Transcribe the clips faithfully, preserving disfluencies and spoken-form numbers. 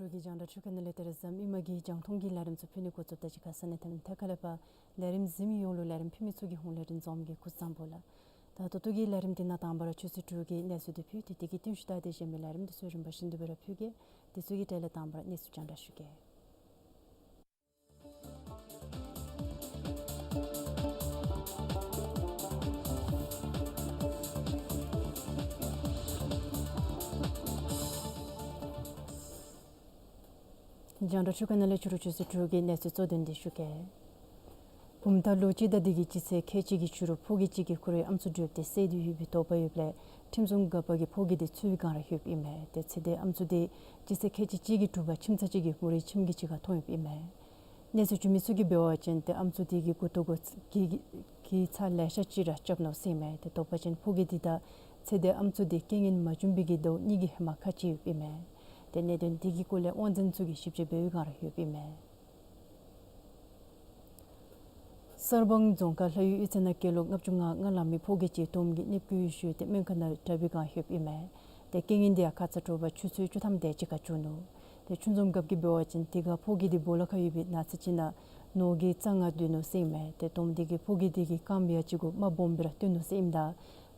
འབྲུག་གི་རྒྱང་བསྒྲགས་ཆུ་ཁ་ནང་ལས་དེ་རེ་ཟམ་ཨིན་མ་གི་རྒྱང་མཐོང་གི་ལས་རིམ་ཚུ་ཕུལ་ནི་འགོ་བཙུགསཔ་ད་གཅིག་ཁར་ས་གནས་མཐའ་དག་ལས་ཕར་ལས་རིམ་གཟིགས་མི་ཡོངས་ལུ་ལས་རིམ་ཕུལ་མི་ཚུ་གི་ཧོངས་ལས་རིན་འཛོམས་ཀྱིས་སྐུ་གཟུགས་བཟང་པོ་ལགས། ད་ད་ལྟོ་གི་ལས་རིམ་འདི་ནང་དང་པ་ར་ཆུ་ཚོད་དྲུག་གི་གནས་ཚུལ་འདི་ཕུལ་ཏེ་དེ་གི་རྟིང་ཤུལ་ད་དེ་གཞན་མི་ལས་རིམ་འདི་ཚུ་རིམ་པ་བཞིན་དུ་སྦེ་ར་ཕུལ་གེ། དེ་ཚུ་གི་གྲས་ལས་དང་པ་ར་གནས་ཚུལ་རྒྱང་བསྒྲགས་ཞུ་གེ། རྒྱང་བསྒྲགས་ཆུ་ཁ་ནང་ལས་ཕྱི་རུ་ཆུ་ཚོད་དྲུག་གི་གནས་ཚུལ་གཙོ་དོན་འདི་ཞུ་གེ། བུམ་ཐང་ལུ་སྤྱི་ཟླ་འདི་གི་སྤྱི་ཚེས་ཁལ་གཅིག་གི་ཕྱི་རུ་ཕོ་སྐྱེས་གཅིག་གིས་ཁོ་རའི་ཨམ་སྲུ་བསྒྲུབས་ཏེ་བསད་དེ་ཡོད་པའི་དོགས་པ་ཡོདཔ་ལས་ཁྲིམས་སྲུང་འགག་པ་གིས་ཕོ་སྐྱེས་འདི་འཚོལ་བའི་བསྒང་ར་ཡོདཔ་ཨིན་མས། ཏེ་ཚེ་འདས་ཨམ་སྲུ་འདི་སྤྱི་ཚེས་ཁལ་གཅིག་གཅིག་གི་དྲོ་པ་ཁྱིམ་ཚང་གཅིག་གི་མུ་རའི་ཁྱིམ་གྱི་ཕྱི་ཁར་མཐོང་ཡོདཔ་ཨིན་མས། གནས་ཚུལ་བྱུང་མི་ཚུ་གིས་འབད་བ་ཅིན་ཏེ་ཨམ་སྲུ་འདི་གི་མགུ་ཏོ་གུ་གི་གི་ཚད་ལེ་ཤ་ཅིག་ར་རྐྱབ་ནུག་ཟེར་ཨིན་མས། ཏེ་དོགས་པ་ཅིན་ཕོ་སྐྱེས་འདི་དང་ཚེ་འདས་ཨམ་སྲུ་འདི་རྐྱེན་ངན་མ་བྱུང་བའི་གི་ཟླཝ་གཉིས་ཀྱི་ཧེ་མ་ཁ་གྱེས་ཡོདཔ་ཨིན་མས། ཏེ་གནད་དོན་འདི་གི་སྐོར་ལས་དབང་འཛིན་ཚུ་གིས་ཞིབ་དཔྱད་འབད་བའི་བསྒང་ར་ཡོདཔ་ཨིན་མས། གསར་སྤང་རྫོང་ཁག་ལྷ་ཡུལ་གཡུས་ཚན་ནང་སྐྱེས་ལོ་ལྔ་བཅུ་ང་ལྔ་ལང་མི་ཕོ་སྐྱེས་ཅིག་དོམ་གྱིས་གནོདཔ་བཀལ་ཞིནམ་ཏེ་སྨན་ཁང་ནང་དྲག་པའི་བསྒང་ཡོདཔ་ཨིན་མས། ཏེ་རྐྱེན་ངན་འདི་ཡང་ཁ་ཙ་དྲོ་པ་ཆུ་ཚོད་བཅུ་ཐམ་དེ་ཅིག་ཁར་བྱུང་ནུག། ཏེ་ཆོས་འཛོམས་རྒཔོ་གིས་འབད་བ་ཅིན་དེ་ཁར་ཕོ་སྐྱེས་འདི་སྦོ་ལོགས་ཁར་ཡོད་པའི་ནགས་ཚལ་ཅིག་ནང་ནོར་གྱི་རྩྭ་ལྔ་སྡོད་ནུག་ཟེར་ཨིན་མས། ཏེ་དོམ་འདི་གིས་ཕོ་སྐྱེས་འདི་གི་རྐངམ་ཡང་གཅིག་གུ་རྨ་སྦོམ་སྦེ་ར་བཏོན་ནུག་ཟེར་ཨིནམ་ད་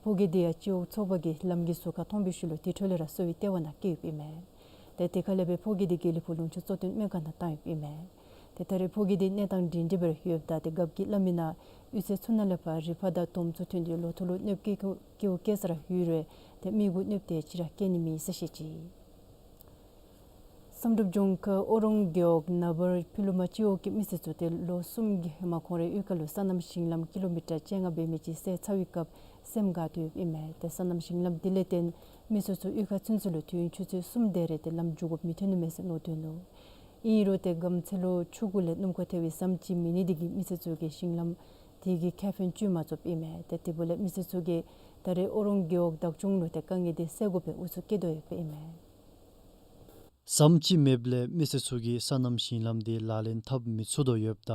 ཕོ་སྐྱེས་འདི་ཡང་སྤྱི་འོག་ཚོགས་པ་གི་ལམ་གྱི་ཟུར་ཁར་མཐོང་བའི་ཤུལ་ལུ་དེ་འཕྲོ་ལས་ར་གསོ་བའི་ལྟེ་བ་ནང་བསྐྱལ་ཡོདཔ་ཨིན་མས། ཏེ་དེ་ཁ་ལས་སྦེ་ཕོ་སྐྱེས་འདི་དགེ་ལེགས་ཕུག་ལུང་ཕྱོགས་གཙོ་བསྟེན་སྨན་ཁང་ནང་བཏང་ཡོདཔ་ཨིན་མས། ཏེ་ད་རེས་ཕོ་སྐྱེས་འདི་གནས་སྟངས་སྒྲིང་སྒྲི་སྦེ་ར་ཡོདཔ་ད་ཏེ་རྒཔོ་གིས་སླབ་མི་ནང་གཡུས་ཚན་ཚུ་ནང་ལས་ཕར་རི་ཕག་དང་དོམ་ཚུ་ཐོན་ཏེ་ལོ་ཐོག་ལུ་གནོདཔ་བཀལ་བཀལཝ་བཀལ་ས་ར་ཡོད་རུང་ཏེ་མི་གུ་གནོདཔ་དེ་ཅིག་ར་བཀལ་ནི་མེད་ཟེར་བཤད་ཅི། བསམ་གྲུབ་ལྗོངས་མཁར་ཨོ་རོང་རྒེད་འོག་ན་བར་ཕུ་ལུ་མ་སྤྱི་འོག་གི་མི་སེར་ཚུ་ཏེ་ལོ་གསུམ་གྱི་ཧེ་མ་ཁོང་རའི་གཡུས་ཁ་ལུ་སོ་ནམ་ཞིང་ལམ་ཀི་ལོ་མི་ཊར་བཅོ་ལྔ་འབད་མི་ཅིག་བསལ་ཚར་བའི་སྐབས་སེམས་དགའ་སྟེ་ཡོདཔ་ཨིན་མས། ཏེ་སོ་ནམ་ཞིང་ལམ་འདི་ལས་བརྟེན་མི་སེར་ཚུ་གཡུས་ཁར་ཚུན་ཚོད་ལུ་དུས་ཡུན་ཆུ་ཚོད་གསུམ་དེ་རེ་ཏེ་ལམ་འགྱོ་དགོཔ་མི་ཐོན་ནུག་མས་ཟེར་མནོ་དོ་ནུག། ཨིན་རུང་ཏེ་སྒམ་ཚ་ལུ་ཆུ་གུ་ལས་སྣུམ་འཁོར་ཐལ་བའི་ཟམ་ཅིག་མེད་ནི་འདི་གིས་མི་སེར་ཚུ་གིས་ཞིང་ལམ་དེ་གི་ཁེ་ཕན་བརྗོད་མ་ཚུགསཔ་ཨིན་མས། ཏེ་དེ་འབདཝ་ལས་མི་སེར་ཚུ་གིས་ད་རེས་ཨོ་རོང་རྒེད་འོག་བདག་སྐྱོང་ལུ་ཏེ་དཀའ་ངལ་འདི་སེལ་དགོ་པའི་ཨུ་ཚུགས་བསྐྱེད་དོ་ཡོདཔ་ཨིན་མས། ཟམ་ཅིག་མེདཔ་ལས་མི་སེར་ཚུ་གིས་སོ་ནམ་ཞིང་ལམ་འདི་ལག་ལེན་འཐབ་མི་ཚུགས་དོ་ཡོདཔ་ད་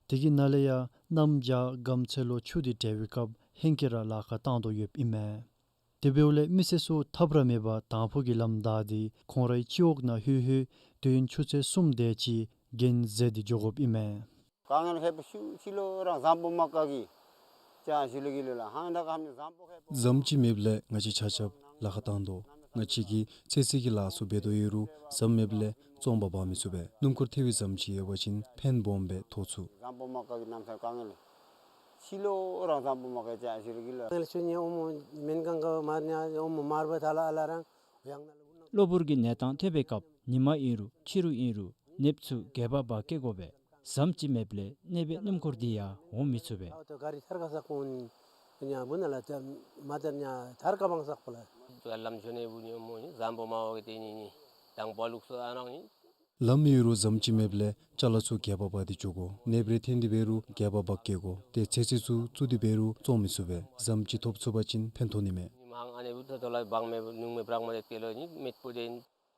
དེ་གི་ནང་ལས་ཡང་གནམ་བྱཱར་སྒམ་ཚ་ལུ་ཆུ་འདི་བྲལ་བའི་སྐབས་ཧེང་སྐལ་ར་ལཱ་ཁག་བཏང་དོ་ཡོདཔ་ཨིན་མས། དེ་འབདཝ་ལས་མི་སེར་ཚུ་ཐབས་ར་མེད་པར་དང་ཕུ་གི་ལམ་བདའ་སྟེ་ཁོང་རའི་སྤྱི་འོག་ནང་ལྷོད་ལྷོད་དུས་ཡུན་ཆུ་ཚོད་གསུམ་དེ་ཅིག་གྱེན་འཛེགས་ཏེ་འགྱོ་དགོཔ་ཨིན་མས། དཀའ་ངལ་ཁེ་པོ་ཤུགས་ཆེ་ལོ་རང་ཟམ་པོ་མ་དཀའ་གི་ཅ་ཞུ་ལེ་གི་ལོ་ལ་ཧང་ད་གམ་ནི་ཟམ་པོ་ཁེ་པོ། ཟམ་ཅིག་མེདཔ་ལས་ང་བཅས་ཆ་ཁྱབ་ལཱ་ཁག་བཏང་དོ། ང་བཅས་ཀྱིས་ཚོད་བསྲེ་གི་ལཱ་ཚུ་འབད་དོ་ཡོད་རུང་ཟམ་མེདཔ་ལས་བཙོང་པར་འབག་མི་ཚུགས་པས། སྣུམ་འཁོར་ཐལ་བའི་ཟམ་ཅིག་ཡོད་པ་ཅིན་ཕན་སྦོམ་སྦེ་ཐོགས་ཚུགས། ཟམ་པོ་མ་དཀའ་གི་གནམ་ས་དཀའ་ངལ་ལས་ཕྱི་ལོགས་རང་ཟམ་པོ་མ་དཀའ་ཅ་ཞུ་རུ་གི་ལོ། ང་ལ་ཆུ་ཉེ་འོ་མོ་མེན་གང་ག་མར་ཉ་འོ་མོ་མར་བ་ཐ་ལ་ཨ་ལ་རང་ཡང་ན་ལ་བུ་ན། གློ་བུར་གྱི་གནས་སྟངས་ཐེབས་པའི་སྐབས་ཉི་མ་ཨིན་རུང་ཕྱི་རུ་ཨིན་རུང་གནོདཔ་ཚུ་རྒྱས་པ་འབག་བཀལ་དགོ་པས། ཟམ་ཅིག་མེདཔ་ལས་གནོད་པའི་སྣུམ་འཁོར་འདི་ཡང་འོང་མི་ཚུགས་པས། ཨའོ་ཏོ་ག་རི་ཐར་ཀ་ས་ཀུན་ཉ་བུ་ན་ལ་ཏེ་མ་ཏེ་ཉ་ཐར་ཀ་བང་སག་པོ་ལ། ལམ་ཆུ་ནེ་བུ་ཉོ་མོ་ནི་ཟམ་པོ་མ་བ་གི་ཏེ་ནི་ནི་དང་པ་ལུགས་སུ་ཨ་ནང་ནི། ལམ་ཡོད་རུང་ཟམ་ཅིག་མེདཔ་ལས་ཅ་ལ་ཚུ་རྒྱས་པ་འབག་སྟེ་འགྱོ་དགོ། གནོདཔ་རེ་ཐོན་ཏེ་འབད་རུང་རྒྱས་པ་འབག་བཀལ་དགོ། ཏེ་ཚོད་བསྲེ་ཚུ་བཙུགས་ཏེ་འབད་རུང་བཙོང་མི་ཚུགས་པས། ཟམ་ཅིག་ཐོབ་ཚུགས་པ་ཅིན་ཕན་ཐོགས་ནི་མས།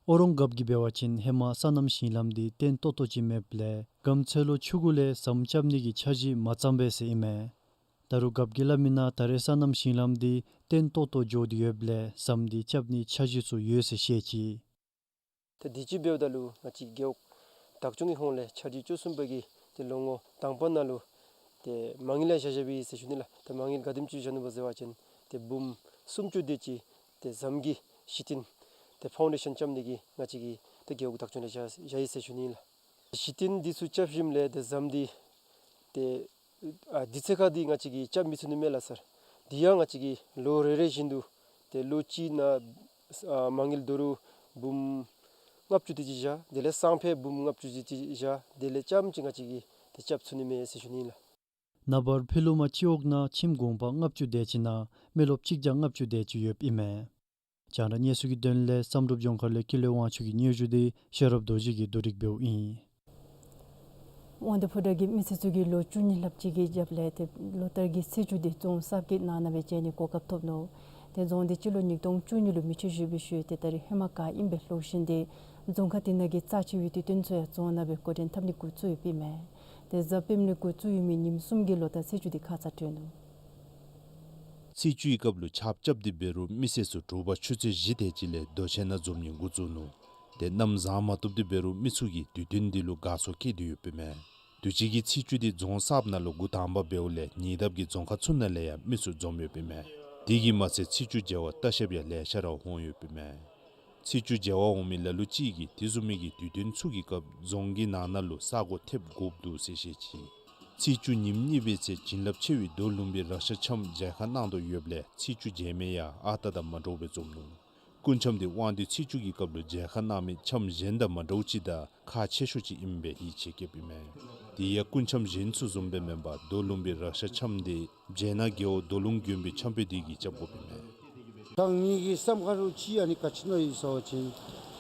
ཨོ་རོང་རྒཔོ་གིས་འབད་བ་ཅིན་ཧེ་མ་སོ་ནམ་ཞིང་ལམ་འདི་བརྟན་ཏོག་ཏོ་ཅིག་མེདཔ་ལས་སྒམ་ཚ་ལུ་ཆུ་གུ་ལས་ཟམ་རྐྱབ་ནི་གི་འཆར་གཞི་མ་བརྩམས་པས་ཟེར་ཨིན་མས། ད་རུང་རྒཔོ་གིས་སླབ་མི་ནང་ད་རེས་སོ་ནམ་ཞིང་ལམ་འདི་བརྟན་ཏོག་ཏོ་འགྱོ་སྟེ་ཡོདཔ་ལས་ཟམ་འདི་རྐྱབ་ནིའི་འཆར་གཞི་ཚུ་ཡོད་ཟེར་བཤད་ཅི། ཏེ་དུས་ཅི་འབདཝ་ད་ལུ་ང་བཅས་རྒེད་འོག་བདག་སྐྱོང་གི་ཧོངས་ལས་འཆར་གཞི་བཅུ་གསུམ་པ་གི་ཏེ་ལོ་ངོ་དང་པ་ནང་ལུ་ཏེ་མ་དངུལ་ཡང་བཞག་བཞགཔ་ཨིན་ཟེར་ཞུ་ནི་ལགས། ཏེ་མ་དངུལ་ག་དེམ་ཅིག་བཞག་ནུག་པ་ཟེར་བ་ཅིན་ཏེ་འབུམ་སུམ་ཅུ་དེ་ཅིག་ཏེ་ཟམ་གྱི་གཞི་རྟེན་ཏེ་ཕའུན་ཌེ་ཤཱན་རྐྱབ་ནི་གི་ང་བཅས་ཀྱི་ཏེ་རྒེད་འོག་བདག་སྐྱོང་ལས་བཞག་བཞག་ཡི་ཟེར་ཞུ་ནི་ལགས། གཞི་རྟེན་འདི་ཚུ་རྐྱབ་ཞིནམ་ལས་ཏེ་ཟམ་འདི་ཏེ་ཨ་དུས་ཚོད་ཁར་འདི་ང་བཅས་ཀྱིས་རྐྱབ་མི་ཚུགས་ནི་མས་ལགས་སར། འདི་ཡང་ང་བཅས་ཀྱིས་ལོ་རེ་རེ་བཞིན་དུ་ཏེ་ལོ་གཅིག་ནང་ཨ་མ་དངུལ་དོ་རུང་འབུམ་ལྔ་བཅུ་དེ་ཅིག་བཞག། དེ་ལས་སང་ཕོད་འབུམ་ལྔ་བཅུ་དེ་ཅིག་བཞག། དེ་ལས་རྐྱངམ་ཅིག་ང་བཅས་ཀྱིས་ཏེ་རྐྱབ་ཚུགས་ནི་མས་ཟེར་ཞུ་ནི་ལགས། ན་བར་ཕུ་ལུ་མ་སྤྱི་འོག་ནང་ཁྱིམ་གུང་པ་ལྔ་བཅུ་དེ་ཅིག་ནང་མི་རློབས་གཅིག་བརྒྱ་ལྔ་བཅུ་དེ་ཅིག་ཡོདཔ་ཨིན་མས། རྒྱང་བསྒྲགས་གནས་ཚུལ་གྱི་དོན་ལས་བསམ་གྲུབ་ལྗོངས་མཁར་ལས་ཀུན་ལེགས་དབང་ཕྱུག་གི་སྙན་ཞུ་འདི་ཤེས་རབ་རྡོ་རྗེ་གིས་བསྡུ་སྒྲིག་འབདཝ་ཨིན། དབང་འདུས་ཕོ་བྲང་གི་མི་སེར་ཚུ་གིས་ལོ་བཅུ་གཉིས་ལྷགཔ་ཅིག་གི་རྒྱབ་ལས་ཏེ་ལོ་ལྟར་གྱི་ཚེས་བཅུ་འདི་རྫོང་གསར་བསྐོས་གནང་གནང་སྦེ་བྱོན་ནིའི་གོ་སྐབས་ཐོབ་ནུག། ཏེ་རྫོང་འདི་སྤྱི་ལོ་ཉིས་སྟོང་བཅུ་གཉིས་ལུ་མེ་མཆོད་བཞེས་པའི་ཤུལ་ཏེ་ད་རེས་ཧེ་མ་ག་ཨིནམ་སྦེ་ལྷོད་བཞིན་ཏེ་རྫོང་ཁག་དེ་ནང་གི་རྩ་ཆེ་བའི་དུས་སྟོན་ཚུ་ཡང་རྫོང་ནང་སྦེ་འགོ་འདྲེན་འཐབ་ནི་འགོ་བཙུགས་ཡོདཔ་ཨིན་མས། ཏེ་གཟའ་སྤེནམ་ལས་འགོ་བཙུགས་ཡོད་མི་ཉིནམ་གསུམ་གྱི་ལོ་ལྟར་ཚེས་བཅུ་འདི་ཁ་ཙ་གྲོལ་ནུག། ཚེས་བཅུའི་སྐབས་ལུ་ཆརཔ་རྐྱབ་སྟེ་འབད་རུང་མི་སེར་ཚུ་དྲོ་པ་ཆུ་ཚོད་བཞི་དེ་ཅིག་ལས་རྡོ་གཅལ་ནང་འཛོམས་ནི་འགོ་བཙུགས་ནུག། ཏེ་གནམ་བཟང་མ་བཏུབ་སྟེ་འབད་རུང་མི་ཚུ་གིས་དུས་སྟོན་འདི་ལུ་དགའ་ཚོར་བསྐྱེད་དེ་ཡོདཔ་ཨིན་མས། དུས་ཅི་གི་ཚེས་བཅུ་འདི་རྫོང་གསརཔ་ནང་ལུ་འགོ་དང་པ་འབདཝ་ལས་ཉེ་འདབས་ཀྱི་རྫོང་ཁག་ཚུ་ནང་ལས་ཡང་མི་ཚུ་འཛོམས་ཡོདཔ་ཨིན་མས། དེ་གིས་མ་ཚད་ཚེས་བཅུ་མཇལ་བར་ལྟ་བཤལཔ་ཡང་ལེ་ཤ་ར་འོང་ཡོདཔ་ཨིན་མས། ཚེས་བཅུ་མཇལ་བར་འོང་མི་ལ་ལུ་ཅིག་གིས་དེ་བཟུམ་མའི་གི་དུས་སྟོན་ཚུ་གི་སྐབས་རྫོང་གི་ནང་ན་ལུ་ས་གོ་ཐེབས་དགོཔ་འདུག་ཟེར་བཤད་ཅི། ཚེས་བཅུ་ཉིནམ་གཉིས་པའི་ཚེ་བྱིན་རླབས་ཆེ་བའི་རྡོ་ལུང་པའི་རཀྴ་འཆམ་མཇལ་ཁ་གནང་དོ་ཡོདཔ་ལས་ཚེས་བཅུ་མཇལ་མི་ཡང་ཨ་རྟག་དང་མ་འདྲཝ་སྦེ་འཛོམས་ནུག། སྐུ་འཆམ་འདི་དབང་འདུས་ཚེས་བཅུ་གི་སྐབས་ལུ་མཇལ་ཁ་གནང་མི་འཆམ་གཞན་དང་མ་འདྲཝ་ཅིག་དང་ཁག་ཆེ་ཤོས་ཅིག་ཨིནམ་སྦེ་ཡིད་ཆེས་བསྐྱེདཔ་ཨིན་མས། དེ་ཡང་སྐུ་འཆམ་གཞན་ཚུ་བཟུམ་སྦེ་མེན་པར་རྡོ་ལུང་པའི་རཀྴ་འཆམ་འདི་མཇལ་ན་དགེའོ་རྡོ་ལུང་དགོན་པའི་འཆམ་དཔོན་འདི་གིས་རྐྱབ་དགོཔ་ཨིན་མས། ད་ངེ་གི་བསམ་ཁར་ལུ་ཅིག་ཨ་ནི་ག་ཅི་མནོ་ཡི་ཟེར་བ་ཅིན་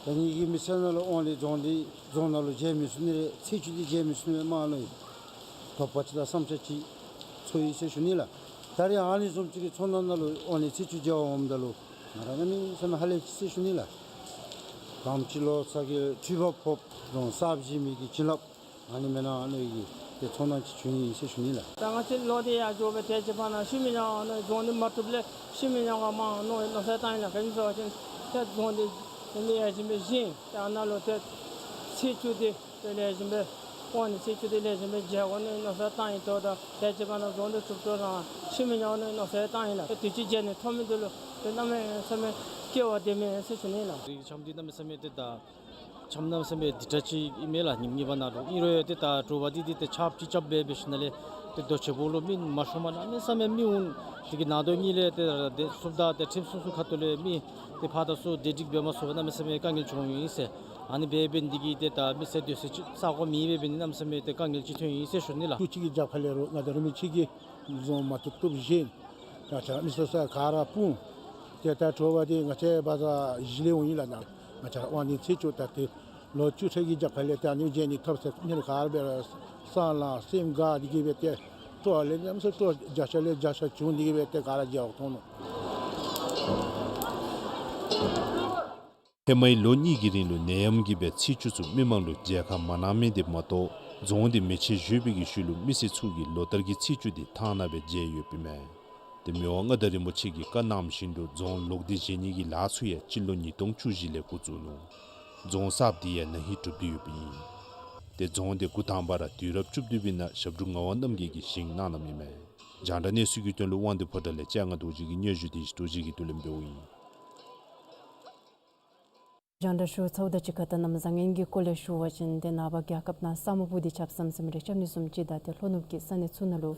ད་ངེ་གི་མི་ཚེ་ནང་ལུ་དབང་འདུས་རྫོང་འདི་རྫོང་ནང་ལུ་མཇལ་མི་ཚུགས་ནི་རེ་ཚེས་བཅུ་འདི་མཇལ་མི་ཚུགས་ནི་མས་མནོ་ཡི། དོགས་པ་ཅིག་དང་བསམ་འཆར་ཅིག་ཚོར་ཡི་ཟེར་ཞུ་ནི་ལགས། ད་རེས་ཨ་ནི་བཟུམ་ཅིག་གི་ཚོར་སྣང་ནང་ལུ་དབང་འདུས་ཚེས་བཅུ་མཇལ་བར་འོངམ་ད་ལུ་ང་ར་གནམ་མེད་ས་མེད་ཧ་ལས་ཅི་ཟེར་ཞུ་ནི་ལགས། དང་པ་ཅིག་ལོ་ཙཱ་གི་འཕྲུལ་འབབ་ཕོགཔ་རྫོང་གསརཔ་བཞེངས་མི་གི་བྱིན་རླབས་ཨ་ནི་མེན་ན་མནོ་ཡི་གི་ཏེ་ཚོར་སྣང་ཅིག་བྱུང་ཡི་ཟེར་ཞུ་ནི་ལགས། ད་ང་བཅས་ལོག་སྟེ་ཡར་འགྱོ་སྦེ་ཏེ་ཅིག་ཕར་ནང་ཤུལ་མི་ཉག་ནང་རྫོང་འདི་མ་བཏུབ་ལས་ཤུལ་མི་ཉག་ག་མར་མནོ་མནོ་བསམ་བཏང་ཡི་ལགས། ག་ཅི་ཟེར་བ་ཅིན་ཏེ་རྫོང་འདི་ཏེ་ལེགས་ཤོམ་སྦེ་བཞེངས་ཏེ་ཨ་ནཱ་ལུ་ཏེ་ཚེས་བཅུ་འདི་ཏེ་ལེགས་ཤོམ་སྦེ་དབང་འདུས་ཚེས་བཅུ་འདི་ལེགས་ཤོམ་སྦེ་མཇལ་དགོ་མནོ་མནོ་བསམ་བཏང་ཡི། དོ་ད་ཏེ་ཅིག་ཕར་ནང་རྫོང་འདི་བཙུགས་དོ་རང་ཤུལ་མི་ཉག་མནོ་མནོ་བསམ་བཏང་ཡི་ལགས། ཏེ་དུས་ཅི་མཇལ་ནི་ཐོབ་མི་འདི་ལུ་ཏེ་གནམ་མེད་ས་མེད་སྐལ་བ་ལྡན་མས་ཟེར་ཞུ་ནི་ལགས། འདི་འཆམ་འདི་གནམ་མེད་ས་མེད་ཏེ་ད་འཆམ་གནམ་མེད་ས་མེད་འདི་འདྲ་ཅིག་ཨིན་མས་ལགས། ཉིནམ་གཉིས་པ་ནང་ལུ་ཨིན་རུང་ཡང་ཏེ་ད་དྲོ་པ་འདི་འདི་ཏེ་ཆརཔ་ཅིག་རྐྱབ་སྦེ་འབད་ཞིནམ་ལས་ཏེ་རྡོ་ཆེན་པོ་ལུ་མི་མ་ཤོངམ་གནམ་མེད་ས་མེད་མི་འོང་། དེ་གི་ནང་དོག་གཉིས་ལས་ཏེ་ཏེ་སུབ་ད་ཏེ་ཁྲིམས་སྲུང་ཚུ་ཁ་ཐུག་ལས་མི་ཏེ་ཕར་དང་ཚུར་བདེ་སྒྲིག་འབད་མ་ཚུགས་པར་གནམ་མེད་ས་མེད་དཀའ་ངལ་བྱུང་ཡི་ཟེར། ཨ་ནི་འབད་འབད་ནི་འདི་གིས་ཏེ་ད་མི་སེར་སྡོད་ས་ཅིག་ས་གོ་མེད་འབད་འབད་ནི་གནམ་མེད་ས་མེད་ཏེ་དཀའ་ངལ་ཅིག་ཐོན་ཡི་ཟེར་ཞུ་ནི་ལགས། ཚེས་བཅུ་གཅིག་གི་རྒྱབ་ཁ་ལས་རུང་ང་བཅས་རིན་པོ་ཆེ་གི་རྫོང་མ་བཏུབ་བཏུབ་བཞེངས། ང་བཅས་མི་སེར་ས་ག་ར་སྤུངས། ཏེ་ད་དྲོ་པ་འདི་ང་བཅས་བ་ཛར་བཞི་ལས་འོང་ཡི་ལགས། ང་བཅས་དབང་འདུས་ཚེས་བཅུ་ད་ཏེ་ལོ་བཅུ་ཕྲག་གི་རྒྱབ་ཁ་ལས་ཏེ་ཨ་ནི་མཇལ་ནི་ཐོབ་ཟེར་ཨ་ནི་ག་ར་འབད་རུང་བསམ་བློ་སེམས་དགའ་འདི་གིས་སྦེ་ཏེ་སྤྲོ་ལས་གནམ་མེད་ས་མེད་སྤྲོ་རྒྱ་ཆེ་ལས་རྒྱ་ཆེ་བྱུང་འདི་གིས་སྦེ་ཏེ་ག་ར་མཇལ་བར་འཐོན་ནུག། ཧེ་མའི་ལོ་གཉིས་ཀྱི་རིང་ལུ་ནད་ཡམས་ཀྱིས་སྦེ་ཚེས་བཅུ་ཚུ་མི་མང་ལུ་མཇལ་ཁ་མ་གནང་མི་འདི་མ་གཏོགས་རྫོང་འདི་མེ་མཆོད་བཞེས་པའི་གི་ཤུལ་ལུ་མི་སེར་ཚུ་གིས་ལོ་ལྟར་གྱི་ཚེས་བཅུ་འདི་ཐང་ནང་སྦེ་མཇལ་ཡོདཔ་ཨིན་མས། ཏེ་མི་དབང་མངའ་བདག་རིན་པོ་ཆེ་གིས་བཀའ་གནངམ་བཞིན་དུ་རྫོང་ལོག་སྟེ་བཞེངས་ནི་གི་ལཱ་ཚུ་ཡང་སྤྱི་ལོ་ཉིས་སྟོང་བཅུ་བཞི་ལས་འགོ་བཙུགས་ནུག། རྫོང་གསརཔ་འདི་ཡང་ན་ཧིང་གྲུབ་སྟེ་ཡོདཔ་ཨིན། ཏེ་རྫོང་འདི་འགོ་དང་པ་ར་དུས་རབས་བཅུ་བདུན་པའི་ནང་ཞབས་དྲུང་ངག་དབང་རྣམ་རྒྱལ་གྱིས་བཞེངས་གནང་གནངམ་ཨིན་མས། རྒྱང་བསྒྲགས་གནས་ཚུལ་གྱི་དོན་ལུ་དབང་འདུས་ཕོ་བྲང་ལས་ལྕང་སྒང་རྡོ་རྗེ་གི་སྙན་ཞུ་འདི་རྡོ་རྗེ་གིས་བསྡུ་ལེན་འབདཝ་ཨིན། རྒྱང་བསྒྲགས་ཞུ་ཚརཝ་དང་གཅིག་ཁར་ད་གནམ་བཟང་ངན་གྱི་སྐོར་ལས་ཞུ་བ་ཅིན་ཏེ་ནངས་པ་རྒྱལ་ཁབ་ནང་ས་སྨུག་པོ་འདི་ཆརཔ་ཟམ་ཟིམ་རེ་རྐྱབ་ནི་བཟུམ་ཅིག་དང་ཏེ་ལྷོ་ནུབ་ཀྱི་ས་གནས་ཚུ་ནང་ལུ་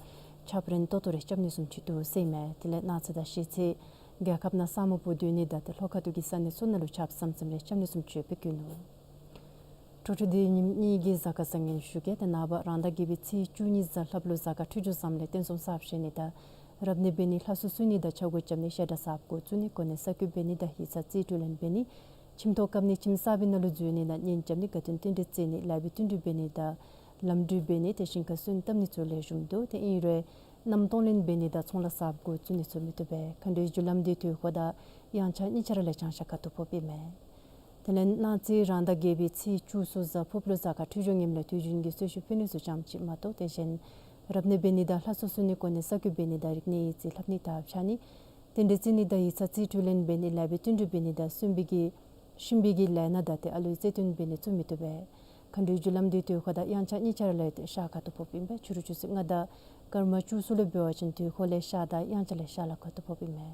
ཆརཔ་རན་ཏོག་ཏོ་རེ་རྐྱབ་ནི་བཟུམ་ཅིག་འདུག་ཟེར་ཨིན་མས། དེ་ལས་གནངས་ཚེ་དང་གཞེས་ཚེ་རྒྱལ་ཁབ་ནང་ས་སྨུག་པོ་སྡོད་ནི་དང་ཏེ་ལྷོ་ཁ་ཐུག་གི་ས་གནས་ཚུ་ནང་ལུ་ཆརཔ་ཟམ་ཟིམ་རེ་རྐྱབ་ནི་བཟུམ་ཅིག་ཡོདཔ་སྦེ་བཀོད་ནུག། འཕྲོ་འཕྲོ་འདི་ཉིནམ་གཉིས་ཀྱི་གཟའ་སྐར་བཟང་ངན་ཞུ་གེ། ཏེ་ནངས་པ་རང་ཟླ་བརྒྱད་པའི་ཚེས་བཅུ་གཉིས་གཟའ་ལྷགཔ་ལུ་གཟའ་སྐར་འཕྲོད་སྦྱོར་བཟངམ་ལས་རྟེན་གསུམ་གསརཔ་བཞེངས་ནི་དང་རབ་གནས་འབད་ནི་ལྷ་གསོལ་གསོལ་ནི་དང་ཆས་གོས་རྐྱབ་ནི་བཤད་གྲྭ་གསརཔ་འགོ་བཙུགས་ནི་གོ་གནས་གསར་བསྐོ་འབད་ནི་དང་ཡིག་ཚང་རྩིས་སྤྲོད་ལེན་འབད་ནི་ཁྱིམ་ཐོག་བཀབ་ནི་ཁྱིམ་གསར་པའི་ནང་ལུ་འཛུལ་ནི་དང་གཉེན་རྐྱབ་ནི་དགའ་སྟོན་རྟེན་འབྲེལ་བརྩི་ནི་ལེགས་པའི་བསྟུན་གྲོས་འབད་ནི་དང་ལམ་འགྲུལ་འབད་ནི་ཏེ་ཞིང་ཁ་སོན་བཏབ་ནི་ཚུ་ལེགས་ཤོམ་འདུག། ཏེ་ཨིན་རུང་གནམ་གཏོང་ལེན་འབད་ནི་དང་ཚོང་ལཱ་གསརཔ་འགོ་བཙུགས་ནི་ཚུ་མི་བཏུབ་པས། མཁའ་འགྲོའི་རྒྱུ་ལམ་འདི་དུས་འཁོར་དང་དབྱངས་འཆར་གཉིས་ཆ་ར་ལས་བྱང་ཤར་ཁ་ཐུག་ཕོགཔ་ཨིན་མས། དེ་ལས་གནངས་ཚེ་རང་ཟླ་བརྒྱད་པའི་ཚེས་བཅུ་གསུམ་གཟའ་ཕུརཔ་ལུ་གཟའ་སྐར་འཕྲོད་སྦྱོར་ངནམ་ལས་དུས་རྒྱུན་གྱི་གསོལ་ཞུ་ཕུལ་ནི་ཚུ་ཙམ་ཅིག་མ་གཏོགས་དེ་བཞིན་རབ་གནས་འབད་ནི་དང་ལྷ་གསོལ་གསོལ་ནི་གོ་གནས་གསར་བསྐོ་འབད་ནི་དང་རིག་གནས་ཡིག་རྩིས་ལྷབ་ནི་དར་འཕྱར་ནི་རྟེན་འབྲེལ་བརྩི་ནི་དང་ཡིག་ཚང་རྩིས་སྤྲོད་ལེན་འབད་ནི་ལེགས་པའི་བསྟུན་གྲོས་འབད་ནི་དང་གསོན་པོའི་གི་གཤིན་པོའི་གི་ལས་སྣ་དང་ཏེ་ཨ་ལུའི་བརྩེ་འདུན་འབད་ནི་ཚུ་མི་བཏུབ་པས། མཁའ་འགྲོའི་རྒྱུ་ལམ་འདི་དུས་འཁོར་དང་དབྱངས་འཆར་གཉིས་ཆ་ར་ལས་ཤར་ཁ་ཐུག་ཕོགཔ་ཨིན་པས། ཕྱི་རུ་ཆུ་ཚོད་ལྔ་དང་སྐར་མ་བཅུ་གསུམ་ལུ་འབད་བ་ཅིན་དུས་འཁོར་ལས་ཤར་དང་དབྱངས་འཆར་ལས་ཤར་ལྷོ་ཁ་ཐུག་ཕོགཔ་ཨིན་མས།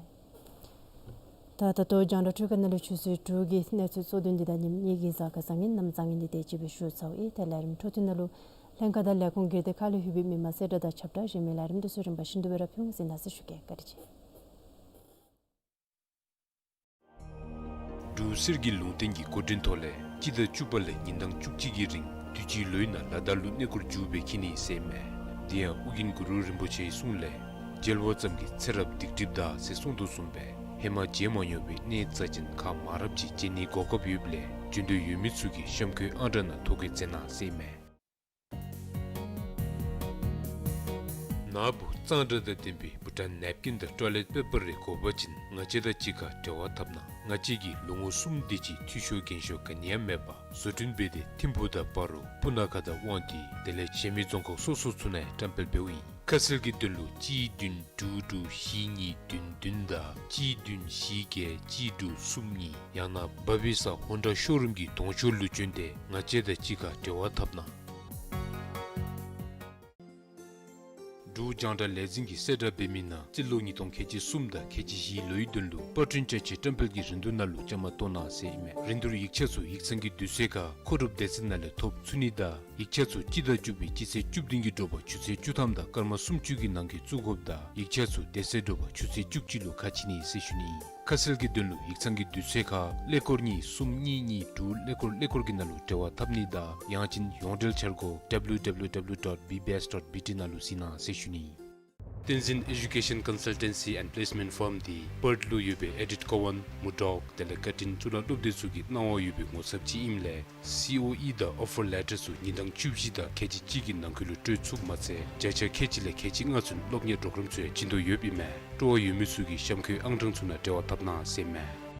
ད་ད་ལྟོ་རྒྱང་བསྒྲགས་འཕྲུལ་ཁང་ནང་ལུ་ཆུ་ཚོད་དྲུག་གི་གནས་ཚུལ་གཙོ་དོན་འདི་དང་ཉིནམ་གཉིས་ཀྱི་གཟའ་སྐར་བཟང་ངན་གནམ་བཟང་ངན་འདི་དེ་ཅིག་སྦེ་ཞུ་ཚརཝ་ཨིན། ཏེ་ལས་རིམ་འཕྲོ་མཐུད་ནང་ལུ་ལྷན་ཁག་དང་ལས་ཁུངས་སྒེར་སྡེ་ཁག་ལས་ལྷོད་པའི་མི་མང་གསལ་བསྒྲགས་དང་ཁྱབ་བསྒྲགས་གཞན་མི་ལས་རིམ་འདི་ཚུ་རིམ་པ་བཞིན་དུ་སྦེ་ར་ཕུལ་འོང་ཟེར་གནང་ཟེར་ཞུ་གེ། བཀའ་དྲིན་ཆེ། འབྲུག་གསེར་གྱི་ལུང་བསྟན་གྱི་འགོ་འདྲེན་ཐོག་ལས་སྤྱི་ཟླ་བཅུ་པ་ལས་ཉིན་གྲངས་བཅུ་གཅིག་གི་རིང་དུས་ཅིའི་ལོའི་ནང་ལ་དྭགས་ལུ་གནས་སྐོར་མཇུག་སྦེ་འཁྱིད་ནི་ཟེར་མས། དེ་ཡང་ཨོ་རྒྱན་གུ་རུ་རིན་པོ་ཆེའི་གསུང་ལས་མཇལ་བ་ཙམ་གྱིས་ཚེ་རབས་སྡིག་སྒྲིབ་འདག་ཟེར་གསུངས་དོ་བཟུམ་སྦེ་ཧེ་མ་མཇལ་མ་མྱོང་བའི་གནས་རྩ་ཅན་ཁག་མང་རབས་ཅིག་མཇལ་ནི་གོ་སྐབས་ཡོདཔ་ལས་འབྱོན་འདོད་ཡོད་མི་ཚུ་གིས་གཤམ་འཁོད་ཨང་གྲངས་ནང་ཐོ་བཀོད་མཛད་གནང་ཟེར་མས། ནཱ་བུ་གཙང་སྦྲ་དང་ལྡན་པའི་བྷུ་ཊཱན་ནེབ་ཀིན་དང་ཊོའི་ལེཊ་པེ་པར་རེ་དགོ་པ་ཅིན་ང་བཅས་དང་གཅིག་ཁར་འབྲེལ་བ་འཐབ་གནང་། ང་བཅས་ཀྱིས་ལོ་ངོ་གསུམ་དེ་ཅིག་འཐུས་ཤོར་འགན་ཤོར་ག་ནི་ཡང་མེད་པར་བཟོ་སྐྲུན་འབད་དེ་ཐིམ་ཕུག་དང་སྤ་རོ་སྤུ་ན་ཁ་དང་དབང་འདུས་དེ་ལས་གཞན་མི་རྫོང་ཁག་སོ་སོ་ཚུ་ནང་ཡང་བཀྲམ་སྤེལ་འབདཝ་ཨིན། ཁ་གསལ་གྱི་དོན་ལུ་གཅིག་བདུན་དྲུག་དྲུག་བཞི་གཉིས་བདུན་བདུན་དང་གཅིག་བདུན་བཞི་བརྒྱད་གཅིག་དྲུག་གསུམ་གཉིས། ཡང་ན་བ་བི་ས་ཧོན་ཌ་ཤོ་རུམ་གྱི་གདོང་ཤོག་ལུ་བྱོན་ཏེ་ང་བཅས་དང་གཅིག་ཁར་འབྲེལ་བ་འཐབ་གནང་། འབྲུག་རྒྱང་བསྒྲགས་ལས་འཛིན་གྱིས་གསལ་བསྒྲགས་འབད་མི་ནང་རྩིས་ལོ་ཉིས་སྟོང་ཁལ་གཅིག་གསུམ་དང་ཁལ་གཅིག་བཞིའི་ལོའི་དོན་ལུ་པར་སྐྲུན་བཅའ་ཆས་བཀྲམ་སྤེལ་གྱི་རིན་བསྡུར་ནང་ལུ་བཅའ་མར་གཏོགས་གནང་ཟེར་ཨིན་མས། རིན་བསྡུར་ཡིག་ཆ་ཚུ་ཡིག་ཚང་གི་དུས་ཚོད་ཁར་མཁོ་སྒྲུབ་སྡེ་ཚན་ནང་ལས་ཐོབ་ཚུགས་ནི་དང་ཡིག་ཆ་ཚུ་སྤྱི་ཟླ་བཅུ་པའི་སྤྱི་ཚེས་བཅུ་བདུན་གྱི་དྲོ་པ་ཆུ་ཚོད་བཅུ་ཐམ་དང་སྐར་མ་སུམ་ཅུ་གི་ནང་འཁོད་བཙུགས་དགོཔ་དང་ཡིག་ཆ་ཚུ་དེ་ཚེ་དྲོ་པ་ཆུ་ཚོད་བཅུ་གཅིག་ལུ་ཁ་ཕྱེ་ནི་ཟེར་ཞུ་ནི། ཁ་གསལ་གྱི་དོན་ལུ་ཡིག་ཚང་གི་དུས་ཚོད་ཁར་ཀླད་ཀོར་གཉིས་གསུམ་གཉིས་གཉིས་དྲུག་ཀླད་ཀོར་ཀླད་ཀོར་གྱི་ནང་ལུ་འབྲེལ་བ་འཐབ་ནི་དང་ཡང་ཅིན་ཡོངས་འབྲེལ་འཆར་སྒོ་W W W dot B B S dot B T ནང་ལུ་གཟིགས་གནང་ཟེར་ཞུ་ནི། Tenzin Education Consultancy and Placement Firm འདི་པརཐ་ལུ་ཡོད་པའི་ཨེ་ཌིཊ་ཀོ་ཝན་མུ་ཌོག་དེ་ལས་ཀར་ཊིན་གཙུག་ལག་སློབ་སྡེ་ཚུ་གི་གནང་བ་ཡོད་པའི་ངོ་ཚབ་ཅིག་ཨིནམ་ལས་སི་ཨོ་ཨི་དང་ཨོ་ཕར་ལེ་ཊར་ཚུ་ཉིན་གྲངས་བཅུ་བཞི་དང་ཁལ་གཅིག་གཅིག་གི་ནང་འཁོད་ལུ་སྤྲོད་ཚུགསཔ་མ་ཚད་བརྒྱ་ཆ་ཁལ་གཅིག་ལས་ཁལ་གཅིག་ལྔ་ཚུན་སློབ་གཉེར་པོ་རོ་གྲམ་ཚུ་ཡང་བྱིན་དོ་ཡོདཔ་ཨིན་མས། སྤྲོ་བ་ཡོད་མི་ཚུ་གིས་གཤམ་འཁོད་ཨང་གྲངས་ཚུ་ནང་འབྲེལ་བ་འཐབ་གནང་ཟེར་ཨིན་མས།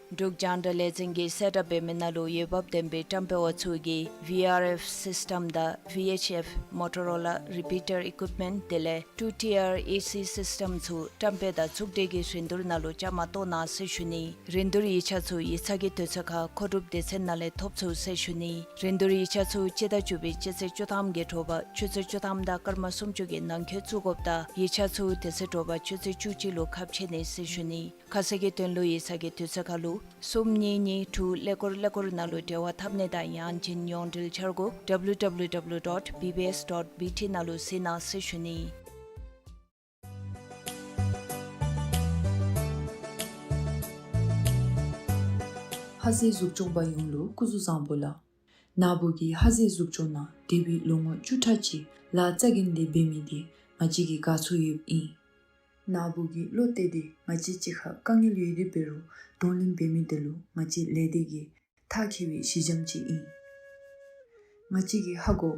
འབྲུག་རྒྱང་བསྒྲགས་ལས་འཛིན་གྱིས་གསལ་བསྒྲགས་འབད་མི་ནང་ལུ་འོས་འབབ་ལྡན་པའི་བཀྲམ་སྤེལ་བ་ཚུ་གིས་V R F system དང་V H F Motorola repeater equipment དེ་ལས་two tier A C system ཚུ་བཀྲམ་སྤེལ་དང་ཚོགས་སྒྲིག་གི་རིན་བསྡུར་ནང་ལུ་བཅའ་མར་གཏོགས་གནང་ཟེར་ཞུ་ནི། རིན་བསྡུར་ཡིག་ཆ་ཚུ་ཡིག་ཚང་གི་དུས་ཚོད་ཁར་མཁོ་སྒྲུབ་སྡེ་ཚན་ནང་ལས་ཐོབ་ཚུགས་ཟེར་ཞུ་ནི། རིན་བསྡུར་ཡིག་ཆ་ཚུ་སྤྱི་ཟླ་བཅུ་པའི་སྤྱི་ཚེས་བཅུ་ཐམ་གྱི་དྲོ་པ་ཆུ་ཚོད་བཅུ་ཐམ་དང་སྐར་མ་སུམ་ཅུ་གི་ནང་འཁོད་བཙུགས་དགོཔ་དང་ཡིག་ཆ་ཚུ་དེ་ཚེ་དྲོ་པ་ཆུ་ཚོད་བཅུ་གཅིག་ལུ་ཁ་ཕྱེ་ནི་ཟེར་ཞུ་ནི། ཁ་གསལ་གྱི་དོན་ལུ་ཡིག་ཚང་གི་དུས་ཚོད་ཁར་ལུ་གསུམ་གཉིས་གཉིས་དྲུག་ཀླད་ཀོར་ཀླད་ཀོར་ནང་ལུ་འབྲེལ་བ་འཐབ་ནི་དང་ཡང་ཅིན་ཡོངས་འབྲེལ་འཆར་སྒོ་W W W dot B B S dot B T ནང་ལུ་གཟིགས་གནང་ཟེར་ཞུ་ནི། ཧ་ཟེ་གཟུགས་སྐྱོང་པ་ཡོངས་ལུ་སྐུ་གཟུགས་བཟང་པོ་ལགས། ནཱ་བུ་གིས་ཧ་ཟེ་གཟུགས་སྐྱོང་ནང་འདས་པའི་ལོ་ངོ་བཅུ་ཕྲག་གཅིག་ལཱ་རྩ་འགེངས་ཏེ་འབད་མི་འདི་ང་བཅས་ཀྱིས་དགའ་ཚོར་ཡོདཔ་ཨིན། ནཱ་བུ་གིས་བློ་གཏད་དེ་ང་བཅས་གཅིག་ཁར་དཀའ་ངལ་ཡོད་དེ་འབད་རུང་གདོང་ལེན་འབད་མི་འདི་ལུ་ང་བཅས་ལས་སྡེ་གིས་ཐག་བཅད་པའི་གཞི་འགྱམ་ཅིག་ཨིན། ང་བཅས་ཀྱིས་ཧ་གོ།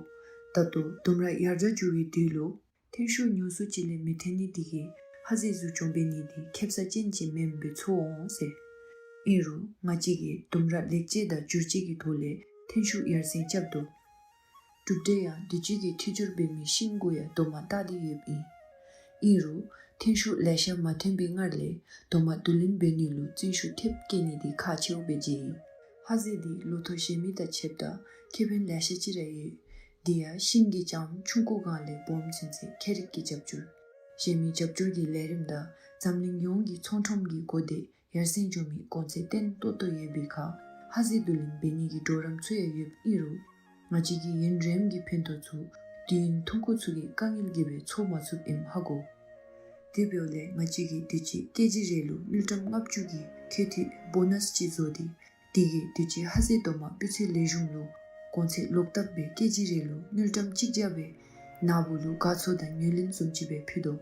ད་ལྟོ་ལྡུམ་ར་ཡར་དྲག་འགྱོ་བའི་དུས་ལུ་ཐོན་ཤུགས་ཉུང་སུ་ཅིག་ལས་མི་ཐོན་ནི་འདི་གིས་ཧ་ཟེ་གཟུགས་སྐྱོང་འབད་ནི་འདི་ཁེབ་ས་ཅན་ཅིག་མེནམ་སྦེ་ཚོར་འོང་ཟེར། ཨིན་རུང་ང་བཅས་ཀྱིས་ལྡུམ་ར་ལེགས་བཅོས་དང་བསྒྱུར་བཅོས་ཀྱི་ཐོག་ལས་ཐོན་ཤུགས་ཡར་སེང་རྐྱབ་དོ། གྲུབ་འབྲས་ཡང་དུས་ཅི་གི་འཕྲུལ་སྦྱོར་འབད་མི་ཤིང་གུ་ཡང་དོ་མ་བཏགས་ཏེ་ཡོདཔ་ཨིན། ཨིན་རུང་ཐོན་ཤུགས་ལེ་ཤ་མ་ཐོན་པའི་སྔར་ལས་དོ་མ་བསྡུ་ལེན་འབད་ནི་ལུ་བརྩོན་ཤུགས་ཐེབས་བསྐྱེད་ནི་འདི་ཁག་ཆེཝ་སྦེ་མཇལ་ཡི། ཧ་ཟེ་འདི་ལོ་ཐོག་གཞན་མི་དང་ཕྱདཔ་ད་ཁེ་ཕན་ལེ་ཤ་ཅིག་ར་ཡོད། འདི་ཡང་ཤིང་གི་ལྕངམ་ཆུང་ཀུ་སྒང་ལས་སྦོམ་ཚུན་ཚོད་ཁྱད་རིག་གི་རྒྱབ་སྐྱོར། གཞན་མི་རྒྱབ་སྐྱོར་གྱི་ལས་རིམ་དང་འཛམ་གླིང་ཡོངས་ཀྱི་ཚོང་ཁྲོམ་གྱི་གོ་བརྡས་ཡར་སེང་འགྱོ་མི་གོང་ཚད་བརྟན་ཏོག་ཏོ་ཡོད་པའི་ཁར་ཧ་ཟེ་བསྡུ་ལེན་འབད་ནི་གི་གྲོགས་རམ་ཚུ་ཡང་ཡོདཔ་ཨིན་རུང་ང་བཅས་ཀྱིས་ཡུན་རིངམོ་གི་ཕན་ཐོགས་ཚུ་དུས་ཡུན་ཐུང་ཀུ་ཚུ་གི་དཀའ་ངལ་གྱིས་སྦེ་ཚོར་མ་ཚུགསཔ་ཨིནམ་ཧ་གོ། དེ་འབདཝ་ལས་ང་བཅས་ཀྱིས་དུས་ཅི་ཀེ་ཇི་རེ་ལུ་དངུལ་ཀྲམ་ལྔ་བཅུ་གི་ཁེ་ཐིག་བོ་ནཱས་ཅིག་བཟོ་སྟེ་དེ་གིས་དུས་ཅི་ཧ་ཟེ་དོ་མ་སྤུས་ཚད་ལེགས་ཤོམ་ལུ་གོང་ཚད་ལོག་བཏབ་སྦེ་ཀེ་ཇི་རེ་ལུ་དངུལ་ཀྲམ་གཅིག་བརྒྱ་སྦེ་ནཱ་བུ་ལུ་དགའ་ཚོར་དང་ངོས་ལེན་བཟུམ་ཅིག་སྦེ་ཕུལ་དོ།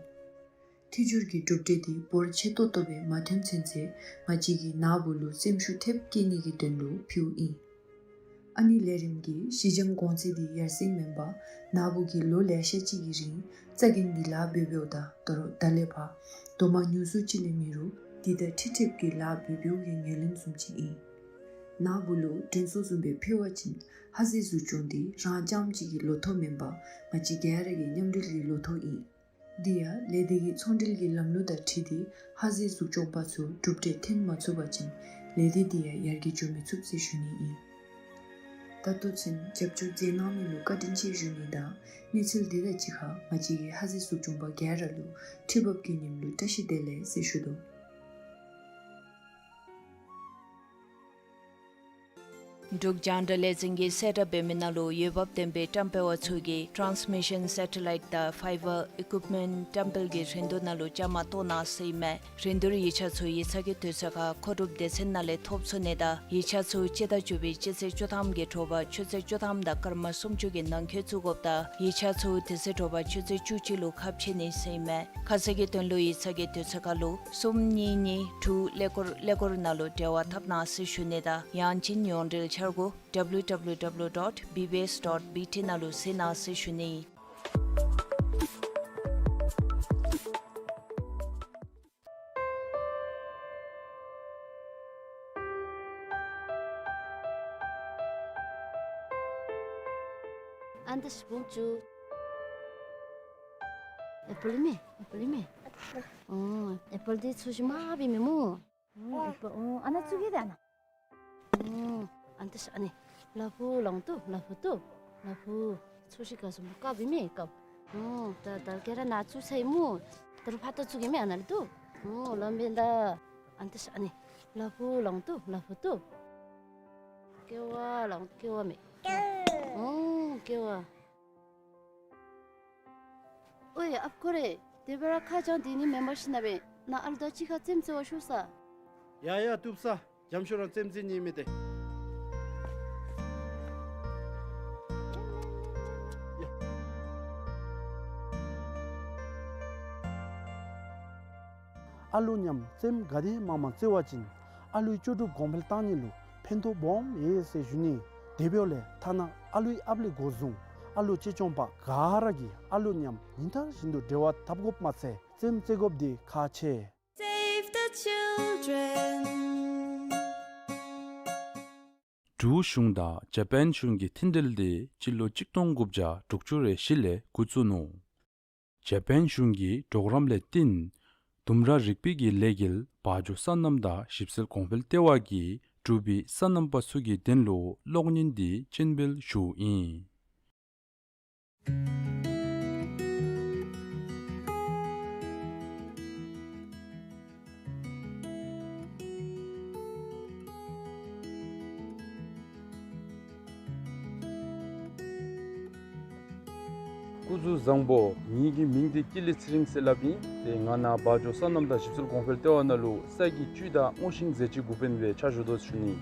འཕྲུལ་སྦྱོར་གྱི་གྲུབ་འབྲས་འདི་འབོར་ཆེ་ཏོག་ཏོ་སྦེ་མ་ཐོན་ཚུན་ཚོད་ང་བཅས་ཀྱིས་ནཱ་བུ་ལུ་སེམས་ཤུགས་ཐེབས་བསྐྱེད་ནི་གི་དོན་ལུ་ཕུལཝ་ཨིན། ཨ་ནི་ལས་རིམ་གྱི་གཞི་འགྱམ་གོང་ཚད་འདི་ཡར་སེང་མེན་པར་ནཱ་བུ་གིས་ལོ་ལེ་ཤ་ཅིག་གི་རིང་རྩ་འགེངས་ཏེ་ལཱ་འབད་འབདཝ་དང་ད་རུང་ད་ལས་ཕར་དོ་མ་ཉུང་སུ་ཅིག་ལས་མེད་རུང་འདི་དང་འཁྲིལ་འཁྲིལཝ་གི་ལཱ་འབད་འབདཝ་གི་ངོས་ལེན་བཟུམ་ཅིག་ཨིན། ནཱ་བུ་ལུ་དྲན་གསོ་བཟུམ་སྦེ་ཕུལ་བ་ཅིན་ཧ་ཟེ་གཟུགས་སྐྱོང་འདི་རང་རྐྱངམ་གཅིག་གི་ལོ་ཐོག་མེན་པར་ང་བཅས་ག་ར་གི་མཉམ་འབྲེལ་གྱི་ལོ་ཐོག་ཨིན། འདི་ཡང་ལས་སྡེ་གི་ཚོང་འབྲེལ་གྱི་ལམ་ལུགས་དང་འཁྲིལ་ཏེ་ཧ་ཟེ་གཟུགས་སྐྱོང་པ་ཚུ་གྲུབ་འབྲས་ཐོན་མ་ཚུགས་པ་ཅིན་ལས་སྡེ་འདི་ཡང་ཡར་རྒྱས་འགྱོ་མི་ཚུགས་ཟེར་ཞུ་ནི་ཨིན། ད་ལྟོ་ཚུན་རྒྱབ་སྐྱོར་མཛད་གནང་མི་ལུ་བཀའ་དྲིན་ཆེ་ཞུ་ནི་དང་གནས་ཚུལ་འདི་དང་གཅིག་ཁར་ང་བཅས་ཀྱི་ཧ་ཟེ་གཟུགས་སྐྱོང་པ་ག་ར་ལུ་ཁྲི་འབབ་ཀྱི་ཉིནམ་ལུ་བཀྲ་ཤིས་བདེ་ལེགས་ཟེར་ཞུ་དོ། འབྲུག་རྒྱང་བསྒྲགས་ལས་འཛིན་གྱིས་གསལ་བསྒྲགས་འབད་མི་ནང་ལུ་འོས་འབབ་ལྡན་པའི་བཀྲམ་སྤེལ་བ་ཚུ་གིས་ཊཱནསི་མི་ཤཱན་སེ་ཊ་ལའིཊ་དང་ཕའི་བར་ཨི་ཀུཡིཔ་མེནཊ་བཀྲམ་སྤེལ་གྱི་རིན་བསྡུར་ནང་ལུ་བཅའ་མར་གཏོགས་གནང་ཟེར་ཨིན་མས། རིན་བསྡུར་ཡིག་ཆ་ཚུ་ཡིག་ཚང་གི་དུས་ཚོད་ཁར་མཁོ་སྒྲུབ་སྡེ་ཚན་ནང་ལས་ཐོབ་ཚུགས་ནི་དང་ཡིག་ཆ་ཚུ་སྤྱི་ཟླ་བཅུ་པའི་སྤྱི་ཚེས་བཅུ་ཐམ་གྱི་དྲོ་པ་ཆུ་ཚོད་བཅུ་ཐམ་དང་སྐར་མ་སུམ་ཅུ་གི་ནང་འཁོད་བཙུགས་དགོཔ་དང་ཡིག་ཆ་ཚུ་དེ་ཚེ་དྲོ་པ་ཆུ་ཚོད་བཅུ་གཅིག་ལུ་ཁ་ཕྱེ་ནི་ཟེར་ཨིན་མས། ཁ་གསལ་གྱི་དོན་ལུ་ཡིག་ཚང་གི་དུས་ཚོད་ཁར་ལུ་གསུམ་གཉིས་གཉིས་དྲུག་ཀླད་ཀོར་ཀླད་ཀོར་ནང་ལུ་འབྲེལ་བ་འཐབ་གནང་ཟེར་ཞུ་ནི་དང་ཡང་ཅིན་ཡོངས་འབྲེལ་འཆར་སྒོ་W W W dot B B S dot B T ནང་ལུ་གཟིགས་གནང་ཟེར་ཞུ་ནི། ཨ་ནི་ད་སྤུངས་བཅུག། ཨེ་པཱལ་མེན། ཨེ་པཱལ་མེན། ཨོ་ཨེ་པཱལ་འདི་ཚོས་ཤིག་མ་འབད་མི་སྨོ། ཨོ་ཨེ་པཱལ། ཨོ་ཨ་ནཱ་བཙུགས་གེ་ད་ཨ་ནཱ། ཨོ་ཨ་ནི་ད་ཤ་ཨ་ནི་ལ་ཕུག་ལང་ཏོ་ལ་ཕུག་ཏོ་ལ་ཕུག་ཚོས་ཤིག་ག་སོང་བཀབ་འབད་མི་བཀབ། ཨོ་ད་ད་ཁྱོད་ར་ནཱ་བཙུགས་ཚར་ཡི་སྨོ། ད་རུང་ཕར་ད་བཙུགས་གེ་མེན་ཨ་ནཱ་ལུ་ཏོ། ཨོ་ལམ་འབདན་ད་ཨ་ནི་ད་ཤ་ཨ་ནི་ལ་ཕུག་ལང་ཏོ་ལ་ཕུག་ཏོ། ཀེ་བ་ལང་ཀེ་བ་མེན། ཨོ་ཀེ་བ། ཨོའི་ཨཔ་ཁོ་རེ། དེ་སྦེ་ར་ཁ་བྱང་དེ་ནི་མེན་པར་ཤེས་ན་འབད་ནཱ་ཨ་ལུ་དང་གཅིག་ཁར་རྩེདམོ་རྩེ་བར་ཤོག་ས། ཡ་ཡ་བཏུབ་ས། འཇམ་ཤོས་རང་རྩེདམོ་རྩེ་ནི་མེད་དེ། ཨ་ལུ་མཉམ་རྩེདམོ་ག་དེ་མང་མང་རྩེ་བ་ཅིན་ཨ་ལུའི་ལྕོགས་གྲུབ་གོང་འཕེལ་གཏང་ནི་ལུ་ཕན་ཐོགས་སྦོམ་ཡོད་ཟེར་ཞུ་ནི། དེ་འབདཝ་ལས་ཐ་ན་ཨ་ལུའི་ཨཔ་ལས་འགོ་བཟུང་ཨ་ལུ་གཅེས་སྐྱོང་པ་ག་ར་གིས་ཨ་ལུ་མཉམ་ཉིན་ལྟར་བཞིན་དུ་འབྲེལ་བ་འཐབ་དགོཔ་མ་ཚད་རྩེདམོ་རྩེ་དགོཔ་འདི་ཁག་ཆེ། Save the Children། འབྲུག་གཞུང་དང་ཇ་པཱན་གཞུང་གི་མཐུན་འབྲེལ་དེ་སྤྱི་ལོ་གཅིག་སྟོང་དགུ་བརྒྱ་དྲུག་ཅུ་རེ་བཞི་ལས་འགོ་བཙུགས་ནུག། ཇ་པཱན་གཞུང་གི་གྲོགས་རམ་ལས་བརྟེན་ལྡུམ་ར་རིག་པའི་གི་ལས་འགུལ་བ་འཇོ་སོ་ནམ་དང་ཞིབ་འཚོལ་གོང་འཕེལ་ལྟེ་བ་གིས་འབྲུག་པའི་སོ་ནམ་པ་ཚུ་གི་དོན་ལུ་གློག་བརྙན་འདི་སྤྱན་འབུལ་ཞུཝ་ཨིན། སྐུ་གཟུགས་བཟང་པོ། ངེའི་གི་མིང་འདི་ཀུན་ལེགས་ཚེ་རིང་ཟེར་སླབ་ཨིན། ཏེ་ང་ནཱ་བ་འཇོ་སོ་ནམ་དང་ཞིབ་འཚོལ་གོང་འཕེལ་ལྟེ་བ་ནང་ལུ་ས་ཀྱི་བཅུད་དང་རྔོ་ཤིང་རྫས་ཅིག་འགོ་དཔོན་སྦེ་ཕྱག་ཞུ་དོ་ཟེར་ཞུ་ནི།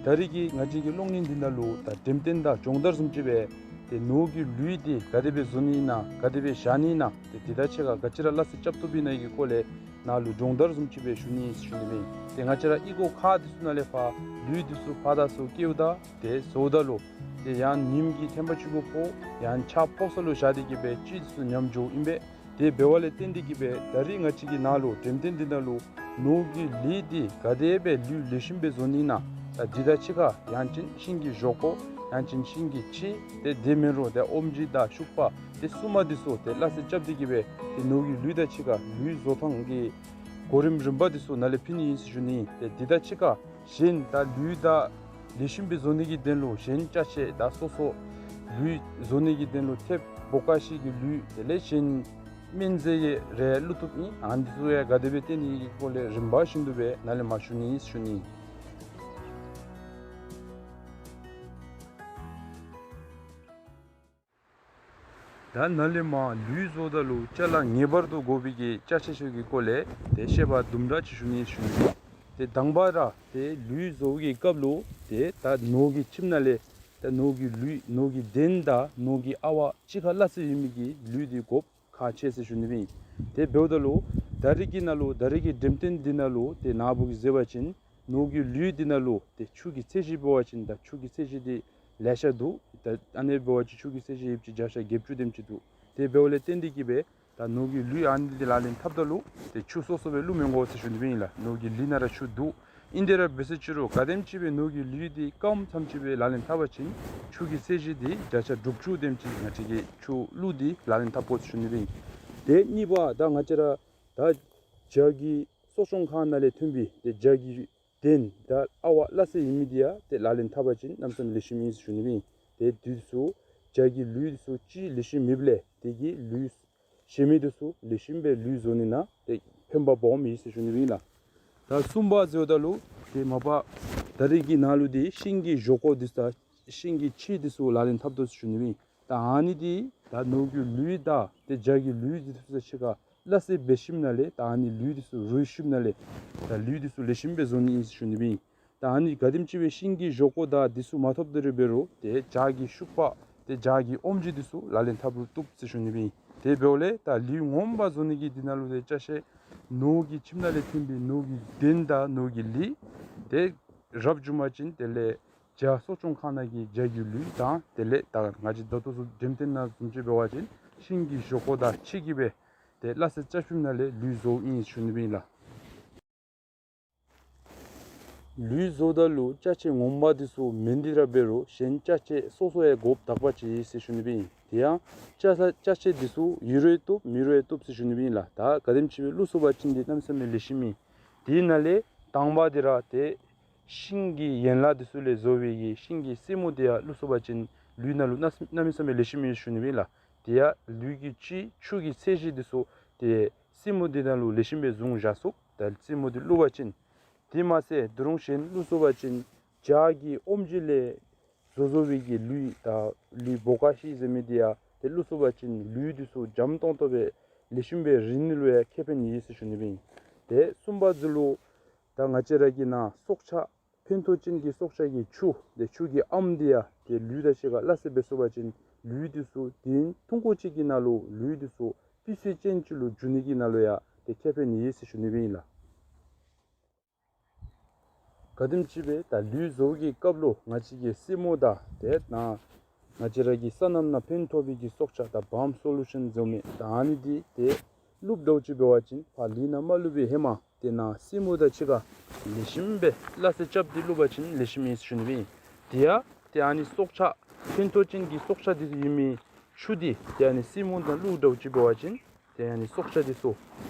ད་རིས་ཀྱི་ང་བཅས་ཀྱི་གློག་བརྙན་འདི་ནང་ལུ་ད་འགྲེམས་སྟོན་དང་སྦྱོང་བརྡར་བཟུམ་ཅིག་སྦེ་ཏེ་ནོར་གྱི་ལུད་འདི་ག་དེ་སྦེ་བཟོ་ནི་ཨིན་ན་ག་དེ་སྦེ་བཞག་ནི་ཨིན་ན་ཏེ་འདི་དང་གཅིག་ཁར་ག་ཅི་ར་སླ་བསྲེ་རྐྱབ་བཏུབ་ཨིན་ན་གི་སྐོར་ལས་ནཱ་ལུ་སྦྱོང་བརྡར་བཟུམ་ཅིག་སྦེ་ཞུ་ནི་ཨིན་ཟེར་ཞུ་ནི་ཨིན། ཏེ་ང་བཅས་ར་ཨི་ཁོག་ཁ་འདི་ཚུ་ནང་ལས་ཕར་ལུད་འདི་ཚུ་ཕར་དང་ཚུར་བཀལཝ་ད་ཏེ་བཟོཝ་ད་ལུ་ཏེ་ཡང་ཉིམ་གྱིས་ཐན་པ་ཅིག་གུ་ཕོག་ཡང་ཆརཔ་ཕོག་ས་ལུ་བཞག་སྟེ་གི་སྦེ་ཅིག་འདི་ཚུ་ཉམས་འགྱོཝ་ཨིན་པས། དེ་འབདཝ་ལས་བརྟེན་ཏེ་གི་སྦེ་ད་རིས་ང་བཅས་ཀྱིས་ནཱ་ལུ་འགྲེམས་སྟོན་འདི་ནང་ལུ་ནོར་གྱི་ལུད་འདི་ག་དེ་སྦེ་ལུད་ལེགས་ཤོམ་སྦེ་བཟོ་ནི་ཨིན་ན། ད་འདི་དང་གཅིག་ཁར་ཡང་ཅིན་ཤིང་གི་ཞོག་ཁོག་ཡང་ཅིན་ཤིང་གི་ཕྱེ་ཏེ་དེ་མེན་རུང་ཏེ་ཨོམ་ཇི་དང་ཤུག་པ་ཏེ་སྲུ་མ་འདི་ཚུ་ཏེ་སླ་བསྲེ་རྐྱབ་སྟེ་གི་སྦེ་ཏེ་ནོར་གྱི་ལུད་དང་གཅིག་ཁར་ལུད་བཟོ་ཐངས་ཀྱི་གོ་རིམ་རིམ་པ་འདི་ཚུ་ནཱ་ལས་ཕུལ་ནི་ཨིན་ཟེར་ཞུ་ནི། ཏེ་འདི་དང་གཅིག་ཁར་གཞན་ད་ལུད་ད་ལེགས་ཤོམ་སྦེ་བཟོ་ནི་གི་དོན་ལུ་གཞན་ཅ་ཆས་ད་སོ་སོ་ལུད་བཟོ་ནི་གི་དོན་ལུ་ཐེབས་བོ་ཀ་ཤི་གི་ལུད་དེ་ལས་གཞན་སྨན་རྫས་ཡང་རེ་བླུག་བཏུབ་ཨིན། ཨ་ནི་ཚུ་ཡང་ག་དེ་སྦེ་བཏོན་ནི་གི་སྐོར་ལས་རིམ་པ་བཞིན་དུ་སྦེ་ནཱ་ལས་མར་ཞུ་ནི་ཨིན་ཟེར་ཞུ་ནི། ད་ནཱ་ལས་མར་ལུད་བཟོཝ་ད་ལུ་ཅ་ལ་ངེས་པར་དུ་དགོ་པའི་གི་ཅ་ཆས་ཚུ་གི་སྐོར་ལས་ཏེ་བཤད་པ་དུམ་གྲ་ཅིག་ཞུ་ནི་ཞུ་ནི། ཏེ་དང་པ་ར་ཏེ་ལུད་བཟོ་བའི་གི་སྐབས་ལུ་ཏེ་ད་ནོར་གྱི་ཁྱིམ་ནང་ལས་ད་ནོར་གྱི་ལུད་ནོར་གྱི་གདན་དང་ནོར་གྱི་ཨ་ཝ་གཅིག་ཁར་སླ་བསྲེ་ཡོད་མི་གི་ལུད་འདི་དགོཔ་ཁག་ཆེ་ཟེར་ཞུ་ནི་ཨིན། དེ་འབདཝ་ད་ལུ་ད་རིས་ཀྱི་ནང་ལུ་ད་རིས་ཀྱི་འགྲེམས་སྟོན་འདི་ནང་ལུ་ཏེ་ནཱ་བུ་གིས་གཟིགས་པ་ཅིན་ནོར་གྱི་ལུད་འདི་ནང་ལུ་ཏེ་ཆུ་གི་ཚད་གཞི་འབད་བ་ཅིན་ད་ཆུ་གི་ཚད་གཞི་འདི་ལེ་ཤ་འདུག། ད་ཨ་ནི་འབད་བ་ཅིན་ཆུ་གི་ཚད་གཞི་ཡོདཔ་ཅིག་བརྒྱ་ཆ་བརྒྱད་ཅུ་དེམ་ཅིག་འདུག། དེ་འབདཝ་ལས་བརྟེན་ཏེ་གི་སྦེ་ད་ནོར་གྱི་ལུད་ཨ་ནི་འདི་ལག་ལེན་འཐབ་ད་ལུ་ཏེ་ཆུ་སོ་སོ་སྦེ་བླུག་མི་དགོ་ཟེར་ཞུ་ནི་ཨིན་ལགས། ནོར་གྱི་ལུད་ནང་ར་ཆུ་འདུག། ཨིན་དེ་ར་འབད་ཟེར་ཅི་རུང་ག་དེམ་ཅིག་སྦེ་ནོར་གྱི་ལུད་འདི་སྐམ་ཙམ་ཅིག་སྦེ་ལག་ལེན་འཐབ་པ་ཅིན་ཆུ་གི་ཚད་གཞི་འདི་བརྒྱ་ཆ་དྲུག་ཅུ་དེམ་ཅིག་ང་བཅས་ཀྱིས་ཆུ་བླུགས་ཏེ་ལག་ལེན་འཐབ་དགོ་ཟེར་ཞུ་ནི་ཨིན། དེ་གཉིས་པ་ད་ང་བཅས་ར་ད་ཇ་གི་གསོ་སྐྱོང་ཁང་ནང་ལས་ཐོན་པའི་ཏེ་ཇ་གི་གདན་དང་ཨ་ཝ་སླ་བསྲེ་ཡོད་མི་འདི་ཡང་ཏེ་ལག་ལེན་འཐབ་པ་ཅིན་གནམ་མེད་ས་མེད་ལེགས་ཤོམ་ཨིན་ཟེར་ཞུ་ནི་ཨིན། ཏེ་འདི་ཚུ་ཇ་གི་ལུད་འདི་ཚུ་ཅིག་ལེགས་ཤོམ་མེདཔ་ལས་དེ་གིས་ལུད་གཞན་མི་འདི་ཚུ་ལེགས་ཤོམ་སྦེ་ལུད་བཟོ་ནི་ནང་ཏེ་ཕན་པ་སྦོམ་ཡོད་ཟེར་ཞུ་ནི་ཨིན་ལགས། ད་གསུམ་པ་ཟེརཝ་ད་ལུ་ཏེ་མ་པ་ད་རིས་ཀྱི་ནང་ལུ་ཏེ་ཤིང་གི་ཞོག་ཁོག་འདི་ཚུ་དང་ཤིང་གི་ཕྱེ་འདི་ཚུ་ལག་ལེན་འཐབ་དོ་ཟེར་ཞུ་ནི་ཨིན། ད་ཨ་ནི་འདི་ད་ནོར་གྱི་ལུད་དང་ཏེ་ཇ་གི་ལུད་འདི་ཚུ་དང་གཅིག་ཁར་སླ་བསྲེ་འབད་ཞིནམ་ལས་ད་ཨ་ནི་ལུད་འདི་ཚུ་རུལ་ཞིནམ་ལས་ད་ལུད་འདི་ཚུ་ལེགས་ཤོམ་སྦེ་བཟོ་ནི་ཨིན་ཟེར་ཞུ་ནི་ཨིན། ད་ཨ་ནི་ག་དེམ་ཅིག་སྦེ་ཤིང་གི་ཞོག་ཁོག་དང་འདི་ཚུ་མ་ཐོབ་དེ་ར་འབད་རུང་ཏེ་ཇ་གི་ཤུག་པ་ཏེ་ཇ་གི་ཨོམ་ཇི་འདི་ཚུ་ལག་ལེན་འཐབ་རུང་བཏུབ་ཟེར་ཞུ་ནི་ཨིན། དེ་འབདཝ་ལས་ད་ལུད་ངོ་མ་བཟོ་ནི་གི་འདི་ནང་ལུ་ཏེ་ཅ་ཆས་ནོར་གྱི་ཁྱིམ་ནང་ལས་ཐོན་པའི་ནོར་གྱི་གདན་དང་ནོར་གྱི་ལུད་དེ་རབ་བྱུང་པ་ཅིན་དེ་ལས་ཇ་གསོ་སྐྱོང་ཁང་ནང་གི་ཇ་གི་ལུད་དང་དེ་ལས་ད་ང་བཅས་ད་ལྟོ་ཚུ་འགྲེམས་སྟོན་ནང་བཟུམ་ཅིག་འབད་བ་ཅིན་ཤིང་གི་ཞོག་ཁོག་དང་གཅིག་ཁར་སྦེ་ཏེ་སླ་བསྲེ་རྐྱབ་ཞིནམ་ལས་ལུད་བཟོཝ་ཨིན་ཟེར་ཞུ་ནི་ཨིན་ལགས། ལུད་བཟོཝ་ད་ལུ་ཅ་ཆས་ངོ་མ་འདི་ཚུ་མེན་ཏེ་ར་འབད་རུང་གཞན་ཅ་ཆས་སོ་སོ་ཡང་དགོཔ་དག་པ་ཅིག་ཨིན་ཟེར་ཞུ་ནི་ཨིན། དེ་ཡང་ཅ་ས་ཅ་ཆས་འདི་ཚུ་ཡོད་རུང་བཏུབ་མེད་རུང་བཏུབ་ཟེར་ཞུ་ནི་སྦེ་ཨིན་ལགས། ད་ག་དེམ་ཅིག་སྦེ་བླུག་ཚུགས་པ་ཅིན་འདི་གནམ་མེད་ས་མེད་ལེགས་ཤོམ་ཨིན། དེ་ནང་ལས་དང་པ་འདི་ར་ཏེ་ཤིང་གི་ཡན་ལག་འདི་ཚུ་ལས་བཟོ་བའི་གི་ཤིང་གི་སེན་མོ་འདི་ཡང་བླུག་ཚུགས་པ་ཅིན་ལུས་ནང་ལུ་གནམ་མེད་ས་མེད་ལེགས་ཤོམ་ཨིན་ཞུ་ནི་སྦེ་ཨིན་ལགས། དེ་ཡང་ལུས་ཀྱི་ཆུ་ཆུ་གི་ཚད་གཞི་འདི་ཚུ་ཏེ་སེན་མོ་འདི་ནང་ལུ་ལེགས་ཤོམ་སྦེ་བཟུང་བཞག་ཚུགས། ད་སེན་མོ་འདི་བླུག་པ་ཅིན། དེ་མ་ཚད་དོ་རུང་གཞན་བླུག་ཚུགས་པ་ཅིན་བྱ་གི་ཨོམ་ཆི་ལས་བཟོ་བཟོ་བའི་གི་ལུད་དང་ལུད་བོ་ཀ་ཤི་ཟེར་མི་འདི་ཡང་ཏེ་བླུག་ཚུགས་པ་ཅིན་ལུད་འདི་ཚུ་འཇམ་ཏོང་ཏོ་སྦེ་ལེགས་ཤོམ་སྦེ་རིལ་ནི་ལུ་ཡང་ཁེ་ཕན་ཡོད་ཟེར་ཞུ་ནི་སྦེ་ཨིན། ཏེ་གསུམ་པ་ཚུ་ལུ་ད་ང་བཅས་ར་གི་ནཱ་སྲོག་ཆགས་ཕན་ཐོགས་ཅན་གྱི་སྲོག་ཆགས་ཀྱི་ཆུ་ཏེ་ཆུ་གི་ཨམ་འདི་ཡང་ཏེ་ལུད་དང་གཅིག་ཁར་སླ་བསྲེ་འབད་ཚུགས་པ་ཅིན་ལུད་འདི་ཚུ་དུས་ཡུན་ཐུང་ཀུ་ཅིག་གི་ནང་ལུ་ལུད་འདི་ཚུ་སྤུས་ཚད་ཅན་ཅིག་ལུ་འགྱུར་ནི་གི་ནང་ལུ་ཡང་ཏེ་ཁེ་ཕན་ཡོད་ཟེར་ཞུ་ནི་སྦེ་ཨིན་ལགས། ག་དེམ་ཅིག་སྦེ་ད་ལུད་བཟོ་བའི་གི་སྐབས་ལུ་ང་བཅས་ཀྱི་སེན་མོ་དང་ཏེ་ནཱ་ང་བཅས་ར་གི་སོ་ནམ་ནང་ཕན་ཐོགས་པའི་གི་སྲོག་ཆགས་དང་བམ་སོ་ལུ་ཤཱན་བཟོ་མི་ད་ཨ་ནི་འདི་ཏེ་བླུགཔ་འདྲཝ་ཅིག་འབད་བ་ཅིན་ཕར་ལུད་ནང་མ་བླུག་པའི་ཧེ་མ་ཏེ་ནཱ་སེན་མོ་དང་གཅིག་ཁར་ལེགས་ཤོམ་སྦེ་སླ་བསྲེ་རྐྱབ་སྟེ་བླུག་པ་ཅིན་ལེགས་ཤོམ་ཨིན་ཟེར་ཞུ་ནི་སྦེ་ཨིན། དེ་ཡང་ཏེ་ཨ་ནི་སྲོག་ཆགས་ཕན་ཐོགས་ཅན་གྱི་སྲོག་ཆགས་འདི་ཚུ་ཡོད་མི་ཆུ་འདི་ཏེ་ཨ་ནི་སེན་མོ་ནང་བླུགཔ་འདྲཝ་ཅིག་འབད་བ་ཅིན་ཏེ་ཨ་ནི་སྲོག་ཆགས་འདི་ཚུ་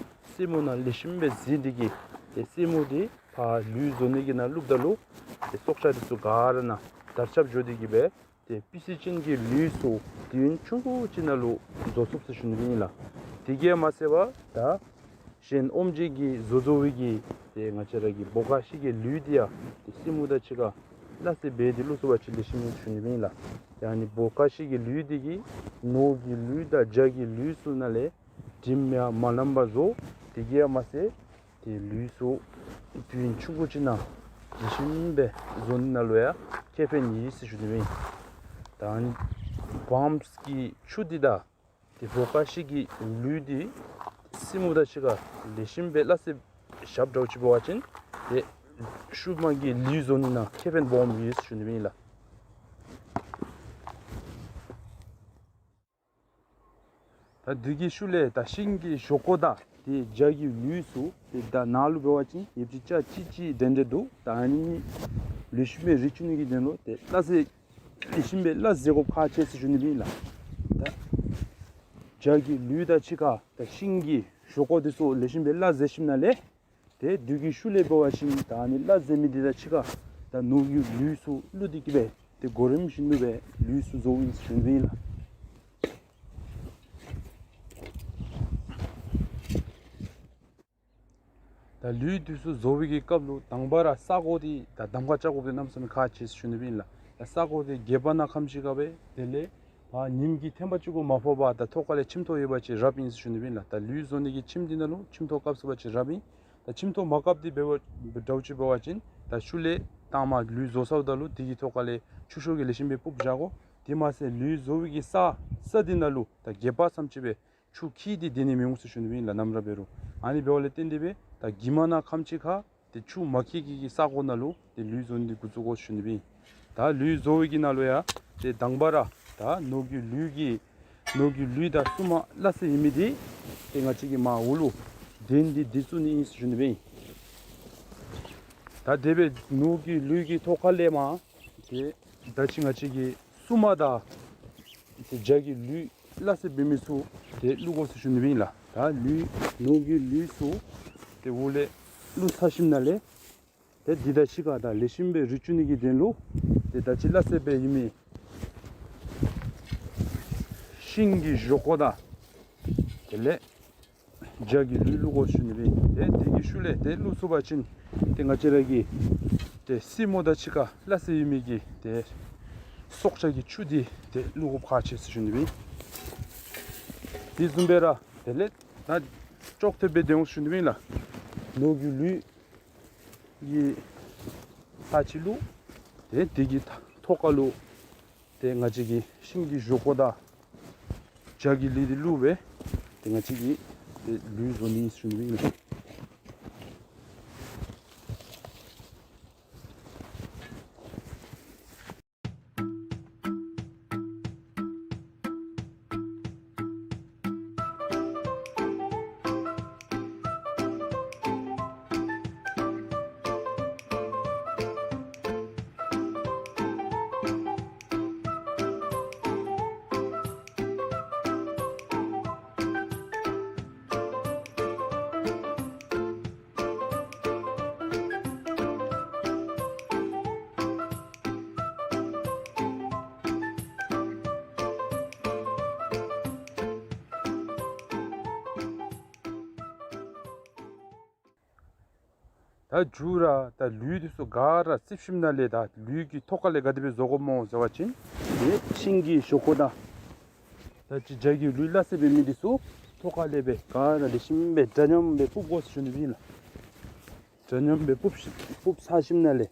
སེན་མོ་ནང་ལེགས་ཤོམ་སྦེ་འཛུལ་ཏེ་གིས་ཏེ་སེན་མོ་འདི་ཕར་ལུད་བཟོ་ནི་གི་ནང་བླུགཔ་ད་ལུ་ཏེ་སྲོག་ཆགས་འདི་ཚུ་ག་ར་ནཱ་དར་ཁྱབ་འགྱོ་སྟེ་གིས་སྦེ་ཏེ་སྤུས་ཚད་ཅན་གྱི་ལུད་ཚུ་དུས་ཡུན་ཆུང་ཀུ་ཅིག་ནང་ལུ་བཟོ་ཚུགས་ཟེར་ཞུ་ནི་སྦེ་ཨིན་ལགས། དེ་གིས་མ་ཚད་པར་ད་གཞན་ཨོམ་ཆི་གི་བཟོ་བཟོ་བའི་གི་ཏེ་ང་བཅས་ར་གི་བོ་ཀ་ཤི་གི་ལུད་འདི་ཡང་ཏེ་སེན་མོ་དང་གཅིག་ཁར་སླ་བསྲེ་འབད་དེ་བླུག་ཚུགས་པ་ཅིན་ལེགས་ཤོམ་ཨིན་ཟེར་ཞུ་ནི་སྦེ་ཨིན་ལགས། ཏེ་ཨ་ནི་བོ་ཀ་ཤི་གི་ལུད་འདི་གིས་ནོར་གྱི་ལུད་དང་བྱ་གི་ལུད་ཚུ་ནང་ལས་དྲིམ་ཡང་མ་ལངམ་པར་བཟོ། དེ་གིས་མ་ཚད་ཏེ་ལུད་ཚུ་དུས་ཡུན་ཆུང་ཀུ་ཅིག་ནང་ལེགས་ཤོམ་སྦེ་བཟོ་ནི་ནང་ལུ་ཡང་ཁེ་ཕན་ཡོད་ཟེར་ཞུ་ནི་སྦེ་ཨིན། ད་ཨ་ནི་བམ་གྱི་ཆུ་འདི་དང་ཏེ་བོ་ཀ་ཤི་གི་ལུད་འདི་སེན་མོ་དང་གཅིག་ཁར་ལེགས་ཤོམ་སྦེ་སླ་བསྲེ་བཞགཔ་འདྲཝ་ཅིག་འབད་བ་ཅིན་ཏེ་ཤུལ་མ་གི་ལུད་བཟོ་ནི་ནང་ཁེ་ཕན་སྦོམ་ཡོད་ཟེར་ཞུ་ནི་སྦེ་ཨིན་ལགས། ད་དེ་གི་ཤུལ་ལས་ད་ཤིང་གི་ཞོག་ཁོག་དང་ཏེ་བྱ་གི་ལུད་ཚུ་ཏེ་ད་ནཱ་ལུ་འབད་བ་ཅིན་ཡོདཔ་ཅིག་ཅ་ཅིག་ཅིག་འདྲན་འདྲ་འདུག། ད་ཨ་ནི་ལེགས་ཤོམ་སྦེ་རི་ཆུ་ནི་གི་དོན་ལུ་ཏེ་སླ་བསྲེ་ལེགས་ཤོམ་སྦེ་སླ་བསྲེ་དགོཔ་ཁག་ཆེ་ཟེར་ཞུ་ནི་སྦེ་ཨིན་ལགས། ད་བྱ་གི་ལུད་དང་གཅིག་ཁར་ད་ཤིང་གི་ཞོག་ཁོག་འདི་ཚུ་ལེགས་ཤོམ་སྦེ་སླ་བསྲེ་ཞིནམ་ལས་ཏེ་དེ་གི་ཤུལ་ལས་འབད་བ་ཅིན་ད་ཨ་ནི་སླ་བསྲེ་མི་འདི་དང་གཅིག་ཁར་ད་ནོར་གྱི་ལུད་ཚུ་བླུགས་ཏེ་གིས་སྦེ་ཏེ་གོ་རིམ་བཞིན་དུ་སྦེ་ལུད་ཚུ་བཟོཝ་ཨིན་ཟེར་ཞུ་ནི་སྦེ་ཨིན་ལགས། ད་ལུད་འདི་ཚུ་བཟོ་བའི་གི་སྐབས་ལུ་དང་པ་ར་ས་གོ་འདི་ད་གདམ་ཁ་རྐྱབ་དགོཔ་འདི་གནམ་མེད་ས་མེད་ཁག་ཆེ་ཟེར་ཞུ་ནི་སྦེ་ཨིན་ལགས། ད་ས་གོ་འདི་སྒལ་པ་ནང་ཁམས་ཅིག་ཁར་སྦེ་དེ་ལས་ཕར་ཉིམ་གྱི་ཐེམ་པ་ཅིག་གུ་མ་ཕོག་པར་ད་ཐོག་ཁ་ལས་ཁྱིམ་ཐོག་ཡོད་པ་ཅིན་རབ་ཨིན་ཟེར་ཞུ་ནི་སྦེ་ཨིན་ལགས། ད་ལུད་བཟོ་ནི་གི་ཁྱིམ་འདི་ནང་ལུ་ཁྱིམ་ཐོག་བཀབ་ཚུགས་པ་ཅིན་རབ་ཨིན། ད་ཁྱིམ་ཐོག་མ་བཀབ་སྟེ་འབད་བ་འདྲཝ་ཅིག་འབད་བ་ཅིན་ད་ཤུལ་ལས་ལྟག་མ་ལུད་བཟོ་ཚརཝ་ད་ལུ་དེ་གི་ཐོག་ཁ་ལས་ཆུ་ཤོག་གིས་ལེགས་ཤོམ་སྦེ་སྤུབས་བཞག་དགོ། དེ་མ་ཚད་ལུད་བཟོ་བའི་གི་ས་ས་འདི་ནང་ལུ་ད་སྒལ་པ་ཙམ་ཅིག་སྦེ་ཆུ་འཁྱིལ་ཏེ་སྡོད་ནི་མི་འོང་ཟེར་ཞུ་ནི་སྦེ་ཨིན་ལགས། ནམ་ར་འབད་རུང་ཨ་ནི་འབདཝ་ལས་བརྟེན་ཏེ་སྦེ་ད་གྱི་མ་ནང་ཁམས་ཅིག་ཁར་ཏེ་ཆུ་མ་འཁྱིལ་གྱི་གི་ས་གོ་ནང་ལུ་ཏེ་ལུད་བཟོ་ནི་འདི་འགོ་བཙུགས་དགོ་ཟེར་ཞུ་ནི་སྦེ་ཨིན། ད་ལུད་བཟོ་བའི་གི་ནང་ལུ་ཡང་ཏེ་དང་པ་ར་ད་ནོར་གྱི་ལུད་ཀྱི་ནོར་གྱི་ལུད་དང་སྲུབ་མ་སླ་བསྲེ་ཡོད་མི་འདི་ཏེ་ང་བཅས་ཀྱིས་མར་འོག་ལུ་གདན་འདི་འདི་བཙུགས་ནི་ཨིན་ཟེར་ཞུ་ནི་སྦེ་ཨིན། ད་དེ་སྦེ་ནོར་གྱི་ལུད་ཀྱི་ཐོག་ཁ་ལས་མར་ཏེ་ད་ཅི་ང་བཅས་ཀྱིས་སྲུབ་མ་དང་ཏེ་བྱ་གི་ལུད་སླ་བསྲེ་འབད་མི་ཚུ་ཏེ་བླུག་དགོ་ཟེར་ཞུ་ནི་སྦེ་ཨིན་ལགས། ད་ལུད་ནོར་གྱི་ལུད་ཚུ་ཏེ་འོག་ལས་བླུག་ཚར་ཞིནམ་ལས་ཏེ་འདི་དང་གཅིག་ཁར་ད་ལེགས་ཤོམ་སྦེ་རི་ཆུ་ནི་གི་དོན་ལུ་ཏེ་ད་ཅི་སླ་བསྲེ་འབད་ཡོད་མི་ཤིང་གི་ཞོག་ཁོག་དང་དེ་ལས་བྱ་གི་ལུད་བླུག་དགོ་ཟེར་ཞུ་ནི་སྦེ་ཨིན། ཏེ་དེ་གི་ཤུལ་ལས་ཏེ་བླུག་ཚུགས་པ་ཅིན་ཏེ་ང་བཅས་ར་གི་ཏེ་སེན་མོ་དང་གཅིག་ཁར་སླ་བསྲེ་ཡོད་མི་གི་ཏེ་སྲོག་ཆགས་ཀྱི་ཆུ་འདི་ཏེ་བླུག་དགོཔ་ཁག་ཆེ་ཟེར་ཞུ་ནི་སྦེ་ཨིན། དེ་བཟུམ་སྦེ་ར་དེ་ལས་ད་ཅོག་འཐདཔ་སྦེ་སྡོད་འོང་ཟེར་ཞུ་ནི་སྦེ་ཨིན་ལགས། ནོར་གྱི་ལུད་ཀྱི་ས་ཅིག་བླུག། ཏེ་དེ་གི་ཐོག་ཁ་ལུ་ཏེ་ང་བཅས་ཀྱི་ཤིང་གི་ཞོག་ཁོག་དང་བྱ་གི་ལུད་འདི་བླུག་སྦེ་ཏེ་ང་བཅས་ཀྱིས་ཏེ་ལུད་བཟོ་ནི་ཟེར་ཞུ་ནི་སྦེ་ཨིན་ལགས། ད་མཇུག་ར་ད་ལུད་འདི་ཚུ་ག་ར་རྩིགཔ་ཞིནམ་ལས་ད་ལུད་ཀྱི་ཐོག་ཁ་ལས་ག་དེ་སྦེ་བཟོ་དགོཔ་སྨོ་ཟེར་བ་ཅིན། ཏེ་ཤིང་གི་ཞོག་ཁོག་དང་ད་ཅི་རྒྱ་གི་ལུད་སླ་བསྲེ་འབད་མི་འདི་ཚུ་ཐོག་ཁ་ལས་སྦེ་ག་ར་ལེགས་ཤོམ་སྦེ་འདྲ་མཉམ་སྦེ་སྤུབ་དགོ་ཟེར་ཞུ་ནི་ཨིན་ལགས། འདྲ་མཉམ་སྦེ་སྤུབ་ཤི་སྤུབ་ཚར་ཞིནམ་ལས་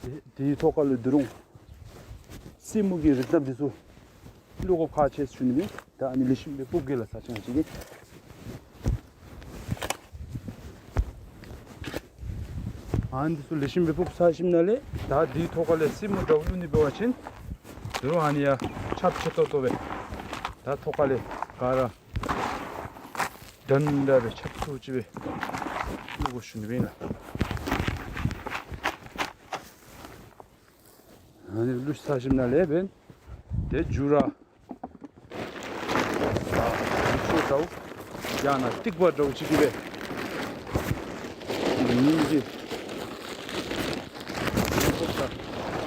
ཏེ་དེའི་ཐོག་ཁ་ལུ་ད་རུང་སེན་མོ་གི་རིགས་ཐབས་འདི་ཚུ་བླུག་དགོཔ་ཁག་ཆེ་ཟེར་ཞུ་ནི་ཨིན། ད་ཨ་ནི་ལེགས་ཤོམ་སྦེ་སྤུབ་གེ་ལགས་ས་ཆ་ང་བཅས་ཀྱིས། ཨ་ནི་འདི་ཚུ་ལེགས་ཤོམ་སྦེ་སྤུབ་ཚར་ཞིནམ་ལས་ད་དེའི་ཐོག་ཁ་ལས་སེན་མོ་འདྲཝ་བླུག་ནི་འབད་བ་ཅིན་ད་རུང་ཨ་ནི་ཡང་ཁྱབ་ཆེ་ཏོག་ཏོ་སྦེ་ད་ཐོག་ཁ་ལས་ག་ར་འདྲན་འདྲ་སྦེ་ཁྱབ་ཚུགསཔ་ཅིག་སྦེ་བླུག་དགོ་ཟེར་ཞུ་ནི་ཨིན་ལགས། ཨ་ནི་བླུགས་ཚར་ཞིནམ་ལས་འབདན་ཏེ་མཇུག་ར་ཡུ་ཤོ་འདྲཝ་ཡང་ན་ཏིག་པ་འདྲཝ་ཅིག་གིས་སྦེ་ཉིམ་གྱིས་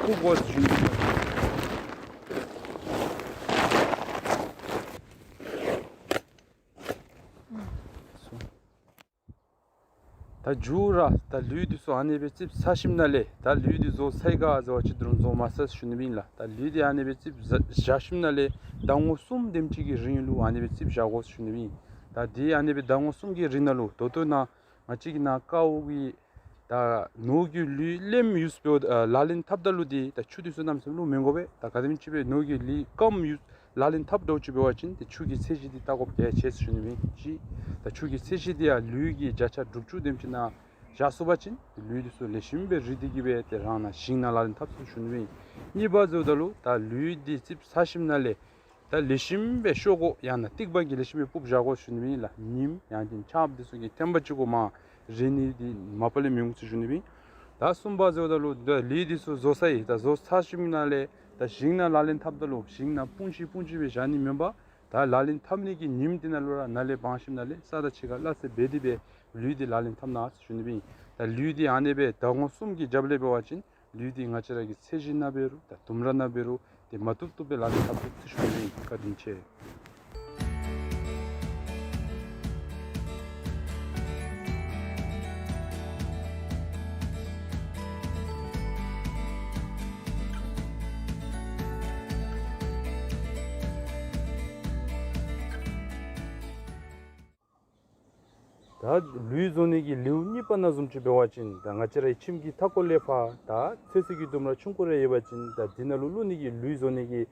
སྤུབ་དགོ་ཟེར་ཞུ་ནི་ཨིན་ལགས། ད་མཇུག་ར་ད་ལུད་འདི་ཚུ་ཨ་ནི་སྦེ་རྩིགཔ་ཚར་ཞིནམ་ལས་ད་ལུད་འདི་བཟོ་ཚར་ཡི་ག་ཟེར་བ་ཅིན་ད་རུང་བཟོ་མ་ཚར་ཟེར་ཞུ་ནི་ཨིན་ལགས། ད་ལུད་འདི་ཨ་ནི་སྦེ་རྩིགཔ་བཞག་བཞག་ཞིནམ་ལས་ཟླ་ངོ་གསུམ་དེམ་ཅིག་གི་རིང་ལུ་ཨ་ནི་སྦེ་རྩིགཔ་བཞག་དགོ་ཟེར་ཞུ་ནི་ཨིན། ད་དེ་ཨ་ནི་སྦེ་ཟླ་ངོ་གསུམ་གྱི་རིང་ནང་ལུ་ད་ལྟོ་ནཱ་ང་བཅས་ཀྱི་ནཱ་ཀཝ་གི་ད་ནོར་གྱི་ལུད་ལེནམ་ཡུས་འབདཝ་ད་ལག་ལེན་འཐབ་ད་ལུ་འདི་ད་ཆུ་འདི་ཚུ་གནམ་མེད་ས་མེད་བླུག་མི་དགོ་པས། ད་ག་དེམ་ཅིག་སྦེ་ནོར་གྱི་ལུད་སྐམ་ཡུས་ལག་ལེན་འཐབ་འདྲཝ་ཅིག་འབད་བ་ཅིན་ཏེ་ཆུ་གི་ཚད་གཞི་འདི་བལྟ་དགོཔ་གལ་ཆེ་ཟེར་ཞུ་ནི་ཨིན། གཅིག་ད་ཆུ་གི་ཚད་གཞི་འདི་ཡང་ལུད་ཀྱི་བརྒྱ་ཆ་དྲུག་ཅུ་དེམ་ཅིག་ནང་བཞག་ཚུགས་པ་ཅིན་ལུད་འདི་ཚུ་ལེགས་ཤོམ་སྦེ་རི་སྟེ་གིས་སྦེ་ཏེ་རང་ནཱ་ཞིང་ནང་ལག་ལེན་འཐབ་ཚུགས་ཟེར་ཞུ་ནི་ཨིན། གཉིས་པ་ཟེརཝ་ད་ལུ་ད་ལུད་འདི་རྩིགཔ་ཚར་ཞིནམ་ལས་ད་ལེགས་ཤོམ་སྦེ་ཤོག་ཀོ་ཡང་ན་ཏིག་པ་གིས་ལེགས་ཤོམ་སྦེ་སྤུབ་བཞག་དགོ་ཟེར་ཞུ་ནི་ཨིན་ལགས། ཉིམ་ཡང་ཅིན་ཆརཔ་འདི་ཚུ་གིས་ཐེམ་པ་ཅིག་གུ་མ་རེག་ནི་འདི་མ་པ་ལས་མི་འོང་ཟེར་ཞུ་ནི་ཨིན། ད་གསུམ་པ་ཟེརཝ་ད་ལུ་ད་ལུད་འདི་ཚུ་བཟོ་ཚར་ཡི། ད་བཟོ་ཚར་ཞིནམ་ལས་ད་ཞིང་ནང་ལག་ལེན་འཐབ་ད་ལུ་ཞིང་ནང་སྤུངས་ཤིག་སྤུངས་ཤིག་སྦེ་བཞག་ནི་མེན་པར་ད་ལག་ལེན་འཐབ་ནི་གི་ཉིམ་འདི་ནང་ལུ་ར་ནཱ་ལས་བང་ཞིནམ་ལས་ས་དང་ཕྱེད་ཀ་སླ་བསྲེ་འབད་དེ་སྦེ་ལུད་འདི་ལག་ལེན་འཐབ་གནང་ཟེར་ཞུ་ནི་ཨིན། ད་ལུད་འདི་ཨ་ནི་སྦེ་ཟླ་ངོ་གསུམ་གྱི་རྒྱབ་ལས་འབད་བ་ཅིན་ལུད་འདི་ང་བཅས་ར་གི་ཚད་གཞི་ནང་འབད་རུང་ད་ལྡུམ་ར་ནང་འབད་རུང་ཏེ་མ་བཏུབ་བཏུབ་སྦེ་ལག་ལེན་འཐབ་ཚུགས་ཟེར་ཞུ་ནི་ཨིན། བཀའ་དྲིན་ཆེ། ད་ལུད་བཟོ་ནི་གི་ལེའུ་གཉིས་པ་ནང་བཟུམ་ཅིག་འབད་བ་ཅིན་ད་ང་བཅས་རའི་ཁྱིམ་གྱི་མཐའ་འཁོར་ལས་ཕར་ད་ཚོད་བསྲེ་གི་ལྡུམ་ར་ཆུང་ཀུ་རེ་ཡོད་པ་ཅིན་ད་འདི་ནང་ལུ་བླུག་ནི་གི་ལུད་བཟོ་ནི་གི་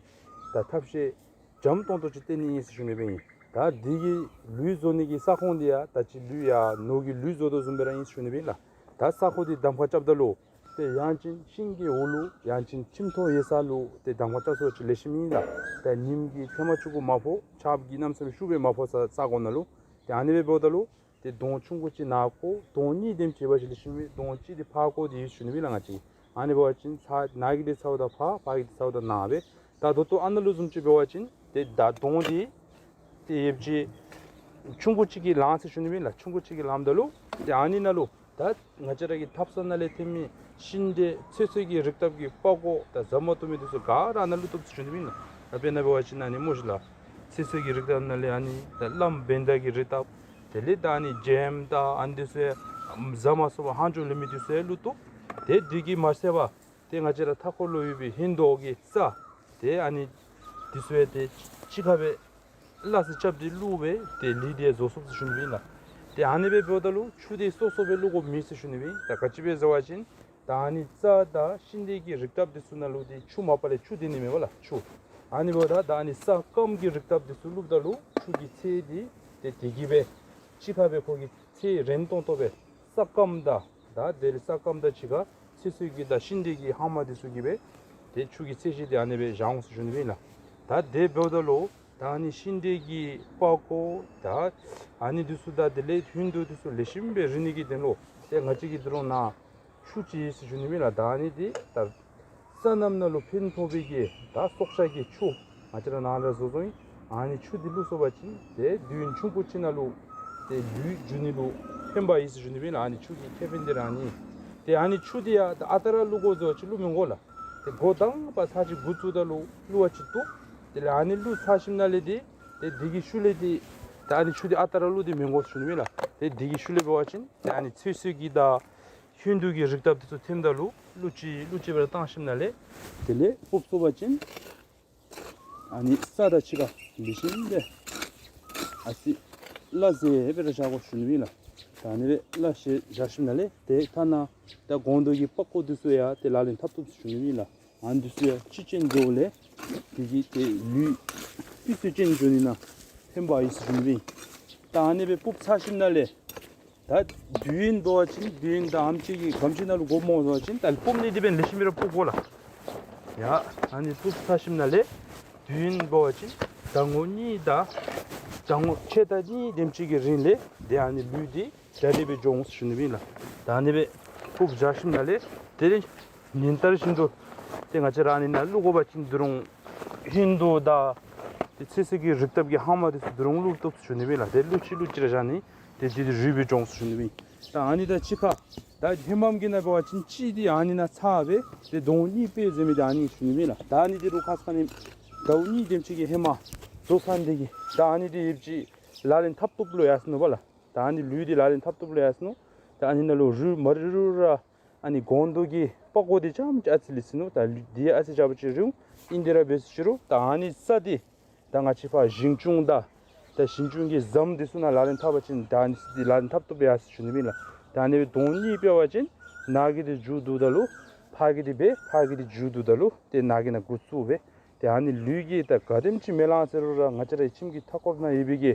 ད་ཐབས་ཤེས་འཇམ་ཏོང་ཏོ་ཅིག་སྟོན་ནི་ཨིན་ཟེར་ཞུ་ནི་སྦེ་ཨིན། ད་འདི་གི་ལུད་བཟོ་ནི་གི་ས་ཁོངས་འདི་ཡང་ད་ཅི་ལུད་ཡང་ནོར་གྱི་ལུད་བཟོ་དོ་བཟུམ་སྦེ་ར་ཨིན་ཟེར་ཞུ་ནི་སྦེ་ཨིན་ལགས། ད་ས་ཁོངས་འདི་གདམ་ཁ་རྐྱབ་ད་ལུ་ཏེ་ཡང་ཅིན་ཤིང་གི་འོག་ལུ་ཡང་ཅིན་ཁྱིམ་ཐོག་ཡོད་ས་ལུ་ཏེ་གདམ་ཁ་རྐྱབ་ས་ཅིག་ལེགས་ཤོམ་ཨིན་ལགས། ཏེ་ཉིམ་གིས་ཐེམ་པ་ཅིག་གུ་མ་ཕོག། ཆརཔ་གིས་གནམ་མེད་ས་མེད་ཤུགས་སྦེ་མ་ཕོག་ས་ས་གོ་ནང་ལུ། ཏེ་ཨ་ནི་སྦེ་འབདཝ་ད་ལུ་ཏེ་དོང་ཆུང་ཀུ་ཅིག་ནཱ་བརྐོ། དོང་གཉིས་དེམ་ཅིག་འབད་བ་ཅིན་ལེགས་ཤོམ་ཨིན། དོང་གཅིག་འདི་ཕར་བརྐོ་སྟེ་ཡོད་ཟེར་ཞུ་ནི་སྦེ་ཨིན་ལགས། ང་བཅས་ཨ་ནི་འབད་བ་ཅིན་ཚར་ནཱ་གི་འདི་ཚརཝ་ད་ཕར་ཕར་གི་འདི་ཚརཝ་ད་ནཱ་སྦེ། ད་ད་ལྟོ་ཨ་ནཱ་ལུ་བཟུམ་ཅིག་འབད་བ་ཅིན་ཏེ་ད་དོང་འདི་ཏེ་ཡོདཔ་ཅིག་ཆུང་ཀུ་ཅིག་གིས་ལངམ་ཟེར་ཞུ་ནི་སྦེ་ཨིན་ལགས། ཆུང་ཀུ་ཅིག་གིས་ལངམ་ད་ལུ་ཏེ་ཨ་ནི་ནང་ལུ་ད་ང་བཅས་ར་གི་ཐབ་ཚང་ནང་ལས་ཐོན་མི་ཤིང་འབྲས་ཚོད་བསྲེ་གི་རིགས་ཐབས་ཀྱི་པགས་ཀོ་དང་ཟ་མ་བཏུབ་མི་འདི་ཚུ་ག་ར་ཨ་ནཱ་ལུ་བཏུབ་ཟེར་ཞུ་ནི་སྦེ་ཨིན་ལགས། ད་དཔེར་ན་འབད་བ་ཅིན་ཨ་ནི་སྨོ་ཤིག་ལགས། ཚོད་བསྲེ་གི་རིགས་ཐབས་ནང་ལས་ཨ་ནི་ད་བླམ་བེན་ཌ་གི་རིགས་ཐབས། དེ་ལས་ད་ཨ་ནི་ཇེམ་དང་ཨ་ནི་འདི་ཚུ་ཟ་མ་ཚུགས་པར་ལྷག་འཕྲོ་ལུས་མི་འདི་ཚུ་ལུ་བཏུབ། ཏེ་འདི་གིས་མ་ཚད་པར་ཏེ་ང་བཅས་ར་མཐའ་འཁོར་ལུ་ཡོད་པའི་ཧིང་རྡོག་གི་རྩ་ཏེ་ཨ་ནི་འདི་ཚུ་ཡང་ཏེ་གཅིག་ཁར་སྦེ་སླ་བསྲེ་རྐྱབ་སྟེ་བླུགས་སྦེ་ཏེ་ལུད་འདི་བཟོ་ཚུགས་ཟེར་ཞུ་ནི་སྦེ་ཨིན་ལགས། ཏེ་ཨ་ནི་སྦེ་འབདཝ་ད་ལུ་ཆུ་འདི་སོ་སོ་སྦེ་བླུག་དགོཔ་མེད་ཟེར་ཞུ་ནི་སྦེ་ཨིན། ད་ག་ཅི་སྦེ་ཟེར་བ་ཅིན་ད་ཨ་ནི་རྩ་དང་ཤིང་འབྲས་ཀྱི་རིགས་ཐབས་འདི་ཚུ་ནང་ལུ་ཏེ་ཆུ་མ་པ་ལས་ཆུ་འདི་ནི་མེད་པ་ལགས་ཆུ། ཨ་ནི་འབདཝ་ད་ད་ཨ་ནི་ས་སྐམ་གྱི་རིགས་ཐབས་འདི་ཚུ་བླུགསཔ་ད་ལུ་ཆུ་གི་ཚད་འདི་ཏེ་དེ་གིས་སྦེ་གཅིག་ཁར་སྦེ་ཁོ་གི་ཚད་རན་ཏོང་ཏོ་སྦེ་ས་སྐམ་དང་ད་དེ་ལས་ས་སྐམ་དང་གཅིག་ཁར་ཚོད་བསྲེ་གི་དང་ཤིང་འབྲས་ཀྱི་ཧ་མ་འདི་ཚུ་གིས་སྦེ་ཏེ་ཆུ་གི་ཚད་གཞི་འདི་ཨ་ནི་སྦེ་བཞག་འོང་ཟེར་ཞུ་ནི་སྦེ་ཨིན་ལགས། ད་དེ་འབདཝ་ད་ལུ་ད་ཨ་ནི་ཤིང་འབྲས་ཀྱི་པགས་ཀོ་དང་ཨ་ནི་འདི་ཚུ་དང་དེ་ལས་ཧིང་རྡོག་འདི་ཚུ་ལེགས་ཤོམ་སྦེ་རིལ་ནི་གི་དོན་ལུ་ཏེ་ང་བཅས་ཀྱིས་ད་རུང་ནཱ་ཆུ་ཅིག་ཡོད་ཟེར་ཞུ་ནི་སྦེ་ཨིན་ལགས། ད་ཨ་ནི་འདི་ད་སོ་ནམ་ནང་ལུ་ཕན་ཐོགས་པའི་གི་ད་སྲོག་ཆགས་ཀྱི་ཆུ་ང་བཅས་ར་ནཱ་ལས་བཟོ་བཟོཝ་ཨིན། ཨ་ནི་ཆུ་འདི་བླུགས་སོང་པ་ཅིན་ཏེ་དུས་ཡུན་ཆུང་ཀུ་ཅིག་ནང་ལུ་ཏེ་ལུད་འགྱུར་ནི་ལུ་ཕན་པ་ཡོད་ཟེར་ཞུ་ནི་སྦེ་ཨིན་ལགས། ཨ་ནི་ཆུ་གི་ཁེ་ཕན་འདི་ར་ཨ་ནི། ཏེ་ཨ་ནི་ཆུ་འདི་ཡང་ད་ཨ་རྟག་ར་བླུག་དགོ་ཟེར་བ་ཅིན་བླུག་མི་དགོ་ལགས། ཏེ་འགོ་དང་པ་ཚར་གཅིག་འགོ་བཙུགསཔ་ད་ལུ་བླུག་པ་ཅིན་བཏུབ། དེ་ལས་ཨ་ནི་བླུགས་ཚར་ཞིནམ་ལས་འདི་ཏེ་འདི་གི་ཤུལ་ལས་འདི་ད་ཨ་ནི་ཆུ་འདི་ཨ་རྟག་ར་བླུག་སྟེ་མི་དགོ་ཟེར་ཞུ་ནི་སྦེ་ཨིན་ལགས། ཏེ་འདི་གི་ཤུལ་ལས་འབད་བ་ཅིན་ཏེ་ཨ་ནི་ཚོད་བསྲེ་གི་དང་ ཧིན་དུ་གི་རིགས་ཐབས་དེ་ཚུ་ཐེམ་ད་ལུ་ལུ་ཅིག་ལུ་ཅིག་སྦེ་ར་བཏང་ཞིནམ་ལས་དེ་ལས་སྤུབ་ཚུགས་པ་ཅིན་ཨ་ནི་ས་དང་ཕྱི་ཁ་ལེགས་ཤོམ་སྦེ་ཨ་ཙི་སླ་བསྲེ་སྦེ་ར་བཞག་དགོ་ཞུ་ནི་ཨིན་ལགས། ད་ཨ་ནི་སྦེ་སླ་བསྲེ་བཞག་ཞིནམ་ལས་དེ་ཐ་ན་ད་སྒོང་རྡོག་གི་པགས་ཀོ་དེ་ཚུ་ཡང་དེ་ལག་ལེན་འཐབ་བཏུབ་ཞུ་ནི་ཨིན་ལགས། ཨ་ནི་དེ་ཚུ་ཡང་ཅིག་ཅན་འགྱོཝ་ལས་དེ་གིས་དེ་ལུད་སྤུས་ཚད་ཅན་འགྱོ་ནི་ནང་ཕན་པ་ཡོད་ཞུ་ནི་ཨིན། ད་ཨ་ནི་སྦེ་སྤུབ་ཚར་ཞིནམ་ལས་ད་དུས་ཡུན་འབད་བ་ཅིན་དུས་ཡུན་ད་ཨམ་ཅིག་གི་ག་དེམ་ཅིག་ནང་ལུ་དགོཔ་སྨོ་ཟེར་བ་ཅིན་ད་སྤུབ་ནི་དེ་འབདན་ལེགས་ཤོམ་སྦེ་ར་སྤུབ་དགོ་ལགས། ཡ་ཨ་ནི་སྤུབ་ཚར་ཞིནམ་ལས་དུས་ཡུན་འབད་བ་ཅིན་ཟླ་ངོ་གཉིས་དང་ཟླ་ངོ་ཕྱེད་དང་གཉིས་དེམ་ཅིག་གི་རིང་ལས་དེ་ཨ་ནི་ལུད་དེ་གྲ་སྒྲིག་སྦེ་འགྱོ་འོང་ཞུ་ནི་ཨིན་ལགས། ད་ཨ་ནི་སྦེ་སྤུབ་བཞག་ཞིནམ་ལས་དེ་ལས་ཉིན་ལྟར་བཞིན་དུ་ཏེ་ང་བཅས་ར་ཨ་ནི་ནང་བླུག་དགོ་པ་ཅིན་དེ་རུང་ཧིན་དུ་དང་ཏེ་ཚོད་བསྲེ་གི་རིགས་ཐབས་ཀྱི་ཧེ་མ་དེ་ཚུ་དེ་རུང་བླུག་བཏུབ་ཞུ་ནི་ཨིན་ལགས། ཏེ་ལུ་ཅིག་ལུ་ཅིག་ར་བཞག་ནི་ཏེ་དེ་དེ་རུལ་སྦེ་འགྱོ་འོང་ཞུ་ནི་ཨིན། ད་ཨ་ནི་དང་གཅིག་ཁར་ད་ཧེ་མམ་གི་ནང་འབད་བ་ཅིན་གཅིག་དེ་ཨ་ནི་ནང་ཚར་སྦེ་ཏེ་དོང་གཉིས་སྤེལ་ཟེར་མི་དེ་ཨ་ནི་ཞུ་ནི་ཨིན་ལགས། ད་ཨ་ནི་དེ་རུང་ཁ་ཙ་ཁ་ཉིནམ་ཟླཝ་གཉིས་དེམ་ཅིག་གི་ཧེ་མ་བཟོ་ཚར་ནི་དེ་གིས་ད་ཨ་ནི་དེ་ཡོདཔ་ཅིག་ལག་ལེན་འཐབ་བཏུབ་ལོ་ཡར་སོ་ནུག་པ་ལགས། ད་ཨ་ནི་ལུད་དེ་ལག་ལེན་འཐབ་བཏུབ་ལོ་ཡར་སོ་ནུག། ད་ཨ་ནི་ནང་ལུ་རུལ་མ་རུལ་རུལ་ར་ཨ་ནི་སྒོང་རྡོག་གི་པགས་ཀོ་དེ་རྐྱངམ་ཅིག་ཨ་ཙི་ལུས་སོ་ནུག། ད་ལུད་དེ་ཨ་ཙི་རྐྱབ་པ་ཅིན་རུང་ཨིན་དེ་ར་འབད་སོ་ཅི་རུང་ད་ཨ་ནི་ས་དེ་ད་ང་བཅས་ཕར་ཞིང་ཆུང་དང་ད་ཞིང་ཆུང་གི་ཟམ་དེ་ཚུ་ནང་ལག་ལེན་འཐབ་པ་ཅིན་ད་ཨ་ནི་ས་དེ་ལག་ལེན་འཐབ་བཏུབ་ཡར་སོ་ཞུ་ནི་ཨིན་ལགས། ད་ཨ་ནི་སྦེ་དོང་གཉིས་སྤེལ་བ་ཅིན་ནཱ་གི་དེ་མཇུག་བསྡུཝ་ད་ལུ་ཕར་གི་དེ་སྦེ་ཕར་གི་དེ་མཇུག་བསྡུཝ་ད་ལུ་ཏེ་ནཱ་གི་ནང་འགོ་བཙུགས་སྦེ་ཏེ་ཨ་ནི་ལུད་ཀྱིས་ད་ག་དེམ་ཅིག་མེ་ལང་ཟེར་རུང་ར་ང་བཅས་རའི་ཁྱིམ་གྱི་མཐའ་འཁོར་ནང་ཡོད་པའི་གི་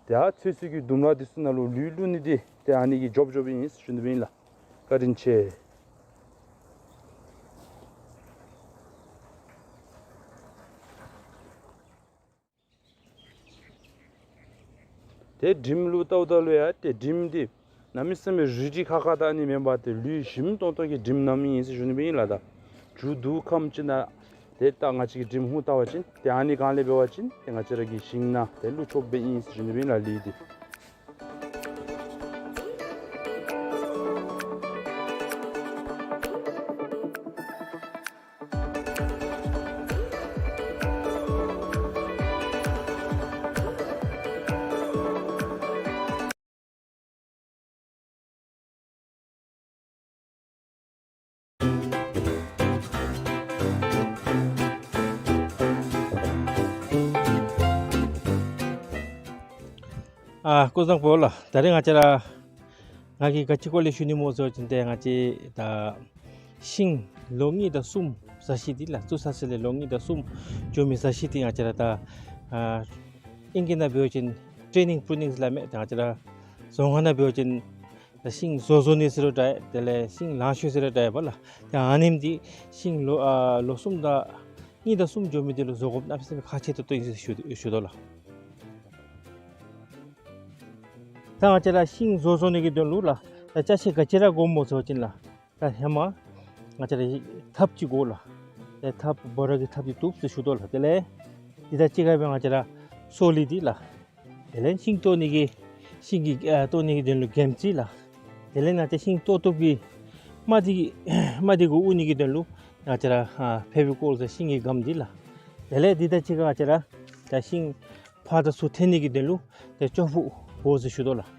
ཏེ་ཨ་ཚོད་བསྲེ་གི་ལྡུམ་ར་དེ་ཚུ་ནང་ལུ་ལུད་བླུག་ནི་དེ་ཏེ་ཨ་ནི་གིས་འཇོབ་འཇོབ་ཨིན་ཞུ་ནི་ཨིན་ལགས། བཀའ་དྲིན་ཆེ། ཏེ་དྲིམ་ལུ་བལྟཝ་ད་ལུ་ཡང་ཏེ་དྲིམ་འདི་གནམ་མེད་ས་མེད་རིལ་རིལ་ཁ་ཁ་ད་ཨ་ནི་མེན་པར་ཏེ་ལུད་ཞིམ་ཏོང་ཏོ་གི་དྲིམ་ནང་ཨིན་ཟེར་ཞུ་ནི་སྦེ་ཨིན་ལགས། ད་མཇུག་བསྡུ་ཁམས་ཅིག་ནང་ཏེ་ད་ང་བཅས་ཀྱིས་དྲིམ་ཧུང་བལྟ་བ་ཅིན་ཏེ་ཨ་ནི་སྒང་ལས་འབད་བ་ཅིན་ཏེ་ང་བཅས་ར་གི་ཞིང་ནང་ཏེ་བླུག་ཆོགཔ་སྦེ་ཨིན་ཟེར་ཞུ་ནི་སྦེ་ཨིན་ལགས་ལུད་འདི། ཨ་སྐུ་གཟུགས་བཟང་པོ་ལགས། ད་རིས་ང་བཅས་ར་ང་གིས་ག་ཅི་སྐོར་ལས་ཞུ་ནི་སྨོ་ཟེར་བ་ཅིན་ཏེ་ང་བཅས་ད་ཤིང་ལོ་གཉིས་དང་གསུམ་བཟའ་ཤི་འདི་ལགས། བཙུགས་ཚར་ས་ལས་ལོ་གཉིས་དང་གསུམ་འགྱོ་མི་བཟའ་ཤི་འདི་ང་བཅས་ར་ད་ཨ་ཨིང་སྐད་ནང་འབད་བ་ཅིན་ཊེ་ནིང་པུ་རུ་ནིང་སླབ་མས། ད་ང་བཅས་ར་རྫོང་ཁ་ནང་འབད་བ་ཅིན་ད་ཤིང་བཟོ་བཟོ་ནི་ཟེར་རུང་འདྲ། དེ་ལས་ཤིང་ལང་ཤོས་ཟེར་རུང་འདྲ་པ་ལགས། ད་ཨ་ནེམ་འདི་ཤིང་ལོ་ཨ་ལོ་གསུམ་དང་གཉིས་དང་གསུམ་འགྱོ་མི་འདི་ལུ་བཟོ་དགོཔ་གནམ་མེད་ས་མེད་ཁག་ཆེ་ཏོག་ཏོ་ཨིན་ཟེར་ཞུ་ཞུ་དོ་ལགས། ད་ང་བཅས་ར་ཤིང་བཟོ་བཟོ་ནི་གི་དོན་ལུ་ལགས། ད་ཅ་ཆས་ག་ཅི་ར་དགོཔ་སྨོ་ཟེར་བ་ཅིན་ལགས། ད་ཧེ་མ་ང་བཅས་ར་ཐགཔ་ཅིག་དགོ་ལགས། ཏེ་ཐགཔ་བོ་ར་གི་ཐགཔ་ཅིག་བཏོག་ཟེར་ཞུ་དོ་ལགས། དེ་ལས་འདི་དང་གཅིག་ཁར་སྦེ་ང་བཅས་ར་སོ་ལི་འདི་ལགས། དེ་ལས་ཤིང་བཏོག་ནི་གི་ཤིང་གི་ཨ་བཏོག་ནི་གི་དོན་ལུ་གྱེམ་ཅིག་ལགས། དེ་ལས་ང་བཅས་ཤིང་བཏོག་བཏོག་པའི་རྨ་འདི་རྨ་འདི་གུ་དབུར་ནི་གི་དོན་ལུ་ང་བཅས་ར་ཨ་ཕེ་བི་ཀོལ་ཟེར་ཤིང་གི་སྒམ་འདི་ལགས། དེ་ལས་འདི་དང་གཅིག་ཁར་ང་བཅས་ར་ད་ཤིང་ཕར་དང་ཚུར་འཐེན་ནི་གི་དོན་ལུ་ཏེ་ཅོག་ཕུག་བོ་ཟེར་ཞུ་དོ་ལགས།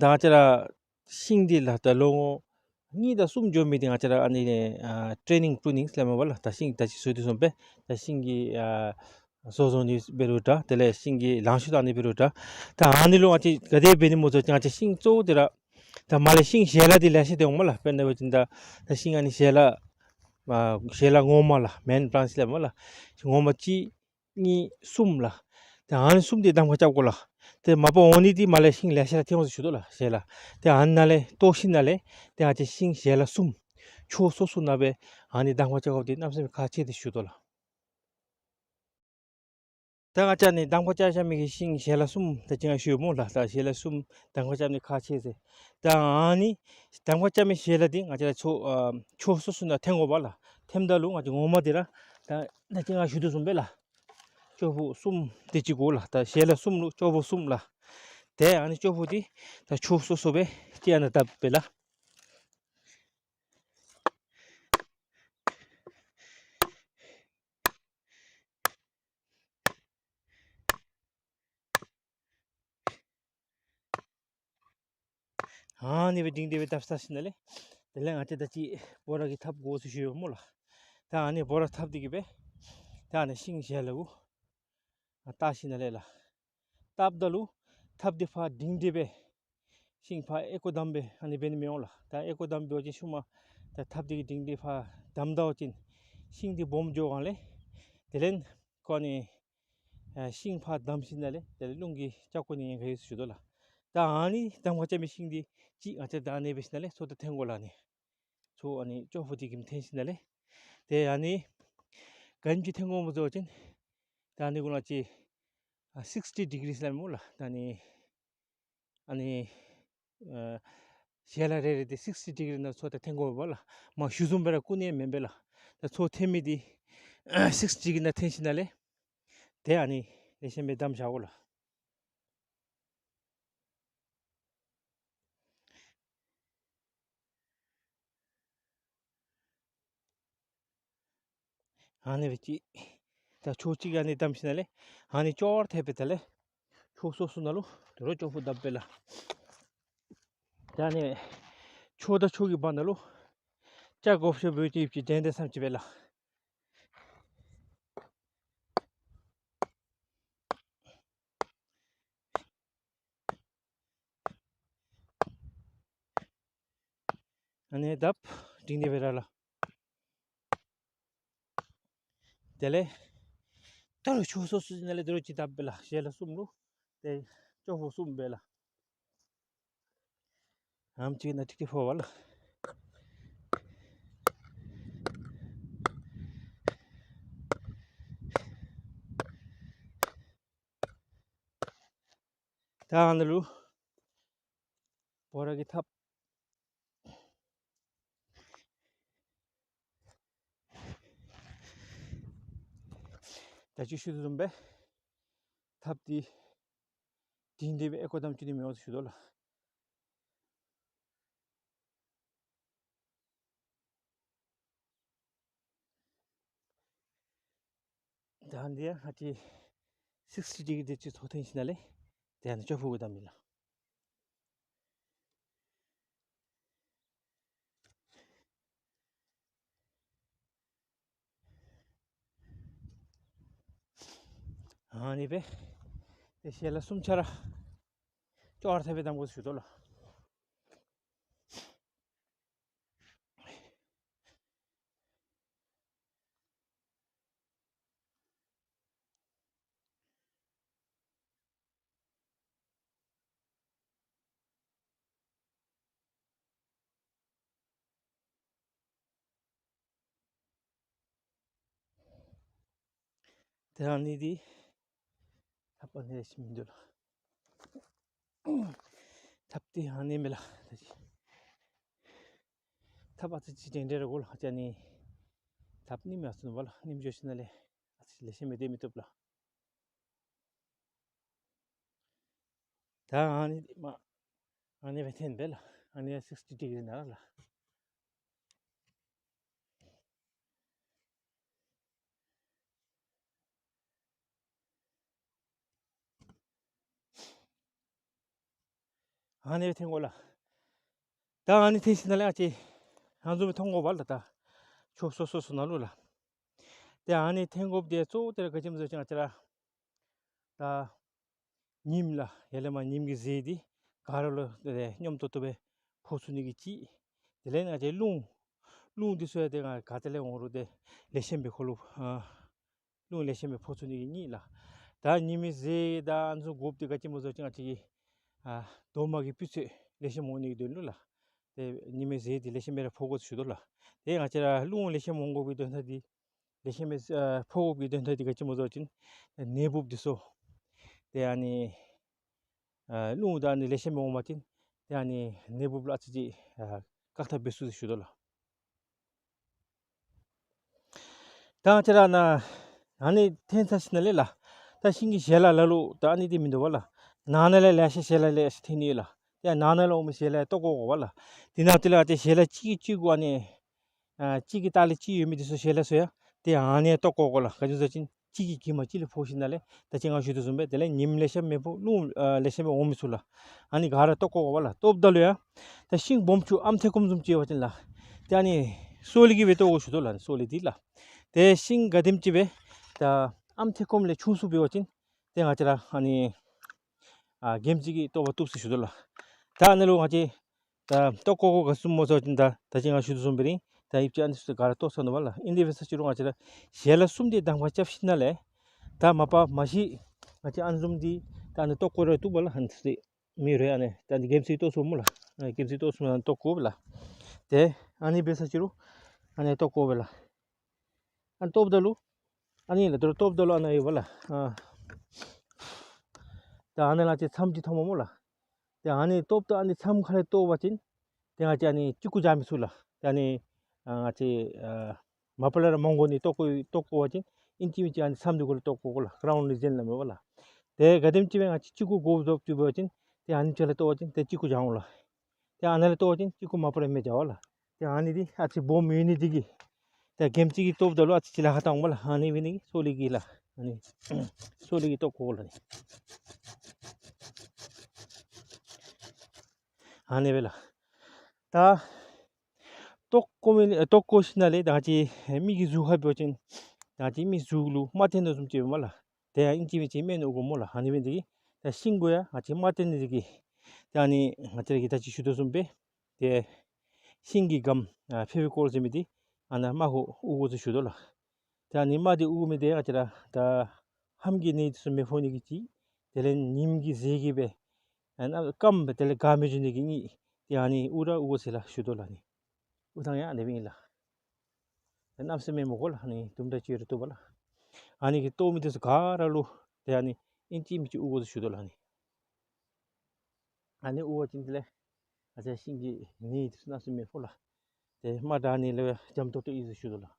ད་ང་བཅས་ར་ཤིང་འདི་ལགས་ད་ལོ་ངོ་གཉིས་དང་གསུམ་འགྱོ་མི་འདི་ང་བཅས་ར་ཨ་ནི་ཨ་ཊེ་ནིང་པུ་རུ་ནིང་སླབ་མས་པ་ལགས། ད་ཤིང་ད་ཅི་ཞུ་དོ་བཟུམ་སྦེ་ད་ཤིང་གི་ཨ་བཟོ་བཟོ་ནི་འབད་རུང་འདྲ། དེ་ལས་ཤིང་གི་ལང་ཤོས་བཏང་ནི་འབད་རུང་འདྲ། ད་ཨ་ནི་ལུ་ང་བཅས་ག་དེ་འབད་ནི་སྨོ་ཟེར་བ་ཅིན་ང་བཅས་ཤིང་གཙོ་བོ་འདི་ར་ད་མར་ལས་ཤིང་ཞལ་ལག་འདི་ལེ་ཤ་འདི་འོང་མས་ལགས། དཔེར་ན་འབད་བ་ཅིན་ད་ད་ཤིང་ཨ་ནི་ཞལ་ལག་ཨ་ཞལ་ལག་ངོ་མ་ལགས། མེན་བྲཱནཅ་སླབ་མས་ལགས། ངོ་མ་གཅིག་གཉིས་གསུམ་ལགས། ད་ཨ་ནི་གསུམ་འདི་གདམ་ཁ་རྐྱབ་དགོ་ལགས། ཏེ་མ་པ་འོང་ནི་འདི་མར་ལས་ཤིང་ལེ་ཤ་ར་འཐེན་འོང་ཟེར་ཞུ་དོ་ལགས། ཞལ་ལག་ཏེ་ཨ་ནཱ་ལས་བཏོག་ཞིནམ་ལས་ཏེ་ང་བཅས་ཤིང་ཞལ་ལག་གསུམ་ཕྱོགས་སོ་སོ་ནང་སྦེ་ཨ་ནི་གདམ་ཁ་རྐྱབ་དགོཔ་འདི་གནམ་མེད་ས་མེད་ཁག་ཆེ་ཟེར་ཞུ་དོ་ལགས། ད་ང་བཅས་ནི་གདམ་ཁ་རྐྱབ་བཞག་མི་གི་ཤིང་ཞལ་ལག་གསུམ་ད་ཅི་ང་ཞུ་ཡི་སྨོ་ལགས། ད་ཞལ་ལག་གསུམ་གདམ་ཁ་རྐྱབ་ནི་ཁག་ཆེ་ཟེར། ད་ཨ་ནི་གདམ་ཁ་རྐྱབ་མི་ཞལ་ལག་འདི་ང་བཅས་ཕྱོགས་ཨ་ཕྱོགས་སོ་སོ་ནང་འཐེན་དགོ་པ་ལགས། འཐེནམ་ད་ལུ་ང་བཅས་ངོ་མ་འདི་ར་ད་ད་ཅི་ང་ཞུ་དོ་བཟུམ་སྦེ་ལགས། ཅོག་ཕུག་གསུམ་དེ་ཅིག་དགོ་ལགས། ད་ཞལ་ལག་གསུམ་ལུ་ཅོག་ཕུག་གསུམ་ལགས། ཏེ་ཨ་ནི་ཅོག་ཕུག་འདི་ད་ཕྱོགས་སོ་སོ་སྦེ་ཏེ་ཨ་ནཱ་བཏབ་སྦེ་ལགས། ཨ་ནི་སྦེ་འགྲིང་སྟེ་སྦེ་བརྡབ་ས་ཞིནམ་ལས་དེ་ལས་ང་བཅས་ད་ཅི་སྦོ་ར་གི་ཐགཔ་དགོ་ཟེར་ཞུ་ཡོད་སྨོ་ལགས། ད་ཨ་ནི་སྦོ་ར་ཐགཔ་འདི་གིས་སྦེ་ད་ཨ་ནི་ཤིང་ཞལ་ལུ་ཨ་བཏགས་ཞིནམ་ལས་ལགས། བཏགསཔ་ད་ལུ་ཐགཔ་འདི་ཕར་འགྲིང་སྟེ་སྦེ་ཤིང་ཕར་ཨེ་ཀོ་བསྡམ་སྦེ་ཨ་ནི་འབད་ནི་མི་འོང་ལགས། ད་ཨེ་ཀོ་བསྡམ་འབད་བ་ཅིན་ཤུལ་མ་ད་ཐགཔ་འདི་གིས་འགྲིང་སྟེ་ཕར་བསྡམ་ད་བ་ཅིན་ཤིང་འདི་སྦོམ་འགྱོ་གང་ལས་དེ་ལས་ཁོ་ཨ་ནི་ཨ་ཤིང་ཕར་བསྡམས་ཞིནམ་ལས་དེ་ལས་རླུང་གིས་ཆག་འགྱོ་ནི་ཉེན་ཁ་ཡོད་ཟེར་ཞུ་དོ་ལགས། ད་ཨ་ནི་བསྡམ་ཁ་རྐྱབ་མི་ཤིང་འདི་ཅིག་ང་བཅས་ད་ཨ་ནི་འབད་ཞིནམ་ལས་མཚོ་ད་འཐེན་དགོ་ལགས། ཨ་ནི་མཚོ་ཨ་ནི་ཅོག་ཕུག་འདི་གིས་འཐེན་ཞིནམ་ལས་ཏེ་ཨ་ནི་ག་ཅི་འཐེན་དགོཔ་སྨོ་ཟེར་བ་ཅིན་ད་ཨ་ནི་གུ་ལུ་ཅིག་ཨ་སིགསི་ཊི་ཌི་གི་རི་ཟེར་སླབ་སྨོ་ལགས། ད་ཨ་ནི་ཨ་ནི་ཨ་ཞལ་ལག་རེ་རེ་འདི་སིགསི་ཊི་ཌི་གི་རི་ནང་མཚོ་ད་འཐེན་དགོ་པས་ལགས། མ་གཞུ་བཟུམ་སྦེ་ར་ཀུན་ནས་མེན་པས་ལགས། ད་མཚོ་འཐེན་མི་འདི་ཨ་སིགསི་ཊི་ཌི་གི་རི་ནང་འཐེན་ཞིནམ་ལས་ཏེ་ཨ་ནི་ལེགས་ཤོམ་སྦེ་བསྡམ་བཞག་དགོ་ལགས། ཨ་ནི་སྦེ་ཅིག་ད་ཕྱོགས་གཅིག་ཨ་ནི་བསྡམས་ཞིནམ་ལས་ཨ་ནི་ཅོག་ར་འཐདཔ་སྦེ་ད་ལས་ཕྱོགས་སོ་སོ་ནང་ལུ་དོ་རུང་ཅོག་ཕུག་བརྡབ་སྦེ་ལགས། ད་ཨ་ནི་ཕྱོགས་དང་ཕྱོགས་ཀྱི་བར་ན་ལུ་ལྕགས་སྒོ་ཤོ་བོ་ཅིག་ཅིག་འདྲེན་ཏེ་བསྡམ་ཅི་སྦེ་ལགས། ཨ་ནི་བརྡབ་འགྲིང་སྟེ་སྦེ་ར་ལགས། དེ་ལས་ད་རུང་ཕྱོགས་སོ་སོ་ནང་ལས་དོ་རུང་ཅིག་བརྡབ་སྦེ་ལགས། ཞལ་ལག་གསུམ་ལུ་ཏེ་ཅོག་ཕུག་གསུམ་སྦེ་ལགས། ཨམ་ཅིག་ནང་ཏིག་ཏིག་ཕོག་པས་ལགས། ད་ཨ་ནཱ་ལུ་སྦོ་ར་གི་ཐགཔ་ད་ཅི་ཞུ་དོ་བཟུམ་སྦེ་ཐགཔ་འདི་འགྲིང་སྟེ་སྦེ་ཨེ་ཀོ་བསྡམ་བཅུག་ནི་མི་འོང་ཟེར་ཞུ་དོ་ལགས། ད་འདི་ཡང་ཨ་ཙི་སིགསི་ཊི་ཌི་གི་རི་འདི་ཅིག་མཚོ་འཐེན་ཞིནམ་ལས་ཏེ་ཨ་ནི་ཅོག་ཕུག་གུ་བསྡམ་ཨིན་ལགས། ཨ་ནི་སྦེ་ཏེ་ཞལ་ལག་གསུམ་ཆ་ར་ཅོག་ར་འཐདཔ་སྦེ་བསྡམ་དགོ་ཟེར་ཞུ་དོ་ལགས། ད་ཨ་ནི་འདི་ཐགཔ་ཨ་ནི་ལེགས་ཤོམ་མིན་འདུག་ལགས། ཐགཔ་འདི་ཨ་ནི་མས་ལགས། ད་ཅི་ཐགཔ་ཨ་ཙི་ཅིག་འདྲེན་འདྲེན་ར་དགོ་ལགས། ཨ་ཙི་ཨ་ནི་ཐགཔ་རྙིངམ་ཨ་ཙི་ནུག་པ་ལགས། རྙིངམ་འགྱོ་ཞིནམ་ལས་ཨ་ཙི་ལེགས་ཤོམ་སྦེ་སྡོད་མི་བཏུབ་ལགས། ད་ཨ་ནི་མ་ཨ་ནི་སྦེ་འཐེན་པས་ལགས། ཨ་ནི་སིགསི་ཊི་ཌི་གི་རི་ནང་ལགས། ཨ་ནི་སྦེ་འཐེན་དགོ་ལགས། ད་ཨ་ནི་འཐེན་ཞིནམ་ལས་ཨ་ཙི་ཨ་ནི་བཟུམ་སྦེ་མཐོང་དགོ་པས་ལགས། ད་ཕྱོགས་སོ་སོ་སོ་ནང་ལུ་ལགས། ཏེ་ཨ་ནི་འཐེན་དགོཔ་འདི་གཙོ་བོ་དེ་ར་ག་ཅི་སྨོ་ཟེར་བ་ཅིན་ང་བཅས་ར་ད་ཉིམ་ལགས། ཡར་ལས་མར་ཉིམ་གྱི་ཟས་འདི་ག་ར་ལུ་ཏེ་སྙོམས་ཏོག་ཏོ་སྦེ་ཕོག་ཚུགས་ནི་གི་གཅིག། དེ་ལས་ང་བཅས་རླུང་རླུང་འདི་ཚུ་ཡང་ཏེ་ང་ག་ཏེ་ལས་འོང་རུང་ཏེ་ལེགས་ཤོམ་སྦེ་ཁོ་ལུ་ཨ་རླུང་ལེགས་ཤོམ་སྦེ་ཕོག་ཚུགས་ནི་གི་གཉིས་ལགས། ད་ཉི་མའི་ཟས་ད་ཨ་ནི་ཚུ་དགོཔ་འདི་ག་ཅི་སྨོ་ཟེར་བ་ཅིན་ང་བཅས་ཀྱི་ཨ་རྡོག་མ་གི་སྤུས་ཚད་ལེགས་ཤོམ་འོང་ནི་གི་དོན་ལུ་ལགས། ཏེ་ཉི་མའི་ཟས་འདི་ལེགས་ཤོམ་སྦེ་ར་ཕོག་དགོ་ཟེར་ཞུ་དོ་ལགས། ཏེ་ང་བཅས་ར་རླུང་ལེགས་ཤོམ་འོང་དགོ་པའི་དོན་དག་འདི་ལེགས་ཤོམ་སྦེ་ཨ་ཕོག་དགོ་པའི་དོན་དག་འདི་ག་ཅི་སྨོ་ཟེར་བ་ཅིན་ནད་འབུཔ་འདི་ཚུ་ཏེ་ཨ་ནི་ཨ་རླུང་ད་ཨ་ནི་ལེགས་ཤོམ་སྦེ་འོང་པ་ཅིན་ཏེ་ཨ་ནི་ནད་འབུཔ་ལུ་ཨ་ཙི་ཅིག་ཨ་བཀག་ཐབས་འབད་ཚུགས་ཟེར་ཞུ་དོ་ལགས། ད་ང་བཅས་ར་ནཱ་ཨ་ནི་འཐེན་ཚར་ཞིནམ་ལས་ལགས། ད་ཤིང་གི་ཞལ་ལག་ལ་ལུ་ད་ཨ་ནི་འདི་མིན་འདུག་པ་ལགས། ནང་ན་ལས་ལེ་ཤ་ཞལ་ལག་ལེ་ཤ་འཐེན་ནི་ཡོད་ལགས། ཏེ་ནང་ན་ལས་འོང་མི་ཞལ་ལག་བཏོག་དགོ་དགོ་པ་ལགས། དེ་ནང་དེ་ལས་ཏེ་ཞལ་ལག་གཅིག་གིས་གཅིག་གུ་ཨ་ནི་ཨ་གཅིག་གི་ལྟག་ལས་གཅིག་ཡོད་མི་འདི་ཚུ་ཞལ་ལག་ཚུ་ཡང་ཏེ་ཨ་ནི་བཏོག་དགོ་དགོ་ལགས། ག་ཅི་སྨོ་ཟེར་བ་ཅིན་ གཅིག་གིས་གྱིབ་མ་གཅིག་ལས་ཕོག་ཞིནམ་ལས་ད་ཅི་ང་ཞུ་དོ་བཟུམ་སྦེ་དེ་ལས་ཉིམ་ལེ་ཤ་མེད་པར་རླུང་ཨ་ལེ་ཤ་སྦེ་འོང་མི་ཚུགས་ལགས། ཨ་ནི་ག་ར་བཏོག་བཀོ་དགོ་པས་ལགས། བཏོགཔ་ད་ལུ་ཡང་ད་ཤིང་སྦོམ་ཆུང་ཨམ་ཐེ་གོམ་བཟུམ་ཅིག་ཡོད་པ་ཅིན་ལགས། ཏེ་ཨ་ནི་སོ་ལེ་གིས་སྦེ་བཏོག་དགོ་ཞུ་དོ་ལགས། སོ་ལེ་འདི་ལགས། ཏེ་ཤིང་ག་དེམ་ཅིག་སྦེ་ད་ཨམ་ཐེ་གོམ་ལས་ཆུང་སུ་འབད་བ་ཅིན་ཏེ་ང་བཅས་ར་ཨ་ནི་ཨ་གྱིབ་མ་གཅིག་གིས་བཏོག་པ་བཏུབ་ཟེར་ཞུ་དོ་ལགས། ད་ཨ་ནི་ལུ་ང་བཅས་ད་བཏོག་བཀོ་དགོཔ་ག་བཟུམ་སྨོ་ཟེར་བ་ཅིན་ད་ད་ཅི་ང་ཞུ་དོ་བཟུམ་སྦེ་ར་ད་ཡིབ་ཅིག་ཨ་ནི་ཚུ་ག་ར་བཏོག་ཚར་ནུག་པ་ལགས། ཨིན་དེ་འབད་ས་ཅིག་རུང་ང་བཅས་ར་ཞལ་ལག་གསུམ་དེ་དང་པ་རྐྱབ་ཞིནམ་ལས་ད་མ་པ་མ་གཞི་ང་བཅས་ཨ་ནི་བཟུམ་འདི་ད་ཨ་ནི་བཏོག་བཀོ་རུང་བཏུབ་པས་ལགས། ཨ་ནི་ཚུ་མེད་རུང་ཨ་ནི་ད་ཨ་ནི་གྱིབ་མ་གཅིག་བཏོག་ཚུགས་སྨོ་ལགས། ཨ་གྱིབ་མ་གཅིག་བཏོག་ཚུགས་སྨོ་ལགས། བཏོག་བཀོཝ་ལགས། ཏེ་ཨ་ནི་འབད་ས་ཅིག་རུང་ཨ་ནི་བཏོག་བཀོཝ་ལགས། ཨ་ནི་བཏོགཔ་ད་ལུ་ཨ་ནི་ལགས། ད་རུང་བཏོགཔ་ད་ལུ་ཨ་ནཱ་ཡོད་པ་ལགས། ཨ་ད་ཨ་ནི་ལགས་ཅིག་མཚམས་ཅིག་འཐོནམ་སྨོ་ལགས། ཏེ་ཨ་ནི་བཏོགཔ་ད་ཨ་ནི་མཚམས་ཁ་ལས་བཏོག་པ་ཅིན་ཏེ་ང་བཅས་ཨ་ནི་ཅིག་གུ་བཞག་མི་ཚུགས་ལགས། ཏེ་ཨ་ནི་ཨ་ང་བཅས་ཨ་མ་པ་ལས་ར་མང་སྒོ་ནི་བཏོག་བཀོ་བཏོག་བཀོ་བ་ཅིན་ཨིན་ཅི་མིན་ཅི་ཨ་ནི་མཚམས་འདི་གུ་ལུ་བཏོག་བཀོ་དགོ་ལགས། ཀ་རའུནཌ་རི་ཇཱན་སླབ་མས་པ་ལགས། ཏེ་ག་དེམ་ཅིག་སྦེ་ང་བཅས་ཅིག་གུ་དགོཔ་བཟུམ་ཅིག་འབད་བ་ཅིན་ཏེ་ཨ་ནི་ཅིག་ལས་བཏོག་པ་ཅིན་ཏེ་ཅིག་གུ་བཞག་འོང་ལགས། ཏེ་ཨ་ནཱ་ལས་བཏོག་པ་ཅིན་ཅིག་གུ་མ་པ་ལས་མི་བཞག་པས་ལགས། ཏེ་ཨ་ནི་འདི་ཨ་ཙི་སྦོམ་ཡོད་ནི་འདི་གིས་ཏེ་གྱིབ་མ་གཅིག་གིས་བཏོགཔ་ད་ལུ་ཨ་ཙི་ཅིག་ལཱ་ཁག་བཏང་འོང་པ་ལགས། ཨ་ནི་འབད་ནི་གིས་སོ་ལེ་གིས་ལགས། ཨ་ནི་སོ་ལེ་གིས་བཏོག་བཀོ་དགོ་ལགས། ཨ་ནི་སྦེ་ལགས། ད་བཏོག་བཀོ་མི་ཨེ་བཏོག་བཀོ་ཞིནམ་ལས་ད་ཅི་མི་གི་གཟུགས་ཁར་འབད་བ་ཅིན་ད་ཅི་མི་གཟུགས་ལུ་མ་བརྟེན་དོ་བཟུམ་ཅིག་ཡོད་སྨོ་ལགས། ཏེ་ཨིན་ཅི་མིན་ཅི་སྨན་དབུལ་དགོ་སྨོ་ལགས། ཨ་ནི་འབད་ནི་འདི་གིས་ད་ཤིང་གུ་ཡང་ད་ཅི་མ་བརྟེན་ནི་འདི་གིས་ད་ཨ་ནི་ང་བཅས་ར་གིས་ད་ཅི་ཞུ་དོ་བཟུམ་སྦེ་ཏེ་ཤིང་གི་སྒམ་ཨ་ཕེ་བི་ཀོལ་ཟེར་མི་འདི་ཨ་ནཱ་རྨ་ཁར་དབུར་དགོ་ཟེར་ཞུ་དོ་ལགས། ཏེ་ཨ་ནི་རྨ་འདི་དབུར་མི་འདི་ང་བཅས་ར་ད་ཧམ་གྱི་ནད་འདི་ཚུ་མི་ཕོག་ནི་གི་ཅིག་དེ་ལས་ཉིམ་གི་ཟས་ཀྱིས་སྦེ་ཨ་ནཱ་སྐམ་སྦེ་དེ་ལས་འགག་མི་འགྱོ་ནི་གི་གཉིས་ཏེ་ཨ་ནི་དབུར་ར་དབུར་དགོ་ཟེར་ལགས་ཞུ་དོ་ལགས། ཨ་ནི་དབུར་ཐངས་ཡང་ཨ་ནི་སྦེ་ཨིན་ལགས། ཏེ་གནམ་མེད་ས་མེད་མི་དགོ་ལགས། ཨ་ནི་དུམ་གྲ་ཅིག་ར་བཏུབ་པས་ལགས། ཨ་ནི་གི་བཏོག་མི་འདི་ཚུ་ག་ར་ལུ་ཏེ་ཨ་ནི་ཨིན་ཅི་མིན་ཅི་དབུར་དགོ་ཟེར་ཞུ་དོ་ལགས། ཨ་ནི་ཨ་ནི་དབུར་བ་ཅིན་དེ་ལས་ང་བཅས་ཤིང་གི་ནད་འདི་ཚུ་གནམ་མེད་ས་མེད་མི་ཕོག་ལགས། ཏེ་རྨ་དྲག་ནི་ལས་འཇམ་ཏོག་ཏོ་ཨིན་ཟེར་ཞུ་དོ་ལགས།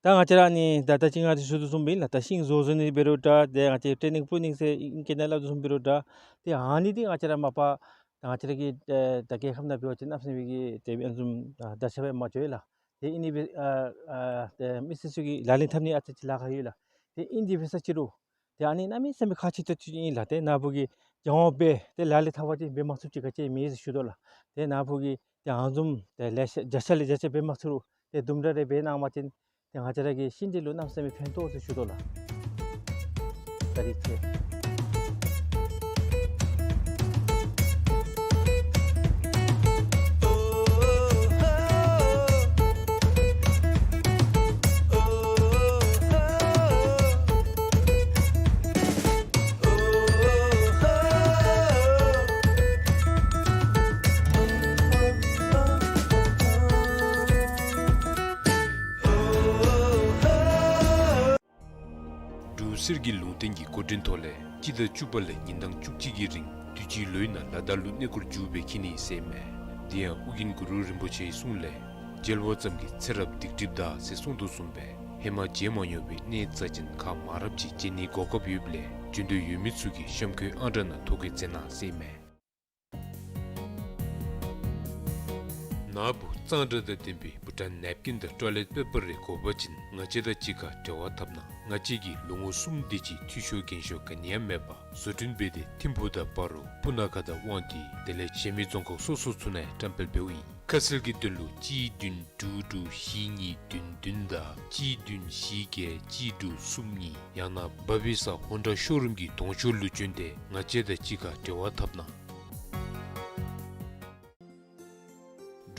ད་ང་བཅས་ར་ཨ་ནི་ད་ད་ཅི་ང་བཅས་ཞུ་དོ་བཟུམ་སྦེ་ཨིན་ལགས། ད་ཤིང་བཟོ་བཟོ་ནི་འབད་རུང་འདྲ་ཏེ་ང་བཅས་ཊེ་ནིང་པུ་རུ་ནིང་ཟེར་ཨིང་སྐད་ནང་སླབ་དོ་བཟུམ་འབད་རུང་འདྲ་ཏེ་ཨ་ནི་འདི་ང་བཅས་ར་མ་པ་ད་ང་བཅས་ར་གི་ཨེ་ད་རྒྱལ་ཁབ་ནང་འབད་བ་ཅིན་གནམ་མེད་ས་མེད་ཀྱི་ཏེ་ཨ་ནི་བཟུམ་ད་ད་ཆ་སྦེ་མ་འགྱོ་བས་ལགས། ཏེ་ཨིན་ནི་སྦེ་ཨ་ཨ་ཏེ་མི་སེར་ཚུ་གིས་ལག་ལེན་འཐབ་ནི་ཨ་ཙི་ཅིག་ལཱ་ཁག་ཡོད་ལགས། ཏེ་ཨིན་དེ་འབད་ས་ཅིག་རུང་ཏེ་ཨ་ནི་གནམ་མེད་ས་མེད་ཁག་ཆེ་ཏོག་ཏོ་ཅིག་ཨིན་ལགས། ཏེ་ནཱ་བུ་གིས་རྒྱབ་དབང་འབད་ཏེ་ལག་ལེན་འཐབ་པ་ཅིན་འབད་མ་ཚུགསཔ་ཅིག་ག་ཅི་མེད་ཟེར་ཞུ་དོ་ལགས། ཏེ་ནཱ་བུ་གིས་ཏེ་ཨ་ནི་བཟུམ་ཏེ་ལེ་ཤ་བརྒྱ་ཆ་ལས་བརྒྱ་ཆ་འབད་མ་ཚུགས་རུང་ཏེ་དུམ་གྲ་རེ་འབད་གནང་བ་ཅིན་ཏེ་ང་བཅས་ར་གི་ཤིང་འབྲས་ལུ་གནམ་མེད་ས་མེད་ཕན་ཐོགས་ཟེར་ཞུ་དོ་ལགས། བཀའ་དྲིན་ཆེ། འབྲུག་གསེར་གྱི་ལུང་བསྟན་གྱི་འགོ་འདྲེན་ཐོག་ལས་སྤྱི་ཟླ་བཅུ་པ་ལས་ཉིན་གྲངས་བཅུ་གཅིག་གི་རིང་དུས་ཅི་ལོའི་ནང་ལ་དྭགས་ལུ་གནས་སྐོར་མཇུག་སྦེ་འཁྱིད་ནི་ཟེར་མས། དེ་ཡང་ཨོ་རྒྱན་གུ་རུ་རིན་པོ་ཆེའི་གསུང་ལས་མཇལ་བ་ཙམ་གྱིས་ཚེ་རབས་སྡིག་སྒྲིབ་འདག་ཟེར་གསུངས་དོ་བཟུམ་སྦེ་ཧེ་མ་མཇལ་མ་མྱོང་བའི་གནས་རྩ་ཅན་ཁག་མང་རབས་ཅིག་མཇལ་ནིའི་གོ་སྐབས་ཡོདཔ་ལས་འབྱོན་འདོད་ཡོད་མི་ཚུ་གིས་གཤམ་འཁོད་ཨང་གྲངས་ནང་ཐོ་བཀོད་མཛད་གནང་ཟེར་མས། ནཱ་བུ་གཙང་སྦྲ་དང་ལྡན་པའི་བྷུ་ཊཱན་ནེབ་ཀིན་དང་ཊོའི་ལེཊ་པེ་པར་རེ་དགོ་པ་ཅིན་ང་བཅས་དང་གཅིག་ཁར་འབྲེལ་བ་འཐབ་གནང་། ང་བཅས་ཀྱིས་ལོ་ངོ་གསུམ་དེ་ཅིག་འཐུས་ཤོར་འགན་ཤོར་ག་ནི་ཡང་མེད་པར་བཟོ་སྐྲུན་འབད་དེ་ཐིམ་ཕུག་དང་སྤ་རོ་སྤུ་ན་ཁ་དང་དབང་འདུས་དེ་ལས་གཞན་མི་རྫོང་ཁག་སོ་སོ་ཚུ་ནང་ཡང་བཀྲམ་སྤེལ་འབདཝ་ཨིན། ཁ་གསལ་གྱི་དོན་ལུ་གཅིག་བདུན་དྲུག་དྲུག་བཞི་གཉིས་བདུན་བདུན་དང་གཅིག་བདུན་བཞི་བརྒྱད་གཅིག་དྲུག་གསུམ་གཉིས། ཡང་ན་བྷ་བི་ས་ཧོན་ཌ་ཤོ་རུམ་གྱི་གདོང་ཕྱོགས་ལུ་བྱོན་ཏེ་ང་བཅས་དང་གཅིག་ཁར་འབྲེལ་བ་འཐབ་གནང་།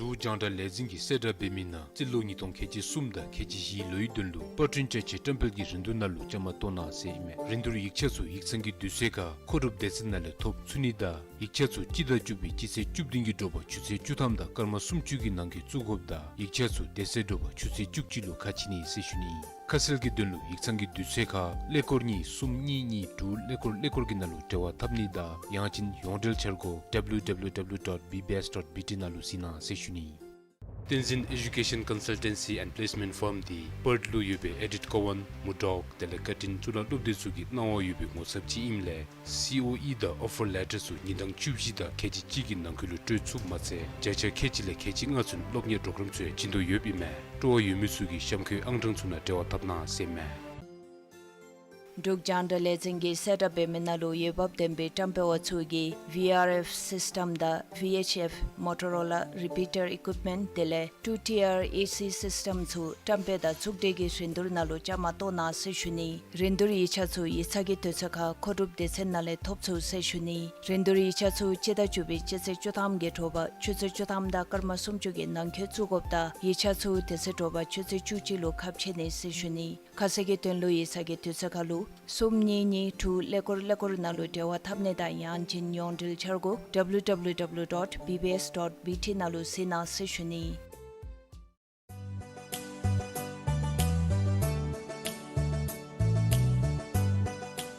འབྲུག་རྒྱང་བསྒྲགས་ལས་འཛིན་གྱིས་གསལ་བསྒྲགས་འབད་མི་ནང་རྩིས་ལོ་ཉིས་སྟོང་ཁལ་གཅིག་གསུམ་དང་ཁལ་གཅིག་བཞི་ལོའི་དོན་ལུ་པར་སྐྲུན་ཅ་ཆས་བཀྲམ་སྤེལ་གྱི་རིན་བསྡུར་ནང་ལུ་བཅའ་མར་གཏོགས་གནང་ཟེར་ཨིན་མས། རིན་བསྡུར་ཡིག་ཆ་ཚུ་ཡིག་ཚང་གི་དུས་ཚོད་ཁར་མཁོ་སྒྲུབ་སྡེ་ཚན་ནང་ལས་ཐོབ་ཚུགས་ནི་དང་ཡིག་ཆ་ཚུ་སྤྱི་ཟླ་བཅུ་པའི་སྤྱི་ཚེས་བཅུ་བདུན་གྱི་དྲོ་པ་ཆུ་ཚོད་བཅུ་ཐམ་དང་སྐར་མ་སུམ་ཅུ་གི་ནང་འཁོད་བཙུགས་དགོཔ་དང་ཡིག་ཆ་ཚུ་དེ་ཚེ་དྲོ་པ་ཆུ་ཚོད་བཅུ་གཅིག་ལུ་ཁ་ཕྱེ་ནི་ཟེར་ཞུ་ནི་ཨིན། ཁ་གསལ་གྱི་དོན་ལུ་ཡིག་ཚང་གི་དུས་ཚོད་ཁར་ཀླད་ཀོར་གཉིས་གསུམ་གཉིས་གཉིས་དྲུག་ཀླད་ཀོར་ཀླད་ཀོར་གྱི་ནང་ལུ་འབྲེལ་བ་འཐབ་ནི་དང་ཡང་ཅིན་ཡོངས་འབྲེལ་འཆར་སྒོ་W W W dot B B S dot B T ནང་ལུ་གཟིགས་གནང་ཟེར་ཞུ་ནི་ཨིན། བསྟན་འཛིན་Education Consultancy and Placement Firm འདི་པརཐ་ལུ་ཡོད་པའི་ཨེ་ཌིཐ་ཀོ་ཝཱན་མུར་ཌོག་དེ་ལས་ཀར་ཊིན་གཙུག་ལག་སློབ་སྡེ་ཚུ་གི་གནང་བ་ཡོད་པའི་ངོ་ཚབ་ཅིག་ཨིནམ་ལས་སི་ཨོ་ཨི་དང་ཨོ་ཕར་ལེ་ཊར་ཚུ་ཉིན་གྲངས་བཅུ་བཞི་དང་ཁལ་གཅིག་གཅིག་གི་ནང་འཁོད་ལུ་སྤྲོད་ཚུགསཔ་མ་ཚད་བརྒྱ་ཆ་ཁལ་གཅིག་ལས་ཁལ་གཅིག་ལྔ་ཚུན་སློབ་གཉེར་པོརོ་གརམ་ཚུ་ཡང་བྱིན་དོ་ཡོདཔ་ཨིན་མས། སྤྲོ་བ་ཡོད་མི་ཚུ་གིས་གཤམ་འཁོད་ཨང་གྲངས་ཚུ་ནང་འབྲེལ་བ་འཐབ་གནང་ཟེར་མས། འབྲུག་རྒྱང་བསྒྲགས་ལས་འཛིན་གྱིས་གསལ་བསྒྲགས་འབད་མི་ནང་ལུ་འོས་འབབ་ལྡན་པའི་བཀྲམ་སྤེལ་བ་ཚུ་གིས་ཝི་ཨར་ཨེཕ་སིསི་ཊམ་དང་ཝི་ཨེཆ་ཨེཕ་མོ་ཊོ་རོ་ལ་རི་པི་ཊར་ཨི་ཀུའིཔ་མེནཊ་དེ་ལས་ཊུ་ཊི་ཨར་ཨེ་སི་སིསི་ཊམ་ཚུ་བཀྲམ་སྤེལ་དང་ཚོགས་སྒྲིག་གི་རིན་བསྡུར་ནང་ལུ་བཅའ་མར་གཏོགས་གནང་ཟེར་ཞུ་ནི། རིན་བསྡུར་ཡིག་ཆ་ཚུ་ཡིག་ཚང་གི་དུས་ཚོད་ཁར་མཁོ་སྒྲུབ་སྡེ་ཚན་ནང་ལས་ཐོབ་ཚུགས་ཟེར་ཞུ་ནི། རིན་བསྡུར་ཡིག་ཆ་ཚུ་སྤྱི་ཟླ་བཅུ་པའི་སྤྱི་ཚེས་བཅུ་ཐམ་གྱི་དྲོ་པ་ཆུ་ཚོད་བཅུ་ཐམ་དང་སྐར་མ་སུམ་ཅུ་གི་ནང་འཁོད་བཙུགས་དགོཔ་དང་ཡིག་ཆ་ཚུ་དེ་ཚེ་དྲོ་པ་ཆུ་ཚོད་བཅུ་གཅིག་ལུ་ཁ་ཕྱེ་ནི་ཟེར་ཞུ་ནི། ཁ་གསལ་གྱི་དོན་ལུ་ཡིག་ཚང་གི་དུས་ཚོད་ཁར་ལུ་གསུམ་གཉིས་གཉིས་དྲུག་ཀླད་ཀོར་ཀླད་ཀོར་ནང་ལུ་འབྲེལ་བ་འཐབ་ནི་དང་ཡང་ཅིན་ཡོངས་འབྲེལ་འཆར་སྒོ་ཌབ་ལུ་ཌབ་ལུ་ཌབ་ལུ་ཌོཊ་བི་བི་ཨེསི་ཌོཊ་བི་ཊི་ནང་ལུ་གཟིགས་གནང་ཟེར་ཞུ་ནི།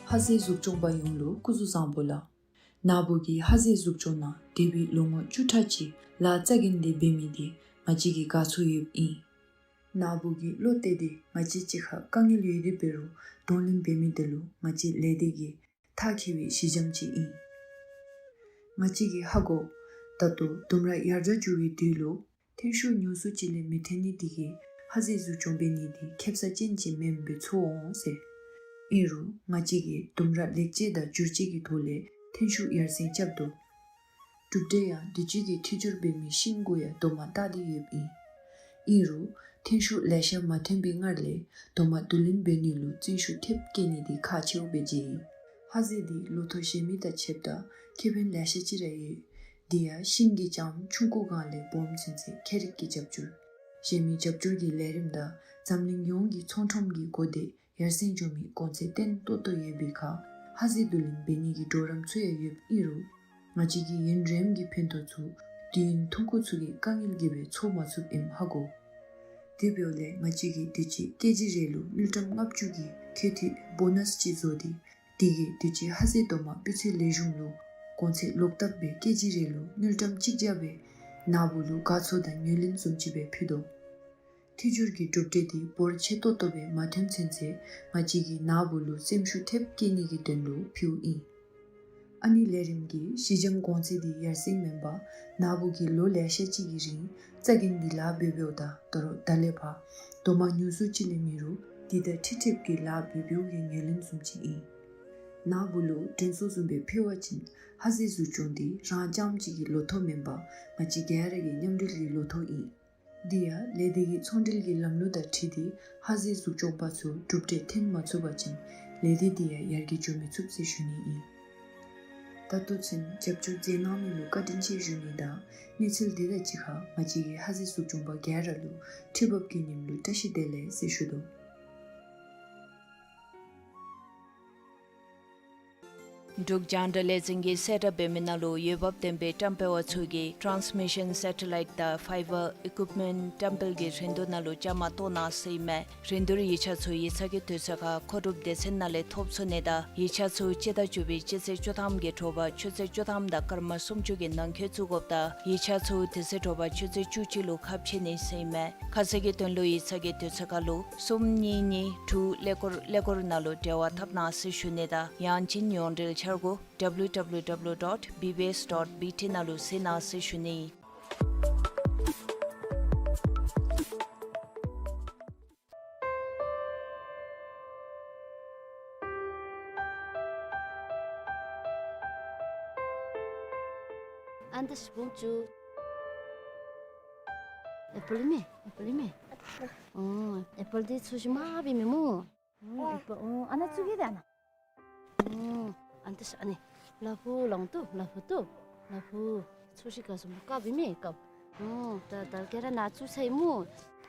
ཧ་ཟེ་གཟུགས་སྐྱོང་པ་ཡོངས་ལུ་སྐུ་གཟུགས་བཟང་པོ་ལགས། ན་བུ་གིས་ཧ་ཟེ་གཟུགས་སྐྱོང་ནང་འདས་པའི་ལོ་ངོ་བཅུ་ཕྲག་ཅིག་ལཱ་རྩ་འགེངས་ཏེ་འབད་མི་འདི་ང་བཅས་ཀྱིས་དགའ་ཚོར་ཡོདཔ་ཨིན། ན་བུ་གིས་བློ་གཏད་དེ་ང་བཅས་གཅིག་ཁར་དཀའ་ངལ་ཡོད་དེ་འབད་རུང་གདོང་ལེན་འབད་མི་འདི་ལུ་ང་བཅས་ལས་སྡེ་གིས་ཐག་བཅད་པའི་གཞི་འགྱམ་ཅིག་ཨིན། ང་བཅས་ཀྱིས་ཧ་གོ། ད་ལྟོ་ལྡུམ་ར་ཡར་རྒྱས་འགྱོ་བའི་དུས་ལུ་ཐོན་ཤུགས་ཉུང་སུ་ཅིག་ལས་མི་ཐོན་ནི་འདི་གིས་ཧ་ཟེ་གཟུགས་སྐྱོང་འབད་ནི་འདི་ཁེབ་ས་ཅན་ཅིག་མེནམ་སྦེ་ཚོར་འོང་ཟེར། ཨིན་རུང་ང་བཅས་ཀྱིས་ལྡུམ་ར་ལེགས་བཅོས་དང་བསྒྱུར་བཅོས་ཀྱི་ཐོག་ལས་ཐོན་ཤུགས་ཡར་སེང་རྐྱབ་དོ། གྲུབ་འབྲས་ཡང་དུས་ཅི་གི་འཐུས་སྦྱོར་འབད་མི་ཤིང་གུ་ཡང་དོ་མ་བཏགས་ཏེ་ཡོདཔ་ཨིན། ཨིན་རུང་ཐོན་ཤུགས་ལེ་ཤ་མ་ཐོན་པའི་སྔར་ལས་དོ་མ་བསྡུ་ལེན་འབད་ནི་ལུ་བརྩོན་ཤུགས་ཐེབས་བསྐྱེད་ནི་འདི་ཁག་ཆེཝ་སྦེ་མཇལ་ཡི། ཧ་ཟེ་འདི་ལོ་ཐོག་གཞན་མི་དང་ཕྱདཔ་ད་ཁེ་ཕན་ལེ་ཤ་ཅིག་ར་ཡོད། དེ་ཡང་ཤིང་གི་ལྕངམ་ཆུང་ཀུ་སྒང་ལས་སྦོམ་ཚུན་ཚོད་ཁྱད་རིག་གི་རྒྱབ་སྐྱོར། གཞན་མི་རྒྱབ་སྐྱོར་གྱི་ལས་རིམ་དང་འཛམ་གླིང་ཡོངས་ཀྱི་ཚོང་ཁྲོམ་གྱི་གོ་བརྡས་ཡར་སེང་འགྱོ་མི་གོང་ཚད་བརྟན་ཏོག་ཏོ་ཡོད་པའི་ཁར་ཧ་ཟེ་བསྡུ་ལེན་འབད་ནི་གི་གྲོགས་རམ་ཚུ་ཡང་ཡོདཔ་ཨིན་རུང་ང་བཅས་ཀྱིས་ཡུན་རིངམོ་གི་ཕན་ཐོགས་ཚུ་དུས་ཡུན་ཐུང་ཀུ་ཚུ་གི་དཀའ་ངལ་གྱིས་སྦེ་ཚོར་མ་ཚུགསཔ་ཨིནམ་ཧ་གོ། དེ་འབདཝ་ལས་ང་བཅས་ཀྱིས་དུས་ཅི་ཀེ་ཇི་རེ་ལུ་དངུལ་ཀྲམ་ལྔ་བཅུ་གི་ཁེ་ཐིག་བོ་ནས་ཅིག་བཟོ་སྟེ་དེ་གིས་དུས་ཅི་ཧ་ཟེ་དོ་མ་སྤུས་ཚད་ལེགས་ཤོམ་ལུ་གོང་ཚད་ལོག་བཏབ་སྦེ་ཀེ་ཇི་རེ་ལུ་དངུལ་ཀྲམ་གཅིག་བརྒྱབ་སྦེ་ན་བུ་ལུ་དགའ་ཚོར་དང་ངོས་ལེན་བཟུམ་ཅིག་སྦེ་ཕུལ་དོ། འཐུས་སྦྱོར་གྱི་གྲུབ་འབྲས་འདི་འབོར་ཆེ་ཏོག་ཏོ་སྦེ་མ་ཐོན་ཚུན་ཚོད་ང་བཅས་ཀྱིས་ན་བུ་ལུ་སེམས་ཤུགས་ཐེབས་བསྐྱེད་ནི་གི་དོན་ལུ་ཕུལཝ་ཨིན། ཨ་ནི་ལས་རིམ་གྱི་གཞི་འགྱམ་གོང་ཚད་འདི་ཡར་སེང་མེན་པར་ན་བུ་གིས་ལོ་ལེ་ཤ་ཅིག་གི་རིང་རྩ་འགེངས་ཏེ་ལཱ་འབད་འབདཝ་ད་ད་རུང་ད་ལས་ཕར་དོ་མ་ཉུང་སུ་ཅིག་ལས་མེད་རུང་འདི་དང་འཁྲིལ་འཁྲིལཝ་གི་ལཱ་འབད་འབདཝ་གི་ངོས་ལེན་བཟུམ་ཅིག་ཨིན། ན་བུ་ལུ་དྲན་གསོ་བཟུམ་སྦེ་ཕུལ་བ་ཅིན་ཧ་ཟེ་གཟུགས་སྐྱོང་འདི་རང་རྐྱངམ་གཅིག་གི་ལོ་ཐོག་མེན་པར་ང་བཅས་ག་ར་གི་མཉམ་འབྲེལ་གྱི་ལོ་ཐོག་ཨིན། འདི་ཡང་ལས་སྡེ་གི་ཚོང་འབྲེལ་གྱི་ལམ་ལུགས་དང་འཁྲིལ་ཏེ་ཧ་ཟེ་གཟུགས་སྐྱོང་པ་ཚུ་གྲུབ་འབྲས་ཐོན་མ་ཚུགས་པ་ཅིན་ལས་སྡེ་འདི་ཡང་ཡར་རྒྱས་འགྱོ་མི་ཚུགས་ཟེར་ཞུ་ནི་ཨིན། ད་ལྟོ་ཚུན་རྒྱབ་སྐྱོར་མཛད་གནང་མི་ལུ་བཀའ་དྲིན་ཆེ་ཞུ་ནི་དང་གནས་ཚུལ་འདི་དང་གཅིག་ཁར་ང་བཅས་ཀྱི་ཧ་ཟེ་གཟུགས་སྐྱོང་པ་ག་ར་ལུ་ཁྲི་འབབ་ཀྱི་ཉིནམ་ལུ་བཀྲ་ཤིས་བདེ་ལེགས་ཟེར་ཞུ་དོ། འབྲུག་རྒྱང་བསྒྲགས་ལས་འཛིན་གྱིས་གསལ་བསྒྲགས་འབད་མི་ནང་ལུ་འོས་འབབ་ལྡན་པའི་བཀྲམ་སྤེལ་བ་ཚུ་གིས་ཊཱནསི་མི་ཤཱན་སེ་ཊ་ལའིཊ་དང་ཕའི་བར་ཨི་ཀུའིཔ་མེནཊ་བཀྲམ་སྤེལ་གྱི་རིན་བསྡུར་ནང་ལུ་བཅའ་མར་གཏོགས་གནང་ཟེར་ཨིན་མས། རིན་བསྡུར་ཡིག་ཆ་ཚུ་ཡིག་ཚང་གི་དུས་ཚོད་ཁར་མཁོ་སྒྲུབ་སྡེ་ཚན་ནང་ལས་ཐོབ་ཚུགས་ནི་དང་ཡིག་ཆ་ཚུ་སྤྱི་ཟླ་བཅུ་པའི་སྤྱི་ཚེས་བཅུ་ཐམ་གྱི་དྲོ་པ་ཆུ་ཚོད་བཅུ་ཐམ་དང་སྐར་མ་སུམ་ཅུ་གི་ནང་འཁོད་བཙུགས་དགོཔ་དང་ཡིག་ཆ་ཚུ་དེ་ཚེ་དྲོ་པ་ཆུ་ཚོད་བཅུ་གཅིག་ལུ་ཁ་ཕྱེ་ནི་ཟེར་ཨིན་མས། ཁ་གསལ་གྱི་དོན་ལུ་ཡིག་ཚང་གི་དུས་ཚོད་ཁར་ལུ་གསུམ་གཉིས་གཉིས་དྲུག་ཀླད་ཀོར་ཀླད་ཀོར་ནང་ལུ་འབྲེལ་བ་འཐབ་གནང་ཟེར་ཞུ་ནི་དང་ཡང་ཅིན་ཡོངས་འབྲེལ་འཆར་སྒོ་ཌབ་ལུ་ཌབ་ལུ་ཌབ་ལུ་ཌོཊ་བི་བི་ཨེསི་ཌོཊ་བི་ཊི་ནང་ལུ་གཟིགས་གནང་ཟེར་ཞུ་ནི། ཨན་ཏ་ཤི་བུང་ཅུ། ཨེ་པཱལ་མེ། ཨེ་པཱལ་མེ། ཨོ། ཨེ་པཱལ་འདི་ཚོས་ཤིག་མ་འབད་མི་སྨོ། ཨོ། ཨེ་པཱལ། ཨོ། ཨ་ནཱ་བཙུགས་གེ་ད་ཨ་ནཱ། ཨོ། ཨན་ཏ་ཤི་ཨ་ནི། ལ་ཕུག་ལོང་ཏོ། ལ་ཕུག་ཏོ། ལ་ཕུག། ཚོས་ཤིག་ག་སོང་བཀབ་འབད་མི་བཀབ། ཨོ། ད་ད་ག་ར་ནཱ་བཙུགས་ཚར་ཡི་སྨོ།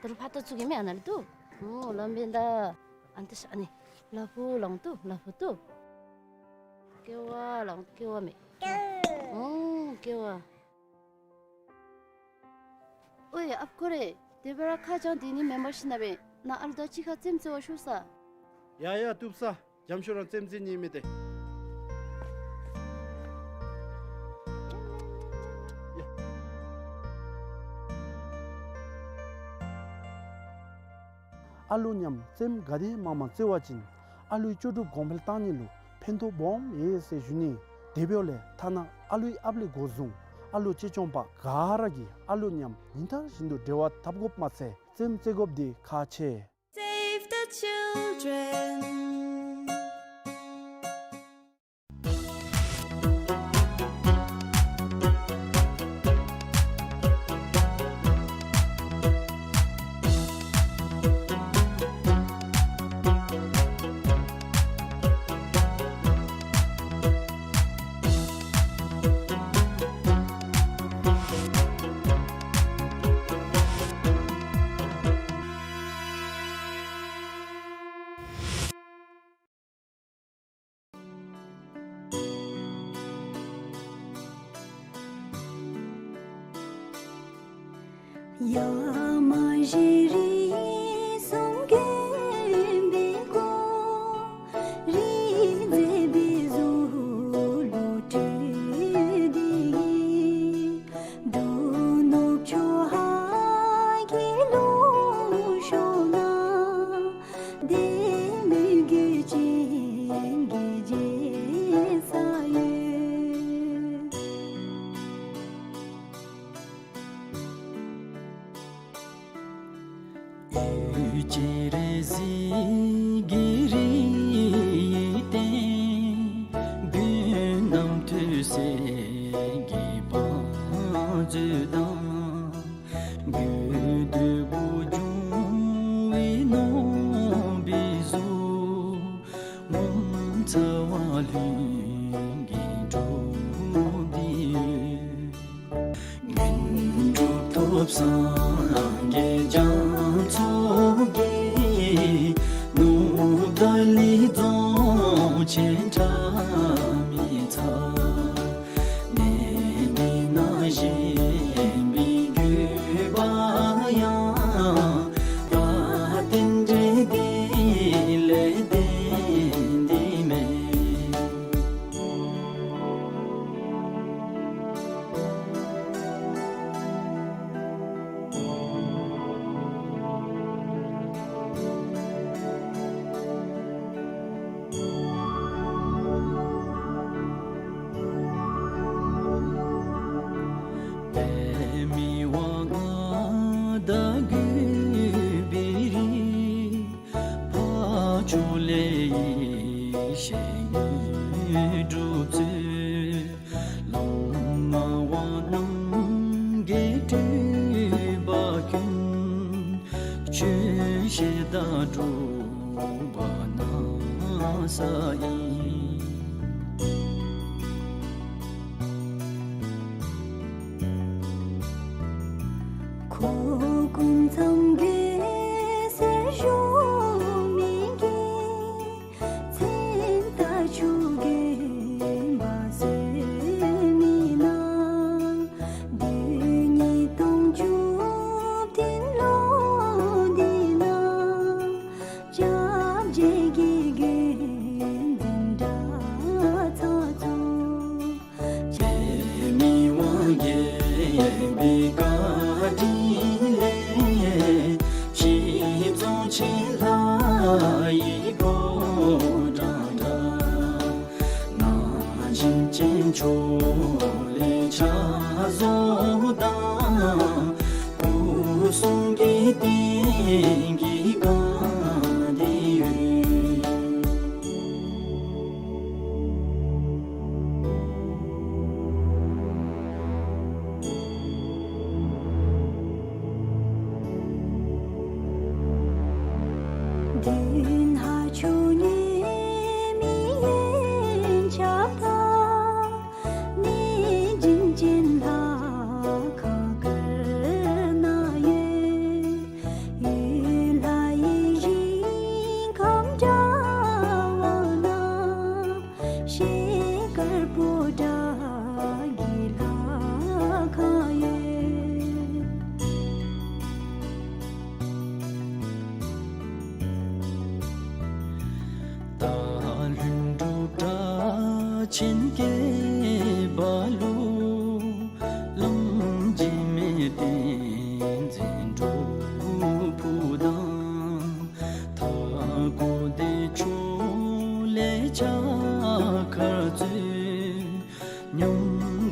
ད་རུང་ཕར་ད་བཙུགས་གེ་མེ་ཨ་ནཱ་ལུ་ཏོ། ཨོ། ལམ་འབད་ད། ཨན་ཏ་ཤི་ཨ་ནི། ལ་ཕུག་ལོང་ཏོ། ལ་ཕུག་ཏོ། ཀེ་བ་ལོང་ཀེ་བ་མེ། ཨོ། ཀེ་བ། ཨོའི་ཨཔ་ཁོ་རེ། དེ་སྦེ་ར་ཁ་བྱང་དེ་ནི་མེན་པར་ཤེས་ན་སྦེ་ནཱ་ཨ་ལུ་དང་གཅིག་ཁར་རྩེདམོ་རྩེ་བར་ཤོག་ས། ཡ་ཡ་བཏུབ་ས། འཇམ་ཤོས་རང་རྩེདམོ་རྩེ་ནི་མེད་དེ། ཡ། ཨ་ལུ་མཉམ་རྩེདམོ་ག་དེ་མང་མང་རྩེ་བ་ཅིན་ཨ་ལུའི་ལྕོགས་གྲུབ་གོང་འཕེལ་གཏང་ནི་ལུ་ཕན་ཐོགས་སྦོམ་ཡོད་ཟེར་ཞུ་ནི། དེ་འབདཝ་ལས་ཐ་ན་ཨ་ལུའི་ཨཔ་ལས་འགོ་བཟུང་ཨ་ལུ་གཅེས་སྐྱོང་པ་ག་ར་གིས་ཨ་ལུ་མཉམ་ཉིན་ལྟར་བཞིན་དུ་འབྲེལ་བ་འཐབ་དགོཔ་མ་ཚད་རྩེདམོ་རྩེ་དགོཔ་འདི་ཁག་ཆེ། Save the children. ཡ་མ་ཞིག་རིགས་གསུམ་མགོན་པོའི་སྐུ། རིགས་མཛེས་པའི་གཟུགས་ལུ་སྤྲུལ་ཏེ། འབྲུག་ནུབ་ཕྱོགས་ཧཱ་གི་ལུང་ཕྱོགས་ན། བདེ་མོའི་གོས་ཅན་གྱི་རྒྱལ་ས་ཡོད། གཡུ་བྱུ་རུ་གཟི་གི་རིའི་སྟེང་། མགོན་རྣམ་ཐོས་སྲས་ཀྱི་བང་མཛོད་དང་། དགོས་འདོད་པོ་འབྱུང་བའི་ནོར་བུའི་གཟུགས། ངོ་མཚར་བ་ལྷུན་གྱིས་གྲུབ་སྟེ་ཡོད། དངོས་གྲུབ་ཐོབ་སངས་རྒྱས་རྒྱ་མཚོ་རྒྱལ། ནུབ་ཏཱ་ལའི་རྫོང་ཆེན་ཁྲ་མི་ཚ། གནས་འདི་ན་བཞེངས་པའི་དགོས་པ་ཡང་། ད་རྟེན་འབྲེལ་འདི་ལས་བརྟེན་ཏེ་མེད། པདྨའི་དབང་མངའ་བདག་གུས་པའི་རིགས། འཕགས་མཆོག་ལས་ཡེ་ཤེས་དངོས་གྲུབ་སྩོལ། ལམ་སྣང་བ་རྣམ་རྒྱལ་སྤྲུལ་པ་ཀུན། ཆོས་བཤད་དང་སྒྲུབ་པ་གནང་ས་ཡིན། ཁོ་སྐུ་མཚམས་རྒྱལ་སྲས་བཞུགས་མི་གི། མཚན་རྟགས་ཆུ་རྒྱུན་འབར་སོ་མི་ནང་། དུས་ཉིས་སྟོང་བཅུ་བདུན་ལོ་འདི་ན། སྐྱབས་རྗེ་གི་དགེ་འདུན་གྲྭ་ཚང་ཚུ། པདྨའི་དབང་རྒྱས་པའི་བཀའ་དྲིན་ལས། གཞིས་རྫོང་ཆེ་ལྷ་ཡི་ཕོ་བྲང་འདྲ། ནང་བཞིན་ཅན་ཕྱོགས་ལས་ཕྱག་བཟོ་དང་། སྐུ་གསུང་གི་རྟེན་གྱི་བཀའ་འདི་ཡོད། མདུན་ཧ་ཆུ་ཉེ་མི་ཡན་ཆབ་དང་། གནས་བྱིན་ཅན་ལྷ་ཁང་དཀར་ནག་ཡོད། གཡུ་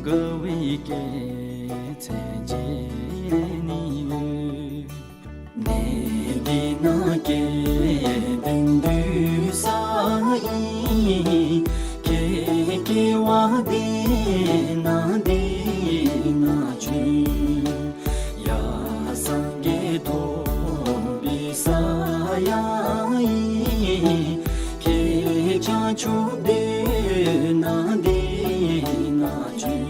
དཀའ་བའི་སྐྱེད་ཚལ་མཇལ་ནི་འོས། གནས་འདི་ན་སྐལ་ལྡན་འདུས་ས་ཨིན། ཀྱེ་སྐྱེ་བ་འདི་ན་འདི་ན་བྱོན། ཡ་སངས་རྒྱས་ཐོབ་པའི་ས་ཡང་ཨིན། ཁྱེད་བྱང་ཆུབ་སྡོད་ན་འདི་ན་བྱོན།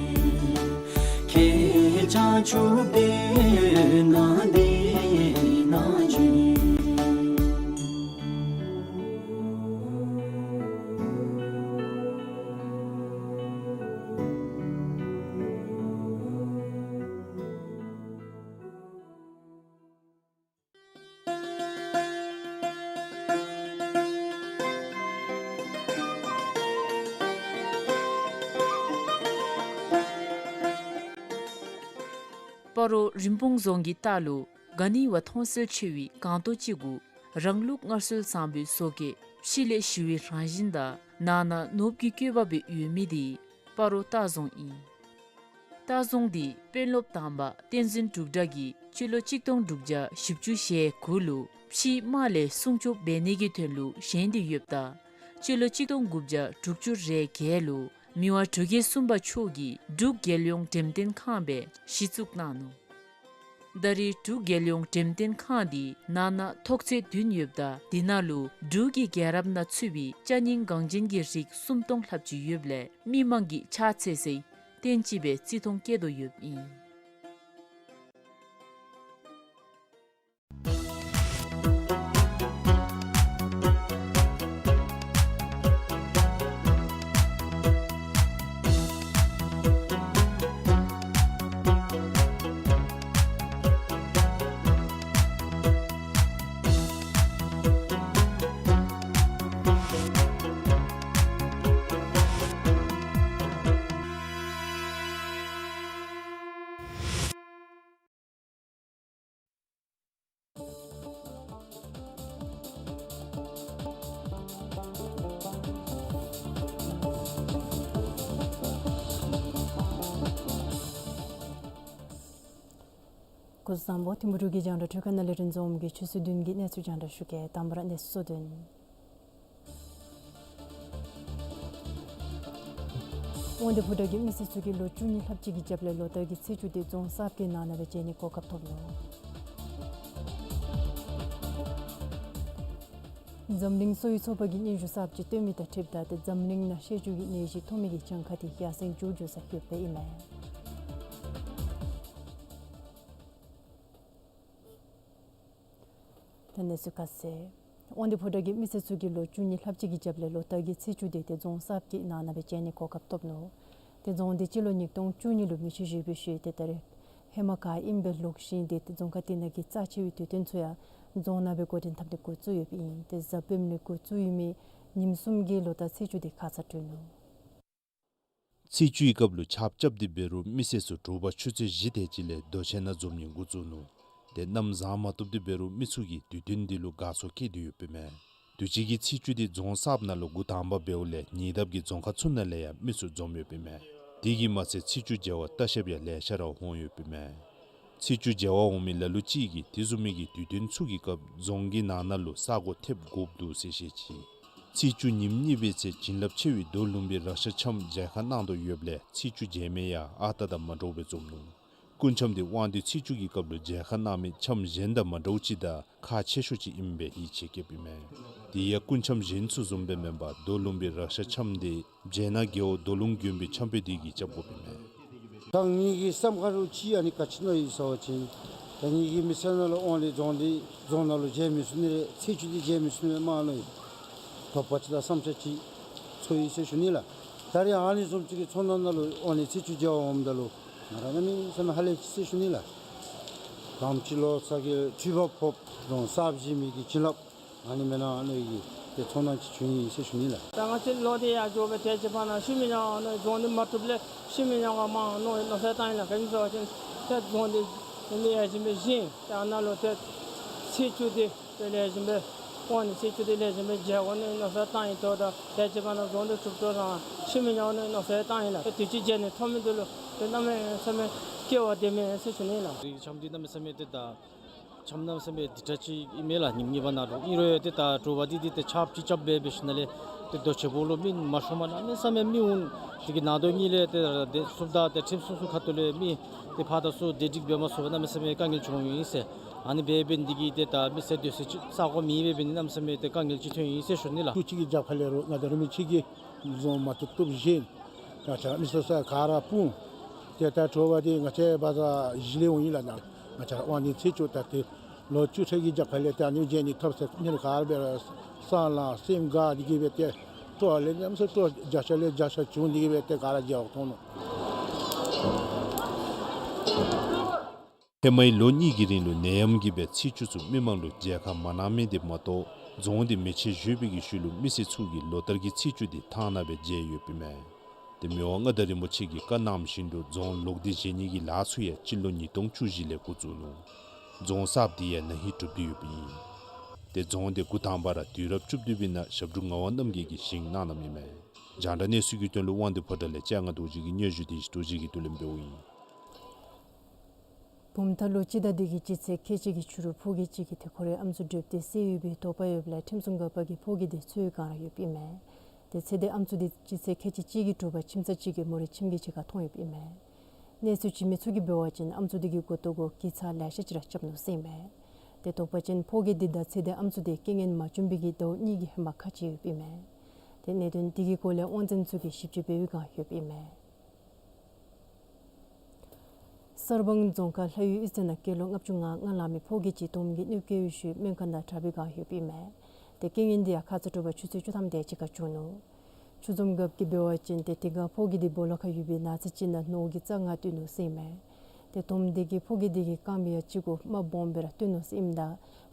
ཁྱེད་བྱང་ཆུབ་སྡོད་ན་འདི་ན་བྱོན། སྤ་རོ་རིན་སྤུངས་རྫོང་གི་ལྟག་ལུ་ག་ནི་བ་མཐོང་གསལ་ཆེ་བའི་སྒང་ཏོག་ཅིག་གུ་རང་ལུགས་སྔར་སྲོལ་བཟང་པོའི་བཟོ་བཀོད་ཕྱི་ལས་ཞི་བའི་རང་བཞིན་དང་ནང་ན་ནོར་བུ་གི་བཀོད་པ་སྦེ་ཡོད་མི་འདི་སྤ་རོ་ལྟ་རྫོང་ཨིན། ལྟ་རྫོང་འདི་དཔོན་སློབ་དང་པ་བསྟན་འཛིན་འབྲུག་གྲགས་ཀྱིས་སྤྱི་ལོ་གཅིག་སྟོང་དྲུག་བརྒྱ་བཞི་བཅུ་ཞེ་དགུ་ལུ་ཕྱིའི་དམག་ལས་སྲུང་སྐྱོབ་འབད་ནི་གི་དོན་ལུ་བཞེངས་ཏེ་ཡོདཔ་ད་སྤྱི་ལོ་གཅིག་སྟོང་དགུ་བརྒྱ་དྲུག་ཅུ་རེ་བརྒྱད་ལུ་མི་དབང་འབྲུག་རྒྱལ་གསུམ་པ་མཆོག་གིས་འབྲུག་རྒྱལ་ཡོངས་འགྲེམས་སྟོན་ཁང་སྦེ་གཞི་བཙུགས་གནང་ནུག། ད་རེས་འབྲུག་རྒྱལ་ཡོངས་འགྲེམས་སྟོན་ཁང་འདི་ནང་ན་ཐོག་ཚད་བདུན་ཡོདཔ་ད་འདི་ནང་ལུ་འབྲུག་གི་རྒྱལ་རབས་ནང་ཚུད་པའི་ཅ་རྙིང་འགངས་ཅན་གྱི་རིགས་སུམ་སྟོང་ལྷགཔ་ཅིག་ཡོདཔ་ལས་མི་མང་གིས་ཕྱག་འཚལ་སའི་རྟེན་ཅིག་སྦེ་བརྩི་མཐོང་བསྐྱེད་དོ་ཡོདཔ་ཨིན། སྐུ་གཟུགས་བཟང་པོ། ཐིམ་ཕུ་འབྲུག་གི་རྒྱང་བསྒྲགས་འཕྲུལ་ཁང་ནང་ལས་རིན་འཛོམས་ཀྱིས་ཆུ་ཚོད་བདུན་གྱི་གནས་ཚུལ་རྒྱང་བསྒྲགས་ཞུ་གེ། དང་པ་ར་གནས་ཚུལ་གཙོ་དོན། དབང་འདུས་ཕོ་བྲང་གི་མི་སེར་ཚུ་གིས་ལོ་བཅུ་གཉིས་ལྷགཔ་ཅིག་གི་རྒྱབ་ལས་ལོ་ལྟར་གྱི་ཚེས་བཅུ་འདི་རྫོང་གསརཔ་གི་ནང་ན་སྦེ་མཇལ་ནིའི་གོ་སྐབས་ཐོབ་ནུག། འཛམ་གླིང་གསོ་བའི་ཚོགས་པ་གིས་སྙན་ཞུ་གསརཔ་ཅིག་བཏོན་མི་དང་འཁྲིལཝ་ད་ཏེ་འཛམ་གླིང་ནང་ཤེད་ཅུང་གི་ནད་གཞི་ཐོབ་མི་གི་གྱངས་ཁ་འདི་ཡར་སེང་འགྱོ་འགྱོ་ས་ཡོདཔ་ཨིན་མས། ད་གནས་ཚུལ་ཁ་གསལ། དབང་འདུས་ཕོ་བྲང་གི་མི་སེར་ཚུ་གིས་ལོ་བཅུ་གཉིས་ལྷགཔ་ཅིག་གི་རྒྱབ་ལས་ལོ་ལྟར་གྱི་ཚེས་བཅུ་འདི་ཏེ་རྫོང་གསརཔ་གི་ནང་ན་སྦེ་མཇལ་ནིའི་གོ་སྐབས་ཐོབ་ནུག། ཏེ་རྫོང་འདི་སྤྱི་ལོ་ཉིས་སྟོང་བཅུ་གཉིས་ལུ་མེ་ཤི་བཞེས་པའི་ཤུལ་ཏེ་ད་རེས་ཧེ་མ་ག་ཨིནམ་སྦེ་ལོག་ཞིནམ་ཏེ་ཏེ་རྫོང་ཁག་འདི་ནང་གི་རྩ་ཆེ་བའི་དུས་སྟོན་ཚུ་ཡང་རྫོང་ནང་སྦེ་འགོ་འདྲེན་འཐབ་སྟེ་འགོ་བཙུགས་ཡོདཔ་ཨིན། ཏེ་གཟའ་སྤེནམ་ལས་འགོ་བཙུགས་ཡོད་མི་ཉིནམ་གསུམ་གྱི་ལོ་ལྟར་ཚེས་བཅུ་འདི་ཁ་ཙ་གྲོལ་ནུག། ཚེས་བཅུའི་སྐབས་ལུ་ཆརཔ་རྐྱབ་སྟེ་འབད་རུང་མི་སེར་ཚུ་དྲོ་པ་ཆུ་ཚོད་བཞི་དེ་ཅིག་ལས་རྡོ་གཅལ་ནང་འཛོམས་ནི་འགོ་བཙུགས་ནུག། ཏེ་གནམ་བཟང་མ་བཏུབ་སྟེ་འབད་རུང་མི་ཚུ་གིས་དུས་སྟོན་འདི་ལུ་དགའ་ཚོར་བསྐྱེད་དེ་ཡོདཔ་ཨིན་མས། དུས་ཅི་གི་ཚེས་བཅུ་འདི་རྫོང་གསརཔ་ནང་ལུ་འགོ་དང་པ་འབདཝ་ལས་ཉེ་འདབས་ཀྱི་རྫོང་ཁག་ཚུ་ནང་ལས་ཡང་མི་ཚུ་འཛོམས་ཡོདཔ་ཨིན་མས། དེ་གིས་མ་ཚད་ཚེས་བཅུ་མཇལ་བར་ལྟ་བཤལཔ་ཡང་ལེ་ཤ་ར་འོང་ཡོདཔ་ཨིན་མས། ཚེས་བཅུ་མཇལ་བར་འོང་མི་ལ་ལུ་ཅིག་གིས་དེ་བཟུམ་མའི་གི་དུས་སྟོན་ཚུ་གི་སྐབས་རྫོང་གི་ནང་ན་ལུ་ས་གོ་ཐེབས་དགོཔ་འདུག་ཟེར་བཤད་ཅི། ཚེས་བཅུ་ཉིནམ་གཉིས་པའི་ཚེ་བྱིན་རླབས་ཆེ་བའི་རྡོ་ལུང་པའི་རཀྴ་འཆམ་མཇལ་ཁ་གནང་དོ་ཡོདཔ་ལས་ཚེས་བཅུ་མཇལ་མི་ཡང་ཨ་རྟག་དང་མ་འདྲཝ་སྦེ་འཛོམས་ནུག། སྐུ་འཆམ་འདི་དབང་འདུས་ཚེས་བཅུ་གི་སྐབས་ལུ་མཇལ་ཁ་གནང་མི་འཆམ་གཞན་དང་མ་འདྲཝ་ཅིག་དང་ཁག་ཆེ་ཤོས་ཅིག་ཨིནམ་སྦེ་ཡིད་ཆེས་བསྐྱེདཔ་ཨིན་མས། དེ་ཡང་སྐུ་འཆམ་གཞན་ཚུ་བཟུམ་སྦེ་མེན་པར་རྡོ་ལུང་པའི་རཀྴ་འཆམ་འདི་མཇལ་ནང་རྒེད་འོག་རྡོ་ལུང་དགོན་པའི་འཆམ་དཔོན་འདི་གིས་རྐྱབ་དགོཔ་ཨིན་མས། ད་ངེ་གི་བསམ་ཁར་ལུ་ཅིག་ཨ་ནི་ག་ཅི་མནོ་ཡི་ཟེར་བ་ཅིན་ད་ངེ་གི་མི་ཚེ་ནང་ལུ་དབང་འདུས་རྫོང་འདི་རྫོང་ནང་ལུ་མཇལ་མི་ཚུགས་ནི་རེ་ཚེས་བཅུ་འདི་མཇལ་མི་ཚུགས་ནི་རེ་མནོ་ཡི། དོགས་པ་ཅིག་དང་བསམ་འཆར་ཅིག་ཚོར་ཡི་ཟེར་ཞུ་ནི་ལགས། ད་རེས་ཨ་ནི་བཟུམ་ཅིག་གི་ཚོར་སྣང་ནང་ལུ་དབང་འདུས་ཚེས་བཅུ་མཇལ་བར་འོངམ་ད་ལུ་ང་ར་གནམ་མེད་ས་མེད་ཧ་ལས་ཅི་ཟེར་ཞུ་ནི་ལགས། དང་པ་ཅིག་ལོ་གསར་གྱི་འཕྲོ་བར་ཕོགཔ་རྫོང་གསརཔ་མཇལ་མི་གི་བྱིན་རླབས་ཨ་ནི་མེན་ན་མནོ་ཡི་གི་ཏེ་ཚོར་སྣང་ཅིག་བྱུང་ཡི་ཟེར་ཞུ་ནི་ལགས། ད་ང་བཅས་ལོག་སྟེ་ཡར་འགྱོ་སྦེ་ཏེ་ཅིག་ཕར་ནང་ཤུལ་མི་ཉམས་མནོ་རྫོང་འདི་མ་གྲུབ་ལས་ཤུལ་མི་ཉམས་ག་མནོ་མནོ་བསམ་བཏང་ཡི་ལགས། ག་ཅི་ཟེར་བ་ཅིན་ཏེ་རྫོང་འདི་ཏེ་ཡར་བཞེངས་སྦེ་བཞེངས་ཏེ་ཨ་ནཱ་ལུ་ཏེ་ཚེས་བཅུ་འདི་དཔེ་ལེགས་ཤོམ་སྦེ་ དབང་འདུས་ཚེས་བཅུ་འདི་ལེགས་ཤོམ་སྦེ་མཇལ་དགོ་ནི་མནོ་བསམ་བཏང་ཡི། ད་ལྟོ་དེ་ཅིག་ཁར་ནཱ་རྫོང་དུ་ཚུར་འགྱོ་རུང་ཤི་མི་ཉམས་ནི་མནོ་བསམ་བཏང་ཡི་ལགས། ད་དུས་ཅི་མཇལ་ནི་ཐོབ་མི་འདི་ལུ་ད་གནམ་མེད་ས་མེད་སྐལ་བ་ལྡན་མས་ཟེར་ཞུ་ནི་ལགས། འདི་འཆམ་འདི་གནམ་མེད་ས་མེད་ཏེ་ད་འཆམ་གནམ་མེད་ས་མེད་འདི་འདྲ་ཅིག་ཨིན་མས་ལགས། ཉིནམ་གཉིས་པ་ནང་ལུ་ཨིན་རུང་ཡང་ཏེ་ད་དྲོ་པ་འདི་འདི་ཏེ་ཆརཔ་ཅིག་རྐྱབ་སྦེ་འབད་ཞིནམ་ལས་ཏེ་རྡོ་རྗེ་སྤོ་ལུ་མི་མ་ཤོངམ་གནམ་མེད་ས་མེད་མི་འོང་། དེ་གི་ནང་དོག་གཉིས་ལས་ཏེ་སྡེ་ཚན་དང་ཏེ་ཁྲིམས་སོ་སོ་ཁ་ཐུག་ལས་མི་ཏེ་ཕར་དང་ཚུར་བདེ་སྒྲིག་འབད་མ་ཚུགས་པར་གནམ་མེད་ས་མེད་དཀའ་ངལ་བྱུང་ཡི་ཟེར། ཨ་ནི་འབད་འབད་ནི་འདི་གིས་ཏེ་ད་མི་སེར་སྡོད་ས་ཅིག་ས་གོ་མེདཔ་འབད་ནི་གནམ་མེད་ས་མེད་ཏེ་དཀའ་ངལ་ཅིག་ཐོན་ཡི་ཟེར་ཞུ་ནི་ལགས། ཕྱི་གི་རྒྱབ་ཁ་ལས་རུང་ང་བཅས་རིན་པོ་ཆེ་གིས་རྫོང་མ་བཏུབ་བཏུབ་བཞེངས། ང་བཅས་ར་མི་སེར་ཚུ་ག་ར་སྤུངས། ཏེ་ད་དྲོ་པ་འདི་ང་བཅས་བ་ཟ་གཞི་ལས་འོང་ཡི་ལགས། ནཱ་ང་བཅས་ར་དབང་འདུས་ཚེས་བཅུ་ད་ཏེ་ལོ་བཅུ་ཕྲག་གི་རྒྱབ་ཁ་ལས་ཏེ་ཨ་ནི་མཇལ་ནི་ཐོབ་ཟེར་ཨ་ནི་ག་ར་འབད་རུང་སེམས་ལ་སེམས་དགའ་འདི་གིས་སྦེ་ཏེ་སྤྲོ་བ་ལས་གནམ་མེད་ས་མེད་སྤྲོ་བ་བརྒྱ་ཆ་ལས་བརྒྱ་ཆ་བྱུང་འདི་གིས་སྦེ་ཏེ་ག་ར་མཇལ་བར་ཐོན་ནུག། ཧེ་མའི་ལོ་གཉིས་ཀྱི་རིང་ལུ་ནད་ཡམས་ཀྱིས་སྦེ་ཚེས་བཅུ་ཚུ་མི་མང་ལུ་མཇལ་ཁ་མ་གནང་མི་འདི་མ་གཏོགས་རྫོང་འདི་མེ་མཆོད་བཞུགས་པའི་གི་ཤུལ་ལུ་མི་སེར་ཚུ་གིས་ལོ་ལྟར་གྱི་ཚེས་བཅུ་འདི་ཐང་ནང་སྦེ་མཇལ་ཡོདཔ་ཨིན་མས། ཏེ་མི་དབང་མངའ་བདག་རིན་པོ་ཆེ་གིས་བཀའ་གནང་བཞིན་དུ་རྫོང་ལོག་སྟེ་བཞེངས་ནི་གི་ལཱ་ཚུ་ཡང་སྤྱི་ལོ་ཉིས་སྟོང་བཅུ་བཞི་ལས་འགོ་བཙུགས་ནུག། རྫོང་གསརཔ་འདི་ཡང་ན་ཧིང་གྲུབ་སྟེ་ཡོདཔ་ཨིན། ཏེ་རྫོང་འདི་འགོ་དང་པ་ར་དུས་རབས་བཅུ་བདུན་པའི་ནང་ཞབས་དྲུང་ངག་དབང་རྣམ་རྒྱལ་གྱིས་བཞེངས་གནང་གནངམ་ཨིན་མས། རྒྱང་བསྒྲགས་གནས་ཚུལ་གྱི་དོན་ལུ་དབང་འདུས་ཕོ་བྲང་ལས་ལྕང་སྒང་རྡོ་རྗེ་གི་སྙན་ཞུ་འདི་ཞིག་རྡོ་རྗེ་གི་དུས་ལས་འབདཝ་ཨིན། བུམ་ཐང་ལུ་སྤྱི་ཟླ་འདི་གི་སྤྱི་ཚེས་ཁལ་གཅིག་གི་ཕྱི་རུ་ཕོ་སྐྱེས་གཅིག་གིས་ཏེ་ཁོ་རའི་ཨམ་སྲུ་བསྒྲུབས་ཏེ་བསད་ཡོད་པའི་དོགས་པ་ཡོདཔ་ལས་ཁྲིམས་སྲུང་འགག་པ་གིས་ཕོ་སྐྱེས་འདི་འཚོལ་བའི་བསྒང་ར་ཡོདཔ་ཨིན་མས། ཏེ་ཚེ་འདས་ཨམ་སྲུ་འདི་སྤྱི་ཚེས་ཁལ་གཅིག་གཅིག་གི་དྲོ་པ་ཁྱིམ་ཚང་གཅིག་གི་མོ་རའི་ཁྱིམ་གྱི་ཕྱི་ཁར་མཐོང་ཡོདཔ་ཨིན་མས། གནས་ཚུལ་བྱིན་མི་ཚུ་གིས་འབད་བ་ཅིན་ཨམ་སྲུ་འདི་གི་མགུ་ཏོ་གུ་གི་ཚ་ལེ་ཤ་ཅིག་ར་རྐྱབ་ནུག་ཟེར་ཨིན་མས། ཏེ་དོགས་པ་ཅིན་ཕོ་སྐྱེས་འདི་དང་ཚེ་འདས་ཨམ་སྲུ་འདི་རྐྱེན་ངན་མ་བྱུང་བའི་གི་ཟླཝ་གཉིས་ཀྱི་ཧེ་མ་ཁ་ཕྱེ་ཡོདཔ་ཨིན་མས། ཏེ་གནད་དོན་འདི་གི་སྐོར་ལས་དབང་འཛིན་ཚུ་གིས་ཞིབ་དཔྱད་འབད་བའི་བསྒང་ཡོདཔ་ཨིན་མས། གསར་སྤང་རྫོང་ཁག་ལྷ་ཡུལ་གཡུས་ཚན་ནང་སྐྱེས་ལོ་ལྔ་བཅུ་ང་ལྔ་ལང་མི་ཕོ་སྐྱེས་ཅིག་དོམ་གྱིས་གནོདཔ་བཀལ་བའི་ཤུལ་སྨན་ཁང་ནང་དྲག་པའི་བསྒང་ཡོདཔ་ཨིན་མས། ཏེ་རྐྱེན་ངན་འདི་ཡང་ཁ་ཙ་དྲོ་པ་ཆུ་ཚོད་བཅུ་ཐམ་དེ་ཅིག་ཁར་བྱུང་ནུག། ཆོས་འཛོམས་རྒཔོ་གིས་འབད་བ་ཅིན་ཏེ་དེ་སྒང་ཕོ་སྐྱེས་འདི་སྦོ་ལོགས་ཁར་ཡོད་པའི་ནགས་ཚལ་ཅིག་ནང་ནོར་གྱིས་རྩྭ་ང་བཏུལ་ནུག་ཟེར་ཨིན་མས། ཏེ་དོམ་འདི་གིས་ཕོ་སྐྱེས་འདི་གི་རྐངམ་ཡང་གཅིག་གུ་རྨ་སྦོམ་སྦེ་ར་བཏོན་ནུག་ཟེར་ཨིནམ་ད་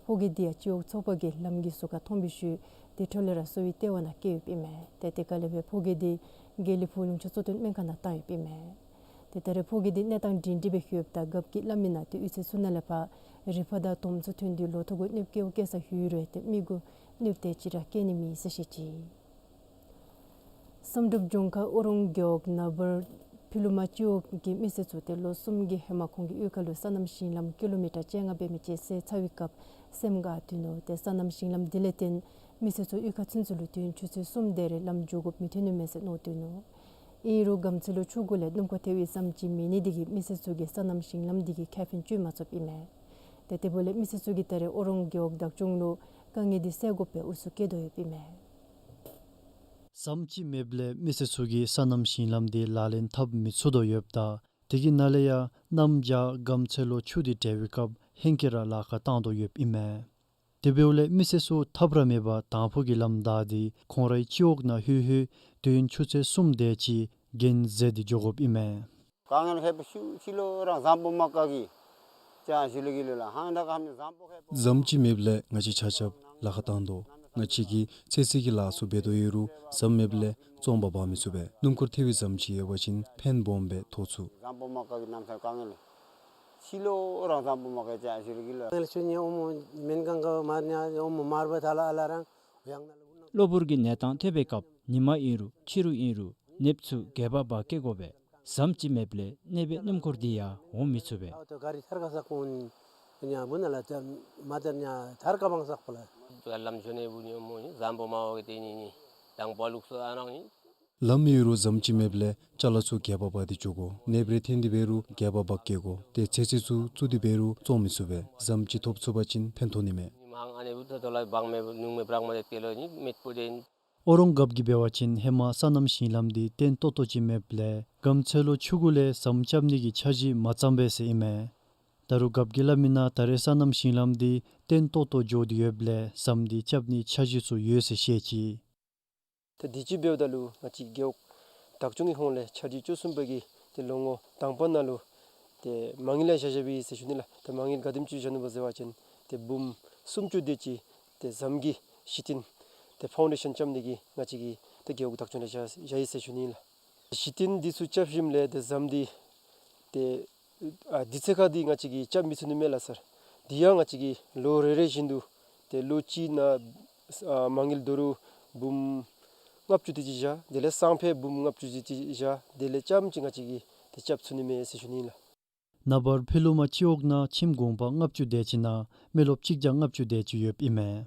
ཕོ་སྐྱེས་འདི་ཡང་སྤྱི་འོག་ཚོགས་པ་གི་ལམ་གྱི་ཟུར་ཁར་མཐོང་བའི་ཤུལ་དེ་འཕྲོ་ལས་ར་གསོ་བའི་ལྟེ་བ་ནང་བསྐྱལ་ཡོདཔ་ཨིན་མས། ཏེ་དེ་ཁ་ལས་སྦེ་ཕོ་སྐྱེས་འདི་དགེ་ལེགས་ཕུག་ལུང་ཕྱོགས་གཙོ་བསྟེན་སྨན་ཁང་ནང་བཏང་ཡོདཔ་ཨིན་མས། ཏེ་ད་རེས་ཕོ་སྐྱེས་འདི་གནས་སྟངས་སྒྲིང་སྒྲི་སྦེ་ཡོདཔ་ད་རྒཔོ་གིས་སླབ་མི་ནང་ཏེ་གཡུས་ཚན་ཚུ་ནང་ལས་ཕར་རི་ཕག་དང་དོམ་ཚུ་ཐོན་ཏེ་ལོ་ཐོག་གུ་གནོདཔ་བཀལ་བཀལ་ས་ཡོད་རུང་ཏེ་མི་གུ་གནོདཔ་དེ་ཅིག་ར་བཀལ་ནི་མེད་ཟེར་བཤད་ཅི། བསམ་གྲུབ་ལྗོངས་མཁར་ཨོ་རོང་རྒེད་འོག་ན་བར་ཕི་ལུ་མ་སྤྱི་འོག་གི་མི་སེར་ཚུ་ཏེ་ལོ་གསུམ་གྱི་ཧེ་མ་ཁོང་གི་གཡུས་ཁ་ལུ་སོ་ནམ་ཞིང་ལམ་ཀི་ལོ་མི་ཊར་བཅོ་ལྔ་འབད་མི་ཅིག་བསལ་ཚར་བའི་སྐབས་སེམས་དགའ་སྡོད་ནུག། ཏེ་སོ་ནམ་ཞིང་ལམ་འདི་ལས་བརྟེན་མི་སེར་ཚུ་གཡུས་ཁ་ཚུན་ཚོད་ལུ་དུས་ཡུན་ཆུ་ཚོད་གསུམ་དེ་རེ་ལམ་འགྱོ་དགོཔ་མི་ཐོན་ནུག་མས་ཟེར་མནོ་སྡོད་ནུག། ཨིན་རུང་སྒམ་ཚ་ལུ་ཆུ་གུ་ལས་སྣུམ་འཁོར་ཐལ་བའི་ཟམ་ཅིག་མེད་ནི་འདི་གིས་མི་སེར་ཚུ་གིས་སོ་ནམ་ཞིང་ལམ་འདི་གི་ཁེ་ཕན་སྤྱོད་མ་ཚུགསཔ་ཨིན་མས། ཏེ་དེ་འབདཝ་ལས་མི་སེར་ཚུ་གིས་ད་རེས་ཨོ་རོང་རྒེད་འོག་བདག་སྐྱོང་ལུ་དཀའ་ངལ་འདི་སེལ་དགོཔ་སྦེ་འུ་ཚུ་བཀོད་དོ་ཡོདཔ་ཨིན་མས། ཟམ་ཅིག་མེདཔ་ལས་མི་སེར་ཚུ་གིས་སོ་ནམ་ཞིང་ལམ་འདི་ལག་ལེན་འཐབ་མི་ཚུགས་དོ་ཡོདཔ་ད་དེ་གི་ནང་ལས་ཡང་གནམ་བྱཱར་སྒམ་ཚ་ལུ་ཆུ་འདི་འགྲོ་བའི་སྐབས་ཧེང་སྐལ་ར་ལཱ་ཁག་བཏང་དོ་ཡོདཔ་ཨིན་མས། དེ་འབདཝ་ལས་མི་སེར་ཚུ་ཐབས་ར་མེད་པར་དང་ཕུ་གི་ལམ་བདའ་སྟེ་ཁོང་རའི་སྤྱི་འོག་ནང་ལྷོད་ལྷོད་དུས་ཡུན་ཆུ་ཚོད་གསུམ་དེ་ཅིག་གྱེན་འཛེགས་ཏེ་འགྱོ་དགོཔ་ཨིན་མས། དཀའ་ངལ་ཁེ་པོ་ཤུལ་ཤུལ་ལུ་རང་ཟམ་པོ་མ་དཀའ་གི་ཅ་ཞུ་ལུ་གི་ལུ་ལགས། ཧང་ད་ག་མི་ཟམ་པོ་ཁེ་པོ། ཟམ་ཅིག་མེདཔ་ལས་ང་བཅས་ཆ་ཁྱབ་ལཱ་ཁག་བཏང་དོ། ང་བཅས་ཀྱིས་ཚོད་བསྲེ་གི་ལཱ་ཚུ་འབད་དོ་ཡོད་རུང་ཟམ་མེདཔ་ལས་བཙོང་པར་འབག་མི་ཚུགས་པས། སྣུམ་འཁོར་ཐལ་བའི་ཟམ་ཅིག་ཡོད་པ་ཅིན་ཕན་སྦོམ་སྦེ་ཐོགས་ཚུགས། ཟམ་པོ་མ་དཀའ་གི་གནམ་ས་དཀའ་ངལ་ལས་ཤུལ་ལུ་རང་ཟམ་པོ་མ་དཀའ་ཅ་ཞུ་ལུ་གི་ལུ་ལགས། ངལ་ཆུ་ཉེ་འོ་མོ་མེན་གང་ག་མར་ཉ་འོ་མོ་མར་བ་ཐ་ལ་ཨ་ལ་རང་ཡང་ན་ལུ་གློ་བུར་གྱི་གནས་སྟངས་ཐེབས་པའི་སྐབས་ཉིན་མ་ཨིན་རུང་ཕྱི་རུ་ཨིན་རུང་ནདཔ་ཚུ་སྒལ་པ་འབག་སྐྱེལ་དགོ་པས། ཟམ་ཅིག་མེདཔ་ལས་གནོད་པའི་སྣུམ་འཁོར་འདི་ཡང་འོང་མི་ཚུགས་པས། ཨའོ་ཏེ་ག་རི་ཐར་ཁ་ས་ཀུན་ཉ་བུ་ན་ལ་ཏེ་མ་ཏེ་ཉ་ཐར་ཁ་བང་ས་པ་ལ། ལམ་ཆུ་ནེ་བུ་ཉོ་མོ་ཉི་ཟམ་པོ་མ་འོ་གི་ཏེ་ཉི་ཉི་དང་པ་ལུགས་སུ་ཨ་རང་ཉི། ལམ་ཡོད་རུང་ཟམ་ཅིག་མེདཔ་ལས་ཅ་ལ་ཚུ་སྒལ་པ་འབག་སྟེ་འགྱོ་དགོ། ནདཔ་རེ་ཐོན་ཏེ་འབད་རུང་སྒལ་པ་འབག་སྐྱེལ་དགོ། ཏེ་ཚོད་བསྲེ་ཚུ་བཙུགས་ཏེ་འབད་རུང་བཙོང་མི་ཚུགས་པས། ཟམ་ཅིག་ཐོབ་ཚུགས་པ་ཅིན་ཕན་ཐོགས་ནི་མས། ཨོ་རོང་རྒཔོ་གིས་འབད་བ་ཅིན་ཧེ་མ་སོ་ནམ་ཞིང་ལམ་འདི་བརྟན་ཏོག་ཏོ་ཅིག་མེདཔ་ལས་སྒམ་ཚ་ལུ་ཆུ་གུ་ལས་ཟམ་རྐྱབ་ནི་གི་འཆར་གཞི་མ་བརྩམས་པས་ཟེར་ཨིན་མས། ད་རུང་རྒཔོ་གིས་སླབ་མི་ནང་ད་རེས་སོ་ནམ་ཞིང་ལམ་འདི་བརྟན་ཏོག་ཏོ་འགྱོ་སྟེ་ཡོདཔ་ལས་ཟམ་འདི་རྐྱབ་ནིའི་འཆར་གཞི་ཚུ་ཡོད་ཟེར་བཤད་ཅི། ཏེ་དུས་ཅི་འབདཝ་ད་ལུ་ང་བཅས་རྒེད་འོག་བདག་སྐྱོང་གི་ཧོངས་ལས་ཆར་གཞི་བཅུ་གསུམ་པ་གི་ཏེ་ལོ་ངོ་དང་པ་ནང་ལུ་ཏེ་མ་དངུལ་ཡང་བཞག་བཞགཔ་ཨིན་ཟེར་ཞུ་ནི་ལགས། ཏེ་མ་དངུལ་ག་དེམ་ཅིག་བཞག་ནུག་པ་ཟེར་བ་ཅིན་ཏེ་འབུམ་སུམ་ཅུ་དེ་ཅིག་ཏེ་ཟམ་གྱི་གཞི་རྟེན་ཏེ་ཕའུན་ཌེ་ཤཱན་རྐྱབ་ནི་གི་ང་བཅས་ཀྱི་ཏེ་རྒེད་འོག་བདག་སྐྱོང་ལས་བཞག་བཞག་ཡི་ཟེར་ཞུ་ནི་ཨིན་ལགས། གཞི་རྟེན་འདི་ཚུ་རྐྱབ་ཞིནམ་ལས་ཏེ་ཟམ་འདི་ཏེ་ཨ་དུས་ཚོད་ཁར་འདི་ང་བཅས་ཀྱིས་རྐྱབ་མི་ཚུགས་ནི་མས་ལགས་སར། འདི་ཡང་ང་བཅས་ཀྱིས་ལོ་རེ་རེ་བཞིན་དུ་ ཏེ་ལོ་གཅིག་ནང་ཨ་མ་དངུལ་དོ་རུང་འབུམ་ལྔ་བཅུ་དེ་ཅིག་བཞག། དེ་ལས་སང་ཕོད་འབུམ་ལྔ་བཅུ་དེ་ཅིག་བཞག། དེ་ལས་རྐྱངམ་ཅིག་ང་བཅས་ཀྱིས་ཏེ་རྐྱབ་ཚུགས་ནི་མས་ཟེར་ཞུ་ནི་ལགས། ནངས་པར་ཕྱི་ལོ་མ་སྤྱི་འོག་ནང་ཁྱིམ་གུང་པ་ལྔ་བཅུ་དེ་ཅིག་ནང་མི་རློབས་གཅིག་བརྒྱ་ལྔ་བཅུ་དེ་ཅིག་ཡོདཔ་ཨིན་མས།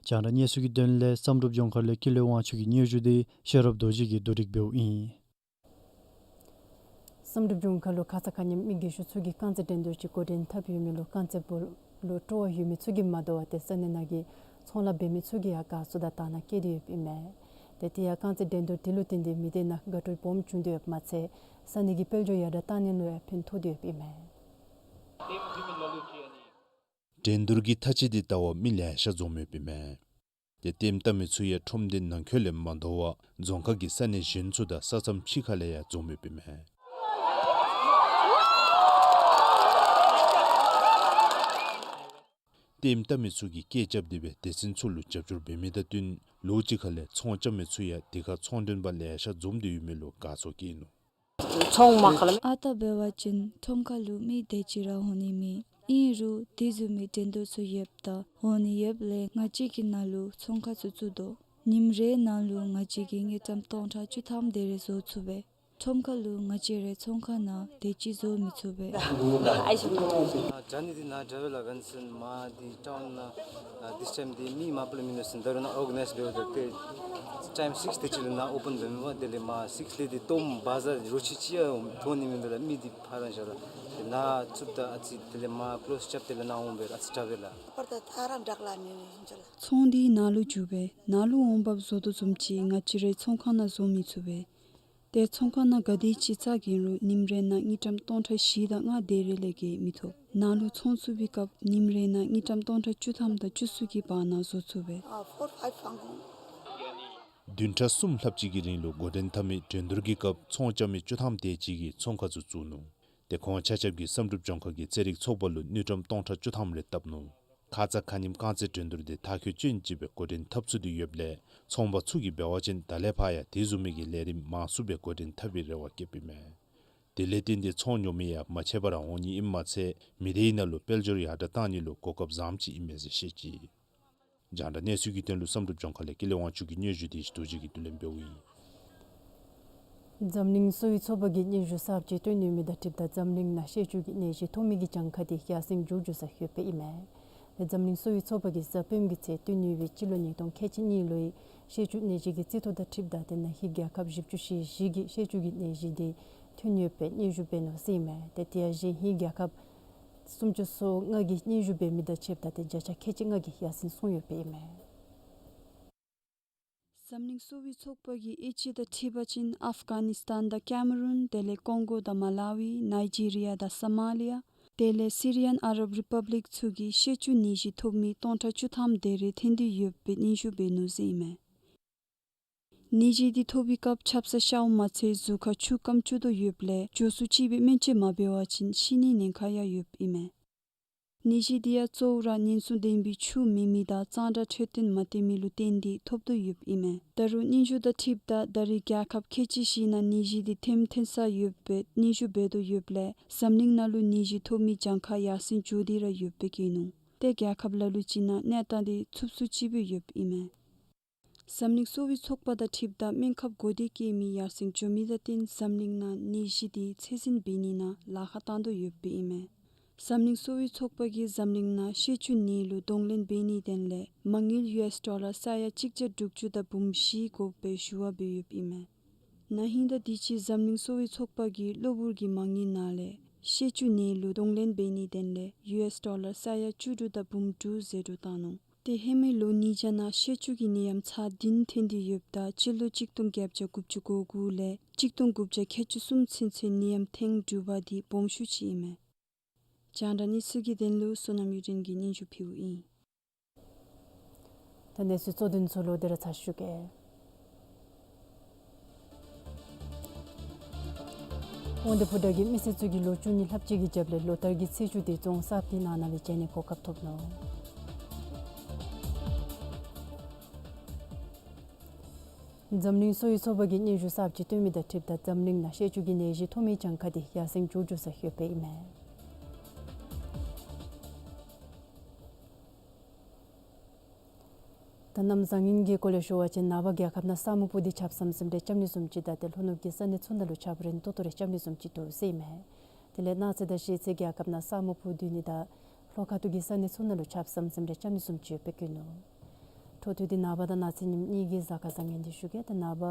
རྒྱང་བསྒྲགས་གནས་ཚུལ་གྱི་དོན་ལས་བསམ་གྲུབ་ལྗོངས་མཁར་ལས་ཀུན་ལེགས་དབང་ཕྱུག་གི་སྙན་ཞུ་དེ་ཤེས་རབ་རྡོ་རྗེ་གིས་བསྡུ་སྒྲིག་འབདཝ་ཨིན། བསམ་གྲུབ་ལྗོངས་མཁར་ལུ་ཁ་ཙ་ཁ་ཉིནམ་མི་རྒས་ཤོས་ཚུ་གིས་རྐང་རྩེད་འགྲན་བསྡུར་ཅིག་འགོ་འདྲེན་འཐབ་ཡོད་མི་ལུ་རྐང་རྩེད་སྤོ་ལོ་སྤྲོ་བ་ཡོད་མི་ཚུ་གིས་མ་དོ་བར་ཏེ་ས་གནས་ནང་གི་ཚོང་ལཱ་འབད་མི་ཚུ་གིས་ཡང་དགའ་ཚོར་དང་དག་སྣང་བསྐྱེད་དེ་ཡོདཔ་ཨིན་མས། ཏེ་དེ་ཡང་རྐང་རྩེད་འགྲན་བསྡུར་དེ་ལུ་བརྟེན་ཏེ་མི་སྡེ་ནང་དགའ་སྤྲོའི་སྦོམ་བྱུང་སྟེ་ཡོདཔ་མ་ཚད་ས་གནས་ཀྱི་དཔལ་འབྱོར་ཡར་དྲག་བཏང་ནི་ལུ་ཡང་ཕན་ཐོགས་ཏེ་ཡོདཔ་ཨིན་མས། འགྲན་བསྡུར་གྱི་མཐའ་དཔྱད་དེ་བལྟ་བར་མི་ལེ་ཤ་འཛོམས་ཡོདཔ་ཨིན་མས། ཏེ་ལྟདམོ་བལྟ་མི་ཚུ་ཡང་ཁྲོམ་སྡེ་ནང་འཁོད་ལས་མ་དོ་བར་རྫོང་ཁག་གི་ས་གནས་གཞན་ཚུ་དང་ས་མཚམས་ཕྱི་ཁ་ལས་ཡང་འཛོམས་ཡོདཔ་ཨིན་མས། ལྟདམོ་བལྟ་མི་ཚུ་གིས་སྐད་རྐྱབ་སྟེ་སྦེ་སྡེ་ཚན་ཚུ་ལུ་རྒྱབ་སྐྱོར་འབད་མི་དང་བསྟུན་ལོགས་ཅིག་ཁ་ལས་ཚོང་རྐྱབ་མི་ཚུ་ཡང་དེ་ཁར་ཚོང་མགྲོན་པ་ལེ་ཤ་འཛོམས་ཏེ་ཡོད་མི་ལུ་དགའ་ཚོར་བསྐྱེད་ནུག། ཚོང་མ་ཁ་ལ་ཨ་རྟག་འབད་བ་ཅིན་ཁྲོམ་ཁ་ལུ་མི་དེ་ཅིག་ར་འོང་ནི་མེད། ཨིན་རུང་དེ་བཟུམ་མའི་འགྲན་བསྡུར་ཚུ་ཡོདཔ་ད་འོང་ནི་ཡོདཔ་ལས་ང་བཅས་ཀྱིས་ནཱ་ལུ་ཚོང་ཁང་ཚུ་བཙུགས་དོ། ཉིནམ་རེ་ནང་ལུ་ང་བཅས་ཀྱིས་དངུལ་ཀྲམ་སྟོང་ཕྲག་བཅུ་ཐམ་དེ་རེ་བཟོ་ཚུགས་པས། ཁྲོམ་ཁ་ལུ་ང་བཅས་རའི་ཚོང་ཁང་ནང་དེ་ཅིག་བཟོ་མི་ཚུགས་པས། ཨ་ཇར་ནི་འདི་ནཱ་ཊ་རེ་ཝེལ་ཨེ་ཇེན་སི་མ་འདི་ཊའུན་ནང་ཨ་དིས་ཊའིམ་འདི་མི་མ་པ་ལས་མིན་ནུག་ཟེར་ད་རུང་ནཱ་ཨོར་ག་ནའིཛ་འབདཝ་ད་ཏེ་ཊའིམ་སིཀསི་དེ་ཅིག་ལུ་ནཱ་ཨོ་པཱན་འབད་མི་འབདཝ། དེ་ལས་མ་སིཀསི་ལས་འདི་སྟོངམ་བ་ཛར་རོ་ཁྱི་ཅིག་ཡང་མཐོང་ནི་མིན་འདུག་ལགས། མི་འདི་ཕར་ར་བཞག་ལགས། ཏེ་ནཱ་བཙུགསཔ་ད་ཨ་ཙི་དེ་ལས་མ་ཀློསི་རྐྱབ་སྟེ་ལགས་ནཱ་འོང་སྦེ་ཨ་ཙི་དྲག་པས་ལགས། པར་ད་ཐ་ར་འདྲག་ལགས་མི་མི་ཅོ་ལགས། ཚོང་འདི་ནཱ་ལུ་རྒྱུག་པས། ནཱ་ལུ་འོང་འབབ་བཟོ་དོ་བཟུམ་ཅིག་ང་བཅས་རའི་ཚོང་ཁང་ནང་བཟོ་མི་ཚུགས་པས། ཏེ་ཚོང་ཁང་ནང་ག་དེ་ཅིག་བཙུགས་ཀྱི་རུང་ཉིནམ་རེ་ནང་དངུལ་ཀྲམ་སྟོང་ཕྲག་བཞི་དང་ལྔ་དེ་རེ་ལས་བརྒལ་མི་ཐོབ། ནཱ་ལུ་ཚོང་བཙུགས་པའི་སྐབས་ཉིནམ་རེ་ནང་དངུལ་ཀྲམ་སྟོང་ཕྲག་བཅུ་ཐམ་དང་བཅུ་གསུམ་གྱི་བར་ན་བཟོ་ཚུགས་པས། ཨ་ཕོར་ཕའིབ་ཕང་གོང་། བདུན་ཕྲག་གསུམ་ལྷགཔ་ཅིག་གི་རིང་ལུ་འགོ་འདྲེན་འཐབ་མི་འགྲན་བསྡུར་གྱི་སྐབས་ཚོང་རྐྱབ་མི་བཅུ་ཐམ་དེ་ཅིག་གིས་ཚོང་ཁང་ཚུ་བཙུགས་ནུག། ཏེ་ཁོང་ཆ་ཁྱབ་ཀྱིས་བསམ་གྲུབ་ལྗོངས་མཁར་གྱི་རྩེད་རིགས་ཚོགས་པ་ལུ་དངུལ་ཀྲམ་སྟོང་ཕྲག་བཅུ་ཐམ་རེ་བཏབ་ནུག། ཁ་ཙ་ཁ་ཉིནམ་རྐང་རྩེད་འགྲན་བསྡུར་འདི་མཐར་འཁྱོལ་ཅན་ཅིག་སྦེ་འགོ་འདྲེན་འཐབ་ཚུགས་ཏེ་ཡོདཔ་ལས་ཚོང་པ་ཚུ་གིས་འབད་བ་ཅིན་ད་ལས་ཕར་ཡང་དེ་བཟུམ་མའི་གི་ལས་རིམ་མང་སུ་སྦེ་འགོ་འདྲེན་འཐབ་པའི་རེ་བ་བསྐྱེདཔ་ཨིན་མས། དེ་ལས་བརྟེན་ཏེ་ཚོང་ཉོ་མི་ཡང་མ་ཆད་པར་འོང་ནི་ཨིནམ་མ་ཚད་མི་སྡེའི་ནང་ལུ་དཔལ་འབྱོར་ཡར་དྲག་བཏང་ནི་ལུ་གོ་སྐབས་བཟངམ་ཅིག་ཨིན་མས་ཟེར་བཤད་ཅི། རྒྱང་བསྒྲགས་གནས་ཚུལ་གྱི་དོན་ལུ་བསམ་གྲུབ་ལྗོངས་མཁར་ལས་ཀུན་ལེགས་དབང་ཕྱུག་གི་སྙན་ཞུ་དེ་རྡོ་རྗེ་གིས་བསྡུ་ལེན་འབདཝ་ཨིན། འཛམ་གླིང་གསོ་བའི་ཚོགས་པ་གིས་སྙན་ཞུ་གསརཔ་ཅིག་བཏོན་ཡོད་མི་དང་འཁྲིལཝ་ད་འཛམ་གླིང་ནང་ཤེད་ཅུང་གི་ནད་གཞི་ཐོབ་མི་གི་གྱངས་ཁ་དེ་ཡར་སེང་འགྱོ་འགྱོ་སར་ཡོདཔ་ཨིན་མས། ཏེ་འཛམ་གླིང་གསོ་བའི་ཚོགས་པ་གིས་གཟའ་སྤེནམ་གི་ཚེ་བཏོན་ཡོད་པའི་སྤྱི་ལོ་ཉིས་སྟོང་ཁལ་གཅིག་གཉིས་ལོའི་ཤེད་ཅུང་ནད་གཞི་གི་རྩིས་ཐོ་དང་འཁྲིལཝ་ད་ཏེ་ན་ཧིང་རྒྱལ་ཁབ་བཞི་བཅུ་ཞེ་བཞི་གི་ཤེད་ཅུང་གི་ནད་གཞི་དེ་ཐོན་ཡོད་པའི་སྙན་ཞུ་འབད་ནུག་ཟེར་ཨིན་མས། ཏེ་དེ་ཡང་གཞན་ཧིང་རྒྱལ་ཁབ་སུམ་ཅུ་སོ་ལྔ་གི་སྙན་ཞུ་འབད་མི་དང་ཕྱདཔ་ད་ཏེ་བརྒྱ་ཆ་ཁལ་གཅིག་ལྔ་གིས་ཡར་སེང་སོང་ཡོདཔ་ཨིན་མས། འཛམ་གླིང་གསོ་བའི་ཚོགས་པ་གིས་དབྱེ་དཔྱད་དང་འཁྲིལ་བ་ཅིན་ཨཕ་གྷ་ནིས་ཏཱན་དང་ཀེ་མ་རུན་དེ་ལས་ཀོང་གོ་དང་མ་ལ་ཝི་ནཱི་ཇི་རི་ཡ་དང་སོ་མ་ལི་ཡ་དེ་ལས་སི་རི་ཡཱན་ཨ་རབ་རི་པབ་ལིཀ་ཚུ་གིས་ཤེད་ཅུང་ནད་གཞི་ཐོབ་མི་སྟོང་ཕྲག་བཅུ་ཐམ་དེ་རེ་ཐོན་ཏེ་ཡོད་པའི་སྙན་ཞུ་འབད་ནུག་ཟེར་ཨིན་མས། ནད་གཞི་འདི་ཐོབ་པའི་སྐབས་ཆབ་གསང་ཤཝ་མ་ཚད་གཟུགས་ཁར་ཆུ་སྐམ་བཅུག་དོ་ཡོདཔ་ལས་མགྱོགས་སུ་ཅིག་སྦེ་སྨན་བཅོས་མ་འབད་བ་ཅིན་ཤི་ནིའི་ཉེན་ཁ་ཡང་ཡོདཔ་ཨིན་མས། ནད་གཞི་འདི་ཡང་གཙོ་བོ་ར་ཉེན་སྲུང་ལྡན་པའི་ཆུ་མེད་མི་དང་གཙང་སྦྲ་འཕྲོད་བསྟེན་མ་བཏུབ་མི་ལུ་བརྟེན་ཏེ་ཐོབ་དོ་ཡོདཔ་ཨིན་མས། ད་རུང་སྙན་ཞུ་དང་འཁྲིལཝ་ད་ད་རེས་རྒྱལ་ཁབ་ཁལ་གཅིག་བཞི་ནང་ནད་གཞི་འདི་ཐོནམ་ཐོན་ས་ཡོད་པའི་སྙན་ཞུ་འབད་དོ་ཡོདཔ་ལས་འཛམ་གླིང་ནང་ལུ་ནད་གཞི་ཐོབ་མི་གྱངས་ཁ་ཡར་སེང་འགྱོ་སྟེ་ར་ཡོདཔ་སྦེ་བཀོད་ནུག། ཏེ་རྒྱལ་ཁབ་ལ་ལུ་ཅིག་ནང་གནས་སྟངས་འདི་ཚུབ་སུ་ཅིག་སྦེ་ཡོདཔ་ཨིན་མས། འཛམ་གླིང་གསོ་བའི་ཚོགས་པ་དང་འཁྲིལཝ་ད་སྨན་ཁབ་གོ་བརྡ་བཀོད་མི་ཡར་སེང་འགྱོ་མི་དང་བསྟུན་འཛམ་གླིང་ནང་ནད་གཞི་འདི་ཚད་འཛིན་འབད་ནི་ནང་ལཱ་ཁག་བཏང་དོ་ཡོདཔ་ཨིན་མས། འཛམ་གླིང་གསོ་བའི་ཚོགས་པ་གིས་འཛམ་གླིང་ནང་ཤེད་ཅུང་ནད་ལུ་གདོང་ལེན་འབད་ནིའི་དོན་ལས་མ་དངུལ་ཡུ་ཨེསི་ཌོ་ལར་ས་ཡ་གཅིག་བརྒྱ་དྲུག་ཅུ་དང་འབུམ་བཞི་དགོ་པའི་ཞུ་བ་འབད་ཡོདཔ་ཨིན་མས། ན་ཧིང་དང་དུས་ཅི་འཛམ་གླིང་གསོ་བའི་ཚོགས་པ་གིས་གློ་བུར་གྱི་མ་དངུལ་ནང་ལས་ཤེད་ཅུང་ནད་ལུ་གདོང་ལེན་འབད་ནིའི་དོན་ལས་ཡུ་ཨེསི་ཌོ་ལར་ས་ཡ་བཅུ་དྲུག་དང་འབུམ་དྲུག་ཟད་འགྲོ་བཏང་ནུག། ཏེ་ཧེ་མའི་ལོ་ཉིས་བརྒྱ་ནང་ཤེད་ཅུང་གི་ནད་ཡམས་ཚར་བདུན་ཐོན་ཏེ་ཡོདཔ་ད་སྤྱི་ལོ་གཅིག་སྟོང་བརྒྱད་བརྒྱ་དགུ་བཅུ་གོ་དགུ་ལས་གཅིག་སྟོང་དགུ་བརྒྱ་ཁལ་གཅིག་གསུམ་ཚུན་ཚོད་ནད་ཡམས་ཐེངས་དྲུག་པ་འདི་སྦོམ་ཤོས་ཅིག་ཨིན་མས། རྒྱང་བསྒྲགས་གནས་ཚུལ་གྱི་དོན་ལུ་བསོད་ནམས་གཡུ་སྒྲོན་གྱིས་སྙན་ཞུ་ཕུལཝ་ཨིན། ད་གནས་ཚུལ་གཙོ་དོན་ཚུ་ལོག་སྟེ་ར་ཚར་ཞུ་གེ། དབང་འདུས་ཕོ་བྲང་གིས་མི་སེར་ཚུ་གིས་ལོ་བཅུ་གཉིས་ལྷགཔ་ཅིག་གི་རྒྱབ་ལས་ལོ་ལྟར་གྱི་ཚེས་བཅུ་དེ་རྫོང་གསརཔ་གྱི་ནང་ན་སྦེ་བྱིན་ནིའི་གོ་སྐབས་ཐོབ་ནུག། འཛམ་གླིང་གསོ་བའི་ཚོགས་པ་གིས་སྙན་ཞུ་གསརཔ་ཅིག་བཏོན་མི་དང་འཁྲིལཝ་ད་འཛམ་གླིང་ནང་ཤེད་ཅུང་གི་ནད་གཞི་ཐོབ་མི་གྱངས་ཁ་དེ་ཡར་སེང་འགྱོ་འགྱོ་སར་ཡོདཔ་ཨིན་མས། ད་གནམ་བཟང་ངན་གྱི་སྐོར་ལས་ཞུ་བ་ཅིན་ནངས་པ་རྒྱལ་ཁབ་ནང་ས་སྨུག་པོ་འདི་ཆརཔ་ཟམ་ཟིམ་རེ་རྐྱབ་ནི་བཟུམ་ཅིག་དང་ཏེ་ལྷོ་ནུབ་ཀྱི་ས་གནས་ཚུ་ནང་ལུ་ཆརཔ་རན་ཏོག་ཏོ་རེ་རྐྱབ་ནི་བཟུམ་ཅིག་འདུག་ཟེར་ཨིན་མས། དེ་ལས་གནངས་ཚེ་དང་གཞེས་ཚེ་རྒྱལ་ཁབ་ནང་ས་སྨུག་པོ་འདུ་ནི་དང་ལྷོ་ཁ་ཐུག་གི་ས་གནས་ཚུ་ནང་ལུ་ཆརཔ་ཟམ་ཟིམ་རེ་རྐྱབ་ནི་བཟུམ་ཅིག་ཡོདཔ་སྦེ་བཀོད་ནུག། འཕྲོ་མཐུད་དེ་ནངས་པ་དང་གནངས་ཚེ་ཉིནམ་གཉིས་ཀྱི་གཟའ་སྐར་བཟང་ངན་འདི་ཞུ་གེ། ཏེ་ནངས་པ་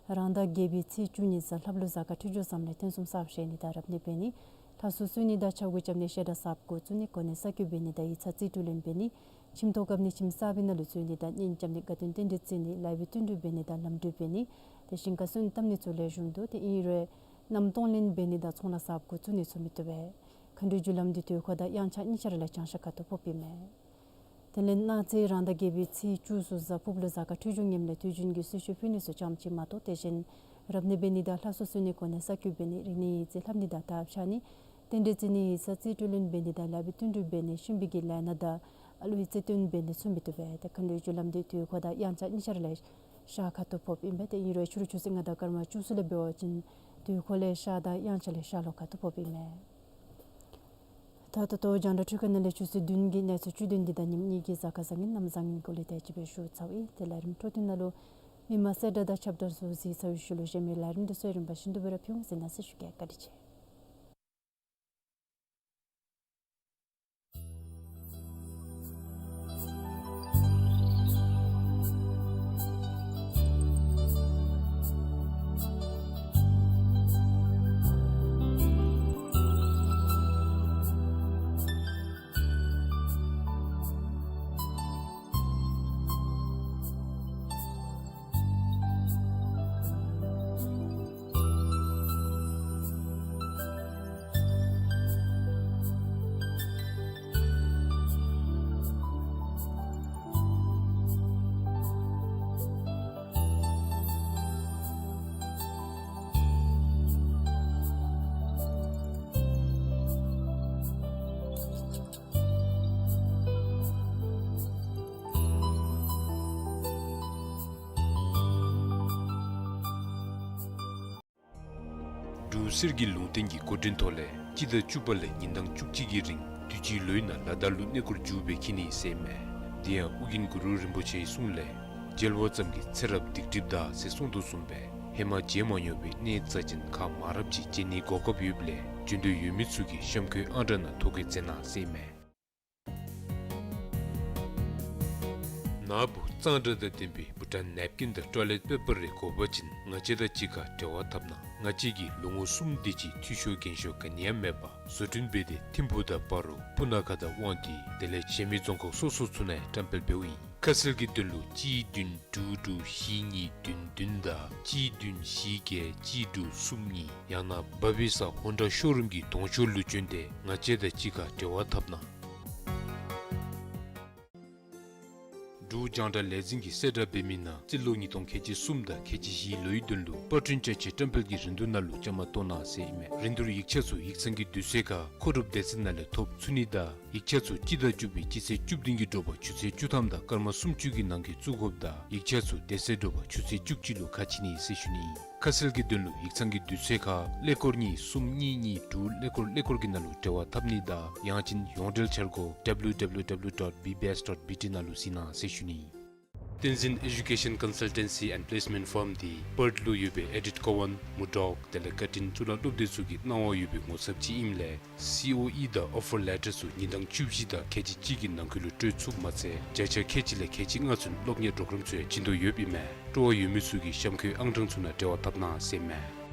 རང་ཟླ་བརྒྱད་པའི་ཚེས་བཅུ་ཉིནམ་གཟའ་ལྷགཔ་ལུ་གཟའ་སྐར་འཕྲོད་སྦྱོར་བཟངམ་ལས་རྟེན་གསུམ་གསརཔ་བཞེངས་ནི་དང་རབ་གནས་འབད་ནི། ལྷ་གསོལ་གསོལ་ནི་དང་ཕྱག་གུ་རྐྱབ་ནི་བཤད་གྲྭ་གསརཔ་འགོ་བཙུགས་ནི་གོ་གནས་གསར་བསྐོ་འབད་ནི་དང་ཡིག་ཚང་རྩིས་སྤྲོད་ལེན་འབད་ནི། ཁྱིམ་ཐོག་བཀབ་ནི་ཁྱིམ་གསར་པའི་ནང་ལུ་འཛུལ་ནི་དང་གཉེན་རྐྱབ་ནི་དགའ་སྟོན་རྟེན་འབྲེལ་བརྩི་ནི་ལཱ་གཡོག་བསྟུན་གྲོས་འབད་ནི་དང་ལམ་གྲོས་འབད་ནི། དེ་ཞིང་ཁ་སོན་བཏབ་ནི་ཚུ་ལེགས་ཤོམ་འདུག། དེ་ཨིན་རུང་གནམ་སྟོང་ལེན་འབད་ནི་དང་ཚོང་ལཱ་གསརཔ་འགོ་བཙུགས་ནི་ཚུ་མི་བཏུབ་པས། མཁའ་འགྲོའི་རྒྱུ་ལམ་འདི་དུས་འཁོར་དང་དབྱངས་འཆར་གཉིས་ཆ་ར་ལས་བྱང་ཤར་ཁ་ཐུག་ཕོགཔ་ཨིན་མས། དེ་ལས་གནངས་ཚེ་རང་ཟླ་བརྒྱད་པའི་ཚེས་བཅུ་ཚུ་གཟའ་ཕུརཔ་ལུ་གཟའ་སྐར་འཕྲོད་སྦྱོར་ངནམ་ལས་དུས་རྒྱུན་གྱི་གསོལ་མཆོད་ཕུལ་ནི་ཚུ་ཙམ་ཅིག་མ་གཏོགས་དེ་བཞིན་རབ་གནས་འབད་ནི་དང་ལྷ་གསོལ་གསོལ་ནི་གོ་གནས་གསར་བསྐོ་འབད་ནི་རིག་གནས་ཡིག་རྩིས་ལྷབ་ནི་དང་དར་ཕྱར་ནི་རྟེན་འབྲེལ་བརྩི་ནི་ཡིག་ཚང་རྩིས་སྤྲོད་ལེན་འབད་ནི་དང་ལཱ་གཡོག་བསྟུན་གྲོས་འབད་ནི་གཤིན་པོའི་གི་ལས་སྣ་དང་ཨ་ལུའི་རྩིས་སྟོན་འབད་ནི་ཚུ་མི་བཏུབ་པས། ཏེ་མཁའ་འགྲོའི་རྒྱུ་ལམ་འདི་དུས་འཁོར་དང་དབྱངས་འཆར་གཉིས་ཆ་ར་ལས་ཤར་ཁ་ཐུག་ཕོགཔ་ཨིན་པས། དེ་ཨིན་རུང་ཕྱི་རུ་ཆུ་ཚོད་ལྔ་དང་སྐར་མ་བཅུ་ཚུ་ལས་འབད་བ་ཅིན་དུས་འཁོར་ལས་ཤར་དང་དབྱངས་འཆར་ལས་ཤར་ལྷོ་ཁ་ཐུག་ཕོགཔ་ཨིན་མས། ད་ད་ལྟོ་རྒྱང་བསྒྲགས་འཕྲུལ་ཁང་ནང་ལས་ཆུ་ཚོད་བདུན་གྱི་གནས་ཚུལ་བཅུད་དོན་འདི་དང་ཉིནམ་གཉིས་ཀྱི་གཟའ་སྐར་བཟང་ངན་གནམ་བཟང་ངན་སྐོར་ལས་དེ་ཅིག་སྦེ་ཞུ་ཚརཝ་ཨིན། དེ་ལས་རིམ་འཕྲོ་མཐུད་ནང་ལུ་མི་མང་གསལ་བསྒྲགས་དང་ཁྱབ་བརྡར་ཚུ་གཟིགས་ཚར་བའི་ཤུལ་ལུ་གཞན་མི་ལས་རིམ་འདི་ཚུ་རིམ་པ་བཞིན་དུ་སྦེ་ར་ཕུལ་འོང་ཟེར་གནང་ཟེར་ཞུ་གེ། བཀའ་དྲིན་ཆེ། འབྲུག་གསེར་གྱི་ལུང་བསྟན་གྱི་འགོ་འདྲེན་ཐོག་ལས་སྤྱི་ཟླ་བཅུ་པ་ལས་ཉིན་གྲངས་བཅུ་གཅིག་གི་རིང་དུས་ཅི་ལོའི་ནང་ལ་དྭགས་ལུ་གནས་སྐོར་མཇུག་སྦེ་འཁྱིད་ནི་ཟེར་ཨིན་མས། དེ་ཡང་ཨོ་རྒྱན་གུ་རུ་རིན་པོ་ཆེའི་གསུང་ལས་མཇལ་བ་ཙམ་གྱིས་ཚེ་རབས་སྡིག་སྒྲིབ་དག་ཟེར་གསུངས་དོ་བཟུམ་སྦེ་ཧེ་མ་མཇལ་མ་མྱོང་བའི་གནས་རྩ་ཅན་ཁག་མང་རབས་ཅིག་མཇལ་ནིའི་གོ་སྐབས་ཡོདཔ་ལས་འབྱོན་འདོད་ཡོད་མི་ཚུ་གིས་གཤམ་འཁོད་ཨང་གྲངས་ནང་ཐོ་བཀོད་མཛད་གནང་ཟེར་ཨིན་མས། ནཱ་བུ་གཙང་སྦྲ་དང་ལྡན་པའི་བྷུ་ཊཱན་ནེབ་ཀིན་དང་ཊོའི་ལེཊ་པེ་པར་རེ་དགོ་པ་ཅིན་ང་བཅས་དང་གཅིག་ཁར་འབྲེལ་བ་འཐབ་གནང་། ང་བཅས་ཀྱིས་ལོ་ངོ་གསུམ་དེ་ཅིག་འཐུས་ཤོར་འགན་ཤོར་ག་ནི་ཡང་མེད་པར་བཟོ་སྐྲུན་འབད་དེ་ཐིམ་ཕུག་དང་སྤ་རོ་སྤུ་ན་ཁ་དང་དབང་འདུས་དེ་ལས་གཞན་མི་རྫོང་ཁག་སོ་སོ་ཚུ་ནང་ཡང་བཀྲམ་སྤེལ་འབདཝ་ཨིན། ཁ་གསལ་གྱི་དོན་ལུ་གཅིག་བདུན་དྲུག་དྲུག་བཞི་གཉིས་བདུན་བདུན་དང་གཅིག་བདུན་བཞི་བརྒྱད་གཅིག་དྲུག་གསུམ་གཉིས་ཡང་ན་བྷ་བི་ས་ཧོན་ཌ་ཤོ་རུམ་གྱི་གདོང་ཕྱོགས་ལུ་བྱོན་ཏེ་ང་བཅས་དང་གཅིག་ཁར་འབྲེལ་བ་འཐབ་གནང་། འབྲུག་རྒྱང་བསྒྲགས་ལས་འཛིན་གྱིས་གསལ་བསྒྲགས་འབད་མི་ནང་རྩིས་ལོ་ཉིས་སྟོང་ཁལ་གཅིག་གསུམ་དང་ཁལ་གཅིག་བཞིའི་ལོའི་དོན་ལུ་པར་སྐྲུན་བཅའ་ཆས་བཀྲམ་སྤེལ་གྱི་རིན་བསྡུར་ནང་ལུ་བཅའ་མར་གཏོགས་གནང་ཟེར་ཨིན་མས། རིན་བསྡུར་ཡིག་ཆ་ཚུ་ཡིག་ཚང་གི་དུས་ཚོད་ཁར་མཁོ་སྒྲུབ་སྡེ་ཚན་ནང་ལས་ཐོབ་ཚུགས་ནི་དང་ཡིག་ཆ་ཚུ་སྤྱི་ཟླ་བཅུ་པའི་སྤྱི་ཚེས་བཅུ་བདུན་གྱི་དྲོ་པ་ཆུ་ཚོད་བཅུ་ཐམ་དང་སྐར་མ་སུམ་ཅུ་གི་ནང་འཁོད་བཙུགས་དགོཔ་དང་ཡིག་ཆ་ཚུ་དེ་ཚེ་དྲོ་པ་ཆུ་ཚོད་བཅུ་གཅིག་ལུ་ཁ་ཕྱེ་ནི་ཟེར་ཞུ་ནི། ཁ་གསལ་གྱི་དོན་ལུ་ཡིག་ཚང་གི་དུས་ཚོད་ཁར་ཀླད་ཀོར་གཉིས་གསུམ་གཉིས་གཉིས་དྲུག་ཀླད་ཀོར་ཀླད་ཀོར་གྱི་ནང་ལུ་འབྲེལ་བ་འཐབ་ནི་དང་ཡང་ཅིན་ཡོངས་འབྲེལ་འཆར་སྒོ་W W W dot B B S dot B T ནང་ལུ་གཟིགས་གནང་ཟེར་ཞུ་ནི། བསྟན་འཛིན་ཨེ་ཇུ་ཀེ་ཤན་ཀོན་སལ་ཊེན་སི་ཨེནཌ་པི་ལེསི་མེནཊ་ཕརམ་འདི་པརཐ་ལུ་ཡོད་པའི་ཨེ་ཌིཊ་ཀོ་ཝཱན་མུར་ཌོག་དེ་ལས་ཀར་ཊིན་གཙུག་ལག་སློབ་སྡེ་ཚུ་གི་གནང་བ་ཡོད་པའི་ངོ་ཚབ་ཅིག་ཨིནམ་ལས་སི་ཨོ་ཨི་དང་ཨོ་ཕར་ལེ་ཊར་ཚུ་ཉིན་གྲངས་བཅུ་བཞི་དང་ཁལ་གཅིག་གཅིག་གི་ནང་འཁོད་ལུ་སྤྲོད་ཚུགསཔ་མ་ཚད་བརྒྱ་ཆ་ཁལ་གཅིག་ལས་ཁལ་གཅིག་ལྔ་ཚུན་སློབ་གཉེར་པོརོ་གརམ་ཚུ་ཡང་བྱིན་དོ་ཡོདཔ་ཨིན་མས། སྤྲོ་བ་ཡོད་མི་ཚུ་གིས་གཤམ་འཁོད་ཨང་གྲངས་ཚུ་ནང་འབྲེལ་བ་འཐབ་གནང་ཟེར་ཨིན་མས།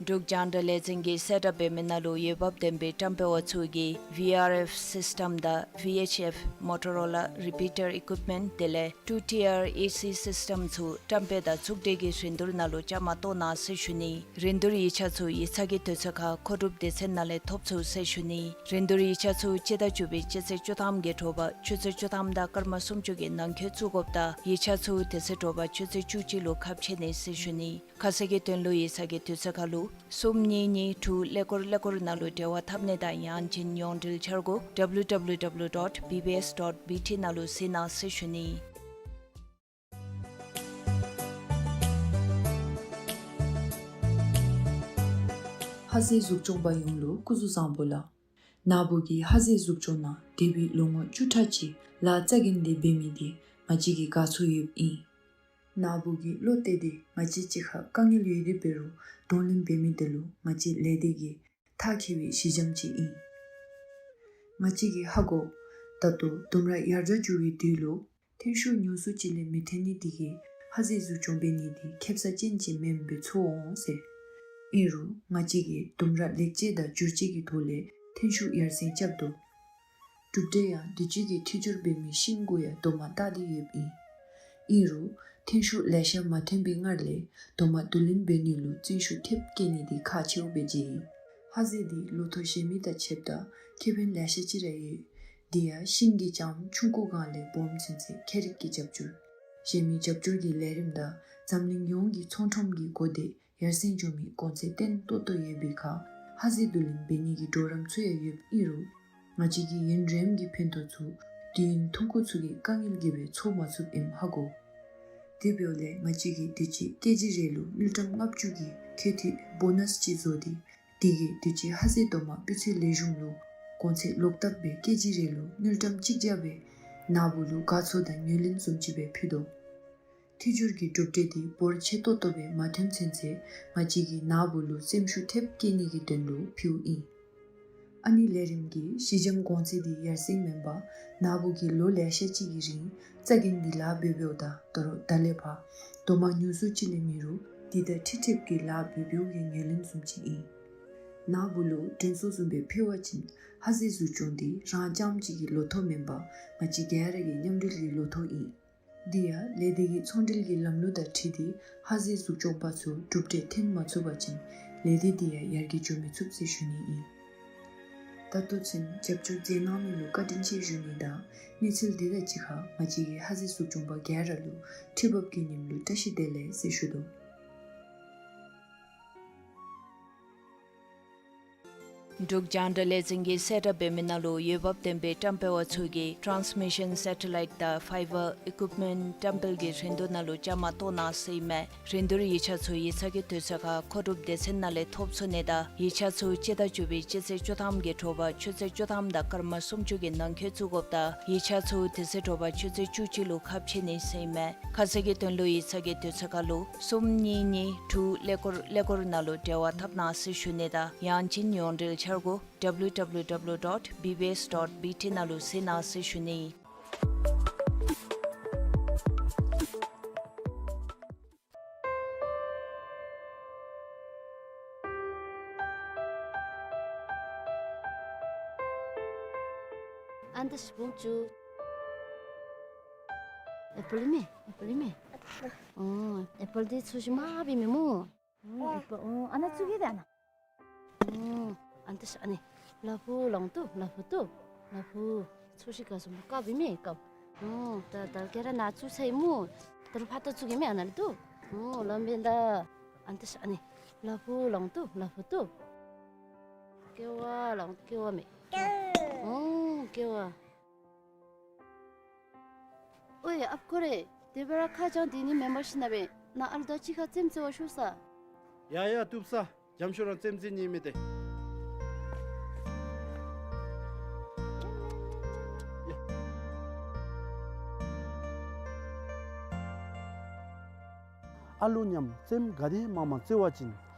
འབྲུག་རྒྱང་བསྒྲགས་ལས་འཛིན་གྱིས་གསལ་བསྒྲགས་འབད་མི་ནང་ལུ་འོས་འབབ་ལྡན་པའི་བཀྲམ་སྤེལ་པ་ཚུ་གིས་ཝི་ཨར་ཨེཕ་སིསི་ཊམ་དང་ཝི་ཨེཆ་ཨེཕ་མོ་ཊོ་རོ་ལ་རི་པི་ཊར་ཨི་ཀུའིཔ་མེནཊ་དེ་ལས་ཊུ་ཊི་ཨར་ཨེ་སི་སིསི་ཊམ་ཚུ་བཀྲམ་སྤེལ་དང་ཚོགས་སྒྲིག་གི་རིན་བསྡུར་ནང་ལུ་བཅའ་མར་གཏོགས་གནང་ཟེར་ཞུ་ནི། རིན་བསྡུར་ཡིག་ཆ་ཚུ་ཡིག་ཚང་གི་དུས་ཚོད་ཁར་མཁོ་སྒྲུབ་སྡེ་ཚན་ནང་ལས་ཐོབ་ཚུགས་ཟེར་ཞུ་ནི། རིན་བསྡུར་ཡིག་ཆ་ཚུ་སྤྱི་ཟླ་བཅུ་པའི་སྤྱི་ཚེས་བཅུ་ཐམ་གྱི་དྲོ་པ་ཆུ་ཚོད་བཅུ་ཐམ་དང་སྐར་མ་སུམ་ཅུ་གི་ནང་འཁོད་བཙུགས་དགོཔ་དང་ཡིག་ཆ་ཚུ་དེ་ཚེ་དྲོ་པ་ཆུ་ཚོད་བཅུ་གཅིག་ལུ་ཁ་ཕྱེ་ནི་ཟེར་ཞུ་ནི། ཁ་གསལ་གྱི་དོན་ལུ་ཡིག་ཚང་གི་དུས་ཚོད་ཁར་ལུ་གསུམ་གཉིས་གཉིས་དྲུག་ཀླད་ཀོར་ཀླད་ཀོར་ནང་ལུ་འབྲེལ་བ་འཐབ་ནི་དང་ཡང་ཅིན་ཡོངས་འབྲེལ་འཆར་སྒོ་W W W dot B B S dot B T ནང་ལུ་གཟིགས་གནང་ཟེར་ཞུ་ནི། ཧ་ཟེ་གཟུགས་སྐྱོང་པ་ཡོངས་ལུ་སྐུ་གཟུགས་བཟང་པོ་ལགས། ནཱ་བུ་གིས་ཧ་ཟེ་གཟུགས་སྐྱོང་ནང་དེ་བའི་ལོ་ངོ་བཅུ་ཕྲག་གཅིག་ལཱ་རྩ་འགེངས་ཏེ་འབད་མི་དེ་ ང་བཅས་ཀྱིས་དགའ་ཚོར་ཡོདཔ་ཨིན། ནཱ་བུ་གིས་བློ་གཏད་དེ་ང་བཅས་གཅིག་ཁར་དཀའ་ངལ་ཡོད་དེ་འབད་རུང་གདོང་ལེན་འབད་མི་དེ་ལུ་ང་བཅས་ལས་སྡེ་གིས་ཐག་བཅད་པའི་གཞི་འགྱམ་ཅིག་ཨིན། ང་བཅས་ཀྱིས་ཧ་གོ། ད་ལྟོ་ལྡུམ་ར་ཡར་རྒྱས་འགྱོ་བའི་དུས་ལུ་ཐོན་ཤུགས་ཉུང་སུ་ཅིག་ལས་མི་ཐོན་ནི་དེ་གིས་ཧ་ཟེ་འཛུགས་སྐྱོང་འབད་ནི་དེ་ཁེབ་ས་ཅན་ཅིག་མེནམ་སྦེ་ཚོར་འོང་ཟེར། ཨིན་རུང་ང་བཅས་ཀྱིས་ལྡུམ་ར་ལེགས་བཅོས་དང་བསྒྱུར་བཅོས་ཀྱི་ཐོག་ལས་ཐོན་ཤུགས་ཡར་སེང་རྐྱབ་དོ། གྲུབ་འབྲས་ཡང་དུས་ཅི་གི་འཕྲུལ་སྦྱོར་འབད་མི་ཤིང་གུ་ཡང་དོ་མ་བཏགས་ཏེ་ཡོདཔ་ཨིན། ཨིན་རུང་ཐོན་ཤུགས་ལེ་ཤ་མ་ཐོན་པའི་སྔར་ལས་དོ་མ་བསྡུ་ལེན་འབད་ནི་ལུ་བརྩོན་ཤུགས་ཐེབས་བསྐྱེད་ནི་དེ་ཁག་ཆེཝ་སྦེ་མཇལ་ཡི། ཧ་ཟེ་དེ་ལོ་ཐོག་གཞན་མི་དང་ཕྱདཔ་ད་ཁེ་ཕན་ལེ་ཤ་ཅིག་ར་ཡོད། དེ་ཡང་ཤིང་གི་ལྕངམ་ཆུང་ཀུ་སྒང་ལས་སྦོམ་ཚུན་ཚོད་ཁྱད་རིག་གི་རྒྱབ་སྐྱོར། གཞན་མི་རྒྱབ་སྐྱོར་གྱི་ལས་རིམ་དང་འཛམ་གླིང་ཡོངས་ཀྱི་ཚོང་ཁྲོམ་གྱི་གོ་དེ་ཡར་སེང་འགྱོ་མི་གོང་ཚད་བརྟན་ཏོག་ཏོ་ཡོད་པའི་ཁར་ཧ་ཟེ་བསྡུ་ལེན་འབད་ནི་གི་གྲོགས་རམ་ཚུ་ཡང་ཡོདཔ་ཨིན་རུང་ང་བཅས་ཀྱིས་ཡུན་རིངམོ་གི་ཕན་ཐོགས་ཚུ་དུས་ཡུན་ཐུང་ཀུ་ཚུ་གི་དཀའ་ངལ་གྱིས་སྦེ་ཚོར་མ་ཚུགསཔ་ཨིནམ་ཧ་གོ། དེ་འབདཝ་ལས་ང་བཅས་ཀྱིས་དུས་ཅི་ཀེ་ཇི་རེ་ལུ་དངུལ་ཀྲམ་ལྔ་བཅུ་གི་ཁེ་ཐིག་བོ་ནཱས་ཅིག་བཟོ་སྟེ་དེ་གིས་དུས་ཅི་ཧ་ཟེ་དོ་མ་སྤུས་ཚད་ལེགས་ཤོམ་ལུ་གོང་ཚད་ལོག་བཏབ་སྦེ་ཀེ་ཇི་རེ་ལུ་དངུལ་ཀྲམ་གཅིག་བརྒྱ་སྦེ་ནཱ་བུ་ལུ་དགའ་ཚོར་དང་ངོས་ལེན་བཟུམ་ཅིག་སྦེ་ཕུལ་དོ། འཕྲུལ་སྦྱོར་གྱི་གྲུབ་འབྲས་དེ་འབོར་ཆེ་ཏོག་ཏོ་སྦེ་མ་ཐོན་ཚུན་ཚོད་ང་བཅས་ཀྱིས་ནཱ་བུ་ལུ་བརྩོན་ཤུགས་ཐེབས་བསྐྱེད་ནི་གི་དོན་ལུ་ཕུལཝ་ཨིན། ཨ་ནི་ལས་རིམ་གྱི་གཞི་འགྱམ་གོང་ཚད་དེ་ཡར་སེང་མེན་པར་ནཱ་བུ་གིས་ལོ་ལེ་ཤ་ཅིག་གི་རིང་རྩ་འགེངས་ཏེ་ལཱ་འབད་འབདཝ་ད་ད་རུང་ད་ལས་ཕར་དོ་མ་ཉུང་སུ་ཅིག་ལས་མེད་རུང་དེ་དང་འཁྲིལ་འཁྲིལཝ་གི་ལཱ་འབད་འབདཝ་གི་ངོས་ལེན་བཟུམ་ཅིག་ཨིན། ནཱ་བུ་ལུ་དྲན་གསོ་བཟུམ་སྦེ་ཕུལ་བ་ཅིན་ཧ་ཟེ་འཛུགས་སྐྱོང་དེ་རང་རྐྱངམ་གཅིག་གི་ལོ་ཐོག་མེན་པར་ང་བཅས་ག་ར་གི་མཉམ་འབྲེལ་གྱི་ལོ་ཐོག་ཨིན། དེ་ཡང་ལས་སྡེ་གི་ཚོང་འབྲེལ་གྱི་ལམ་ལུགས་དང་འཁྲིལ་ཏེ་ཧ་ཟེ་འཛུགས་སྐྱོང་པ་ཚུ་གྲུབ་འབྲས་ཐོན་མ་ཚུགས་པ་ཅིན་ལས་སྡེ་དེ་ཡང་ཡར་རྒྱས་འགྱོ་མི་ཚུགས་ཟེར་ཞུ་ནི་ཨིན། ད་ལྟོ་ཚུན་རྒྱབ་སྐྱོར་མཛད་གནང་མི་ལུ་བཀའ་དྲིན་ཆེ་ཞུ་ནི་དང་གནས་ཚུལ་དེ་དང་གཅིག་ཁར་ང་བཅས་ཀྱི་ཧ་ཟེ་འཛུགས་སྐྱོང་པ་ག་ར་ལུ་ཁྲི་འབབ་ཀྱི་ཉིནམ་ལུ་བཀྲ་ཤིས་བདེ་ལེགས་ཟེར་ཞུ་དོ། འབྲུག་རྒྱང་བསྒྲགས་ལས་འཛིན་གྱིས་གསལ་བསྒྲགས་འབད་མི་ནང་ལུ་འོས་འབབ་ལྡན་པའི་བཀྲམ་སྤེལ་བ་ཚུ་གིས་ཊཱནསི་མི་ཤཱན་སེ་ཊ་ལའིཊ་དང་ཕའི་བར་ཨི་ཀུཡིཔ་མེནཊ་བཀྲམ་སྤེལ་གྱི་རིན་བསྡུར་ནང་ལུ་བཅའ་མར་གཏོགས་གནང་ཟེར་ཨིན་མས། རིན་བསྡུར་ཡིག་ཆ་ཚུ་ཡིག་ཚང་གི་དུས་ཚོད་ཁར་མཁོ་སྒྲུབ་སྡེ་ཚན་ནང་ལས་ཐོབ་ཚུགས་ནི་དང་ཡིག་ཆ་ཚུ་སྤྱི་ཟླ་བཅུ་པའི་སྤྱི་ཚེས་བཅུ་ཐམ་གྱི་དྲོ་པ་ཆུ་ཚོད་བཅུ་ཐམ་དང་སྐར་མ་སུམ་ཅུ་གི་ནང་འཁོད་བཙུགས་དགོཔ་དང་ཡིག་ཆ་ཚུ་དེ་ཚེ་དྲོ་པ་ཆུ་ཚོད་བཅུ་གཅིག་ལུ་ཁ་ཕྱེ་ནི་ཟེར་ཨིན་མས། ཁ་གསལ་གྱི་དོན་ལུ་ཡིག་ཚང་གི་དུས་ཚོད་ཁར་ལུ་གསུམ་གཉིས་གཉིས་དྲུག་ཀླད་ཀོར་ཀླད་ཀོར་ནང་ལུ་འབྲེལ་བ་འཐབ་གནང་ཟེར་ཞུ་ནི་དང་ཡང་ཅིན་ཡོངས་འབྲེལ་འཆར་སྒོ་ཌབ་ལུ་ཌབ་ལུ་ཌབ་ལུ་ཌོཊ་བི་བི་ཨེསི་ཌོཊ་བི་ཊི་ནང་ལུ་གཟིགས་གནང་ཟེར་ཞུ་ནི། ཨ་ནི་ད་སྦོམ་ཅིག། ཨེ་པཱལ་མས། ཨེ་པཱལ་མས། ཨོ་ཨེ་པཱལ་འདི་ཚོས་ཤིག་མ་འབད་མི་སྨོ། ཨོ་ཨེ་པཱལ། ཨོ་ཨ་ནཱ་བཙུགས་གེ་ད་ཨ་ནཱ། ཨོ་ཨ་ནི་ད་ཨ་ནི་ལ་ཕུག་ལོང་ཏོ་ལ་ཕུག་ཏོ་ལ་ཕུག། ཚོས་ཤིག་ག་སོང་བཀབ་འབད་མི་བཀབ། ཨོ་ད་ད་ག་ར་ནཱ་བཙུགས་ཚར་ཡི་སྨོ། ད་རུང་ཕར་ད་བཙུགས་གེ་མས། ཨ་ནཱ་ལུ་ཏོ། ཨོ་ལོང་འབད་ད། ཨ་ནི་ད་ཨ་ནི་ལ་ཕུག་ལོང་ཏོ་ལ་ཕུག་ཏོ། ཀེ་བ་ལོང་ཀེ་བ་མས། ཨོ་ཀེ་བ། ཨོའི་ཨཔ་ཁོ་རེ། དེ་སྦེ་ར་ཁ་བྱང་དེ་ནི་མེན་པར་ཞིན་ན་སྦེ་ནཱ་ཨ་ལུ་དང་གཅིག་ཁར་རྩེདམོ་རྩེ་བར་ཤོག་ས། ཡ་ཡ་བཏུབ་ས། འཇམ་ཤོས་ར་རྩེདམོ་རྩེ་ནི་མས་ཏེ། ཡ། ཨ་ལུ་མཉམ་རྩེདམོ་ག་དེ་མང་མང་རྩེ་བ་ཅིན་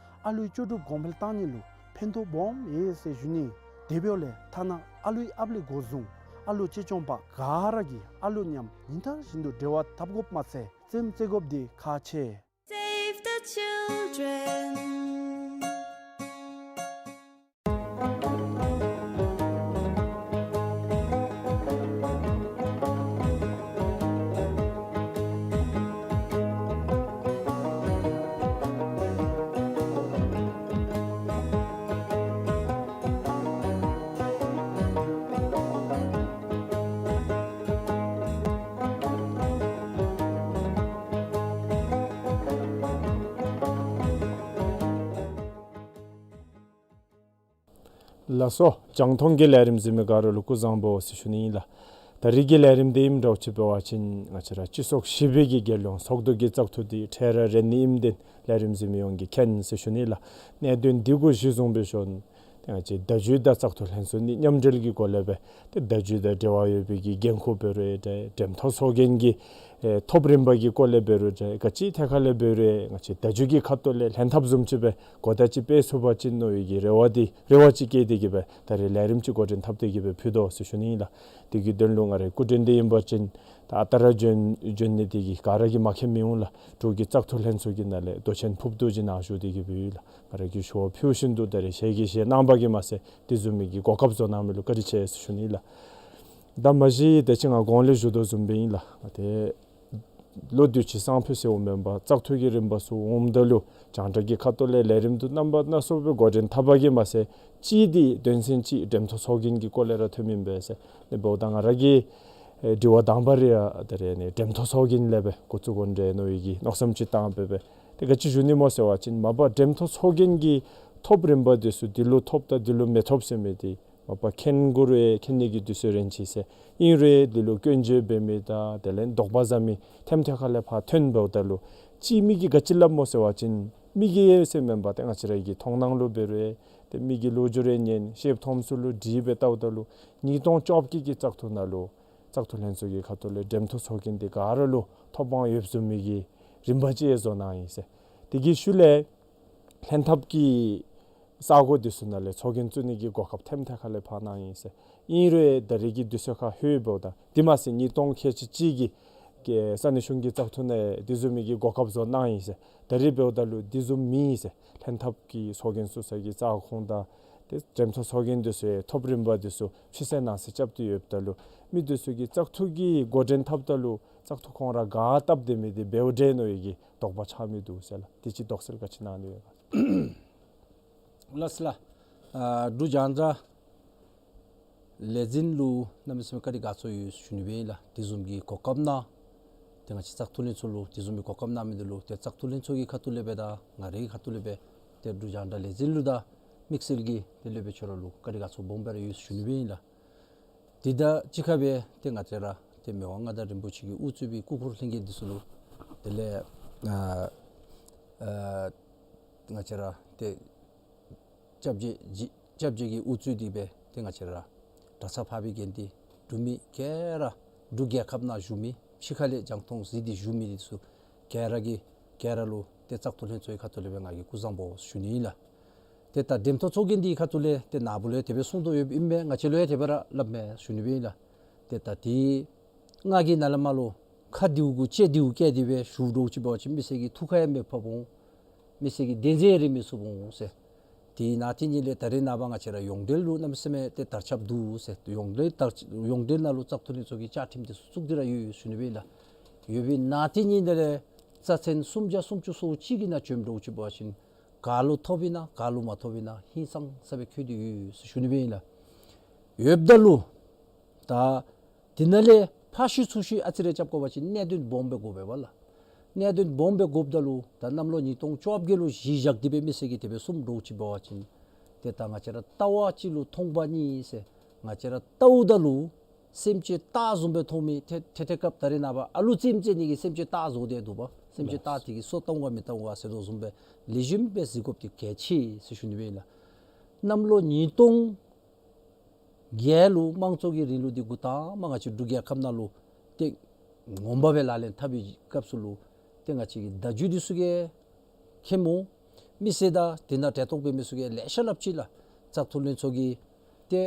ཨ་ལུའི་ལྕོགས་གྲུབ་གོང་འཕེལ་གཏང་ནི་ལུ་ཕན་ཐོགས་སྦོམ་ཡོད་ཟེར་ཞུ་ནི། དེ་འབདཝ་ལས་ཐ་ན་ཨ་ལུའི་ཨཔ་ལས་འགོ་བཟུང་ཨ་ལུ་གཅེས་སྐྱོང་པ་ག་ར་གིས་ཨ་ལུ་མཉམ་ཉིན་ལྟར་བཞིན་དུ་འབྲེལ་བ་འཐབ་དགོཔ་མ་ཚད་རྩེདམོ་རྩེ་དགོཔ་འདི་ཁག་ཆེ། Save the children. ལགས་སོ། རྒྱང་མཐོང་གི་ལས་རིམ་གཟིགས་མི་ག་ར་ལུ་སྐུ་གཟུགས་བཟང་པོ་ཟེར་ཞུ་ནི་ཨིན་ལགས། ད་རིས་ཀྱི་ལས་རིམ་འདི་ཨིནམ་འདྲཝ་ཅིག་འབད་བ་ཅིན་ང་བཅས་ར་སྤྱི་ཚོགས་ཞི་བའི་གི་རྒྱལ་ཡོངས་ཚོགས་འདུ་གི་བཙག་འཐུ་འདི་འཕྲལ་ར་རན་ནི་ཨིནམ་འདི་ལས་རིམ་གཟིགས་མི་ཡོངས་ཀྱིས་མཁྱེན་ཟེར་ཞུ་ནི་ལགས། གནད་དོན་འདི་གུ་གཞི་བཟུང་འབད་ཞིནམ་ ང་བཅས་བརྡ་བརྒྱུད་དང་བཙག་འཐུ་ལྷན་ཚོགས་གཉིས་མཉམ་འབྲེལ་གྱི་སྒོ་ལས་སྦེ་ཏེ་བརྡ་བརྒྱུད་དང་འབྲེལ་བ་ཡོད་པའི་གི་འགན་ཁུར་འབད་རུང་འདྲ་འགྲེམས་ཐོག་ཚོགས་རྒྱན་གྱི་ཨེ་ཐོབ་རིམ་པ་གི་སྐོར་ལས་འབད་རུང་འདྲ་ག་ཅི་ཐད་ཁ་ལས་འབད་རུང་ང་བཅས་བརྡ་བརྒྱུད་ཀྱི་ཁ་ཐུག་ལས་ལྷན་ཐབས་བཟུམ་ཅིག་སྦེ་གོ་བརྡ་ཅིག་སྤེལ་ཚུགས་པ་ཅིན་མནོ་བའི་གི་རེ་བ་འདི་རེ་བ་ཅིག་བསྐྱེད་དེ་གི་སྦེ་ད་རེས་ལས་རིམ་ཅིག་འགོ་འདྲེན་འཐབ་སྟེ་གི་སྦེ་ཕུལ་དོ་ཟེར་ཞུ་ནི་ཨིན་ལགས། དེ་གི་དོན་ལུ་ང་རའི་སྐུ་མགྲོན་འདི་ཨིན་པ་ཅིན་ད་ཨ་རྟག་ར་བྱོན་བྱོན་ནི་དེ་གིས་ག་ར་གིས་མ་མཁྱེན་མི་འོང་ལགས། འབྲུག་གི་བཙག་འཐུ་ལྷན་ཚོགས་ཀྱི་ནང་ལས་མདོ་ཆེན་ཕུརཔ་རྡོ་རྗེ་ནཱ་བཞུགས་ཏེ་གི་སྦེ་ཡོད་ལགས། ང་ར་གིས་ཞུ་བ་ཕུལ་བཞིན་དུ་ད་རེས་ཞལ་གྱིས་བཞེས་གནང་བ་གིས་མ་ཚད་དེ་བཟུམ་མའི་གི་གོ་སྐབས་བཟོ་གནང་མི་ལུ་བཀའ་དྲིན་ཆེ་ཟེར་ཞུ་ནི་ལགས། ད་མ་གཞི་ད་ཅི་ང་གོང་ལས་ཞུ་དོ་བཟུམ་སྦེ་ཨིན་ལགས། ཏེ་ལོ་དུས་ཅི་སང་ཕོད་ཟེར་འོང་མེན་པར་བཙག་འཐུ་གི་རིམ་པ་ཚུ་འོངམ་ད་ལུ་རྒྱང་བསྒྲགས་ཀྱི་ཁ་ཐུག་ལས་ལས་རིམ་དུ་རྣམ་པ་སྣ་ཚོགས་སྦེ་འགོ་འདྲེན་འཐབ་པ་གིས་མ་ཚད་གཅིག་འདི་དོན་ཚན་གཅིག་འགྲེམས་ཐོག་ཚོགས་རྒྱན་གྱི་སྐོར་ལས་ར་ཐོན་མི་ཨིན་པས་ཟེར། ཏེ་འབདཝ་ད་ང་ར་གིས་ཨེ་དྲི་བ་དང་པ་ར་ཡ་ད་རེས་ནི་འགྲེམས་ཐོག་ཚོགས་རྒྱན་ལས་སྦེ་འགོ་བཙུགས་དགོ་འདྲས་མནོ་བའི་གི་མནོ་བསམ་ཅིག་བཏང་སྦེ་སྦེ་ཏེ་ག་ཅི་ཞུ་ནི་སྨོ་ཟེར་བ་ཅིན་མ་པ་འགྲེམས་ཐོག་ཚོགས་རྒྱན་གྱི་ཐོབ་རིམ་པ་འདི་ཚུ་འདི་ལུ་ཐོབ་དང་འདི་ལུ་མི་ཐོབ་ཟེར་མི་འདི་མ་པ་མཁྱེན་དགོ་རུང་མཁྱེན་ནི་གི་དུས་ཚོད་རན་ཅི་ཟེར། ཨིན་རུང་འདི་ལུ་སྐྱོན་བརྗོད་འབད་མི་དང་དེ་ལས་དོགས་པ་ཟ་མི་ཐེམ་ཐེ་ཁ་ལས་ཕར་ཐོན་འབདཝ་ད་ལུ་གཅིག་མི་གིས་ག་ཅི་སླབ་སྨོ་ཟེར་བ་ཅིན་མི་གིས་ཟེར་མེན་པར་ཏེ་ང་བཅས་ར་གི་མཐོང་སྣང་ལུ་འབད་རུང་ཏེ་མི་གི་ལོ་རྒྱུས་རེ་ཉན་ཤེསཔ་མཐོངམ་ཚུ་ལུ་དྲིས་སྦེ་བལྟཝ་ད་ལུ་ཉིས་སྟོང་བཅོ་བརྒྱད་ཀྱི་བཙག་འཐུ་ནང་ལུ་བཙག་འཐུ་ལྷན་ཚོགས་ཀྱི་ཁ་ཐུག་ལས་འགྲེམས་ཐོག་ཚོགས་རྒྱན་འདི་ག་ར་ལུ་ཐོབ་དབང་ཡོདཔ་བཟུམ་མའི་གི་རིམ་པ་ཅིག་བཟོ་གནང་ཡི་ཟེར། དེ་གི་ཤུལ་ལས་ལྷན་ཐབས་ཀྱི་ས་གོ་འདི་ཚུ་ནང་ལས་ཚོགས་རྒྱན་བཙུགས་ནི་གི་གོ་སྐབས་ཐེམ་ཐེ་ཁ་ལས་ཕར་གནང་ཡི་ཟེར། ཨིན་རུང་ད་རེས་ཀྱི་དུས་ཚོད་ཁར་ལྷོད་འབདཝ་ད་དེ་མ་ཚད་ཉིས་སྟོང་ཁལ་གཅིག་གཅིག་གི་ས་གནས་གཞུང་གི་བཙག་འཐུ་ནང་དེ་བཟུམ་མའི་གི་གོ་སྐབས་བཟོ་གནང་ཡི་ཟེར། ད་རེས་འབདཝ་ད་ལུ་དེ་བཟུམ་མེད་ཟེར། ལྷན་ཐབས་ཀྱི་ཚོགས་རྒྱན་བཙུགས་ས་གི་བཙག་ཁོངས་དང་ཏེ་འགྲེམས་ཐོག་ཚོགས་རྒྱན་འདི་ཚུ་ཐོབ་རིམ་པ་འདི་ཚུ་ཕྱི་སེལ་ནང་སེལ་རྐྱབ་སྟེ་ཡོདཔ་ད་ལུ་མི་འདི་ཚུ་གིས་བཙག་འཐུ་གི་འགོ་འདྲེན་འཐབ་ད་ལུ་བཙག་འཐུ་ཁོང་ར་ག་བཏབ་སྡོད་མི་འདི་འབདཝ་འདྲས་མནོ་བའི་གི་དོགས་པ་ཆགས་མི་འདུག་ཟེར་ལགས། དེ་ཅིག་དོགས་སེལ་ག་ཅི་གནང་ནི་ཡོད་ག། ལགས་སོ་ལགས། ཨ་འབྲུག་རྒྱང་བསྒྲགས་ལས་འཛིན་ལུ་གནམ་མེད་ས་མེད་བཀའ་དྲིན་དགའ་ཚོར་ཡོད་ཞུ་ནི་སྦེ་ཨིན་ལགས། དེ་བཟུམ་གྱི་གོ་སྐབས་གནང་ཏེ་ང་བཅས་བཙག་འཐུ་ལྷན་ཚོགས་ལུ་དེ་བཟུམ་གྱི་གོ་སྐབས་གནང་མི་འདི་ལུ་ཏེ་བཙག་འཐུ་ལྷན་ཚོགས་ཀྱི་ཁ་ཐུག་ལས་སྦེ་དང་ང་རའི་ཁ་ཐུག་ལས་སྦེ་ཏེ་འབྲུག་རྒྱང་བསྒྲགས་ལས་འཛིན་ལུ་དང་དམིགས་བསལ་གྱིས་ཏེ་སློབ་དཔོན་ཁྱོད་ར་ལུ་བཀའ་དྲིན་དགའ་ཚོར་སྦོམ་སྦེ་ར་ཡོད་ཞུ་ནི་སྦེ་ཨིན་ལགས། དེ་དང་གཅིག་ཁར་སྦེ་ཏེ་ང་བཅས་ར་ཏེ་མི་དབང་མངའ་བདག་རིན་པོ་ཆེ་གི་དབུ་གཙོས་པའི་སྐུ་འཁོར་ལྷན་རྒྱས་འདི་ཚུ་ལུ་དེ་ལས་ཨ་ཨ་ང་བཅས་ར་ཏེ་སྐྱབས་རྗེ་གི་སྐྱབས་རྗེ་གི་དབུ་གཙོས་ཏེ་སྦེ་ཏེ་ང་བཅས་ར་གྲྭ་ཚང་འཕགས་པའི་དགེ་འདུན་འབྲུག་མི་ག་ར་འབྲུག་རྒྱལ་ཁབ་ནང་བཞུགས་མི་ཕྱི་ཁ་ལས་རྒྱང་མཐོང་གཟིགས་ཏེ་བཞུགས་མི་འདི་ཚུ་ག་ར་གིས་ག་ར་ལུ་ཏེ་བཙག་འཐུ་ལྷན་ཚོགས་ཀྱི་ཁ་ཐུག་ལས་སྦེ་ང་གིས་སྐུ་གཟུགས་བཟང་པོ་ཞུ་ནི་ཨིན་ལགས། ཏེ་ད་འགྲེམས་ཐོག་ཚོགས་རྒྱན་འདི་ཁ་ཐུག་ལས་ཏེ་ནཱ་བུ་ལུ་ཡང་དེ་སྦེ་གསུང་དོ་ཡོདཔ་ཨིན་པས། ང་བཅས་ལུ་ཡང་དེ་སྦེ་ར་སླབ་མས་ཞུ་ནི་སྦེ་ཨིན་ལགས། ཏེ་ད་དེ་ང་གིས་ནཱ་ལས་མར་ལུ་ཁ་རྡེའུ་གུ་ལྕེ་རྡེའུ་བཀལ་ཏེ་སྦེ་ཞུ་འགྱོ་ཅི་འབད་བ་ཅིན་མི་སེར་གྱི་ཐུགས་ཁར་ཡང་མི་ཕོགཔ་འོང་། མི་སེར་གྱི་བདེན་འཛིན་རེ་མི་ཚུགསཔ་འོང་ཟེར། དེ་ནང་དེ་ཉིད་ལས་ད་རེས་ནངས་པ་ང་བཅས་ར་ཡོངས་འབྲེལ་ལུ་གནམ་མེད་ས་མེད་ཏེ་དར་ཁྱབ་འདུག་ཟེར། ཡོངས་འབྲེལ་དར་ཡོངས་འབྲེལ་ནང་ལུ་བཙག་འཐུ་ལྷན་ཚོགས་ཀྱི་བཅའ་ཁྲིམས་འདི་ཚུ་བཙུགས་ཏེ་ར་ཡོད་ཡོད་ཞུ་ནི་སྦེ་ཨིན་ལགས། ཡོད་པའི་ནང་དེ་ཉིད་ལས་རྩ་ཚན་སུམ་བརྒྱ་སུམ་ཅུ་སོ་གཅིག་གི་ནང་བྱོན་འགྱོ་ཅི་འབད་བ་ཅིན་ག་ལུ་ཐོབ་ཨིན་ན་ག་ལུ་མ་ཐོབ་ཨིན་ན་ཧིང་སངས་ས་སྦེ་འཁོད་དེ་ཡོད་ཟེར་ཞུ་ནི་སྦེ་ཨིན་ལགས། ཡོདཔ་ད་ལུ་ད་དེ་ནང་ལས་ཕར་བཤུད་ཚུར་བཤུད་ཨ་ཙི་རེ་རྐྱབ་དགོ་པ་ཅིན་གནད་དོན་སྦོམ་སྦེ་དགོ་པས་པ་ལགས། གནད་དོན་སྦོམ་སྦེ་དགོཔ་ད་ལུ་ད་གནམ་ལོ་ཉིས་སྟོང་བཅོ་བརྒྱད་ལུ་གཞི་བཞག་སྟེ་སྦེ་མི་སེར་གྱིས་དེ་སྦེ་གསུངམ་འགྱོ་ཅི་འབད་བ་ཅིན་ཏེ་ད་ང་བཅས་ར་ལྟ་བ་གཅིག་ལུ་མཐོང་པ་གཉིས་ཟེར། ང་བཅས་ར་ལྟཝ་ད་ལུ་སེམས་ཅན་སྟག་བཟུམ་སྦེ་མཐོང་མི་ཏེ་ཏེ་ཏེ་སྐབས་ད་རེས་ནངས་པ་ཨ་ལུ་རྩེདམོ་རྩེ་ནི་གི་སེམས་ཅན་སྟག་བཟོ་སྟེ་འདུག་པ། སེམས་ཅན་སྟག་དེ་གིས་སོ་བཏང་ག་མི་བཏང་ག་ཟེར་དོ་བཟུམ་སྦེ་ལེགས་ཤོམ་སྦེ་གཟིགས་དགོཔ་འདི་གལ་ཆེ་ཟེར་ཞུ་ནི་སྦེ་ཨིན་ལགས། གནམ་ལོ་ཉིས་སྟོང་བརྒྱད་ལུ་དམངས་གཙོ་གི་རིང་ལུགས་འདི་འགོ་དང་པ་ང་བཅས་འབྲུག་རྒྱལ་ཁབ་ནང་ལུ་ཏེ་ངོ་མ་སྦེ་ལག་ལེན་འཐབ་པའི་སྐབས་སུ་ལུ་ཏེ་ང་བཅས་ཀྱི་བརྡ་བརྒྱུད་འདི་ཚུ་གིས་མཁྱེནམ་འོང་། མི་སེར་དང་དེ་ནང་གྲལ་གཏོགས་འབད་མི་ཚུ་གིས་ལེ་ཤ་སླབ་ཅི་ལགས། བཙག་འཐུ་ལྷན་ཚོགས་ཀྱི་ཏེ་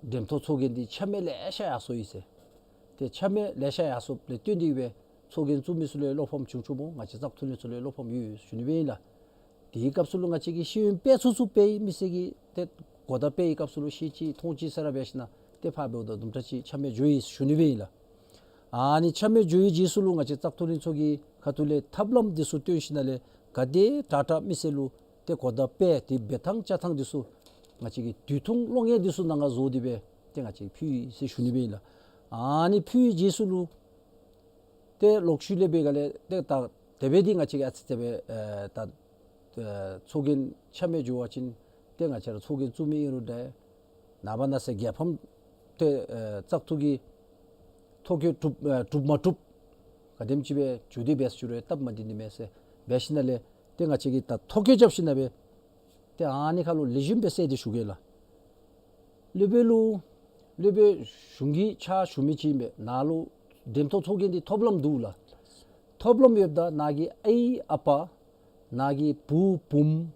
འགྲེམས་ཐོག་ཚོགས་རྒྱན་འདི་ཆ་མེད་ལེ་ཤ་ཡར་སོ་ཡི་ཟེར། ཏེ་ཆ་མེད་ལེ་ཤ་ཡར་སོཔ་ལས་བརྟེན་ཏེ་སྦེ་ཚོགས་རྒྱན་བཙུགས་མི་ཚུ་ལུ་བློ་ཕམ་བྱུང་བྱུངམ་འོང་། ང་བཅས་བཙག་འཐུ་ལྷན་ཚོགས་ལུ་བློ་ཕམ་ཡོད་ཞུ་ནི་སྦེ་ཨིན་ལགས། དེའི་སྐབས་སུ་ལུ་ང་བཅས་ཀྱིས་ཤེས་ཡོན་སྤེལ་ཚུགས་ཚུགས་སྤེལ་ཡི། མི་སེར་གྱིས་ཏེ་གོ་བརྡ་སྤེལ་བའི་སྐབས་སུ་ལུ་ཤེས་ཅི་མཐོང་ཅི་ས་ར་འབད་ཞིན་ན་ཏེ་ཕར་འབདཝ་ད་དུམ་གྲ་ཅིག་ཆ་མེད་འགྱོ་ཡི་ཞུ་ནི་སྦེ་ཨིན་ལགས། ཨ་ནི་ཆ་མེད་འགྱོ་བའི་རྗེས་སུ་ལུ་ང་བཅས་བཙག་འཐུ་ལྷན་ཚོགས་ཀྱི་ཁ་ཐུག་ལས་ཐབས་ལམ་འདི་ཚུ་སྟོན་ཞིན་ན་ལས་ག་དེ་དྲག་དྲག་མི་སེར་ལུ་ཏེ་གོ་བརྡ་སྤེལ་ཏེ་འབད་ཐངས་བཅའ་ཐངས་འདི་ཚུ་ང་བཅས་ཀྱིས་དུས་ཐུང་གློག་བརྙན་འདི་ཚུ་ནང་ང་བཟོ་སྟེ་སྦེ་ཏེ་ང་བཅས་ཕུལ་ཡི་ཟེར་ཞུ་ནི་སྦེ་ཨིན་ལགས། ཨ་ནི་ཕུལ་བའི་རྗེས་སུ་ལུ་ཏེ་ལོག་ཤུལ་ལས་འབད་ག་ལས་ཏེ་ད་དེ་སྦེ་འདི་ང་བཅས་ཀྱིས་ཨ་ཙི་ཙི་སྦེ་ཨེ་ད་ཨེ་ཚོགས་རྒྱན་ཆ་མེད་འགྱོ་བ་ཅིན་ཏེ་ང་བཅས་ར་ཚོགས་རྒྱན་བཙུགས་མི་ཨིན་རུང་འདྲ་ནངས་པ་གནངས་ཚེ་རྒྱལ་ཕམ་ཏེ་ཨེ་བཙག་འཐུ་གི་ཐོ་བཀོད་གྲུབ་ཨེ་གྲུབ་མ་གྲུབ་ག་དེམ་ཅིག་སྦེ་འགྱོ་དེ་འབད་ཞུ་རུང་སྟབས་མ་བདེ་ནི་མས་ཟེར་འབད་ཞིན་ན་ལས་ཏེ་ང་བཅས་ཀྱིས་ད་ཐོ་བཀོད་རྐྱབ་ཞིན་ན་སྦེ་ཏེ་ཨ་ནི་ཁར་ལུ་ལེགས་ཤོམ་སྦེ་གསལ་ཏེ་ཞུ་གེ་ལགས། སློབ་དཔོན་ལུ་སློབ་དཔོན་གཞུང་གི་ཕྱག་ཞུ་མི་ཅིག་ཨིན་པས། ནཱ་ལུ་འགྲེམས་ཐོག་ཚོགས་རྒྱན་འདི་ཐོབ་ལམ་འདུག་ལགས། ཐོབ་ལམ་ཡོདཔ་ད་ནཱ་གི་ཨའི་ཨ་པ་ནཱ་གི་བུ་བུམོ་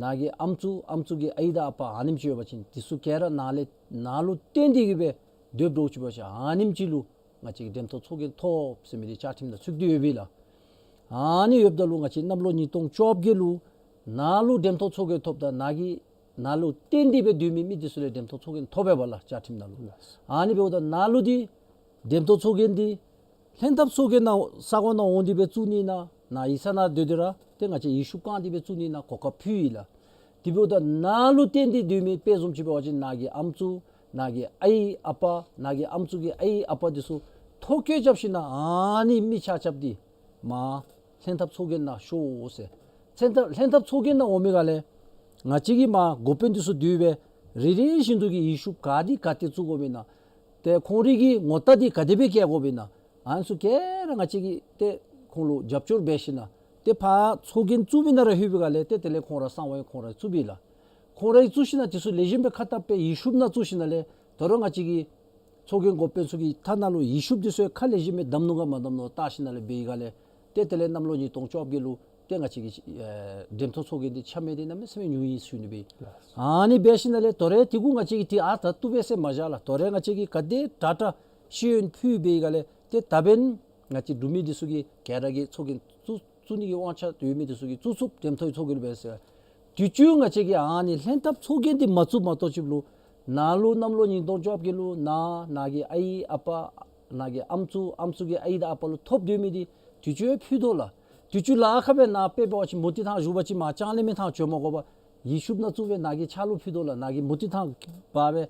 ནཱ་གི་ཨམ་སྲུ་ཨམ་སྲུ་གི་ཨའི་དང་ཨ་པ་ཨ་ནེམ་ཅིག་ཡོད་པ་ཅིན་དེ་ཚུ་ག་ར་ནཱ་ལས་ནཱ་ལུ་བརྟེན་ཏེ་གི་སྦེ་སྡོདཔ་འདྲཝ་ཅིག་འབད་བ་ཅིན་ཨ་ནེམ་ཅིག་ལུ་ང་བཅས་ཀྱིས་འགྲེམས་ཐོག་ཚོགས་རྒྱན་ཐོབ་ཟེར་མི་འདི་བཅའ་ཁྲིམས་ནང་ཚུད་དེ་ཡོད་པས་ལགས། ཨ་ནི་ཡོདཔ་ད་ལུ་ང་བཅས་གནམ་ལོ་ཉིས་སྟོང་བཅོ་བརྒྱད་ལུ་ནཱ་ལུ་འགྲེམས་ཐོག་ཚོགས་རྒྱན་ཐོབ་ད་ནཱ་གི་ནཱ་ལུ་བརྟེན་ཏེ་སྦེ་སྡོད་མི་མི་འདི་ཚུ་ལས་འགྲེམས་ཐོག་ཚོགས་རྒྱན་ཐོབ་པས་པ་ལགས་བཅའ་ཁྲིམས་ནང་ལུ། ཨ་ནི་འབདཝ་ད་ནཱ་ལུ་འདི་འགྲེམས་ཐོག་ཚོགས་རྒྱན་འདི་ལྷན་ཐབས་ཚོགས་རྒྱན་ནང་ས་གོ་ནང་འོང་སྟེ་སྦེ་བཙུགས་ནི་ན་ནཱ་ཡིག་ཚང་ནང་སྡོད་དེ་ར་ཏེ་ང་བཅས་ཡིག་ཤུབས་བཀང་སྟེ་སྦེ་བཙུགས་ནི་ན་གོ་སྐབས་ཕུལ་ཡི་ལགས། དེ་འབདཝ་ད་ནཱ་ལུ་བརྟེན་ཏེ་སྡོད་མི་དཔེ་བཟུམ་ཅིག་འབད་བ་ཅིན་ནཱ་གི་ཨམ་སྲུ་ནཱ་གི་ཨའི་ཨ་པ་ནཱ་གི་ཨམ་སྲུ་གི་ཨའི་ཨ་པ་འདི་ཚུ་ཐོ་བཀོད་རྐྱབ་ཞིན་ན་ཨ་ནི་མི་ཆ་ཁྱབ་འདི་མར་ལྷན་ཐབས་ཚོགས་རྒྱན་ནང་ཤོག་ཟེར། ལྷན་ཐབས་ལྷན་ཐབས་ཚོགས་རྒྱན་ནང་འོང་མི་ག་ལས་ང་བཅས་ཀྱི་མར་འགོ་དཔོན་འདི་ཚུ་འདུས་སྦེ་རེ་རེ་བཞིན་དུ་གི་ཡིག་ཤུབས་ག་འདི་ག་ཏེ་བཙུགས་དགོཔ་ཨིན་ན་ཏེ་ཁོང་རའི་གི་ངོ་རྟགས་འདི་ག་དེ་སྦེ་བཀལ་དགོཔ་ཨིན་ན་ཨ་ནི་ཚུ་ག་ར་ང་བཅས་ཀྱིས་ཏེ་ཁོང་ལུ་རྒྱབ་སྐྱོར་འབད་ཞིན་ན་ཏེ་ཕར་ཚོགས་རྒྱན་བཙུགས་མི་ནང་ར་ལྷོད་པའི་ག་ལས་ཏེ་དེ་ལས་ཁོང་ར་གསང་བ་ཡང་ཁོང་ར་བཙུགས་པས་ལགས། ཁོང་ར་གིས་བཙུགས་ཞིན་ན་དེ་ཚུ་ལེགས་ཤོམ་སྦེ་ཁ་བཏབ་སྦེ་ཡིག་ཤུབས་ནང་བཙུགས་ཞིན་ན་ལས་ད་རུང་ང་བཅས་ཀྱི་ཚོགས་རྒྱན་འགོ་དཔོན་ཚུ་གི་ཐ་ནང་ལུ་ཡིག་ཤུབས་འདི་ཚུ་ཁ་ལེགས་ཤོམ་སྦེ་བསྡམ་ནུག་ག་མ་བསྡམ་ནུག་བལྟ་ཞིན་ན་ལས་འབད་བའི་ག་ལས་ཏེ་དེ་ལས་གནམ་ལོ་ཉིས་སྟོང་བཅོ་བརྒྱད་ལུ་ཏེ་ང་བཅས་ཀྱི་ཨེ་འགྲེམས་ཐོག་ཚོགས་རྒྱན་འདི་ཆ་མེད་འདི་གནམ་མེད་ས་མེད་ཉུང་ཡི་ཟེར་ཞུ་ནི་སྦེ། ཨ་ནི་འབད་ཞིན་ན་ལས་དོ་རུང་དེ་གུ་ང་བཅས་ཀྱིས་ཏེ་ཨ་ད་བཏུབ་པས་ཟེར་མ་བཞག་ལགས། དོ་རུང་ང་བཅས་ཀྱིས་ག་དེ་དྲག་དྲག་ཤེས་ཡོན་ཕུལ་བའི་ག་ལས་ཏེ་ད་འབདན་ང་བཅས་འབྲུག་མི་འདི་ཚུ་གིས་ག་ར་གིས་ཚོགས་རྒྱན་བཙུགས་བཙུགས་ནི་གི་དབང་ཆ་ཡོད་མི་འདི་ཚུ་གིས་བཙུགས་ཚུགས། འགྲེམས་ཐོག་ཚོགས་རྒྱན་འབད་ཟེར། དུས་ཅི་ང་བཅས་ཀྱིས་ཨ་ནི་ལྷན་ཐབས་ཚོགས་རྒྱན་འདི་མ་བཙུགས་མ་གཏོགས་ཅིག་ལུ་ནཱ་ལུ་གནམ་ལོ་ཉིས་སྟོང་བཅོ་བརྒྱད་ལུ་ནཱ་ནཱ་གི་ཨའི་ཨ་པ་ནཱ་གི་ཨམ་སྲུ་ཨམ་སྲུ་གི་ཨའི་དང་ཨ་པ་ལུ་ཐོབ་སྡོད་མི་འདི་དུས་ཅི་ཕུལ་དོ་ལགས། དུས་ཅི་ལཱ་ཁག་སྦེ་ནཱ་དཔེ་འབད་བ་ཅིན་མུ་ཏིག་ཐང་བཞུགས་པ་ཅིན་མར་ལྕང་གླིང་མའི་ཐང་བྱོན་མ་དགོ་པར་ཡིག་ཤུབས་ནང་བཙུགས་སྦེ་ནཱ་གི་ཕྱག་ལུ་ཕུལ་དོ་ལགས། ནཱ་གི་མུ་ཏིག་ཐང་འབག་སྦེ་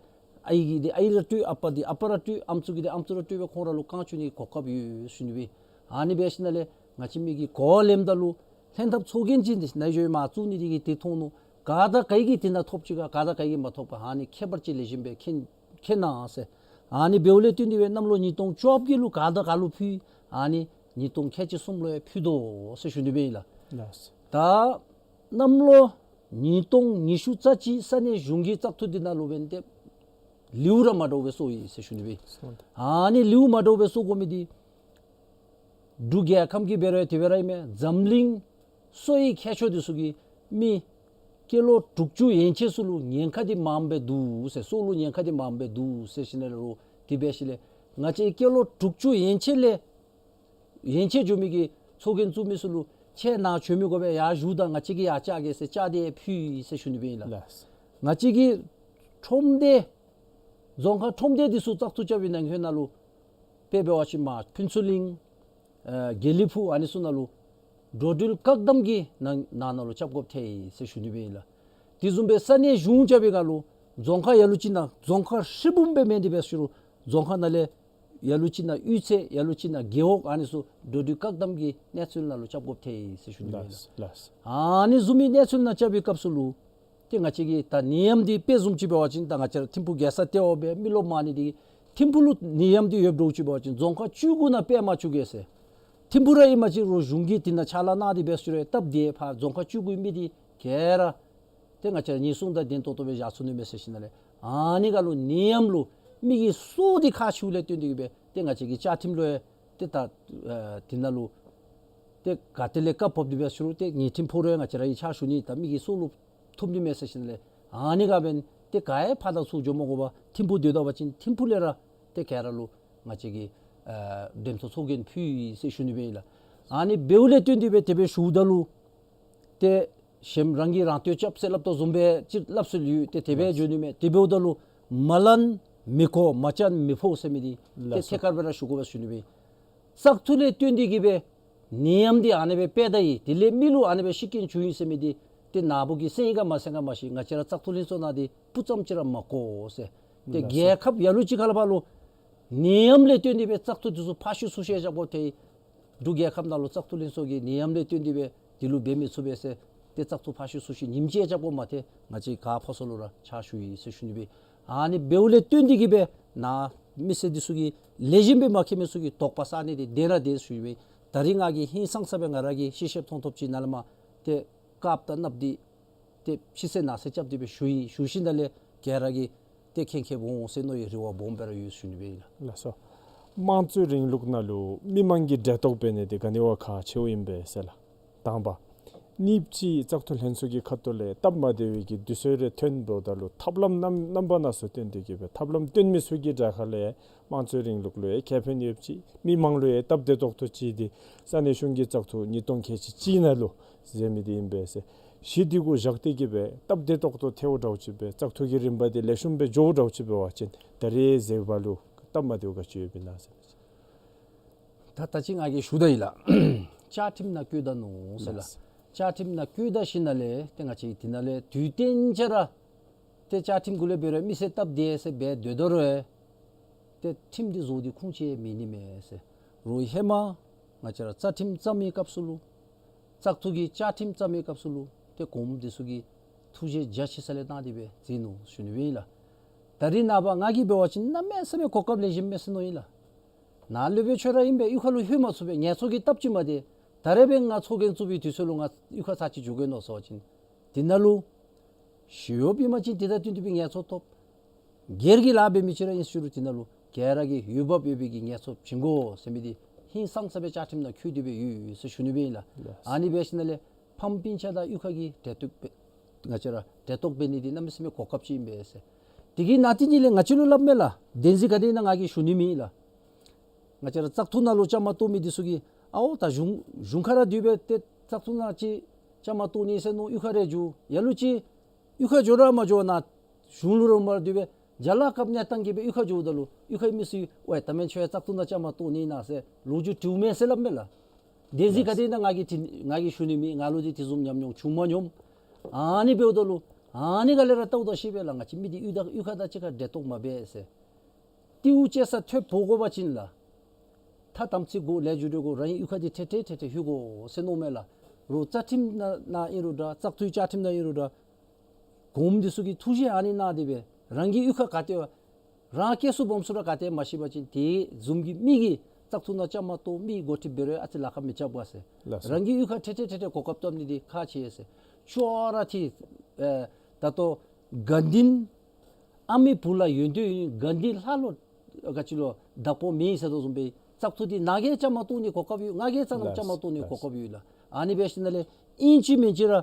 ཨའི་གི་འདི་ཨའི་ར་སྤྲོད་ཨ་པ་འདི་ཨ་པ་ར་སྤྲོད་ཨམ་སྲུ་གི་འདི་ཨམ་སྲུ་ར་སྤྲོད་སྦེ་ཁོང་ར་ལུ་བཀང་བཅུག་ནི་གོ་སྐབས་ཡོད་ཟེར་ཞུ་ནི་སྦེ། ཨ་ནི་འབད་ཞིན་ན་ལས་ང་བཅས་མི་གིས་གོ་ལེནམ་ད་ལུ་ལྷན་ཐབས་ཚོགས་རྒྱན་ཅིག་འདི་ནཱ་ཡོད་མ་བཙུགས་ནི་འདི་གིས་ཏེ་མཐོང་ནུག། ག་དང་ག་གིས་དེ་ནང་ཐོབ་ཅི་ག་ག་དང་ག་གིས་མ་ཐོབ་ག་ཨ་ནི་ཁྱད་པར་ཅིག་ལེགས་ཤོམ་སྦེ་མཁྱེན་མཁྱེན་གནང་ཟེར། ཨ་ནི་འབདཝ་ལས་བརྟེན་ཏེ་སྦེ་གནམ་ལོ་ཉིས་སྟོང་བཅོ་བརྒྱད་ལུ་ག་དང་ག་ལུ་ཕུལ། ཨ་ནི་ཉིས་སྟོང་ཁལ་གཅིག་གསུམ་ལུ་ཡང་ཕུལ་དོ་ཟེར་ཞུ་ནི་སྦེ་ཨིན་ལགས། ལགས། ད་གནམ་ལོ་ཉིས་སྟོང་ཉི་ཤུ་རྩ་གཅིག་ས་གནས་གཞུང་གི་བཙག་འཐུ་འདི་ནང་ལུ་འབདན་ཏེ་ལེའུ་ར་མ་འདྲཝ་སྦེ་སོང་ཡི་ཟེར་ཞུ་ནི་སྦེ། སོང་། ཨ་ནི་ལེའུ་མ་འདྲཝ་སྦེ་སོང་དགོ་མི་འདི་འབྲུག་རྒྱལ་ཁབ་ཀྱི་འབད་རུང་དེ་སྦེ་ར་ཨིན་མས། འཛམ་གླིང་གསོ་བའི་མཁས་མཆོག་འདི་ཚུ་གིས་མི་སྐྱེས་ལོ་དྲུག་ཅུ་ཡན་ཆད་ཚུ་ལུ་ཉེན་ཁ་འདི་མངམ་སྦེ་འདུག་ཟེར། སྲོག་ལུ་ཉེན་ཁ་འདི་མངམ་སྦེ་འདུག་ཟེར་ཞིནམ་ལས་ར་དེ་སྦེ་ཞིནམ་ལས་ང་བཅས་སྐྱེས་ལོ་དྲུག་ཅུ་ཡན་ཆད་ལས་ཡན་ཆད་འགྱོ་མི་གི་ཚོགས་རྒྱན་བཙུགས་མི་ཚུ་ལུ་ཁྱེད་ནཱ་བྱོན་མི་དགོ་པས། ཡར་བཞུགས་ད་ང་བཅས་ཀྱིས་ཡར་བཅར་གེ་ཟེར་བཅར་ཏེ་ཕུལ་ཡི་ཟེར་ཞུ་ནི་སྦེ་ཨིན་ལགས། ལགས། ང་བཅས་ཀྱི་ཁྲོམ་སྡེ་རྫོང་ཁག་ཁྲོམ་སྡེ་འདི་ཚུ་བཙག་འཐུ་རྐྱབ་པའི་ནང་འཁོད་ནང་ལུ་དཔེ་འབད་བ་ཅིན་མར་ཕུན་ཚོགས་གླིང་ཨ་དགེ་ལེགས་ཕུག་ཨ་ནི་ཚུ་ནང་ལུ་འགྲོ་འགྲུལ་བཀག་དམ་གྱི་ནང་ནང་ནང་ལུ་རྐྱབ་དགོཔ་ཐལ་ཡི་ཟེར་ཞུ་ནི་སྦེ་ཨིན་ལགས། དེ་བཟུམ་སྦེ་ས་གནས་གཞུང་རྐྱབ་པའི་སྒང་ལུ་རྫོང་ཁག་ལ་ལུ་ཅིག་ནང་རྫོང་ཁག་ཧྲིལ་བུམ་སྦེ་མེན་ཏེ་འབད་ཞུ་རུང་རྫོང་ཁག་ནང་ལས་ལ་ལུ་ཅིག་ནང་གཡུས་ཚན་ལ་ལུ་ཅིག་ནང་རྒེད་འོག་ཨ་ནི་ཚུ་འགྲོ་འགྲུལ་བཀག་དམ་གྱི་གནས་ཚུལ་ནང་ལུ་རྐྱབ་དགོཔ་ཐལ་ཡི་ཟེར་ཞུ་ནི་སྦེ་ཨིན་ལགས། ལགས། ཨ་ནི་བཟུམ་མའི་གནས་ཚུལ་ནང་རྐྱབ་པའི་སྐབས་སུ་ལུ་ཏེ་ང་བཅས་ཀྱི་ད་ནད་ཡམས་འདི་དཔེ་བཟུམ་ཅིག་འབད་བ་ཅིན་ད་ང་བཅས་ར་ཐིམ་ཕུག་རྒྱལ་ས་ལྟེ་བ་སྦེ་མི་རློབས་མ་ཎི་འདི་ཐིམ་ཕུག་ལུ་ནད་ཡམས་འདི་ཡོདཔ་འདྲཝ་ཅིག་འབད་བ་ཅིན་རྫོང་ཁག་བཅུ་དགུ་ནང་སྤེལ་མ་བཅུག་གེ་ཟེར། ཐིམ་ཕུག་ར་ཨིན་པ་ཅིན་རུང་གཞུང་གིས་དེ་ནང་ཕྱག་ལཱ་གནང་སྟེ་འབད་ཞུ་རུང་སྟབས་བདེ། ཕར་རྫོང་ཁག་བཅུ་དགུའི་མི་འདི་ག་ར་ཏེ་ང་བཅས་ཉེན་སྲུང་དང་ལྡན་ཏོག་ཏོ་སྦེ་བཞག་ཚུགས་ནི་མས་ཟེར་ཞིནམ་ལས་ཨ་ནི་སྒང་ལུ་ནད་ཡམས་ལུ་མི་གི་སྲོག་འདི་ཁག་ཆེཝ་ལས་བརྟེན་ཏེ་གི་སྦེ་ཏེ་ང་བཅས་ཀྱི་བཅའ་ཁྲིམས་ལུ་ཡང་ཏེ་ད་ཨ་དེ་ནང་ལུ་ཏེ་ག་ཏེ་ལས་བཀག་ཕབ་སྟེ་འབད་ཞུ་རུང་ཏེ་ཉེས་ཁྲིམས་ཕོག་རུང་ཡང་ང་བཅས་ར་གིས་ཕྱག་ཞུ་ནི་དང་མི་གི་སྲོག་ལུ་ཐུག་ནི་མས་ཟེར་ཞིནམ་ལས་ཨ་ནི་སྒང་འབདན་ཏེ་ག་ཡང་ཕར་དང་ཚུར་འགྱོ་མ་དགོ་པར་ཐིམ་ཕུག་སྡོད་ད་པ་ཅིན་ཐིམ་ཕུག་ལས་ར་ཏེ་ག་ར་ལུ་ང་བཅས་ཀྱིས་ཨ་འགྲེམས་ཐོག་ཚོགས་རྒྱན་ཕུལ་ཡི་ཟེར་ཞུ་ནི་སྦེ་ཨིན་ལགས། ཨ་ནི་འབདཝ་ལས་བརྟེན་ཏེ་སྦེ་དེ་སྦེ་ཞུཝ་ད་ལུ་ཏེ་གཞན་རང་གིས་རང་བསྟོད་རྐྱབ་ཟེར་སླབ་དོ་བཟུམ་སྦེ་ཅིག་སླབ་སྲོལ་ཡོད། ཏེ་དེ་སྦེ་ལགས། འགྱོ་ནི་མས། དེ་འབདཝ་ད་ལུ་མ་ལན་མི་གོ་མ་སྤྱན་མི་ཕོག་ཟེར་མི་འདི་ཏེ་ལགས་སོ། ཐད་ཀར་སྦེ་ར་ཞུ་དགོ་པས་ཞུ་ནི་སྦེ། བཙག་འཐུ་ལས་བརྟེན་ཏེ་གི་སྦེ་ནད་ཡམས་འདི་ཨ་ནི་སྦེ་སྤེལ་ད་ཡི། དེ་ལས་མི་ལུ་ཨ་ནི་སྦེ་ཤི་རྐྱེན་བྱུང་ཡི་ཟེར་མི་འདི་ཏེ་ནཱ་བུ་གིས་གསན་ཡི་ག་མ་གསན་ག་མ་ཤེས། ང་བཅས་ར་བཙག་འཐུ་ལྷན་ཚོགས་ནང་འདི་སྤུ་ཙམ་ཅིག་ར་མ་གོ་ཟེར། ཏེ་ལགས་སོ། རྒྱལ་ཁབ་ལ་ལུ་ཅིག་ཁར་ལས་ཕར་ལུ་ནད་ཡམས་ལས་བརྟེན་ཏེ་སྦེ་བཙག་འཐུ་འདི་ཚུ་ཕར་བཤུད་ཚུར་བཤུད་རྐྱབ་དགོཔ་ཐལ་ཡི། འབྲུག་རྒྱལ་ཁབ་ནང་ལུ་བཙག་འཐུ་ལྷན་ཚོགས་ཀྱིས་ནད་ཡམས་ལས་བརྟེན་ཏེ་སྦེ་འདི་ལུ་འབད་མི་ཚུགས་པས་ཟེར་ཏེ་བཙག་འཐུ་ཕར་བཤུད་ཚུར་བཤུད་ཉིནམ་གཅིག་རྐྱབ་དགོཔ་མ་ཐལ། ང་བཅས་ག་ཕོ་སོ་ལུ་ར་ཕྱག་ཞུ་ཡི་ཟེར་ཞུ་ནི་སྦེ། ཨ་ནི་འབདཝ་ལས་བརྟེན་ཏེ་གི་སྦེ་ནཱ་མི་སེར་འདི་ཚུ་གིས་ལེགས་ཤོམ་སྦེ་མ་མཁྱེན་མི་ཚུ་གིས་དོགས་པ་ཟ་ནི་འདི་བདེན་ར་བདེན་ཞུ་ཡི་སྦེ། ད་རིས་ང་གིས་ཧིང་སངས་ས་སྦེ་ང་ར་གིས་ཤེས་ཤེསཔ་མཐོང་ཐོབ་ཅིག་ནཱ་ལས་མར་ཏེ་དཀརཔོ་དང་གནགཔོ་འདི་ཏེ་ཕྱི་གསལ་ནང་གསལ་རྐྱབ་སྟེ་སྦེ་ཞུ་ཡི། ཞུ་ཞིནམ་ལས་ག་ར་གིས་ ཏེ་མཁྱེན་མཁྱེནཔ་འོང་ཟེར་མནོ་བའི་རེ་བ་སྦོམ་སྦེ་ར་ཡོད་ཟེར་ཞུ་ནི་སྦེ་ཨིན་ལགས། ལགས་སོ། དམངས་གཙོའི་རིང་ལུགས་ནང་ལུ་མི་མང་གིས་འབྲེལ་གཏོགས་འབད་ནི་འདི་ག་ནི་བ་ཁག་ཆེཝ་ཨིན་པས་ཟེར་ལགས། དང་པ། གཉིས་པ་ཅིག་བཙག་འཐུ་ལྷན་ཚོགས་ཀྱི་ཁ་ཐུག་ལས་སྟབས་མ་བདེ་བའི་གི་དུས་ཚོད་རེ་ཐོན་འབདཝ་ད་ལུ་ཐབས་ལམ་རྣམ་རྣམ་པ་སྣ་ཚོགས་བཏོན་ཏེ་གི་སྦེ་ཐབས་ལམ་བཏོན་མི་ཚུ་གི་གྲལ་ཁ་ལས་དམངས་གཙོའི་རིང་ལུགས་ལུ་ཡང་ཁེ་ཕན་ཡོདཔ་ཅིག་མི་མང་ལུ་ཡང་སྟབས་བདེ་ཏོག་ཏོ་ཅིག་འདི་ས་གནས་གཞུང་གི་བཙག་འཐུ་ཉིས་སྟོང་ཁལ་གཅིག་གཅིག་ནང་ལུ་མཛད་མི་འདི་ཨིན་པས་ཟེར། གཞི་འདི་གུ་བཞག་སྟེ་གི་སྦེ་སྟབས་བདེ་ཏོག་ཏོ་ཐལཝ་འདྲཝ་ཅིག་སྦེ་བཙག་འཐུ་གི་རིམ་པ་འདི་ལེགས་ཤོམ་སྦེ་འགྱོ་འདྲཝ་ཅིག་འབད་བ་ཅིན་ད་རེས་མཛད་པ་ལུ་སྟབས་མ་བདེཝ་ག་ཅི་ཡོདཔ་ཨིན་ན་ཟེར། ད་ད་ཅི་ང་གིས་ཞུ་ད་ཡི་ལགས། བཅའ་ཁྲིམས་ནང་བཀོད་ད་ནུག་ཟེར་ལགས། ལགས། བཅའ་ཁྲིམས་ནང་བཀོད་ད་ཞིནམ་ལས་ཏེ་ང་བཅས་དེ་ནང་ལས་དུས་གཏན་ཅིག་ར་ཏེ་བཅའ་ཁྲིམས་གུ་ལས་འབད་རུང་མི་སེར་སྟབས་བདེ་ཟེར་འབད་སྡོད་དོ་རུང་ཏེ་ཁྲིམས་འདི་བཟོ་སྟེ་ཁུངས་ཅིག་མེད་ནི་མས་ཟེར། རོགས་ཧེ་མ་ང་བཅས་ར་རྩ་ཁྲིམས་བརྩམ་མིའི་སྐབས་སུ་ལུ་བཙག་འཐུ་གི་བཅའ་ཁྲིམས་བརྩམ་མིའི་སྐབས་སུ་ལུ་ཏེ་གོངམ་འདི་ཚུ་གིས་ཐུགས་རྗེ་རྒྱ་ཆེ་ས་ལས་བཏང་སྟེ་སྦེ་མཛད་ནུག་ཞུ་ནི་སྦེ་ཨིན་ལགས། ད་རེས་ནངས་པ་ང་གིས་འབད་བ་ཅིན་གནམ་མེད་ས་མེད་གོ་སྐབས་ལེགས་ཤོམ་མས་ཟེར་མནོ་ཡི་ལགས། ནཱ་ལུ་སྦེ་ཁྱོད་ར་ཨིན་པས་གཡུས་ཁ་ལུ་ལྷོད་མ་ཚུགས་པས། ངལ་འཚོ་གི་སྟབས་ཅིག་མ་བདེ། ད་རེས་འབད་ང་ཚོགས་རྒྱན་བཙུགས་པའི་དུས་ཚོད་ལུ་ང་གཡུས་ཁར་ཚར་གཅིག་འགྱོ་དགོ་མནོ་ཟེར་བ་ཅིན་དེ་ནང་ལུ་ཞི་གཡོགཔ་ཨིན་པ་ཅིན་དེ་དང་བསྟུན་ཏེ་སྦེ་ངལ་འཚོ་ཐོབ། སྒེར་གྱི་ལཱ་འབད་མི་ཅིག་ར་ཨིན་ཞུ་རུང་དེ་ནང་ལུ་ག་ར་གིས་འོས་འབབ་ཡོད་པའི་གི་ངལ་འཚོ་བྱིན་དགོ་ཟེར་མི་འདི་ཧིང་སངས་ས་སྦེ་བཅའ་ཁྲིམས་ནང་བཀོད་དེ་སྦེ་ཡོད་ཟེར་ཞུ་ནི་སྦེ་ཨིན་ལགས། ལགས། ཨ་ནི་འབད་ཞིནམ་ལས་ཕམ་སྤུན་ཆ་དང་གཡུས་ཁ་གི་འབྲེལ་གཏོགས་འབད་ང་བཅས་ར་འབྲེལ་གཏོགས་འབད་ནི་འདི་གནམ་མེད་ས་མེད་གོ་སྐབས་ཅིག་ཨིན་པས་ཟེར། དེ་གི་ནང་དེ་ཉིད་ལས་ང་བཅས་ལུ་སླབ་མས་ལགས། བདེན་འཛིན་ག་དེ་ཨིན་ན་ང་གིས་ཞུ་ནི་མེད་ལགས། ང་བཅས་ར་བཙག་འཐུ་ནང་ལུ་བཅའ་མར་གཏོགས་མི་འདི་ཚུ་གིས་ཨའོ་ད་གཞུང་གཞུང་ཁ་ར་སྡོད་སྦེ་ཏེ་བཙག་འཐུ་ནང་ཅིག་བཅའ་མར་གཏོགས་ནི་ཟེར་མནོ་གཡུས་ཁ་ར་འགྱོ། ལ་ལུ་ཅིག་གཡུས་ཁར་འགྱོ་ར་མ་འགྱོ་ནཱ་གཞུང་ལུ་ར་མར་སྡོད་སྦེ་ཅ་ལ་བཀབ་གནས་སྟངས་ཀྱིས་སྦེ་གཡུས་ཁར་འགྱོཝ་ད་ལུ་གཡུས་ཁའི་མི་ཚུ་ཝའི་ད་མེན་ཁྱོད་ཡང་བཙག་འཐུ་ནང་བཅའ་མར་གཏོགས་ནི་ཨིན་ན་ཟེར་ལོ་རྒྱུས་དྲིཝ་མས་ཟེར་སླབ་མས་ལགས། བདེན་འཛིན་ག་དེ་ཨིན་ན་ང་གིས་དྲི་ང་གིས་ཞུ་ནི་མེད། ང་ལུ་འདི་དེ་བཟུམ་ཉམས་མྱོང་བྱུང་མ་མྱོང་། ཨ་ནི་འབདཝ་ད་ལུ་ཨ་ནི་ག་ལས་ར་བལྟཝ་ད་ཤེས་པས་ལགས། ང་བཅས་མི་འདི་གཡུས་དང་གཡུས་ཁ་དང་གཅིག་ཁར་འབྲེལ་གཏོགས་མ་འབད་ཟེར། ཏེ་འུ་ཅེ་ས་ཐོབ་འགྱོ་དགོ་པ་ཅིན་ལགས། ཐ་དམ་ཚིག་དགོ། ལས་རྒྱུ་འབྲས་དགོ། རང་གཡུས་ཁ་འདི་ཏེ་ཏེ་ཏེ་ཏེ་ལྷོད་དགོ་ཟེར་མནོཝ་མས་ལགས། རོགས་རྩ་ཁྲིམས་ནང་ནང་ཨིན་རུང་འདྲ་བཙག་འཐུའི་བཅའ་ཁྲིམས་ནང་ཨིན་རུང་འདྲ་གོངམ་འདི་ཚུ་གིས་ཐུགས་བཞེད་ཨ་ནི་གནང་སྟེ་སྦེ་རང་གི་གཡུས་ཁར་ག་ཏེ་རང་སྐྱེས་སུ་སྦོམ་སུ་ར་ག་ཏེ་མ་ཤེས་པ་ཅིན་དེ་བཟུམ་གྱི་མི་གིས་བཙག་འཐུ་ནང་བཅའ་མར་གཏོགས་མི་འགོ་ཁྲིདཔ་འབད་རུང་ཨ་ཙི་ལཱ་ཁག་མི་རྐྱབ་ག་ཟེར། ལགས་སོ། རང་གི་གཡུས་ཁར་ཏེ་ཏེ་ཏེ་ཏེ་གོ་སྐབས་བཏབ་ནི་འདི་ཁག་ཆེ་ཟེར། ཅོག་ར་འཐད། ཨེ་ད་ལྟོ་དགའ་ལྡན་ཨ་མའི་བུ་ལ་ཡོན་ཏན་ཡོད། དགའ་ལྡན་ལྷ་ལུ་ག་ཅི་ལོ་བདག་པོ་མེད་ཟེར་དོ་བཟུམ་སྦེ་བཙག་འཐུ་འདི་ནཱ་གིས་བཅའ་མར་གཏོགས་ནི་གོ་སྐབས་ཡོད། ང་གིས་བཅའ་མར་གཏོགས་ནི་གོ་སྐབས་ཡོད་ལགས། ཨ་ནི་འབད་ཞིནམ་ལས་ཨིན་ཅི་མིན་ཅི་ར་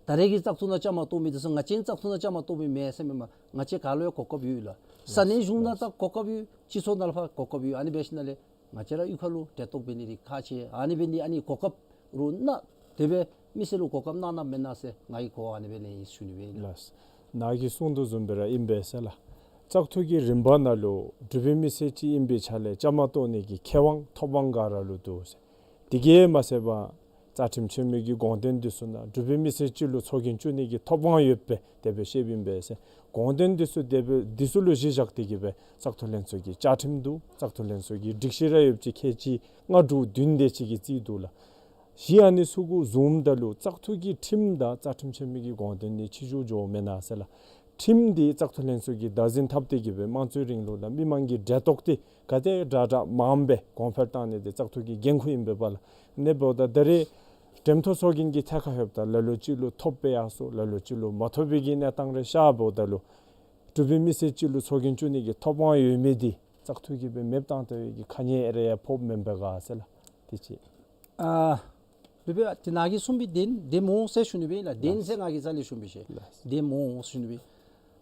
ད་རེས་ཀྱི་བཙག་འཐུ་ནང་བཅའ་མར་གཏོགས་མི་འདི་ཚུ་ང་བཅས་བཙག་འཐུ་ནང་བཅའ་མར་གཏོགས་མི་མེན་ཟེར་མེན་པར་ང་བཅས་ག་ལུ་ཡང་གོ་སྐབས་ཡོད་ལགས། ས་གནས་གཞུང་ནང་ད་གོ་སྐབས་ཡོད། སྤྱི་ཚོགས་ནང་ལུ་ཕར་གོ་སྐབས་ཡོད། ཨ་ནི་འབད་ཞིནམ་ལས་ང་བཅས་ར་གཡུས་ཁ་ལུ་འབྲེལ་གཏོགས་འབད་ནི་འདི་ཁག་ཆེ། ཨ་ནི་འབད་ནི་ཨ་ནི་གོ་སྐབས་རོགས་གནང་སྟེ་སྦེ་མི་སེར་ལུ་གོ་སྐབས་གནང་གནངམ་མེན་ན་ཟེར་ང་གིས་གོ་བ་ཨ་ནི་སྦེ་ལེན་ཡི་ཟེར་ཞུ་ནི་སྦེ་ཨིན་ལགས། ལགས། ནཱ་གིས་གསུངས་དོ་བཟུམ་སྦེ་ར་ཨིན་པས་ཟེར་ལགས། བཙག་འཐུ་གི་རིམ་པ་ནང་ལུ་འབྲུག་པའི་མི་སེར་ཅིག་ཨིན་པའི་ཆ་ལས་བཅའ་མར་གཏོགས་ནི་གི་ཁེ་དབང་ཐོབ་དབང་ག་ར་ལུ་འདུག་ཟེར། དེ་གིས་མ་ཚད་པར་རྩ་ཁྲིམས་ཆེན་མོའི་གི་དགོངས་དོན་འདི་ཚུ་ནང་འབྲུག་པའི་མི་སེར་ཅིག་ལུ་ཚོགས་རྒྱན་བཙུགས་ནི་གི་ཐོབ་དབང་ཡོདཔ་སྦེ་དེ་སྦེ་བཤདཔ་ཨིན་པས་ཟེར། དགོངས་དོན་འདི་ཚུ་དེ་སྦེ་འདི་ཚུ་ལུ་གཞི་བཞག་སྟེ་གི་སྦེ་བཙག་འཐུ་ལྷན་ཚོགས་ཀྱི་བཅའ་ཁྲིམས་འདུག། བཙག་འཐུ་ལྷན་ཚོགས་ཀྱི་སྒྲིག་གཞི་ར་ཡོདཔ་ཅིག་ཁལ་གཅིག་ལྔ་དྲུག་བདུན་དེ་ཅིག་གིས་བརྩི་འདུག་ལགས། གཞི་ཨ་ནི་ཚུ་གུ་བཟུངམ་ད་ལུ་བཙག་འཐུ་གི་ཁྲིམས་དང་རྩ་ཁྲིམས་ཆེན་མོའི་གི་དགོངས་དོན་ནི་ཕྱི་འགྱུར་འགྱོཝ་མེན་ན་ཟེར་ལགས། ཁྲིམས་འདི་བཙག་འཐུ་ལྷན་ཚོགས་ཀྱིས་བདག་འཛིན་འཐབ་སྟེ་གི་སྦེ་དམངས་གཙོའི་རིང་ལུགས་ལུ་མི་མང་གི་འབྲེལ་གཏོགས་འདི་ག་དེ་དྲག་དྲག་མངམ་སྦེ་གོང་འཕེལ་བཏང་ནི་འདི་བཙག་འཐུ་གི་འགན་ཁུར་ཨིན་པས་ལགས། ཨ་ནི་འབདཝ་ད་ད་རེས་འགྲེམས་ཐོག་ཚོགས་རྒྱན་གྱི་ཐད་ཁར་ལྷོདཔ་ད་ལ་ལུ་ཅིག་ལུ་ཐོབ་སྦེ་ཡར་སོ། ལ་ལུ་ཅིག་ལུ་མ་ཐོབ་པའི་གི་གནས་སྟངས་རེ་ཤརཝ་ད་ལུ་འབྲུག་པའི་མི་སེར་ཅིག་ལུ་ཚོགས་རྒྱན་བཙུགས་ནི་གི་ཐོབ་དབང་ཡོད་མི་འདི་བཙག་འཐུ་གིས་སྦེ་མེདཔ་བཏང་ད་བའི་གི་ཁ་ཉེས་རེ་ཡང་ཕོགཔ་མེན་པས་ག་ཟེར་ལགས། དེ་ཅིག། ཨ་ལུ་སྦེ་ཏེ་ནཱ་གིས་གསུངས་པའི་བདེན་བདེནམ་འོང་ཟེར་ཞུ་ནི་སྦེ་ལགས། བདེན་ཟེར་ང་གིས་རྩ་ལས་ཞུ་མི་ཤེས། ལགས། བདེནམ་འོང་ཟེར་ཞུ་ནི་སྦེ།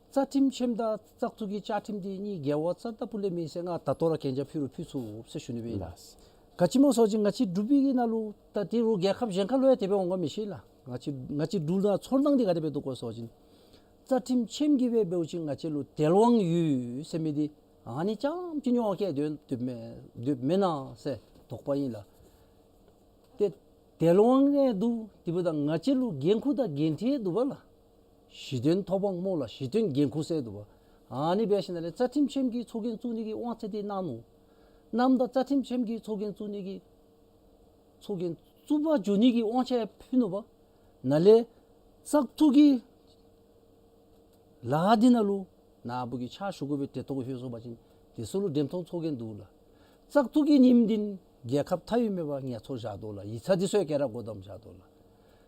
རྩ་ཁྲིམས་ཆེན་མོ་དང་བཙག་འཐུ་གི་བཅའ་ཁྲིམས་འདི་གཉིས་འགལ་བ་རྩ་ལྟ་བུ་ལས་མེད་ཟེར་ང་ད་ལྟོ་ར་གན་རྒྱ་ཕུལ་རུང་ཕུལ་ཚུགས་ཟེར་ཞུ་ནི་སྦེ་ལགས། ལགས། ག་ཅི་སྨོ་ཟེར་བ་ཅིན་ང་བཅས་འབྲུག་པའི་གི་ནང་ལུ་ད་དེ་རུང་རྒྱལ་ཁབ་གཞན་ཁ་ལུ་ཡང་དེ་སྦེ་འོང་ག་མི་ཤེས་ལགས། ང་བཅས་ང་བཅས་འབྲུག་ནང་ཚོར་སྣང་འདི་ག་དེ་སྦེ་འདུག་གོ་ཟེར་བ་ཅིན་རྩ་ཁྲིམས་ཆེན་མོ་གིས་སྦེ་འབད་བ་ཅིན་ང་བཅས་ལུ་དལ་དབང་ཡོད་ཟེར་མི་འདི་ཨ་ནི་རྐྱངམ་ཅིག་མྱོང་བ་སྐྱེ་སྡོད་སྡོདཔ་མེན་སྡོདཔ་མེན་ན་ཟེར་དོགས་པ་ཨིན་ལགས། ཏེ་དལ་དབང་ཡང་འདུག། དེ་འབདཝ་ད་ང་བཅས་ལུ་འགན་ཁུར་དང་འགན་འཁྲི་འདུག་པ་ལགས། གཞི་རྟེན་ཐོབ་དབང་སྨོ་ལགས། གཞི་རྟེན་འགན་ཁུར་ཟེར་འདུག་པ། ཨ་ནི་འབད་ཞིནམ་ལས་རྩ་ཁྲིམས་ཆེན་མོ་གིས་ཚོགས་རྒྱན་བཙུགས་ནི་གི་དབང་ཚད་འདི་གནང་ནུག། གནངམ་ད་རྩ་ཁྲིམས་ཆེན་མོ་གིས་ཚོགས་རྒྱན་བཙུགས་ནི་གི་ཚོགས་རྒྱན་བཙུགས་པར་འགྱོ་ནི་གི་དབང་ཆ་ཡང་ཕུལ་ནུག་པ། ནཱ་ལས་བཙག་འཐུ་གི་ལཱ་འདི་ནང་ལུ་ནཱ་བུ་གིས་ཕྱག་ཞུ་དགོ་པའི་གྲལ་གཏོགས་ལྷོད་སོང་པ་ཅིན་དེ་ཚུ་ལུ་འགྲེམས་ཐོག་ཚོགས་རྒྱན་འདུག་ལགས། བཙག་འཐུ་གི་ཉིནམ་འདི་རྒྱལ་ཁབ་མཐའ་དབུས་མེད་པར་ངལ་འཚོ་བཞག་དོ་ལགས། ཡིག་ཚང་འདི་ཚུ་ཡང་ག་ར་སྒོ་བསྡམས་བཞག་དོ་ལགས།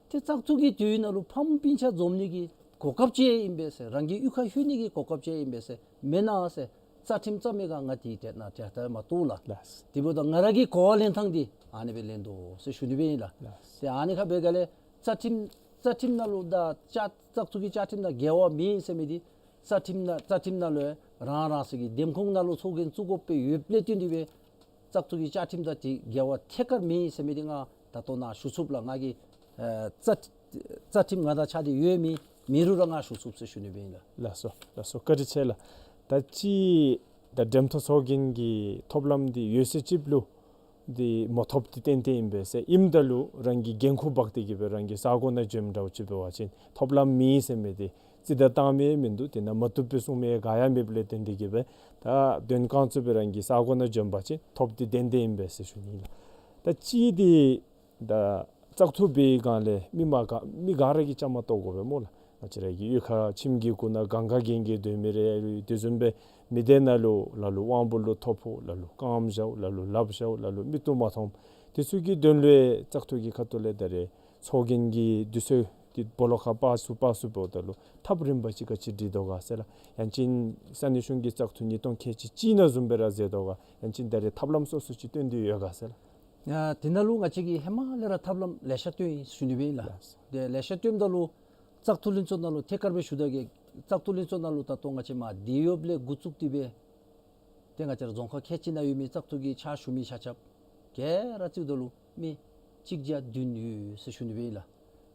ཏེ་བཙག་འཐུ་གི་དུས་ནང་ལུ་ཕམ་སྤུན་ཆ་འཛོམས་ནི་གི་ གོ་སྐབས་ཅིག་ཨིན་པས་ཟེར། རང་གི་གཡུས་ཁར་ལྷོད་ནི་གི་གོ་སྐབས་ཅིག་ཨིན་པས་ཟེར་མེན་ན་ཟེར། རྩ་ཁྲིམས་རྩ་མེད་ག་ང་དེ་དེ་ནང་དེ་ལྟར་མ་གཏོགས་ལགས། ལགས། དེ་འབདཝ་ད་ང་ར་གི་གོ་བ་ལེན་ཐངས་འདི་ཨ་ནི་སྦེ་ལེན་དོ་ཟེར་ཞུ་ནི་སྦེ་ཨིན་ལགས། ལགས། ཏེ་ཨ་ནི་ཁར་འབད་ག་ལས་རྩ་ཁྲིམས་རྩ་ཁྲིམས་ནང་ལུ་ད་བཅའ་བཙག་འཐུ་གི་བཅའ་ཁྲིམས་ནང་འགལ་བ་མེད་ཟེར་མི་འདི་རྩ་ཁྲིམས་ནང་རྩ་ཁྲིམས་ནང་ལུ་རང་རང་སོ་གི་འདེམས་ཁོངས་ནང་ལུ་ཚོགས་རྒྱན་བཙུགས་དགོ་པའི་ཡོདཔ་ལས་བརྟེན་ཏེ་སྦེ་བཙག་འཐུ་གི་བཅའ་ཁྲིམས་དང་དེ་འགལ་བ་ཐད་ཀར་མེད་ཟེར་མི་འདི་ང་ད་ལྟོ་ནཱ་ཞུ་ཚུགསཔ་ལགས། ང་གིས་ཨེ་རྩ་རྩ་ཁྲིམས་ང་དང་ཆ་དེ་ཡོད་མི་མེད་རུང་ར་ང་ཞུ་ཚུགས་ཟེར་ཞུ་ནི་སྦེ་ཨིན་ལགས། ལགས་སོ། ལགས་སོ། བཀའ་དྲིན་ཆེ་ལགས། ད་ཅི་ད་འགྲེམས་སྟོན་ཚོགས་རྒྱན་གྱི་ཐོབ་ལམ་འདི་ཡོད་ཚད་ཅིག་ལུ་འདི་མ་ཐོབ་འདི་ཏན་ཏན་ཨིན་པས་ཟེར། ཨིནམ་ད་ལུ་རང་གིས་འགན་ཁུར་འབག་སྟེ་གི་སྦེ་རང་གི་ས་གོ་ནང་འབྱོནམ་འདྲཝ་ཅིག་འབད་བ་ཅིན་ཐོབ་ལམ་མེད་ཟེར་མི་འདི་རྩིས་ད་བཏང་མི་མིན་འདུག། དེ་ནང་མ་བཏུབ་པའི་གསུང་མི་ག་ཡང་མེདཔ་ལས་བརྟེན་ཏེ་གི་སྦེ་ད་དོན་ཁོང་ཚུ་སྦེ་རང་གི་ས་གོ་ནང་འབྱོན་པ་ཅིན་ཐོབ་འདི་ཏན་ཏན་ཨིན་པས་ཟེར་ཞུ་ནི་ལགས། ད་ཅི་འདི་ད་བཙག་འཐུ་འབད་བའི་སྒང་ལས་མི་མ་ག་མི་ག་ར་གིས་བཅའ་མར་གཏོགས་དགོ་པས་སྨོ་ལགས། ང་བཅས་ར་གི་གཡུས་ཁར་ཁྱིམ་གྱི་གུ་ནང་གང་ག་གན་གི་སྡོད་མི་རེ་ཡོད། དེ་བཟུམ་སྦེ་མི་སྡེ་ནང་ལུ་ལ་ལུ་དབང་པོ་ལུ་ཐོ་ཕོག། ལ་ལུ་རྐངམ་ཞཝ། ལ་ལུ་ལགཔ་ཞཝ། ལ་ལུ་མིག་ཏོ་མ་མཐོངམ། དེ་ཚུ་གི་དོན་ལུ་བཙག་འཐུ་གི་ཁ་ཐུག་ལས་ད་རེས་ཚོགས་རྒྱན་གྱི་དུས་ཚོད་འདི་སྦོ་ལོགས་ཁར་སྤར་ཚུགས་སྤར་ཚུགས་འབདཝ་ད་ལུ་ཐབས་རིམ་པ་ཅིག་ག་ཅི་སྒྲིག་དོ་ག་ཟེར་ལགས། ཡང་ཅིན་ས་གནས་གཞུང་གི་བཙག་འཐུ་ཉིས་སྟོང་ཁལ་གཅིག་གཅིག་ནང་བཟུམ་སྦེ་ར་མཛད་དོ་ག། ཡང་ཅིན་ད་རེས་ཐབས་ལམ་སོ་སོ་ཅིག་སྟོན་ཏེ་ཡོད་ག་ཟེར་ལགས། ཡ་དེ་ནང་ལུ་ང་བཅས་ཀྱིས་ཧེ་མ་ལས་ར་ཐབས་ལམ་ལེ་ཤ་སྟོན་ཡི་ཟེར་ཞུ་ནི་སྦེ་ཨིན་ལགས། ལགས། དེ་ལེ་ཤ་སྟོནམ་ད་ལུ་བཙག་འཐུ་ལྷན་ཚོགས་ནང་ལུ་ཐད་ཀར་སྦེ་ཞུ་ད་གེ། བཙག་འཐུ་ལྷན་ཚོགས་ནང་ལུ་ད་ལྟོ་ང་བཅས་མ་དེ་ཡོདཔ་ལས་འགོ་བཙུགས་ཏེ་སྦེ་ཏེ་ང་བཅས་ར་རྫོང་ཁག་ཁལ་གཅིག་ནང་ཡོད་མི་བཙག་འཐུ་གི་ཕྱག་ཞུ་མི་ཆ་ཁྱབ་ག་ར་རྩིསཝ་ད་ལུ་མི་གཅིག་བརྒྱ་བདུན་ཡོད་ཟེར་ཞུ་ནི་སྦེ་ཨིན་ལགས།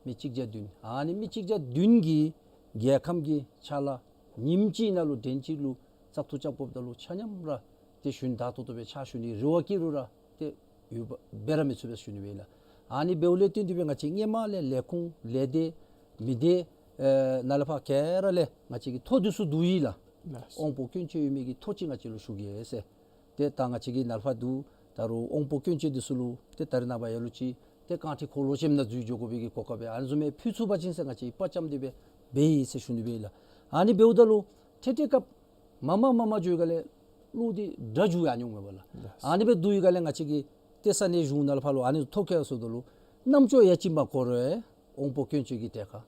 མི་གཅིག་བརྒྱ་བདུན། ཨ་ནི་མི་གཅིག་བརྒྱ་བདུན་གྱིས་རྒྱལ་ཁམས་ཀྱི་ཕྱག་ལཱ་ཉིནམ་གཅིག་ནང་ལུ་དྲན་གཅིག་ལུ་བཙག་འཐུ་རྐྱབ་དགོཔ་ད་ལུ་ཆ་མཉམ་ར་ཏེ་གཞུང་བདག་ཏོ་ཏོ་སྦེ་ཕྱག་ཞུ་ནི་རེ་བ་བསྐྱེད་རུང་ར་ཏེ་ཡོདཔ་འབད་ར་མི་ཚུགས་པས་ཟེར་ཞུ་ནི་སྦེ་ཨིན་ལགས། ཨ་ནི་འབདཝ་ལས་བརྟེན་ཏེ་སྦེ་ང་བཅས་སྔོན་མ་ལས་ལས་ཁུངས་ལས་སྡེ་མི་སྡེ་ཨེ་ནང་ལས་ཕར་ག་ར་ལས་ང་བཅས་ཀྱིས་ཐོ་འདི་ཚུ་བསྡུ་ཡི་ལགས། ལགས། དབང་པོ་སྐྱོན་ཅན་ཡོད་མི་གི་ཐོ་ཅིག་ང་བཅས་ལུ་ཞུ་གེ་ཟེར། ཏེ་ད་ང་བཅས་ཀྱིས་ནཱ་ལས་ཕར་བསྡུ་ད་རུང་དབང་པོ་སྐྱོན་ཅན་འདི་ཚུ་ལུ་ཏེ་ད་རེས་ནངས་པ་ལ་ལུ་ཅིག་ཏེ་རྐང་ཁྲི་འཁོར་ལོ་ཅན་ནང་འཛུལ་འགྱོ་དགོ་པའི་གི་གོ་སྐབས་ཨ་ནི་བཟུམ་མའི་ཕུལ་ཚུགས་པ་ཅིན་ཟེར་ང་བཅས་ཀྱིས་དཔའ་བཅམ་སྟེ་སྦེ་འབད་ཡི་ཟེར་ཞུ་ནི་སྦེ་ཨིན་ལགས། ཨ་ནི་འབདཝ་ད་ལུ་ཏེ་ཏེ་སྐབས་མ་མ་མ་མ་འགྱོ་ག་ལས་གླུ་འདི་སྒྲ་འགྱུར་ཡར་འགྱོཝ་མས་པ་ལགས། ལགས། ཨ་ནི་སྦེ་བསྡུ་ཡི་ག་ལས་ང་བཅས་ཀྱིས་ཏེ་ས་གནས་གཞུང་ནང་ལས་ཕར་ལུ་ཨ་ནི་ཐོ་བཀོད་སོངམ་ད་ལུ་རྣམ་ཅོ་ཡ་གཅིག་མ་གོ་རུང་དབང་པོ་སྐྱོན་ཅན་གྱི་གྲལ་ཁར།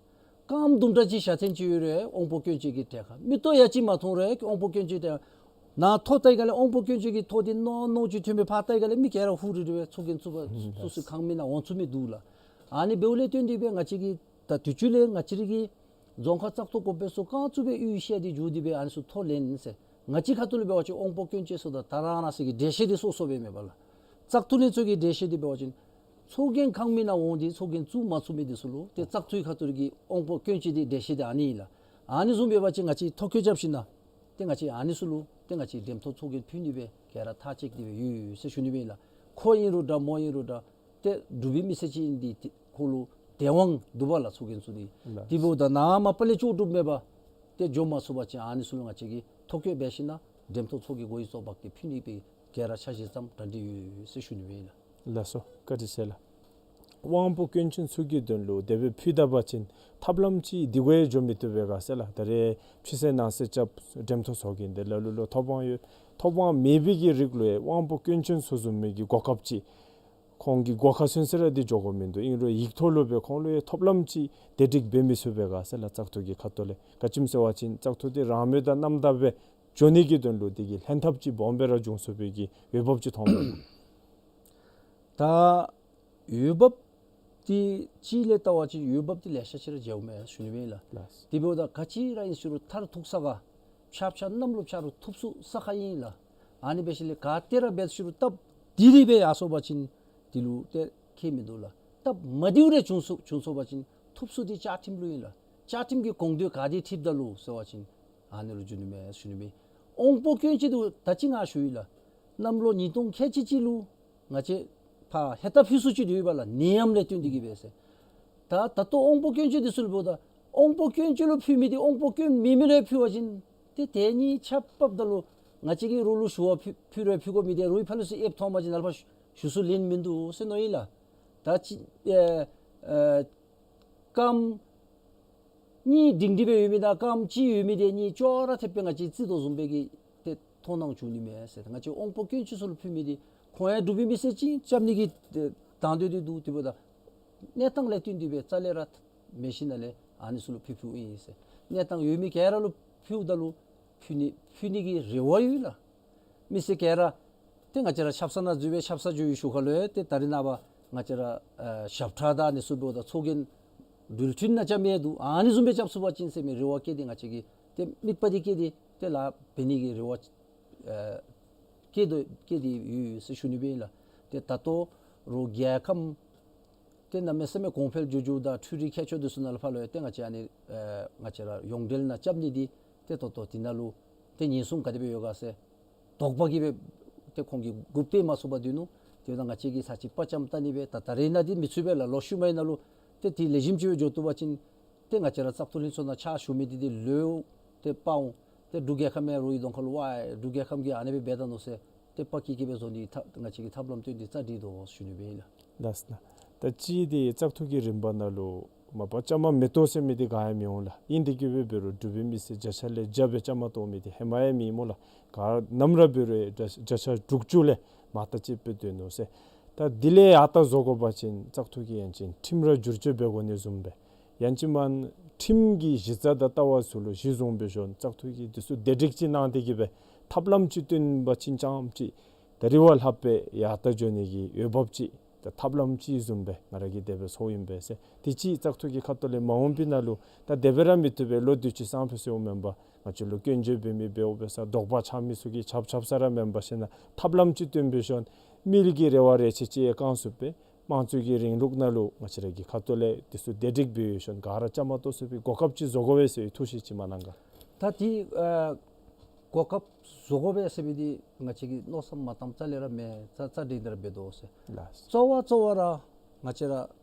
རྐངམ་དུམ་གྲ་ཅིག་ཞག་ཚན་ཅིག་ཡོད་རུང་དབང་པོ་སྐྱོན་ཅན་གྱི་གྲལ་ཁར། མིག་ཏོ་ཡ་གཅིག་མ་མཐོང་རུང་དབང་པོ་སྐྱོན་ཅན་གྱི་གྲལ་ཁར། ནཱ་ཐོ་བལྟ་ཡི་ག་ལས་དབང་པོ་སྐྱོན་ཅན་གྱི་ཐོ་འདི་ནོར་ནོར་ཅིག་ཐོན་མི་ཕར་བལྟ་ཡི་ག་ལས་མི་ག་ར་ཧུ་རི་རི་སྦེ་ཚོགས་རྒྱན་བཙུགས་པ་ཚུགས་ཚུགས་ཁང་མིག་ནང་འོང་ཚུགས་མི་འདུག་ལགས། ཨ་ནི་འབདཝ་ལས་བརྟེན་ཏེ་སྦེ་ང་བཅས་ཀྱིས་ད་དུས་ཅི་ལས་ང་བཅས་ར་གི་རྫོང་ཁག་བཙག་འཐུ་གོང་འཕེལ་ཚོགས་ཁང་ཚུ་སྦེ་གཡུས་ཤར་ཏེ་འགྱོ་སྟེ་སྦེ་ཨ་ནི་ཚུ་ཐོ་ལེན་ཟེར། ང་བཅས་ཁ་ཐུག་ལས་འབད་བ་ཅིན་དབང་པོ་སྐྱོན་ཅན་ཚུ་དང་ད་རང་རང་སོ་གི་གྲལ་གཞི་འདི་སོ་སོ་སྦེ་མས་པ་ལགས། བཙག་འཐུ་ལྷན་ཚོགས་ཀྱི་གྲལ་གཞི་འདི་འབད་བ་ཅིན་ཚོགས་རྒྱན་ཁང་མིག་ནང་འོང་སྟེ་ཚོགས་རྒྱན་བཙུགས་མ་ཚུགས་མི་འདི་ཚུ་ལུ་ཏེ་བཙག་འཐུའི་ཁ་ཐུག་གི་དབང་པོ་སྐྱོན་ཅན་འདི་གྲལ་གཞི་འདི་ཨ་ནི་ཨིན་ལགས། ཨ་ནི་བཟུམ་འབད་བ་ཅིན་ང་བཅས་ཐོ་བཀོད་རྐྱབ་ཞིནམ་ལས་ཏེ་ང་བཅས་ཨ་ནི་ཚུ་ལུ་ཏེ་ང་བཅས་འགྲེམས་སྟོན་ཚོགས་རྒྱན་ཕུལ་ནི་སྦེ་ག་ར་ཐག་བཅད་དེ་སྦེ་ཡོད་ཟེར་ཞུ་ནི་སྦེ་ཨིན་ལགས། ཁོ་ཨིན་རུང་འདྲ་མོ་ཨིན་རུང་འདྲ་ཏེ་འབྲུག་པའི་མི་སེར་ཅིག་ཨིན་ཏེ་ཁོ་ལུ་དད་དབང་འདུག་པ་ལགས་ཚོགས་རྒྱན་ཚུ་འདི། ལགས། དེ་འབདཝ་ད་ནཱ་མ་པ་ལས་ལྕོགས་གྲུབ་མེད་པར་ཏེ་འགྱོ་མ་ཚུགས་པ་ཅིན་ཨ་ནི་ཚུ་ལུ་ང་བཅས་ཀྱིས་ཐོ་བཀོད་འབད་ཞིནམ་ལས་འགྲེམས་སྟོན་ཚོགས་ཀྱི་སྒོ་ཡི་ཚོགས་འབག་སྟེ་ཕུལ་ནི་སྦེ་ག་ར་འཆར་གཞི་བརྩམས་གྲ་སྒྲིག་ཡོད་ཟེར་ཞུ་ནི་སྦེ་ཨིན་ལགས། ལགས་སོ། བཀའ་དྲིན་ཆེ་ལགས། དབང་པོ་སྐྱོན་ཅན་ཚུ་གི་དོན་ལུ་དེ་སྦེ་ཕུལ་ད་པ་ཅིན་ཐབས་ལམ་ཅིག་འདི་གུ་ཡང་འགྱོ་མི་བཏུབ་པས་ག་ཟེར་ལགས། ད་རེས་ཕྱི་སེལ་ནང་སེལ་རྐྱབ་འགྲེམས་སྟོན་ཚོགས་རྒྱན་འདི་ལ་ལུ་ལུ་ཐོབ་དབང་ཡོད། ཐོབ་དབང་མེད་པའི་གི་རིགས་ལུ་ཡང་དབང་པོ་སྐྱོན་ཅན་ཚུ་བཟུམ་མའི་གི་གོ་སྐབས་ཅིག་ཁོང་གི་སྒོ་ཁར་ཚུན་ཚོད་ར་འདི་འགྱོ་དགོ་མིན་འདུག། ཨིན་རུང་ཡིག་ཐོག་ལུ་སྦེ་ཁོང་ལུ་ཡང་ཐོབ་ལམ་ཅིག་དེ་སྒྲིག་འབད་མི་ཚུགས་པས་ག་ཟེར་ལགས། བཙག་འཐུ་གི་ཁ་ཐུག་ལས་ག་ཅི་སྨོ་ཟེར་བ་ཅིན་བཙག་འཐུ་འདི་རང་མོས་དང་རྣམ་དག་སྦེ་འགྱོ་ནི་གི་དོན་ལུ་དེ་གི་ལྷན་ཐབས་ཅིག་སྦོམ་སྦེ་ར་འབྱུང་ཚུགས་པའི་གི་འོས་འབབ་ཅིག་མཐོངམ་མས། ད་འོས་འབབ་འདི་ཅིག་ལས་བལྟ་བ་ཅིན་འོས་འབབ་འདི་ལེ་ཤ་ཅིག་ར་མཇལཝ་མས་ཞུ་ནི་སྦེ་ཨིན་ལགས། ལགས། དེ་འབདཝ་ད་ག་ཅི་ར་ཨིན་ཞུ་རུང་མཐར་ཐུག་ས་ག་ཕྱག་ཕྱག་གནམ་ལུ་ཕྱག་རུང་ཐུབ་ཚུགས་ས་ཁར་ཨིན་ལགས། ཨ་ནི་འབད་ཞིནམ་ལས་ག་ཏེ་ར་འབད་ཞུ་རུང་སྟབས་བདེ་ཏེ་སྦེ་ཡར་སོང་པ་ཅིན་དེ་ལུ་ཏེ་ཁྱད་མིན་འདུག་ལགས། སྟབས་མ་བདེཝ་རེ་བྱུང་སོ་བྱུང་སོང་པ་ཅིན་ཐུབ་ཚུགས་འདི་བཅའ་ཁྲིམས་ལུ་ཨིན་ལགས། བཅའ་ཁྲིམས་ཀྱི་དགོངས་དོན་ག་དེ་ཁྲིདཔ་ད་ལུ་ཟེར་བ་ཅིན་ཨ་ནི་ལུ་འགྱོ་ནི་མས་ཞུ་ནི་མས། དབང་པོ་སྐྱོན་ཅན་འདི་ད་ཅི་ང་ཞུ་ཡི་ལགས། གནམ་ལོ་ཉིས་སྟོང་ཁལ་གཅིག་གཅིག་ལུ་ང་བཅས་ཕར་ཧེ་ཏ་ཕུལ་སུ་ཅིག་འདི་ཡོད་པ་ལགས། ནད་ཡམས་ལས་བརྟེན་ཏེ་གི་སྦེ་ཟེར། ད་ད་ལྟོ་དབང་པོ་སྐྱོན་ཅན་འདི་ཚུ་ལུ་འབདཝ་ད་དབང་པོ་སྐྱོན་ཅན་ལུ་ཕུལ་མི་འདི་དབང་པོ་སྐྱོན་མེད་མི་ལུ་ཕུལ་བ་ཅིན་ཏེ་དེ་གཉིས་ཆ་ཕབ་ད་ལུ་ང་བཅས་ཀྱིས་རོགས་ལུ་ཞུ་བ་ཕུལ་ཕུལ་རུང་ཕུལ་དགོ་མི་འདི་རོགས་ཕར་ལས་ཚུར་ཨེབ་ཐོབ་པ་ཅིན་ནཱ་ལས་ཕར་ཞུ་ཞུ་སྲོལ་ལེན་མིན་འདུག་ཟེར་མནོ་ཡི་ལགས། ད་ཅི་ཨེ་ཨེ་རྐངམ་གཉིས་སྒྲིང་སྒྲི་སྦེ་ཡོད་མི་དང་རྐངམ་གཅིག་ཡོད་མི་འདི་གཉིས་ཅོག་ར་འཐདཔ་སྦེ་ང་བཅས་རྩིས་དོ་བཟུམ་སྦེ་གི་ཏེ་མཐོང་སྣང་བྱུང་ནི་མས་ཟེར། ང་བཅས་དབང་པོ་སྐྱོན་ཅན་ཚུ་ལུ་ཕུལ་མི་འདི་ཁོང་ཡང་འབྲུག་པའི་མི་སེར་ཅིག་རྐྱབ་ནི་གི་དང་འདོད་འདི་འདུག། དེ་འབདཝ་ད་གནས་སྟངས་ལས་བརྟེན་ཏེ་སྦེ་རྩ་ལས་ར་མེད་ཞིནམ་ལས་ཨ་ནི་ཚུ་ལུ་ཕུལ་ཕུལཝ་ཨིན་ཟེར། གནས་སྟངས་ཡོད་མི་ག་ར་ལུ་ཕུལཝ་ད་ལུ་ཕུལ་ནི་ཕུལ་ནི་གི་རེ་བ་ཡོད་ལགས། མི་སེར་ག་ར་ཏེ་ང་བཅས་ར་ཆབ་གསང་ནང་འཛུལ་སྦེ་ཆབ་གསང་འཛུལ་ཡི་ཞུ་ཁ་ལུ་ཡང་ཏེ་ད་རིས་ནངས་པ་ང་བཅས་ར་ཨ་ཞབས་ཁྲ་དང་ཨ་ནི་ཚུ་འབདཝ་ད་ཚོགས་རྒྱན་འགྲུལ་འཕྲིན་ནང་རྐྱབ་མི་འདུག། ཨ་ནི་བཟུམ་སྦེ་རྐྱབ་ཚུགས་པ་ཅིན་ཟེར་མི་རེ་བ་བསྐྱེད་དེ་ང་བཅས་ཀྱིས་ཏེ་དམིགས་པ་འདི་བསྐྱེད་དེ་ཏེ་ལཱ་འབད་ནི་གི་རེ་བ་ཨ་བསྐྱེད་དོ་བསྐྱེད་དེ་ཡོད་ཟེར་ཞུ་ནི་སྦེ་ཨིན་ལགས། ཏེ་ད་ལྟོ་རོགས་རྒྱལ་ཁམས་ཏེ་གནམ་མེད་ས་མེད་གོང་འཕེལ་འགྱོ་འགྱོཝ་ད་འཕྲུལ་རིག་ཁྱད་ཆོས་འདི་ཚུ་ནང་ལུ་ཕར་ལུ་ཡང་ཏེ་ང་བཅས་ཨ་ནི་ཨ་ང་བཅས་ར་ཡོངས་འབྲེལ་ནང་རྐྱབ་ནི་འདི་ཏེ་ད་ལྟོ་འདི་ནང་ལུ་ཏེ་ཉེན་སྲུང་ག་དེ་སྦེ་ཡོད་ག་ཟེར་དོགས་པ་གིས་སྦེ་ཏེ་ཁོང་གིས་འགོ་སྤེལ་མ་ཚུགས་པར་སྡོད་ནུག། དེ་འབདཝ་ད་ང་བཅས་ཀྱིས་ཚར་གཅིག་དཔའ་བཅམ་བལྟ་ནི་སྦེ་ད་ད་རེས་ནངས་འདི་མི་ཚུད་པས་ལགས། ལོ་ཤུལ་མའི་ནང་ལུ་ཏེ་འདི་ལེགས་ཤོམ་ཅིག་སྦེ་འགྱོ་བཏུབ་པ་ཅིན་ཏེ་ང་བཅས་ར་བཙག་འཐུ་ལྷན་ཚོགས་ནང་ཕྱག་ཞུ་མི་འདི་ཏེ་ལོག་སྟེ་པ་འོང་། ཏེ་འབྲུག་རྒྱལ་ཁབ་མི་རོགས་ཀྱི་གདོང་ཁ་ལུ་ཝའི་འབྲུག་རྒྱལ་ཁབ་ཀྱིས་ཨ་ནི་སྦེ་འབད་ད་ནུག་ཟེར་ཏེ་པ་ཀི་ཀི་སྦེ་བཟོ་ནི་ཐབས་ང་བཅས་ཀྱིས་ཐབས་ལམ་སྟོན་ཏེ་རྩ་སྒྲིག་དོ་ཞུ་ནི་སྦེ་ཨིན་ལགས། ལགས་སོ་ལགས། ད་ཅི་འདི་བཙག་འཐུ་གི་རིམ་པ་ནང་ལུ་མ་པ་བཅའ་མར་མི་གཏོགས་ཟེར་མི་འདི་ག་ཡང་མི་འོང་ལགས། ཨིན་དེ་གིས་འབད་རུང་འབྲུག་པའི་མི་སེར་བརྒྱ་ཆ་ལས་བརྒྱ་སྦེ་བཅའ་མར་གཏོགས་མི་འདི་ཧེ་མ་ཡང་མེད་སྨོ་ལགས། ག་ནམ་ར་འབད་རུང་བརྒྱ་ཆ་དྲུག་ཅུ་ལས་མར་ལྟ་ཅིག་སྦེ་སྡོད་ནུག་ཟེར། ད་འདི་ལས་ཡར་ལྟ་བཟོ་དགོ་པ་ཅིན་བཙག་འཐུ་གི་ཡང་ཅིན་ཁྲིམས་ར་བསྒྱུར་བཅོས་འབད་དགོ་ནི་བཟུམ་སྦེ་ཡང་ཅིན་མར་ཁྲིམས་ཀྱི་གཞི་རྩ་དང་ལྟ་བ་ཚུ་ལུ་གཞི་བཟུང་སྦེ་ཞིནམ་བཙག་འཐུ་གི་འདི་ཚུ་བདེ་སྒྲིག་ཅིག་གནང་སྟེ་གིས་སྦེ་ཐབས་ལམ་ཅིག་སྟོན་པ་ཅིན་ཙམ་ཅིག་ད་རེས་བ་ལྷགཔ་སྦེ་ཡར་ལྟ་འགྱོ་ནི་གི་འོས་འབབ་ཅིག་ད་ཐབས་ལམ་ཅིག་བཟུམ་སྦེ་ང་ར་གིས་དེ་སྦེ་ཚོརཝ་ཨིན་པས་ཟེར། དེ་ཅིག་བཙག་འཐུ་གི་ཁ་ཐུག་ལས་མ་འོངས་པའི་ནང་ལུ་ད་དེ་སྦེ་ར་མི་བཏུབ་པས། ལོ་དུས་ཅི་སང་ཕོད་ཟེརཝ་མེན་པར་ང་བཅས་ལུ་སྐྱོན་བརྗོད་འབད་མི་འབདཝ་འབད་ས་དོགས་པ་ཆགས་མི་ཚུ་གིས་ཆབ་ཆབ་ས་ར་མེན་པར་ཤེས་ན་ཐབས་ལམ་ཅིག་སྟོན་སྦེ་ཞིནམ་མི་རིགས་ཀྱི་རེ་བ་རེ་ཆེ་ཅིག་བསྐང་ཚུགསཔ་སྦེ་དམངས་གཙོའི་རིང་ལུགས་ནང་ལུ་ང་བཅས་ར་གི་ཁ་ཐུག་ལས་འདི་ཚུ་བདེ་སྒྲིག་འབད་ཞིནམ་ག་ར་བཅའ་མར་གཏོགས་ཚུགས་པའི་གོ་སྐབས་ཅིག་བཟོ་དགོ་པས་ཟེར་ཐུགས་བཞེད་ཅིག་མ་གནང་ག། ད་འདི་ཨ་གོ་སྐབས་བཟོ་དགོ་པས་ཟེར་མི་འདི་ང་བཅས་ཀྱིས་མནོ་བསམ་མ་བཏངམ་རྩ་ལས་ར་མེད། རྩ་རྩ་འགྲིག་འདི་ར་འབད་དོ་ཟེར། ལགས། གཙོ་བོ་གཙོ་བོ་ར་ང་བཅས་ར་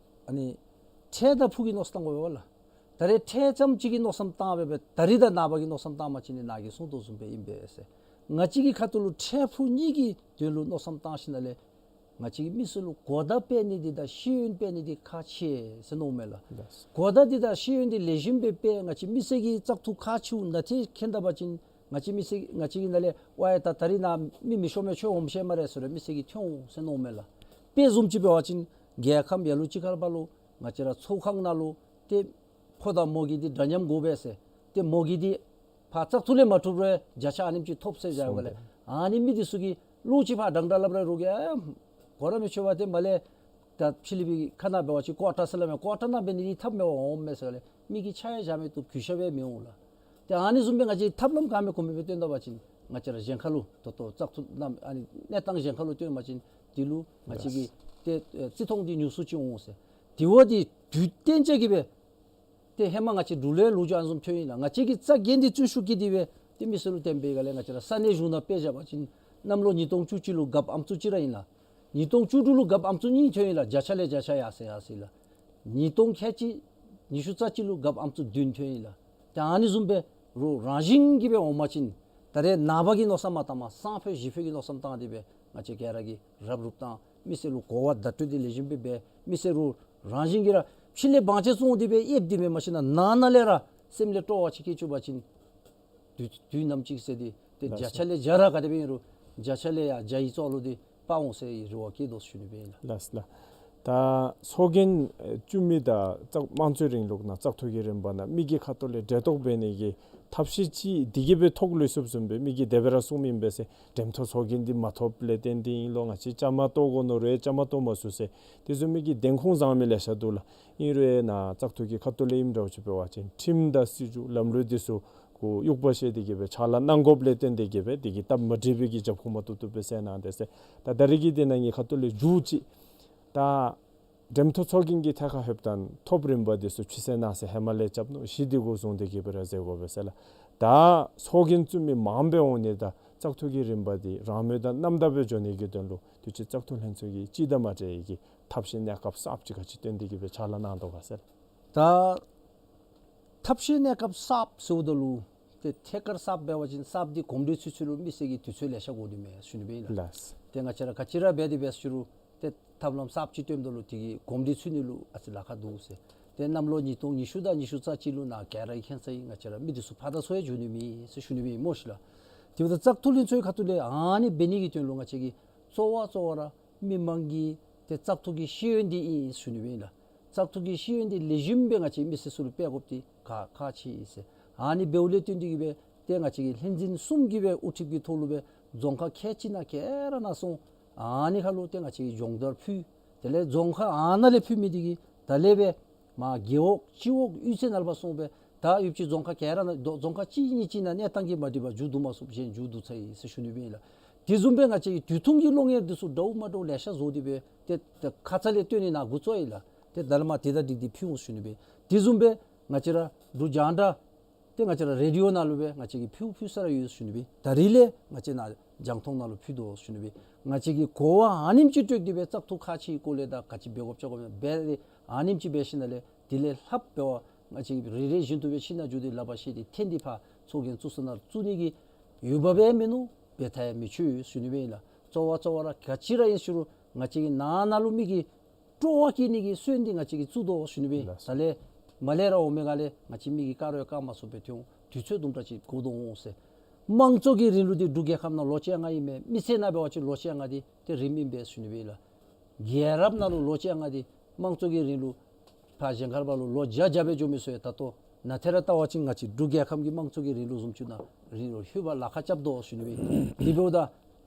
ཨ་ནི་ཁྲལ་དང་ཕུགས་ཀྱི་མནོ་བསམ་བཏང་དགོ་པས་ལགས། ད་རེས་ཁྲལ་ཙམ་ཅིག་གི་མནོ་བསམ་བཏང་སྦེ་སྦེ་ད་རེས་དང་ནངས་པ་གི་མནོ་བསམ་བཏང་པ་ཅིན་ནི་ནཱ་གིས་གསུངས་དོ་བཟུམ་སྦེ་ཨིན་པས་ཟེར། ང་བཅས་ཀྱི་ཁ་ཐུག་ལུ་ཁྲལ་ཕུགས་གཉིས་ཀྱི་དོན་ལུ་མནོ་བསམ་བཏང་ཞིནམ་ལས་ང་བཅས་ཀྱིས་མི་སེར་ལུ་གོ་བརྡ་སྤེལ་ནི་འདི་དང་ཤེས་ཡོན་སྤེལ་ནི་འདི་ཁག་ཆེ་ཟེར་མནོཝ་མས་ལགས། ལགས། གོ་བརྡ་འདི་དང་ཤེས་ཡོན་འདི་ལེགས་ཤོམ་སྦེ་སྤེལ་ང་བཅས་མི་སེར་གྱིས་བཙག་འཐུ་ཁག་ཆེཝ་ནང་འཁྲིད་མཁྱེན་ད་པ་ཅིན་ང་བཅས་མི་སེར་ང་བཅས་ཀྱི་ནང་ལས་ཝའི་ད་ད་རེས་ནཱ་མི་མི་ཤོང་མི་ཆོག་འོང་ཤེས་སྨ་རེ་ཟེར་རུང་མི་སེར་གྱིས་ཐོན་འོང་ཟེར་མནོཝ་མས་ལགས། དཔེ་བཟུམ་ཅིག་འབད་བ་ཅིན་རྒྱལ་ཁམས་ཡར་ལུ་ཅིག་ཁར་ཕར་ལུ་ང་བཅས་ར་ཚོགས་ཁང་ནང་ལུ་ཏེ་ཕོ་དང་མོ་གི་འདི་འདྲ་མཉམ་དགོ་པས་ཟེར། ཏེ་མོ་གི་འདི་ཕར་བཙག་འཐུ་ལས་མ་ཐོབ་རུང་བརྒྱ་ཆ་ཨ་ནེམ་ཅིག་ཐོབ་ཟེར་བཞག་ཡོད་ག་ལགས། ཨ་ནི་མི་འདི་ཚུ་གིས་ལོག་ཅིག་ཕར་འདྲན་འདྲ་སླབ་ར་རོགས་ཀྱིས་ཨ་གོ་ར་མི་ཆོད་པར་ཏེ་མར་ལས་ད་ཕྱི་གླིང་པའི་ཁ་ནང་འབད་བ་ཅིན་ཀོ་ཊར་ཟེར་སླབ་མས། ཀོ་ཊར་ནང་འབད་ནི་འདི་ཐབས་མེད་པར་འོངམ་མས་ཟེར་ག་ལགས། མི་གིས་ཆ་ཡང་བཞག་མི་བཏུབ། གུས་ཞབས་ཡང་མི་འོང་ལགས། ཏེ་ཨ་ནི་བཟུམ་སྦེ་ང་བཅས་ཐབས་ལམ་ག་མེད་གོང་མེད་སྦེ་སྟོན་ད་པ་ཅིན་ང་བཅས་ར་གཞན་ཁ་ལུ་ད་ལྟོ་བཙག་འཐུ་གནམ་ཨ་ནི་གནས་སྟངས་གཞན་ཁ་ལུ་སྟོན་པ་ཅིན་འདི་ལུ་ང་བཅས་ཀྱི་ཏེ་ཨེ་བརྩི་མཐོང་འདི་ཉུང་སུ་ཅིག་འོང་ཟེར། དེ་བ་འདི་དུས་གཏན་འཇགས་ཀྱི་སྦེ་ཏེ་ཧེ་མ་ང་བཅས་འབྲུག་ལུ་ལོ་རྒྱུས་ཨ་ནི་བཟུམ་ཐོན་ཡི་ལགས། ང་བཅས་ཀྱིས་རྩ་འགེངས་ཏེ་བརྩོན་ཤུགས་བསྐྱེད་དེ་སྦེ་ཏེ་མི་སེར་ལུ་བསྟན་པའི་སྒང་ལས་ང་བཅས་ར་ས་གནས་གཞུང་ནང་དཔེ་བཞག་པ་ཅིན་གནམ་ལོ་ཉིས་སྟོང་བཅུ་གཅིག་ལུ་རྒཔོ་ཨམ་སྲུ་གཅིག་ར་ཨིན་ལགས། ཉིས་སྟོང་བཅུ་དྲུག་ལུ་རྒཔོ་ཨམ་སྲུ་གཉིས་ཐོན་ཡི་ལགས། བརྒྱ་ཆ་ལས་བརྒྱ་ཆ་ཡར་སོང་ཡར་སོང་ཡི་ལགས། ཉིས་སྟོང་ཁལ་གཅིག་ཉི་ཤུ་རྩ་གཅིག་ལུ་རྒཔོ་ཨམ་སྲུ་བདུན་ཐོན་ཡི་ལགས། ཏེ་ཨ་ནི་བཟུམ་སྦེ་རོགས་རང་བཞིན་གྱིས་སྦེ་འོང་པ་ཅིན་ད་རེས་ནངས་པ་གི་མནོ་བསམ་མ་བཏངམ་སང་ཕོད་གཞེས་ཕོད་ཀྱི་མནོ་བསམ་བཏང་སྟེ་སྦེ་ང་བཅས་ག་ར་གིས་རབ་རུབ་བཏང་མི་སེར་ལུ་གོ་བ་བརྡ་སྤྲོད་འདི་ལེགས་ཤོམ་སྦེ་འབད། མི་སེར་རོགས་རང་བཞིན་གྱིས་ར་ཕྱི་ལས་བང་ཆེན་བཙོང་སྟེ་སྦེ་ཨེབ་སྟེ་སྦེ་མ་ཤེས་ན་ནང་ན་ལས་ར་སེམས་ལས་སྤྲོ་བ་ཅིག་སྐྱེ་བཅུག་པ་ཅིན་དུས་དུས་ནམ་ཅིག་ཟེར་འདི་ཏེ་ལགས་བརྒྱ་ཆ་ལས་བརྒྱ་ར་ག་དེ་སྦེ་ཨིན་རུང་བརྒྱ་ཆ་ལས་ཡར་བརྒྱ་ཡི་ཚོགས་ལུ་འདི་དཔའ་འོང་ཟེར་རེ་བ་བསྐྱེད་དོ་ཞུ་ནི་སྦེ་ཨིན་ལགས། ལགས་ལགས། ད་ཚོགས་རྒྱན་ཨེ་བཙུགས་མི་དང་བཙག་དམངས་གཙོའི་རིང་ལུགས་ནང་བཙག་འཐུ་གི་རིམ་པ་ནང་མི་གི་ཁ་ཐུག་ལས་འབྲེལ་གཏོགས་འབད་ནི་གི་ཐབས་ཤེས་ཅིག་འདི་གིས་སྦེ་ཐོག་ལུས་ཚུགསཔ་བཟུམ་སྦེ་མི་གིས་དེ་སྦེ་ར་གསུངམ་ཨིན་པས་ཟེར། འགྲེམས་སྟོན་ཚོགས་རྒྱན་འདི་མ་ཐོབ་ལས་བརྟེན་ཏེ་ཨིན་ལོ། ང་བཅས་བཅའ་མར་གཏོགས་དགོ་མནོ་རུང་བཅའ་མར་གཏོགས་མ་ཚུགས་ཟེར། དེ་བཟུམ་མའི་གི་བདེན་ཁུངས་བཟང་མི་ལེ་ཤ་འདུག་ལགས། ཨིན་རུང་ནཱ་བཙག་འཐུ་གི་ཁ་ཐུག་ལས་ཨིནམ་འདྲཝ་ཅིག་འབད་བ་ཅིན་ཁྲིམས་དང་སྲིད་བྱུས་ལམ་ལུགས་འདི་ཚུ་གུ་དབྱུག་པ་བཤེད་དེ་གིས་སྦེ་ཕྱག་ལཱ་གནང་དགོཔ་ལས་བརྟེན་ཏེ་གིས་སྦེ་དེ་གི་སྟབས་མ་འགྲིག་པའི་གི་རྒྱབ་ཁུངས་མ་ཐུག་ཐུག་སྦེ་ཟེར་གནང་དེས་ཟེར། ད་ད་རེས་ཀྱི་འདི་ནང་གི་ཁ་ཐུག་ལས་མཇུག་ཅིག་ད་འགྲེམས་སྟོན་ཚོགས་རྒྱན་གྱི་ཐད་ཁར་ལྷོདཔ་ད་ཐོབ་རིམ་པ་འདི་ཚུ་ཕྱི་སེལ་ནང་སེལ་ཧེ་མ་ལས་རྐྱབ་ནུག། གཞི་འདི་གུ་བཟུང་སྟེ་གིས་སྦེ་ར་མཛད་དགོ་པས་ཟེར་ལགས། ད་ཚོགས་རྒྱན་བཙུགས་མི་མངམ་སྦེ་འོང་ནི་དང་བཙག་འཐུ་གི་རིམ་པ་འདི་རང་མོས་དང་རྣམ་དག་སྦེ་འགྱོ་ནི་གི་དོན་ལུ་དུས་ཅི་བཙག་འཐུ་ལྷན་ཚོགས་ཀྱིས་སྤྱི་དང་མ་འབྲེལ་གྱི་ཐབས་ཤེས་གནས་སྐབས་གསརཔ་ཅིག་ག་ཅི་བཏོན་ཏེ་གིས་སྦེ་ཕྱག་ལཱ་གནང་དོ་ག་ཟེར། ད་ཐབས་ཤེས་གནས་སྐབས་གསརཔ་ཟེརཝ་ད་ལུ་ཏེ་ཐད་ཀར་གསརཔ་འབད་བ་ཅིན་གསརཔ་འདི་གོམས་འདྲིས་ཚུད་ཚུད་ལུ་མི་སེར་གྱིས་དུས་ཚོད་ལེ་ཤ་དགོ་ནི་མས་ཞུ་ནི་སྦེ་ཨིན་ལགས། ལགས། ཏེ་ང་བཅས་ར་ག་ཅི་ར་འབད་དེ་འབད་ཟེར་རུང་ཏེ་ཐབས་ལམ་གསརཔ་ཅིག་སྟོནམ་ད་ལུ་དེ་གིས་གོམས་འདྲིས་ཚུད་ནི་ལུ་ཨ་ཙི་ལཱ་ཁག་འདུག་ཟེར། ཏེ་གནམ་ལོ་ཉིས་སྟོང་ཉི་ཤུ་དང་ཉི་ཤུ་རྩ་གཅིག་ལུ་ནཱ་ག་ར་གིས་མཁྱེན་ས་ཨིན། ང་བཅས་ར་མི་འདི་ཚུ་ཕར་དང་ཚུར་ཡང་འགྱོ་ནི་མེད་ཟེར་ཞུ་ནི་སྦེ་ཨིན་སྨོ་ཤིག་ལགས། དེ་འབདཝ་ད་བཙག་འཐུ་ལྷན་ཚོགས་ཁ་ཐུག་ལས་ཨ་ནི་འབད་ནི་གི་དོན་ལུ་ང་བཅས་ཀྱིས་གཙོ་བོ་གཙོ་བོ་ར་མི་མང་གི་ཏེ་བཙག་འཐུ་གི་ཤེས་ཡོན་འདི་ཨིན་ཞུ་ནི་སྦེ་ཨིན་ལགས། བཙག་འཐུ་གི་ཤེས་ཡོན་འདི་ལེགས་ཤོམ་སྦེ་ང་བཅས་མི་སེར་ཚུ་ལུ་སྤེལ་དགོཔ་འདི་ཁག་ཁག་ཆེ་ཨིན་ཟེར། ཨ་ནི་འབདཝ་ལས་བརྟེན་ཏེ་གིས་སྦེ་ཏེ་ང་བཅས་ཀྱི་ལྷན་འཛིན་གསུམ་གྱིས་སྦེ་དབུ་ཁྲིད་ཀྱི་ཐོག་ལུ་སྦེ་རྫོང་ཁག་ཁལ་གཅིག་ནང་ག་ར་ནང་སོང་ཨ་ནི་ཁར་ལུ་ཏེ་ང་བཅས་ཀྱིས་སྦྱོང་བརྡར་ཕུལ། དེ་ལས་རྫོང་ཁག་ཨ་ནཱ་ལས་ཕུལ་མི་འདི་གིས་ད་ལས་སྦེ་མར་རྒེད་འོག་སྤྱི་འོག་གཡུས་ཚན་ནང་ལུ་ཕར་སོང་སྦེ་ད་ཡུདཔ་ཅིག་རྫོང་ཁག་ག་ར་ནང་རྫོང་ཁག་གཅིག་གཉིས་ཅིག་ནང་གནས་སྟངས་ཀྱིས་མ་འགྲིག་པར་མཇུག་བསྡུ་མ་ཚུགསཔ་གཞན་མཇུག་བསྡུ་ཚར་ཡི་ཟེར་ཞུ་ནི་སྦེ་ཨིན་ལགས། དེ་བཟུམ་སྦེ་ང་བཅས་ཀྱི་དུས་ཐུང་གི་གློག་བརྙན་འདི་ཚུ་འདྲཝ་མ་འདྲཝ་ལེ་ཤ་བཟོ་སྟེ་སྦེ་ཏེ་ཏེ་ཁ་ཙ་ལས་སྟོན་ནི་ནང་འགོ་བཙུགས་ཡི་ལགས། ཏེ་ད་ལས་མར་དེ་དང་འགྲིག་སྟེ་ཕུལ་འོང་ཞུ་ནི་སྦེ། དེ་བཟུམ་སྦེ་ང་བཅས་ར་འབྲུག་རྒྱང་བསྒྲགས་ཏེ་ང་བཅས་ར་རེ་ཌི་ཡོ་ནང་ལུ་སྦེ་ང་བཅས་ཀྱིས་ཕུལ་ཕུལ་ས་ར་ཡོད་ཞུ་ནི་སྦེ། ད་རིས་ལས་ང་བཅས་ནཱ་རྒྱང་མཐོང་ནང་ལུ་ཕུལ་དོ་ཞུ་ནི་སྦེ། ང་བཅས་ཀྱིས་གོ་བ་ཨ་ནེམ་ཅིག་སྤྲོད་དེ་སྦེ་བཙག་འཐུ་ཁག་ཆེ་བའི་སྐོར་ལས་དང་ག་ཅི་འབད་དགོཔ་ཅ་དགོཔ་འབད་དེ་ཨ་ནེམ་ཅིག་འབད་ཞིནམ་ལས་དེ་ལས་ལྷགཔ་འབད་བ་ང་བཅས་ཀྱིས་རེ་རེ་བཞིན་དུ་སྦེ་ཕྱི་ནང་འགྱོ་སྟེ་ལག་པར་བཤེད་དེ་འཐེན་ཏེ་ཕར་ཚོགས་རྒྱན་བཙུགས་ས་ནང་བཙུགས་ནི་གི་ཡོདཔ་སྦེ་མིན་ནུག། འབད་ཐབས་མི་ཆོག་ཞུ་ནི་སྦེ་ཨིན་ལགས། གཙོ་བོ་གཙོ་བོ་ར་ག་ཅི་ར་ཨིན་ཞུ་རུང་ང་བཅས་ཀྱིས་ནང་ན་ལུ་མི་གི་སྤྲོ་བ་བསྐྱེད་ནི་གི་སྲོལ་འདི་ང་བཅས་ཀྱིས་བཙུགས་དོ་ཞུ་ནི་སྦེ། ལགས་སོ། ད་ལས་མར་ལས་ར་འོང་མི་ག་ལས་ང་བཅས་མི་གིས་བཀག་རུང་བཀག་མ་ཚུགས་པའི་དུས་འོང་དུས་ཚོད་དུམ་གྲ་ཅིག་འགོར་དོ་འོང་ཟེར། དམངས་གཙོ་གི་རིང་ལུགས་འདི་འབྲུག་རྒྱལ་ཁབ་ནང་ལོ་བཅོ་ལྔ་ཨིན་མས། མི་སེར་ནང་འབད་བ་ཅིན་ལོ་བཅོ་ལྔ་འདི་ཏེ་རིངམ་ཨིན་པས་ཞུ་ནི་སྦེ་ཨིན་ལགས། རྒྱལ་རབས་ནང་ལུ་ལོ་བཅོ་ལྔ་འདི་དམངས་གཙོ་གི་རིང་ལུགས་ཕར་གཞན་ཁར་བ་ལུ་ལོ་བརྒྱ་བརྒྱ་སྦེ་འགྱོ་མི་ཚུ་ཡང་ད་ལྟོ་ནཱ་ཏེ་ར་བལྟ་བ་ཅིན་ང་བཅས་འབྲུག་རྒྱལ་ཁབ་ཀྱི་དམངས་གཙོ་གི་རིང་ལུགས་བཟུམ་ཅིག་ནང་རིང་ལུགས་ལྷོད་པར་ལཱ་ཁག་རྐྱབ་དོ་ཞུ་ནི་སྦེ། དེ་འབདཝ་ད་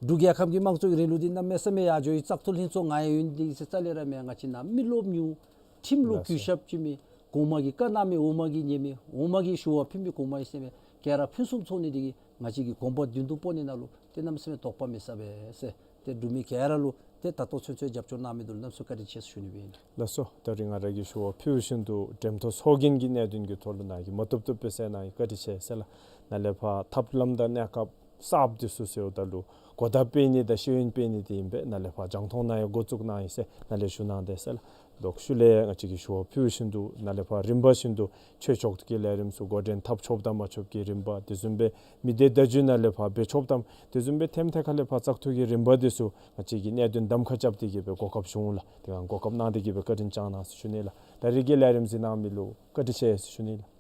འབྲུག་རྒྱལ་ཁབ་ཀྱི་དམངས་གཙོ་གི་རིང་ལུགས་འདི་གནམ་མེད་ས་མེད་ཡར་འགྱོ་ཡི། བཙག་འཐུ་ལྷན་ཚོགས་ང་ཡང་ཡོད་ནི་འདི་གིས་ཟེར་རྩ་ལས་ར་མེན། ང་བཅས་ནཱ་མི་རློབས་ཉུང་། ཁྲིམས་ལུ་ལགས་སོ། གུས་ཞབས་ཅིག་མེད། གོང་མ་གིས་བཀའ་གནང་མི་འོག་མ་གིས་ཉན་མི། འོག་མ་གིས་ཞུ་བ་ཕུལ་མི་གོང་མ་གིས་ཟེར་མི་ག་ར་ཕུན་སུམ་ཚོགས་ནི་འདི་གིས་ང་བཅས་ཀྱིས་གོམ་པ་མདུན་དུ་སྤོ་ནི་ནང་ལུ་ཏེ་གནམ་མེད་ས་མེད་དོགས་པ་མེད་ས་སྦེ་ཟེར། ཏེ་འབྲུག་མི་ག་ར་ལུ་ཏེ་ད་ལྟོ་ཚུན་ཚོད་རྒྱབ་སྐྱོར་གནང་མི་འདི་ལུ་གནམ་མེད་ས་མེད་བཀའ་དྲིན་ཆེ་ཞུ་ནི་སྦེ་ཨིན། ལགས་སོ། ད་རིས་ང་ར་གིས་ཞུ་བ་ཕུལ་བཞིན་དུ་འགྲེམས་ཐོག་ཚོགས་རྒྱན་གྱི་གནད་དོན་གྱི་ཐོག་ལུ་ནཱ་གིས་མ་བཏུབ་བཏུབ་སྦེ་གསལ་གནང་ཡི། བཀའ་དྲིན་ཆེ་ཟེར་ལགས། ནཱ་ལས་ཕར་ཐབས་ལམ་དང་གནས་སྐབས་གསརཔ་འདི་ཚུ་ཟེརཝ་ད་ལུ་གོ་བརྡ་སྤེལ་ནི་དང་ཤེས་ཡོན་སྤེལ་ནི་འདི་ཨིན་པས། ནཱ་ལས་ཕར་རྒྱང་མཐོང་ནང་ཡང་འགོ་བཙུགས་གནང་ཡི་ཟེར་ནཱ་ལས་ཞུ་གནང་དེས་ཟེར་ལགས། ལོག་ཤུལ་ལས་ང་བཅས་ཀྱིས་ཞུ་བ་ཕུལ་བཞིན་དུ་ནཱ་ལས་ཕར་རིམ་པ་བཞིན་དུ་ཆོས་ཕྱོགས་ཀྱི་ལས་རིམ་ཚུ་འགོ་འདྲེན་འཐབ་ཆོགཔ་དང་མ་ཆོགཔ་ཀྱི་རིམ་པ། དེ་བཟུམ་སྦེ་མི་སྡེ་བརྡ་བརྒྱུད་ནང་ལས་ཕར་འབད་ཆོགཔ་དང་དེ་བཟུམ་སྦེ་ཐེམ་ཐེ་ཁ་ལས་ཕར་བཙག་འཐུ་གི་རིམ་པ་འདི་ཚུ་ང་བཅས་ཀྱིས་གནད་དོན་གདམ་ཁ་རྐྱབ་སྟེ་གིས་སྦེ་གོ་སྐབས་བྱུང་ལགས། དེ་སྒང་གོ་སྐབས་གནང་སྟེ་གིས་སྦེ་བཀའ་དྲིན་བསྐྱང་གནང་ཟེར་ཞུ་ནི་ལགས། ད་རིས་ཀྱི་ལས་རིམ་གཟིགས་གནང་མི་ལུ་བཀའ་དྲིན་ཆེ་ཟེར་ཞུ་ནི་ལགས།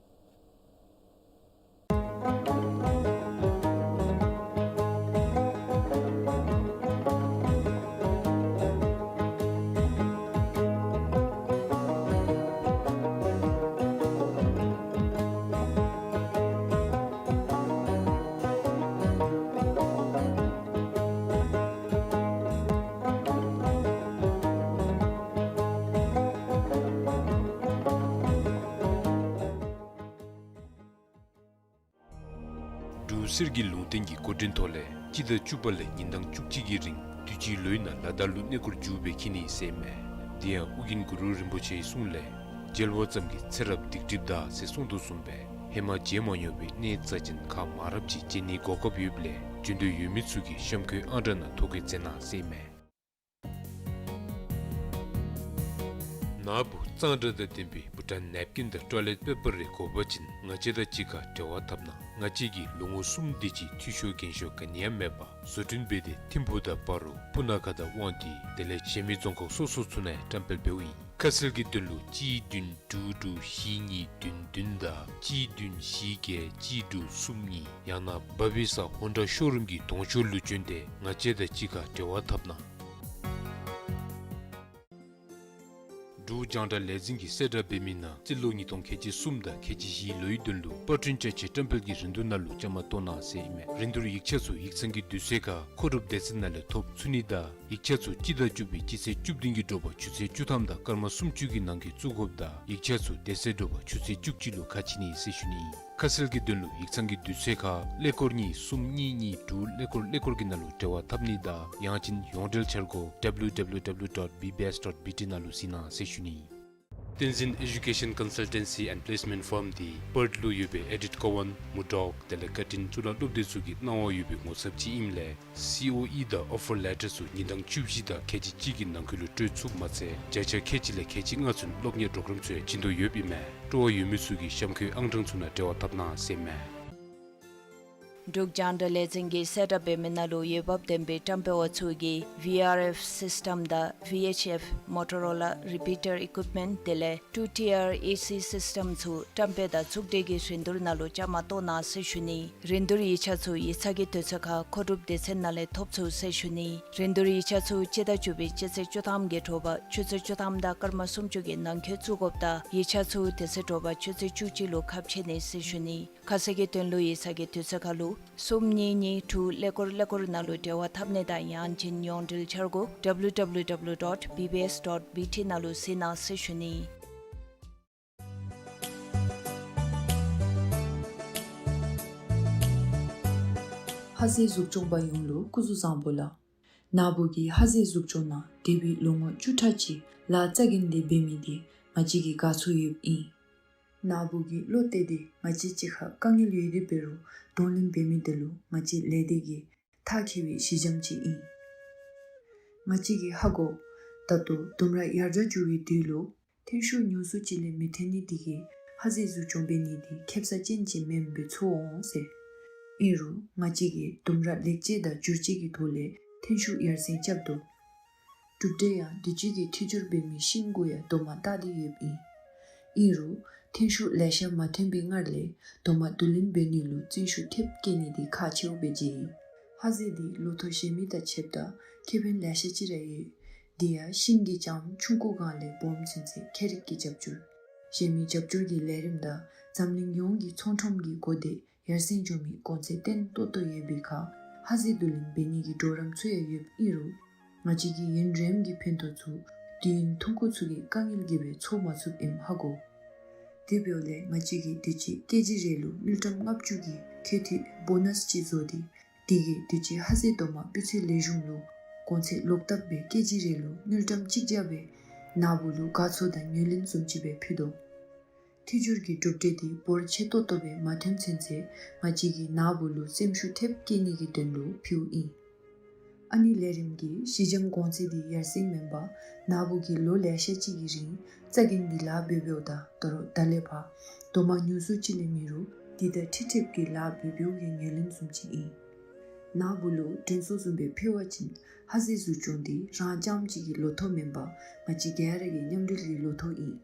འབྲུག་གསེར་གྱི་ལུང་བསྟན་གྱི་འགོ་འདྲེན་ཐོག་ལས་སྤྱི་ཟླ་བཅུ་པ་ལས་ཉིན་གྲངས་བཅུ་གཅིག་གི་རིང་དུས་ཅི་ལོའི་ནང་ལ་དྭགས་ལུ་གནས་སྐོར་མཇུག་སྦེ་འཁྱིད་ནི་ཟེར་མས། དེ་ཡང་ཨོ་རྒྱན་གུ་རུ་རིན་པོ་ཆེའི་གསུང་ལས་མཇལ་བ་ཙམ་གྱིས་ཚེ་རབས་སྡིག་སྒྲིབ་འདག་ཟེར་གསུངས་དོ་བཟུམ་སྦེ་ཧེ་མ་མཇལ་མ་མྱོང་བའི་གནས་རྩ་ཅན་ཁག་མང་རབས་ཅིག་མཇལ་ནིའི་གོ་སྐབས་ཡོདཔ་ལས་འབྱོན་འདོད་ཡོད་མི་ཚུ་གིས་གཤམ་འཁོད་ཨང་གྲངས་ནང་ཐོ་བཀོད་མཛད་གནང་ཟེར་མས། ནཱ་བུ་གཙང་སྦྲ་དང་ལྡན་པའི་བྷུ་ཊཱན་ནེབ་ཀིན་དང་ཊོའི་ལེཊ་པེ་པར་རེ་དགོ་པ་ཅིན་ང་བཅས་དང་གཅིག་ཁར་འབྲེལ་བ་འཐབ་གནང་། ང་བཅས་ཀྱིས་ལོ་ངོ་གསུམ་དེ་ཅིག་འཐུས་ཤོར་འགན་ཤོར་ག་ནི་ཡང་མེད་པར་བཟོ་སྐྲུན་འབད་དེ་ཐིམ་ཕུག་དང་སྤ་རོ་སྤུ་ན་ཁ་དང་དབང་འདུས་དེ་ལས་གཞན་མི་རྫོང་ཁག་སོ་སོ་ཚུ་ནང་ཡང་བཀྲམ་སྤེལ་འབདཝ་ཨིན། ཁ་གསལ་གྱི་དོན་ལུ་གཅིག་བདུན་དྲུག་དྲུག་བཞི་གཉིས་བདུན་བདུན་དང་གཅིག་བདུན་བཞི་བརྒྱད་གཅིག་དྲུག་གསུམ་གཉིས་ཡང་ན་བྷ་བི་ས་ཧོན་ཌ་ཤོ་རུམ་གྱི་གདོང་ཤོག་ལུ་བྱོན་ཏེ་ང་བཅས་དང་གཅིག་ཁར་འབྲེལ་བ་འཐབ་གནང་། འབྲུག་རྒྱང་བསྒྲགས་ལས་འཛིན་གྱིས་གསལ་བསྒྲགས་འབད་མི་ནང་རྩིས་ལོ་ཉིས་སྟོང་ཁལ་གཅིག་གསུམ་དང་ཁལ་གཅིག་བཞིའི་ལོའི་དོན་ལུ་པར་སྐྲུན་བཅའ་ཆས་བཀྲམ་སྤེལ་གྱི་རིན་བསྡུར་ནང་ལུ་བཅའ་མར་གཏོགས་གནང་ཟེར་ཨིན་མས། རིན་བསྡུར་ཡིག་ཆ་ཚུ་ཡིག་ཚང་གི་དུས་ཚོད་ཁར་མཁོ་སྒྲུབ་སྡེ་ཚན་ནང་ལས་ཐོབ་ཚུགས་ནི་དང་ཡིག་ཆ་ཚུ་སྤྱི་ཟླ་བཅུ་པའི་སྤྱི་ཚེས་བཅུ་བདུན་གྱི་དྲོ་པ་ཆུ་ཚོད་བཅུ་ཐམ་དང་སྐར་མ་སུམ་ཅུ་གི་ནང་འཁོད་བཙུགས་དགོཔ་དང་ཡིག་ཆ་ཚུ་དེ་ཚེ་དྲོ་པ་ཆུ་ཚོད་བཅུ་གཅིག་ལུ་ཁ་ཕྱེ་ནི་ཟེར་ཞུ་ནི་ཨིན། ཁ་གསལ་གྱི་དོན་ལུ་ཡིག་ཚང་གི་དུས་ཚོད་ཁར་ཀླད་ཀོར་གཉིས་གསུམ་གཉིས་གཉིས་དྲུག་ཀླད་ཀོར་ཀླད་ཀོར་གྱི་ནང་ལུ་འབྲེལ་བ་འཐབ་ནི་དང་ཡང་ཅིན་ཡོངས་འབྲེལ་འཆར་སྒོ་W W W dot B B S dot B T ནང་ལུ་གཟིགས་གནང་ཟེར་ཞུ་ནི་ཨིན། བསྟན་འཛིན་Education Consultancy and Placement Firm འདི་པརཐ་ལུ་ཡོད་པའི་ཨེ་ཌིཐ་ཀོ་ཝཱན་མུར་ཌོག་དེ་ལས་ཀར་ཊིན་གཙུག་ལག་སློབ་སྡེ་ཚུ་གི་གནང་བ་ཡོད་པའི་ངོ་ཚབ་ཅིག་ཨིནམ་ལས་སི་ཨོ་ཨི་དང་ཨོ་ཕར་ལེ་ཊར་ཚུ་ཉིན་གྲངས་བཅུ་བཞི་དང་ཁལ་གཅིག་གཅིག་གི་ནང་འཁོད་ལུ་སྤྲོད་ཚུགསཔ་མ་ཚད་བརྒྱ་ཆ་ཁལ་གཅིག་ལས་ཁལ་གཅིག་ལྔ་ཚུན་སློབ་གཉེར་གྲོགས་རམ་ཚུ་ཡང་བྱིན་དོ་ཡོདཔ་ཨིན་མས། སྤྲོ་བ་ཡོད་མི་ཚུ་གིས་གཤམ་འཁོད་ཨང་གྲངས་ཚུ་ནང་འབྲེལ་བ་འཐབ་གནང་ཟེར་མས། འབྲུག་རྒྱང་བསྒྲགས་ལས་འཛིན་གྱིས་གསལ་བསྒྲགས་འབད་མི་ནང་ལུ་འོས་འབབ་ལྡན་པའི་བཀྲམ་སྤེལ་བ་ཚུ་གིས་ཝི་ཨར་ཨེཕ་སིསི་ཊམ་དང་ཝི་ཨེཆ་ཨེཕ་མོ་ཊོ་རོ་ལ་རི་པི་ཊར་ཨི་ཀུའིཔ་མེནཊ་དེ་ལས་ཊུ་ཊི་ཨར་ཨེ་སི་སིསི་ཊམ་ཚུ་བཀྲམ་སྤེལ་དང་ཚོགས་སྒྲིག་གི་རིན་བསྡུར་ནང་ལུ་བཅའ་མར་གཏོགས་གནང་ཟེར་ཞུ་ནི། རིན་བསྡུར་ཡིག་ཆ་ཚུ་ཡིག་ཚང་གི་དུས་ཚོད་ཁར་མཁོ་སྒྲུབ་སྡེ་ཚན་ནང་ལས་ཐོབ་ཚུགས་ཟེར་ཞུ་ནི། རིན་བསྡུར་ཡིག་ཆ་ཚུ་སྤྱི་ཟླ་བཅུ་པའི་སྤྱི་ཚེས་བཅུ་ཐམ་གྱི་དྲོ་པ་ཆུ་ཚོད་བཅུ་ཐམ་དང་སྐར་མ་སུམ་ཅུ་གི་ནང་འཁོད་བཙུགས་དགོཔ་དང་ཡིག་ཆ་ཚུ་དེ་ཚེ་དྲོ་པ་ཆུ་ཚོད་བཅུ་གཅིག་ལུ་ཁ་ཕྱེ་ནི་ཟེར་ཞུ་ནི། ཁ་གསལ་གྱི་དོན་ལུ་ཡིག་ཚང་གི་དུས་ཚོད་ཁར་ལུ་གསུམ་གཉིས་གཉིས་དྲུག་ཀླད་ཀོར་ཀླད་ཀོར་ནང་ལུ་འབྲེལ་བ་འཐབ་ནི་དང་ཡང་ཅིན་ཡོངས་འབྲེལ་འཆར་སྒོ་ཌབ་ལུ་ཌབ་ལུ་ཌབ་ལུ་ཌོཊ་བི་བི་ཨེསི་ཌོཊ་བི་ཊི་ནང་ལུ་གཟིགས་གནང་ཟེར་ཞུ་ནི། ཧ་ཟེ་གཟུགས་སྐྱོང་པ་ཡོངས་ལུ་སྐུ་གཟུགས་བཟང་པོ་ལགས། ནཱ་བུ་གི་ཧ་ཟེ་གཟུགས་སྐྱོང་ནང་འདས་པའི་ལོ་ངོ་བཅུ་ཕྲག་ཅིག་ལཱ་རྩ་འགེངས་ཏེ་འབད་མི་འདི་ང་བཅས་ཀྱིས་དགའ་ཚོར་ཡོདཔ་ཨིན། ནཱ་བུ་གིས་བློ་གཏད་དེ་ང་བཅས་གཅིག་ཁར་དཀའ་ངལ་ཡོད་དེ་འབད་རུང་གདོང་ལེན་འབད་མི་དེ་ལུ་ང་བཅས་ལས་སྡེ་གིས་ཐག་བཅད་པའི་གཞི་འགྱམ་ཅིག་ཨིན། ང་བཅས་ཀྱིས་ཧ་གོ། ད་ལྟོ་ལྡུམ་ར་ཡར་དྲག་འགྱོ་བའི་དུས་ལུ་ཐོན་ཤུགས་ཉུང་སུ་ཅིག་ལས་མི་ཐོན་ནི་དེ་གིས་ཧ་ཟེ་གཟུགས་སྐྱོང་འབད་ནི་དེ་ཁེབ་ས་ཅན་ཅིག་མེནམ་སྦེ་ཚོར་འོང་ཟེར། ཨིན་རུང་ང་བཅས་ཀྱིས་ལྡུམ་ར་ལེགས་བཅོས་དང་བསྒྱུར་བཅོས་ཀྱི་ཐོག་ལས་ཐོན་ཤུགས་ཡར་སེང་རྐྱབ་དོ། གྲུབ་འབྲས་ཡང་དུས་ཅི་གི་འཕྲོ་སྦྱོར་འབད་མི་ཤིང་གུ་ཡང་དོ་མ་བཏགས་ཏེ་ཡོདཔ་ཨིན། ཨིན་རུང་ཐོན་ཤུགས་ལེ་ཤ་མ་ཐོན་པའི་སྔར་ལས་དོ་མ་བསྡུ་ལེན་འབད་ནི་ལུ་བརྩོན་ཤུགས་ཐེབས་བསྐྱེད་ནི་དེ་ཁག་ཆེཝ་སྦེ་མཇལ་ཡི། ཧ་ཟེ་འདི་ལོ་ཐོག་གཞན་མི་དང་ཕྱདཔ་ད་ཁེ་ཕན་ལེ་ཤ་ཅིག་ར་ཡོད། དེ་ཡང་ཤིང་གི་ལྕངམ་ཆུང་ཀུ་སྒང་ལས་སྦོམ་ཚུན་ཚོད་ཁྱད་རིག་གི་རྒྱབ་སྐྱོར། གཞན་མི་རྒྱབ་སྐྱོར་གྱི་ལས་རིམ་དང་འཛམ་གླིང་ཡོངས་ཀྱི་ཚོང་ཁྲོམ་གྱི་གོ་བརྡས་ཡར་སེང་འགྱོ་མི་གོང་ཚད་བརྟན་ཏོག་ཏོ་ཡོད་པའི་ཁར་ཧ་ཟེ་བསྡུ་ལེན་འབད་ནི་གི་གྲོགས་རམ་ཚུ་ཡང་ཡོདཔ་ཨིན་རུང་ང་བཅས་ཀྱིས་ཡུན་རིངམོ་གི་ཕན་ཐོགས་ཚུ་དུས་ཡུན་ཐུང་ཀུ་ཚུ་གི་དཀའ་ངལ་གྱིས་སྦེ་ཚོར་མ་ཚུགསཔ་ཨིནམ་ཧ་གོ། དེ་འབདཝ་ལས་ང་བཅས་ཀྱིས་དུས་ཅི་ཀེ་ཇི་རེ་ལུ་དངུལ་ཀྲམ་ལྔ་བཅུ་གི་ཁེ་ཐིག་བོ་ནས་ཅིག་བཟོ་སྟེ་དེ་གིས་དུས་ཅི་ཧ་ཟེ་དོ་མ་སྤུས་ཚད་ལེགས་ཤོམ་ལུ་གོང་ཚད་ལོག་བཏབ་སྦེ་ཀེ་ཇི་རེ་ལུ་དངུལ་ཀྲམ་གཅིག་བརྒྱ་སྦེ་ནཱ་བུ་ལུ་དགའ་ཚོར་དང་ངོས་ལེན་བཟུམ་ཅིག་སྦེ་ཕུལ་དོ། འཕྲོ་སྦྱོར་གྱི་གྲུབ་འབྲས་དེ་འབོར་ཆེ་ཏོག་ཏོ་སྦེ་མ་ཐོན་ཚུན་ཚོད་ང་བཅས་ཀྱིས་ནཱ་བུ་ལུ་སེམས་ཤུགས་ཐེབས་བསྐྱེད་ནི་གི་དོན་ལུ་ཕུལཝ་ཨིན། ཨ་ནི་ལས་རིམ་གྱི་གཞི་འགྱམ་གོང་ཚད་དེ་ཡར་སེང་མེན་པར་ནཱ་བུ་གིས་ལོ་ལེ་ཤ་ཅིག་གི་རིང་རྩ་འགེངས་ཏེ་ལཱ་འབད་འབདཝ་དང་ད་རུང་ད་ལས་ཕར་དོ་མ་ཉུང་སུ་ཅིག་ལས་མེད་རུང་དེ་དང་འཁྲིལ་འཁྲིལཝ་གི་ལཱ་འབད་འབདཝ་གི་ངོས་ལེན་བཟུམ་ཅིག་ཨིན། ནཱ་བུ་ལུ་དྲན་གསོ་བཟུམ་སྦེ་ཕུལ་བ་ཅིན་ཧ་ཟེ་གཟུགས་སྐྱོང་དེ་རང་རྐྱངམ་གཅིག་གི་ལོ་ཐོག་མེན་པར་ང་བཅས་ག་ར་གི་མཉམ་འབྲེལ་གྱི་ལོ་ཐོག་ཨིན།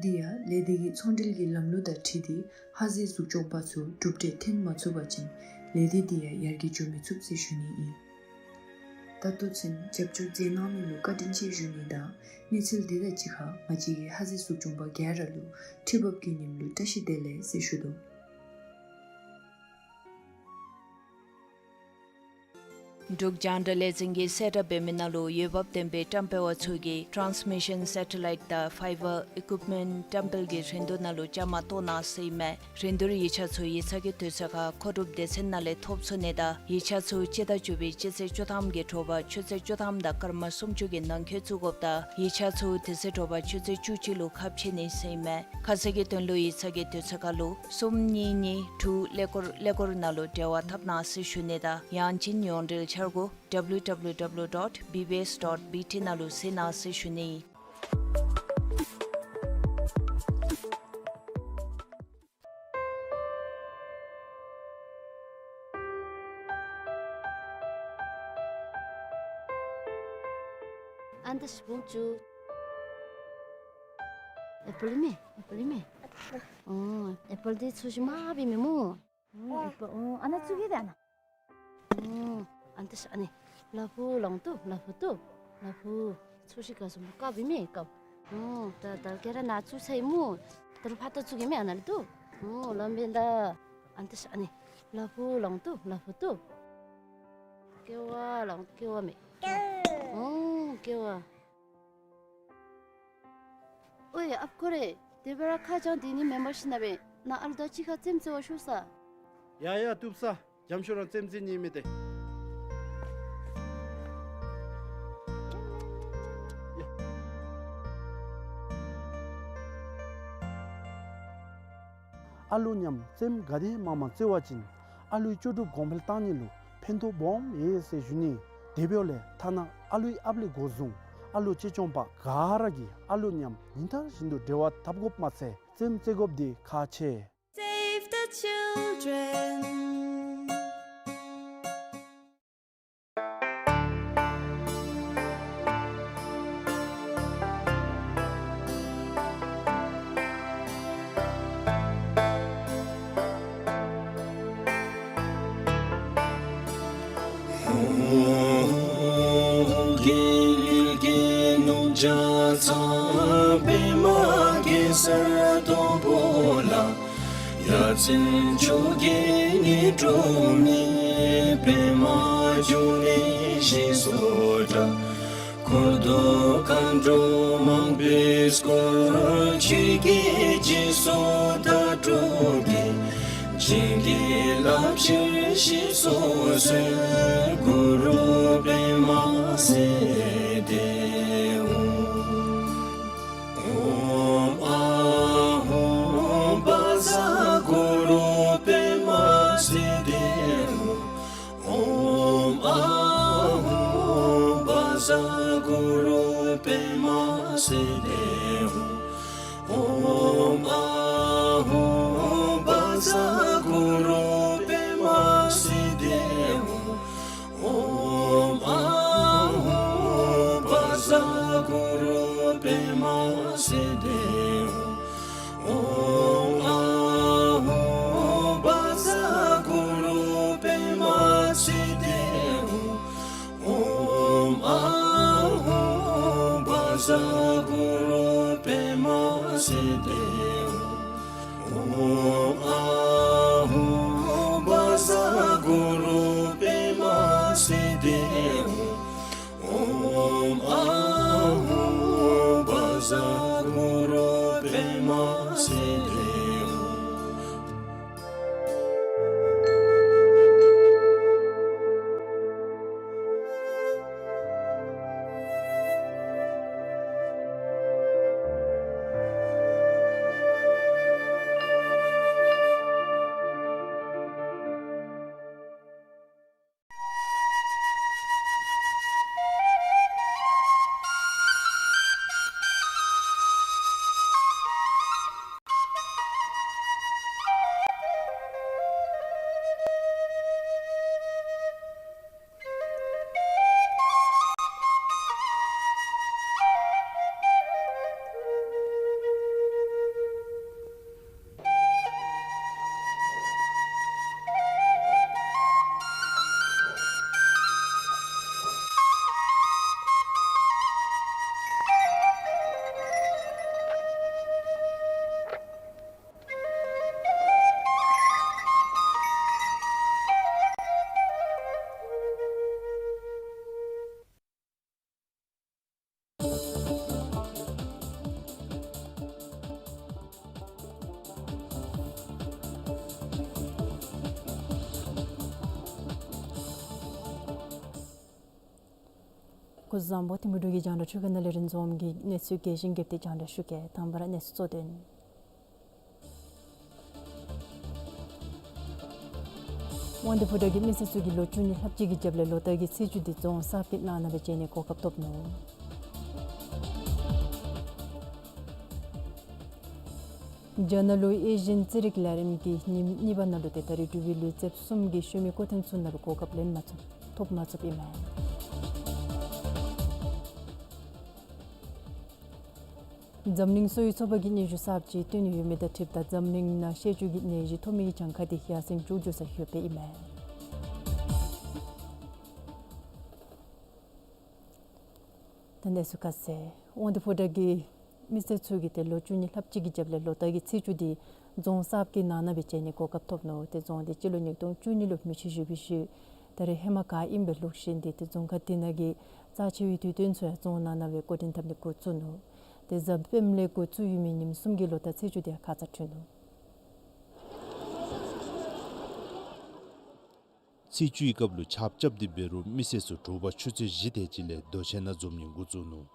དེ་ཡང་ལས་སྡེ་གི་ཚོང་འབྲེལ་གྱི་ལམ་ལུགས་དང་འཁྲིལ་ཏེ་ཧ་ཟེ་གཟུགས་སྐྱོང་པ་ཚུ་གྲུབ་འབྲས་ཐོན་མ་ཚུགས་པ་ཅིན་ལས་སྡེ་དེ་ཡང་ཡར་རྒྱས་འགྱོ་མི་ཚུགས་ཟེར་ཞུ་ནི་ཨིན། ད་ལྟོ་ཚུན་རྒྱབ་སྐྱོར་མཛད་གནང་མི་ལུ་བཀའ་དྲིན་ཆེ་ཞུ་ནི་དང་གནས་ཚུལ་དེ་དང་གཅིག་ཁར་ང་བཅས་ཀྱི་ཧ་ཟེ་གཟུགས་སྐྱོང་པ་ག་ར་ལུ་ཁྲི་འབབ་ཀྱི་ཉིནམ་ལུ་བཀྲ་ཤིས་བདེ་ལེགས་ཟེར་ཞུ་དོ། འབྲུག་རྒྱང་བསྒྲགས་ལས་འཛིན་གྱིས་གསལ་བསྒྲགས་འབད་མི་ནང་ལུ་འོས་འབབ་ལྡན་པའི་བཀྲམ་སྤེལ་བ་ཚུ་གིས་ཊཱནསི་མི་ཤཱན་སེ་ཊ་ལའིཊ་དང་ཕའི་བར་ཨི་ཀུའིཔ་མེནཊ་བཀྲམ་སྤེལ་གྱི་རིན་བསྡུར་ནང་ལུ་བཅའ་མར་གཏོགས་གནང་ཟེར་ཨིན་མས། རིན་བསྡུར་ཡིག་ཆ་ཚུ་ཡིག་ཚང་གི་དུས་ཚོད་ཁར་མཁོ་སྒྲུབ་སྡེ་ཚན་ནང་ལས་ཐོབ་ཚུགས་ནི་དང་ཡིག་ཆ་ཚུ་སྤྱི་ཟླ་བཅུ་པའི་སྤྱི་ཚེས་བཅུ་ཐམ་གྱི་དྲོ་པ་ཆུ་ཚོད་བཅུ་ཐམ་དང་སྐར་མ་སུམ་ཅུ་གི་ནང་འཁོད་བཙུགས་དགོཔ་དང་ཡིག་ཆ་ཚུ་དེ་ཚེ་དྲོ་པ་ཆུ་ཚོད་བཅུ་གཅིག་ལུ་ཁ་ཕྱེ་ནི་ཟེར་ཨིན་མས། ཁ་གསལ་གྱི་དོན་ལུ་ཡིག་ཚང་གི་དུས་ཚོད་ཁར་ལུ་གསུམ་གཉིས་གཉིས་དྲུག་ཀླད་ཀོར་ཀླད་ཀོར་ནང་ལུ་འབྲེལ་བ་འཐབ་གནང་ཟེར་ཞུ་ནི་དང་ཡང་ཅིན་ཡོངས་འབྲེལ་འཆར་སྒོ་ཌབ་ལུ་ཌབ་ལུ་ཌབ་ལུ་ཌོཊ་བི་བི་ཨེསི་ཌོཊ་བི་ཊི་ནང་ལུ་གཟིགས་གནང་ཟེར་ཞུ་ནི། ཨན་ཏ་ཤི་བུང་ཅུ། ཨེ་པཱལ་མེ། ཨེ་པཱལ་མེ། ཨོ། ཨེ་པཱལ་འདི་ཚོས་ཤིག་མ་བི་མེ་མོ། ཨོ། ཨེ་པཱལ། ཨོ། ཨ་ན་ཚུ་གི་དེ་ཨ་ན། ཨོ། ཨན་ཏ་ཤི་ཨ་ནི། ལ་ཕུག་ལོང་ཏོ། ལ་ཕུག་ཏོ། ལ་ཕུག་ཚོས་ཤིག་ག་སུ་མོ་ཀ་བི་མེ་ཀ། ཨོ། ད་ད་ག་ར་ན་ཚུ་ཚེ་མོ། ད་རུང་ཕར་ད་ཚུ་གི་མེ་ཨ་ན་ལི་ཏོ། ཨོ། ལམ་བེ་ད། ཨན་ཏ་ཤི་ཨ་ནི། ལ་ཕུག་ལོང་ཏོ། ལ་ཕུག་ཏོ། ཀེ་བ་ལོང་ཀེ་བ་མེ། ཨོ་ཀེ་བ། ཨོའི་ཨཔ་ཁོ་རེ། དེ་སྦེ་ར་ཁ་བྱང་དེ་ནི་མེན་པར་ཤི་ན་བེ་ན་ཨ་ལུ་དང་གཅིག་ཁར་རྩེདམོ་རྩེ་བར་ཤོག་ས། ཡ་ཡ་བཏུབ་ས། འཇམ་ཤོས་རང་རྩེདམོ་རྩེ་ནི་མེད་དེ། ཡ། ཨ་ལུ་མཉམ་རྩེདམོ་ག་དེ་མང་མང་རྩེ་བ་ཅིན་ཨ་ལུའི་ལྕོགས་གྲུབ་གོང་འཕེལ་གཏང་ནི་ལུ་ཕན་ཐོགས་སྦོམ་ཡོད་ཟེར་ཞུ་ནི། དེ་འབདཝ་ལས་ཐ་ན་ཨ་ལུའི་ཨཔ་ལས་འགོ་བཟུང་ཨ་ལུ་གཅེས་སྐྱོང་པ་ག་ར་གིས་ཨ་ལུ་མཉམ་ཉིན་ལྟར་བཞིན་དུ་འབྲེལ་བ་འཐབ་དགོཔ་མ་ཚད་རྩེདམོ་རྩེ་དགོཔ་འདི་ཁག་ཆེ། Save the children. གྲྭ་ཚང་པདྨ་གེ་སར་དང་པོ་ལ། ཡ་མཚན་མཆོག་གི་ཉི་སྒྲོན་མེ། པདྨ་འབྱུང་གནས་ཞེས་སུ་གྲགས། འཁོར་དང་མཁའ་འགྲོ་མང་པོས་བསྐོར། ཆོས་ཀྱི་རྗེས་སུ་དྭ་ཕྲུག་གི། བྱིན་གྱིས་བརླབ་ཕྱིར་གཤེགས་སུ་གསོལ། གུ་རུ་པདྨ་སིདྡྷི་ཧཱུྃ། ཨོཾ་ཨཱཿཧཱུྃ་བཛྲ་གུ་རུ་པདྨ་སིདྡྷི་ཧཱུྃ། ཨོཾ་ཨཱཿཧཱུྃ་བཛྲ་གུ་རུ་པདྨ་སིདྡྷི་ཧཱུྃ། ཨོཾ་ཨཱཿཧཱུྃ་བཛྲ་གུ་རུ་པདྨ་སིདྡྷི་ཧཱུྃ། ཨོཾ་ཨཱཿཧཱུྃ་བཛྲ་གུ་རུ་པདྨ་སིདྡྷི་ཧཱུྃ། ཨོཾ་ཨཱཿཧཱུྃ་བཛྲ་གུ་རུ་པདྨ་སིདྡྷི་ཧཱུྃ། ཨོཾ་ཨཱཿཧཱུྃ་བཛྲ་གུ་རུ་པདྨ་སིདྡྷི་ཧཱུྃ། ཨོཾ་ཨཱཿཧཱུྃ་བཛྲ་གུ་རུ་པདྨ་སིདྡྷི་ཧཱུྃ། ཨོཾ་ཨཱཿཧཱུྃ་བཛྲ་གུ་རུ་པདྨ་སིདྡྷི་ཧཱུྃ། སྐུ་གཟུགས་བཟང་པོ། ཐིམ་ཕུ་འབྲུག་གི་རྒྱང་བསྒྲགས་ཆོས་ཁང་ནང་ལས་རིན་འཛོམས་ཀྱིས་གནས་ཚུལ་རྒྱས་ཤིང་རྒྱས་པ་དེ་རྒྱང་བསྒྲགས་ཞུ་གེ། དང་པ་ར་གནས་ཚུལ་གཙོ་དོན། དབང་འདུས་ཕོ་བྲང་གི་མི་སེར་ཚུ་གིས་ལོ་བཅུ་གཉིས་ལྷགཔ་ཅིག་གི་རྒྱབ་ལས་ལོ་བསྟར་གྱི་ཚེས་བཅུ་འདི་རྫོང་གསརཔ་གི་ནང་ན་སྦེ་མཇལ་ནིའི་གོ་སྐབས་ཐོབ་ནུག། རྒྱ་ནག་ལུ་ཨེ་ཤི་ཡན་རྩེད་རིགས་ལས་རིམ་གྱི་ཉིནམ་གཉིས་པ་ནང་ལུ་ཏེ་ད་རེས་འབྲུག་པའི་ལུས་རྩལཔ་གསུམ་གྱིས་ཤུལ་མའི་སྐུ་མཐུན་ཚུ་ནང་ལུ་གོ་སྐབས་ལེན་མ་ཚུགས་ཐོབ་མ་ཚུགསཔ་ཨིན་མས། འཛམ་གླིང་གསོ་བའི་ཚོགས་པ་གིས་སྙན་ཞུ་གསརཔ་ཅིག་བཏོན་ཡོད་མི་དང་འཁྲིལཝ་ད་འཛམ་གླིང་ནང་ཤེད་ཅུང་གི་ནད་གཞི་ཐོབ་མི་གི་གྱངས་ཁ་འདི་ཡར་སེང་མགྱོགས་མགྱོགས་སར་ལྷོདཔ་ཨིན་མས། ད་གནས་ཚུལ་ཁ་གསལ། དབང་འདུས་ཕོ་བྲང་གི་མི་སེར་ཚུ་གིས་ཏེ་ལོ་བཅུ་གཉིས་ལྷགཔ་ཅིག་གི་རྒྱབ་ལས་ལོ་བསྟར་གྱི་ཚེས་བཅུ་འདི་རྫོང་གསརཔ་གི་ནང་ན་སྦེ་མཇལ་ནིའི་གོ་སྐབས་ཐོབ་ནུག། ཏེ་རྫོང་འདི་སྤྱི་ལོ་ཉིས་སྟོང་བཅུ་གཉིས་ལུ་མེ་ཆུ་བཞུར་བའི་ཤུལ་ད་རེས་ཧེ་མ་ག་ཨིནམ་སྦེ་ལུགས་བཞིན་ཏེ་ཏེ་རྫོང་ཁག་འདི་ནང་གི་རྩ་ཆེ་བའི་དུས་སྟོན་ཚུ་ཡང་རྫོང་ནང་ན་སྦེ་འགོ་འདྲེན་འཐབ་ནི་འགོ་བཙུགས་ནུག། ཏེ་གཟའ་སྤེནམ་ལས་འགོ་བཙུགས་ཡོད་མི་ཉིནམ་གསུམ་གྱི་ལོ་བསྟར་ཚེས་བཅུ་འདི་ཡང་ཁ་ཙ་འཁྲིལ་ནུག། ཚེས་བཅུའི་སྐབས་ལུ་ཆརཔ་རྐྱབ་སྟེ་འབད་རུང་མི་སེར་ཚུ་དྲོ་པ་ཆུ་ཚོད་བཞི་དེ་ཅིག་ལས་རྡོ་གཅལ་ནང་འཛོམས་ནི་འགོ་བཙུགས་ནུག།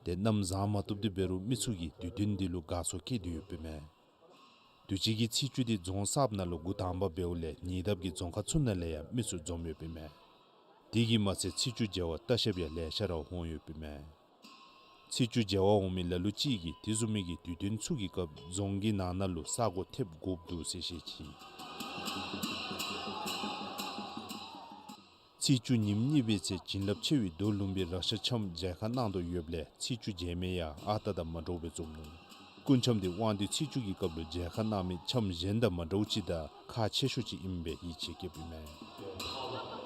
ཏེ་གནམ་བཟང་མ་བཏུབ་སྟེ་འབད་རུང་མི་ཚུ་གིས་དུས་སྟོན་འདི་ལུ་དགའ་ཚོར་བསྐྱེད་དེ་ཡོདཔ་ཨིན་མས། དུས་ཅི་གི་ཚེས་བཅུ་འདི་རྫོང་གསརཔ་ནང་ལུ་འགོ་དང་པ་འབདཝ་ལས་ཉེ་འདབས་ཀྱི་རྫོང་ཁག་ཚུ་ནང་ལས་ཡང་མི་ཚུ་འཛོམས་ཡོདཔ་ཨིན་མས། དེ་གིས་མ་ཚད་ཚེས་བཅུ་མཇལ་བར་ལྟ་བཤལཔ་ཡང་ལེ་ཤ་ར་འོང་ཡོདཔ་ཨིན་མས། ཚེས་བཅུ་མཇལ་བར་འོང་མི་ལ་ལུ་ཅིག་གིས་དེ་བཟུམ་མའི་གི་དུས་སྟོན་ཚུ་གི་སྐབས་རྫོང་གི་ནང་ན་ལུ་ས་གོ་ཐེབས་དགོཔ་འདུག་ཟེར་བཤད་ཅི། ཚེས་བཅུ་ཉིནམ་གཉིས་པའི་ཚེ་བྱིན་རླབས་ཆེ་བའི་རྡོ་ལུང་པའི་རཀྴ་ཆངམ་མཇལ་ཁ་གནང་དོ་ཡོདཔ་ལས་ཚེས་བཅུ་མཇལ་མི་ཡང་ཨ་རྟག་དང་མ་འདྲཝ་སྦེ་བཙུགས་ནུག། སྐུ་ཆངམ་འདི་དབང་འདུས་ཚེས་བཅུ་གི་སྐབས་ལུ་མཇལ་ཁ་གནང་མི་ཆངམ་གཞན་དང་མ་འདྲཝ་ཅིག་དང་ཁག་ཆེ་ཤོས་ཅིག་ཨིནམ་སྦེ་ཡིད་ཆེས་བསྐྱེདཔ་ཨིན་མས།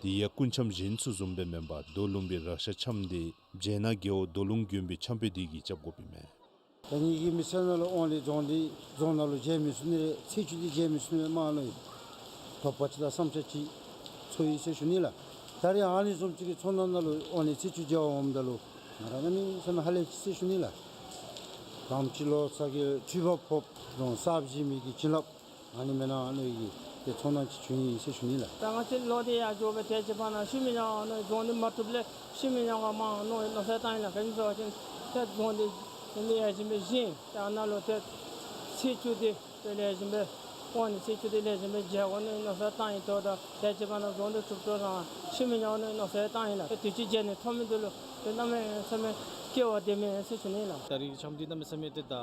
དེ་ཡང་སྐུ་འཆམ་གཞན་ཚུ་བཟུམ་སྦེ་མེན་པར་རྡོ་ལུང་པའི་རཀ་ཤ་འཆམ་དེ་སྦྱེད་ནག་རྒེད་འོག་རྡོ་ལུང་དགོན་པའི་འཆམ་དཔོན་དེ་གིས་རྐྱབ་དགོཔ་ཨིན་མས། ད་ངེ་གི་མི་སེར་ནང་ལུ་དབང་ལས་རྫོང་འདི་རྫོང་ནང་ལུ་མཇལ་མི་ཚུགས་ནི་རེ་ཚེས་བཅུ་འདི་མཇལ་མི་ཚུགས་ནི་རེ་མ་ལུ་དོགས་པ་ཅིག་དང་བསམ་འཆར་ཅིག་ཚོར་ཡི་ཟེར་ཞུ་ནི་ལགས། ད་རེས་ཨ་ནི་བཟུམ་ཅིག་གི་ཚོར་སྣང་ནང་ལུ་དབང་ལས་ཚེས་བཅུ་མཇལ་བར་འོངམ་ད་ལུ་ང་ར་གནམ་མེད་ས་མེད་ཧ་ལས་ཅི་ཟེར་ཞུ་ནི་ལགས། གངས་ཅན་ལོ་ཙཱ་གི་སྤྲུལ་པ་ཕོགཔ་རྫོང་གསརཔ་བཞེངས་མི་གི་བྱིན་རླབས་ཨ་ནི་མེན་ན་ཨ་ནི་གི་ཏེ་ཚོར་སྣང་ཅིག་བྱུང་ཡི་ཟེར་ཞུ་ནི་ལགས། ད་ང་བཅས་ལོག་སྟེ་ཡར་འགྱོ་སྦེ་ཏེ་ཅིག་འབད་ན་ཤུལ་མི་ཉག་ཨ་ནི་རྫོང་འདི་མ་གྲུབ་ལས་ཤུལ་མི་ཉག་ག་མར་མནོ་མནོ་བསམ་བཏང་ཡི་ལགས། ག་ཅི་སྨོ་ཟེར་བ་ཅིན་ཏེ་རྫོང་འདི་ལེགས་ཤོམ་སྦེ་བཞེངས་ཏེ་ཨ་ནཱ་ལུ་ཏེ་ཚེས་བཅུ་འདི་ཏེ་ལེགས་ཤོམ་སྦེ་དབང་ལས་ཚེས་བཅུ་འདི་ལེགས་ཤོམ་སྦེ་མཇལ་དགོ་ནི་མནོ་བསམ་བཏང་ཡི། དོ་ད་ཏེ་ཅིག་འབད་ན་རྫོང་འདི་གྲུབ་དོ་རང་ཤུལ་མི་ཉག་ཨ་ནི་མནོ་བསམ་བཏང་ཡི་ལགས། ཏེ་དུས་ཅི་མཇལ་ནི་ཐོབ་མི་འདི་ལུ་ཏེ་གནམ་མེད་ས་མེད་སྐལ་བ་ལྡན་མས་ཟེར་ཞུ་ནི་ལགས། ད་རེས་འཆམ་འདི་གནམ་མེད་ས་མེད་ཏེ་ད་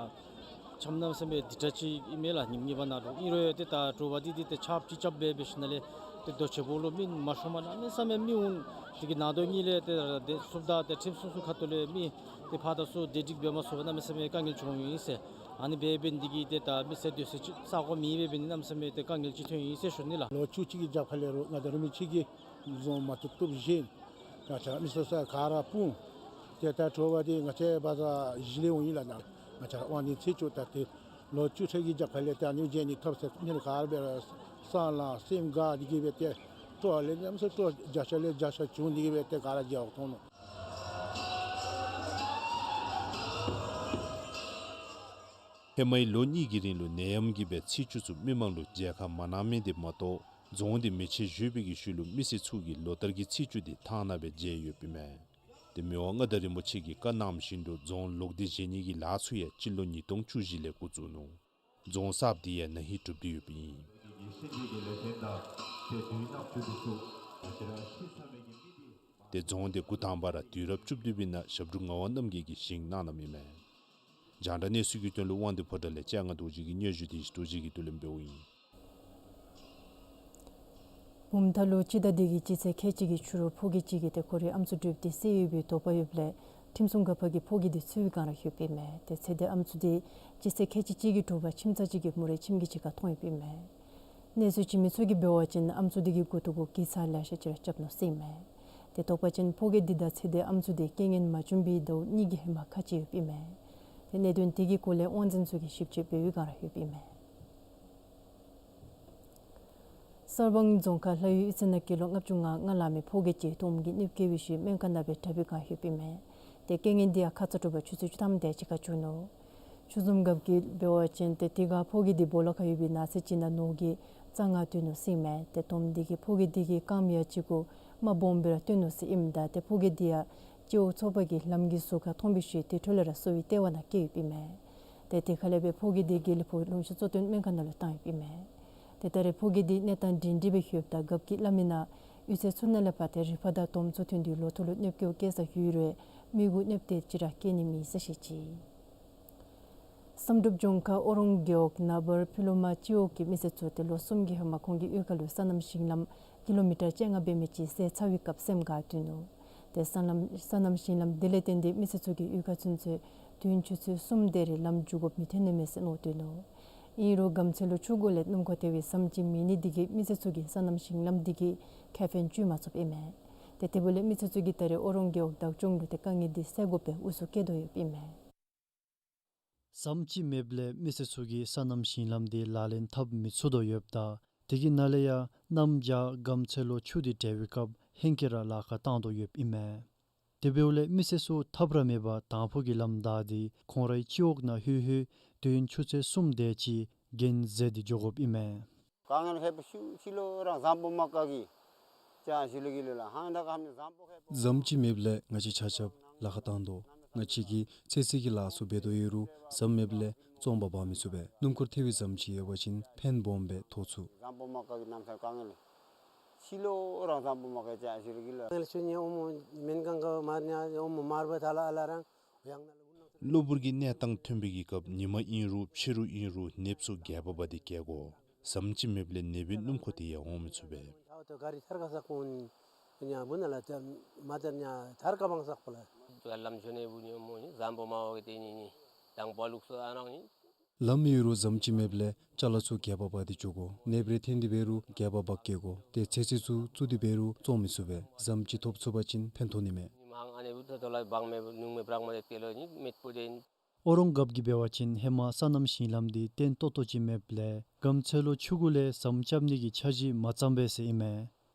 འཆམ་གནམ་མེད་ས་མེད་འདི་འདྲ་ཅིག་ཨིན་མས་ལགས། ཉིནམ་གཉིས་པ་ནང་ལུ་ཨིན་རུང་ཡང་ཏེ་ད་དྲོ་པ་འདི་འདི་ཏེ་ཆརཔ་ཅིག་རྐྱབ་སྦེ་འབད་ཞིནམ་ལས་ཏེ་རྡོ་རྗེ་སྤོ་ལོ་མི་མ་ཤོང་པར་གནམ་མེད་ས་མེད་མི་འོང་། དེ་གི་ནང་དོག་གཉིས་ལས་ཏེ་ཏེ་སུབ་ད་ཏེ་ཁྲིམས་སྲུང་ཚུ་ཁ་ཐུག་ལས་མི་ཏེ་ཕར་དང་ཚུར་བདེ་སྒྲིག་འབད་མ་ཚུགས་པར་གནམ་མེད་ས་མེད་དཀའ་ངལ་བྱུང་ཡི་ཟེར། ཨ་ནི་འབད་འབད་ནི་དེ་གིས་ཏེ་ད་མི་སེར་སྡོད་ས་ཅིག་ས་གོ་མེད་པར་འབད་ནི་གནམ་མེད་ས་མེད་ཏེ་དཀའ་ངལ་ཅིག་ཐོན་ཡི་ཟེར་ཞུ་ནི་ལགས། ལོ་བཅུ་གཅིག་གི་རྒྱབ་ཁ་ལས་རུང་ང་བཅས་རིན་པོ་ཆེ་གིས་རྫོང་མ་བཏུབ་བཏུབ་བཞེངས། ང་བཅས་མི་སེར་ཚུ་ག་ར་སྤུངས། ཏེ་ད་དྲོ་པ་འདི་ང་བཅས་བ་ཛར་གཞི་ལས་འོང་ཡི་ལགས། ང་བཅས་དབང་འདུས་ཚེས་བཅུ་ད་ཏེ་ལོ་བཅུ་ཕྲག་གི་རྒྱབ་ཁ་ལས་ཏེ་ཨ་ནི་མཇལ་ནི་ཐོབ་ཟེར་མི་ག་ར་འབད་རུང་སེམས་ལང་སེམས་དགའ་འདི་གིས་སྦེ་ཏེ་སྤྲོ་ལས་གནམ་མེད་ས་མེད་སྤྲོ་བརྒྱ་ཆ་ལས་བརྒྱ་ཆ་བྱུང་འདི་གིས་སྦེ་ཏེ་ག་ར་མཇལ་བར་འཐོན་ནུག། ཧེ་མའི་ལོ་གཉིས་ཀྱི་རིང་ལུ་ནད་ཡམས་ཀྱིས་སྦེ་ཚེས་བཅུ་ཚུ་མི་མང་ལུ་མཇལ་ཁ་མ་གནང་མི་དེ་མ་གཏོགས་རྫོང་འདི་མེ་མཆོད་བཞུགས་པའི་གི་ཤུལ་ལུ་མི་སེར་ཚུ་གིས་ལོ་ལྟར་གྱི་ཚེས་བཅུ་འདི་ཐང་ནང་སྦེ་མཇལ་ཡོདཔ་ཨིན་མས། ཏེ་མི་དབང་མངའ་བདག་རིན་པོ་ཆེ་གིས་བཀའ་གནངམ་བཞིན་དུ་རྫོང་ལོག་སྟེ་བཞེངས་ནི་གི་ལཱ་ཚུ་ཡང་སྤྱི་ལོ་ཉིས་སྟོང་བཅུ་བཞི་ལས་འགོ་བཙུགས་ནུག། རྫོང་གསརཔ་འདི་ཡང་ན་ཧིང་གྲུབ་སྟེ་ཡོདཔ་ཨིན། ཏེ་རྫོང་འདི་འགོ་དང་པ་ར་དུས་རབས་བཅུ་བདུན་པའི་ནང་ཞབས་དྲུང་ངག་དབང་རྣམ་རྒྱལ་གྱིས་བཞེངས་གནང་གནངམ་ཨིན་མས། རྒྱང་བསྒྲགས་གནས་ཚུལ་གྱི་དོན་ལུ་དབང་འདུས་ཕོ་བྲང་ལས་སྤྱན་སྔ་རྡོ་རྗེ་གི་སྙན་ཞུ་དེ་རྡོ་རྗེ་གིས་བསྡུ་ལེན་འབདཝ་ཨིན། བུམ་ཐང་ལུ་སྤྱི་ཟླ་འདི་གི་སྤྱི་ཚེས་ཁལ་གཅིག་གི་ཕྱི་རུ་ཕོ་སྐྱེས་གཅིག་གིས་ཏེ་ཁོ་རའི་ཨམ་སྲུ་འདྲུད་དེ་བསད་ཡོད་པའི་དོགས་པ་ཡོདཔ་ལས་ཁྲིམས་སྲུང་འགག་པ་གིས་ཕོ་སྐྱེས་དེ་འཚོལ་བའི་བསྒང་ར་ཡོདཔ་ཨིན་མས། ཏེ་ཚེ་འདས་ཨམ་སྲུ་དེ་སྤྱི་ཚེས་ཁལ་གཅིག་གཅིག་གི་དྲོ་པ་ཁྱིམ་ཚང་གཅིག་གི་མུ་རའི་ཁྱིམ་གྱི་ཕྱི་ཁར་མཐོང་ཡོདཔ་ཨིན་མས། གནས་ཚུལ་བྱིན་མི་ཚུ་གིས་འབད་བ་ཅིན་ཨམ་སྲུ་དེ་གི་མགུ་ཏོ་གུ་གི་ཚ་ལེ་ཤ་ཅིག་ར་རྐྱབ་ནུག་ཟེར་ཨིན་མས། ཏེ་དོགས་པ་ཅིན་ཕོ་སྐྱེས་དེ་དང་ཚེ་འདས་ཨམ་སྲུ་དེ་རྐྱེན་ངན་མ་བྱུང་བའི་ཟླཝ་གཉིས་ཀྱི་ཧེ་མ་ཁ་གཅིག་ཡོདཔ་ཨིན་མས། ཏེ་གནད་དོན་དེ་གི་སྐོར་ལས་དབང་འཛིན་ཚུ་གིས་ཞིབ་དཔྱད་འབད་བའི་བསྒང་ར་ཡོདཔ་ཨིན་མས། གསར་སྤང་རྫོང་ཁག་ལྷ་ཡུལ་གཡུས་ཚན་ནང་ཀི་ལོ་ལྔ་བཅུ་ང་ལྔ་ལང་མི་ཕོ་སྐྱེས་ཅིག་དོམ་གྱིས་གནོདཔ་བཀལ་བའི་ཤུལ་སྨན་ཁང་ནང་སྦེ་དྲག་པའི་བསྒང་ཡོདཔ་ཨིན་མས། ཏེ་རྐྱེན་ངན་དེ་ཡང་ཁ་ཙ་དྲོ་པ་ཆུ་ཚོད་བཅུ་ཐམ་དེ་ཅིག་ཁར་བྱུང་ནུག། ཆུ་བཟུམ་རྒཔོ་གིས་འབད་བ་ཅིན་ཏེ་དེ་ཁར་ཕོ་སྐྱེས་དེ་སྦོ་ལོགས་ཁར་ཡོད་པའི་ནགས་ཚལ་ཅིག་ནང་ནོར་གྱིས་རྩྭ་ལྔ་བཏོན་ནུག་ཟེར་ཨིན་མས། ཏེ་དོམ་དེ་གིས་ཕོ་སྐྱེས་དེ་གི་རྐངམ་ཡང་གཅིག་གུ་རྨ་སྦོམ་སྦེ་ར་བཏོན་ནུག་ཟེར་ཨིནམ་ད་ཏེ་ཕོ་སྐྱེས་དེ་ཡང་སྤྱི་འོག་ཚོགས་པ་གི་ལམ་གྱི་ཟུར་ཁར་མཐོང་བའི་ཤུལ་དེ་འཕྲོ་ལས་ར་གསོ་བའི་ལྟེ་བ་ནང་བསྐྱལ་ཡོདཔ་ཨིན་མས། ཏེ་དེ་ཁ་ལས་སྦེ་ཕོ་སྐྱེས་དེ་དགེ་ལེགས་ཕུག་ལུང་གཤོང་གཙོ་བསྟེན་སྨན་ཁང་ནང་ལུ་བཏང་ཡོདཔ་ཨིན་མས། ཏེ་ད་རེས་ཕོ་སྐྱེས་དེ་གནས་སྟངས་སྒྲིང་སྒྲི་སྦེ་ཡོདཔ་ད་རྒཔོ་གིས་སླབ་མི་ནང་གཡུས་ཚན་ཚུ་ནང་ལས་ཕར་ཏེ་རི་ཕག་དང་དོམ་ཚུ་ཐོན་ཏེ་ལོ་ཐོག་ལུ་གནོདཔ་སྐྱེལ་བཀལ་ས་ཡོད་རུང་མི་གུ་གནོདཔ་དེ་ཅིག་ར་བཀལ་ནི་མེད་ཟེར་བཤད་ཅི། བསམ་གྲུབ་ལྗོངས་མཁར་ཨོ་རོང་རྒེད་འོག་ནཱ་བར་ཕུ་ལུ་མ་སྤྱི་འོག་གི་མི་སེར་ཚུ་ཏེ་ལོ་གསུམ་གྱི་ཧེ་མ་ཁོང་གི་གཡུས་ཁ་ལུ་སོ་ནམ་ཞིང་ལམ་ཀི་ལོ་མི་ཊར་བཅོ་ལྔ་འབད་མི་ཅིག་ཟད་ཚར་བའི་སྐབས་སེམས་དགའ་སྟོན་ནུག། ཏེ་སོ་ནམ་སོ་ནམ་ཞིང་ལམ་དེ་ལས་བརྟེན་ཏེ་མི་སེར་ཚུ་གིས་གཡུས་ཁ་ཚུན་ཚོད་དུས་ཡུན་ཆུ་ཚོད་གསུམ་དེ་རེ་ལམ་འགྱོ་དགོཔ་མི་ཐོན་ནི་མས་ཟེར་མནོ་སྟེ་ནུག། ཨིན་རུང་སྒམ་ཚལ་ལུ་ཆུ་འགོ་ལས་སྣུམ་འཁོར་ཐལ་བའི་ཟམ་ཅིག་མེད་ནི་དེ་གིས་མི་སེར་ཚུ་གིས་སོ་ནམ་ཞིང་ལམ་དེ་གི་ཁེ་ཕན་བཅོལ་མ་ཚུགསཔ་ཨིན་མས། ཏེ་དེ་འབདཝ་ལས་མི་སེར་ཚུ་གིས་ད་རེས་ཨོ་རོང་རྒེད་འོག་བདག་སྐྱོང་ལུ་ཏེ་དཀའ་ངལ་དེ་སེལ་དགོ་པའི་དབུ་བཟུང་བཀོད་དོ་ཡོདཔ་ཨིན་མས། ཟམ་ཅིག་མེདཔ་ལས་མི་སེར་ཚུ་གིས་སོ་ནམ་ཞིང་ལམ་དེ་ལག་ལེན་འཐབ་མི་ཚུགས་དོ་ཡོདཔ་ད་དེ་གི་ནང་ལས་ཡང་གནམ་བྱཱར་སྒམ་ཚལ་ལུ་ཆུ་དེ་འདྲེ་བའི་སྐབས་ཧེང་སྐལ་ར་ལཱ་ཁག་བཏང་དོ་ཡོདཔ་ཨིན་མས། དེ་འབདཝ་ལས་མི་སེར་ཚུ་ཐབས་ར་མེད་པར་དང་ཕུ་གི་ལམ་བདའ་སྟེ་ཁོང་རའི་སྤྱི་འོག་ནང་ལྷོད་ལྷོད་དུས་ཡུན་ཆུ་ཚོད་གསུམ་དེ་ཅིག་གྱེན་འཛེགས་ཏེ་འགྱོ་དགོཔ་ཨིན་མས། དཀའ་ངལ་ཁེ་པོ་ཤུལ་ཕྱི་ལོགས་ར་ཟམ་སྦོམ་མ་དཀའ་གི་ཅ་ཞུ་ལེ་གི་ལོ་ལ་ཧང་ད་ཀ་ཧམ་ནི་ཟམ་སྦོམ་ཁེ་པོ། ཟམ་ཅིག་མེདཔ་ལས་ང་བཅས་ཆ་ཁྱབ་ལཱ་ཁག་བཏང་དོ། ང་བཅས་ཀྱིས་ཚོད་བསྲེ་གི་ལཱ་ཚུ་འབད་དོ་ཡོད་རུང་ཟམ་མེདཔ་ལས་བཙོང་པར་འབག་མི་ཚུགས་པས། སྣུམ་འཁོར་ཐལ་བའི་ཟམ་ཅིག་ཡོད་པ་ཅིན་ཕན་སྦོམ་སྦེ་ཐོགས་ཚུགས། ཟམ་སྦོམ་མ་དཀའ་གི་གནམ་ས་དཀའ་ངལ་ལས་ཕྱི་ལོགས་ར་ཟམ་སྦོམ་མ་དཀའ་ཅ་ཞུ་ལེ་གི་ལོ། ང་ལ་ཆུ་ཉེ་ཨོ་མོ་མེན་གང་ག་མར་ཉ་ཨོ་མོ་མར་བ་ཐ་ལ་ཨ་ལ་རང་ཡང་ན་ལ་གློ་བུར་གྱི་གནས་སྟངས་ཐོན་པའི་གི་སྐབས་ཉིན་མ་ཨིན་རུང་ཕྱི་རུ་ཨིན་རུང་ནདཔ་ཚུ་རྒྱས་པ་འབག་སྟེ་བསྐྱལ་དགོ། ཟམ་ཅིག་མེདཔ་ལས་ནདཔ་སྦེ་སྣུམ་འཁོར་དེ་ཡང་འོང་མི་ཚུགས་པས། ཨོ་ཏོ་ག་རི་ཐར་ཀ་ས་ཀོན་ཉ་བུ་ན་ལ་ཏེ་མ་ཏེ་ཉ་ཐར་ཀ་བང་སག་པ་ལ། ལམ་ཆུ་ནེ་བུ་ཉོ་མོ་ནི་ཟམ་པོ་མ་བ་གི་ཏེ་ནི་ནི་དང་པ་ལུགས་སུ་ཨ་རང་ནི། ལམ་ཡོད་རུང་ཟམ་ཅིག་མེདཔ་ལས་ཅ་ལ་ཚུ་གད་པ་འབག་སྟེ་འགྱོ་དགོ། ནདཔ་རེ་འཐོན་ཏེ་འབད་རུང་གད་པ་འབག་སྐྱེལ་དགོ། ཏེ་ཚོད་བསྲེ་ཚུ་བཙུགས་ཏེ་འབད་རུང་བཙོང་མི་ཚུགས་པས། ཟམ་ཅིག་ཐོབ་ཚུགས་པ་ཅིན་ཕན་ཐོགས་ནི་མས། ཨོ་རོང་རྒཔོ་གིས་འབད་བ་ཅིན་ཧེ་མ་སོ་ནམ་ཞིང་ལམ་འདི་བརྟན་ཏོག་ཏོ་ཅིག་མེདཔ་ལས་གམ་ཚོད་ལུ་ཆུ་གུ་ལས་ཟམ་རྐྱབ་ནི་གི་འཆར་གཞི་མ་བརྩམས་པས་ཟེར་ཨིན་མས།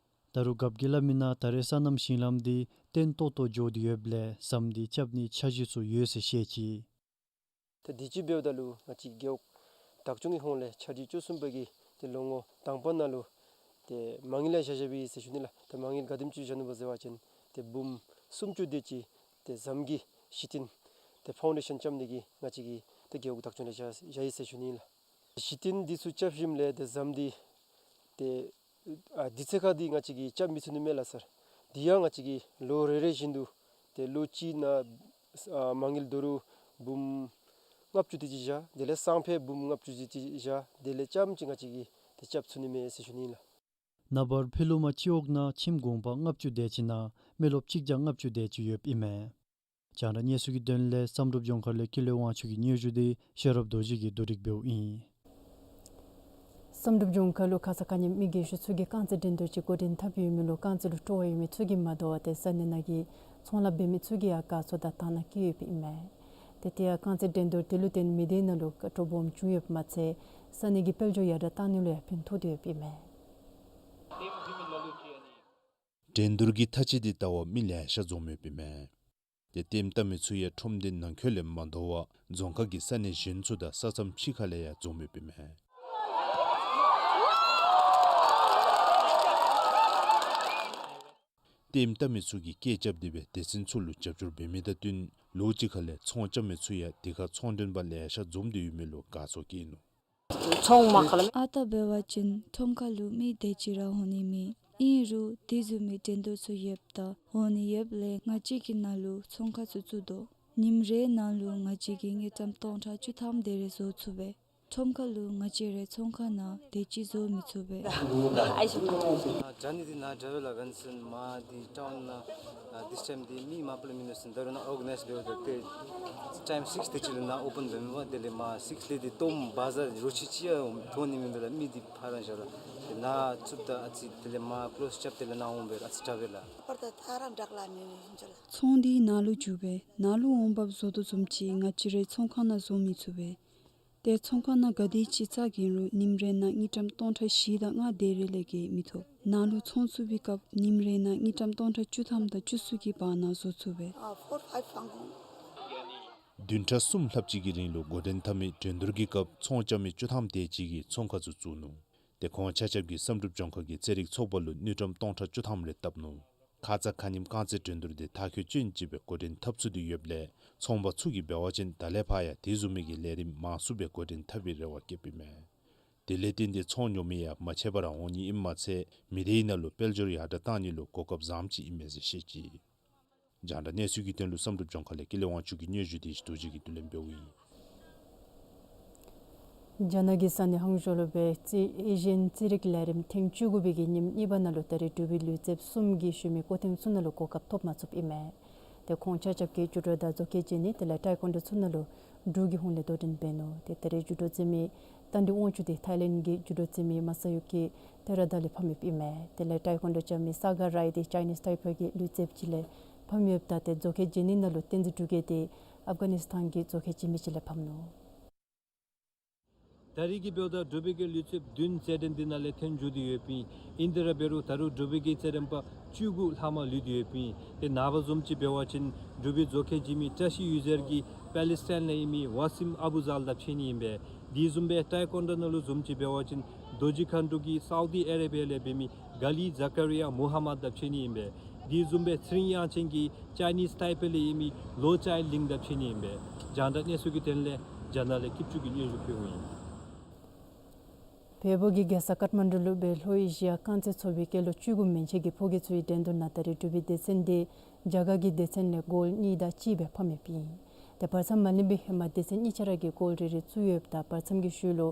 ད་རུང་རྒཔོ་གིས་སླབ་མི་ནང་ད་རེས་སོ་ནམ་ཞིང་ལམ་འདི་བརྟན་ཏོག་ཏོ་འགྱོ་སྟེ་ཡོདཔ་ལས་ཟམ་འདི་རྐྱབ་ནིའི་འཆར་གཞི་ཚུ་ཡོད་ཟེར་བཤད་ཅི། ད་དུས་ཅི་འབདཝ་ད་ལུ་ང་བཅས་རྒེད་འོག་བདག་སྐྱོང་གི་ཧོངས་ལས་འཆར་གཞི་བཅུ་གསུམ་པ་གི་ཏེ་ལོ་ངོ་དང་པ་ནང་ལུ་ཏེ་མ་དངུལ་ཡང་བཞག་བཞགཔ་ཨིན་ཟེར་ཞུ་ནི་ལགས། ད་མ་དངུལ་ག་དེམ་ཅིག་བཞག་ནུག་པ་ཟེར་བ་ཅིན་ཏེ་འབུམ་སུམ་ཅུ་དེ་ཅིག་ཏེ་ཟམ་གྱི་གཞི་རྟེན་ཏེ་ཕའུན་ཌེ་ཤཱན་རྐྱབ་ནི་གི་ང་བཅས་ཀྱི་ཏེ་རྒེད་འོག་བདག་སྐྱོང་ལས་བཞག་བཞག་ཡི་ཟེར་ཞུ་ནི་ལགས། གཞི་རྟེན་འདི་ཚུ་རྐྱབ་ཞིནམ་ལས་ཏེ་ཟམ་འདི་ཏེ་ཨ་དུས་ཚོད་ཁར་འདི་ང་བཅས་ཀྱིས་རྐྱབ་མི་ཚུགས་ནི་མས་ལགས་སར། འདི་ཡང་ང་བཅས་ཀྱིས་ལོ་རེ་རེ་བཞིན་དུ་ཏེ་ལོ་གཅིག་ནང་ཨ་མ་དངུལ་ད་རུང་འབུམ་ལྔ་བཅུ་དེ་ཅིག་བཞག། དེ་ལས་སང་ཕོད་འབུམ་ལྔ་བཅུ་དེ་ཅིག་བཞག། དེ་ལས་རྐྱངམ་ཅིག་ང་བཅས་ཀྱིས་ཏེ་རྐྱབ་ཚུགས་ནི་མས་ཟེར་ཞུ་ནི་ལགས། ནངས་པར་ཕྱི་ལུ་མ་སྤྱི་འོག་ནང་ཁྱིམ་གུང་པ་ལྔ་བཅུ་དེ་ཅིག་ནང་མི་རློབས་གཅིག་བརྒྱ་ལྔ་བཅུ་དེ་ཅིག་ཡོདཔ་ཨིན་མས། རྒྱང་བསྒྲགས་གནས་ཚུལ་གྱི་དོན་ལས་བསམ་གྲུབ་ལྗོངས་མཁར་ལས་ཀུན་ལེགས་དབང་ཕྱུག་གི་སྙན་ཞུ་འདི་ཤེས་རབ་རྡོ་རྗེ་གིས་བསྡུ་སྒྲིག་འབདཝ་ཨིན། བསམ་གྲུབ་ལྗོངས་མཁར་ལུ་ཁ་ཙ་ཁ་ཉིནམ་མི་རྒས་ཤོས་ཚུ་གིས་རྐང་རྩེད་འགྲན་བསྡུར་ཅིག་འགོ་འདྲེན་འཐབ་ཡོད་མི་ལུ་རྐང་རྩེད་ལུ་སྤྲོ་བ་ཡོད་མི་ཚུ་གིས་མ་དོ་བར་ཏེ་ས་གནས་ནང་གི་ཚོང་ལཱ་འབད་མི་ཚུ་གིས་ཡང་དགའ་ཚོར་དང་དང་བླངས་བསྐྱེད་ཡོདཔ་ཨིན་མས། ཏེ་དེ་ཡང་རྐང་རྩེད་འགྲན་བསྡུར་དེ་ལུ་བརྟེན་མི་སྡེ་ནང་ལུ་དཀའ་སྤྱད་སྦོམ་བྱུང་ཡོདཔ་མ་ཚད་ས་གནས་ཀྱི་དཔལ་འབྱོར་ཡར་དྲག་བཏང་ནི་ལུ་ཡང་ཕན་ཐོགས་ཏེ་ཡོདཔ་ཨིན་མས། འགྲན་བསྡུར་གྱི་མཐའ་དཔྱད་འདི་བལྟ་བར་མི་ལེ་ཤ་འཛོམས་ཡོདཔ་ཨིན་མས། ཏེ་ལྟདམོ་བལྟ་མི་ཚུ་ཡང་ཁྲོམ་སྡེ་ནང་འཁོད་ལས་མ་དོ་བར་རྫོང་ཁག་གི་ས་གནས་གཞན་ཚུ་དང་ས་མཚམས་ཕྱི་ཁ་ལས་ཡང་འཛོམས་ཡོདཔ་ཨིན་མས། ལྟདམོ་བལྟ་མི་ཚུ་གིས་སྐད་རྐྱབ་སྟེ་སྦེ་སྡེ་ཚན་ཚུ་ལུ་རྒྱབ་སྐྱོར་འབད་མི་དང་བསྟུན་ལོགས་ཅིག་ཁ་ལས་ཚོང་རྐྱབ་མི་ཚུ་ཡང་དེ་ཁར་ཚོང་མགྲོན་པ་ལེ་ཤ་འཛོམས་ཏེ་ཡོད་མི་ལུ་དགའ་ཚོར་བསྐྱེད་ནུག། ཨ་རྟག་འབད་བ་ཅིན་ཁྲོམ་ཁ་ལུ་མི་དེ་ཅིག་ར་འོང་ནི་མེད། ཨིན་རུང་དེ་བཟུམ་མའི་འགྲན་བསྡུར་ཚུ་ཡོདཔ་ད་འོང་ནི་ཡོདཔ་ལས་ང་བཅས་ཀྱིས་ནཱ་ལུ་ཚོང་ཁང་ཚུ་བཙུགས་དོ། ཉིནམ་རེ་ནང་ལུ་ང་བཅས་ཀྱིས་དངུལ་ཀྲམ་སྟོང་ཕྲག་བཅུ་ཐམ་དེ་རེ་བཟོ་ཚུགས་པས། ཁྲོམ་ཁ་ལུ་ང་བཅས་རའི་ཚོང་ཁང་ནང་དེ་ཅིག་བཟོ་མི་ཚུགས་པས། ཨ་ནི་འདི་ནཱ་ཌ་རའི་བར་ལུ་བན་སོང་མ་འདི་ཊའུན་ནང་ཨ་དིས་ཊའིམ་འདི་མི་མང་པོ་ལས་མིན་ནུག་ཟེར་ད་རུང་ནཱ་ཨོར་ག་ནའིཛ་འབདཝ་ད་ཏེ་ཊའིམ་སིཀསི་དེ་ཅིག་ལུ་ནཱ་ཨོ་པཱན་འབད་མི་འབདཝ། དེ་ལས་མ་སིཀསི་ལས་འདི་སྟོངམ་བ་ཛར་རོ་ཁྱི་ཅིག་ཡང་མཐོང་ནི་མེད་པས་ལགས། མི་འདི་ཕར་ར་བཞག་ལགས། ཏེ་ནཱ་བཙུགསཔ་ད་ཨ་ཙི་དེ་ལས་མ་ཀློསི་རྐྱབ་སྟེ་ལགས་ནཱ་འོངམ་སྦེ་ཨ་ཙི་དྲག་པས་ལགས། ཚོང་འདི་ནཱ་ལུ་རྒྱུག་པས། ནཱ་ལུ་འོང་འབབ་བཟོ་དོ་བཟུམ་ཅིག་ང་བཅས་རའི་ཚོང་ཁང་ནང་བཟོ་མི་ཚུགས་པས། ཏེ་ཚོང་ཁང་ནང་ག་དེ་ཅིག་བཙུགས་ཀྱི་རུང་ཉིནམ་རེ་ནང་དངུལ་ཀྲམ་སྟོང་ཕྲག་བཞི་དང་ལྔ་དེ་རེ་ལས་བརྒལ་མི་ཐོབ། ནཱ་ལུ་ཚོང་བཙུགས་པའི་སྐབས་ཉིནམ་རེ་ནང་དངུལ་ཀྲམ་སྟོང་ཕྲག་བཅུ་ཐམ་དང་བཅུ་གསུམ་གྱི་བར་ན་བཟོ་ཚུགས་པས། བདུན་ཕྲག་གསུམ་ལྷགཔ་ཅིག་གི་རིང་ལུ་འགོ་འདྲེན་འཐབ་མི་འགྲན་བསྡུར་གྱི་སྐབས་ཚོང་རྐྱབ་མི་བཅུ་ཐམ་དེ་ཅིག་གིས་ཚོང་ཁང་ཚུ་བཙུགས་ནུག། ཏེ་ཁོང་ཆ་ཁྱབ་ཀྱིས་བསམ་གྲུབ་ལྗོངས་མཁར་གྱི་རྩེད་རིགས་ཚོགས་པ་ལུ་དངུལ་ཀྲམ་སྟོང་ཕྲག་བཅུ་ཐམ་རེ་བཏབ་ནུག། ཁ་ཙ་ཁ་ཉིནམ་རྐང་རྩེད་འགྲན་བསྡུར་འདི་མཐར་འཁྱོལ་ཅན་ཅིག་སྦེ་འགོ་འདྲེན་འཐབ་ཚུགས་ཏེ་ཡོདཔ་ལས་ཚོང་པ་ཚུ་གིས་འབད་བ་ཅིན་ད་ལས་ཕར་ཡང་དེ་བཟུམ་མའི་གི་ལས་རིམ་མང་སུ་སྦེ་འགོ་འདྲེན་འཐབ་པའི་རེ་བ་བསྐྱེདཔ་ཨིན་མས། དེ་ལས་བརྟེན་ཏེ་ཚོང་ཉོ་མི་ཡང་མ་ཆད་པར་འོང་ནི་ཨིནམ་མ་ཚད་མི་སྡེའི་ནང་ལུ་དཔལ་འབྱོར་ཡར་དྲག་བཏང་ནི་ལུ་གོ་སྐབས་བཟངམ་ཅིག་ཨིན་མས་ཟེར་བཤད་ཅི། རྒྱང་བསྒྲགས་གནས་ཚུལ་གྱི་དོན་ལུ་བསམ་གྲུབ་ལྗོངས་མཁར་ལས་ཀུན་ལེགས་དབང་ཕྱུག་གི་སྙན་ཞུ་འདི་རྡོ་རྗེ་གིས་བསྡུ་ལེན་འབདཝ་ཨིན། རྒྱ་ནག་གི་ས་གནས་ཧང་ཞོ་ལུ་སྦེ་རྩེད་ཨེ་ཤི་ཡན་རྩེད་རིགས་ལས་རིམ་ཐེངས་བཅུ་དགུ་པའི་གི་ཉིནམ་གཉིས་པ་ནང་ལུ་ད་རེས་འབྲུག་པའི་ལུས་རྩལཔ་གསུམ་གྱིས་ཞུ་མི་སྐུ་རྟེན་ཚུ་ནང་ལུ་གོ་སྐབས་ཐོབ་མ་ཚུགསཔ་ཨིན་མས། ཏེ་ཁོང་ཆ་ཁྱབ་ཀྱིས་ཇུ་ཌོ་དང་མཛོ་ཁལ་འཇལ་ནི་དེ་ལས་ཊའི་ཀོན་ཌོ་ཚུ་ནང་ལུ་འབྲུག་གི་ཧོངས་ལས་དོ་འགྲན་འབད་ནུག། ཏེ་ད་རེས་ཇུ་ཌོ་རྩེད་མི་རྟ་མགྲིན་དབང་ཕྱུག་འདི་ཐའི་ལེནཌ་གི་ཇུ་ཌོ་རྩེད་མི་མ་ས་ཡུ་ཀི་ཏེ་ར་དཱ་ལས་ཕམ་ཡོདཔ་ཨིན་མས། དེ་ལས་ཊའི་ཀོན་ཌོ་རྐྱབ་མི་ས་ག་རའི་འདི་ཅའི་ནིསི་ཊའི་པར་གྱི་ལུས་རྩལཔ་ཅིག་ལས་ཕམ་ཡོདཔ་ད་ཏེ་མཛོ་ཁལ་འཇལ་ནི་ནང་ལུ་བསྟན་འཛིན་འབྲུག་རྒྱས་འདི་ཨབ་གྷ་ནིསི་ཐཱན་གྱི་མཛོ་ཁལ་འཇལ་མི་ཅིག་ལས་ཕམ་ནུག། ད་རེས་ཀྱི་འབདཝ་ད་འབྲུག་པའི་གི་ལུས་རྩལཔ་བདུན་རྩེད་འགྲན་འདི་ནང་ལས་ཐོན་འགྱོ་སྟེ་ཡོདཔ་ཨིན། ཨིན་ཏེ་ར་འབད་རུང་ད་རུང་འབྲུག་པའི་གི་རྩེད་འགྲན་པ་བཅུ་དགུ་ལྷག་མ་ལུས་ཏེ་ཡོདཔ་ཨིན། ཏེ་ནངས་པ་བཟུམ་ཅིག་འབད་བ་ཅིན་འབྲུག་པའི་མཛོ་ཁལ་འཇལ་མི་བཀྲ་ཤིས་འོད་ཟེར་གྱིས་པེ་ལི་སི་ཐན་ལས་ཨིན་མི་ཝ་སིམ་ཨ་བུ་ཛལ་དང་ཕྱད་ནི་ཨིན་པས། དེ་བཟུམ་སྦེ་ཊའི་ཀོན་ཌོ་ནང་ལུ་བཟུམ་ཅིག་འབད་བ་ཅིན་རྡོ་རྗེ་མཁའ་འགྲོ་གིས་སའུ་དི་ཨ་རེ་བི་ཡ་ལས་འབད་མི་ག་ལི་ཛ་ཀ་རི་ཡ་མུ་ཧམ་མད་དང་ཕྱད་ནི་ཨིན་པས། དེ་བཟུམ་སྦེ་ཚེ་རིང་དབྱངས་ཅན་གྱིས་ཅའི་ནིསི་ཊའི་པར་ལས་ཨིན་མི་ལོ་ཅའི་ལིང་དང་ཕྱད་ནི་ཨིན་པས། རྒྱང་བསྒྲགས་གནས་ཚུལ་གྱི་དོན་ལས་རྒྱ་ནག་ལས་སྐྱིད་ཆུ་གིས་སྙན་ཞུ་ཕུལཝ་ཨིན། བལ་པོ་གི་རྒྱལ་ས་ཀཏ་མན་ཌུ་ལུ་སྦེ་ལྷོ་ཨེ་ཤི་ཡ་རྐང་རྩེད་ཚོགས་པའི་སྐྱེས་ལོ་བཅུ་དགུ་མན་ཆད་ཀྱི་ཕོ་སྐྱེས་ཚུའི་འགྲན་བསྡུར་ནང་ད་རེས་འབྲུག་པའི་སྡེ་ཚན་འདི་རྒྱ་གར་གྱི་སྡེ་ཚན་ལས་གོལ་གཉིས་དང་གཅིག་སྦེ་ཕམ་ཡོདཔ་ཨིན། ཏེ་བར་མཚམས་མ་ལེན་པའི་ཧེ་མ་སྡེ་ཚན་གཉིས་ཆ་ར་གིས་གོལ་རེ་རེ་བཙུགས་ཡོདཔ་ད་བར་མཚམས་ཀྱི་ཤུལ་ལུ་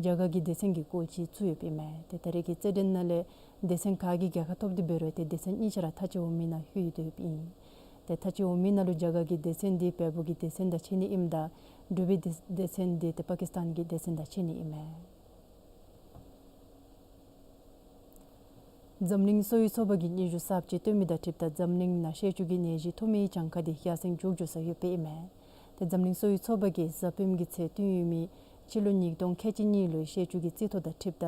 རྒྱ་གར་གྱི་སྡེ་ཚན་གྱིས་གོལ་གཅིག་བཙུགས་ཡོདཔ་ཨིན་མས། ཏེ་ད་རེས་ཀྱི་རྩེད་འགྲན་ནང་ལས་སྡེ་ཚན་ག་གིས་རྒྱལ་ཁ་ཐོབ་སྟེ་འབད་རུང་ཏེ་སྡེ་ཚན་གཉིས་ཆ་ར་མཐའ་དཔྱད་འོང་མི་ནང་ལྷོད་དེ་ཡོདཔ་ཨིན། ཏེ་ད་ཅི་འོང་མི་ནང་ལུ་རྒྱ་གར་གྱི་སྡེ་ཚན་འདི་བལ་པོ་གི་སྡེ་ཚན་དང་ཕྱད་ནི་ཨིནམ་ད་འབྲུག་པའི་སྡེ་སྡེ་ཚན་འདི་ཏེ་པ་ཀིསི་ཏཱན་གྱི་སྡེ་ཚན་དང་ཕྱད་ནི་ཨིན་མས། འཛམ་གླིང་གསོ་བའི་ཚོགས་པ་གིས་སྙན་ཞུ་གསརཔ་ཅིག་བཏོན་མི་དང་འཁྲིལཝ་ད་འཛམ་གླིང་ནང་གཤེད་ཅུང་གི་ནད་གཞི་ཐོབ་མིའི་གྱངས་ཁ་འདི་ཡར་སེང་འགྱོ་འགྱོ་ས་ཡོདཔ་ཨིན་མས། ཏེ་འཛམ་གླིང་གསོ་བའི་ཚོགས་པ་གིས་གཟའ་སྤེནམ་གི་ཚེས་བཏོན་ཡོད་མི་སྤྱི་ལོ་ཉིས་སྟོང་ཁལ་གཅིག་གཉིས་ལོའི་གཤེད་ཅུང་གི་རྩིས་ཐོ་དང་འཁྲིལཝ་ད་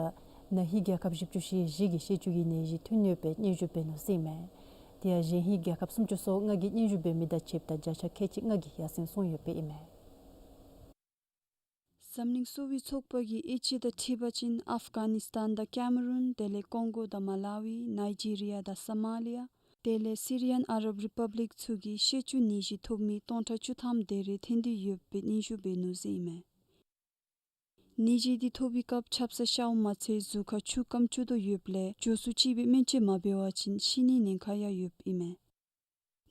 ན་ཧིང་རྒྱལ་ཁབ་བཞི་བཅུ་ཞེ་བཞི་གིས་གཤེད་ཅུང་གི་ནད་གཞི་ཐོན་ཡོདཔ་སྦེ་སྙན་ཞུ་འབད་ནུག་ཟེར་ཨིན་མས། དེ་ཡང་གཞན་ཧིང་རྒྱལ་ཁབ་སུམ་ཅུ་སོ་ལྔ་གིས་སྙན་ཞུ་འབད་མི་དང་འཁྲིལཝ་ད་བརྒྱ་ཆ་ཁལ་གཅིག་ལྔ་གིས་ཡར་སེང་སོང་ཡོདཔ་ཨིན་མས། འཛམ་གླིང་གསོ་བའི་ཚོགས་པ་གིས་དབྱེ་དཔྱད་དང་འཁྲིལ་བ་ཅིན་ཨཕ་གྷ་ནིསི་ཏཱན་དང་ཀེ་མ་རུན་དེ་ལས་ཀོང་གོ་དང་མ་ལ་ཝི་ནཱི་ཇི་རི་ཡ་དང་སོ་མ་ལི་ཡ་དེ་ལས་སི་རི་ཡཱན་ཨ་རབ་རི་པབ་ལིཀ་ཚུ་གིས་གཤེད་ཅུང་ནད་གཞི་ཐོབ་མི་སྟོང་ཕྲག་བཅུ་ཐམ་དེ་རེ་ཐོན་ཏེ་ཡོདཔ་སྦེ་སྙན་ཞུ་འབད་ནུག་ཟེར་ཨིན་མས། ནད་གཞི་འདི་ཐོབ་པའི་སྐབས་ཆབ་གསང་ཤཝ་མ་ཚད་གཟུགས་ཁར་ཆུ་སྐམ་བཅུག་དོ་ཡོདཔ་ལས་མགྱོགས་སུ་ཅིག་སྦེ་སྨན་བཅོས་མ་འབད་བ་ཅིན་ཤི་ནིའི་ཉེན་ཁ་ཡང་ཡོདཔ་ཨིན་མས།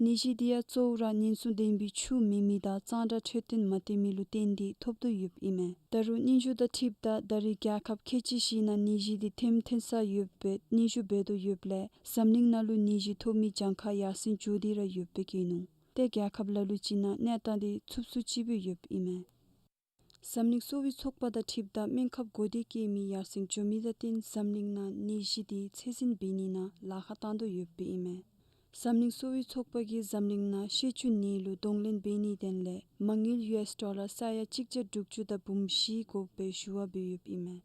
ནད་གཞི་འདི་ཡང་གཙོ་བོ་ར་ཉེན་སྲུང་ལྡན་པའི་ཆུ་མེད་མི་དང་གཙང་སྦྲ་འཕྲོད་བསྟེན་མ་བཏུབ་མི་ལུ་བརྟེན་ཏེ་ཐོབ་དོ་ཡོདཔ་ཨིན་མས། ད་རུང་སྙན་ཞུ་དང་འཁྲིལཝ་ད་ད་རེས་རྒྱལ་ཁབ་ཁལ་གཅིག་ཞིག་ནང་ནད་གཞི་འདི་ཐོན་ཐོན་ས་ཡོདཔ་སྦེ་སྙན་ཞུ་འབད་དོ་ཡོདཔ་ལས་འཛམ་གླིང་ནང་ལུ་ནད་གཞི་ཐོབ་མི་གྱངས་ཁ་ཡར་སེང་འགྱོ་སྟེ་ར་ཡོདཔ་སྦེ་བཀོད་ནུག། ཏེ་རྒྱལ་ཁབ་ལ་ལུ་ཅིག་ནང་གནས་སྟངས་འདི་ཚུབ་སུ་ཅིག་སྦེ་ཡོདཔ་ཨིན་མས། འཛམ་གླིང་གསོ་བའི་ཚོགས་པ་དང་འཁྲིལཝ་ད་སྨན་ཁབ་འགོ་འདྲེན་བཀོད་མི་ཡར་སེང་འགྱོ་མི་དང་བསྟུན་འཛམ་གླིང་ནང་ནད་གཞི་འདི་ཚད་འཛིན་འབད་ནི་ནང་ལཱ་ཁག་བཏང་དོ་ཡོདཔ་ཨིན་མས། འཛམ་གླིང་གསོ་བའི་ཚོགས་པ་གིས་འཛམ་གླིང་ནང་གཤེད་ཅུང་ནད་ལུ་གདོང་ལེན་འབད་ནིའི་དོན་ལས་མ་དངུལ་ཡུ་ཨེསི་ཌོ་ལར་ས་ཡ་གཅིག་བརྒྱ་དྲུག་ཅུ་དང་འབུམ་བཞི་དགོཔ་སྦེ་ཞུ་བ་འབད་ཡོདཔ་ཨིན་མས།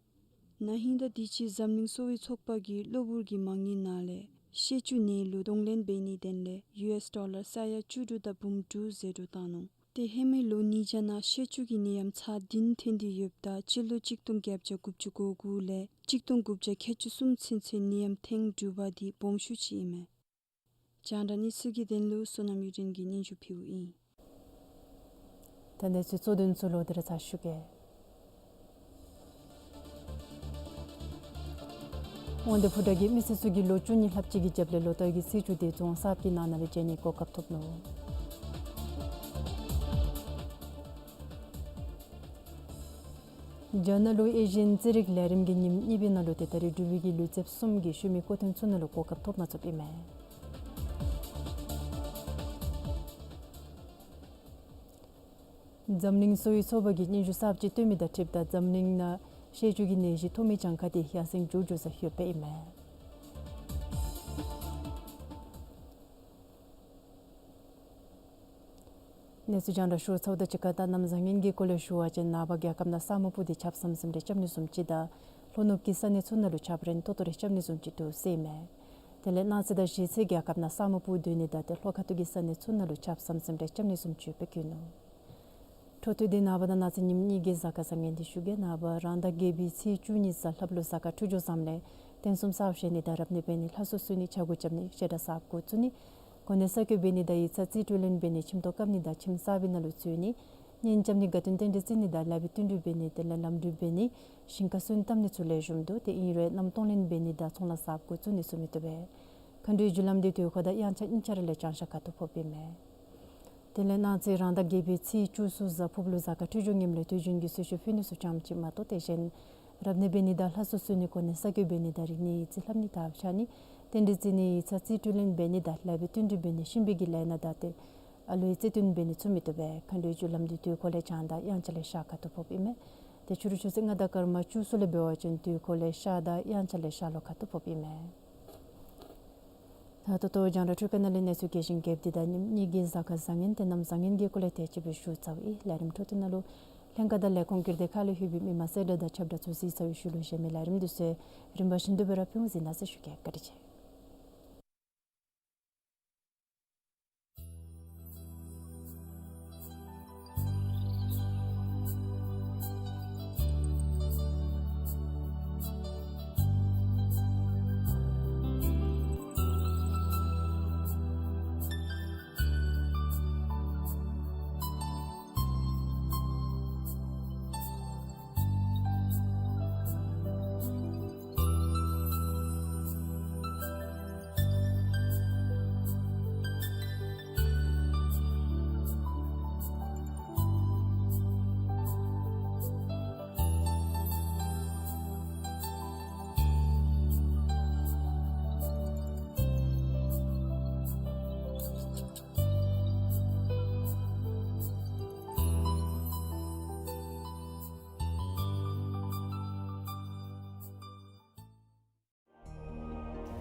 ན་ཧིང་དང་དུས་ཅི་འཛམ་གླིང་གསོ་བའི་ཚོགས་པ་གིས་གློ་བུར་གྱི་མ་དངུལ་ནང་ལས་གཤེད་ཅུང་ནད་ལུ་གདོང་ལེན་འབད་ནིའི་དོན་ལས་ཡུ་ཨེསི་ཌོ་ལར་ས་ཡ་བཅུ་དྲུག་དང་འབུམ་དྲུག་ཟད་འགྲོ་བཏང་ནུག། ཏེ་ཧེ་མའི་ལོ་ཉིས་བརྒྱ་ནང་གཤེད་ཅུང་གི་ནད་ཡམས་ཚར་བདུན་ཐོན་ཏེ་ཡོདཔ་ད་སྤྱི་ལོ་གཅིག་སྟོང་བརྒྱད་བརྒྱ་དགུ་བཅུ་གོ་དགུ་ལས་གཅིག་སྟོང་དགུ་བརྒྱ་ཁལ་གཅིག་གསུམ་ཚུན་ཚོད་ནད་ཡམས་ཐེངས་དྲུག་པ་འདི་སྦོམ་ཤོས་ཅིག་ཨིན་མས། རྒྱང་བསྒྲགས་གནས་ཚུལ་གྱི་དོན་ལུ་བསོད་ནམས་གཡུ་སྒྲོན་གྱིས་སྙན་ཞུ་ཕུལཝ་ཨིན། ད་གནས་ཚུལ་གཙོ་དོན་ཚུ་ལོག་སྟེ་ར་ཚར་ཞུ་གེ། དབང་འདུས་ཕོ་བྲང་གི་མི་སེར་ཚུ་གིས་ལོ་བཅུ་གཉིས་ལྷགཔ་ཅིག་གི་རྒྱབ་ལས་ལོ་ལྟར་གྱི་ཚེས་བཅུ་འདི་རྫོང་གསརཔ་གི་ནང་ན་སྦེ་མཇལ་ནིའི་གོ་སྐབས་ཐོབ་ནུག། རྒྱ་ནག་ལུ་ཨེ་ཤི་ཡན་རྩེད་རིགས་ལས་རིམ་གྱི་ཉིནམ་གཉིས་པའི་ནང་ལུ་ཏེ་ད་རེས་འབྲུག་པའི་གི་ལུས་རྩལཔ་གསུམ་གྱིས་ཤུལ་མའི་སྐུ་མཐུན་ཚུ་ནང་ལུ་གོ་སྐབས་ཐོབ་མ་ཚུགསཔ་ཨིན་མས། འཛམ་གླིང་གསོ་བའི་ཚོགས་པ་གིས་སྙན་ཞུ་གསརཔ་ཅིག་བཏོན་མི་དང་འཁྲིལཝ་ད་འཛམ་གླིང་ནང་གཤེད་ཅུང་གི་ནད་གཞི་ཐོབ་མི་གྱངས་ཁ་འདི་ཡར་སེང་འགྱོ་འགྱོ་ས་ཡོདཔ་ཨིན་མས། གནས་ཚུལ་རྒྱང་བསྒྲགས་ཞུ་ཚརཝ་དང་གཅིག་ཁར་ད་གནམ་བཟང་ངན་གྱི་སྐོར་ལས་ཞུ་བ་ཅིན་ནངས་པ་རྒྱལ་ཁབ་ནང་ས་སྨུག་སྤུབས་ཏེ་ཆརཔ་ཟམ་ཟིམ་རེ་རྐྱབ་ནི་བཟུམ་ཅིག་དང་ལྷོ་ནུབ་ཀྱི་ས་གནས་ཚུ་ནང་ལུ་ཆརཔ་རན་ཏོག་ཏོ་རེ་རྐྱབ་ནི་བཟུམ་ཅིག་འདུག་ཟེར་ཨིན་མས། དེ་ལས་གནངས་ཚེ་དང་གཞེས་ཚེ་རྒྱལ་ཁབ་ནང་ས་སྨུག་སྤུབས་སྡོད་ནི་དང་ཏེ་ལྷོ་ཁ་ཐུག་གི་ས་གནས་ཚུ་ནང་ལུ་ཆརཔ་ཟམ་ཟིམ་རེ་རྐྱབ་ནི་བཟུམ་ཅིག་ཡོདཔ་སྦེ་བཀོད་ནུག། འཕྲོ་མཐུད་དེ་ནངས་པ་དང་གནངས་ཚེ་ཉིནམ་གཉིས་ཀྱི་གཟའ་སྐར་བཟང་ངན་འདི་ཞུ་གེ། ནངས་པ་རང་ཟླ་བརྒྱད་པའི་ཚེས་བཅུ་གཉིས་གཟའ་ལྷགཔ་ལུ་གཟའ་སྐར་འཕྲོད་སྦྱོར་བཟངམ་ལས་རྟེན་གསུམ་གསརཔ་བཞེངས་ནི་དང་རབ་གནས་འབད་ནི་ལྷ་གསོལ་གསོལ་ནི་ཕྱག་མགུ་རྐྱབ་ནི་བཤད་གྲྭ་གསརཔ་འགོ་བཙུགས་ནི་གོ་གནས་གསར་བསྐོ་འབད་ནི་དང་ཡིག་ཚང་རྩིས་སྤྲོད་ལེན་འབད་ནི་ཁྱིམ་ཐོག་བཀབ་ནི་དང་ཁྱིམ་གསར་པའི་ནང་ལུ་འཛུལ་ནི་གཉེན་རྐྱབ་ནི་དགའ་སྟོན་རྟེན་འབྲེལ་བརྩི་ནི་དང་ལེགས་པའི་བསྟུན་གྲོས་འབད་ནི་དེ་ལས་ལམ་འགྲུལ་འབད་ནི་ཞིང་ཁ་སོན་བཏབ་ནི་ཚུ་ལེགས་ཤོམ་འདུག། ཏེ་ཨིན་རུང་གནམ་གཏོང་ལེན་འབད་ནི་དང་ཚོང་ལཱ་གསརཔ་འགོ་བཙུགས་ནི་ཚུ་མི་བཏུབ་པས། མཁའ་འགྲོའི་རྒྱུ་ལམ་འདི་དུས་འཁོར་དང་དབྱངས་འཆར་དབྱིངས་འཆར་ལས་བྱང་ཤར་ཁ་ཐུག་ཕོགཔ་ཨིན་མས། དེ་ལས་གནངས་ཚེ་རང་ཟླ་བརྒྱད་པའི་ཚེས་བཅུ་གསུམ་གཟའ་ཕུརཔ་ལུ་གཟའ་སྐར་འཕྲོད་སྦྱོར་ངནམ་ལས་དུས་རྒྱུན་གྱི་གསོལ་མཆོད་ཕུལ་ནི་ཚུ་ཙམ་ཅིག་མ་གཏོགས་ཏེ་གཞན་རབ་གནས་འབད་ནི་དང་ལྷ་གསོལ་གསོལ་ནི་གོ་གནས་གསར་བསྐོ་འབད་ནི་དང་རིག་གནས་ཡིག་རྩིས་ལྷབ་ནི་དང་ཕྱག་ནི་རྟེན་འབྲེལ་བརྩི་ནི་ཡིག་ཚང་རྩིས་སྤྲོད་ལེན་འབད་ནི་དང་ལེགས་པའི་བསྟུན་གྲོས་འབད་ནི་གཤིན་པོའི་གི་ལས་སྣ་དང་ཏེ་ཨ་ལུའི་བརྩེ་འདུན་འབད་ནི་ཚུ་མི་བཏུབ་པས། མཁའ་འགྲོའི་རྒྱུ་ལམ་འདི་དུས་འཁོར་ལས་བྱང་དང་དབྱངས་འཆར་ལས་ཤར་ཁ་ཐུག་ཕོགཔ་ཨིན་མས། ཏེ་ཕྱི་རུ་ཆུ་ཚོད་ལྔ་དང་སྐར་མ་བཅུ་གསུམ་ལས་འབད་བ་ཅིན་དུས་འཁོར་ལས་ཤར་དང་དབྱངས་འཆར་ལས་ཤར་ལྷོ་ཁ་ཐུག་ཕོགཔ་ཨིན་མས། ད་ད་ལྟོ་རྒྱང་བསྒྲགས་འཕྲུལ་ཁང་ནང་ལས་གནས་ཚུལ་རྒྱས་ཤིང་རྒྱསཔ་འདི་དང་ཉིནམ་གཉིས་ཀྱི་གཟའ་སྐར་བཟང་ངན་ཏེ་གནམ་བཟང་ངན་གྱི་སྐོར་ལས་དེ་ཅིག་སྦེ་ཞུ་ཚརཝ་ཨིན། ལས་རིམ་འཕྲོ་མཐུད་ནང་ལུ་ལྷན་ཁག་དང་ལས་ཁུངས་ཀྱི་སྡེ་ཁག་ལས་ལྷོད་པའི་མི་མང་གསལ་བསྒྲགས་དང་ཁྱབ་བསྒྲགས་ཚུ་གཟིགས་ཚར་བའི་ཤུལ་ལུ་གཞན་མི་ལས་རིམ་འདི་ཚུ་རིམ་པ་བཞིན་དུ་སྦེ་ར་ཕུལ་འོང་ཟེར་གནང་ཟེར་ཞུ་གེ། བཀའ་དྲིན་ཆེ།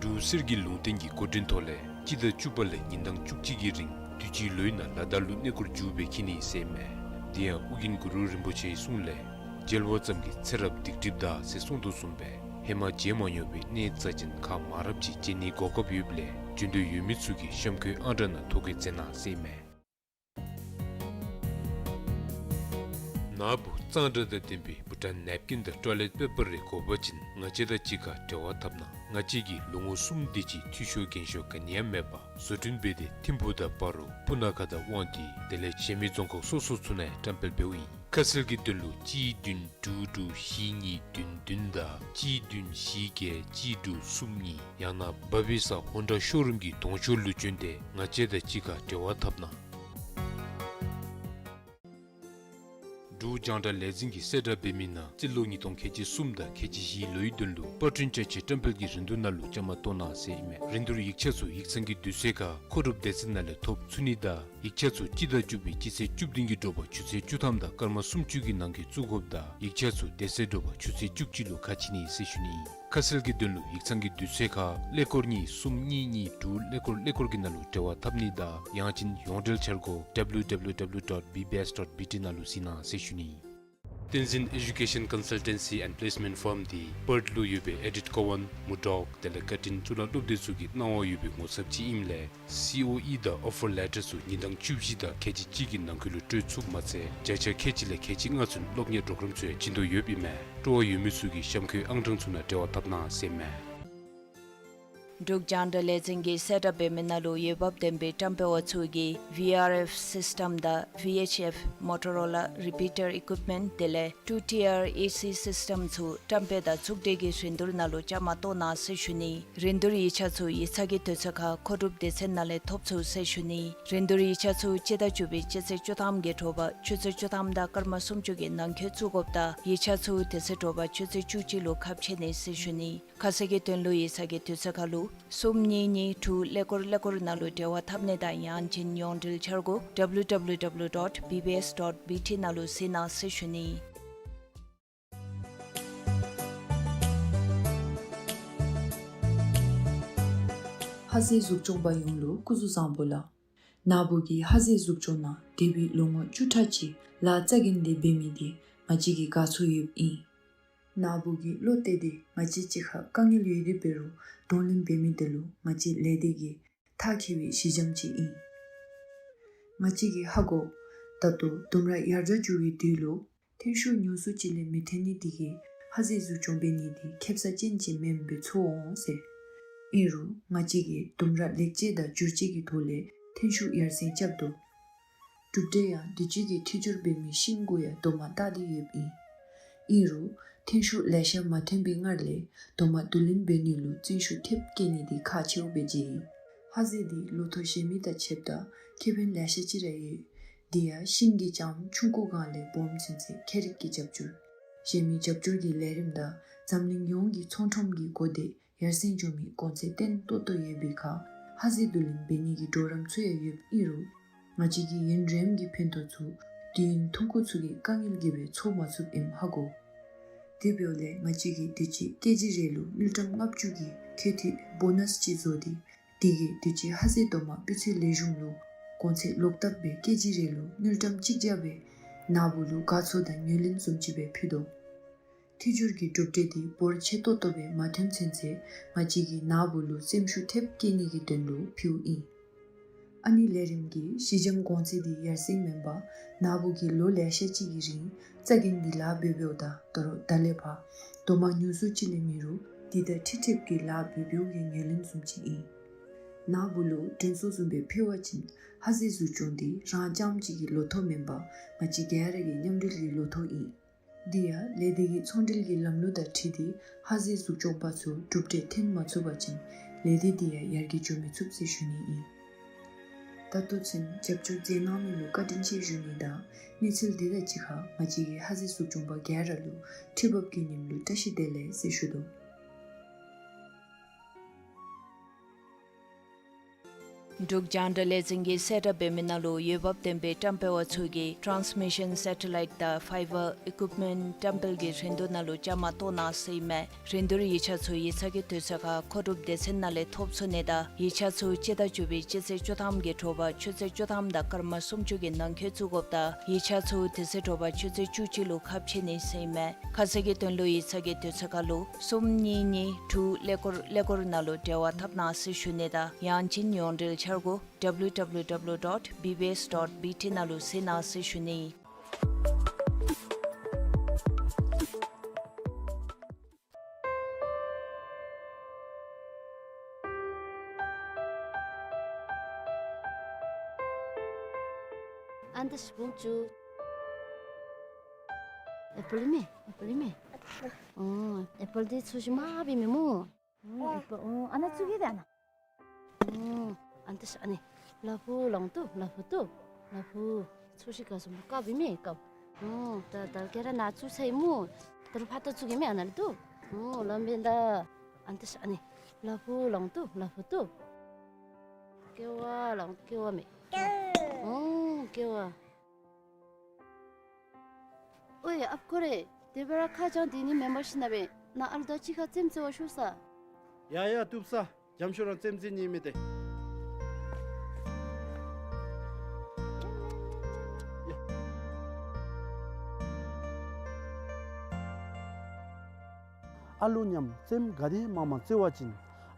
འབྲུག་གསེར་གྱི་ལུང་བསྟན་གྱི་འགོ་འདྲེན་ཐོག་ལས་སྤྱི་ཟླ་བཅུ་པ་ལས་ཉིན་གྲངས་བཅུ་གཅིག་གི་རིང་དུས་ཅི་ལོའི་ནང་ལ་དྭགས་ལུ་གནས་སྐོར་མཇུག་སྦེ་འཁྱིད་ནི་ཟེར་ཨིན་མས། དེ་ཡང་ཨོ་རྒྱན་གུ་རུ་རིན་པོ་ཆེའི་གསུང་ལས་མཇལ་བ་ཙམ་གྱིས་ཚེ་རབས་སྡིག་སྒྲིབ་འདག་ཟེར་གསུངས་དོ་བཟུམ་སྦེ་ཧེ་མ་མཇལ་མ་མྱོང་བའི་གནས་རྩ་ཅན་ཁག་མང་རབས་ཅིག་མཇལ་ནིའི་གོ་སྐབས་ཡོདཔ་ལས་འབྱོན་འདོད་ཡོད་མི་ཚུ་གིས་གཤམ་འཁོད་ཨང་གྲངས་ནང་ཐོ་བཀོད་མཛད་གནང་ཟེར་ཨིན་མས། ནཱ་བུ་གཙང་སྦྲ་དང་ལྡན་པའི་བྷུ་ཊཱན་ནེབ་ཀིན་དང་ཊོའི་ལེཊ་པེ་པར་རེ་དགོ་པ་ཅིན་ང་བཅས་དང་གཅིག་ཁར་འབྲེལ་བ་འཐབ་གནང་། ང་བཅས་ཀྱིས་ལོ་ངོ་གསུམ་དེ་ཅིག་འཐུས་ཤོར་རྒན་ཤོར་ག་ནི་ཡང་མེད་པར་བཟོ་སྐྲུན་འབད་དེ་ཐིམ་ཕུག་དང་སྤ་རོ་སྤུ་ན་ཁ་དང་དབང་འདུས་དེ་ལས་གཞན་མི་རྫོང་ཁག་སོ་སོ་ཚུ་ནང་ཡང་བཀྲམ་སྤེལ་འབདཝ་ཨིན། ཁ་གསལ་གྱི་དོན་ལུ་གཅིག་བདུན་དྲུག་དྲུག་བཞི་གཉིས་བདུན་བདུན་དང་གཅིག་བདུན་བཞི་བརྒྱད་གཅིག་དྲུག་གསུམ་གཉིས། ཡང་ན་བ་བི་ས་ཧོན་ཌ་ཤོ་རུམ་གྱི་གདོང་ཤོག་ལུ་བྱོན་ཏེ་ང་བཅས་དང་གཅིག་ཁར་འབྲེལ་བ་འཐབ་གནང་། འབྲུག་རྒྱང་བསྒྲགས་ལས་འཛིན་གྱིས་གསལ་བསྒྲགས་འབད་མི་ནང་རྩིས་ལོ་ཉིས་སྟོང་ཁལ་གཅིག་གསུམ་དང་ཁལ་གཅིག་བཞིའི་ལོའི་དོན་ལུ་པར་སྐྲུན་ཅ་ཆས་བཀྲམ་སྤེལ་གྱི་རིན་བསྡུར་ནང་ལུ་བཅའ་མར་གཏོགས་གནང་ཟེར་ཨིན་མས། རིན་བསྡུར་ཡིག་ཆ་ཚུ་ཡིག་ཚང་གི་དུས་ཚོད་ཁར་མཁོ་སྒྲུབ་སྡེ་ཚན་ནང་ལས་ཐོབ་ཚུགས་ནི་དང་ཡིག་ཆ་ཚུ་སྤྱི་ཟླ་བཅུ་པའི་སྤྱི་ཚེས་བཅུ་བདུན་གྱི་དྲོ་པ་ཆུ་ཚོད་བཅུ་ཐམ་དང་སྐར་མ་སུམ་ཅུ་གི་ནང་འཁོད་བཙུགས་དགོཔ་དང་ཡིག་ཆ་ཚུ་དེ་ཚེ་དྲོ་པ་ཆུ་ཚོད་བཅུ་གཅིག་ལུ་ཁ་ཕྱེ་ནི་ཟེར་ཞུ་ནི་ཨིན། ཁ་གསལ་གྱི་དོན་ལུ་ཡིག་ཚང་གི་དུས་ཚོད་ཁར་ཀླད་ཀོར་གཉིས་གསུམ་གཉིས་གཉིས་དྲུག་ཀླད་ཀོར་ཀླད་ཀོར་གྱི་ནང་ལུ་འབྲེལ་བ་འཐབ་ནི་དང་ཡང་ཅིན་ཡོངས་འབྲེལ་འཆར་སྒོ་W W W dot B B S dot B T ནང་ལུ་གཟིགས་གནང་ཟེར་ཞུ་ནི་ཨིན། བསྟན་འཛིན་ཨེ་ཌུ་ཀེ་ཤན་ཀོན་སལ་ཊེན་སི་ཨེནཌ་པི་ལེསི་མེནཊ་ཕརམ་འདི་པརཐ་ལུ་ཡོད་པའི་ཨེ་ཌིཐ་ཀོ་ཝཱན་མུར་ཌོག་དེ་ལས་བཀའ་དྲིན་གཙུག་ལག་སློབ་སྡེ་ཚུ་གི་གནང་བ་ཡོད་པའི་ངོ་ཚབ་ཅིག་ཨིནམ་ལས་སི་ཨོ་ཨི་དང་ཨོ་ཕར་ལེ་ཊར་ཚུ་ཉིན་གྲངས་བཅུ་བཞི་དང་ཁལ་གཅིག་གཅིག་གི་ནང་འཁོད་ལུ་སྤྲོད་ཚུགསཔ་མ་ཚད་བརྒྱ་ཆ་ཁལ་གཅིག་ལས་ཁལ་གཅིག་ལྔ་ཚུན་སློབ་གཉེར་པྲོ་གརམ་ཚུ་ཡང་བྱིན་དོ་ཡོདཔ་ཨིན་མས། སྤྲོ་བ་ཡོད་མི་ཚུ་གིས་གཤམ་འཁོད་ཨང་གྲངས་ཚུ་ནང་འབྲེལ་བ་འཐབ་གནང་ཟེར་ཨིན་མས། འབྲུག་རྒྱང་བསྒྲགས་ལས་འཛིན་གྱིས་གསལ་བསྒྲགས་འབད་མི་ནང་ལུ་འོས་འབབ་ལྡན་པའི་བཀྲམ་སྤེལ་པ་ཚུ་གིས་ཝི་ཨར་ཨེཕ་སིསི་ཊམ་དང་ཝི་ཨེཆ་ཨེཕ་མོ་ཊོ་རོ་ལ་རི་པི་ཊར་ཨི་ཀུཡིཔ་མེནཊ་དེ་ལས་ཊུ་ཊི་ཨར་ཨེ་སི་སིསི་ཊམ་ཚུ་བཀྲམ་སྤེལ་དང་ཚོགས་སྒྲིག་གི་རིན་བསྡུར་ནང་ལུ་བཅའ་མར་གཏོགས་གནང་ཟེར་ཞུ་ནི། རིན་བསྡུར་ཡིག་ཆ་ཚུ་ཡིག་ཚང་གི་དུས་ཚོད་ཁར་མཁོ་སྒྲུབ་སྡེ་ཚན་ནང་ལས་ཐོབ་ཚུགས་ཟེར་ཞུ་ནི། རིན་བསྡུར་ཡིག་ཆ་ཚུ་སྤྱི་ཟླ་བཅུ་པའི་སྤྱི་ཚེས་བཅུ་ཐམ་གྱི་དྲོ་པ་ཆུ་ཚོད་བཅུ་ཐམ་དང་སྐར་མ་སུམ་ཅུ་གི་ནང་འཁོད་བཙུགས་དགོཔ་དང་ཡིག་ཆ་ཚུ་དེ་ཚེ་དྲོ་པ་ཆུ་ཚོད་བཅུ་གཅིག་ལུ་ཁ་ཕྱེ་ནི་ཟེར་ཞུ་ནི། ཁ་གསལ་གྱི་དོན་ལུ་ཡིག་ཚང་གི་དུས་ཚོད་ཁར་ལུ་གསུམ་གཉིས་གཉིས་དྲུག་ཀླད་ཀོར་ཀླད་ཀོར་ནང་ལུ་འབྲེལ་བ་འཐབ་ནི་དང་ཡང་ཅིན་ཡོངས་འབྲེལ་འཆར་སྒོ་W W W dot B B S dot B T ནང་ལུ་གཟིགས་གནང་ཟེར་ཞུ་ནི། ཧ་ཟེ་གཟུགས་སྐྱོང་པ་ཡོངས་ལུ་སྐུ་གཟུགས་བཟང་པོ་ལགས། ནཱ་བུ་གིས་ཧ་ཟེ་གཟུགས་སྐྱོང་ནང་འདས་པའི་ལོ་ངོ་བཅུ་ཕྲག་ཅིག་ལཱ་རྩ་འགེངས་ཏེ་འབད་མི་འདི་ང་བཅས་ཀྱིས་དགའ་ཚོར་ཡོདཔ་ཨིན། ནཱ་བུ་གིས་བློ་གཏད་དེ་ང་བཅས་གཅིག་ཁར་དཀའ་ངལ་ཡོད་དེ་འབད་རུང་གདོང་ལེན་འབད་མི་འདི་ལུ་ང་བཅས་ལས་སྡེ་གིས་ཐག་བཅད་པའི་གཞི་འགྱམ་ཅིག་ཨིན། ང་བཅས་ཀྱིས་ཧ་གོ། ད་ལྟོ་ལྡུམ་ར་ཡར་དྲག་འགྱོ་བའི་དུས་ལུ་ཐོན་ཤུགས་ཉུང་སུ་ཅིག་ལས་མི་ཐོན་ནི་འདི་གིས་ཧ་ཟེ་གཟུགས་སྐྱོང་འབད་ནི་འདི་ཁེབ་ས་ཅན་ཅིག་མེནམ་སྦེ་ཚོར་འོང་ཟེར། ཨིན་རུང་ང་བཅས་ཀྱིས་ལྡུམ་ར་ལེགས་བཅོས་དང་བསྒྱུར་བཅོས་ཀྱི་ཐོག་ལས་ཐོན་ཤུགས་ཡར་སེང་རྐྱབ་དོ། གྲུབ་འབྲས་ཡང་དུས་ཅི་གི་འཕྲི་སྦྱོར་འབད་མི་ཤིང་གུ་ཡང་དོ་མ་བཏགས་ཏེ་ཡོདཔ་ཨིན། ཨིན་རུང་ཐོན་ཤུགས་ལེ་ཤ་མ་ཐོན་པའི་སྔར་ལས་དོ་མ་བསྡུ་ལེན་འབད་ནི་ལུ་བརྩོན་ཤུགས་ཐེབས་བསྐྱེད་ནི་འདི་ཁག་ཆེཝ་སྦེ་མཇལ་ཡི། ཧ་ཟེ་འདི་ལོ་ཐོག་གཞན་མི་དང་ཕྱདཔ་ད་ཁེ་ཕན་ལེ་ཤ་ཅིག་ར་ཡོད། འདི་ཡང་ཤིང་གི་ལྕངམ་ཆུང་ཀུ་སྒང་ལས་སྦོམ་ཚུན་ཚོད་ཁྱད་རིག་གི་རྒྱབ་སྐྱོར། གཞན་མི་རྒྱབ་སྐྱོར་གྱི་ལས་རིམ་དང་འཛམ་གླིང་ཡོངས་ཀྱི་ཚོང་ཁྲོམ་གྱི་གོ་བརྡས་ཡར་སེང་འགྱོ་མི་གོང་ཚད་བརྟན་ཏོག་ཏོ་ཡོད་པའི་ཁར་ཧ་ཟེ་བསྡུ་ལེན་འབད་ནི་གི་གྲོགས་རམ་ཚུ་ཡང་ཡོདཔ་ཨིན་རུང་ང་བཅས་ཀྱིས་ཡུན་རིངམོ་གི་ཕན་ཐོགས་ཚུ་དུས་ཡུན་ཐུང་ཀུ་ཚུ་གི་དཀའ་ངལ་གྱིས་སྦེ་ཚོར་མ་ཚུགསཔ་ཨིནམ་ཧ་གོ། དེ་འབདཝ་ལས་ང་བཅས་ཀྱིས་དུས་ཅི་ཀེ་ཇི་རེ་ལུ་དངུལ་ཀྲམ་ལྔ་བཅུ་གི་ཁེ་འཐུས་བོ་ནཱས་ཅིག་བཟོ་སྟེ་དེ་གིས་དུས་ཅི་ཧ་ཟེ་དོ་མ་སྤུས་ཚད་ལེགས་ཤོམ་ལུ་གོང་ཚད་ལོག་བཏབ་སྦེ་ཀེ་ཇི་རེ་ལུ་དངུལ་ཀྲམ་གཅིག་བརྒྱ་སྦེ་ནཱ་བུ་ལུ་དགའ་ཚོར་དང་ངོས་ལེན་བཟུམ་ཅིག་སྦེ་ཕུལ་དོ། འཕྲི་སྦྱོར་གྱི་གྲུབ་འབྲས་འདི་འབོར་ཆེ་ཏོག་ཏོ་སྦེ་མ་ཐོན་ཚུན་ཚོད་ང་བཅས་ཀྱིས་ནཱ་བུ་ལུ་སེམས་ཤུགས་ཐེབས་བསྐྱེད་ནི་གི་དོན་ལུ་ཕུལཝ་ཨིན། ཨ་ནི་ལས་རིམ་གྱི་གཞི་འགྱམ་གོང་ཚད་འདི་ཡར་སེང་མེན་པར་ནཱ་བུ་གིས་ལོ་ལེ་ཤ་ཅིག་གི་རིང་རྩ་འགེངས་ཏེ་ལཱ་འབད་འབདཝ་དང་ད་རུང་ད་ལས་ཕར་དོ་མ་ཉུང་སུ་ཅིག་ལས་མེད་རུང་འདི་དང་འཁྲིལ་འཁྲིལཝ་གི་ལཱ་འབད་འབདཝ་གི་ངོས་ལེན་བཟུམ་ཅིག་ཨིན། ནཱ་བུ་ལུ་དྲན་གསོ་བཟུམ་སྦེ་ཕུལ་བ་ཅིན་ཧ་ཟེ་གཟུགས་སྐྱོང་འདི་རང་རྐྱངམ་གཅིག་གི་ལོ་ཐོག་མེན་པར་ང་བཅས་ག་ར་གི་མཉམ་འབྲེལ་གྱི་ལོ་ཐོག་ཨིན། འདི་ཡང་ལས་སྡེ་གི་ཚོང་འབྲེལ་གྱི་ལམ་ལུགས་དང་འཁྲིལ་ཏེ་ཧ་ཟེ་གཟུགས་སྐྱོང་པ་ཚུ་གྲུབ་འབྲས་ཐོན་མ་ཚུགས་པ་ཅིན་ལས་སྡེ་འདི་ཡང་ཡར་རྒྱས་འགྱོ་མི་ཚུགས་ཟེར་ཞུ་ནི་ཨིན། ད་ལྟོ་ཚུན་རྒྱབ་སྐྱོར་མཛད་གནང་མི་ལུ་བཀའ་དྲིན་ཆེ་ཞུ་ནི་དང་གནས་ཚུལ་འདི་དང་གཅིག་ཁར་ང་བཅས་ཀྱི་ཧ་ཟེ་གཟུགས་སྐྱོང་པ་ག་ར་ལུ་ཁྲི་འབབ་ཀྱི་ཉིནམ་ལུ་བཀྲ་ཤིས་བདེ་ལེགས་ཟེར་ཞུ་དོ། འབྲུག་རྒྱང་བསྒྲགས་ལས་འཛིན་གྱིས་གསལ་བསྒྲགས་འབད་མི་ནང་ལུ་འོས་འབབ་ལྡན་པའི་བཀྲམ་སྤེལ་བ་ཚུ་གིས་transmission satellite དང་fiber equipment བཀྲམ་སྤེལ་གྱི་རིན་བསྡུར་ནང་ལུ་བཅའ་མར་གཏོགས་གནང་ཟེར་ཨིན་མས། རིན་བསྡུར་ཡིག་ཆ་ཚུ་ཡིག་ཚང་གི་དུས་ཚོད་ཁར་མཁོ་སྒྲུབ་སྡེ་ཚན་ནང་ལས་ཐོབ་ཚུགས་ནི་དང་ཡིག་ཆ་ཚུ་སྤྱི་ཟླ་བཅུ་པའི་སྤྱི་ཚེས་བཅུ་ཐམ་གྱི་དྲོ་པ་ཆུ་ཚོད་བཅུ་ཐམ་དང་སྐར་མ་སུམ་ཅུ་གི་ནང་འཁོད་བཙུགས་དགོཔ་དང་ཡིག་ཆ་ཚུ་དེ་ཚེ་དྲོ་པ་ཆུ་ཚོད་བཅུ་གཅིག་ལུ་ཁ་ཕྱེ་ནི་ཟེར་ཨིན་མས། ཁ་གསལ་གྱི་དོན་ལུ་ཡིག་ཚང་གི་དུས་ཚོད་ཁར་ལུ་གསུམ་གཉིས་གཉིས་དྲུག་ཀླད་ཀོར་ཀླད་ཀོར་ནང་ལུ་འབྲེལ་བ་འཐབ་གནང་ཟེར་ཞུ་ནི་དང་ཡང་ཅིན་ཡོངས་འབྲེལ་འཆར་སྒོ་W W W dot B B S dot B T ནང་ལུ་གཟིགས་གནང་ཟེར་ཞུ་ནི། ཨ་ནི་ད་ཤི་བུམ་ཅུ། ཨེ་པཱལ་མེ། ཨེ་པཱལ་མེ། ཨོ་ཨེ་པཱལ་འདི་ཚོས་ཤིག་མ་འབད་མི་སྨོ། ཨོ་ཨེ་པཱལ། ཨོ་ཨ་ནཱ་བཙུགས་གེ་ད་ཨ་ནཱ། ཨོ་ཨ་ནི་ད་ཤི་ཨ་ནི། ལ་ཕུག་ལོང་ཏོ་ལ་ཕུག་ཏོ། ལ་ཕུག་ཚོས་ཤིག་ག་སོང་བཀབ་འབད་མི་བཀབ། ཨོ་ད་ད་ག་ར་ནཱ་བཙུགས་ཚར་ཡི་སྨོ། ད་རུང་ཕར་ད་བཙུགས་གེ་མེ་ཨ་ནཱ་ལུ་ཏོ། ཨོ་ལམ་འབད་ད། ཨ་ནི་ད་ཤི་ཨ་ནི། ལ་ཕུག་ལོང་ཏོ་ལ་ཕུག་ཏོ། ཀེ་བ་ལོང་ཀེ་བ་མེ། ཨོ་ཀེ་བ། ཨོའི་ཨཔ་ཁོ་རེ། དེ་སྦེ་ར་ཁ་བྱང་འདི་ནི་མེན་པར་ཤེས་ན་སྦེ་ནཱ་ཨ་ལུ་དང་གཅིག་ཁར་རྩེདམོ་རྩེ་བར་ཤོག་ས། ཡ་ཡ་བཏུབ་ས། འཇམ་ཤོས་རང་རྩེདམོ་རྩེ་ནི་མེད་དེ། ཨ་ལུ་མཉམ་རྩེདམོ་ག་དེ་མང་མང་རྩེ་བ་ཅིན་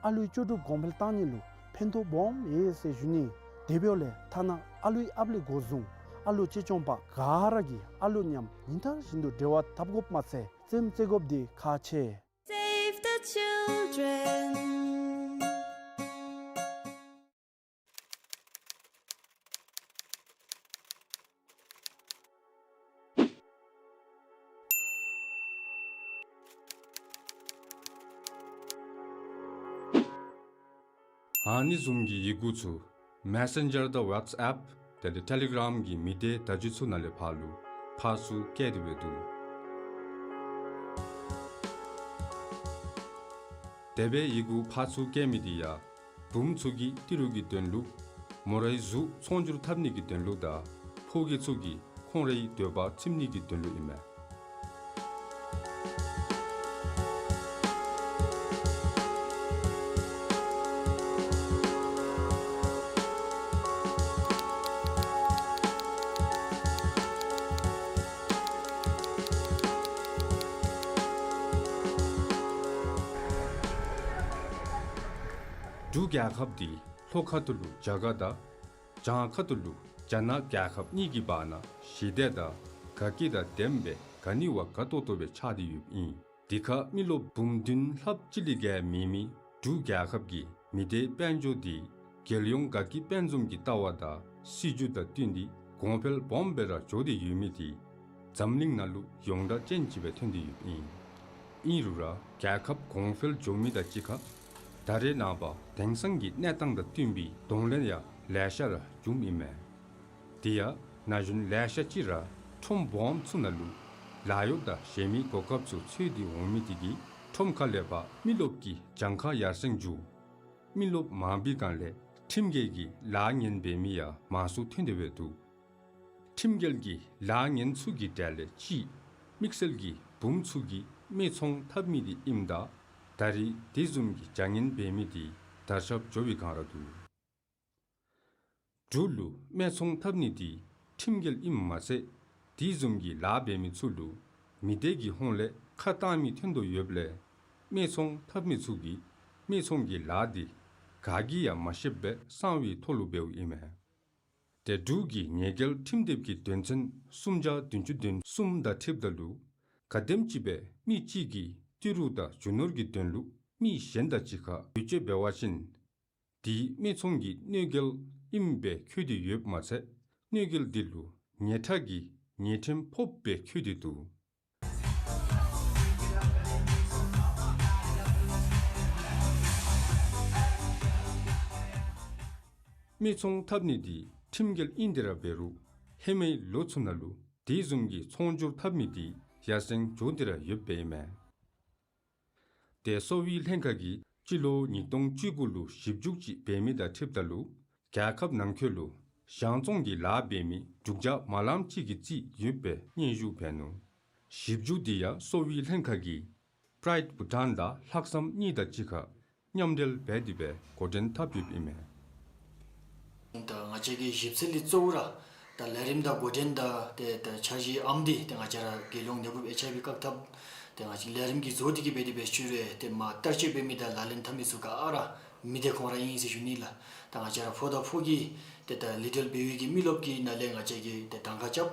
ཨ་ལུའི་ལྕོགས་གྲུབ་གོང་འཕེལ་གཏང་ནི་ལུ་ཕན་ཐོགས་སྦོམ་ཡོད་ཟེར་ཞུ་ནི། དེ་འབདཝ་ལས་ཐ་ན་ཨ་ལུའི་ཨཔ་ལས་འགོ་བཟུང་ཨ་ལུ་གཅེས་སྐྱོང་པ་ག་ར་གིས་ཨ་ལུ་མཉམ་ཉིན་ལྟར་བཞིན་དུ་འབྲེལ་བ་འཐབ་དགོཔ་མ་ཚད་རྩེདམོ་རྩེ་དགོཔ་འདི་ཁག་ཆེ། Save the children. ཨ་ནི་བཟུམ་གྱི་ཡི་གུ་ཚུ་མེ་སེན་ཇར་དང་ཝཊས་ཨེཔ་དེ་ལས་ཊེ་ལི་གྲམ་གྱི་མི་སྡེ་བརྡ་བརྒྱུད་ཚུ་ནང་ལས་ཕར་ལུ་ཕར་ཚུར་བསྐྱལ་ཏེ་འབད་འདུག། དེ་སྦེ་ཡི་གུ་ཕར་ཚུར་བསྐྱལ་མི་འདི་ཡང་བུམོ་ཚུ་གིས་ཏི་རུ་གི་དོན་ལུ་མོ་རའི་གཟུགས་ཚོང་སྒྱུར་འཐབ་ནི་གི་དོན་ལུ་དང་ཕོ་རྒྱས་ཚུ་གིས་ཁོང་རའི་འདོད་པ་ཚིམ་ནི་གི་དོན་ལུ་ཨིན་མས། འབྲུག་རྒྱལ་ཁབ་འདི་ལྷོ་ཁ་ཐུག་ལུ་རྒྱ་གར་དང་བྱང་ཁ་ཐུག་ལུ་རྒྱ་ནག་རྒྱལ་ཁབ་གཉིས་ཀྱི་བར་ན་ཞི་བདེ་དང་དགའ་སྐྱིད་དང་ལྡནམ་སྦེ་ག་ནི་བ་དགའ་ཏོག་ཏོ་སྦེ་ཆགས་ཏེ་ཡོདཔ་ཨིན། དེ་ཁར་མི་རློབས་འབུམ་བདུན་ལྷགཔ་ཅིག་ལས་བརྒལ་མེད་མི་འབྲུག་རྒྱལ་ཁབ་ཀྱི་མི་སྡེ་དཔལ་འབྱོར་འདི་རྒྱལ་ཡོངས་དགའ་སྐྱིད་དཔལ་འཛོམས་ཀྱི་ལྟ་བ་དང་སྲིད་བྱུས་དང་བསྟུན་ཏེ་གོང་འཕེལ་སྦོམ་སྦེ་ར་འགྱོ་སྟེ་ཡོད་མི་འདི་འཛམ་གླིང་ནང་ལུ་ཡོངས་གྲགས་ཅན་ཅིག་སྦེ་ཐོན་ཏེ་ཡོདཔ་ཨིན། ཨིན་རུང་ར་རྒྱལ་ཁབ་གོང་འཕེལ་འགྱོ་མི་དང་གཅིག་ཁར་ད་རེས་ནངས་པ་དེང་སང་གི་གནས་སྟངས་དང་བསྟུན་པའི་གདོང་ལེན་ཡང་ལེ་ཤ་ར་བྱུངམ་ཨིན་མས། དེ་ཡང་ན་གཞོན་ལེ་ཤ་ཅིག་ར་ཁྲོམ་སྦོམ་ཚུ་ནང་ལུ་ལཱ་གཡོག་དང་གཞན་མི་གོ་སྐབས་ཚུ་འཚོལ་ཏེ་འོང་མི་དེ་གིས་ཁྲོམ་ཁ་ལས་ཕར་མི་རློབས་ཀྱི་གྱངས་ཁ་ཡར་སེང་འགྱོ། མི་རློབས་མང་པའི་སྒང་ལས་ཁྲིམས་འགལ་གྱི་ལཱ་ངན་འབད་མི་ཡང་མང་སུ་ཐོན་ཏེ་འབད་འདུག། ཁྲིམས་འགལ་གྱི་ལཱ་ངན་ཚུ་གི་གྲས་ལས་གཅིག་དམིགས་བསལ་གྱིས་བུམོ་ཚུ་གིས་སྨད་འཚོང་འཐབ་མི་དེ་ཨིནམ་ད་ད་རེས་དེ་བཟུམ་གྱི་བྱ་ངན་འབད་མི་དེ་དར་ཁྱབ་འགྱོ་བའི་སྒང་ར་འདུག། འབྲུག་ལུ་སྨད་འཚོང་འཐབ་ནི་དེ་ཁྲིམས་འགལ་ཨིནམ་མ་ཚད་དེ་བཟུམ་གྱི་ལཱ་འབད་མི་ཚུ་ལུ་མི་སྡེ་གི་ཧོངས་ལས་ཁ་བཏང་མི་ཐོན་དོ་ཡོདཔ་ལས་སྨད་འཚོང་འཐབ་མི་ཚུ་གིས་སྨད་འཚོང་གི་ལཱ་དེ་ག་གིས་ཡང་མ་ཤེསཔ་སྦེ་གསང་བའི་ཐོག་ལུ་འབདཝ་ཨིན་མས། ཏེ་འབྲུག་གི་ཉེས་འགེལ་ཁྲིམས་དེབ་ཀྱི་དོན་ཚན་སུམ་བརྒྱ་བདུན་ཅུ་དོན་གསུམ་དང་འཁྲིལཝ་ད་ལུ་ག་དེམ་ཅིག་སྦེ་མི་གཅིག་གིས་ཏི་རུ་དང་རྒྱུ་ནོར་གྱི་དོན་ལུ་མི་གཞན་དང་གཅིག་ཁར་བེད་སྤྱོད་འབད་བ་ཅིན་དེའི་སྨད་འཚོང་གི་གནོད་འགེལ་ཨིནམ་སྦེ་འཁོད་དེ་ཡོདཔ་མ་ཚད་གནོད་འགེལ་དེ་ལུ་ཉེས་ཁྲག་གི་ཉེས་ཁྲིམས་ཕོགཔ་སྦེ་འཁོད་དེ་འདུག། སྨད་འཚོང་འཐབ་ནི་དེ་ཁྲིམས་འགལ་ཨིན་ཏེ་ར་འབད་རུང་ཧེ་མའི་ལོ་ཚུ་ནང་ལུ་དེ་བཟུམ་གྱི་འཚོང་སྒྱུར་འཐབ་མི་དེ་ཡར་སེང་འགྱོ་སྟེ་ར་ཡོདཔ་ཨིན་མས། ཏེ་གསོ་བའི་ལྷན་ཁག་གིས་སྤྱི་ལོ་ཉིས་སྟོང་བཅུ་དགུ་ལུ་ཞིབ་འཇུག་ཅིག་འབད་མི་དང་འཁྲིལཝ་ད་ལུ་ རྒྱལ་ཁབ་ནང་འཁོད་ལུ་གཞང་བཙོང་གི་ལཱ་འབད་མི་དྲུག་བརྒྱ་མ་ལམ་ཅིག་གིས་རྩིས་ཡོད་པའི་སྙན་ཞུ་འབད་ནུག། ཞིབ་འཇུག་འདི་ཡང་གསོ་བའི་ལྷན་ཁག་གིས་པྲའིཌ་བྷུ་ཊཱན་དང་ལྷག་བསམ་གཉིས་དང་གཅིག་ཁར་མཉམ་འབྲེལ་འབད་དེ་སྦེ་འགོ་འདྲེན་འཐབ་ཡོདཔ་ཨིན་མས། ད་ང་བཅས་ཀྱི་ཞིབ་འཚོལ་འདི་གཙོ་བོ་ར་ད་ལས་རིམ་དང་འགོ་འདྲེན་དང་ཏེ་ད་འཆར་གཞི་ཨམ་འདི་ཏེ་ང་བཅས་ར་རྒྱལ་ཡོངས་ནད་འབུབ་ཨེཆ་ཨའི་བི་བཀག་ཐབས་ཏེ་ང་བཅས་ལས་རིམ་གྱི་བཟོ་སྟེ་གི་འབད་དེ་འབད་ཞུ་རུང་ཏེ་མ་བསྟར་སྤྱོད་འབད་མི་དང་ལག་ལེན་འཐབ་མི་ཚུ་ག་ར་མི་སྡེ་ཁོང་ར་ཨིན་ཟེར་ཞུ་ནི་ལགས། ད་ང་བཅས་ར་ཕོ་དང་ཕོ་གི་ཏེ་ད་ལི་ཊལ་བེ་བི་གི་མི་རློབས་ཀྱི་ནང་ལས་ང་བཅས་ཀྱིས་ཏེ་གདམ་ཁ་རྐྱབ།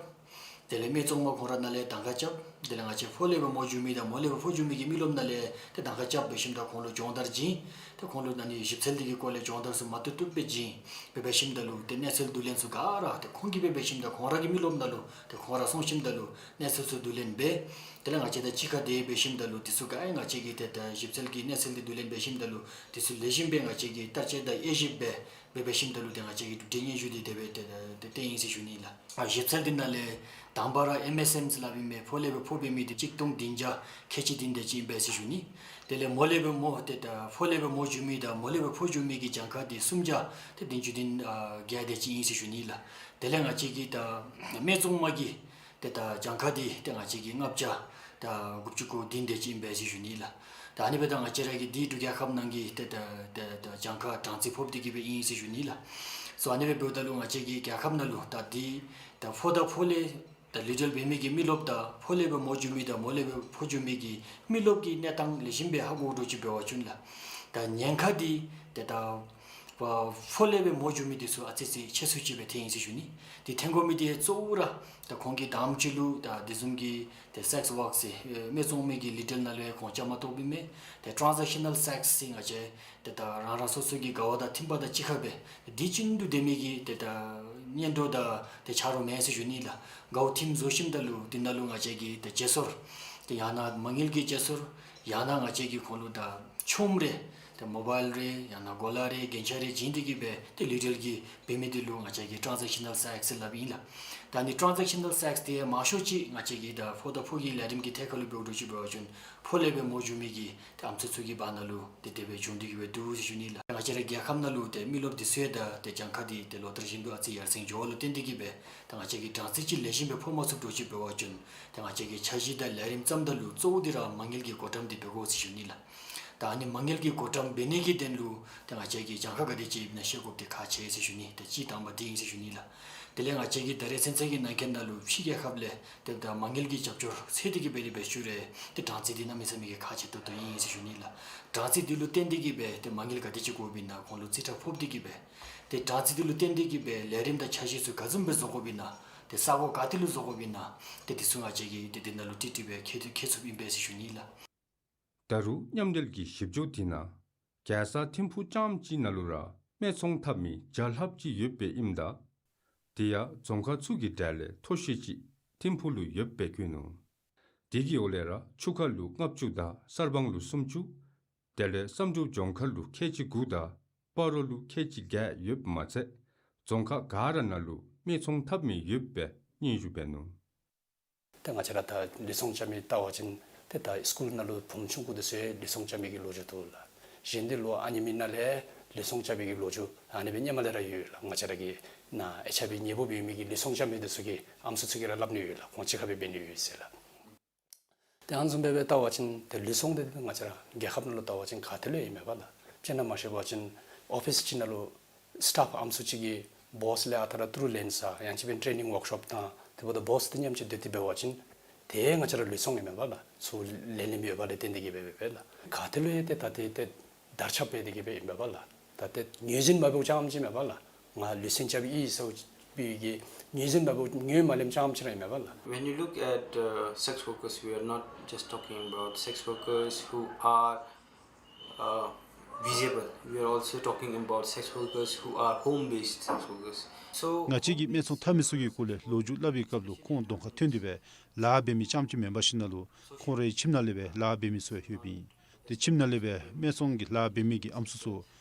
དེ་ལས་སྨད་འཚོང་མ་ཁོང་ར་ནང་ལས་གདམ་ཁ་རྐྱབ། དེ་ལས་ང་བཅས་ཕོ་ལས་སྦེ་མོ་འགྱོ་མི་དང་མོ་ལས་སྦེ་ཕོ་འགྱོ་མི་གི་མི་རློབས་ནང་ལས་ཏེ་གདམ་ཁ་རྐྱབ་འབད་ཞིནམ་ད་ཁོང་ལུ་སྦྱོང་བརྡར་བྱིན། ཏེ་ཁོང་ལུ་ཨ་ནི་ཞིབ་འཚོལ་འདི་གི་སྐོར་ལས་སྦྱོང་བརྡར་ཚུ་མ་བཏུབ་བཏུབ་སྦེ་བྱིན། འབད་འབད་ཞིནམ་ད་ལུ་ཏེ་གནས་ཚུལ་བསྡུ་ལེན་ཚུ་ག་ར་ཏེ་ཁོང་གིས་འབད་འབད་ཞིནམ་ད་ཁོང་ར་གི་མི་རློབས་ནང་ལུ་ཏེ་ཁོང་ར་སོང་ཞིནམ་ད་ལུ་གནས་ཚུལ་ཚུ་བསྡུ་ལེན་འབད། དེ་ལས་ང་བཅས་དང་གཅིག་ཁར་ཏེ་འབད་ཞིནམ་ད་ལུ་དེ་ཚུ་ག་ཨེ་ང་བཅས་ཀྱིས་ཏེ་ད་ཞིབ་འཚོལ་གྱི་གནས་ཚུལ་འདི་བསྡུ་ལེན་འབད་ཞིནམ་ད་ལུ་དེ་ཚུ་ལེགས་ཤོམ་སྦེ་ང་བཅས་ཀྱིས་བསྟར་སྤྱོད་དང་དབྱེ་ཞིབ་འབད། འབད་འབད་ཞིནམ་ད་ལུ་ཏེ་ང་བཅས་ཀྱིས་གྲུབ་འབྲས་སྙན་ཞུ་འདི་དེ་སྦེ་ཏེ་ཏེ་ཏེ་ཨིན་ཟེར་ཞུ་ནི་ལགས། ཨ་ཞིབ་འཚོལ་འདི་ནང་ལས་དང་པ་ར་ཨེམ་ཨེས་ཨེམ་ཟེར་སླབ་ཨིན་མས། ཕོ་ལས་སྦེ་ཕོ་འབད་མི་འདི་གཅིག་སྟོང་བདུན་བརྒྱ་ཁལ་གཅིག་བདུན་དེ་ཅིག་ཨིན་པས་ཟེར་ཞུ་ནི། དེ་ལས་མོ་ལས་སྦེ་མོ་ཏེ་ད་ཕོ་ལས་སྦེ་མོ་འགྱོ་མི་དང་མོ་ལས་སྦེ་ཕོ་འགྱོ་མི་གི་གྱངས་ཁ་འདི་སུམ་བརྒྱ་ཏེ་བདུན་ཅུ་དོན་ཨ་བརྒྱད་དེ་ཅིག་ཨིན་ཟེར་ཞུ་ནི་ལགས། དེ་ལས་ང་བཅས་ཀྱི་ད་སྨད་འཚོང་མ་གི་ཏེ་ད་གྱངས་ཁ་འདི་ཏེ་ང་བཅས་ཀྱི་ལྔ་བརྒྱ་ད་དགུ་བཅུ་གོ་བདུན་དེ་ཅིག་ཨིན་པས་ཟེར་ཞུ་ནི་ལགས། ད་ཨ་ནི་སྦེ་ད་ང་བཅས་ར་གི་འདི་འབྲུག་རྒྱལ་ཁབ་ནང་གི་ཏེ་ད་ཏེ་ད་གྱངས་ཁ་གྲངས་རྩིས་ཕོགཔ་འདི་གིས་སྦེ་ཨིན་ཟེར་ཞུ་ནི་ལགས། སོ་ཨ་ནི་སྦེ་འབདཝ་ད་ལུ་ང་བཅས་ཀྱི་རྒྱལ་ཁབ་ནང་ལུ་ད་འདི་ད་ཕོ་དང་ཕོ་ལས་ད་ལི་ཊལ་བེ་མི་གི་མི་རློབས་དང་ཕོ་ལས་སྦེ་མོ་འགྱོ་མི་དང་མོ་ལས་སྦེ་ཕོ་འགྱོ་མི་གི་མི་རློབས་ཀྱི་གནས་སྟངས་ལེགས་ཤོམ་སྦེ་ཧ་གོ་དོ་ཅིག་འབད་བ་ཅིན་ལགས། ད་ཉེན་ཁ་འདི་ཏེ་ད་ཕོ་ལས་སྦེ་མོ་འགྱོ་མི་འདི་ཚུ་ཨ་ཙི་ཅིག་ཆེ་སུ་ཅིག་སྦེ་ཐོན་ཡི་ཟེར་ཞུ་ནི། འདི་ཐོན་དགོ་མི་འདི་གཙོ་བོ་ར་ད་ཁོང་གིས་དང་པ་ཅིག་ལུ་ད་འདི་བཟུམ་གྱི་ཏེ་སེགསི་ཝརཀ་ཟེར་ཨེ་སྨད་འཚོང་མའི་གི་ལི་ཊལ་ནང་ལུ་ཡང་ཁོང་བཅའ་མར་གཏོགསཔ་ཨིན་མས། ཏེ་ཊཱན་ཟེག་ཤ་ནཱལ་སེགསི་ཟེར་ང་བཅས་ཏེ་ད་རང་རང་སོ་སོ་གི་དགའ་བ་དང་མཐུན་པ་དང་གཅིག་ཁར་སྦེ་ཏེ་འདི་བྱིན་དོ་སྡོད་མི་གི་ཏེ་ད་གཉེན་གྲོགས་དང་ཏེ་ཆ་རོགས་མེན་ཟེར་ཞུ་ནི་ལགས། དགའཝ་ཐིམ་བཟོ་ཞིནམ་ད་ལུ་འདི་ནང་ལུ་ང་བཅས་ཀྱིས་ཏེ་བརྗེ་སོར་ཏེ་ཡང་ན་མ་དངུལ་གྱི་བརྗེ་སོར་ཡང་ན་ང་བཅས་ཀྱིས་ཁོང་ལུ་ད་ཆོགམ་རེ་ཏེ་མོ་བཱའིལ་རེ་ཡང་ན་གོ་ལ་རེ་རྒྱན་ཆ་རེ་བྱིན་ཏེ་གི་སྦེ་ཏེ་ལི་ཊལ་གྱི་བེ་མི་འདི་ལུ་ང་བཅས་ཀྱིས་ཊཱན་ཟེག་ཤ་ནཱལ་སེགསི་ཟེར་སླབ་ཨིན་ལགས། ད་ཨ་ནི་ཊཱན་ཟེག་ཤ་ནཱལ་སེགསི་འདི་མང་ཤོས་ཅིག་ང་བཅས་ཀྱི་ད་ཕོ་དང་ཕོ་གི་ལས་རིམ་གྱི་ཐད་ཁར་ལུ་འབདཝ་འདྲཝ་ཅིག་འབད་བ་ཅིན་ཕོ་ལས་སྦེ་མོ་འགྱོ་མི་གི་ཏེ་ཨམ་སྲུ་ཚུ་གི་བར་ན་ལུ་ཏེ་དེ་སྦེ་བྱུང་སྟེ་གི་སྦེ་འདུག་ཟེར་ཞུ་ནི་ལགས། ང་བཅས་ར་རྒྱལ་ཁབ་ནང་ལུ་ཏེ་མི་རློབས་འདི་ཚུ་ཡང་ད་ཏེ་གྱངས་ཁ་འདི་ཏེ་ལོ་ལྟར་བཞིན་དུ་ཨ་ཙི་ཡར་སེང་འགྱོ་བ་ལུ་བརྟེན་ཏེ་གི་སྦེ་ད་ང་བཅས་ཀྱིས་གྲངས་རྩིས་ཅིག་ལེགས་ཤོམ་སྦེ་ཕོག་མ་ཚུགསཔ་འདྲཝ་ཅིག་འབད་བ་ཅིན་ད་ང་བཅས་ཀྱིས་འཆར་གཞི་དང་ལས་རིམ་བརྩམ་ད་ལུ་གཙོ་བོ་འདི་ར་མ་དངུལ་གྱི་བགོ་བཀྲམ་འདི་འབད་དགོ་ཟེར་ཞུ་ནི་ལགས། ད་ཨ་ནི་མ་དངུལ་གྱི་བགོ་བཀྲམ་འབད་ནི་གི་དོན་ལུ་ད་ང་བཅས་ཀྱིས་གྱངས་ཁ་ག་དེ་ཅིག་ཨིནམ་ན་ཤེས་དགོཔ་འདི་ཁག་ཆེ་ཟེར་ཞུ་ནི། ད་སྤྱིར་བཏང་པ་འདི་ཨིན་ཟེར་ཞུ་ནི་ལགས། དེ་ལས་ང་བཅས་ཀྱིས་ད་རེས་ཚུན་ཚོད་ཀྱི་ནང་འཁོད་ནང་ལུ་ཕྱི་རྒྱལ་ཁབ་ལས་ཏེ་ད་མ་དངུལ་གྱི་རྒྱབ་སྐྱོར་འཚོལ་ཏེ་གི་སྦེ་དེ་སྦེ་ཞུ་རུང་ཏེ་གྲངས་རྩིས་འདི་གནམ་མེད་ས་མེད་ཀྱི་ཁག་ཆེ་ཏོག་ཏོ་ཨིན་ཟེར་ཞུ་ནི་ལགས། གྲངས་རྩིས་འདི་ལུ་བརྟེན་ཏེ་གི་སྦེ་ཏེ་མ་དངུལ་ག་དེ་ཅིག་དགོཔ་ཨིན་ན་ཁོང་ལུ་རྩིས་ཁྲ་ཕོག་སྟེ་གི་སྦེ་ཏེ་གྲངས་རྩིས་འདི་ལུ་བརྟེན་ཏེ་གི་སྦེ་ལས་རིམ་དང་འཆར་གཞི་ཚུ་ག་བཟུམ་སྦེ་བཟོ་དགོཔ་ཨིན་ན་ཏེ་ས་གོ་ག་ཏེ་ལུ་བཟོ་དགོཔ་ཨིན་ན་ཏེ་འདི་ཚུ་ང་བཅས་ཀྱིས་ཏེ་འདི་ནང་ལུ་ཏིག་ཏིག་སྦེ་མཁྱེན་ཏེ་མཁྱེན་ཚུགསཔ་ཨིན་པས་ཟེར་ཞུ་ནི་ལགས། ད་རུང་མཉམ་འབྲེལ་གྱི་ཞིབ་འཇུག་འདི་ནང་རྒྱལ་ས་ཐིམ་ཕུག་རྐྱངམ་གཅིག་ནང་ལུ་ར་སྨད་འཚོང་འཐབ་མི་བརྒྱ་ལྷགཔ་ཅིག་ཡོདཔ་སྦེ་ཨིནམ་ད་དེ་ཡང་རྫོང་ཁག་ཚུ་གི་གྲས་ལས་མཐོ་ཤོས་ཅིག་ཐིམ་ཕུག་ལུ་ཡོདཔ་སྦེ་བཀོད་ནུག། དེ་གི་འོག་ལས་ར་ཆུ་ཁ་ལུ་ལྔ་བཅུ་དང་གསར་སྤང་ལུ་སུམ་ཅུ། དེ་ལས་བསམ་གྲུབ་ལྗོངས་མཁར་ལུ་ཁལ་གཅིག་དགུ་དང་སྤ་རོ་ལུ་ཁལ་གཅིག་བརྒྱད་ཡོདཔ་མ་ཚད་རྫོང་ཁག་ག་ར་ནང་ལུ་སྨད་འཚོང་འཐབ་མི་ཡོདཔ་སྦེ་སྙན་ཞུ་འབད་ནུག། ཏེ་ང་བཅས་ར་ད་ལུས་ཟུངས་འཇམ་མི་བལྟ་བ་ཅིན་ཏེ་ད་སི་ཀུལ་ནང་ལུ་བུམོ་ཆུང་ཀུ་འདི་ཚུ་ཡང་ལུས་ཟུངས་འཇམ་མི་གི་ལོ་རྒྱུས་འདུག་ལགས། གཞན་འདི་ལོ་ཨ་ནེ་མི་ནང་ལས་ལུས་ཟུངས་འཇམ་མི་གི་ལོ་རྒྱུས་ཨ་ནི་སྦེ་སྔོན་མ་ལས་ར་ཡོད་ལགས། ང་བཅས་ར་གི་ནཱ་ཨེཆ་ཨའི་བི་ནད་འབུབ་ཡོད་མི་གི་ལུས་ཟུངས་འཇམ་མི་འདི་ཚུ་གི་ཨམ་སྲུ་ཚུ་གིས་ར་སླབ་ནི་ཡོད་ལགས། ཁོང་གཅིག་ཁར་སྦེ་འབད་ནི་ཡོད་ཟེར་ལགས། ཏེ་ཨ་ནི་བཟུམ་སྦེ་སྦེ་བལྟ་བ་ཅིན་ཏེ་ལུས་ཟུངས་འདི་ང་བཅས་ར་རྒྱལ་ཁབ་ནང་ལུ་བལྟ་བ་ཅིན་ག་ཏེ་ལུ་ཡང་མེད་པས་ལགས། དཔེར་ན་མ་ཤེས་པ་ཅིན་ཨོ་ཕིསི་ཅིག་ནང་ལུ་སི་ཊཱཕ་ཨམ་སྲུ་ཅིག་གིས་བོསི་ལས་ཨ་རྟག་ར་ཏི་རུ་ལེན་ས་ཡང་ཅིན་སྦེ་ཊེ་ནིང་ཝརཀ་ཤོབ་དང་དེ་འབདཝ་ད་བོསི་དང་མཉམ་གཅིག་སྡོད་དེ་འབད་བ་ཅིན་ཏེ་ང་བཅས་ར་ལུས་ཟུངས་ཡང་མེད་པས་ལགས། ཚུར་ལེན་ལེནམ་ཡོད་པ་ལས་བརྟེན་ཏེ་གིས་སྦེ་འབད་བས་ལགས། ག་ཏེ་ལུ་ཡང་ཏེ་ད་ཏེ་ཏེ་དར་ཁྱབ་འབད་དེ་གིས་སྦེ་ཨིན་པས་ལགས། ད་ཏེ་ངོས་འཛིན་མ་འབདཝ་ཅང་ཅིག་མེད་པས་ལགས། ང་ལུས་ཟུངས་འཇམ་ཨིན་ཟེར་བའི་གི་ངོས་འཛིན་མ་འབདཝ་ངོས་མ་ལེནམ་ཅང་ཅིག་ར་ཨིན་པས་ལགས། When you look at uh, sex workers, we are not just talking about sex workers who are uh, visible. We are also talking about sex workers who are home-based sex workers. So ང་བཅས་ཀྱིས་སྨད་འཚོང་འཐབ་མི་ཚུ་གི་སྐོར་ལས་ལོ་རྒྱུས་སླབ་པའི་སྐབས་ལུ་ཁོང་གདོང་ཁར་ཐོན་ཏེ་སྦེ་ལཱ་འབད་མི་ཙམ་ཅིག་མེན་པར་ཞིན་ན་ལུ་ཁོང་རའི་ཁྱིམ་ནང་ལས་སྦེ་ལཱ་འབད་མི་ཚུ་ཡང་ཡོདཔ་ཨིན། ཏེ་ཁྱིམ་ནང་ལས་སྦེ་སྨད་འཚོང་གི་ལཱ་འབད་མི་གི་ཨམ་སྲུ་ཚུ་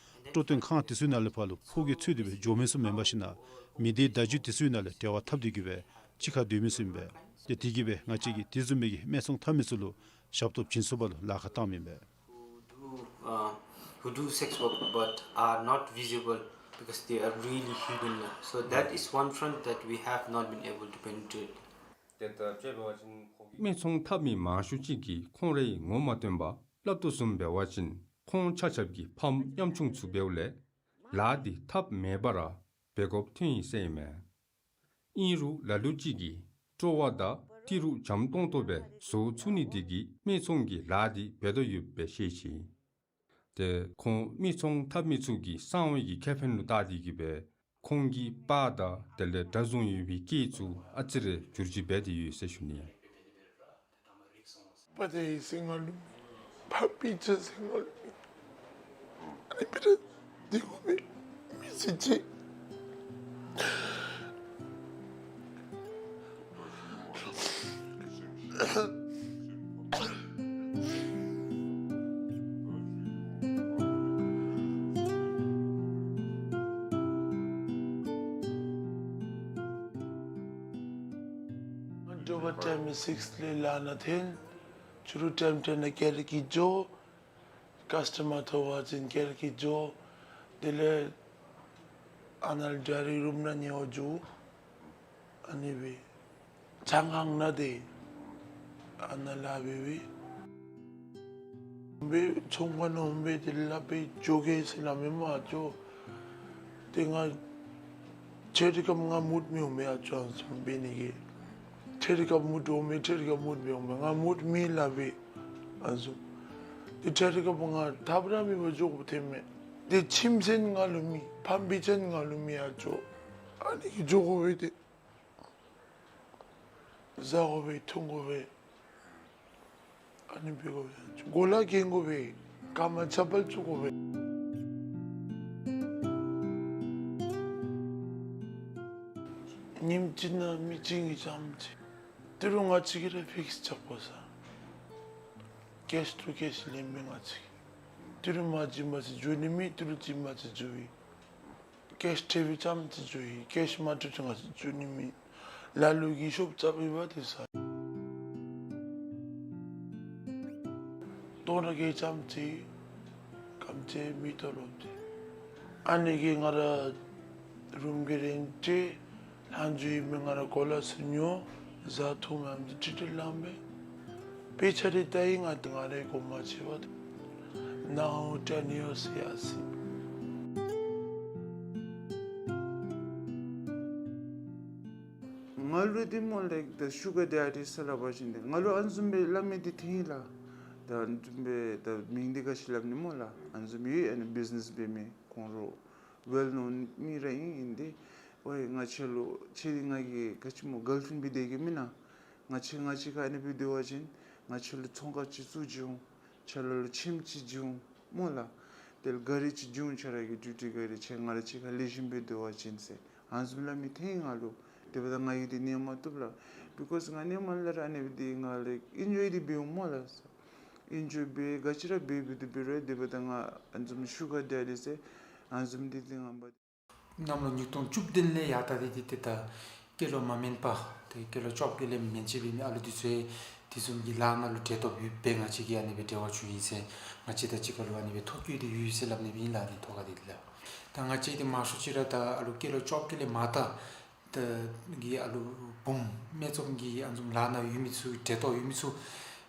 སྤྲོ་སྟོན་ཁང་དེ་ཚུ་ནང་ལས་ཕར་ལུ་ཕོ་སྐྱེས་འཚོལ་ཏེ་སྦེ་འགྱོ་མི་ཚུ་མེན་པར་ཞིན་ན་མི་སྡེ་བརྡ་བརྒྱུད་དེ་ཚུ་ནང་ལས་འབྲེལ་བ་འཐབ་སྟེ་གིས་སྦེ་གཅིག་ཁར་སྡོད་མི་ཚུ་ཨིན་པས། ཏེ་དེ་གིས་སྦེ་ང་བཅས་ཀྱིས་དེ་བཟུམ་མའི་གི་སྨད་འཚོང་འཐབ་མི་ཚུ་ལུ་ཞབས་ཏོག་བྱིན་ཚུགས་པ་ལུ་ལཱ་ཁག་བཏངམ་ཨིན་པས། Who do, uh, who do sex work but are not visible Because they are really hidden. So that is one front that we have not been able to penetrate. སྨད་འཚོང་འཐབ་མི་མང་ཤོས་ཅིག་གིས་ཁོང་རའི་ངོ་མ་སྟོན་པ་སླབ་དོ་བཟུམ་འབད་བ་ཅིན་ཁོང་ཆ་ཁྱབ་ཀྱི་ཕམ་ཉམ་ཆུང་ཚུ་འབདཝ་ལས་ལཱ་འདི་འཐབ་མེད་པར་འབད་དགོཔ་ཐོན་ཡི་ཟེར་ཨིན་མས། ཨིན་རུང་ལ་ལུ་ཅིག་གིས་སྤྲོ་བ་དང་ཏི་རུ་འཇམ་ཏོང་ཏོ་སྦེ་བཟོ་ཚུགས་ནི་དེ་གིས་སྨད་འཚོང་གི་ལཱ་འདི་འབད་དོ་ཡོདཔ་སྦེ་ཤེས་ཅི། ཏེ་ཁོང་སྨད་འཚོང་འཐབ་མི་ཚུ་གི་གསང་བའི་གི་ཁེ་ཕན་ལུ་བལྟ་སྟེ་གིས་སྦེ་ཁོང་གི་པར་དང་དེ་ལས་གྲྭ་བཟུང་ཡོད་པའི་སྐད་ཚུ་ཨ་ཙི་རེ་འགྱུར་བཅོས་འབད་དེ་ཡོད་ཟེར་ཞུ་ནི། པ་དེ་ཡི་སེང་ལུ་མི་ཕ་པི་ཅ་སེང་ལུ་མི་ཨ་ནི་པི་ར་དེ་གོ་མི་མི་སི་ཅི། འགྱོ་བ་ཊའིམ་སིགས་ལས་ལཱ་ནང་འཐོན། ཕྱི་རུ་ཊའིམ་ཊེན་ནང་ཀེར་གི་འགྱོ། ཀཱསི་ཊ་མར་ཐོབ་པ་ཅིན་ཀེར་གི་འགྱོ། དེ་ལས་ཨ་ནཱ་ལས་ཌའི་རིང་རུམ་ནང་ཉལ་བར་འགྱོ། ཨ་ནི་སྦེ་ཆང་ཁང་ནང་དེ་ཨ་ནཱ་ལཱ་འབད་འབད། འབད་ཚོང་ཁང་ནང་འབད་དེ་ལཱ་འབད་འགྱོ་གེ་ཟེར་སླབ་མི་མ་འགྱོ། ཏེ་ང་ཁྲེ་ཌི་ཀབ་ང་མུཌ་མི་འོང་མས་ཨ་ཙི་ཨ་ནི་བཟུམ་འབད་ནི་གི། ཁྲེ་ཌི་ཀབ་མུཌ་འོང་མས། ཁྲེ་ཌི་ཀབ་མུཌ་མི་འོང་མས། ང་མུཌ་མེད་ལཱ་འབད་ཨ་ནི་བཟུམ། ཏེ་ཁྲེ་ཌི་ཀབ་ང་ཐབས་ར་མེད་པར་འགྱོ་དགོཔ་ཐོན་མས། ཏེ་ཁྱིམ་ཚན་ང་ལུ་མེད། ཕམ་སྦེ་ཅིག་ང་ལུ་མེད་ཨ་ཙི། ཨ་ནི་གིས་འགྱོ་དགོ་པས་ཏེ། བཟའ་དགོ་པས། འཐུང་དགོ་པས། ཨ་ནི་འབད་དགོ་པས། གོ་ལ་གྱོན་དགོ་པས། རྐངམ་ཆ་པལ་བཙུགས་དགོ་པས། ཉིནམ་གཅིག་ནང་མི་གཅིག་གཉིས་ཙམ་ཅིག། ཏི་རུ་ང་བཅས་ཀྱིས་ར་ཕིགསི་རྐྱབ་དགོ་ས། ཀེཤ་ཊུ་ཀེཤ་ལེན་མི་ང་བཅས་ཀྱིས། ཏི་རུ་མ་བྱིན་པ་ཅིན་འགྱོ་ནི་མེད། ཏི་རུ་བྱིན་པ་ཅིན་འགྱོ་ཡི། ཀེཤ་འཕྲོ་བའི་ཙམ་ཅིག་འགྱོ་ཡི། ཀེཤ་མ་འཕྲོ་ཅིག་ང་བཅས་འགྱོ་ནི་མེད། ལ་ལུ་གིས་ཤོབ་རྐྱབ་ཡོདཔ་དེ་ས། སྟོང་ཕྲག་བརྒྱད་ཙམ་ཅིག་གམ་ཅིག་མི་ཏོ་ལོབ་སྟེ། ཨ་ནི་གིས་ང་ར་རུམ་གྱི་རེནཊ་ལྷག་འགྱོ་ཡི་མི་ང་ར་གོ་ལ་ཚུ་ཉོ། བཟའ་འཐུང་མེདཔ་འདི་ཁྲིག་ཁྲི་ལངམ་མས། དཔེ་ཆ་རེ་ལྟ་ཡི་ང་ང་རའི་གོ་མ་ཆོད་པར། Now ten years ཡར་སོ་ཡི། ང་ལུ་འདི་སྨོ་ལགས་ད་ཤུ་གར་ཌེ་ཌི་ཟེར་སླབ་པ་ཅིན་འདི་ང་ལུ་ཨ་ནི་བཟུམ་སྦེ་སླབ་མི་འདི་ཐོན་ཡི་ལགས། ད་ཨ་ནི་བཟུམ་སྦེ་ད་མིང་འདི་ག་ཅི་སླབ་ནི་སྨོ་ལགས། ཨ་ནི་བཟུམ་ཡོད། ཨ་ནི་བིཛ་ནེས་འབད་མི་ཁོང་ར་ཝེལ་ནོན་མི་ར་ཨིན། ཨིན་ཏེ་ཝའི་ང་བཅས་ལུ་ཁྱེད་ང་གིས་ག་ཅི་སྨོ་གཱརལ་ཕྲེནཌ་འབད་དེ་གི་མེན་ན། ང་བཅས་ང་བཅས་ཁར་ཨ་ནི་སྦེ་སྡོད་པ་ཅིན་ང་བཅས་ལུ་ཚོང་ཁང་ཅིག་བཙུགས་བྱིན་འོང་། ཁྱེད་ར་ལུ་ཁྱིམ་ཅིག་བྱིན་འོང་སྨོ་ལགས། དེ་ལས་གཱ་རི་ཅིག་བྱིན་འོང་། ཁྱེད་ར་གི་ཌིའུ་ཊི་གཱ་རི། ཁྱེད་ང་ར་གཅིག་ཁར་ལེགས་ཤོམ་སྦེ་སྡོད་པ་ཅིན་ཟེར་ཨ་ནི་བཟུམ་སླབ་མི་ཐོན་ཡི་ང་ལུ། དེ་འབདཝ་ད་ང་གིས་འདི་ནི་མ་བཏུབ་ལགས། བི་ཀོསི་ང་ནི་མ་ལས་ར་ཨ་ནི་སྦེ་འདི་ང་ལུ་ཨིན་ཇོའི་འདི་འབད་འོང་སྨོ་ལགས། ཨིན་ཇོའི་འབད་ག་ཅི་ར་འབད་འབད་དེ་འབད་རུང་དེ་འབདཝ་ད་ང་ཨ་ནི་བཟུམ་ཤུ་གར་ཌེ་ཌི་ཟེར་ཨ་ནི་བཟུམ་འདི་འདི་ང་འབད། གནམ་ལོ་ཉིས་སྟོང་བཅུ་བདུན་ལས་ཡར་ད་འདི་འདི་ཏེ་ད་སྐྱེས་ལོ་མ་དམན་པ་ཏེ་སྐྱེས་ལོ་བཅོ་བརྒྱད་ལས་མན་ཆད་འབད་མི་ཨ་ལུ་འདི་ཚུ་ཡང་དེ་བཟུམ་གྱི་ལཱ་ནང་ལུ་འབྲེལ་གཏོགས་ཡོདཔ་སྦེ་ང་བཅས་ཀྱིས་ཨ་ནི་སྦེ་འབྲེལ་བ་བྱུང་ཡི་ཟེར་ང་བཅས་དང་གཅིག་ཁར་ལུ་ཨ་ནི་སྦེ་ཐོ་བཀོད་དེ་ཡོད་ཟེར་སླབ་ནི་སྦེ་ཨིན་ལགས། ཨ་ནི་ཐོ་ཁ་འདི་ལགས། ད་ང་བཅས་འདི་མང་ཤོས་ཅིག་ར་ད་ཨ་ལུ་སྐྱེས་ལོ་བཅོ་བརྒྱད་ལས་མར་ད་ད་གི་ཨ་ལུ་བུམོ་སྨད་འཚོང་གི་ཨ་ནི་བཟུམ་ལཱ་ནང་ཡོད་མི་ཚུ་འབྲེལ་གཏོགས་ཡོད་མི་ཚུ་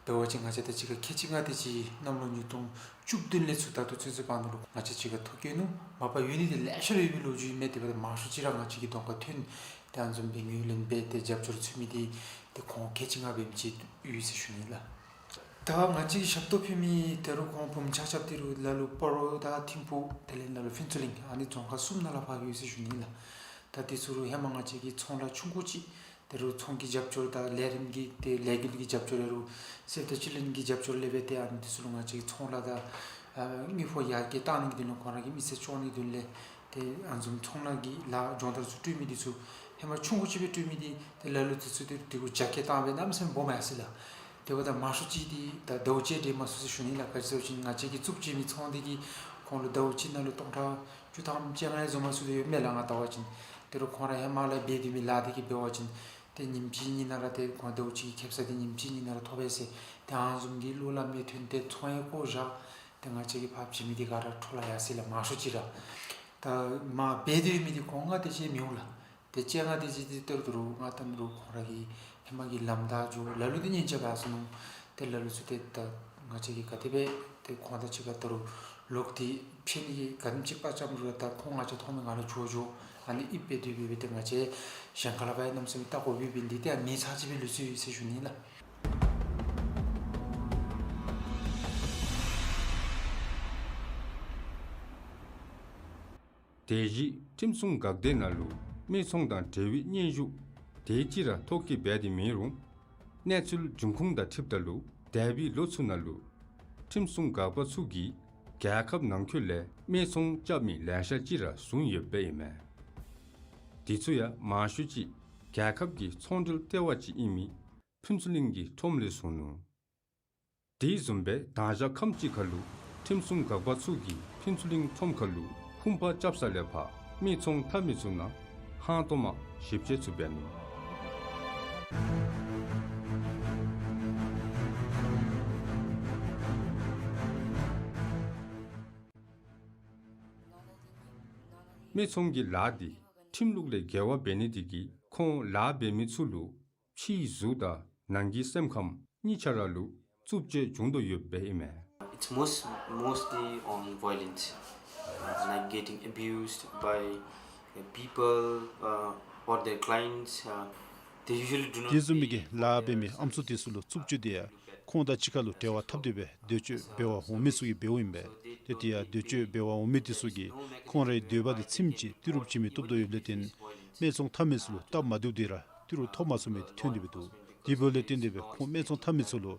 འབད་བ་ཅིན་ང་བཅས་དང་གཅིག་ཁར་ཁལ་གཅིག་ལྔ་དེ་ཅིག་གནམ་ལོ་ཉིས་སྟོང་བཅུ་བདུན་ལས་ཚུར་ད་ལྟོ་ཚུན་ཚོད་བར་ན་ལུ་ང་བཅས་གཅིག་ཁར་ཐོ་བཀོད་ནུག། མ་པ་ཡོད་ནི་འདི་ལེ་ཤ་ར་ཡོད་པའི་ལོ་རྒྱུས་ཨིན་མས། དེ་འབདཝ་ད་མང་ཤོས་ཅིག་ར་ང་བཅས་ཀྱི་གདོང་ཁར་ཐོན། ཏེ་ཨ་ནི་བཟུམ་སྦེ་ངོས་ལེན་འབད་དེ་རྒྱབ་སྐྱོར་ཚུད་མི་འདི་ཏེ་ཁོང་ཁལ་གཅིག་ལྔ་འབད་མི་ཅིག་ཡོད་ཟེར་ཞུ་ནི་ལགས། ད་ང་བཅས་ཀྱིས་ཞབས་ཏོག་ཕུལ་མི་དེ་རུ་ཁོང་བུམོ་ཆ་ཁྱབ་དེ་རུ་ལ་ལུ་སྤ་རོ་དང་ཐིམ་ཕུག་དེ་ལས་ལ་ལུ་ཕུན་ཚོགས་གླིང་ཨ་ནི་རྫོང་ཁག་གསུམ་ནང་ལུ་ཕར་ཡོད་ཟེར་ཞུ་ནི་ལགས། ད་དེ་ཚུ་རུ་ཧེ་མ་ང་བཅས་ཀྱིས་ཚོང་ལཱ་ཆུང་ཀུ་ཅིག་དེ་རུ་ཚོང་གི་རྒྱབ་སྐྱོར་དང་ལས་རིམ་གྱི་ཏེ་ལས་འགུལ་གྱི་རྒྱབ་སྐྱོར་ལས་རུང་སེལ་ཏེ་ཅི་ལིན་གྱི་རྒྱབ་སྐྱོར་ལས་འབད་དེ་ཨ་ནི་དེ་ཚུ་ལུ་ང་བཅས་ཀྱིས་ཚོང་ལཱ་དང་ཨ་དངུལ་ཕོགས་ཡར་རྒྱས་གཏང་ནི་གི་དོན་ལུ་ཁོང་ར་གི་མི་ཚེ་སྐྱོང་ནི་གི་དོན་ལས་ཏེ་ཨ་ནི་བཟུམ་ཚོང་ལཱ་གི་ལཱ་སྦྱོང་བརྡར་ཚུ་སྤྲོད་མི་འདི་ཚུ་ཧེ་མ་ཆུང་ཀུ་ཅིག་སྦེ་སྤྲོད་མི་འདི་ཏེ་ལ་ལུ་དེ་ཚུ་ཏེ་དེ་གུ་རྒྱ་སྐྱེད་བཏང་སྦེ་གནམ་མེད་ས་མེད་སྦོམ་ཡར་སོ་ཡི་ལགས། དེ་འབདཝ་ད་མང་ཤོས་ཅིག་འདི་ད་ཟླཝ་གཅིག་འདི་མ་ཚུགས་ཟེར་ཞུ་ནི་ལགས། ག་ཅི་ཟེར་བ་ཅིན་ང་བཅས་ཀྱིས་བཙུགས་བྱིན་མི་ཚོང་འདི་གིས་ཁོང་ལུ་ཟླཝ་གཅིག་ནང་ལུ་སྟོང་ཕྲག་བཅུ་ཐམ་བཅོ་ལྔ་བཟུམ་མ་ཚུགས་དེ་ཡོད་མས་ལགས། ང་བལྟ་བ་ཅིན་དེ་རུ་ཁོང་ར་ཧེ་མ་ལས་འབད་སྡོད་མི་ལཱ་འདི་གིས་འབད་བ་ཅིན་ཏེ་ཉིནམ་གཅིག་གཉིས་ནང་ར་ཏེ་ཁོང་ཟླཝ་གཅིག་གི་ཁེ་སང་འདི་ཉིནམ་གཅིག་གཉིས་ནང་ར་ཐོབ་པས་ཟེར་ཏེ་ཨ་ནི་བཟུམ་གྱི་བློ་སླབ་མི་ཐོན་ཏེ་ཚོང་ཡང་བཀོ་བཞག། ཏེ་ང་བཅས་ཀྱིས་ཕར་བྱིན་མི་འདི་ག་ར་འཕྲོ་བརླག་ཡར་སོ་ཡི་ལགས། མང་ཤོས་ཅིག་ར། ད་མ་འབད་དེ་མི་འདི་ཁོང་ང་དེ་ཅིག་མི་འོང་ལགས། ཏེ་ཅི་ང་དེ་ཅིག་འདི་ལྟར་དུ་རུང་ང་ད་རུང་ཁོང་ར་གི་ཧེ་མ་གི་ལམ་བདའ་འགྱོ་ལ་ལུ་འདི་ཉན་ཆ་བ་སོང་ནུག། ཏེ་ལ་ལུ་ཚུ་ཏེ་ད་ང་བཅས་ཀྱིས་ག་དེ་སྦེ་ཏེ་ཁོང་དང་གཅིག་ཁར་ད་རུང་ལོག་སྟེ་ཕྱད་ནི་གི་ག་དེམ་ཅིག་དཔའ་བཅམ་རུང་ར་ད་ཁོང་ང་བཅས་མཐོང་མི་ང་ལུ་འགྱོ་འགྱོ། ཨ་ནི་ཨིན་པས། དེ་སྦེ་འབད་ཏེ་ང་བཅས་གཞན་ཁ་ལས་ཕར་ཡང་གནམ་མེད་ས་མེད་བལྟ་དགོ་པའི་འབད་ནི་འདི་ཏེ་ཨ་ནི་ཚར་གཅིག་སྦེ་ལུས་སོ་ཡི་ཟེར་ཞུ་ནི་ལགས། དེ་བཞིན་ཁྲིམས་སྲུང་འགག་སྡེ་ནང་ལུ་སྨད་འཚོང་དང་འབྲེལ་བའི་སྙན་ཞུ་དེ་ཅིག་ར་ཐོ་བཀོད་འབད་དེ་མེད་རུང་། གནས་ཚུལ་འབྱུང་ཁུངས་དང་འཁྲིལཝ་ད་ལུ་འདས་པའི་ལོ་ཚུ་ནང་ལུ་ཁྲིམས་སྲུང་འགག་པ་ཚུ་གིས་རྒྱལ་ཁབ་ནང་འཁོད་ལས་སྨད་འཚོང་རྐྱབ་མི་ལེ་ཤ་ཅིག་ར་བཟུང་ཡོདཔ་ཨིན་མས། དེ་ཚུ་ཡང་མང་ཤོས་ཅིག་རྒྱལ་ཁབ་ཀྱི་ཚོང་འབྲེལ་ལྟེ་བ་ཅིག་ཨིན་མི་ཕུན་ཚོགས་གླིང་གི་ཁྲོམ་ལས་བཟུང་ནུག། དེ་བཟུམ་སྦེ་དང་ཞག་ཁམས་ཅིག་ཁར་ལུ་ཁྲིམས་སྲུང་འགག་པ་ཚུ་གིས་ཕུན་ཚོགས་གླིང་ཁྲོམ་ཁར་ལུ་ཧུམ་པ་རྐྱབ་ས་ལས་ཕར་སྨད་འཚོང་འཐབ་མི་ཚུ་ནང་ཧང་སྟོང་མ་ཞིབ་དཔྱད་ཚུ་འབད་ནུག། སྨད་འཚོང་གི་ལཱ་འདི་ཁྲིམས་ལུགས་ལས་འགལ་བ་འབད་ནི་དེ་གིས་ཁོང་ལཱ་འབད་མི་ཚུ་ལུ་ཕྱིའི་གཟུགས་དང་ནང་གི་སེམས་ཁམས་གཉིས་ཆ་ར་ལུ་རྩུབ་སྤྱོད་འབྱུང་དོ་ཡོདཔ་ཨིན་མས། It's most, mostly on violence, uh, like getting abused by, uh, people, uh, or their clients. Uh, they usually do not. དེ་བཟུམ་མའི་གི་ལཱ་འབད་མི་ཨམ་སྲུ་དེ་ཚུ་ལུ་རྩུབ་སྤྱོད་དེ་ཡང་ཁོང་དང་གཅིག་ཁར་ལུ་འབྲེལ་བ་འཐབ་སྟེ་སྦེ་འདོད་སྤྱོད་འབད་བར་འོང་མི་ཚུ་གིས་འབདཝ་ཨིན་པས། ཏེ་དེ་ཡང་འདོད་སྤྱོད་འབད་བར་འོང་མི་དེ་ཚུ་གིས་ཁོང་རའི་འདོད་པ་དེ་ཚིམ་ཅིག་ཏི་རུ་བྱིན་མི་བཏུབ་དོ་ཡོདཔ་ལས་བརྟེན་སྨད་འཚོང་འཐབ་མི་ཚུ་ལུ་སྟབས་མ་བདེཝ་དེ་ར་ཏི་རུ་ཐོབ་མ་ཚུགས་མི་དེ་ཐོན་ཏེ་སྦེ་འདུག། དེ་འབདཝ་ལས་བརྟེན་ཏེ་སྦེ་ཁོང་སྨད་འཚོང་འཐབ་མི་ཚུ་ལུ་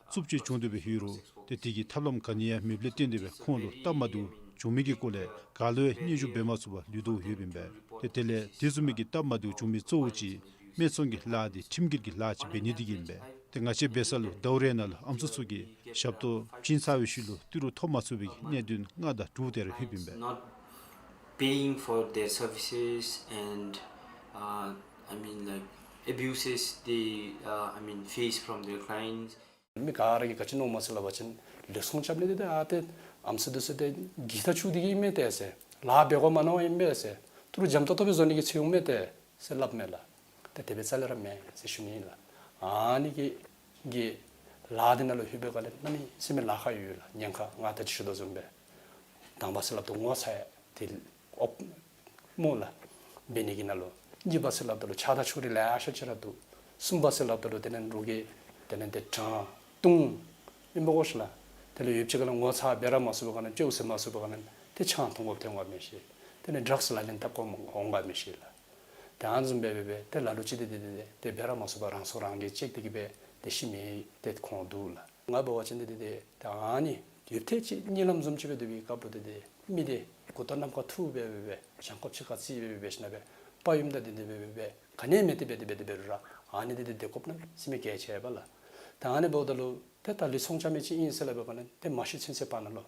རྩུབ་སྤྱོད་བྱུང་སྟེ་སྦེ་ཡོད་རུང་ཏེ་དེ་གི་ཐབས་ལམ་ག་ནི་ཡང་མེདཔ་ལས་བརྟེན་ཏེ་སྦེ་ཁོང་ལུ་སྟབས་མ་བདེཝ་བྱུང་མི་གི་སྐོར་ལས་ག་ལུ་ཡང་སྙན་ཞུ་འབད་མ་ཚུགས་པར་ལུས་དོ་ཡོདཔ་ཨིན་པས། ཏེ་དེ་ལས་དེ་བཟུམ་མའི་གི་སྟབས་མ་བདེཝ་བྱུང་མི་གཙོ་བོ་ཅིག་སྨད་འཚོང་གི་ལཱ་འདི་ཁྲིམས་འགལ་གྱི་ལཱ་ཅིག་འབད་ནི་དེ་གིས་ཨིན་པས། ཏེ་ང་བཅས་འབད་ས་ལུ་ཟླཝ་རེ་ནང་ལུ་ཨམ་སྲུ་ཚུ་གིས་ཞབས་ཏོག་བྱིན་ཚར་བའི་ཤུལ་ལུ་ཏི་རུ་ཐོབ་མ་ཚུགས་པའི་གནད་དོན་ལྔ་དང་དྲུག་དེ་ར་ལྷོདཔ་ཨིན་པས། Not paying for their services and, uh, I mean, like, abuses they, uh, I mean, face from their clients. མི་ག་ར་གིས་ག་ཅི་མནོཝ་སྨོ་ཟེར་སླབ་པ་ཅིན་ལུས་ཟུངས་རྐྱབ་ནི་འདི་ཏེ་ཨ་ཏེ་ཨམ་སྲུ་འདི་ཚུ་ཏེ་གིས་ད་ཆུ་འདི་གིས་མེན་ཏེ་ཟེར། ལཱ་འབད་དགོ་མ་མནོཝ་ཨིན་པས་ཟེར། ཏི་རུ་འཇམ་ཏོག་ཏོ་སྦེ་བཟོ་ནི་གི་ཚུལ་འོང་མེན་ཏེ་ཟེར་སླབ་མས་ལགས། ཏེ་དེ་སྦེ་རྩ་ལས་ར་མེན་ཟེར་ཞུ་ནི་ཨིན་ལགས། ཨ་ནི་གི་གི་ལཱ་འདི་ནང་ལུ་ལྷོད་པའི་སྒང་ལས་གནམ་མེད་ས་མེད་ལཱ་ཁག་ཡོད་ལགས། ཉེན་ཁ་ང་ད་ཅི་ཞུ་དོ་བཟུམ་སྦེ་དང་པ་ཟེར་སླབ་ད་ངོ་ཚ་ཡང་ཏེ་ཨོཔ་སྨོ་ལགས། འབད་ནི་གི་ནང་ལུ་གཉིས་པ་ཟེར་སླབ་ད་ལུ་ཆགས་སྡང་ཕྱོགས་རིས་ལེ་ཤ་ཅིག་ར་འདུག། གསུམ་པ་ཟེར་སླབ་ད་ལུ་དེ་ལས་རོགས་ཀྱིས་དེ་ལས་ཏེ་དྲང་བརྡུང་ཨིན་པ་གོ་ཤེས་ལགས། དེ་ལས་ཡུདཔ་ཅིག་ཁ་ལས་ངོ་ཚ་འབད་ར་མ་ཚུགས་པའི་སྒང་ལས་སྤྱོ་ཟེར་མ་ཚུགས་པའི་སྒང་ལས་ཏེ་ཆང་འཐུང་དགོཔ་ཐོན་འོང་མི་ཤེས། དེ་ལས་ཌྲགསི་ལག་ལེན་འཐབ་དགོཔ་འོང་འོང་མི་ཤེས་ལགས། ཏེ་ཨ་ནི་བཟུམ་སྦེ་སྦེ་སྦེ་ཏེ་ལ་ལུ་ཅིག་ཏེ་ཏེ་ཏེ་ཏེ་འབད་ར་མ་ཚུགས་པར་རང་སྲོག་རང་གིས་བཅད་དེ་གི་སྦེ་ཏེ་ཤི་མི་ཏེ་ཁོང་འདུག་ལགས། ང་འབད་བ་ཅིན་ཏེ་ཏེ་ཏེ་ད་ཨ་ནི་ཡུདཔ་ཐེངས་ཅིག་གཉིད་ལམ་བཟུམ་ཅིག་སྦེ་སྡོད་པའི་སྐབས་ལུ་ཏེ་ཏེ་མི་འདི་མགུ་ཏོ་གནམ་ཁར་འཐུ་སྦེ་སྦེ་སྦེ་བྱང་ཁོག་ཕྱི་ཁར་བརྩིགས་སྦེ་སྦེ་སྦེ་ཞིནམ་ལས་སྦེ་དཔའ་ཡུམ་དང་ཏེ་ཏེ་སྦེ་སྦེ་སྦེ་ག་ནི་མེད་དེ་སྦེ་ཏེ་སྦེ་ཏེ་འབད་རུང་ར་ཨ་ནི་ཏེ་ཏེ་སྡོད་དགོཔ་གནམ་མེད་ས་མེད་གལ་ཆེ་བས་ལགས། ད་ཨ་ནི་འབདཝ་ད་ལུ་ཏེ་ད་ལུས་ཟུངས་རྐྱབ་མི་ཅིག་ཨིན་ཟེར་སླབ་པའི་སྒང་ལས་ཏེ་མ་ཤི་ཚུན་ཚོད་བར་ན་ལུ་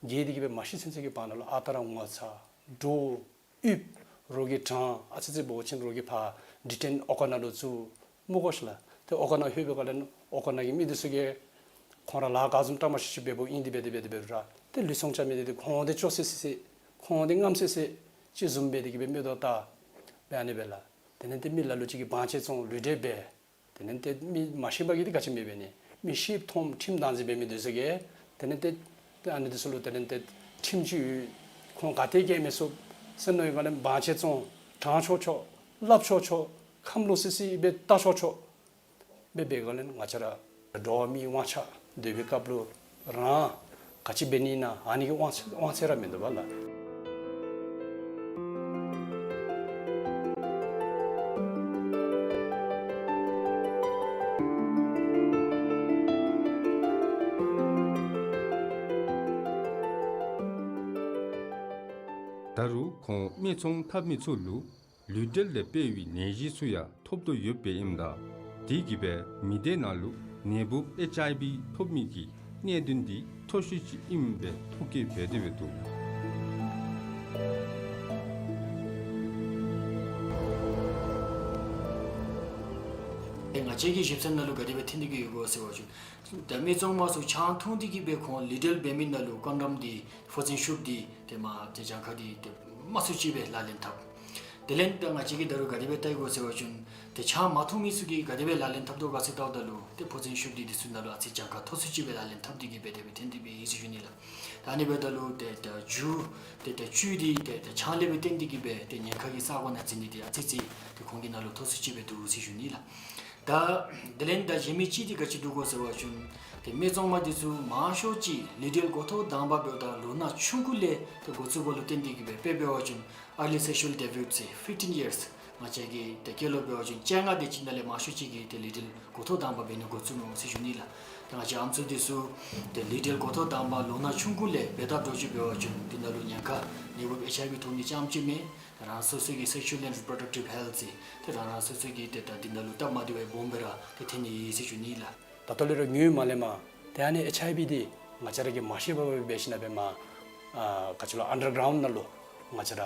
རྒས་དེ་གི་སྦེ་མ་ཤི་ཚུན་ཚོད་ཀྱི་བར་ན་ལུ་ཨ་རྟག་ར་ངོ་ཚ་འདྲོག་ཡིད་རོགས་ཀྱིས་དྲང་ཨ་ཙི་ཙི་འབད་བ་ཅིན་རོགས་ཀྱིས་ཕར་ཌི་ཊེན་ཨོ་ཀ་ནང་ལུ་བཙུགས་སྨོ་གོ་ཤེས་ལགས། ཏེ་ཨོ་ཀ་ནང་ལྷོད་པའི་སྒང་ལས་ཨོ་ཀ་ནང་གི་མི་འདི་ཚུ་གིས་ཁོང་ར་ལཱ་ག་བཟུམ་བཀྲ་མ་ཤིས་ཤིས་འབད་འབདཝ་ཨིན་དེ་སྦེ་དེ་སྦེ་དེ་འབད་རུང་ར་ཏེ་ལུས་ཟུངས་རྐྱབ་མི་འདི་ཏེ་ཁོང་འདི་སྐྱོ་སི་སི་སི་ཁོང་འདི་རྔམ་སི་སི་ཅིག་བཟུམ་སྦེ་དེ་གི་སྦེ་མིག་ཏོ་བལྟ་སྦེ་ཨ་ནི་སྦེ་ལགས། དེ་ལས་ཏེ་མི་ལ་ལུ་ཅིག་གིས་བང་ཆེན་བཙོང་ལུས་འབྲེལ་འབད། དེ་ལས་ཏེ་མི་མ་ཤེས་པ་གིས་ཏེ་ག་ཅི་མི་འབད་ནི། མི་ཤེསཔ་མཐོངམ་ཁྲིམས་བདག་འཛིན་འབད་མི་འདི་ཚུ་གིས་དེ་ལས་ཏེ་ཏེ་ཨ་ནི་འདི་ཚུ་ལུ་དེ་ལས་ཏེ་ཁྲིམས་ཅིག་ཡོད། ཁོང་ག་ཏེ་བཀལ་མི་ཚུགས་ཟེར་མནོ་བའི་སྒང་ལས་བང་ཆེན་བཙོང་དྲང་ཆོག་ཆོག་སླབ་ཆོག་ཆོག་ཁམས་ལོག་སི་སི་སྦེ་བལྟ་ཆོག་ཆོག་སྦེ་འབད་བའི་སྒང་ལས་ང་བཅས་ར་འགྲོ་བ་མིའི་དབང་ཆ་འདོད་པའི་སྐབས་ལུ་རང་ག་ཅི་འབད་ནི་ཨིན་ན་ཨ་ནི་གི་དབང་ཚད་དབང་ཚད་ར་མིན་འདུག་པ་ལགས། ད་རུང་ཁོང་སྨད་འཚོང་འཐབ་མི་ཚུ་ལུ་ལུས་འབྲེལ་ལས་སྤེལ་བའི་ནད་གཞི་ཚུ་ཡང་ཐོབ་དོ་ཡོདཔ་ཨིནམ་ད་དེ་གིས་སྦེ་མི་སྡེ་ནང་ལུ་ནད་འབུབ་ཨེཆ་ཨའི་ཝི་ཐོབ་མི་གི་གནད་དོན་འདི་མཐོ་ཤོས་ཅིག་ཨིནམ་སྦེ་ཐོ་བཀོད་འབད་དེ་སྦེ་འདུག། ང་བཅས་ཀྱི་ཞིབ་འཚོལ་ནང་ལུ་ག་དེ་སྦེ་ཐོན་ཏེ་གི་ཡོད་གོ་ཟེར་བ་ཅིན་ད་སྨད་འཚོང་མ་ཚུ་ཆང་འཐུང་སྟེ་གི་སྦེ་ཁོང་ལུས་འབྲེལ་འབད་མི་ནང་ལུ་ཀོན་ཌོམ་འདི་ཕོ་ཚན་ཤུགས་འདི་ཏེ་མ་ཏེ་གྱངས་ཁ་འདི་ཏེ་ དམའ་སུ་ཅིག་སྦེ་ལག་ལེན་འཐབ། དེ་ལས་ད་ང་བཅས་ཀྱིས་ད་རུང་ག་དེ་སྦེ་བལྟ་ཡི་གོ་ཟེར་བ་ཅིན་ཏེ་ཆང་མ་འཐུང་མི་ཚུ་གིས་ག་དེ་སྦེ་ལག་ལེན་འཐབ་དོ་ག་ཟེར་བལྟཝ་ད་ལུ་ཏེ་ཕོ་མཚན་ཤོར་ཏེ་དེ་ཚུ་ནང་ལུ་ཨ་ཙི་གྱངས་ཁ་མཐོ་སུ་ཅིག་སྦེ་ལག་ལེན་འཐབ་སྟེ་གིས་སྦེ་དེ་སྦེ་འཐོན་ཏེ་སྦེ་ཡོད་ཟེར་ཞུ་ནི་ལགས། ད་ཨ་ནི་འབདཝ་ད་ལུ་ཏེ་ཏེ་རྒྱུ་ཏེ་ཏེ་བཅུད་འདི་ཏེ་ཏེ་ཆང་ལས་སྦེ་བརྟེན་ཏེ་གིས་སྦེ་ཏེ་ཉེན་ཁ་གི་ས་གོ་ནང་འཛུལ་ནི་འདི་ཨ་ཙི་ཙི་ཏེ་ཁོང་གི་ནང་ལུ་མཐོ་སུ་ཅིག་སྦེ་འདུག་ཟེར་ཞུ་ནི་ལགས། ད་དེ་ལས་ད་གཞན་མི་ཅིག་འདི་ག་ཅི་འདུག་གོ་ཟེར་བ་ཅིན་ཏེ་སྨད་འཚོང་མ་འདི་ཚུ་མང་ཤོས་ཅིག་ལི་ཌལ་འགོ་ཐོག་དང་པ་འབདཝ་ད་ལོ་ན་ཆུང་ཀུ་ལས་ཏེ་འགོ་བཙུགས་པ་ལུ་བརྟེན་ཏེ་གིས་སྦེ་དཔེ་འབད་བ་ཅིན་early sexual debut ཟེར་fifteen years ང་བཅས་ཀྱི་ཏེ་སྐྱེས་ལོ་འབད་བ་ཅིན་བཅོ་ལྔ་དེ་ཅིག་ནང་ལས་མང་ཤོས་ཅིག་གིས་ཏེ་ལི་ཌལ་འགོ་ཐོག་དང་པ་འབད་ནི་འགོ་བཙུགས་ནུག་ཟེར་ཞུ་ནི་ལགས། ཏེ་ང་བཅས་ཨམ་སྲུ་འདི་ཚུ་ཏེ་ལི་ཌལ་འགོ་ཐོག་དང་པ་ལོ་ན་ཆུང་ཀུ་ལས་འབད་དེ་འགྱོ་ཅི་འབད་བ་ཅིན་དེ་ནང་ལུ་ཉེན་ཁ་ནད་འབུཔ་ཨེཆ་ཨའི་ཝི་ཐོབ་ནི་རྐྱངམ་ཅིག་མེན། རང་སོ་སོ་གི་sexual and reproductive health ཟེར་ཏེ་རང་རང་སོ་སོ་གི་ཏེ་ད་དེ་ནང་ལུ་སྟབས་མ་བདེཝ་སྦོམ་སྦེ་ར་ཏེ་འཐོན་ནི་ཟེར་ཞུ་ནི་ལགས། ད་ལྟོ་ལས་ར་ངོས་མ་ལེན་པར་ཏེ་ཨ་ནི་ཨེཆ་ཨའི་ཝི་འདི་ང་བཅས་ར་གིས་མ་ཤེས་པར་སྦེ་འབད་ཞིནམ་ལས་སྦེ་མར་ཨ་ག་ཅི་ལོ་ཨན་ཌར་གྲའུནཌ་ནང་ལུ་ང་བཅས་ར་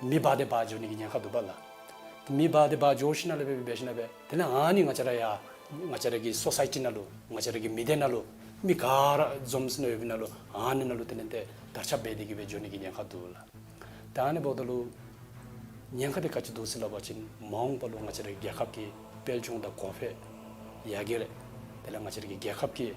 མེ་འབར་ཏེ་འབར་འགྱོ་ནི་གི་ཉེན་ཁ་འདུག་པ་ལགས། མེ་འབར་ཏེ་འབར་འགྱོ་ཞིནམ་ལས་སྦེ་འབད་ཞིནམ་ལས་སྦེ་དེ་ལས་ཨ་ནི་ང་བཅས་ར་ཡང་ང་བཅས་ར་གི་སོ་སའི་ཊི་ནང་ལུ་ང་བཅས་ར་གི་མི་སྡེ་ནང་ལུ་མི་ག་ར་འཛོམས་ཏེ་ཡོད་པའི་ནང་ལུ་ཨ་ནི་ནང་ལུ་དེ་ལས་ཏེ་དར་ཁྱབ་འབད་དེ་གིས་སྦེ་འགྱོ་ནི་གི་ཉེན་ཁ་འདུག་ལགས། ད་ཨ་ནི་འབདཝ་ད་ལུ་ཉེན་ཁ་འདི་ག་ཅི་འདུག་ཟེར་སླབ་པ་ཅིན་མ་འོངས་པ་ལུ་ང་བཅས་རའི་རྒྱལ་ཁབ་ཀྱི་དཔལ་འབྱོར་དང་གོང་འཕེལ་ཡར་རྒྱས་རེ་དེ་ལས་ང་བཅས་རའི་རྒྱལ་ཁབ་ཀྱི་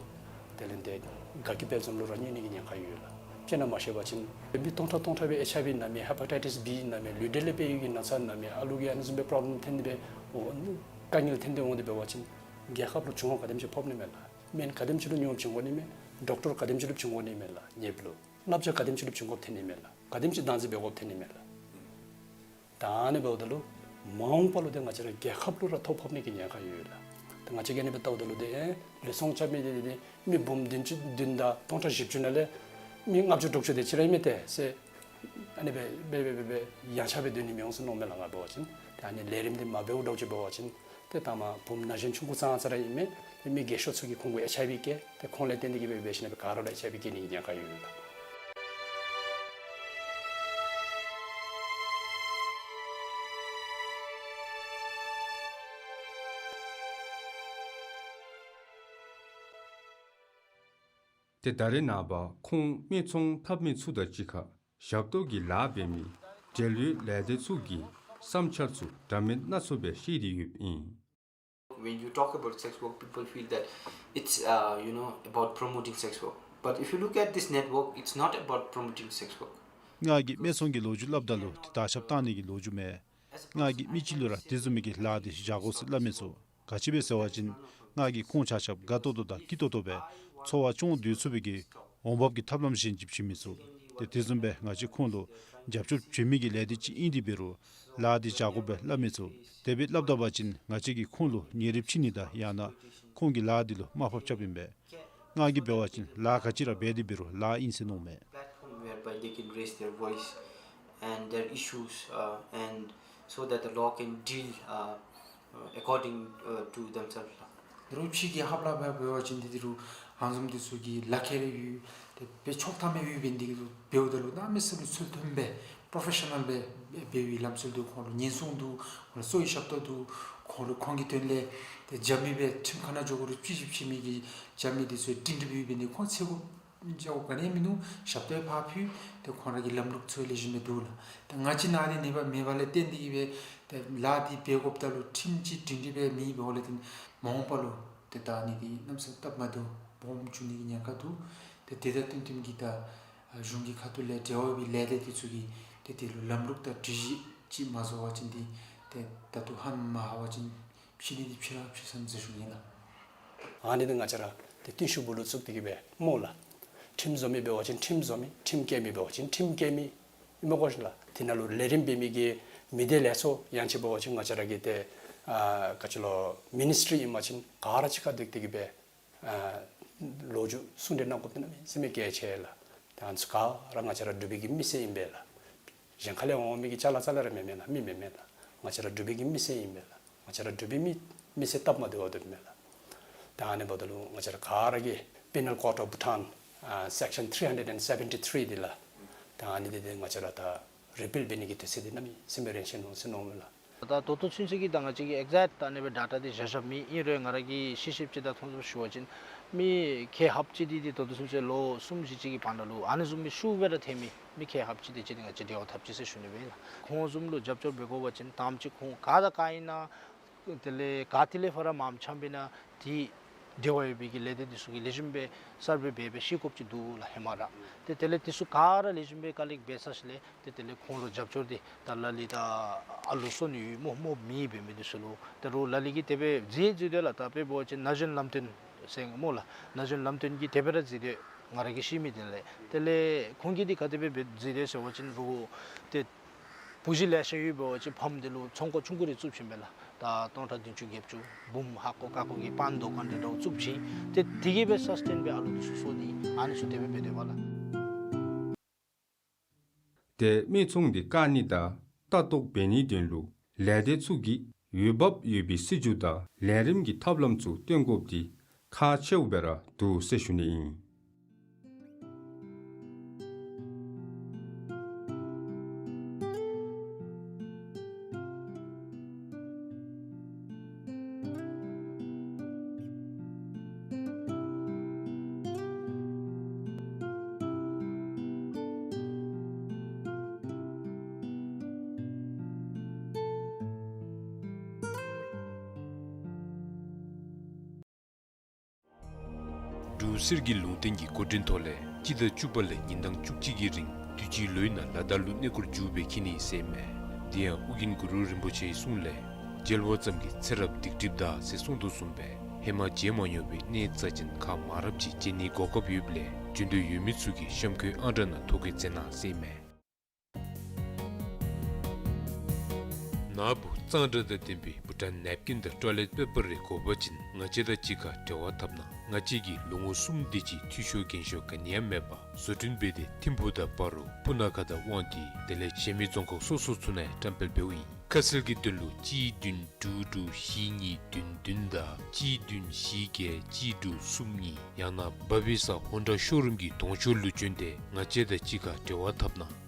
དེ་ལས་ཏེ་དགའ་སྐྱིད་དཔལ་འཛོམས་ལུ་ར་གནོད་ནི་གི་ཉེན་ཁ་ཡོད་ལགས། དཔེར་ན་མ་ཤེས་པ་ཅིན་མི་སྟོང་ཕྲག་སྟོང་ཕྲག་སྦེ་ཨེཆ་ཨའི་ཝི་ན་མི་ཧེ་པ་ཊའི་ཊིས་བི་ན་མི་ལུས་འབྲེལ་ལས་འབད་བའི་གི་ན་ཚ་ན་མི་ཨ་ལུ་གི་ཨ་ནི་བཟུམ་སྦེ་པོརོབ་ལེམ་འཐོན་ཏེ་སྦེ་འོང་དཀའ་ངལ་འཐོན་ཏེ་འོང་སྟེ་འབད་བ་ཅིན་རྒྱལ་ཁབ་ལུ་འབྱུང་བ་ག་དེམ་ཅིག་ཕོག་ནི་མས་ལགས། སྨན་ག་དེམ་ཅིག་ལུ་ཉོ་བྱིན་དགོ་ནི་མས། ཌོག་ཊར་ག་དེམ་ཅིག་ལུ་བྱིན་དགོ་ནི་མས་ལགས། ཉེ་བུ་ལུ་བསླབ་བྱ་ག་དེམ་ཅིག་ལུ་བྱིན་དགོཔ་འཐོན་ནི་མས་ལགས། ག་དེམ་ཅིག་བདག་འཛིན་འབད་དགོཔ་འཐོན་ནི་མས་ལགས། ད་ཨ་ནི་འབདཝ་ད་ལུ་མ་འོངས་པ་ལུ་ཏེ་ང་བཅས་ར་རྒྱལ་ཁབ་ལུ་ར་ཐོ་ཕོག་ནི་གི་ཉེན་ཁ་ཡོད་ལགས། ད་ང་བཅས་ཀྱིས་ཨ་ནི་སྦེ་བལྟཝ་ད་ལུ་ཏེ་ལུས་ཟུངས་རྐྱབ་མི་འདི་ཏེ་མི་འབུམ་བདུན་ཅུ་བདུན་དང་སྟོང་ཕྲག་བཞི་བཅུ་ནང་ལས་མི་ལྔ་བཅུ་དྲུག་ཅུ་དེ་ཅིག་ར་ཨིན་མས་ཏེ་ཟེར་ཨ་ནི་སྦེ་སྦེ་སྦེ་སྦེ་ཡངས་ཆག་སྦེ་སྡོད་ནི་མི་འོང་ཟེར་མནོཝ་མས་ལགས་ང་འབད་བ་ཅིན། ཏེ་ཨ་ནི་ལས་རིམ་འདི་མ་འབདཝ་འདྲཝ་ཅིག་འབད་བ་ཅིན་ཏེ་ད་མ་བུམོ་ན་གཞོན་ཆུང་ཀུ་ཙང་ཙ་ར་ཨིན་མས། ཏེ་མི་རྒས་ཤོས་ཚུ་གིས་ཁོང་གུ་ཨེཆ་ཨའི་ཝི་བཀལ། ཏེ་ཁོང་ལས་བརྟེན་ཏེ་གིས་སྦེ་འབད་ཞིནམ་ལས་སྦེ་ག་ར་ལུ་ཨེཆ་ཨའི་ཝི་བཀལ་ནི་གི་ཉེན་ཁ་ཡོད་ལགས། ཏེ་ད་རེས་ནངས་པ་ཁོང་སྨད་འཚོང་འཐབ་མི་ཚུ་དང་གཅིག་ཁར་ཞབས་ཏོག་གི་ལཱ་འབད་མི་འབྲེལ་ཡོད་ལས་སྡེ་ཚུ་གི་བསམ་འཆར་ཚུ་འདྲ་མིན་སྣ་ཚོགས་སྦེ་བཤད་དེ་ཡོདཔ་ཨིན། When you talk about sex work, people feel that it's, uh, you know, about promoting sex work. But if you look at this network, it's not about promoting sex work. ང་གིས་སྨད་འཚོང་གི་ལོ་རྒྱུས་སླབ་ད་ལུ་ཏེ་དར་ཁྱབ་བཏང་ནི་གི་ལོ་རྒྱུས་མེན། ང་གིས་མི་ཅིག་ལུ་ར་དེ་བཟུམ་མའི་གི་ལཱ་འདི་བཞག་དགོ་ཟེར་སླབ་མི་ཚུགས། ག་ཅི་སྦེ་ཟེར་བ་ཅིན་ང་གིས་ཁོང་ཆ་ཁྱབ་དགའ་ཏོག་ཏོ་དང་སྐྱིད་ཏོག་ཏོ་སྦེ་འཚོ་བ་སྐྱོང་སྡོད་ཚུགས་པའི་གི་འོང་འབབ་ཀྱི་ཐབས་ལམ་གཞན་ཅིག་བྱིན་མི་ཚུགས། ཏེ་དེ་བཟུམ་སྦེ་ང་བཅས་ཁོང་ལུ་རྒྱབ་སྐྱོར་བྱིན་མི་གི་ལས་སྡེ་ཅིག་ཨིན་ཏེ་འབད་རུང་ལཱ་འདི་བཞག་དགོ་པས་སླབ་མི་ཚུགས། དེ་སྦེ་སླབ་ད་པ་ཅིན་ང་བཅས་ཀྱིས་ཁོང་ལུ་ཉེ་རིབ་ཕྱེ་ནི་དང་ཡང་ན་ཁོང་གི་ལཱ་འདི་ལུ་དམའ་ཕབ་རྐྱབ་ཨིན་པས། ང་གིས་འབད་བ་ཅིན་ལཱ་ག་ཅི་ར་འབད་དེ་འབད་རུང་ལཱ་ཨིན་ཟེར་མནོཝ་མས། Platform whereby they can raise their voice and their issues, uh, and so that the law can deal, uh, uh, according, uh, to themselves. དེ་རུང་ཕྱི་རྒྱལ་ཁབ་ལུ་འབད་བ་ཅིན་ཏེ་དེ་རུང་ཧ་ལམ་འདི་ཚུ་གི་ལག་ཁྱེར་ཡོད། ཏེ་དཔེ་ཆོག་ཐམ་ཡོད་པའི་འདི་གི་འབདཝ་ད་ལུ་གནམ་མེད་ས་མེད་ཚུལ་མཐུན་སྦེ་པྲོ་ཕེ་ཤ་ནཱལ་སྦེ་འབད་བའི་ལམ་སྲོལ་འདུག། ཁོང་ལུ་ཉེན་སྲུང་འདུག། ཁོང་ལུ་གསོ་བའི་ཞབས་ཏོག་འདུག། ཁོང་ལུ་ཁོང་གི་དོན་ལས་ཏེ་རྒྱབ་མི་སྦེ་ཁྲིམས་ཁང་ནང་འགྱོ་དགོ་རུང་ཕྱི་ཞིབ་ཕྱི་མི་གི་རྒྱབ་མི་འདི་ཚུ་སྒྲིང་སྒྲི་སྦེ་ཡོད་པའི་འདི་ཁོང་ཚེ་གོ་འཇལ་དགོཔ་ག་ནི་མིན་འདུག། ཞབས་ཏོག་ཕར་ཕུལ། ཏེ་ཁོང་ར་གི་ལམ་ལུགས་ཚུ་ལེགས་ཤོམ་སྦེ་འདུག་ལགས། ཏེ་ང་བཅས་ནཱ་འདི་ནུས་པ་མེད་པ་ལས་བརྟེན་ཏེ་གིས་སྦེ་ཏེ་ལཱ་འདི་འབད་དགོཔ་ད་ལུ་ཁྲིམས་ཅིག་སྒྲིང་སྒྲི་སྦེ་མེད་པའི་འོག་ལས་ཏེ་མ་འོངས་པ་ལུ་ཏེ་ད་ཨ་ནི་འདི་གནམ་ས་སྟབས་མ་བདེཝ་སྦོམ་འབྱུང་ནི་གི་ཉེན་ཁ་འདུག། ཏེ་དེ་དང་བསྟུན་བསྟུན་གྱིས་ད་གཞུང་གི་ཁ་ཐུག་ལས་འབྲེལ་བ་ཡོད་པའི་ལས་སྡེ་འདི་ཚུ་གིས་ཏེ་དེ་ལུ་ལམ་ལུགས་དང་སྒྲིག་གཞི་ཅིག་མ་བཟོ་བ་ཅིན་འདི་ཏེ་ད་ལྟོ་ཧ་མ་ཧ་བ་ཅིན་ཕྱི་ནི་འདི་ཕྱི་ར་ཕྱི་སོང་ཟེར་ཞུ་ནི་ལགས། ཨ་ནི་འདི་ང་བཅས་ར་ཏེ་བརྟན་བཞུགས་སྦུག་ལུ་བཙུགས་ཏེ་གིས་སྦེ་སྨོ་ལགས། ཁྲིམས་བཟོ་མི་འབད་བ་ཅིན་ཁྲིམས་བཟོ་མི། ཁྲིམས་བཀལ་མི་འབད་བ་ཅིན་ཁྲིམས་བཀལ་མི། ཨིན་མས་གོ་ཤིག་ལགས། དེ་ནང་ལུ་ལས་རིམ་འབད་མི་གི་མི་སྡེ་ལས་ཚོགས་ཡང་ཅིན་འབད་བ་ཅིན་ང་བཅས་ར་གི་ཏེ་ཨ་ག་ཅི་ལོ་མི་ནིས་ཊི་རི་ཨིན་པ་ཅིན་ག་ར་གཅིག་ཁར་འདུས་ཏེ་གིས་སྦེ་ཨ་ལོ་རྒྱུས་གསུང་གྲོས་གནང་དགོཔ་འདི་གནམ་མེད་ས་མེད་གལ་ཆེ་ལགས། ད་ཨ་ནི་ཚུ་ག་ར་ང་བཅས་ར་འབྲུག་པའི་གི་མི་སེར་ཨིན་པས་ལགས། གཞན་ཁ་ལས་འོང་མི་གི་ཅ་ལ་ཙ་ལ་ར་མེན་མས་ལགས། མི་མེན་མས་ལགས། ང་བཅས་ར་འབྲུག་པའི་གི་མི་སེར་ཨིན་པས་ལགས། ང་བཅས་ར་འབྲུག་པའི་མི་མི་སེར་སྟབས་མ་བདེཝ་འདུག་མས་ལགས། ད་ཨ་ནི་འབདཝ་ད་ལུ་ང་བཅས་ར་ག་ར་གིས་Penal Code of Bhutan ཨ་section three hundred and seventy three འདི་ལགས། ད་ཨ་ནི་འདི་ཏེ་ང་བཅས་ར་ད་རི་པིལ་འབད་ནི་གི་དུས་ཚོད་འདི་གནམ་མེད་ས་མེད་རན་ཆི་ནུག་ཟེར་མནོཝ་མས་ལགས། ད་ད་ལྟོ་ཚུན་ཚོད་ཀྱི་ད་ང་བཅས་ཀྱིས་ཨེག་ཛེཀཊ་ད་ཨ་ནི་སྦེ་ཌེ་ཊ་འདི་བཞག་བཞགཔ་མེད། ཨིན་རུང་ང་ར་གིས་ཤེས་ཤེསཔ་ཅིག་དང་མཐོང་ཚུལ་ཞུ་བ་ཅིན་ མི་ཁལ་ལྷགཔ་ཅིག་འདི་འདི་ད་ལྟོ་ཚུན་ཚོད་ལོ་གསུམ་བཞི་ཅིག་གི་བར་ན་ལུ་ཨ་ནི་བཟུམ་མའི་ཤུགས་སྦེ་ར་ཐོན་མི་མི་ཁལ་ལྷགཔ་ཅིག་དེ་ཅིག་འདི་ང་བཅས་འབྲེལ་བ་འཐབ་ཅི་ཟེར་ཞུ་ནི་སྦེ་ཨིན་ལགས། ཁོང་བཟུམ་ལུ་རྒྱབ་སྐྱོར་འབད་དགོ་པ་ཅིན་དང་པ་ཅིག་ཁོང་ག་དང་ག་ཨིན་ན། དེ་ལས་ག་ཏེ་ལས་ཕར་མངམ་འཁྱམས་པས་ན་དེ་འབྲེལ་བ་ཡོད་པའི་གི་ལས་སྡེ་འདི་ཚུ་གིས་ལེགས་ཤོམ་སྦེ་གསརཔ་སྦེ་འབད་འབད་ཤེས་དགོཔ་ཅིག་འདུག་ལགས་ཧེ་མ་ར། ཏེ་དེ་ལས་དེ་ཚུ་ག་ར་ལེགས་ཤོམ་སྦེ་ག་ལེགས་འབད་ཚར་ཞིནམ་ལས་ཏེ་དེ་ལས་ཁོང་ལུ་རྒྱབ་སྐྱོར་འདི་ད་ལ་ལུ་ད་ཨ་ལུ་གསོ་ནི་ཡོད་སྨོ་སྨོ་མི་འབད་མི་འདི་ཚུ་ལུ་ད་རུང་ལ་ལུ་གིས་དེ་སྦེ་མཛད་མཛད་དེ་ལགས། ད་དཔེ་འབད་བ་ཅིན་ན་གཞོན་ལམ་སྟོན་ཟེར་སྨོ་ལགས། ན་གཞོན་ལམ་སྟོན་གྱིས་དེ་སྦེ་ར་མཛད་དེ་ང་ར་གིས་ཤེས་མི་དེ་ལས། དེ་ལས་ཁོང་གིས་འདི་ག་དེ་སྦེ་འབད་མཛད་དེ་ཟེར་བ་ཅིན་རུང་ཏེ་བུ་གཞི་ལེ་ཤ་ཡོད་པ་ཅིན་ཕམ་འདི་ལུ་ཚོང་ཁང་ཆུང་ཀུ་རེ་བཙུགས་ཞིནམ་ལས་ད་སྟོང་ཕྲག་བདུན་ཅུ་བརྒྱད་ཅུ་འབུམ་ཧ་གོ་ཀ་གོ་གི་པཱན་དོ་ཁང་འདི་འདྲཝ་བཙུགས་ཞིནམ་ཏེ་དེ་གིས་སྦེ་སཱསི་ཊེན་སྦེ་ཨ་ལུ་འདི་ཚུ་གསོ་ནི་ཨ་ནི་ཚུ་དེ་སྦེ་འབད་དེ་བ་ལགས། ཏེ་མི་ཚང་འདི་བཀག་ནི་དང་ལྟ་རྟོག་འབད་ནིའི་དོན་ལུ་ལས་སྡེ་ཚུ་གིས་འོས་འབབ་ཡོད་པའི་སྲིད་བྱུས་དང་ལས་རིམ་གྱི་ཐབས་ལམ་ཚུ་སྟོན་དགོཔ་འདི་ཁག་ཆེཝ་སྦེ་ར་འདུག་ཟེར་ཞུ་ནི་ཨིན། འབྲུག་གསེར་གྱི་ལུང་བསྟན་གྱི་འགོ་འདྲེན་ཐོག་ལས་སྤྱི་ཟླ་བཅུ་པ་ལས་ཉིན་གྲངས་བཅུ་གཅིག་གི་རིང་དུས་ཅི་ལོའི་ནང་ལ་དྭགས་ལུ་གནས་སྐོར་མཇུག་སྦེ་འཁྱིད་ནི་ཟེར་མས། དེ་ཡང་ཨོ་རྒྱན་གུ་རུ་རིན་པོ་ཆེའི་གསུང་ལས་མཇལ་བ་ཙམ་གྱིས་ཚེ་རབས་སྡིག་སྒྲིབ་འདག་ཟེར་གསུངས་དོ་བཟུམ་སྦེ་ཧེ་མ་མཇལ་མ་མྱོང་བའི་གནས་རྩ་ཅན་ཁག་མང་རབས་ཅིག་མཇལ་ནིའི་གོ་སྐབས་ཡོདཔ་ལས་འབྱོན་འདོད་ཡོད་མི་ཚུ་གིས་གཤམ་འཁོད་ཨང་གྲངས་ནང་ཐོ་བཀོད་མཛད་གནང་ཟེར་མས། ན་བུ་གཙང་སྦྲ་དང་ལྡན་པའི་བྷུ་ཊཱན་ནེབ་ཀིན་དང་ཊོའི་ལེཊ་པེ་པར་རེ་དགོ་པ་ཅིན་ང་བཅས་དང་གཅིག་ཁར་འབྲེལ་བ་འཐབ་གནང་། ང་བཅས་ཀྱིས་ལོ་ངོ་གསུམ་དེ་ཅིག་འཐུས་ཤོར་འགན་ཤོར་ག་ནི་ཡང་མེད་པར་བཟོ་སྐྲུན་འབད་དེ་ཐིམ་ཕུག་དང་སྤ་རོ་སྤུ་ན་ཁ་དང་དབང་འདུས་དེ་ལས་གཞན་མི་རྫོང་ཁག་སོ་སོ་ཚུ་ནང་ཡང་བཀྲམ་སྤེལ་འབདཝ་ཨིན། ཁ་གསལ་གྱི་དོན་ལུ་གཅིག་བདུན་དྲུག་དྲུག་བཞི་གཉིས་བདུན་བདུན་དང་གཅིག་བདུན་བཞི་བརྒྱད་གཅིག་དྲུག་གསུམ་གཉིས་ཡང་ན་བྷ་བི་ས་ཧོན་ཌ་ཤོ་རུམ་གྱི་གདོང་ཤོག་ལུ་བྱོན་ཏེ་ང་བཅས་དང་གཅིག་ཁར་འབྲེལ་བ་འཐབ་གནང་།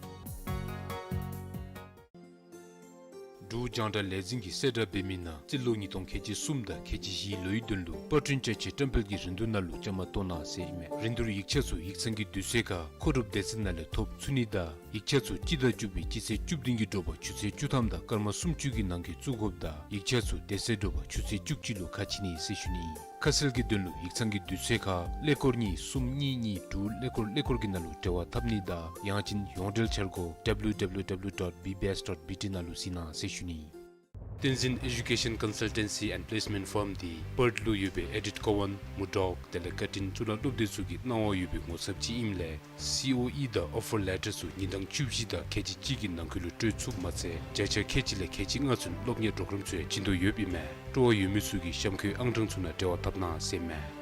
འབྲུག་རྒྱང་བསྒྲགས་ལས་འཛིན་གྱིས་གསལ་བསྒྲགས་འབད་མི་ནང་རྩིས་ལོ་ཉིས་སྟོང་ཁལ་གཅིག་གསུམ་དང་ཁལ་གཅིག་བཞི་ལོའི་དོན་ལུ་པར་སྐྲུན་བཅའ་ཆས་བཀྲམ་སྤེལ་གྱི་རིན་བསྡུར་ནང་ལུ་བཅའ་མར་གཏོགས་གནང་ཟེར་ཨིན་མས། རིན་བསྡུར་ཡིག་ཆ་ཚུ་ཡིག་ཚང་གི་དུས་ཚོད་ཁར་མཁོ་སྒྲུབ་སྡེ་ཚན་ནང་ལས་ཐོབ་ཚུགས་ནི་དང་ཡིག་ཆ་ཚུ་སྤྱི་ཟླ་བཅུ་པའི་སྤྱི་ཚེས་བཅུ་བདུན་གྱི་དྲོ་པ་ཆུ་ཚོད་བཅུ་ཐམ་དང་སྐར་མ་སུམ་ཅུ་གི་ནང་འཁོད་བཙུགས་དགོཔ་དང་ཡིག་ཆ་ཚུ་དེ་ཚེ་དྲོ་པ་ཆུ་ཚོད་བཅུ་གཅིག་ལུ་ཁ་ཕྱེ་ནི་ཟེར་ཞུ་ནི་ཨིན། ཁ་གསལ་གྱི་དོན་ལུ་ཡིག་ཚང་གི་དུས་ཚོད་ཁར་ཀླད་ཀོར་གཉིས་གསུམ་གཉིས་གཉིས་དྲུག་ཀླད་ཀོར་ཀླད་ཀོར་གྱི་ནང་ལུ་འབྲེལ་བ་འཐབ་ནི་དང་ཡང་ཅིན་ཡོངས་འབྲེལ་འཆར་སྒོ་W W W dot B B S dot B T ནང་ལུ་གཟིགས་གནང་ཟེར་ཞུ་ནི་ཨིན། བསྟན་འཛིན་Education Consultancy and Placement Firm འདི་པརཐ་ལུ་ཡོད་པའི་ཨེ་ཌིཊ་ཀོ་ཝན་མུ་ཌོག་དེ་ལས་ཀར་ཊིན་གཙུག་ལག་སློབ་སྡེ་ཚུ་གི་གནང་བ་ཡོད་པའི་ངོ་ཚབ་ཅིག་ཨིནམ་ལས་སི་ཨོ་ཨི་དང་ཨོ་ཕར་ལེ་ཊར་ཚུ་ཉིན་གྲངས་བཅུ་བཞི་དང་ཁལ་གཅིག་གཅིག་གི་ནང་འཁོད་ལུ་སྤྲོད་ཚུགསཔ་མ་ཚད་བརྒྱ་ཆ་ཁལ་གཅིག་ལས་ཁལ་གཅིག་ལྔ་ཚུན་སློབ་གཉེར་པྲོ་གརམ་ཚུ་ཡང་བྱིན་དོ་ཡོདཔ་ཨིན་མས། སྤྲོ་བ་ཡོད་མི་ཚུ་གིས་གཤམ་འཁོད་ཨང་གྲངས་ཚུ་ནང་འབྲེལ་བ་འཐབ་གནང་ཟེར་མས།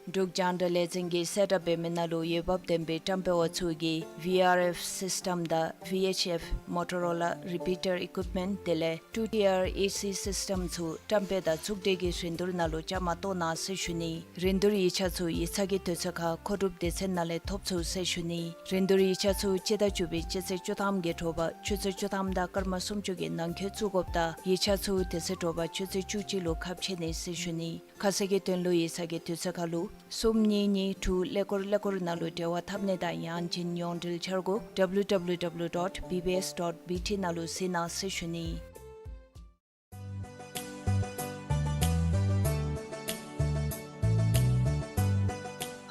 འབྲུག་རྒྱང་བསྒྲགས་ལས་འཛིན་གྱིས་གསལ་བསྒྲགས་འབད་མི་ནང་ལུ་འོས་འབབ་ལྡན་པའི་བཀྲམ་སྤེལ་བ་ཚུ་གིས་V R F སིསི་ཊམ་དང་V H F Motorola Repeater Equipment དེ་ལས་two tier A C system ཚུ་བཀྲམ་སྤེལ་དང་ཚོགས་སྒྲིག་གི་རིན་བསྡུར་ནང་ལུ་བཅའ་མར་གཏོགས་གནང་ཟེར་ཞུ་ནི། རིན་བསྡུར་ཡིག་ཆ་ཚུ་ཡིག་ཚང་གི་དུས་ཚོད་ཁར་མཁོ་སྒྲུབ་སྡེ་ཚན་ནང་ལས་ཐོབ་ཚུགས་ཟེར་ཞུ་ནི། རིན་བསྡུར་ཡིག་ཆ་ཚུ་སྤྱི་ཟླ་བཅུ་པའི་སྤྱི་ཚེས་བཅུ་ཐམ་གྱི་དྲོ་པ་ཆུ་ཚོད་བཅུ་ཐམ་དང་སྐར་མ་སུམ་ཅུ་གི་ནང་འཁོད་བཙུགས་དགོཔ་དང་ཡིག་ཆ་ཚུ་དེ་ཚེ་དྲོ་པ་ཆུ་ཚོད་བཅུ་གཅིག་ལུ་ཁ་ཕྱེ་ནི་ཟེར་ཞུ་ནི། ཁ་གསལ་གྱི་དོན་ལུ་ཡིག་ཚང་གི་དུས་ཚོད་ཁར་ལུ་གསུམ་གཉིས་གཉིས་དྲུག་ཀླད་ཀོར་ཀླད་ཀོར་ནང་ལུ་འབྲེལ་བ་འཐབ་ནི་དང་ཡང་ཅིན་ཡོངས་འབྲེལ་འཆར་སྒོ་W W W dot B B S dot B T ནང་ལུ་གཟིགས་གནང་ཟེར་ཞུ་ནི།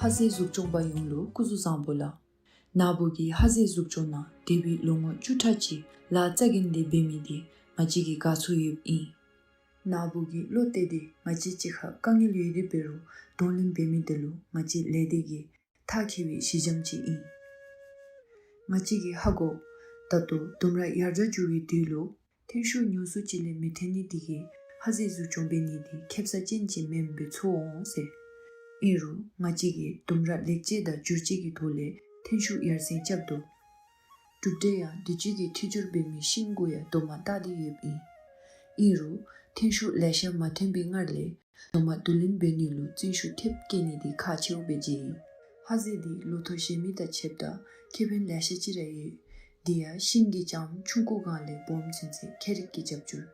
ཧ་ཟེ་གཟུགས་སྐྱོང་པ་ཡོངས་ལུ་སྐུ་གཟུགས་བཟང་པོ་ལགས། ན་བུ་གིས་ཧ་ཟེ་གཟུགས་སྐྱོང་ནང་འདས་པའི་ལོ་ངོ་བཅུ་ཕྲག་ཅིག་ལཱ་རྩ་འགེངས་ཏེ་འབད་མི་འདི་ང་བཅས་ཀྱིས་དགའ་ཚོར་ཡོདཔ་ཨིན། ན་བུ་གིས་བློ་གཏད་དེ་ང་བཅས་གཅིག་ཁར་དཀའ་ངལ་ཡོད་དེ་འབད་རུང་གདོང་ལེན་འབད་མི་འདི་ལུ་ང་བཅས་ལས་སྡེ་གིས་ཐག་བཅད་པའི་གཞི་འགྱམ་ཅིག་ཨིན། ང་བཅས་ཀྱིས་ཧ་གོ། ད་ལྟོ་ལྡུམ་ར་ཡར་དྲག་འགྱོ་བའི་དུས་ལུ་ཐོན་ཤུགས་ཉུང་སུ་ཅིག་ལས་མི་ཐོན་ནི་འདི་གིས་ཧ་ཟེ་གཟུགས་སྐྱོང་འབད་ནི་འདི་ཁེབ་ས་ཅན་ཅིག་མེནམ་སྦེ་ཚོར་འོང་ཟེར། ཨིན་རུང་ང་བཅས་ཀྱིས་ལྡུམ་ར་ལེགས་བཅོས་དང་བསྒྱུར་བཅོས་ཀྱི་ཐོག་ལས་ཐོན་ཤུགས་ཡར་སེང་རྐྱབ་དོ། གྲུབ་འབྲས་ཡང་དུས་ཅི་གི་འཐུས་སྦྱོར་འབད་མི་ཤིང་གུ་ཡང་དོ་མ་བཏགས་ཏེ་ཡོདཔ་ཨིན། ཨིན་རུང་ཐོན་ཤུགས་ལེ་ཤ་མ་ཐོན་པའི་སྔར་ལས་དོ་མ་བསྡུ་ལེན་འབད་ནི་ལུ་བརྩོན་ཤུགས་ཐེབས་བསྐྱེད་ནི་འདི་ཁག་ཆེཝ་སྦེ་མཇལ་ཡི། ཧ་ཟེ་འདི་ལོ་ཐོག་གཞན་མི་དང་ཕྱདཔ་ད་ཁེ་ཕན་ལེ་ཤ་ཅིག་ར་ཡོད། འདི་ཡང་ཤིང་གི་ལྕངམ་ཆུང་ཀུ་སྒང་ལས་སྦོམ་ཚུན་ཚོད་ཁྱད་རིག་གི་རྒྱབ་སྐྱོར།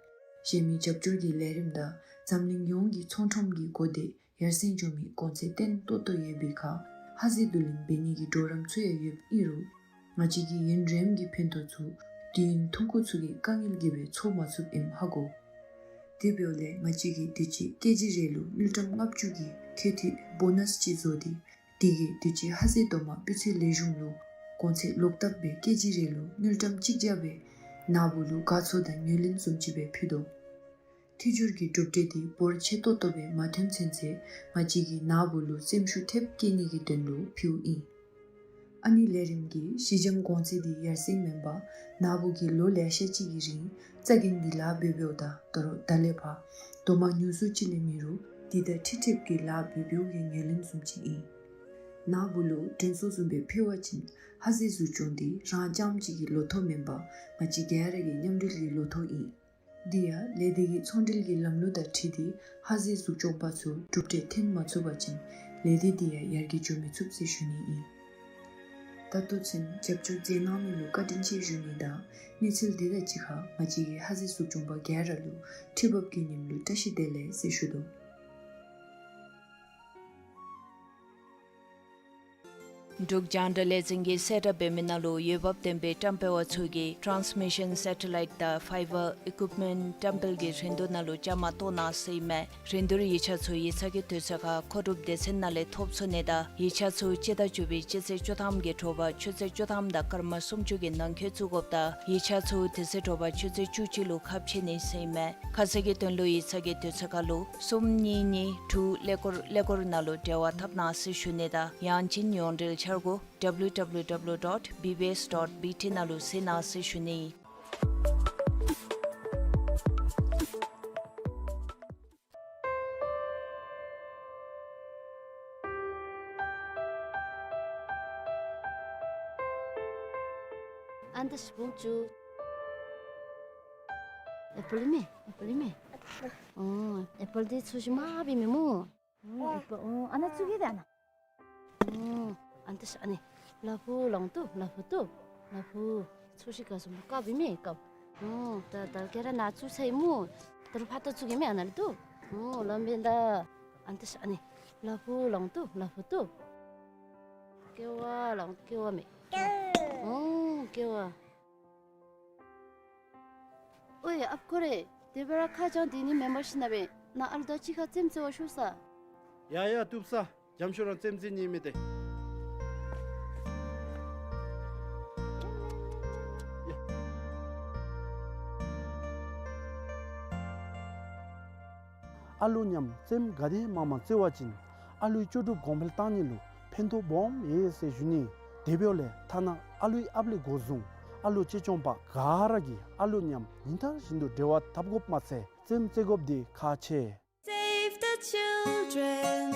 གཞན་མི་རྒྱབ་སྐྱོར་གྱི་ལས་རིམ་དང་འཛམ་གླིང་ཡོངས་ཀྱི་ཚོང་ཁྲོམ་གྱི་གོ་དེ་ ཡར་སེང་འགྱོ་མི་གོང་ཚད་བརྟན་ཏོག་ཏོ་ཡོད་པའི་ཁར་ཧ་ཟེ་བསྡུ་ལེན་འབད་ནི་གི་གྲོགས་རམ་ཚུ་ཡང་ཡོདཔ་ཨིན་རུང་ང་བཅས་ཀྱི་ཡུན་རིངམོ་གི་ཕན་ཐོགས་ཚུ་དུས་ཡུན་ཐུང་ཀུ་ཚུ་གི་དཀའ་ངལ་གྱིས་སྦེ་འཚོ་མ་ཚུགསཔ་ཨིནམ་ཧ་གོ། དེ་འབདཝ་ལས་ང་བཅས་ཀྱིས་དུས་ཅི་ཀེ་ཇི་རེ་ལུ་དངུལ་ཀྲམ་ལྔ་བཅུ་གི་ཁེ་ཐིག་བོ་ནཱས་ཅིག་བཟོ་སྟེ་དེ་གིས་དུས་ཅི་ཧ་ཟེ་དོ་མ་སྤུས་ཚད་ལེགས་ཤོམ་ལུ་གོང་ཚད་ལོག་བཏབ་སྦེ་ཀེ་ཇི་རེ་ལུ་དངུལ་ཀྲམ་གཅིག་བརྒྱ་སྦེ་ནཱ་བུ་ལུ་དགའ་ཚོར་དང་ངོས་ལེན་བཟུམ་ཅིག་སྦེ་ཕུལ་དོ། ཐད་སྦྱོར་གྱི་གྲུབ་འབྲས་འདི་འབོར་ཆེ་ཏོག་ཏོ་སྦེ་མ་ཐོན་ཚུན་ཚོད་ང་བཅས་ཀྱིས་ནཱ་བུ་ལུ་སེམས་ཤུགས་ཐེབས་བསྐྱེད་ནི་གི་དོན་ལུ་ཕུལཝ་ཨིན། ཨ་ནི་ལས་རིམ་གྱི་ཞི་འཇམ་གོང་ཚད་འདི་ཡར་སེང་མེན་པར་ནཱ་བུ་གིས་ལོ་ལེ་ཤ་ཅིག་གི་རིང་རྩ་འགེངས་ཏེ་ལཱ་འབད་འབདཝ་ད་ད་རུང་ད་ལས་ཕར་དོ་མ་ཉུང་སུ་ཅིག་ལས་མེད་རུང་འདི་དང་འཁྲིལ་འཁྲིལཝ་གི་ལཱ་འབད་འབདཝ་གི་ངོས་ལེན་བཟུམ་ཅིག་ཨིན། ནཱ་བུ་ལུ་དྲན་གསོ་བཟུམ་སྦེ་ཕུལ་བ་ཅིན་ཧ་ཟེ་གཟུགས་སྐྱོང་འདི་རང་རྐྱངམ་གཅིག་གི་ལོ་ཐོག་མེན་པར་ང་བཅས་ག་ར་གི་མཉམ་འབྲེལ་གྱི་ལོ་ཐོག་ཨིན། འདི་ཡང་ལས་སྡེ་གི་ཚོང་འབྲེལ་གྱི་ལམ་ལུགས་དང་འཁྲིལ་ཏེ་ཧ་ཟེ་གཟུགས་སྐྱོང་པ་ཚུ་གྲུབ་འབྲས་ཐོན་མ་ཚུགས་པ་ཅིན་ལས་སྡེ་འདི་ཡང་ཡར་རྒྱས་འགྱོ་མི་ཚུགས་ཟེར་ཞུ་ནི་ཨིན། ད་ལྟོ་ཚུན་རྒྱབ་སྐྱོར་མཛད་གནང་མི་ལུ་བཀའ་དྲིན་ཆེ་ཞུ་ནི་དང་གནས་ཚུལ་འདི་དང་གཅིག་ཁར་ང་བཅས་ཀྱི་ཧ་ཟེ་གཟུགས་སྐྱོང་པ་ག་ར་ལུ་ཁྲི་འབབ་ཀྱི་ཉིནམ་ལུ་བཀྲ་ཤིས་བདེ་ལེགས་ཟེར་ཞུ་དོ། འབྲུག་རྒྱང་བསྒྲགས་ལས་འཛིན་གྱིས་གསལ་བསྒྲགས་འབད་མི་ནང་ལུ་འོས་འབབ་ལྡན་པའི་བཀྲམ་སྤེལ་བ་ཚུ་གིས་ཊཱནསི་མི་ཤཱན་སེ་ཊ་ལའིཊ་དང་ཕའི་བར་ཨི་ཀུཡིཔ་མེནཊ་བཀྲམ་སྤེལ་གྱི་རིན་བསྡུར་ནང་ལུ་བཅའ་མར་གཏོགས་གནང་ཟེར་ཨིན་མས། རིན་བསྡུར་ཡིག་ཆ་ཚུ་ཡིག་ཚང་གི་དུས་ཚོད་ཁར་མཁོ་སྒྲུབ་སྡེ་ཚན་ནང་ལས་ཐོབ་ཚུགས་ནི་དང་ཡིག་ཆ་ཚུ་སྤྱི་ཟླ་བཅུ་པའི་སྤྱི་ཚེས་བཅུ་ཐམ་གྱི་དྲོ་པ་ཆུ་ཚོད་བཅུ་ཐམ་དང་སྐར་མ་སུམ་ཅུ་གི་ནང་འཁོད་བཙུགས་དགོཔ་དང་ཡིག་ཆ་ཚུ་དེ་ཚེ་དྲོ་པ་ཆུ་ཚོད་བཅུ་གཅིག་ལུ་ཁ་ཕྱེ་ནི་ཟེར་ཨིན་མས། ཁ་གསལ་གྱི་དོན་ལུ་ཡིག་ཚང་གི་དུས་ཚོད་ཁར་ལུ་གསུམ་གཉིས་གཉིས་དྲུག་ཀླད་ཀོར་ཀླད་ཀོར་ནང་ལུ་འབྲེལ་བ་འཐབ་གནང་ཟེར་ཞུ་ནི་དང་ཡང་ཅིན་ཡོངས་འབྲེལ་འཆར་སྒོ་ཌབ་ལུ་ཌབ་ལུ་ཌབ་ལུ་ཌོཊ་བི་བི་ཨེསི་ཌོཊ་བི་ཊི་ནང་ལུ་གཟིགས་གནང་ཟེར་ཞུ་ནི། ཨན་ཏ་ཤ་བུམ་ཅུ། ཨེ་པཱལ་མེ། ཨེ་པཱལ་མེ། ཨོ་ཨེ་པཱལ་འདི་ཚོས་ཤིག་མ་བི་མེ་མོ། ཨོ་ཨེ་པཱལ་ཨོ་ཨ་ནཱ་ཚུ་གི་དེ་ཨ་ནཱ། ཨོ་ཨན་ཏ་ཤ་ཨ་ནི། ལ་ཕུག་ལོང་ཏོ་ལ་ཕུག་ཏོ། ལ་ཕུག་ཚོས་ཤིག་ག་སུམ་ཀ་བི་མེ་ཀ། ཨོ་ད་ད་ག་ར་ནཱ་ཚུ་ཚེ་མོ། ད་རུང་ཕར་ད་ཚུ་གི་མེ་ཨ་ནཱ་ལུ་ཏོ། ཨོ་ལམ་བེ་ད། ཨན་ཏ་ཤ་ཨ་ནི། ལ་ཕུག་ལོང་ཏོ་ལ་ཕུག་ཏོ། ཀེ་བ་ལོང་ཀེ་བ་མེ། ཨོ་ཀེ་བ། ཨོའེ་ཨཔ་ཁོ་རེ། དེ་སྦེ་ར་ཁ་བྱང་དེ་ནི་མེན་པར་ཤེས་ན་སྦེ་ནཱ་ཨ་ལུ་དང་གཅིག་ཁར་རྩེདམོ་རྩེ་བར་ཞུགས་ས། ཡ་ཡ་བཏུབ་ས། འཇམ་ཤོས་རང་རྩེདམོ་རྩེ་ནི་མེད་དེ། ཡ། ཨ་ལུ་མཉམ་རྩེདམོ་ག་དེ་མང་མང་རྩེ་བ་ཅིན་ཨ་ལུའི་ལྕོགས་གྲུབ་གོང་འཕེལ་གཏང་ནི་ལུ་ཕན་ཐོགས་སྦོམ་ཡོད་ཟེར་ཞུ་ནི། དེ་འབདཝ་ལས་ཐ་ན་ཨ་ལུའི་ཨཔ་ལས་འགོ་བཟུང་ཨ་ལུ་གཅེས་སྐྱོང་པ་ག་ར་གིས་ཨ་ལུ་མཉམ་ཉིན་ལྟར་བཞིན་དུ་འབྲེལ་བ་འཐབ་དགོཔ་མ་ཚད་རྩེདམོ་རྩེ་དགོཔ་འདི་ཁག་ཆེ། Save the children.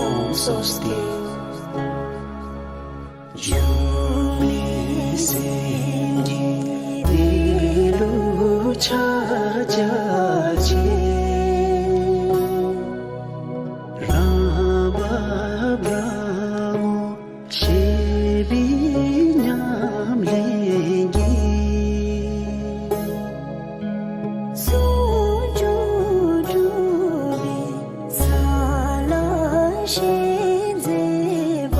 ཨོཾ་སྭ་སྟི། འབྱུང་གནས་སེམས་ཀྱི་གནས་ལུགས་ཕྱག་རྒྱ་ཆེ། རང་བབས་རང་ངོ་ཤེས་པའི་ཉམས་ལེན་གྱིས། ཟུང་འཇུག་གྲུབ་པའི་ས་ལ་ཞེན་མཛད་པ།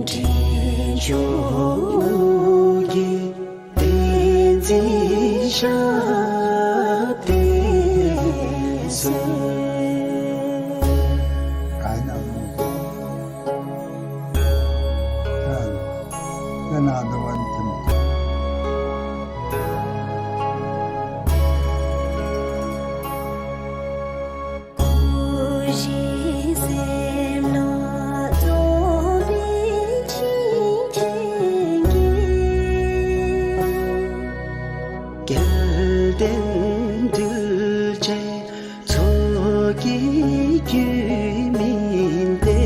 འབྲིང་གཞུང་གི་བསྟན་འཛིན་ཞབས་བརྟན་སོགས། སྐུ་བཞི་སེམས་ལ་རྫོགས་པའི་ཞིང་ཁྲིད་ཀྱི། རྒྱལ་བསྟན་གདུལ་བྱའི་ཚོགས་ཀྱི་རྒྱུད་སྨིན་ཏེ།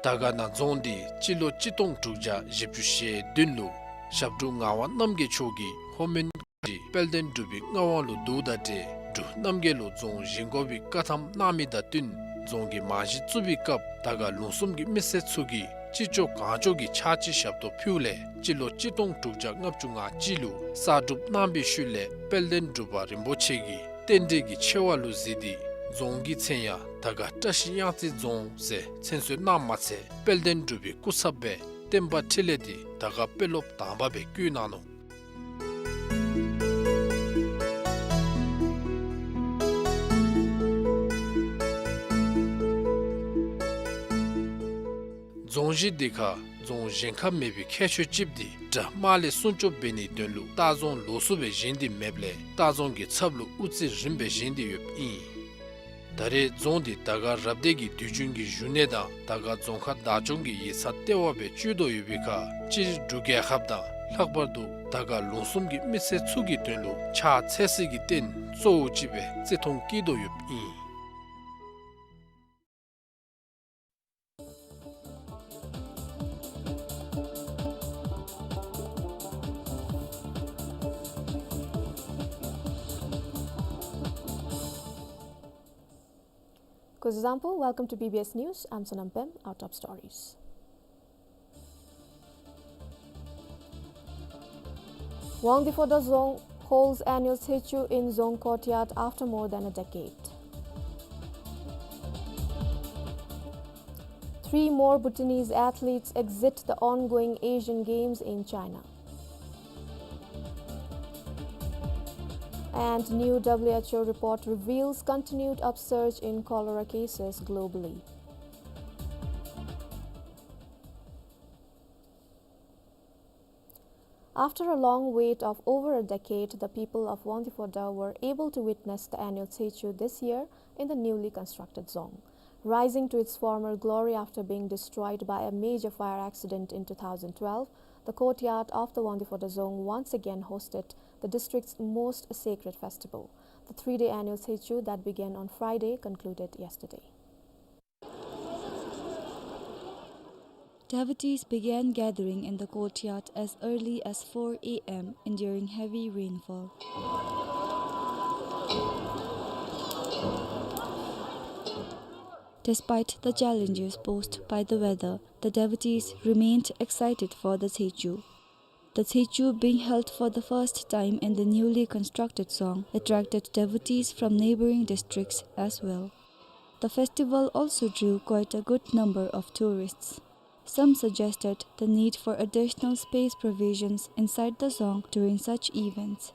དར་དཀར་ན་རྫོང་འདི་སྤྱི་ལོ་གཅིག་སྟོང་དྲུག་བརྒྱ་བཞི་བཅུ་ཞེ་བདུན་ལུ་ཞབས་དྲུང་ངག་དབང་རྣམ་རྒྱལ་མཆོག་གིས་ལྷོ་མོན་གྱི་དཔལ་ལྡན་འབྲུག་པའི་མངའ་དབང་ལུ་བསྡུཝ་དང་འབྲེལ་འབྲུག་རྣམ་རྒྱལ་ལུ་རྫོང་བཞེངས་དགོ་པའི་བཀའ་ཐམ་གནང་མི་དང་བསྟུན་རྫོང་གི་རྨང་གཞི་བཙུགས་པའི་སྐབས་དར་དཀར་ལུང་གསུམ་གྱི་མི་སེར་ཚུ་གིས་ཅི་ལྕོགས་གང་ལྕོགས་ཀྱི་ཕྱག་ཕྱི་ཞབས་ཏོག་ཕུལཝ་ལས་སྤྱི་ལོ་གཅིག་སྟོང་དྲུག་བརྒྱ་ལྔ་བཅུ་ང་གཅིག་ལུ་གསར་སྒྲུབ་གནང་བའི་ཤུལ་ལས་དཔལ་ལྡན་འབྲུག་པ་རིན་པོ་ཆེ་གིས་རྟེན་འབྲེལ་གྱི་ཆེ་བ་ལུ་གཟིགས་ཏེ་རྫོང་གི་མཚན་ཡང་དར་དཀར་བཀྲ་ཤིས་གཡང་རྩེ་རྫོང་ཟེར་མཚན་གསོལ་གནངམ་མ་ཚད་དཔལ་ལྡན་འབྲུག་པའི་སྐུ་ཚབ་སྦེ་བསྟན་པ་འཕྲིན་ལས་འདི་དར་དཀར་དཔོན་སློབ་དང་པ་སྦེ་བསྐོ་གནང་ནུག། རྫོང་གཞི་འདི་ཁར་རྫོང་བཞེངས་ཁར་མེད་པའི་ཁྱད་ཆོས་ཅིག་འདི་དགྲ་དམག་ལས་སྲུང་སྐྱོབ་འབད་ནིའི་དོན་ལུ་ལྟ་རྫོང་ལོགས་སུ་སྦེ་བཞེངས་ཏེ་མེདཔ་ལས་ལྟ་རྫོང་གི་ཚབ་ལུ་དབུ་རྩེ་རིངམ་སྦེ་བཞེངས་ཏེ་ཡོདཔ་ཨིན། ད་རེས་རྫོང་འདི་དར་དཀར་རབ་སྡེ་གི་དུས་རྒྱུན་གྱི་བཞུགས་གནས་དང་དར་དཀར་རྫོང་ཁག་བདག་སྐྱོང་གི་ཡིག་ཚང་ལྟེ་བ་སྦེ་སྤྱོད་དོ་ཡོད་པའི་ཁར་སྤྱིར་འབྲུག་རྒྱལ་ཁབ་དང་ལྷག་པར་དུ་དར་དཀར་ལུང་གསུམ་གྱི་མི་སེར་ཚུ་གི་དོན་ལུ་ཕྱག་འཚལ་སའི་རྟེན་གཙོ་བོ་ཅིག་སྦེ་བརྩི་མཐོང་བསྐྱེད་དོ་ཡོདཔ་ཨིན། Kuzuzangpo, welcome to B B S News. I'm Sonam Pem. Our top stories. Wangdue Phodrang Dzong holds annual Tshechu in Dzong courtyard after more than a decade. Three more Bhutanese athletes exit the ongoing Asian Games in China. And new W H O report reveals continued upsurge in cholera cases globally. After a long wait of over a decade, the people of Wangdue Phodrang were able to witness the annual Tshechu this year in the newly constructed dzong. Rising to its former glory after being destroyed by a major fire accident in two thousand twelve, the courtyard of the Wangdue Phodrang Dzong once again hosted the district's most sacred festival. The three-day annual Tshechu that began on Friday concluded yesterday. Devotees began gathering in the courtyard as early as four A M, enduring heavy rainfall. Despite the challenges posed by the weather, the devotees remained excited for the Tshechu. The Tshechu, being held for the first time in the newly constructed dzong, attracted devotees from neighboring districts as well. The festival also drew quite a good number of tourists. Some suggested the need for additional space provisions inside the dzong during such events.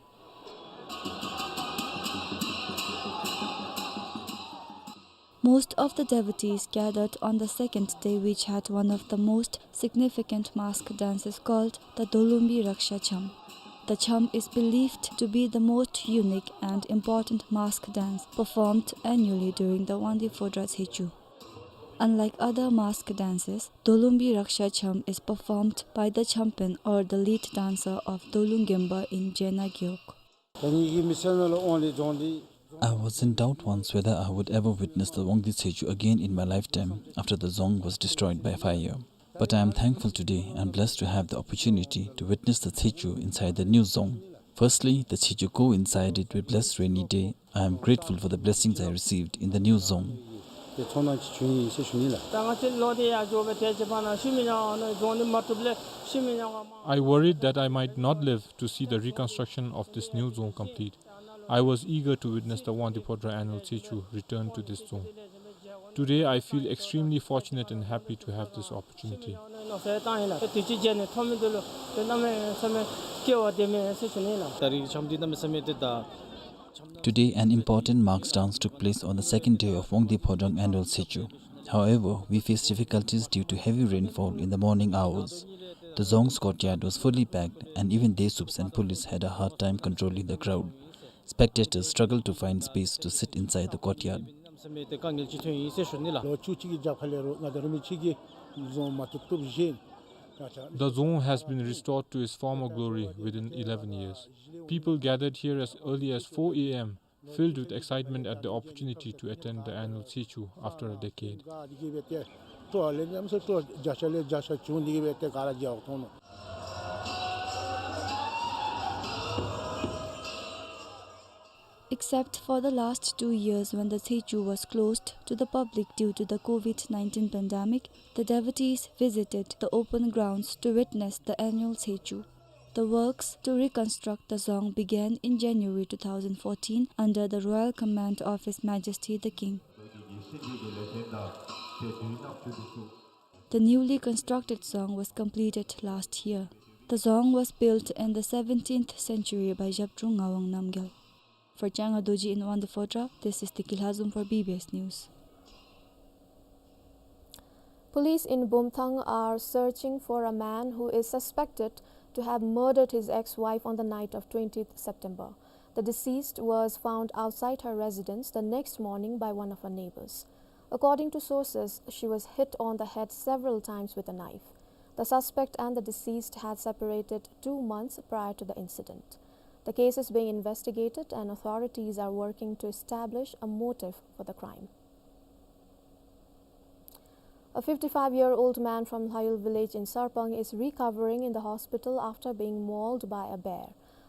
Most of the devotees gathered on the second day, which had one of the most significant mask dances called the Dolombi Raksha Cham. The Cham is believed to be the most unique and important mask dance performed annually during the Wangdue Phodrang Tshechu. Unlike other mask dances, Dolungbi Raksha Cham is performed by the champion or the lead dancer of Dolung Gemba in Jena Gewog. I was in doubt once whether I would ever witness the Wangdi Tsechu again in my lifetime after the dzong was destroyed by fire. But I am thankful today and blessed to have the opportunity to witness the Tsechu inside the new dzong. Firstly, the Tsechu go inside it with blessed rainy day. I am grateful for the blessings I received in the new dzong. I worried that I might not live to see the reconstruction of this new dzong complete. I was eager to witness the Wangdi Phodrang annual Tsechu return to this dzong. Today, I feel extremely fortunate and happy to have this opportunity. Today, an important mask dance took place on the second day of Wangdi Phodrang annual Tsechu. However, we faced difficulties due to heavy rainfall in the morning hours. The dzong's courtyard was fully packed, and even Desups and police had a hard time controlling the crowd. Spectators struggled to find space to sit inside the courtyard. The dzong has been restored to its former glory within eleven years. People gathered here as early as four A M, filled with excitement at the opportunity to attend the annual Tsechu after a decade. Except for the last two years when the Tsechu was closed to the public due to the COVID nineteen pandemic, the devotees visited the open grounds to witness the annual Tsechu. The works to reconstruct the dzong began in January two thousand fourteen under the royal command of His Majesty the King. The newly constructed dzong was completed last year. The dzong was built in the seventeenth century by Zhabdrung Ngawang Namgyal. For Changa Dorji in Wangdue Phodrang, this is Tiki Lhazom for B B S News. Police in Bumthang are searching for a man who is suspected to have murdered his ex-wife on the night of twentieth September. The deceased was found outside her residence the next morning by one of her neighbors. According to sources, she was hit on the head several times with a knife. The suspect and the deceased had separated two months prior to the incident. The case is being investigated and authorities are working to establish a motive for the crime. A fifty-five-year-old man from Lhayul village in Sarpang is recovering in the hospital after being mauled by a bear.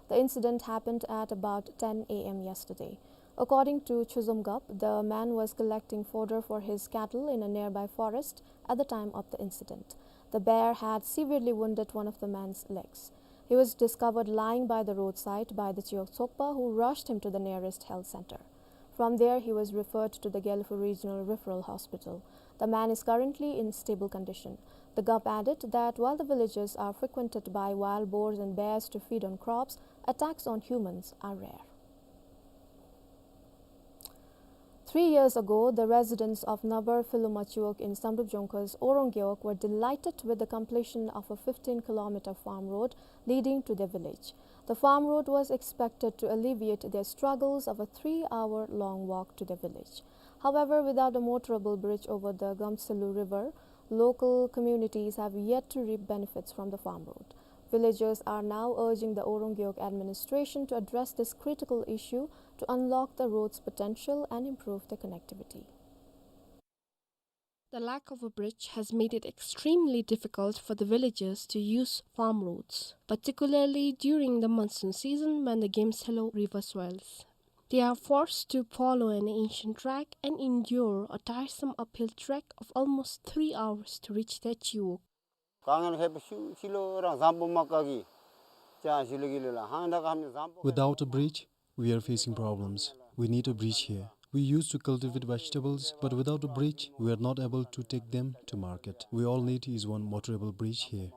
The incident happened at about ten A M yesterday. According to Chuzom Gap, the man was collecting fodder for his cattle in a nearby forest at the time of the incident. The bear had severely wounded one of the man's legs. He was discovered lying by the roadside by the Chiyok Tsokpa, who rushed him to the nearest health center. From there, he was referred to the Gelephu Regional Referral Hospital. The man is currently in stable condition. The Gap added that while the villages are frequented by wild boars and bears to feed on crops, attacks on humans are rare. Three years ago, the residents of Nabar Philuma Chiwog in Samdrup Jongkhaw's Orong Gewog were delighted with the completion of a fifteen kilometer farm road leading to their village. The farm road was expected to alleviate their struggles of a three-hour-long walk to their village. However, without a motorable bridge over the Gamselu River, local communities have yet to reap benefits from the farm road. Villagers are now urging the Orong Gewog administration to address this critical issue to unlock the road's potential and improve the connectivity. The lack of a bridge has made it extremely difficult for the villagers to use farm roads, particularly during the monsoon season when the Gamselu River swells. They are forced to follow an ancient track and endure a tiresome uphill trek of almost three hours to reach their chiwog. དཀའ་ངལ་ཧེ་པ་ཤུ་ཅི་ལོ་རང་བཟང་པོ་མ་ཀ་གི་ཅང་ཞུ་ལུ་གི་ལུ་ལ་ཧང་ད་ཀ་ཧམ་ནི་བཟང་པོ། Without a bridge, we are facing problems. We need a bridge here. We used to cultivate vegetables, but without a bridge, we are not able to take them to market. We all need is one motorable bridge here.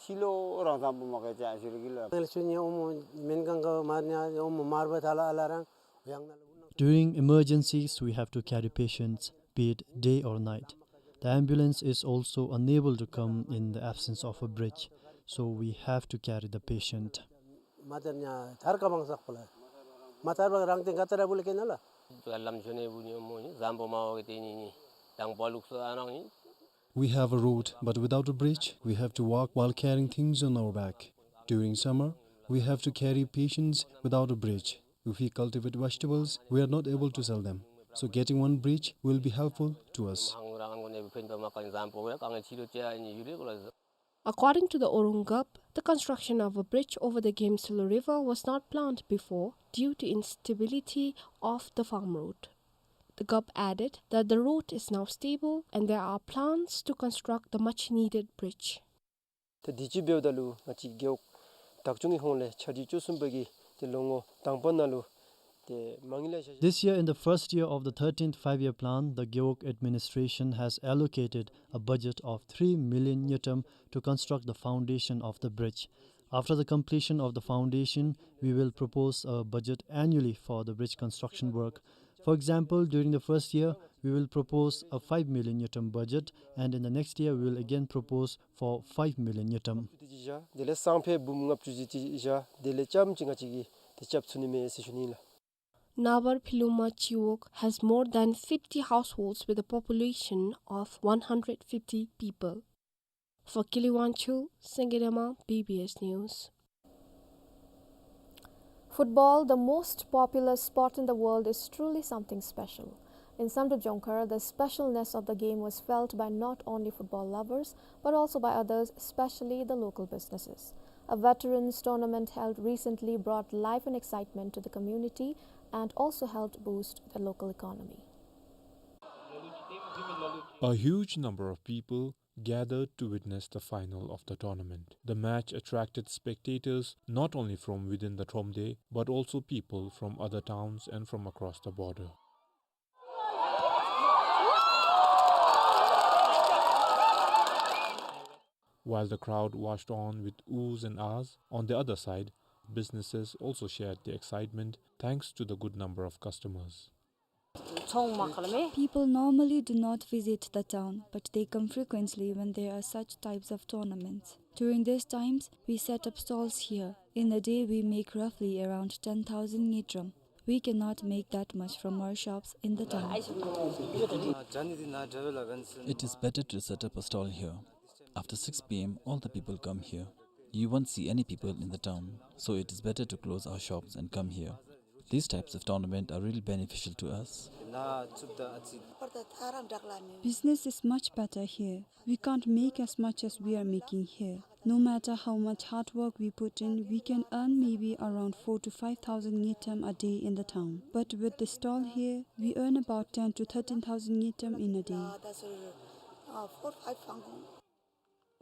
ཕྱི་ལོགས་རང་བཟང་པོ་མ་ག་ཅང་ཞུ་ལུ་གི་ལ། ངལ་ཆུ་ཉེ་ཨོ་མོ་མེན་གང་ག་མར་ཉ་ཨོ་མོ་མར་བ་ཐ་ལ་ཨ་ལ་རང་ཡང་ན་ལ། During emergencies, we have to carry patients, be it day or night. The ambulance is also unable to come in the absence of a bridge, so we have to carry the patient. མ་ཐར་ཉ་ཐར་ཀ་བང་སག་པ་ལ། མ་ཐར་བ་རང་ཏེ་ག་ཏ་ར་བུ་ལ་ཀེ་ན་ལ། ལམ་ཆུ་ནེ་བུ་ཉོ་མོ་ཉི་བཟང་པོ་མ་བ་གི་ཏེ་ཉི་ཉི། དང་པོ་ལུགས་སྲོལ་ཨ་ནི་ཡིན། We have a road, but without a bridge, we have to walk while carrying things on our back. During summer, we have to carry patients without a bridge. If we cultivate vegetables, we are not able to sell them. So getting one bridge will be helpful to us. According to the Orung Gup, the construction of a bridge over the Gemsulu River was not planned before due to instability of the farm road. The Gup added that the road is now stable and there are plans to construct the much needed bridge. ད་དུས་ཅི་འབདཝ་ད་ལུ་ང་བཅས་རྒེད་འོག་བདག་སྐྱོང་གི་ཧོངས་ལས་ཆ་རྒྱུས་བཅུ་གསུམ་པ་གིས་ཏེ་ལོ་ངོ་དང་པ་ནང་ལུ་ཏེ་མ་དངུལ་ལེ་ཤ་རྐྱབ། This year, in the first year of the thirteenth Five-Year Plan, the Gewog administration has allocated a budget of three million ngultrum to construct the foundation of the bridge. After the completion of the foundation, we will propose a budget annually for the bridge construction work. For example, during the first year, we will propose a five million ngultrum budget, and in the next year, we will again propose for five million ngultrum. དེ་ལས་སང་ཕོད་འབུམ་ལྔ་བཅུ་ཅིག་བཞག། དེ་ལས་ཙམ་ཅིག་ང་བཅས་ཀྱིས་ཏེ་རྐྱབ་ཚུགས་ནི་མས་ཟེར་ཞུ་ནི་ལགས། Nabar Philuma Chiwog has more than fifty households with a population of one hundred fifty people. For Kiliwangchuk, Sengedema, B B S News. Football, the most popular sport in the world, is truly something special. In Samdrup Jongkhar, the specialness of the game was felt by not only football lovers, but also by others, especially the local businesses. A veterans tournament held recently brought life and excitement to the community and also helped boost the local economy. A huge number of people gathered to witness the final of the tournament. The match attracted spectators not only from within the Thromde, but also people from other towns and from across the border. While the crowd watched on with oohs and ahs, on the other side, businesses also shared their excitement thanks to the good number of customers. People normally do not visit the town, but they come frequently when there are such types of tournaments. During these times, we set up stalls here. In a day, we make roughly around ten thousand ngultrum. We cannot make that much from our shops in the town. It is better to set up a stall here. After six P M, all the people come here. You won't see any people in the town, so it is better to close our shops and come here. These types of tournament are really beneficial to us. Business is much better here. We can't make as much as we are making here. No matter how much hard work we put in, we can earn maybe around four to five thousand ngultrum a day in the town. But with the stall here, we earn about ten to thirteen thousand ngultrum in a day.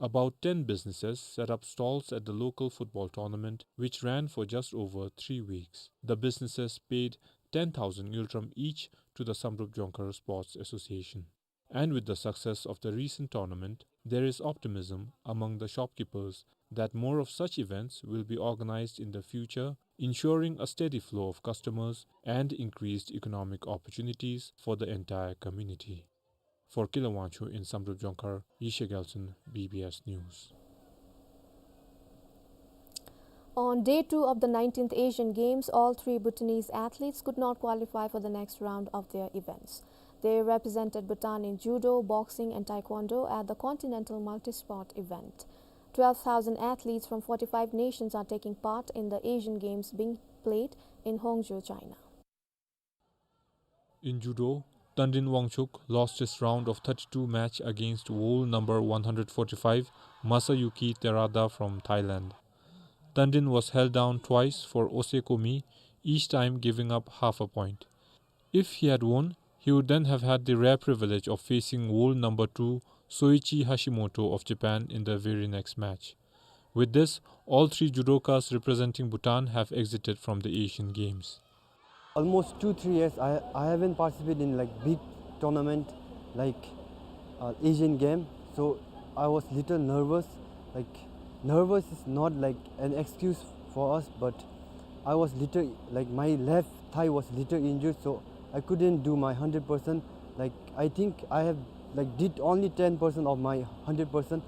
About ten businesses set up stalls at the local football tournament, which ran for just over three weeks. The businesses paid ten thousand ngultrum each to the Samdrup Jongkhar Sports Association. And with the success of the recent tournament, there is optimism among the shopkeepers that more of such events will be organized in the future, ensuring a steady flow of customers and increased economic opportunities for the entire community. For Kila Wangchuck in Samdrup Jongkhar, Yeshe Gyaltsen, B B S News. On day two of the nineteenth Asian Games, all three Bhutanese athletes could not qualify for the next round of their events. They represented Bhutan in judo, boxing and taekwondo at the Continental Multisport event. Twelve thousand athletes from forty-five nations are taking part in the Asian Games being played in Hangzhou, China. In judo, Tandrin Wangchuk lost his round of thirty-two match against world number one hundred forty-five, Masayuki Terada from Thailand. Tandrin was held down twice for Ose Komi, each time giving up half a point. If he had won, he would then have had the rare privilege of facing world number two, Soichi Hashimoto of Japan, in the very next match. With this, all three judokas representing Bhutan have exited from the Asian Games. Almost two, three years, I, I haven't participated in, like, big tournament, like, uh, Asian Game. So I was little nervous. Like, nervous is not, like, an excuse for us, but I was little, like, my left thigh was little injured, so I couldn't do my hundred percent. Like, I think I have, like, did only ten percent of my hundred percent.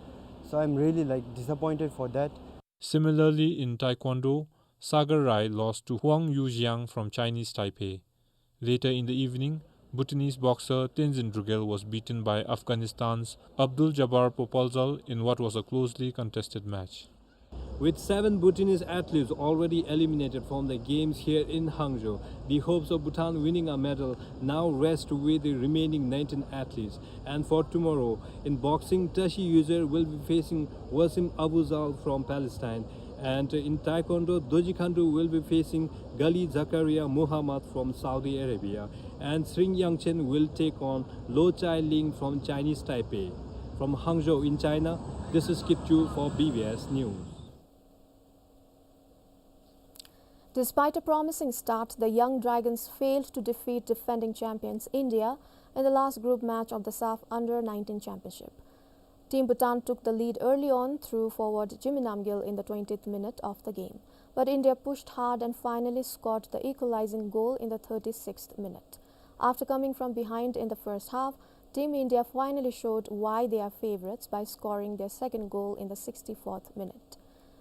So I'm really, like, disappointed for that. Similarly, in Taekwondo, Sagar Rai lost to Huang Yujiang from Chinese Taipei. Later in the evening, Bhutanese boxer Tenzin Drugel was beaten by Afghanistan's Abdul Jabbar Popalzal in what was a closely contested match. With seven Bhutanese athletes already eliminated from the games here in Hangzhou, the hopes of Bhutan winning a medal now rest with the remaining nineteen athletes. And for tomorrow, in boxing, Tashi Yuzer will be facing Wasim Abuzal from Palestine. And in taekwondo, Doji Khandu will be facing Ghali Zakaria Muhammad from Saudi Arabia. And Sring Yangchen will take on Lo Chai Ling from Chinese Taipei. From Hangzhou in China, this is Kip Chu for B B S News. Despite a promising start, the Young Dragons failed to defeat defending champions India in the last group match of the SAFF Under nineteen Championship. Team Bhutan took the lead early on through forward Jimmy Namgyel in the twentieth minute of the game, but India pushed hard and finally scored the equalizing goal in the thirty-sixth minute. After coming from behind in the first half, Team India finally showed why they are favourites by scoring their second goal in the sixty-fourth minute.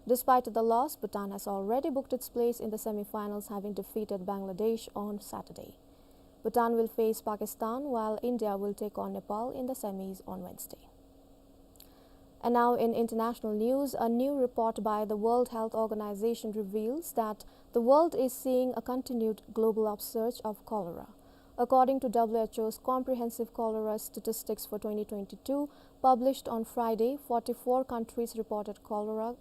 Despite the loss, Bhutan has already booked its place in the semi-finals, having defeated Bangladesh on Saturday. Bhutan will face Pakistan, while India will take on Nepal in the semis on Wednesday. And now in international news, a new report by the World Health Organization reveals that the world is seeing a continued global upsurge of cholera. According to W H O's comprehensive cholera statistics for twenty twenty-two, published on Friday, forty-four countries reported cholera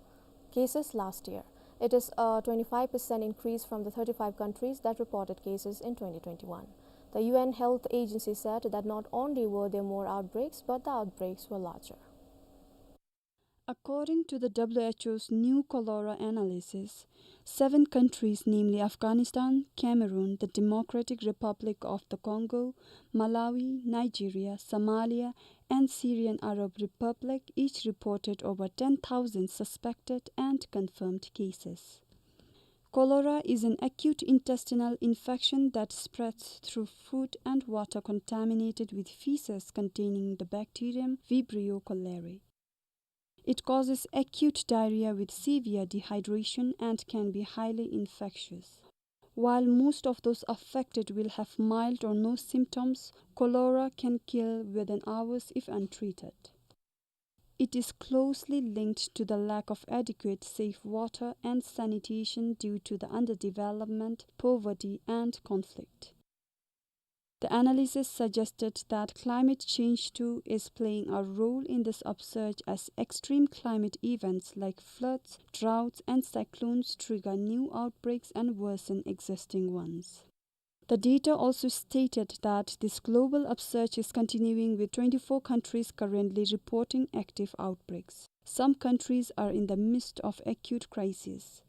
cases last year. It is a twenty-five percent increase from the thirty-five countries that reported cases in twenty twenty-one. The U N Health Agency said that not only were there more outbreaks, but the outbreaks were larger. According to the W H O's new cholera analysis, seven countries, namely Afghanistan, Cameroon, the Democratic Republic of the Congo, Malawi, Nigeria, Somalia, and Syrian Arab Republic, each reported over ten thousand suspected and confirmed cases. Cholera is an acute intestinal infection that spreads through food and water contaminated with feces containing the bacterium Vibrio cholerae. It causes acute diarrhea with severe dehydration and can be highly infectious. While most of those affected will have mild or no symptoms, cholera can kill within hours if untreated. It is closely linked to the lack of adequate safe water and sanitation due to the underdevelopment, poverty, and conflict. The analysis suggested that climate change too is playing a role in this upsurge, as extreme climate events like floods, droughts, and cyclones trigger new outbreaks and worsen existing ones. The data also stated that this global upsurge is continuing, with twenty-four countries currently reporting active outbreaks. Some countries are in the midst of acute crises.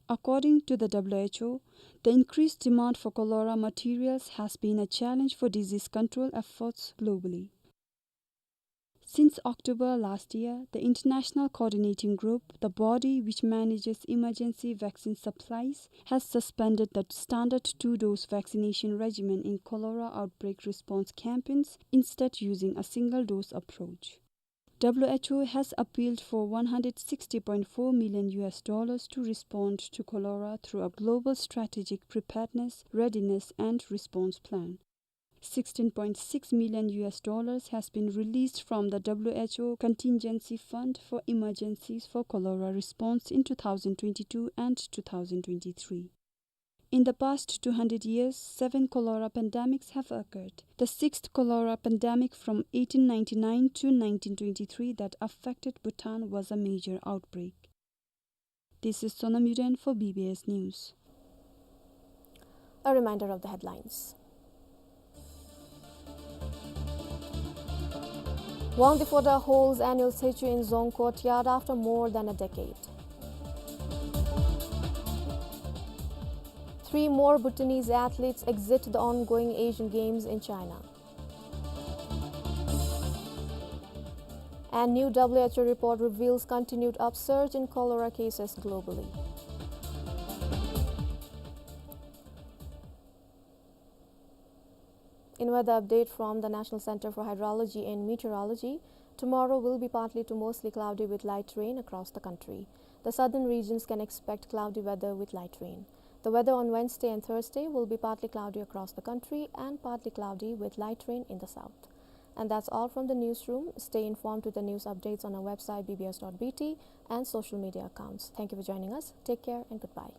According to the W H O, the increased demand for cholera materials has been a challenge for disease control efforts globally. Since October last year, the International Coordinating Group, the body which manages emergency vaccine supplies, has suspended the standard two-dose vaccination regimen in cholera outbreak response campaigns, instead using a single-dose approach. W H O has appealed for one hundred sixty point four million U S dollars to respond to cholera through a global strategic preparedness, readiness, and response plan. Sixteen point six million U S dollars has been released from the W H O Contingency Fund for emergencies for cholera response in two thousand twenty-two and two thousand twenty-three. In the past two hundred years, seven cholera pandemics have occurred. The sixth cholera pandemic, from eighteen ninety-nine to nineteen twenty-three, that affected Bhutan was a major outbreak. This is Sonam Yuden for B B S News. A reminder of the headlines. Wangdi Phoda holds annual Tshechu in Dzong Courtyard after more than a decade. Three more Bhutanese athletes exit the ongoing Asian Games in China. And new W H O report reveals continued upsurge in cholera cases globally. In weather update from the National Center for Hydrology and Meteorology, tomorrow will be partly to mostly cloudy with light rain across the country. The southern regions can expect cloudy weather with light rain. The weather on Wednesday and Thursday will be partly cloudy across the country and partly cloudy with light rain in the south. And that's all from the newsroom. Stay informed with the news updates on our website B B S dot B T and social media accounts. Thank you for joining us. Take care and goodbye.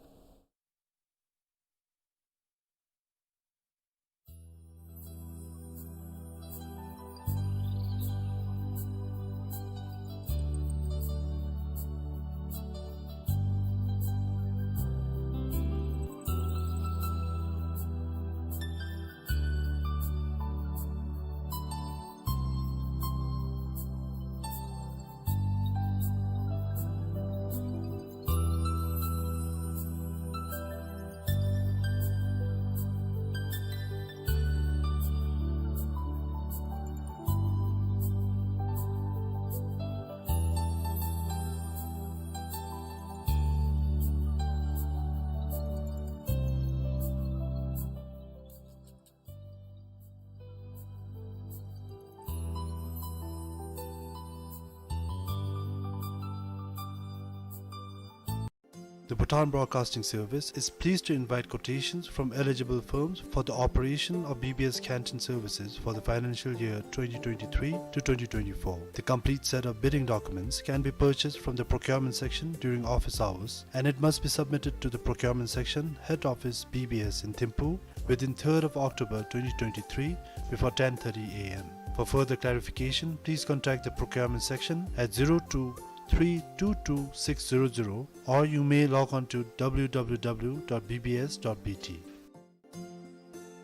The Bhutan Broadcasting Service is pleased to invite quotations from eligible firms for the operation of B B S canteen services for the financial year twenty twenty-three to twenty twenty-four. The complete set of bidding documents can be purchased from the procurement section during office hours, and it must be submitted to the procurement section, head office, B B S in Thimphu, within third of October twenty twenty-three before ten thirty A M. For further clarification, please contact the procurement section at zero two three two two six zero zero, or you may log on to W W W dot B B S dot B T.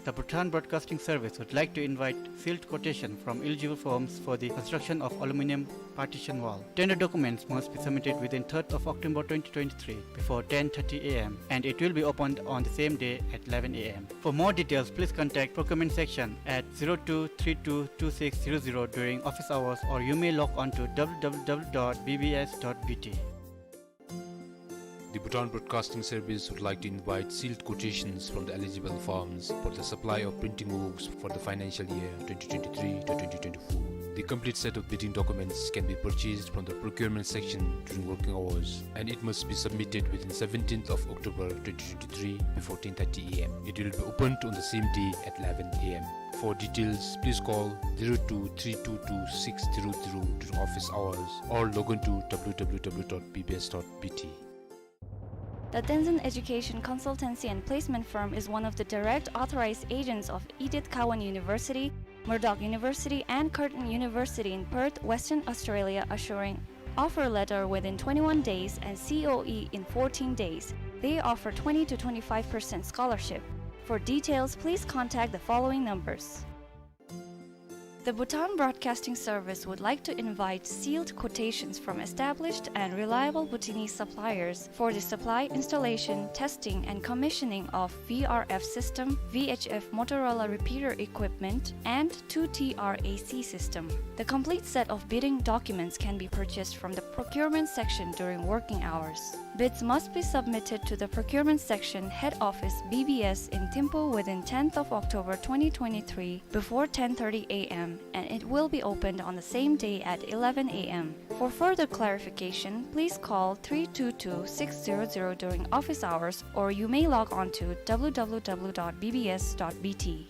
The Bhutan Broadcasting Service would like to invite sealed quotation from eligible firms for the construction of aluminium partition wall. Tender documents must be submitted within third of October twenty twenty-three before ten thirty A M, and it will be opened on the same day at eleven A M. For more details, please contact procurement section at zero two three two two six zero zero during office hours, or you may log on to W W W dot B B S dot B T. The Bhutan Broadcasting Service would like to invite sealed quotations from the eligible firms for the supply of printing works for the financial year twenty twenty-three to twenty twenty-four. The complete set of bidding documents can be purchased from the procurement section during working hours, and it must be submitted within seventeenth of October twenty twenty-three before ten thirty A M. It will be opened on the same day at eleven A M. For details, please call zero two three two two six zero zero during office hours or log on to W W W dot B B S dot B T. The Tenzin Education Consultancy and Placement Firm is one of the direct authorized agents of Edith Cowan University, Murdoch University, and Curtin University in Perth, Western Australia, assuring offer letter within twenty-one days and C O E in fourteen days. They offer twenty to twenty-five percent scholarship. For details, please contact the following numbers. The Bhutan Broadcasting Service would like to invite sealed quotations from established and reliable Bhutanese suppliers for the supply, installation, testing, and commissioning of V R F system, V H F Motorola repeater equipment, and two T R A C system. The complete set of bidding documents can be purchased from the procurement section during working hours. Bids must be submitted to the procurement section, head office, B B S in Thimphu within tenth of October twenty twenty-three before ten thirty A M, and it will be opened on the same day at eleven A M. For further clarification, please call three two two six zero zero during office hours, or you may log on to W W W dot B B S dot B T.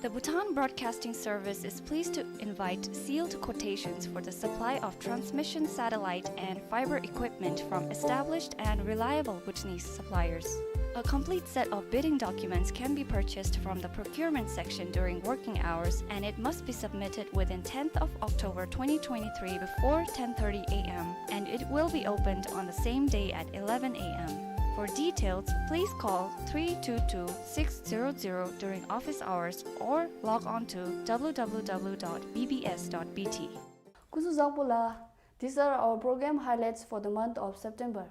The Bhutan Broadcasting Service is pleased to invite sealed quotations for the supply of transmission satellite and fiber equipment from established and reliable Bhutanese suppliers. A complete set of bidding documents can be purchased from the procurement section during working hours, and it must be submitted within tenth of October twenty twenty-three before ten thirty A M, and it will be opened on the same day at eleven A M. For details, please call three two two six zero zero during office hours or log on to W W W dot B B S dot B T. སྐུ་གཟུགས་བཟང་པོ་ལགས། These are our program highlights for the month of September.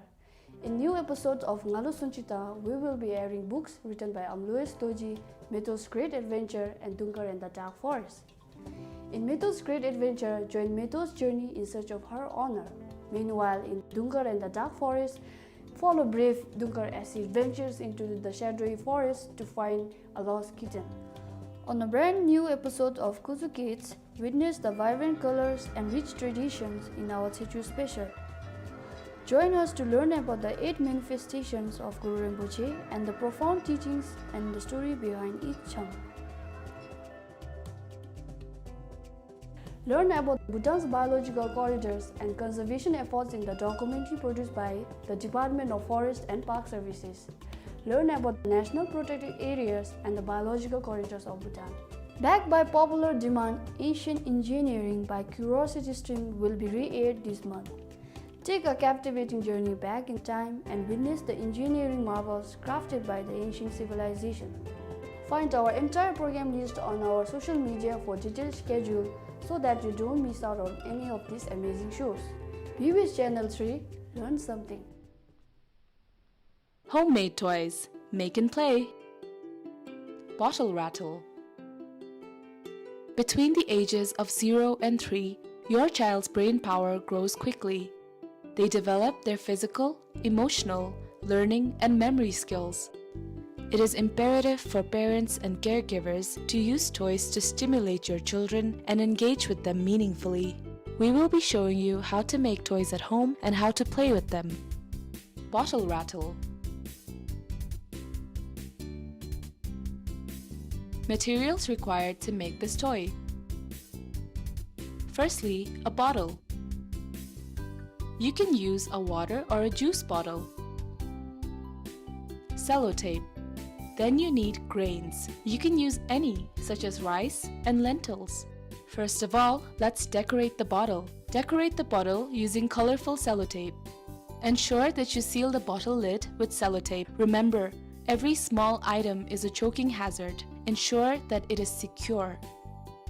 In new episodes of Ngalu Sunchita, we will be airing books written by Amlois Dorji, Meto's Great Adventure, and Dungkar and the Dark Forest. In Meto's Great Adventure, join Meto's journey in search of her honor. Meanwhile, in Dungkar and the Dark Forest, follow brave Dungkar as he ventures into the shadowy forest to find a lost kitten. On a brand new episode of Kuzu Kids, witness the vibrant colors and rich traditions in our Techu Special. Join us to learn about the eight manifestations of Guru Rinpoche and the profound teachings and the story behind each Chang. Learn about Bhutan's biological corridors and conservation efforts in the documentary produced by the Department of Forest and Park Services. Learn about the national protected areas and the biological corridors of Bhutan. Backed by popular demand, Ancient Engineering by Curiosity Stream will be re-aired this month. Take a captivating journey back in time and witness the engineering marvels crafted by the ancient civilization. Find our entire program list on our social media for detailed schedule so that you don't miss out on any of these amazing shows. B B S Channel three, learn something. Homemade toys. Make and play. Bottle rattle. Between the ages of zero and three, your child's brain power grows quickly. They develop their physical, emotional, learning, and memory skills. It is imperative for parents and caregivers to use toys to stimulate your children and engage with them meaningfully. We will be showing you how to make toys at home and how to play with them. Bottle rattle. Materials required to make this toy. Firstly, a bottle. You can use a water or a juice bottle. Sellotape. Then you need grains. You can use any, such as rice and lentils. First of all, let's decorate the bottle. Decorate the bottle using colorful sellotape. Ensure that you seal the bottle lid with sellotape. Remember, every small item is a choking hazard. Ensure that it is secure.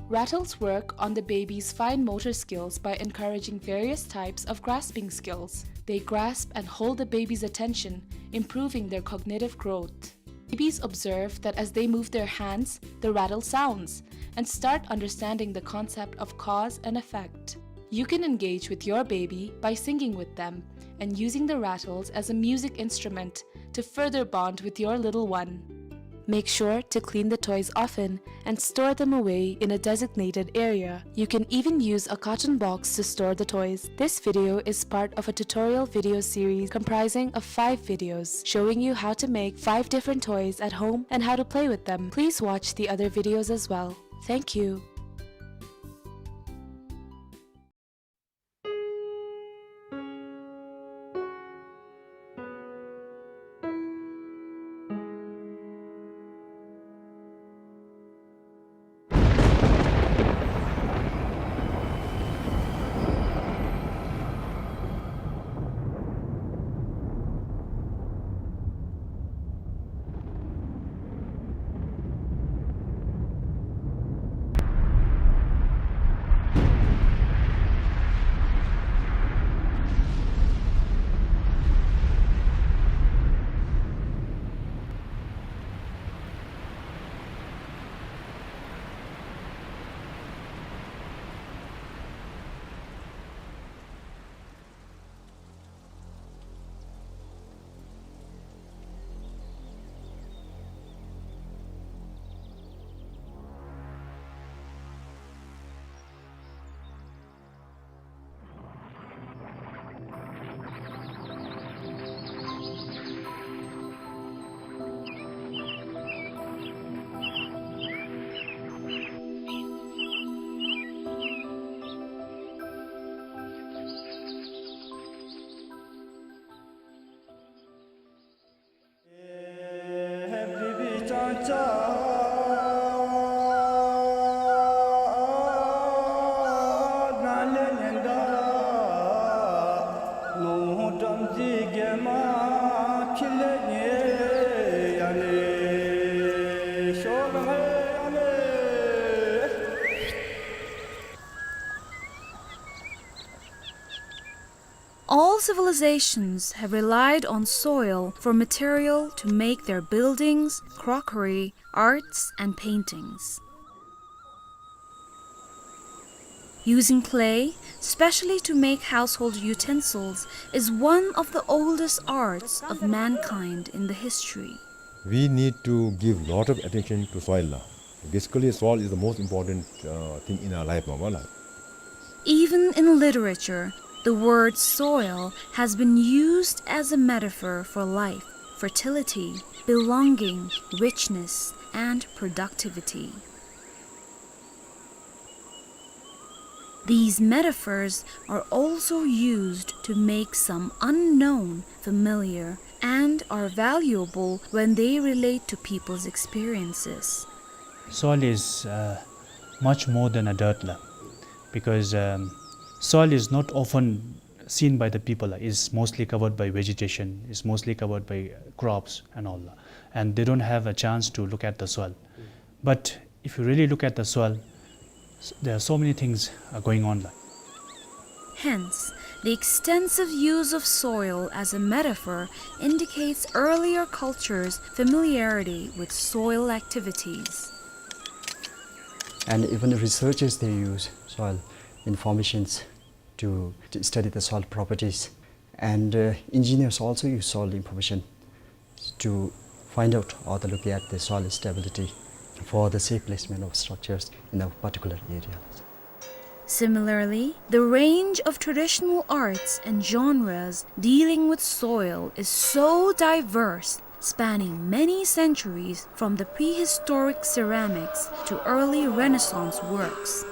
Rattles work on the baby's fine motor skills by encouraging various types of grasping skills. They grasp and hold the baby's attention, improving their cognitive growth. Babies observe that as they move their hands, the rattle sounds, and start understanding the concept of cause and effect. You can engage with your baby by singing with them and using the rattles as a music instrument to further bond with your little one. Make sure to clean the toys often and store them away in a designated area. You can even use a carton box to store the toys. This video is part of a tutorial video series comprising of five videos showing you how to make five different toys at home and how to play with them. Please watch the other videos as well. Thank you. All civilizations have relied on soil for material to make their buildings, crockery, arts, and paintings. Using clay, specially to make household utensils, is one of the oldest arts of mankind in the history. We need to give lot of attention to soil la. Basically, soil is the most important, uh, thing in our life, mama la. Even in literature, The word soil has been used as a metaphor for life, fertility, belonging, richness, and productivity. These metaphors are also used to make some unknown familiar and are valuable when they relate to people's experiences. Soil is, uh, much more than a dirt la, because, um, soil is not often seen by the people la. It's mostly covered by vegetation, it's mostly covered by crops and all la, and they don't have a chance to look at the soil. But if you really look at the soil, s-, there are so many things are going on la. Hence, the extensive use of soil as a metaphor indicates earlier cultures' familiarity with soil activities. And even researchers, they use soil informations to, to study the soil properties. And, uh, engineers also use soil information to find out or to look at the soil stability for the safe placement of structures in a particular area. Similarly, the range of traditional arts and genres dealing with soil is so diverse, spanning many centuries, from the prehistoric ceramics to early Renaissance works.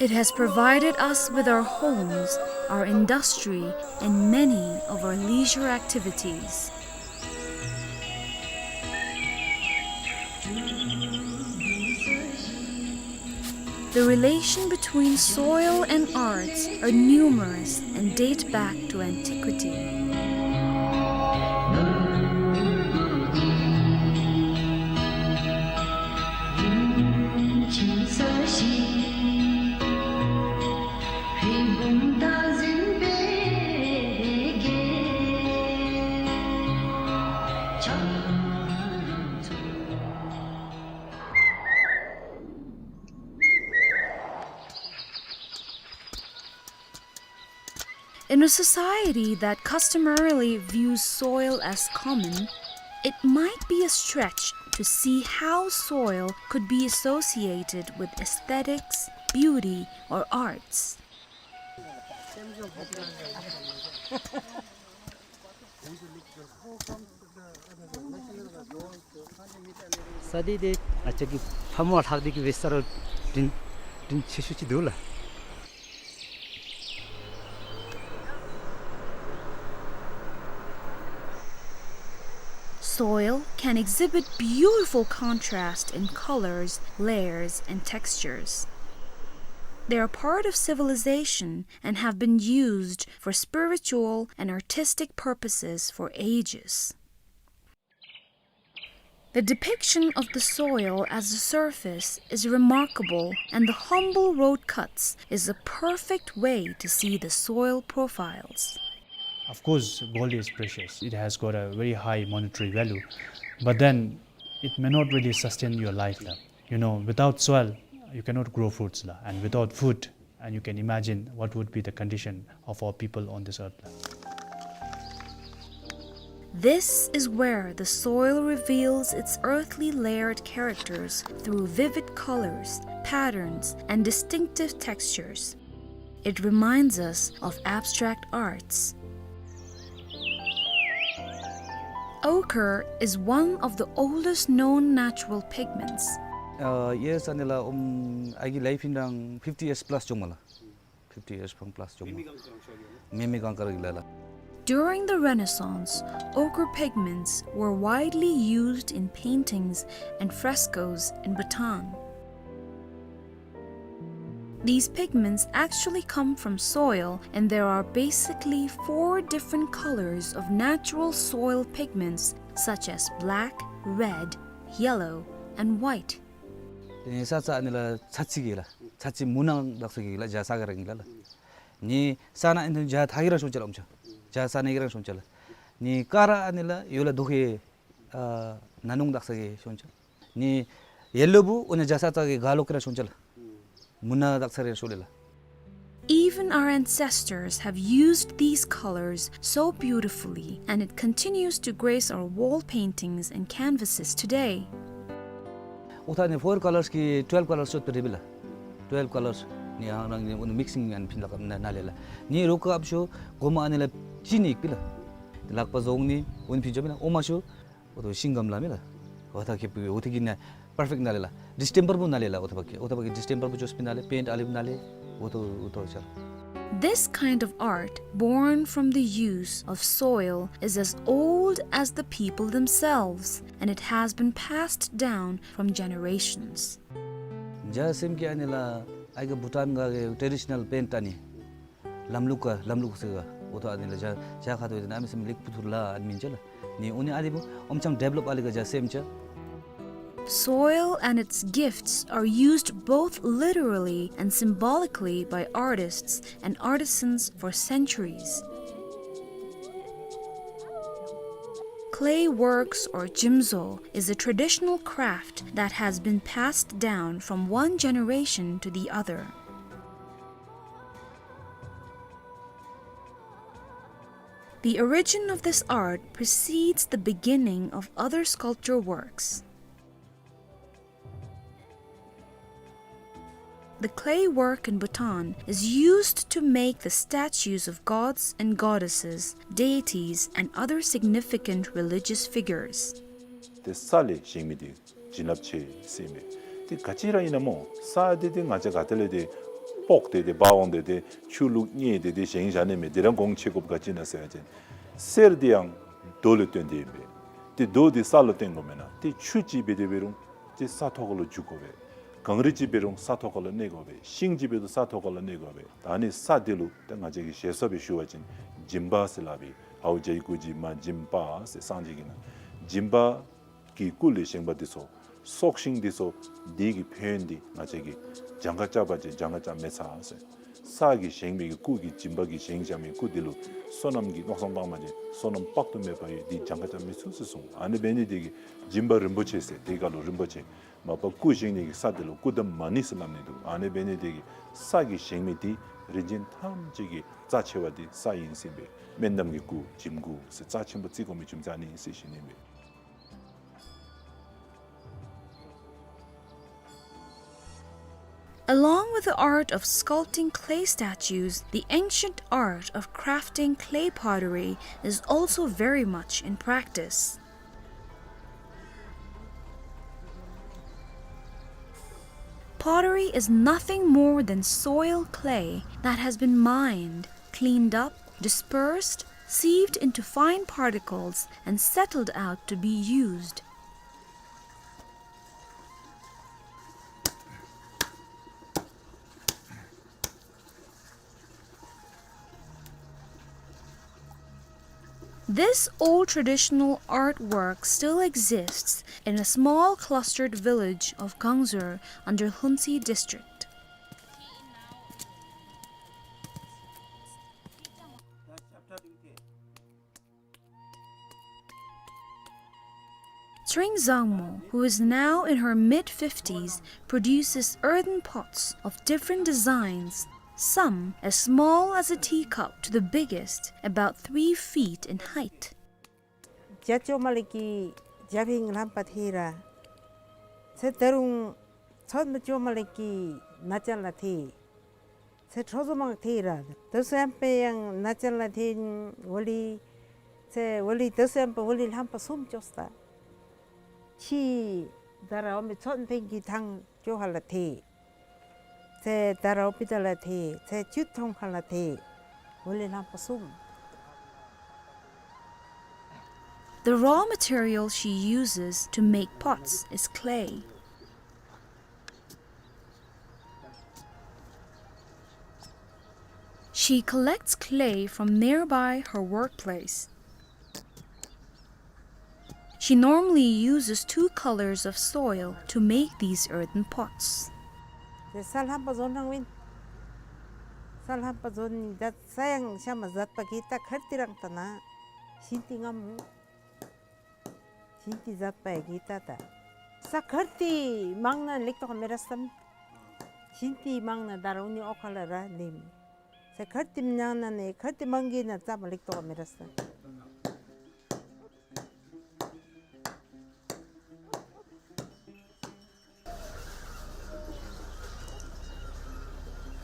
It has provided us with our homes, our industry, and many of our leisure activities. The relation between soil and arts are numerous and date back to antiquity. In a society that customarily views soil as common, it might be a stretch to see how soil could be associated with aesthetics, beauty, or arts. ས་འདི་འདི་ང་བཅས་ཀྱི་ཕམ་ལྷག་འདི་གི་བེ་ས་རུ་དྲིན་དྲིན་ཆེ་ཤོས་ཅིག་འདུག་ལགས། Soil can exhibit beautiful contrast in colors, layers, and textures. They are part of civilization and have been used for spiritual and artistic purposes for ages. The depiction of the soil as a surface is remarkable, and the humble road cuts is a perfect way to see the soil profiles. Of course, gold is precious. It has got a very high monetary value. But then, it may not really sustain your life la. You know, without soil, you cannot grow fruits la. And without food, and you can imagine what would be the condition of our people on this earth la. This is where the soil reveals its earthly layered characters through vivid colors, patterns, and distinctive textures. It reminds us of abstract arts. Ochre is one of the oldest known natural pigments. ཨ་ཡེས་ཨ་ནི་ལགས་ཨམ་ཨའི་གི་ལའིཕ་ཨིན་རང་ཕིཕ་ཊི་ཡེརས་པ་ལཱས་བྱུངམ་མས་ལགས། ཕིཕ་ཊི་ཡེརས་པ་ལཱས་བྱུངམ་མས། མེ་མེ་གངས་དཀར་གྱི་ལཱ་ལགས། During the Renaissance, ochre pigments were widely used in paintings and frescoes in Bhutan. These pigments actually come from soil, and there are basically four different colors of natural soil pigments, such as black, red, yellow, and white. ཏེ་ས་ཚ་ཨ་ནི་ལགས་ཚ་ཚི་གི་ལགས། ཚ་ཚི་མུ་ནག་དག་ས་གི་ལགས། ཇ་ས་ག་ར་གི་ལགས་ལགས། ནི་ས་ན་ཨིན་ཏེ་ཇ་ཐ་གི་ར་ཤོང་ཅ་ལགས་ཨོམ་ཆ། ཇ་ས་ན་གི་ར་ཤོང་ཅ་ལགས། ནི་ཀ་ར་ཨ་ནི་ལགས་ཡོ་ལ་དོ་ཧེ་ཨ་ན་ནུང་དག་ས་གི་ཤོང་ཅ། ནི་ཡེ་ལོ་བུ་ཨོ་ན་ཇ་ས་ཚ་གི་ག་ལོག་གི་ར་ཤོང་ཅ་ལགས། མུ་ན་དག་ས་རེ་ཤོ་ལེ་ལགས། Even our ancestors have used these colors so beautifully, and it continues to grace our wall paintings and canvases today. ཨོ་ཐ་ནི་ཕོར་ཀ་ལརས་ཀྱི་ཊུ་ཝེལབ་ཀ་ལརས་ཤོད་པེ་རེ་བི་ལགས། ཊུ་ཝེལབ་ཀ་ལརས། ནི་ཨ་རང་ནི་འོ་ནི་མིག་སིང་ཨན་ཕིན་ལག་ན་ལས་ལགས། ནི་རོགས་ཀ་ཨབ་ཤོ་གོ་མ་ཨ་ནི་ལགས་ཅི་ནི་ཡིག་པི་ལགས། ལག་པ་བཟོ་ནི་འོ་ནི་ཕིན་ཅོ་མི་ལགས། འོ་མ་ཤོ་འོ་ཐོ་ཤིང་སྒམ་ལ་མི་ལགས། འོ་ཐ་ཁེ་པི་འོ་ཐི་གི་ནི་པར་ཕེཀཊ་ན་ལས་ལགས། ཌིས་ཊེམ་པར་བུ་ན་ལས་ལགས། འོ་ཐ་བ་ཀི་འོ་ཐ་བ་ཀི་ཌིས་ཊེམ་པར་བུ་ཅོས་པི་ན་ལས། པེནཊ་ཨ་ལིབ་ན་ལས། འོ་ཐོ་འོ་ཐོ་ཅ། This kind of art, born from the use of soil, is as old as the people themselves, and it has been passed down from generations. ཇ་སེམས་ཀྱི་ཨ་ནི་ལགས་ཨའི་ག་བྷུ་ཊཱན་ག་གི་ཊེ་ཌི་ཤ་ནཱལ་པེནཊ་ཨ་ནི་ལམ་ལུགས་ག་ལམ་ལུགས་ཟེར་ག་འོ་ཐོ་ཨ་ནི་ལགས་ཇ་ཇ་ཁ་ཐོ་ཨ་ནི་ཨ་མི་སེམས་ལིག་པུ་ཐུར་ལ་ཨ་ནི་མིན་ཅ་ལགས། ནི་འོ་ནི་ཨ་ནི་བུ་ཨོམ་ཆམ་ཌེབ་ལོབ་ཨ་ལི་ག་ཇ་སེམས་ཅ། Soil and its gifts are used both literally and symbolically by artists and artisans for centuries. Clay works or jimzo is a traditional craft that has been passed down from one generation to the other. The origin of this art precedes the beginning of other sculpture works. The clay work in Bhutan is used to make the statues of gods and goddesses, deities, and other significant religious figures. ཏེ་ས་ལས་བཞེངས་མི་འདི་བྱིན་རླབས་ཆེ་ཟེར་མས། ཏེ་ག་ཅི་ར་ཨིན་ན་མོ་ས་འདི་ཏེ་ང་བཅས་ག་ཏེ་ལས་ཏེ་སྤོག་སྟེ་ཏེ་འབག་འོང་སྟེ་ཏེ་ཆུ་བླུགས་མཉེ་སྟེ་ཏེ་བཞེངས་བཞག་ནི་མས། འདི་ར་གོང་ཆེ་དགོཔ་ག་ཅི་ཨིན་ན་ཟེར་བ་ཅིན་གསེར་འདི་ཡང་རྡོ་ལས་བཏོན་ཏེ་ཨིན་པས། ཏེ་རྡོ་འདི་ས་ལུ་བཏོན་དགོ་མེན་ན། ཏེ་ཆུ་ཅིག་འབད་དེ་འབད་རུང་ཏེ་ས་ཐོག་ཁ་ལུ་འཇུག་དགོ་པས། གངས་རི་ཅིག་འབད་རུང་ས་ཐོག་ཁ་ལུ་གནས་དགོ་པས། ཤིང་ཅིག་འབད་རུང་ས་ཐོག་ཁ་ལུ་གནས་དགོ་པས། ད་ནི་ས་འདི་ལུ་ཏེ་ང་བཅས་ཀྱིས་ཞེ་ས་སྦེ་ཞུ་བ་ཅིན་སྦྱིན་པ་ཟེར་སླབ་པས། ཨའུ་ཇའི་སྐུ་བཞི་མ་སྦྱིན་པ་ཟེར་སངས་རྒྱས་ཀྱི་ནང་སྦྱིན་པ་གི་སྐུ་ལས་བཞེངས་པ་འདི་ཚུ་སྲོག་ཤིང་འདི་ཚུ་འདི་གི་ཕན་ཡོན་འདི་ང་བཅས་ཀྱིས་གྱངས་ཁ་རྐྱབ་པ་ཅིན་གྱངས་ཁ་རྐྱབ་མི་ཚར་ཟེར། ས་གིས་བཞེངས་མི་གི་སྐུ་གི་སྦྱིན་པ་གིས་བཞེངས་བཞག་མི་སྐུ་འདི་ལུ་བསོད་ནམས་ཀྱི་མནོ་བསམ་བཏང་པ་ཅིན་བསོད་ནམས་དཔག་ཏུ་མེད་པ་ཡོད། འདི་གྱངས་ཁ་རྐྱབ་མི་ཚུགས་ཟེར་གསུངས། ཨ་ནི་འབད་ནི་འདི་གིས་སྦྱིན་པ་རིན་པོ་ཆེ་ཟེར་དེ་ག་ལུ་རིན་པོ་ཆེ། མ་པ་སྐུ་བཞེངས་ནི་གི་ས་འདི་ལུ་སྐུ་འདམ་མ་ཎི་ཟེར་སླབ་ནི་འདུག། ཨ་ནི་འབད་ནི་འདི་གིས་ས་གིས་བཞེངས་མི་འདི་རིན་ཆེན་ཐམས་ཅད་ཀྱི་རྩ་ཆེ་བ་འདི་ས་ཨིན་ཟེར་ཨིན་པས། སྨན་འདམ་གྱི་སྐུ་བྱིམ་སྐུ་ཟེར་རྩ་ཆེན་པོ་བརྩི་དགོ་མི་རྒྱུ་མཚན་ཨ་ནི་ཨིན་ཟེར་ཞུ་ནི་ཨིན་པས། Along with the art of sculpting clay statues, the ancient art of crafting clay pottery is also very much in practice. Pottery is nothing more than soil clay that has been mined, cleaned up, dispersed, sieved into fine particles, and settled out to be used. This old traditional artwork still exists in a small clustered village of Kangzur under Hunsi district. Tring Zangmo, who is now in her mid fifties, produces earthen pots of different designs, some as small as a teacup to the biggest, about three feet in height. ཇ་ཅོག་མ་ལེ་གི་ཇ་བིང་ལྷམ་པ་ཐེ་ར། ཚེ་ད་རུང་ཚོད་མ་ཅོག་མ་ལེ་གི་ན་ཅ་ལ་ཐེ། ཚེ་ཁྲོ་ཟོ་མང་ཐེ་ར། ད་སུ་ཡང་པེ་ཡང་ན་ཅ་ལ་ཐེ་ཝ་ལི། ཚེ་ཝ་ལི་ད་སུ་ཡང་པེ་ཝ་ལི་ལྷམ་པ་གསུམ་ཅོག་སྟེ། ཕྱི་ད་ར་འོ་མི་ཚོད་ཕེང་གི་ཐང་ཅོག་ཧ་ལ་ཐེ། ཚེ་ད་ར་འོ་པི་ད་ལ་ཐེ། ཚེ་ཅུད་ཐོང་ཧ་ལ་ཐེ། ཝ་ལི་ལྷམ་པ་གསུམ། The raw material she uses to make pots is clay. She collects clay from nearby her workplace. She normally uses two colors of soil to make these earthen pots. ཏེ་ས་ལྷམ་པ་བཟོ་ནི་རང་ཨིན། ས་ལྷམ་པ་བཟོ་ནི་ད་ས་ཡང་ཤ་མ་ཟད་པ་གི་ད་ཁར་ཏི་རང་ད་ན་ཤིན་ཏི་ངམ། ཤིན་ཏི་ཟད་པ་ཡ་གི་ད་ད། ས་ཁར་ཏི་མང་ན་ལེགས་ཏོག་མེ་ར་སམ། ཤིན་ཏི་མང་ན་ད་རུང་ནི་ཨོ་ཁ་ལ་ར་ལེམ། ས་ཁར་ཏི་མང་ན་ནི་ཁར་ཏི་མང་གི་ན་ཙམ་ལེགས་ཏོག་མེ་ར་སམ།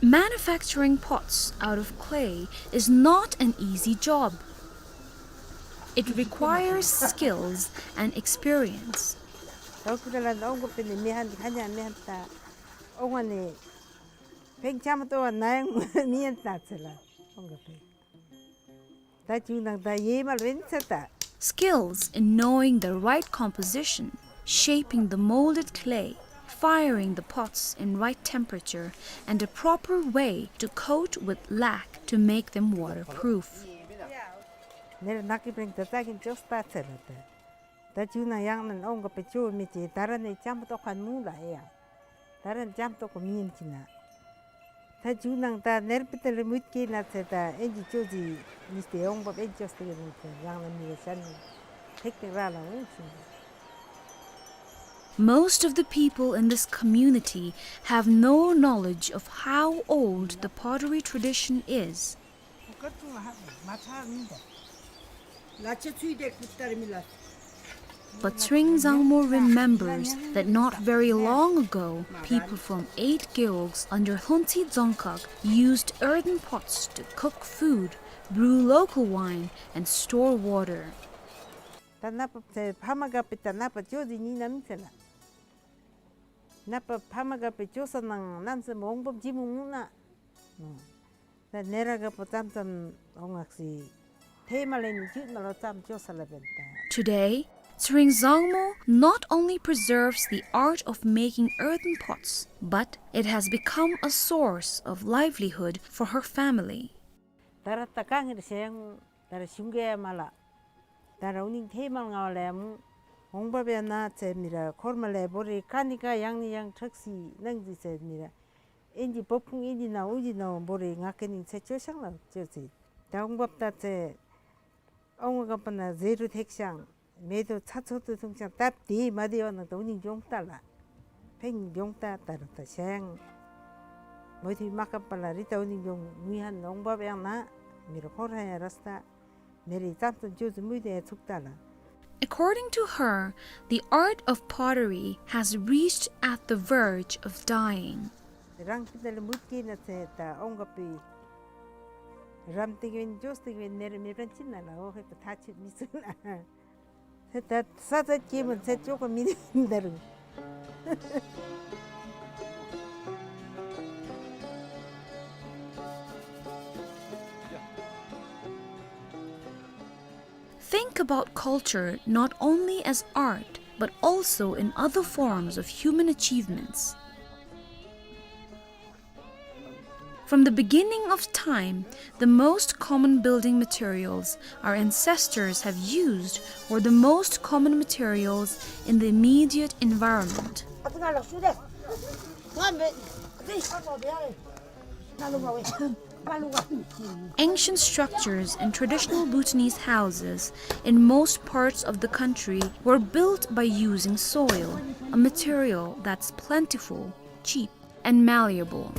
Manufacturing pots out of clay is not an easy job. It requires skills and experience. ད་ཁུ་ད་ལ་ཨོང་གོ་པེ་ནི་མི་ཧན་ཁ་ཉ་མི་ཧན་ད་ཨོང་ནི་ཕེང་ཆམ་ཏོ་ནའི་མི་ཧན་ད་ཚེ་ལ་ཨོང་གོ་པེ། ད་ཅུང་ནང་ད་ཡེ་མ་ལེན་ཚེ་ད། Skills in knowing the right composition, shaping the molded clay, firing the pots in right temperature, and a proper way to coat with lac to make them waterproof. ནེར་ནག་གི་པེང་ད་ད་གིན་ཅོས་ད་ཚེ་ལ་ད། ད་ཅུང་ནང་ཡང་ནན་ཨོང་གོ་པེ་ཅོ་མི་ཅེ་ད་ར་ནེ་ཅམ་ཏོ་ཁན་མུ་ལ་ཨེ་ཡ། ད་ར་ཅམ་ཏོ་ཁོ་མི་ཡིན་ཅི་ན། ད་ཅུང་ནང་ད་ནེར་པི་ཏ་ལེ་མུད་ཀེ་ན་ཚེ་ད་ཨེན་ཇི་ཅོ་ཟི་ནི་སྟེ་ཨོང་བབ་ཨེན་ཇི་ཅོས་ཏེ་གི་མུད་ཀེ་ཡང་ན་མི་ལ་ཤན་ནི་ཐེག་ཏེ་ར་ལ་འོང་ཤིང་། Most of the people in this community have no knowledge of how old the pottery tradition is. But Tsering Zangmo remembers that not very long ago, people from eight gewogs under Lhontse Dzongkhag used earthen pots to cook food, brew local wine, and store water. ད་ནག་པ་ཚེ་ཕ་མ་ག་པེ་ད་ནག་པ་ཅོ་ཟི་ནི་ནམ་ཚེ་ལ། ནག་པ་ཕ་མ་ག་པེ་ཅོ་ས་ནང་ནམ་ཚེ་མོང་པོ་ཇི་མུ་མུ་ན། ད་ནེ་ར་ག་པོ་ཙམ་ཙམ་ཨོང་ངག་སི། ཐེ་མ་ལེ་ནི་ཇུད་མ་ལོ་ཙམ་ཅོ་ས་ལ་བེན་ད། Today, Tsering Zangmo not only preserves the art of making earthen pots, but it has become a source of livelihood for her family. ད་ར་ད་གང་ངེར་ཤེང་ད་ར་ཤུང་གེ་མ་ལ། ད་ར་ཨུ་ནིང་ཐེ་མ་ལ་ང་བ་ལེ་མུ། ཨོང་བབ་ཡ་ན་ཚེ་མི་ར་ཁོར་མ་ལེ་བོ་རེ་ཀ་ནི་ཀ་ཡང་ནི་ཡང་ཁྲག་སི་ནང་ཟི་ཚེ་མི་ར། ཨིན་ཇི་བོབ་ཁུང་ཨིན་ཇི་ན་ཨུ་ཇི་ན་བོ་རེ་ང་ཀེ་ནིང་ཚེ་ཅོ་ཤང་ལ་ཅོ་ཚེ། ད་ཨོང་བབ་ད་ཚེ། ཨོང་ག་པ་ན་ཟེ་རུ་ཐེག་ཤང་། མེ་ཏོ་ཚ་ཚོ་ཏུ་ཐུང་ཤང་སྟབས་དེ་མ་དེ་བ་ན་ད་ཨུ་ནི་གྱོང་ཏ་ལ། ཕེང་གྱོང་ཏ་ད་རུ་ད་ཤང་། མོ་ཐུ་མ་ཀ་པ་ལ་རི་ད་ཨུ་ནི་གྱོང་མི་ཧན་ཨོང་བབ་ཡང་ན། མི་ར་ཁོ་ར་ཡ་ར་སྟ། མེ་རི་ཙམ་ཙམ་ཅོ་ཙུ་མུ་དེ་ཚུགས་ཏ་ལ། According to her, the art of pottery has reached at the verge of dying. རང་ཕི་ད་ལ་མུད་ཀེ་ན་ཚེ་ད་ཨོང་ག་པི། རམ་ཏིག་བེན་ཇོས་ཏིག་བེན་ནེ་རེ་མེ་བན་ཅི་ན་ལ་ཨོ་ཧེ་པ་ཐ་ཆུ་མི་སུ་ན། ཚེ་ད་ས་ད་ཀེ་མོ་ཚེ་ཅོ་ག་མི་ནི་ད་རུ། Think about culture not only as art, but also in other forms of human achievements. From the beginning of time, the most common building materials our ancestors have used were the most common materials in the immediate environment. Ancient structures and traditional Bhutanese houses in most parts of the country were built by using soil, a material that's plentiful, cheap, and malleable.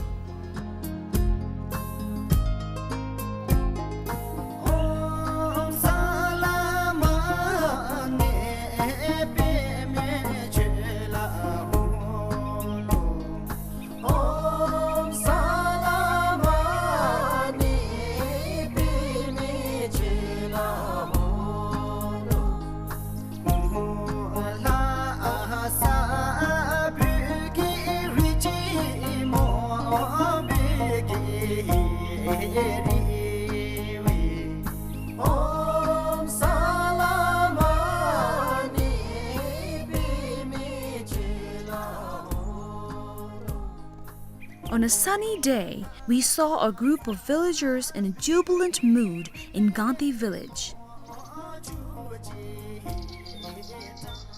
On a sunny day, we saw a group of villagers in a jubilant mood in Ganti village.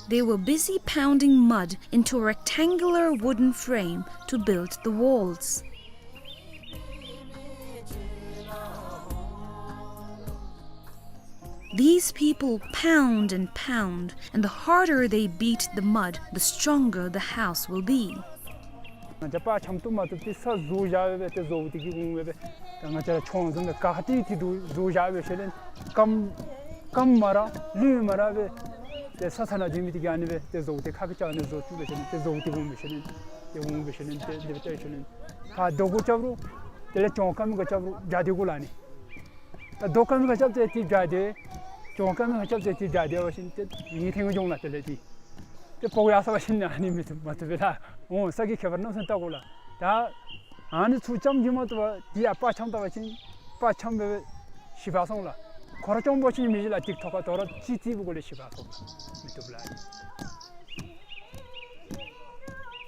They were busy pounding mud into a rectangular wooden frame to build the walls. These people pound and pound, and the harder they beat the mud, the stronger the house will be. ང་བཅས་པ་ཆམ་ཏུ་མ་ཏུ་ཏི་ས་བཟོ་བཞག་སྦེ་ཏེ་བཟོ་སྟེ་གི་འོང་སྦེ། ད་ང་བཅས་ར་ཆོང་བཟུམ་སྦེ་ག་ཏི་ཏི་དུ་བཟོ་བཞག་སྦེ་ཤེ་ལེན། ཀམ་ཀམ་མ་ར་ལུས་མ་ར་སྦེ་ཏེ་ས་ས་ན་འཛུལ་མི་དེ་གི་ཨ་ནི་སྦེ་ཏེ་བཟོ་སྟེ་ཁ་ཁ་ཅ་ཨ་ནི་བཟོ་བཅུག་སྦེ་ཤེ་ལེན། ཏེ་བཟོ་སྟེ་འོང་སྦེ་ཤེ་ལེན། ཏེ་འོང་འབད་ཞིནམ་ལས་ཏེ་དེ་སྦེ་ལྟ་ཞིནམ་ལས་ཁ་རྡོ་གུ་རྐྱབ་རུང་དེ་ལས་གྱོང་ཁ་མི་ག་རྐྱབ་རུང་འཇའ་དེ་གུ་ལ་ནི། ད་རྡོ་ཁ་མི་ག་རྐྱབ་སྟེ་དེ་འཇའ་དེ་གྱོང་ཁ་མི་ག་རྐྱབ་སྟེ་དེ་འཇའ་དེ་འབད་ཞིནམ་ལས་ཏེ་ངེ་ཐེངས་གྱོང་ལ་དེ་ལས་ཏེ་ཏེ་སྤོ་ཡར་སོང་བ་ཅིན་ཨ་ནི་མི་བཏུབ་མ་བཏུབ་པས་ལགས། འོང་ས་གི་ཁྱད་པར་མནོ་བསམ་བཏང་དགོ་ལགས། ད་ཨ་ནི་ཚུ་ཙམ་གྱིས་མ་བཏུབ་པར་དེ་ཡང་པར་འཁྱམས་བཏང་བ་ཅིན་པར་འཁྱམས་སྦེ་ཞི་བར་སོང་ལགས། ཁོ་ར་གྱོང་པོ་ཅིག་མི་ཤེས་ལགས། ཏིག་ཐོག་ཁར་དོ་རུང་ཅིག་ཏི་བུ་གོ་ལས་ཞི་བར་སོང་ལགས། མི་བཏུབ་ལགས།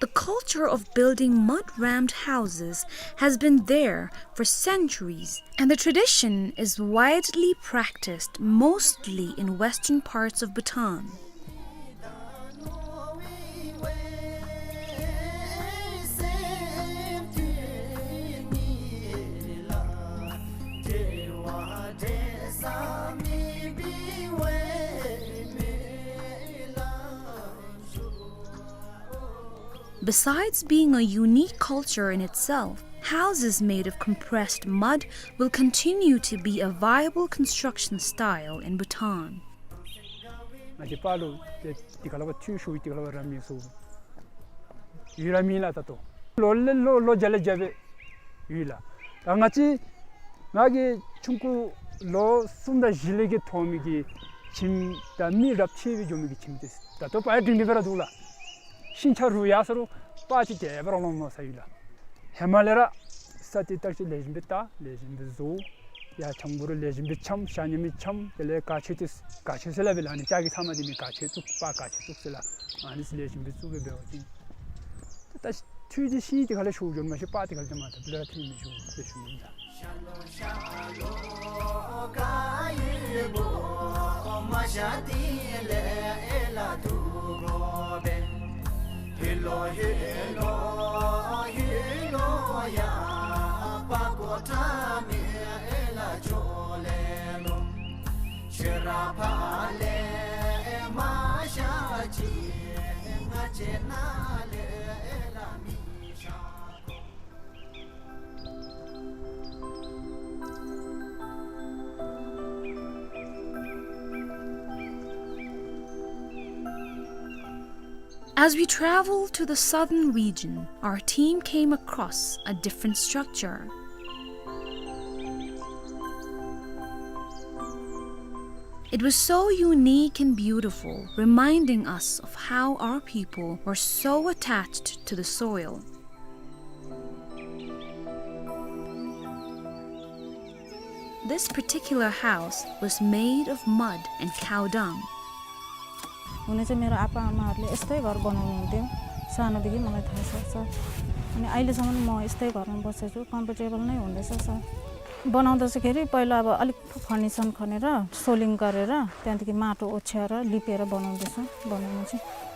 The culture of building mud-rammed houses has been there for centuries, and the tradition is widely practiced mostly in western parts of Bhutan. Besides being a unique culture in itself, houses made of compressed mud will continue to be a viable construction style in Bhutan. ང་བཅས་པར་ལུ་ཏེ་དེ་ཁ་ལས་ཕར་འཐུ་ཞུ་དེ་ཁ་ལས་ཕར་ར་མི་སུ་ཡོད་ར་མེད་ལགས། ད་ལྟོ་ལོ་ལས་ལོ་ལོ་བརྒྱ་ལས་བརྒྱ་སྦེ་ཡོད་ལགས། ད་ང་བཅས་ང་གི་ཆུང་ཀུ་ལོ་གསུམ་དང་བཞི་ལས་ཀྱི་ཐོན་མི་གི་ཁྱིམ་དང་མི་རབས་ཆད་སྦེ་འགྱོ་མི་གི་ཁྱིམ་དེ་ད་ལྟོ་པར་ཡང་སྒྲིང་སྒྲིང་སྦེ་ར་འདུག་ལགས། ཤིང་ཆ་རུལ་ཡར་སོང་རུང་པར་ཅིག་དེ་སྦེ་ར་ལོང་ལོང་ས་ཡོད་ལགས། ཧེ་མ་ལས་ར་ས་དེ་བརྟག་དཔྱད་ལེགས་ཤོམ་སྦེ་བལྟ་ལེགས་ཤོམ་སྦེ་བཟོ། ཡར་འཁྱམ་དགོ་རུང་ལེགས་ཤོམ་སྦེ་འཁྱམ། ཤར་ཉམས་མི་འཁྱམ། དེ་ལས་ག་ཆོད་དེ་ག་ཆོད་ཟེར་སླབ་པས་ལགས། ཨ་ནི་ལྕགས་ཀྱི་ཚབ་མ་དེ་མི་ག་ཆོད་བཙུགས་པར་ག་ཆོད་བཙུགས་ཟེར་ལགས། ཨ་ནི་ལེགས་ཤོམ་སྦེ་བཙུགས་སྦེ་འབད་བ་ཅིན་ད་འཐུ་དེ་ཤིང་དེ་ཁ་ལས་ཤོར་འགྱོ་མ་ཤེས། པར་དེ་ཁ་ལས་དེ་མ་ཐོབ་ལས་ར་འཐུ་མི་ཤོར་ཟེར་ཞུ་ནི་ལགས། As we travel to the southern region, our team came across a different structure. It was so unique and beautiful, reminding us of how our people were so attached to the soil. This particular house was made of mud and cow dung. हुनु चाहिँ मेरो आप्पा आमाहरूले यस्तै घर बनाउनुहुन्थ्यो, सानोदेखि मलाई थाहा छ सर। अनि अहिलेसम्म म यस्तै घरमा बसेको छु, comfortable नै हुँदैछ सर। बनाउँदाखेरि पहिला अब अलिक foundation खनेर, soiling गरेर, त्यहाँदेखि माटो ओछ्याएर लिपेर बनाउँदैछु, बनाउनु चाहिँ।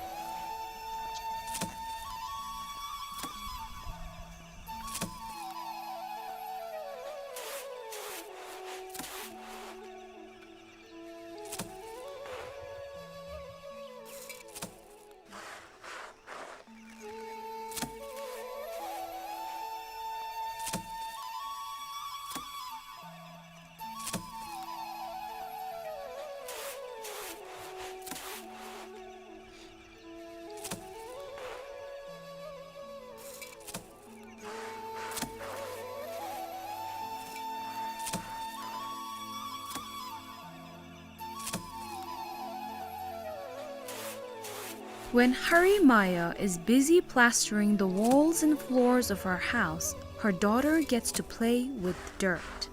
When Harimaya is busy plastering the walls and floors of her house, her daughter gets to play with dirt.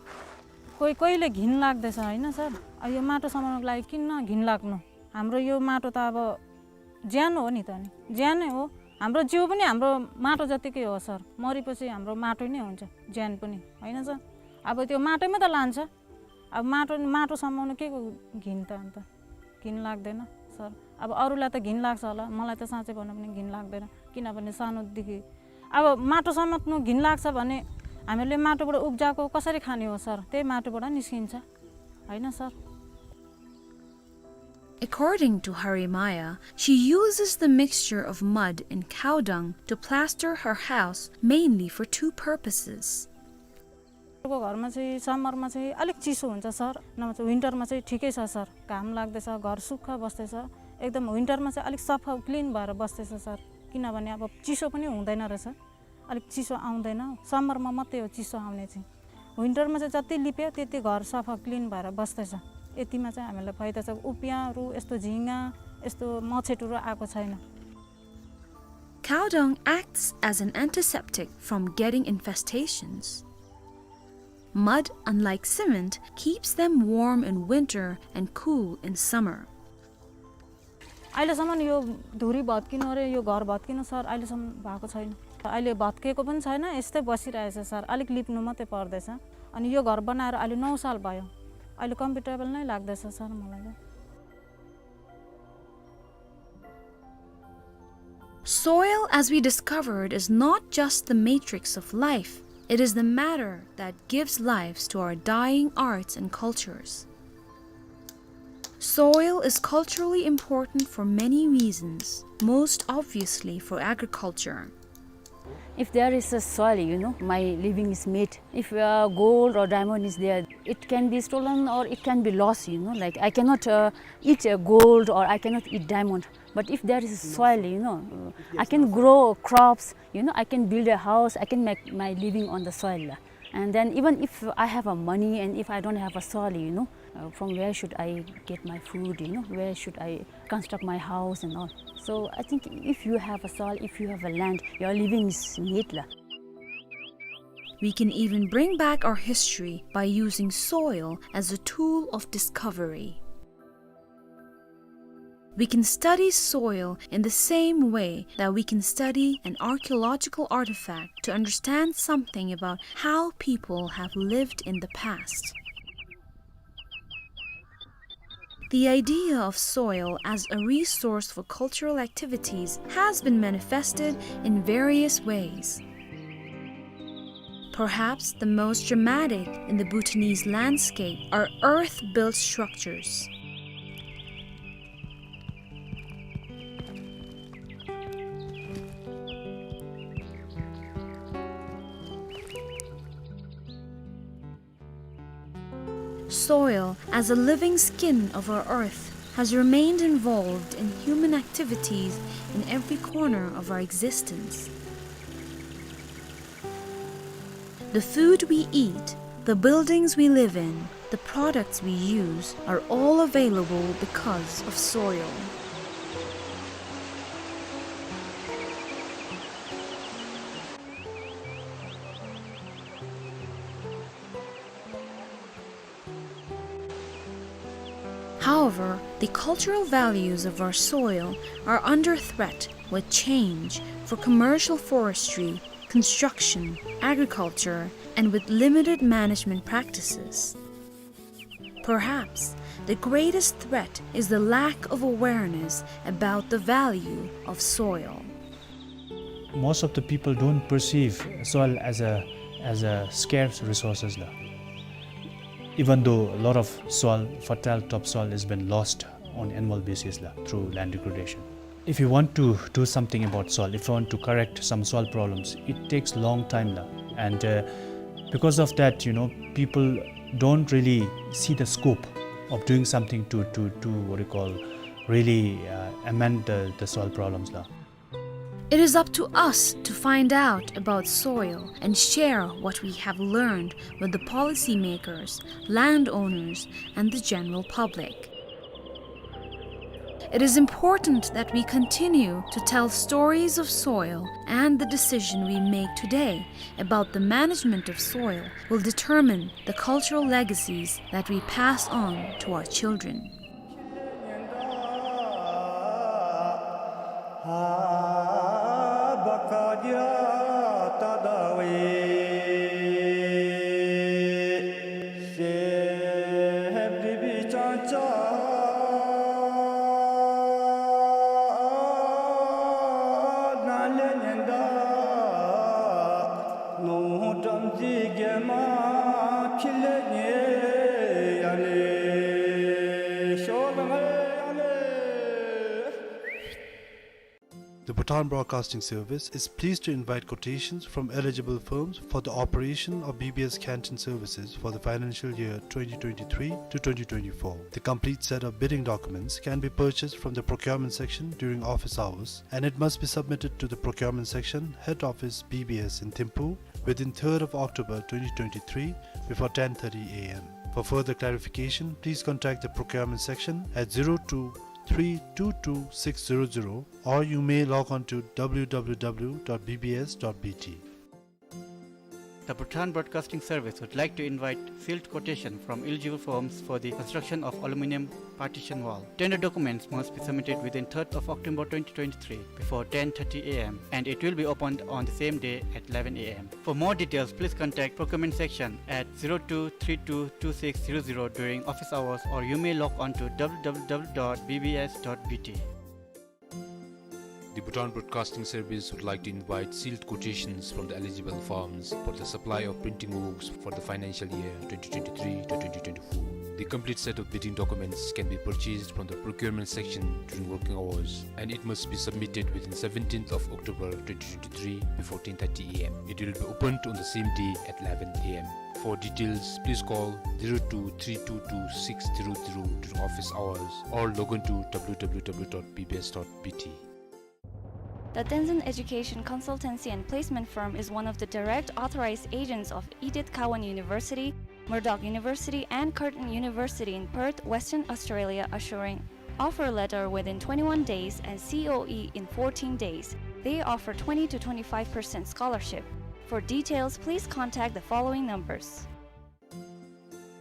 कोही कोहीले घिन लाग्दछ, होइन सर? अब यो माटो समाउनको लागि किन घिन लाग्नु? हाम्रो यो माटो त अब ज्यान हो नि त नि, ज्यानै हो। हाम्रो जिउ पनि हाम्रो माटो जतिकै हो सर, मरेपछि हाम्रो माटो नै हुन्छ, ज्यान पनि, होइन सर? अब त्यो माटोमै त लान्छ। अब माटो, माटो समाउनु केको घिन त अन्त? घिन लाग्दैन सर। अब अरूलाई त घिन लाग्छ होला, मलाई त साँच्चै भन्नु भने घिन लाग्दैन, किनभने सानोदेखि अब माटो समात्नु घिन लाग्छ भने हामीले माटोबाट उब्जाएको कसरी खाने हो सर? त्यही माटोबाट निस्किन्छ, होइन sir? According to Harimaya, she uses the mixture of mud and cow dung to plaster her house mainly for two purposes. को घरमा चाहिँ summer मा चाहिँ अलिक चिसो हुन्छ सर, नभए चाहिँ winter मा चाहिँ ठिकै छ सर, घाम लाग्दैछ, घर सुक्खा बस्दैछ, एकदम winter मा चाहिँ अलिक सफा clean भएर बस्दैछ सर। किनभने अब चिसो पनि हुँदैन रहेछ, अलिक चिसो आउँदैन, समरमा मात्रै हो चिसो आउने चाहिँ। विन्टरमा चाहिँ जति लिप्यो त्यति घर सफा, क्लिन भएर बस्दैछ। यतिमा चाहिँ हामीलाई फाइदा छ। उपियाँहरू, यस्तो झिँगा, यस्तो मच्छरहरू आएको छैन। Cow dung acts as an antiseptic from getting infestations. Mud, unlike cement, keeps them warm in winter and cool in summer. अहिलेसम्म यो धुरी भत्किनु रे, यो घर भत्किनु सर, अहिलेसम्म भएको छैन। अहिले भत्केको पनि छैन, यस्तै बसिरहेछ सर, अलिक लिप्नु मात्रै पर्दैछ। अनि यो घर बनाएर अहिले नौ साल भयो, अहिले कम्फर्टेबल नै लाग्दैछ सर मलाई त। Soil, as we discovered, is not just the matrix of life, it is the matter that gives lives to our dying arts and cultures. Soil is culturally important for many reasons, most obviously for agriculture. If there is a soil, you know, my living is made. If, uh, gold or diamond is there, it can be stolen or it can be lost, you know. Like, I cannot, uh, eat, uh, gold, or I cannot eat diamond. But if there is a soil, you know, uh, I can grow crops, you know, I can build a house, I can make my living on the soil. And then even if I have a money and if I don't have a soil, you know, uh, from where should I get my food, you know, where should I construct my house and all? So I think if you have a soil, if you have a land, your living is made la. We can even bring back our history by using soil as a tool of discovery. We can study soil in the same way that we can study an archaeological artifact to understand something about how people have lived in the past. The idea of soil as a resource for cultural activities has been manifested in various ways. Perhaps the most dramatic in the Bhutanese landscape are earth-built structures. Soil, as a living skin of our earth, has remained involved in human activities in every corner of our existence. The food we eat, the buildings we live in, the products we use are all available because of soil. However, the cultural values of our soil are under threat with change for commercial forestry, construction, agriculture, and with limited management practices. Perhaps the greatest threat is the lack of awareness about the value of soil. Most of the people don't perceive soil as a, as a scarce resources la. Even though a lot of soil, fertile topsoil, has been lost on annual basis la, through land degradation. If you want to do something about soil, if you want to correct some soil problems, it takes long time la. And, uh, because of that, you know, people don't really see the scope of doing something to, to, to what you call, really, uh, amend the, the soil problems la. It is up to us to find out about soil and share what we have learned with the policymakers, landowners, and the general public. It is important that we continue to tell stories of soil, and the decision we make today about the management of soil will determine the cultural legacies that we pass on to our children. The Bhutan Broadcasting Service is pleased to invite quotations from eligible firms for the operation of B B S canteen services for the financial year twenty twenty-three to twenty twenty-four. The complete set of bidding documents can be purchased from the procurement section during office hours, and it must be submitted to the procurement section, head office, B B S in Thimphu, within third of October twenty twenty-three before ten thirty A M. For further clarification, please contact the procurement section at zero two three two two six zero zero, or you may log on to W W W dot B B S dot B T. The Bhutan Broadcasting Service would like to invite sealed quotation from eligible firms for the construction of aluminium partition wall. Tender documents must be submitted within third of October twenty twenty-three before ten thirty A M, and it will be opened on the same day at eleven A M. For more details, please contact procurement section at zero two three two two six zero zero during office hours, or you may log on to W W W dot B B S dot B T. The Bhutan Broadcasting Service would like to invite sealed quotations from the eligible firms for the supply of printing works for the financial year twenty twenty-three to twenty twenty-four. The complete set of bidding documents can be purchased from the procurement section during working hours, and it must be submitted within seventeenth of October twenty twenty-three before ten thirty A M. It will be opened on the same day at eleven A M. For details, please call zero two three two two six zero zero during office hours or log on to W W W dot B B S dot B T. The Tenzin Education Consultancy and Placement Firm is one of the direct authorized agents of Edith Cowan University, Murdoch University, and Curtin University in Perth, Western Australia, assuring offer letter within twenty-one days and C O E in fourteen days. They offer twenty to twenty-five percent scholarship. For details, please contact the following numbers.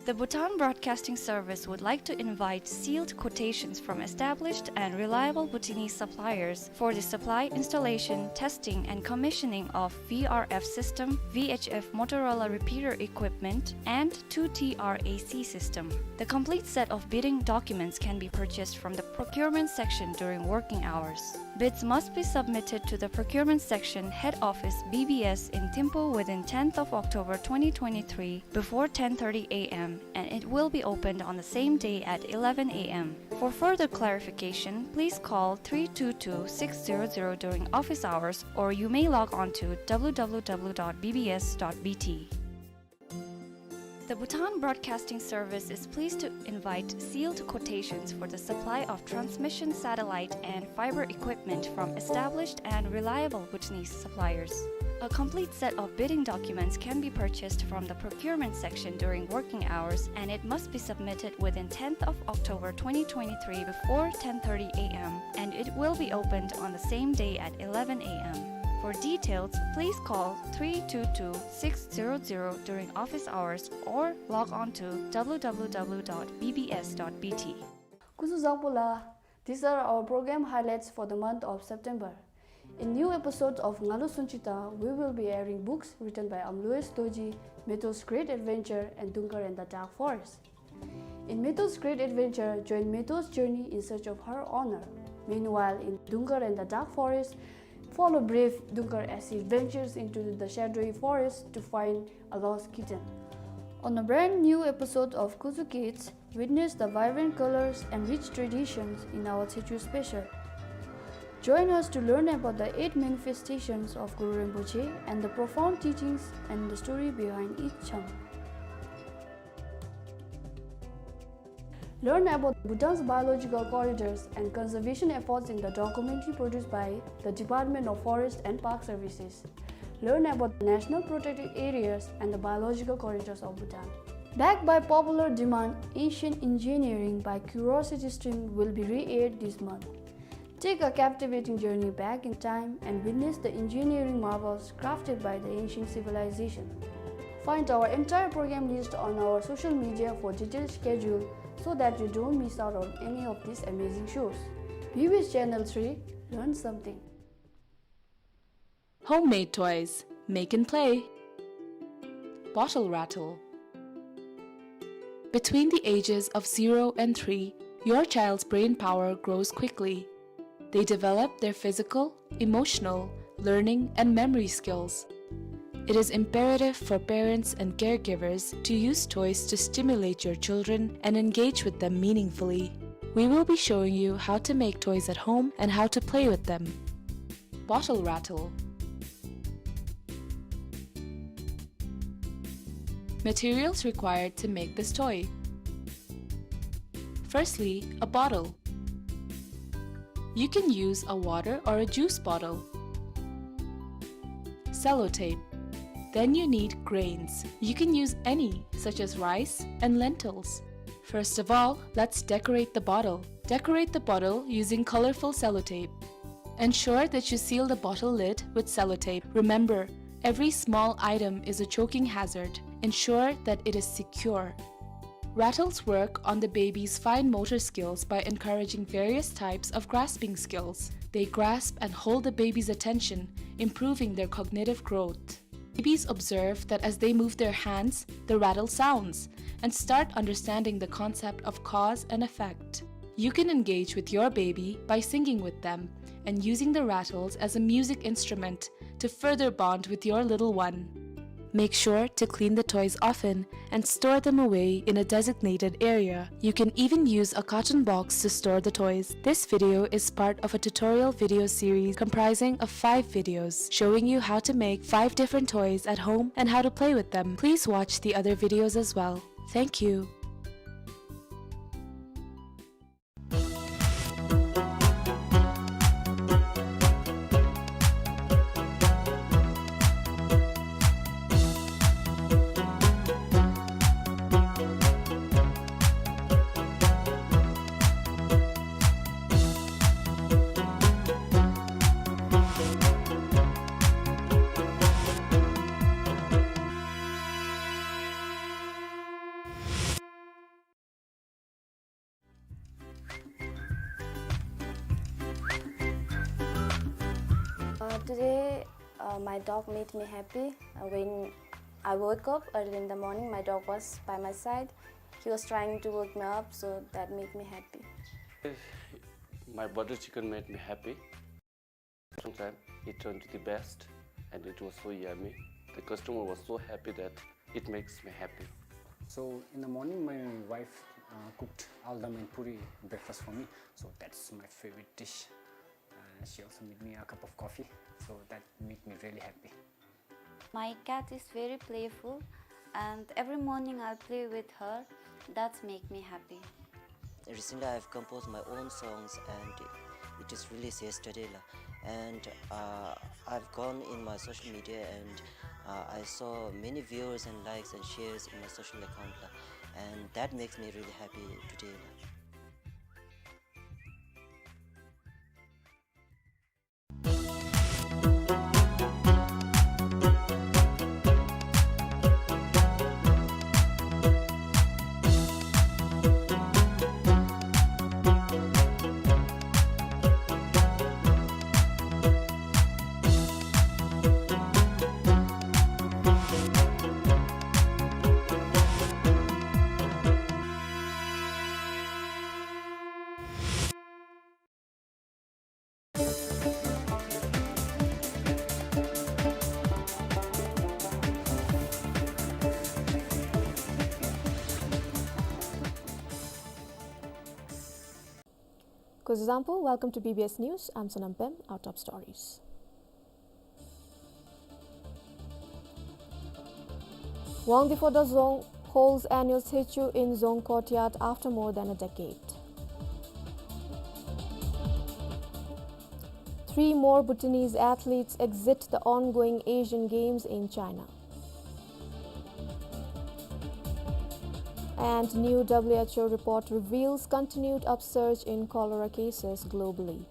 The Bhutan Broadcasting Service would like to invite sealed quotations from established and reliable Bhutanese suppliers for the supply, installation, testing, and commissioning of V R F system, V H F Motorola repeater equipment, and two T R A C system. The complete set of bidding documents can be purchased from the procurement section during working hours. Bids must be submitted to the procurement section, head office, B B S in Thimphu within tenth of October twenty twenty-three before ten thirty A M, and it will be opened on the same day at eleven A M. For further clarification, please call three two two six zero zero during office hours, or you may log on to W W W dot B B S dot B T. The Bhutan Broadcasting Service is pleased to invite sealed quotations for the supply of transmission satellite and fiber equipment from established and reliable Bhutanese suppliers. A complete set of bidding documents can be purchased from the procurement section during working hours, and it must be submitted within tenth of October twenty twenty-three before ten thirty A M, and it will be opened on the same day at eleven A M. For details, please call three two two six zero zero during office hours or log on to W W W dot B B S dot B T. སྐུ་གཟུགས་བཟང་པོ་ལགས། These are our program highlights for the month of September. In new episodes of Ngalu Sunchita, we will be airing books written by Amloes Dorji, Meto's Great Adventure, and Dungkar and the Dark Forest. In Meto's Great Adventure, join Meto's journey in search of her honor. Meanwhile, in Dungkar and the Dark Forest, follow brave Dungkar as he ventures into the shadowy forest to find a lost kitten. On a brand new episode of Kuzu Kids, witness the vibrant colors and rich traditions in our Techo Special. Join us to learn about the eight manifestations of Guru Rinpoche and the profound teachings and the story behind each chang. Learn about Bhutan's biological corridors and conservation efforts in the documentary produced by the Department of Forest and Park Services. Learn about the national protected areas and the biological corridors of Bhutan. Backed by popular demand, Ancient Engineering by Curiosity Stream will be re-aired this month. Take a captivating journey back in time and witness the engineering marvels crafted by the ancient civilization. Find our entire program list on our social media for detailed schedule so that you don't miss out on any of these amazing shows. B B S Channel three, learn something. Homemade toys. Make and play. Bottle rattle. Between the ages of zero and three, your child's brain power grows quickly. They develop their physical, emotional, learning, and memory skills. It is imperative for parents and caregivers to use toys to stimulate your children and engage with them meaningfully. We will be showing you how to make toys at home and how to play with them. Bottle rattle. Materials required to make this toy. Firstly, a bottle. You can use a water or a juice bottle. Sellotape. Then you need grains. You can use any, such as rice and lentils. First of all, let's decorate the bottle. Decorate the bottle using colorful sellotape. Ensure that you seal the bottle lid with sellotape. Remember, every small item is a choking hazard. Ensure that it is secure. Rattles work on the baby's fine motor skills by encouraging various types of grasping skills. They grasp and hold the baby's attention, improving their cognitive growth. Babies observe that as they move their hands, the rattle sounds, and start understanding the concept of cause and effect. You can engage with your baby by singing with them and using the rattles as a music instrument to further bond with your little one. Make sure to clean the toys often and store them away in a designated area. You can even use a carton box to store the toys. This video is part of a tutorial video series comprising of five videos showing you how to make five different toys at home and how to play with them. Please watch the other videos as well. Thank you. Uh, today, uh, my dog made me happy. Uh, when I woke up early in the morning, my dog was by my side. He was trying to wake me up, so that made me happy. My butter chicken made me happy. Sometimes it turned to the best, and it was so yummy. The customer was so happy that it makes me happy. So in the morning, my wife, uh, cooked aldam and puri breakfast for me. So that's my favorite dish. Uh, she also made me a cup of coffee. So that made me really happy. My cat is very playful, and every morning I'll play with her. That's make me happy. Recently, I've composed my own songs, and it is released yesterday, la. And, uh, I've gone in my social media, and, uh, I saw many viewers and likes and shares in my social account, la. And that makes me really happy today, la. Kuzuzangpo, welcome to B B S News. I'm Sonam Pem. Our top stories. Wangdue Phodrang Dzong holds annual Tsechu in Dzong courtyard after more than a decade. Three more Bhutanese athletes exit the ongoing Asian Games in China. And new W H O report reveals continued upsurge in cholera cases globally.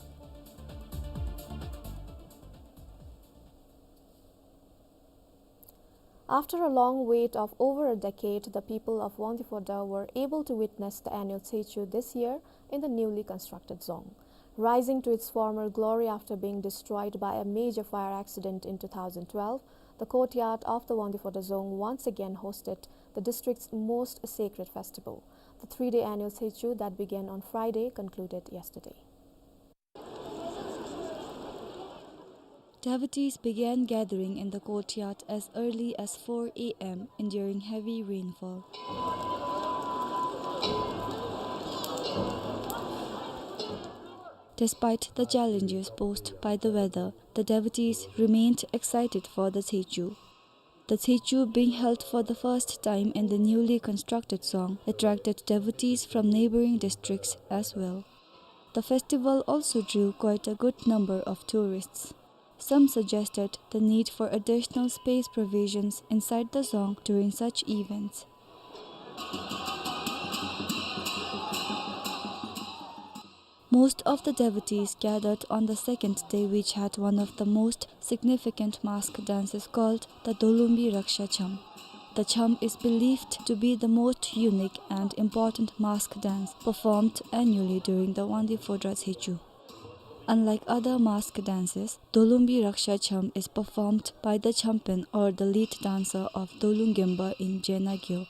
After a long wait of over a decade, the people of Wangdue Phodrang were able to witness the annual Tsechu this year in the newly constructed Dzong. Rising to its former glory after being destroyed by a major fire accident in two thousand twelve, the courtyard of the Wangdue Phodrang Dzong once again hosted the district's most sacred festival. The three-day annual Tsechu that began on Friday concluded yesterday. Devotees began gathering in the courtyard as early as four A M, enduring heavy rainfall. Despite the challenges posed by the weather, the devotees remained excited for the Tsechu. The Tsechu, being held for the first time in the newly constructed dzong, attracted devotees from neighboring districts as well. The festival also drew quite a good number of tourists. Some suggested the need for additional space provisions inside the dzong during such events. Most of the devotees gathered on the second day, which had one of the most significant mask dances called the Dolungbi Raksha Cham. The cham is believed to be the most unique and important mask dance performed annually during the Wangdue Phodrang Tsechu. Unlike other mask dances, Dolungbi Raksha Cham is performed by the champion or the lead dancer of Dolung Gemba in Jena Gewog.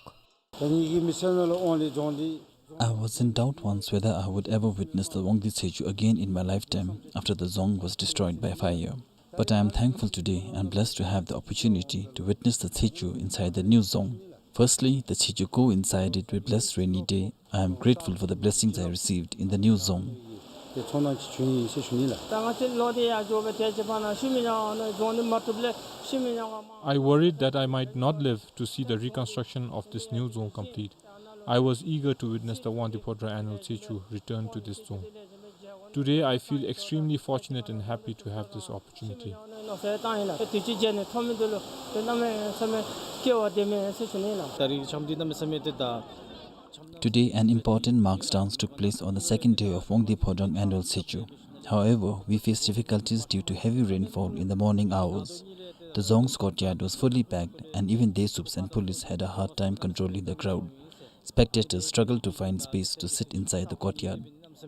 I was in doubt once whether I would ever witness the Wangdue Tsechu again in my lifetime after the dzong was destroyed by fire. But I am thankful today and blessed to have the opportunity to witness the Tsechu inside the new dzong. Firstly, the Tsechu coincided with blessed rainy day. I am grateful for the blessings I received in the new dzong. I worried that I might not live to see the reconstruction of this new dzong complete. I was eager to witness the Wangdue Phodrang annual Tsechu return to this dzong. Today, I feel extremely fortunate and happy to have this opportunity. Today, an important mask dance took place on the second day of Wangdue Phodrang annual Tsechu. However, we faced difficulties due to heavy rainfall in the morning hours. The dzong's courtyard was fully packed, and even Desuups and police had a hard time controlling the crowd. Spectators struggled to find space to sit inside the courtyard. The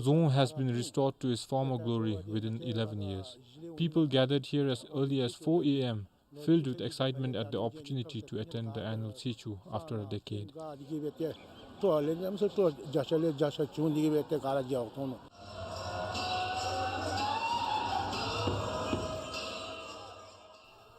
dzong has been restored to its former glory within eleven years. People gathered here as early as four A M, filled with excitement at the opportunity to attend the annual Tsechu after a decade.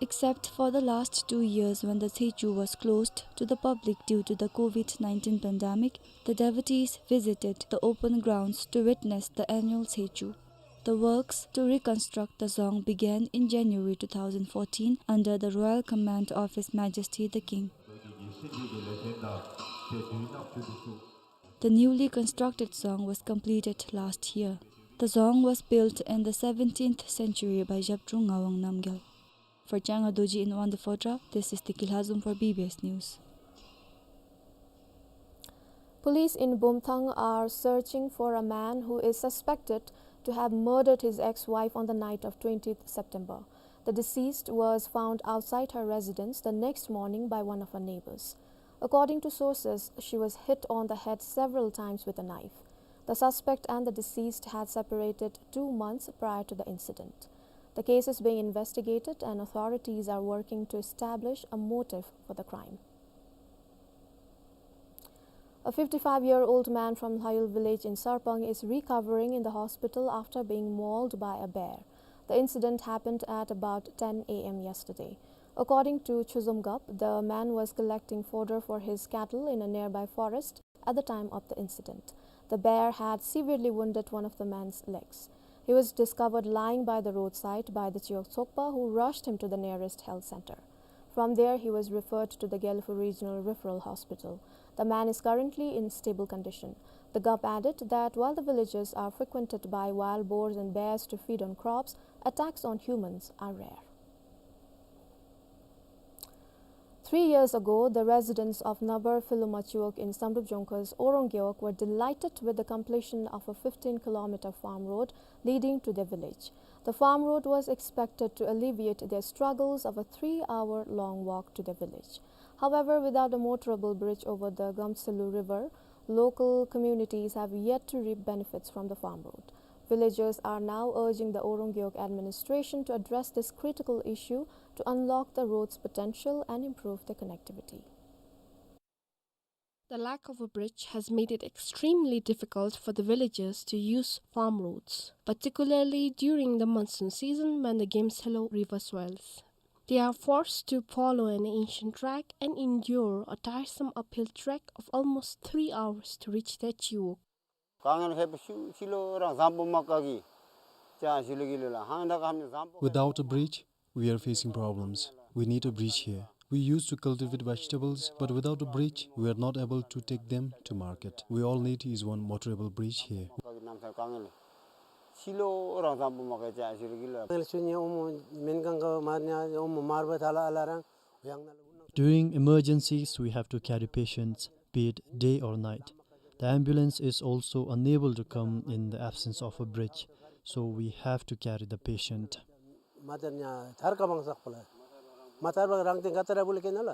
Except for the last two years when the Tsechu was closed to the public due to the COVID nineteen pandemic, the devotees visited the open grounds to witness the annual Tsechu. The works to reconstruct the dzong began in January two thousand fourteen under the royal command of His Majesty the King. The newly constructed dzong was completed last year. The dzong was built in the seventeenth century by Zhabdrung Ngawang Namgyal. For Changa Dorji in Wangdue Phodrang, this is Tiki Lhazom for B B S News. Police in Bumthang are searching for a man who is suspected to have murdered his ex-wife on the night of twentieth September. The deceased was found outside her residence the next morning by one of her neighbors. According to sources, she was hit on the head several times with a knife. The suspect and the deceased had separated two months prior to the incident. The case is being investigated and authorities are working to establish a motive for the crime. A fifty-five-year-old man from Lhayul village in Sarpang is recovering in the hospital after being mauled by a bear. The incident happened at about ten A M yesterday. According to Chuzom Gup, the man was collecting fodder for his cattle in a nearby forest at the time of the incident. The bear had severely wounded one of the man's legs. He was discovered lying by the roadside by the Chiyok Tsokpa, who rushed him to the nearest health center. From there, he was referred to the Gelephu Regional Referral Hospital. The man is currently in stable condition. The Gup added that while the villages are frequented by wild boars and bears to feed on crops, attacks on humans are rare. Three years ago, the residents of Nabar Philuma Chiwog in Samdrup Jongkhaw's Orong Gewog were delighted with the completion of a fifteen kilometer farm road leading to their village. The farm road was expected to alleviate their struggles of a three-hour-long walk to their village. However, without a motorable bridge over the Gamtselu River, local communities have yet to reap benefits from the farm road. Villagers are now urging the Orong Gewog administration to address this critical issue to unlock the road's potential and improve their connectivity. The lack of a bridge has made it extremely difficult for the villagers to use farm roads, particularly during the monsoon season when the Gamtselu River swells. They are forced to follow an ancient track and endure a tiresome uphill trek of almost three hours to reach their chiwok. དཀའ་ངལ་ཧེ་པ་ཤུ་ཕྱི་ལོགས་རང་ཟམ་པོ་མ་ཀ་གི་ཅ་ཞུ་ལེ་གི་ལོ་ལ་ཧང་ད་ཀ་ཧམ་ཟམ་པོ། Without a bridge, we are facing problems. We need a bridge here. We used to cultivate vegetables, but without a bridge, we are not able to take them to market. We all need is one motorable bridge here. ཕྱི་ལོགས་རང་ཟམ་པོ་མ་ཀ་ཅ་ཞུ་ལེ་གི་ལོ། དཀའ་ངལ་ཤུ་ནི་ཨོ་མོ་མེན་གང་ག་མ་ནི་ཨོ་མོ་མར་བ་ཐ་ལ་ཨ་ལ་རང་ཡང་ན་ལ། During emergencies, we have to carry patients, be it day or night. The ambulance is also unable to come in the absence of a bridge, so we have to carry the patient. མ་ཐར་ཉ་ཐར་ཀ་བང་སག་པ་ལ། མ་ཐར་བ་རང་ཏེ་ག་ཏ་ར་བུ་ལ་ཀེ་ན་ལ།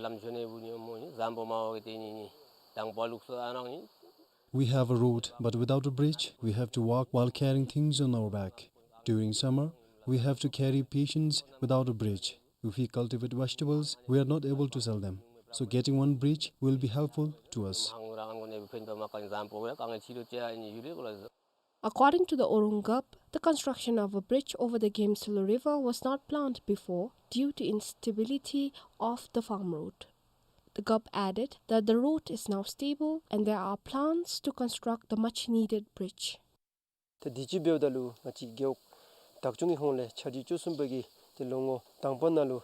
ལམ་ཆོ་ནེ་བུ་ཉོ་མོ་ཉི་ཟམ་པོ་མ་བ་གི་ཏེ་ཉི་ཉི་དང་པ་ལུགས་སོ་ཨ་རང་ཉི། We have a road, but without a bridge, we have to walk while carrying things on our back. During summer, we have to carry patients without a bridge. If we cultivate vegetables, we are not able to sell them. So getting one bridge will be helpful to us. According to the Orung Gup, the construction of a bridge over the Gemsulu River was not planned before due to instability of the farm road. The Gup added that the road is now stable and there are plans to construct the much needed bridge. ཏེ་དུས་ཅི་འབདཝ་ད་ལུ་ང་བཅས་རྒེད་འོག་བདག་སྐྱོང་གི་ཧོང་ལས་ཆ་རྒྱུས་བཅུ་གསུམ་པ་གི་ཏེ་ལོ་ངོ་དང་པ་ནང་ལུ་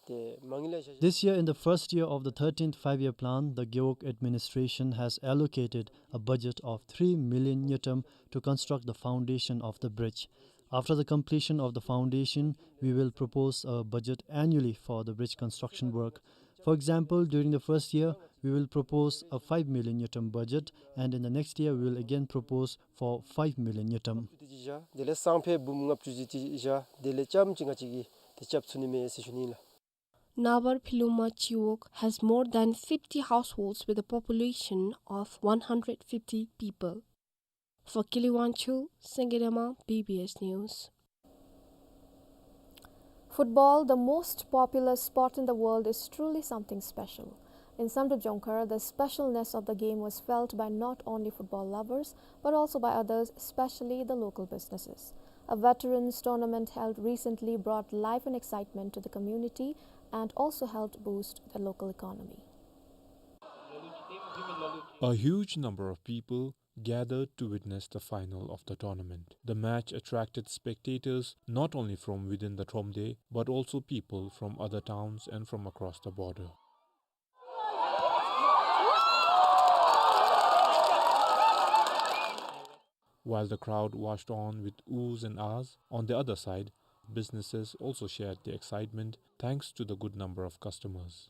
ཏེ་མ་ངི་ལས་ཤ། This year, in the first year of the thirteenth Five-Year Plan, the Gewog administration has allocated a budget of three million ngultrum to construct the foundation of the bridge. After the completion of the foundation, we will propose a budget annually for the bridge construction work. For example, during the first year, we will propose a five million ngultrum budget, and in the next year, we will again propose for five million ngultrum. དེ་ལས་སང་ཕོད་འབུམ་ལྔ་བཅུ་ཅིག་བཞག། དེ་ལས་ཙམ་ཅིག་ང་བཅས་ཀྱིས་ཏེ་རྐྱབ་ཚུགས་ནི་མས་ཟེར་ཞུ་ནི་ལགས། Nabar Philuma Chiwok has more than fifty households with a population of one hundred fifty people. For Kiliwangchuk, Sengedema, B B S News. Football, the most popular sport in the world, is truly something special. In Samdrup Jongkhar, the specialness of the game was felt by not only football lovers, but also by others, especially the local businesses. A veterans tournament held recently brought life and excitement to the community and also helped boost the local economy. A huge number of people gathered to witness the final of the tournament. The match attracted spectators not only from within the Thromde, but also people from other towns and from across the border. While the crowd watched on with oohs and ahs, on the other side, businesses also shared their excitement thanks to the good number of customers.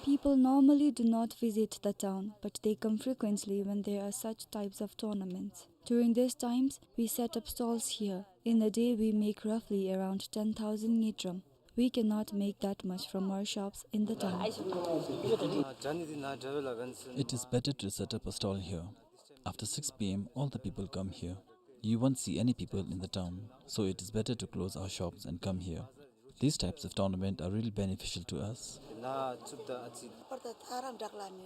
People normally do not visit the town, but they come frequently when there are such types of tournaments. During these times, we set up stalls here. In a day, we make roughly around ten thousand ngultrum. We cannot make that much from our shops in the town. It is better to set up a stall here. After six P M, all the people come here. You won't see any people in the town, so it is better to close our shops and come here. These types of tournament are really beneficial to us.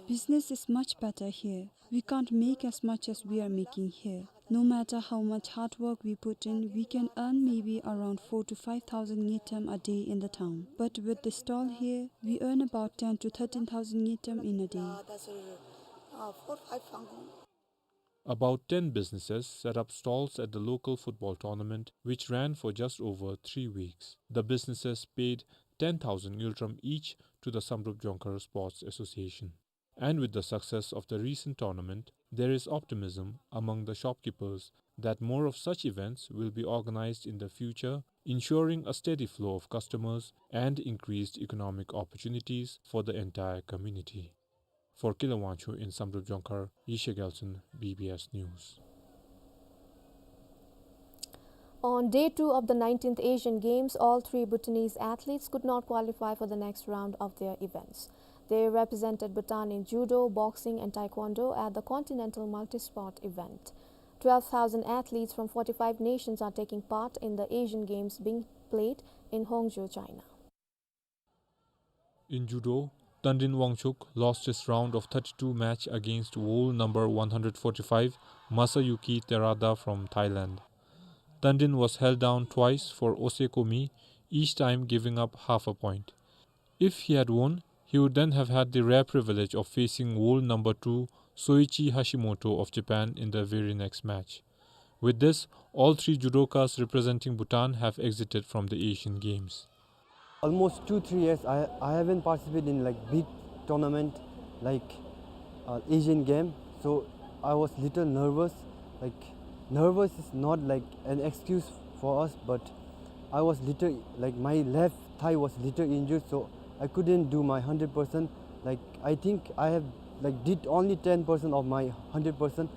Business is much better here. We can't make as much as we are making here. No matter how much hard work we put in, we can earn maybe around four to five thousand ngultrum a day in the town. But with the stall here, we earn about ten to thirteen thousand ngultrum in a day. About ten businesses set up stalls at the local football tournament, which ran for just over three weeks. The businesses paid ten thousand ngultrum each to the Samdrup Jongkhar Sports Association. And with the success of the recent tournament, there is optimism among the shopkeepers that more of such events will be organized in the future, ensuring a steady flow of customers and increased economic opportunities for the entire community. For Kila Wangchuk in Samdrup Jongkhar, Yeshe Gyaltshen, B B S News. On day two of the nineteenth Asian Games, all three Bhutanese athletes could not qualify for the next round of their events. They represented Bhutan in judo, boxing and taekwondo at the Continental Multisport event. Twelve thousand athletes from forty-five nations are taking part in the Asian Games being played in Hangzhou, China. In judo, Tandrin Wangchuk lost his round of thirty-two match against world number one hundred forty-five, Masayuki Terada from Thailand. Tandrin was held down twice for Ose Komi each time giving up half a point. If he had won, he would then have had the rare privilege of facing world number two Soichi Hashimoto of Japan in the very next match. With this, all three judokas representing Bhutan have exited from the Asian Games. Almost two, three years, I, I haven't participated in, like, big tournament, like, uh, Asian game. So I was little nervous. Like, nervous is not, like, an excuse for us, but I was little, like, my left thigh was little injured, so I couldn't do my hundred percent. Like, I think I have, like, did only ten percent of my hundred percent.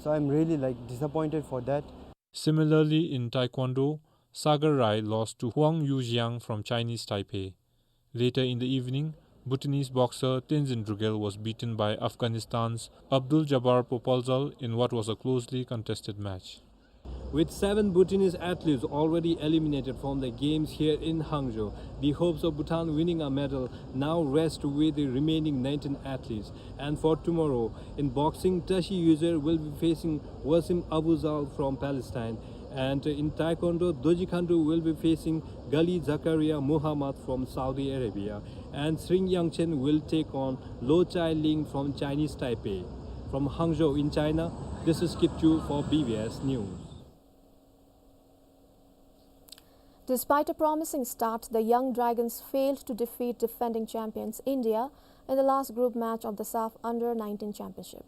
So I'm really, like, disappointed for that. Similarly, in Taekwondo, Sagar Rai lost to Huang Yujiang from Chinese Taipei. Later in the evening, Bhutanese boxer Tenzin Drugel was beaten by Afghanistan's Abdul Jabbar Popalzal in what was a closely contested match. With seven Bhutanese athletes already eliminated from the games here in Hangzhou, the hopes of Bhutan winning a medal now rest with the remaining nineteen athletes. And for tomorrow, in boxing, Tashi Yuzer will be facing Wasim Abuzal from Palestine. And in Taekwondo, Doji Khandu will be facing Gali Zakaria Muhammad from Saudi Arabia. And Sring Yangchen will take on Lo Chai Ling from Chinese Taipei. From Hangzhou in China, this is Kip Chu for B B S News. Despite a promising start, the Young Dragons failed to defeat defending champions India in the last group match of the SAFF Under nineteen Championship.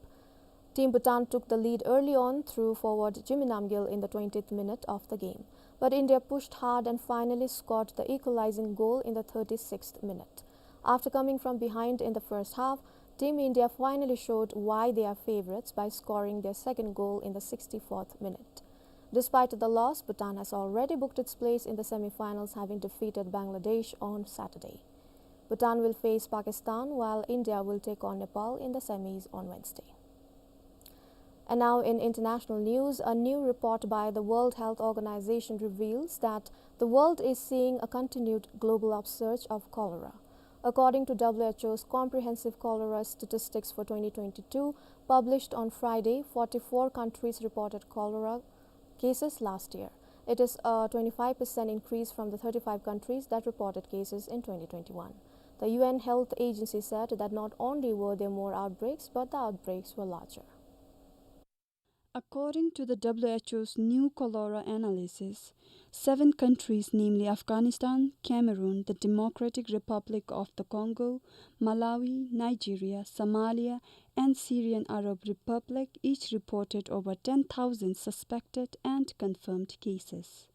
Team Bhutan took the lead early on through forward Jimmy Namgyel in the twentieth minute of the game. But India pushed hard and finally scored the equalizing goal in the thirty-sixth minute. After coming from behind in the first half, Team India finally showed why they are favourites by scoring their second goal in the sixty-fourth minute. Despite the loss, Bhutan has already booked its place in the semi-finals, having defeated Bangladesh on Saturday. Bhutan will face Pakistan, while India will take on Nepal in the semis on Wednesday. And now in international news, a new report by the World Health Organization reveals that the world is seeing a continued global upsurge of cholera. According to W H O's comprehensive cholera statistics for twenty twenty-two, published on Friday, forty-four countries reported cholera cases last year. It is a twenty-five percent increase from the thirty-five countries that reported cases in twenty twenty-one. The U N Health Agency said that not only were there more outbreaks, but the outbreaks were larger. According to the W H O's new cholera analysis, seven countries, namely Afghanistan, Cameroon, the Democratic Republic of the Congo, Malawi, Nigeria, Somalia, and Syrian Arab Republic, each reported over ten thousand suspected and confirmed cases.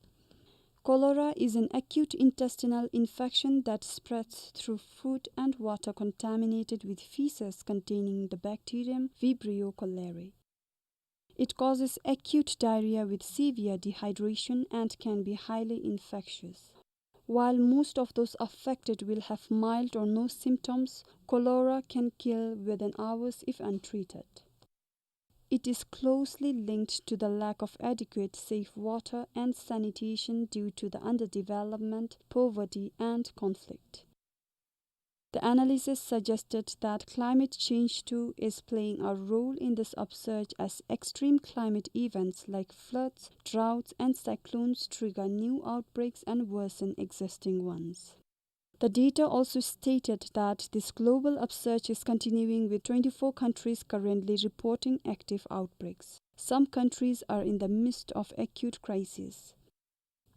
Cholera is an acute intestinal infection that spreads through food and water contaminated with feces containing the bacterium Vibrio cholerae. It causes acute diarrhea with severe dehydration and can be highly infectious. While most of those affected will have mild or no symptoms, cholera can kill within hours if untreated. It is closely linked to the lack of adequate safe water and sanitation due to the underdevelopment, poverty, and conflict. The analysis suggested that climate change too is playing a role in this upsurge, as extreme climate events like floods, droughts, and cyclones trigger new outbreaks and worsen existing ones. The data also stated that this global upsurge is continuing, with twenty-four countries currently reporting active outbreaks. Some countries are in the midst of acute crisis.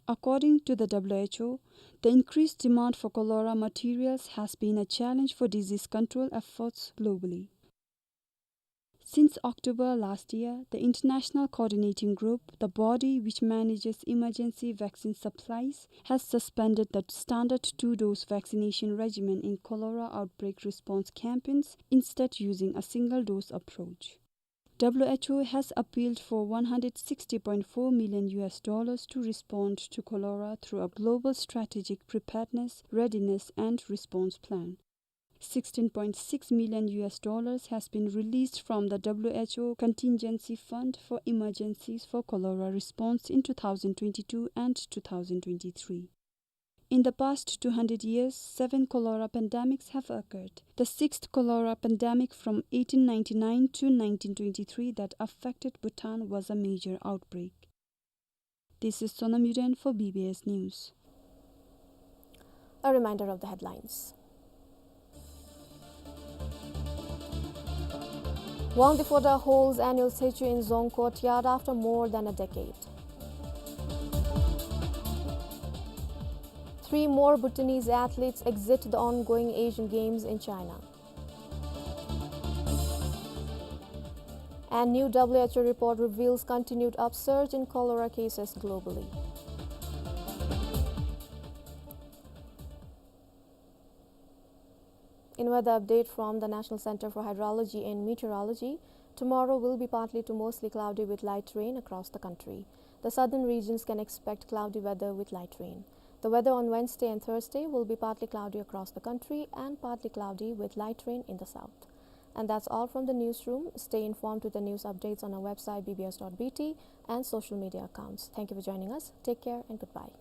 According to the W H O, the increased demand for cholera materials has been a challenge for disease control efforts globally. Since October last year, the International Coordinating Group, the body which manages emergency vaccine supplies, has suspended the standard two-dose vaccination regimen in cholera outbreak response campaigns, instead using a single-dose approach. W H O has appealed for one hundred sixty point four million U S dollars to respond to cholera through a global strategic preparedness, readiness, and response plan. Sixteen point six million U S dollars has been released from the W H O Contingency Fund for emergencies for cholera response in two thousand twenty-two and two thousand twenty-three. In the past two hundred years, seven cholera pandemics have occurred. The sixth cholera pandemic from eighteen ninety-nine to nineteen twenty-three that affected Bhutan was a major outbreak. This is Sonam Yuden for B B S News. A reminder of the headlines. Wangdue Phodrang holds annual Tshechu in Dzong courtyard after more than a decade. Three more Bhutanese athletes exit the ongoing Asian Games in China. And new W H O report reveals continued upsurge in cholera cases globally. In weather update from the National Center for Hydrology and Meteorology, tomorrow will be partly to mostly cloudy with light rain across the country. The southern regions can expect cloudy weather with light rain. The weather on Wednesday and Thursday will be partly cloudy across the country and partly cloudy with light rain in the south. And that's all from the newsroom. Stay informed with the news updates on our website B B S dot B T and social media accounts. Thank you for joining us. Take care and goodbye.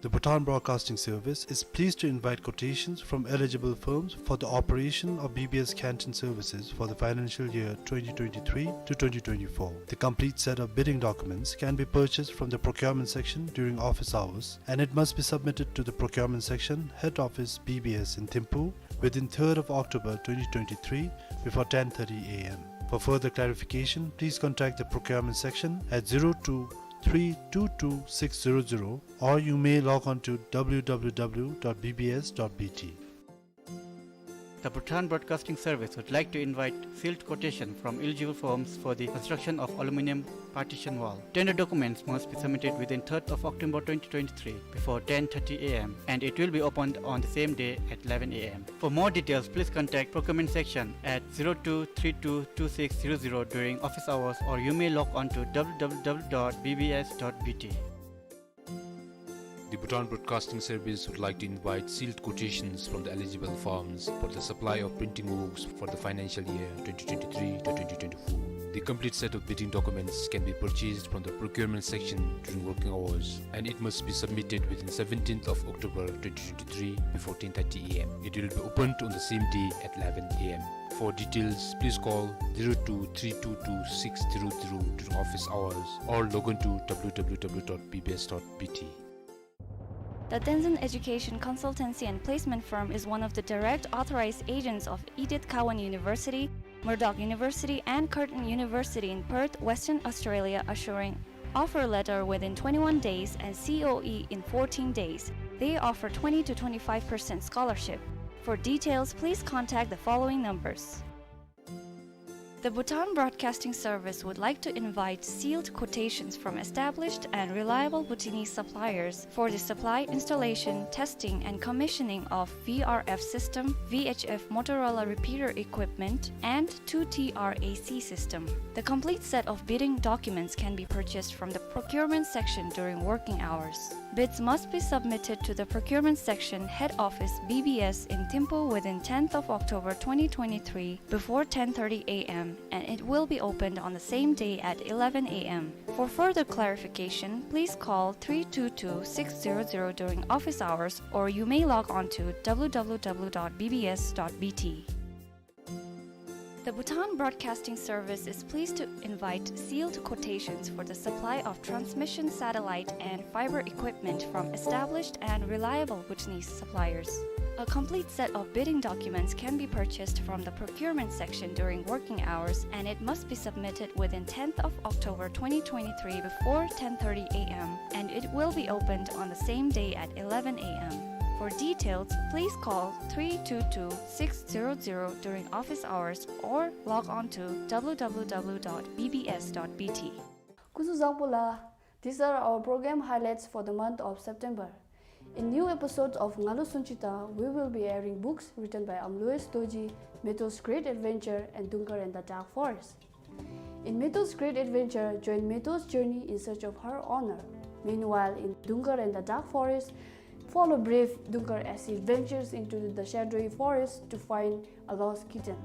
The Bhutan Broadcasting Service is pleased to invite quotations from eligible firms for the operation of B B S canteen services for the financial year twenty twenty-three to twenty twenty-four. The complete set of bidding documents can be purchased from the procurement section during office hours, and it must be submitted to the procurement section, head office, B B S in Thimphu, within third of October twenty twenty-three before ten thirty A M. For further clarification, please contact the procurement section at zero two three two two six zero zero, or you may log on to W W W dot B B S dot B T. The Bhutan Broadcasting Service would like to invite sealed quotation from eligible firms for the construction of aluminium partition wall. Tender documents must be submitted within third of October twenty twenty-three before ten thirty A M, and it will be opened on the same day at eleven A M. For more details, please contact procurement section at zero two three two two six zero zero during office hours, or you may log on to W W W dot B B S dot B T. The Bhutan Broadcasting Service would like to invite sealed quotations from the eligible firms for the supply of printing works for the financial year twenty twenty-three to twenty twenty-four. The complete set of bidding documents can be purchased from the procurement section during working hours, and it must be submitted within seventeenth of October twenty twenty-three before ten thirty A M. It will be opened on the same day at eleven A M. For details, please call zero two three two two six zero zero during office hours or log on to W W W dot B B S dot B T. The Tenzin Education Consultancy and Placement Firm is one of the direct authorized agents of Edith Cowan University, Murdoch University, and Curtin University in Perth, Western Australia, assuring offer letter within twenty-one days and C O E in fourteen days. They offer twenty to twenty-five percent scholarship. For details, please contact the following numbers. The Bhutan Broadcasting Service would like to invite sealed quotations from established and reliable Bhutanese suppliers for the supply, installation, testing, and commissioning of V R F system, V H F Motorola repeater equipment, and two T R A C system. The complete set of bidding documents can be purchased from the procurement section during working hours. Bids must be submitted to the procurement section, head office, B B S in Thimphu within tenth of October twenty twenty-three before ten thirty A M, and it will be opened on the same day at eleven A M. For further clarification, please call three two two six zero zero during office hours, or you may log on to W W W dot B B S dot B T. The Bhutan Broadcasting Service is pleased to invite sealed quotations for the supply of transmission satellite and fiber equipment from established and reliable Bhutanese suppliers. A complete set of bidding documents can be purchased from the procurement section during working hours, and it must be submitted within tenth of October twenty twenty-three before ten thirty A M, and it will be opened on the same day at eleven A M. For details, please call three two two six zero zero during office hours or log on to W W W dot B B S dot B T. སྐུ་གཟུགས་བཟང་པོ་ལགས། These are our program highlights for the month of September. In new episodes of Ngalo Sunchita, we will be airing books written by Amloes Dorji, Meto's Great Adventure, and Dungkar and the Dark Forest. In Meto's Great Adventure, join Meto's journey in search of her honor. Meanwhile, in Dungkar and the Dark Forest, follow brave Dungkar as he ventures into the shadowy forest to find a lost kitten.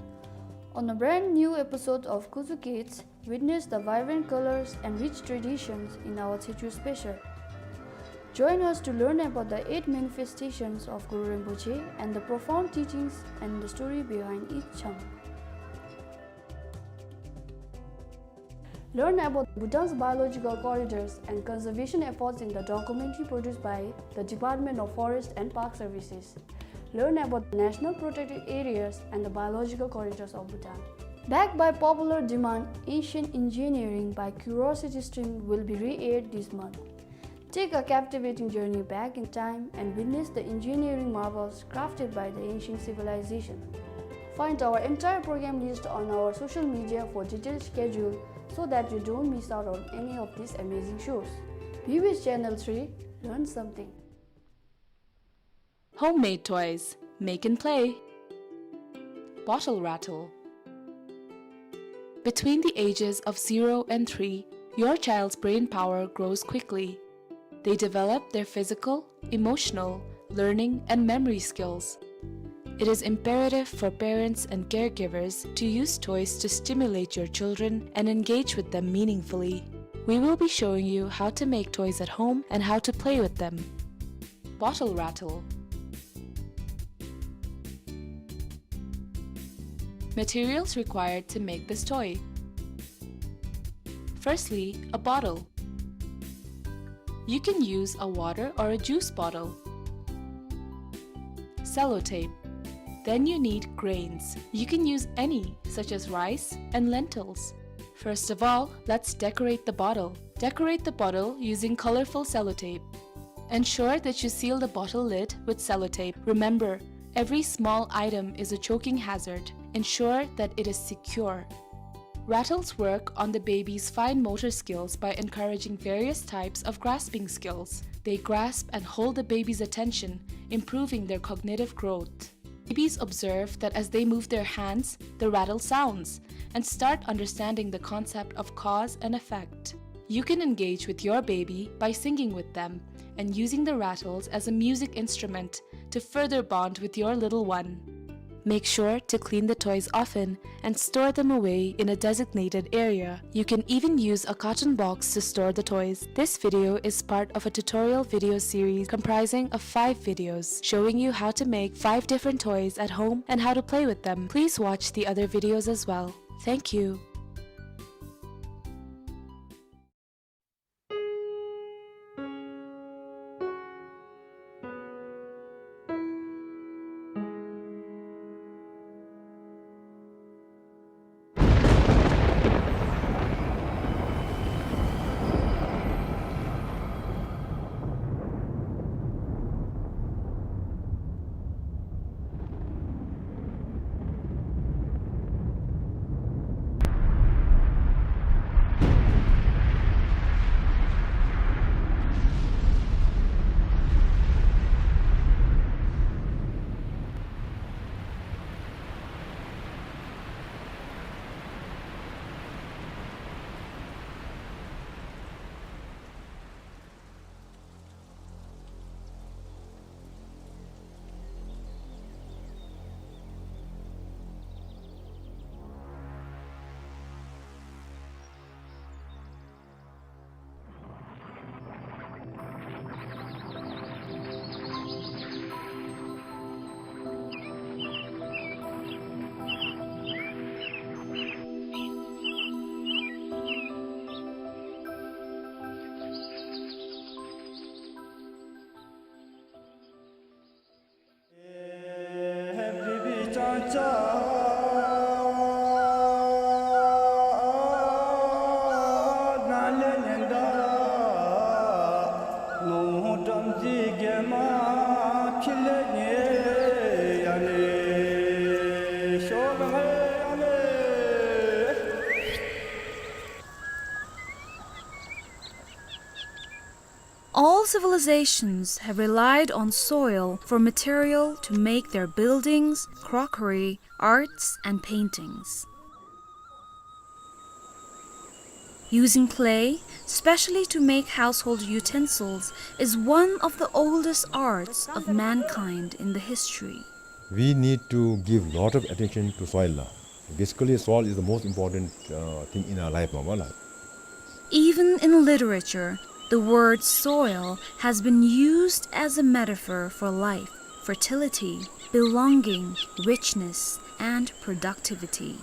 On a brand new episode of Kuzu Kids, witness the vibrant colors and rich traditions in our Techo special. Join us to learn about the eight manifestations of Guru Rinpoche and the profound teachings and the story behind each chang. Learn about Bhutan's biological corridors and conservation efforts in the documentary produced by the Department of Forest and Park Services. Learn about the national protected areas and the biological corridors of Bhutan. Backed by popular demand, ancient engineering by Curiosity Stream will be re-aired this month. Take a captivating journey back in time and witness the engineering marvels crafted by the ancient civilization. Find our entire program list on our social media for detailed schedule so that you don't miss out on any of these amazing shows. B B S Channel three, learn something. Homemade toys. Make and play. Bottle rattle. Between the ages of zero and three, your child's brain power grows quickly. They develop their physical, emotional, learning, and memory skills. It is imperative for parents and caregivers to use toys to stimulate your children and engage with them meaningfully. We will be showing you how to make toys at home and how to play with them. Bottle rattle. Materials required to make this toy. Firstly, a bottle. You can use a water or a juice bottle. Sellotape. Then you need grains. You can use any, such as rice and lentils. First of all, let's decorate the bottle. Decorate the bottle using colorful sellotape. Ensure that you seal the bottle lid with sellotape. Remember, every small item is a choking hazard. Ensure that it is secure. Rattles work on the baby's fine motor skills by encouraging various types of grasping skills. They grasp and hold the baby's attention, improving their cognitive growth. Babies observe that as they move their hands, the rattle sounds, and start understanding the concept of cause and effect. You can engage with your baby by singing with them and using the rattles as a music instrument to further bond with your little one. Make sure to clean the toys often and store them away in a designated area. You can even use a carton box to store the toys. This video is part of a tutorial video series comprising of five videos showing you how to make five different toys at home and how to play with them. Please watch the other videos as well. Thank you. Civilizations have relied on soil for material to make their buildings, crockery, arts, and paintings. Using clay, specially to make household utensils, is one of the oldest arts of mankind in the history. We need to give lot of attention to soil la. Basically, soil is the most important, uh, thing in our life, mama la. Even in literature, the word soil has been used as a metaphor for life, fertility, belonging, richness, and productivity.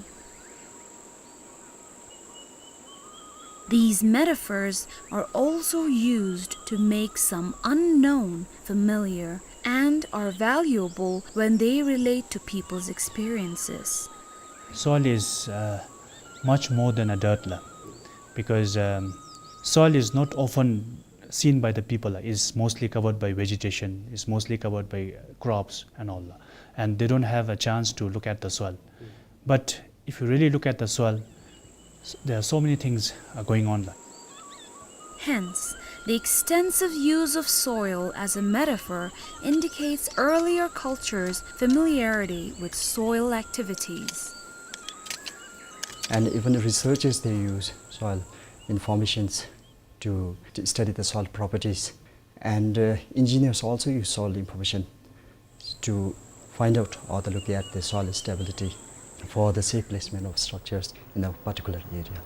These metaphors are also used to make some unknown familiar and are valuable when they relate to people's experiences. Soil is, uh, much more than a dirt la, because, um, soil is not often seen by the people la. It's mostly covered by vegetation, it's mostly covered by, uh, crops and all la, and they don't have a chance to look at the soil. But if you really look at the soil, s-, there are so many things are going on la. Hence, the extensive use of soil as a metaphor indicates earlier cultures' familiarity with soil activities. And even researchers, they use soil informations to, to study the soil properties. And, uh, engineers also use soil information to find out or to look at the soil stability for the safe placement of structures in a particular area.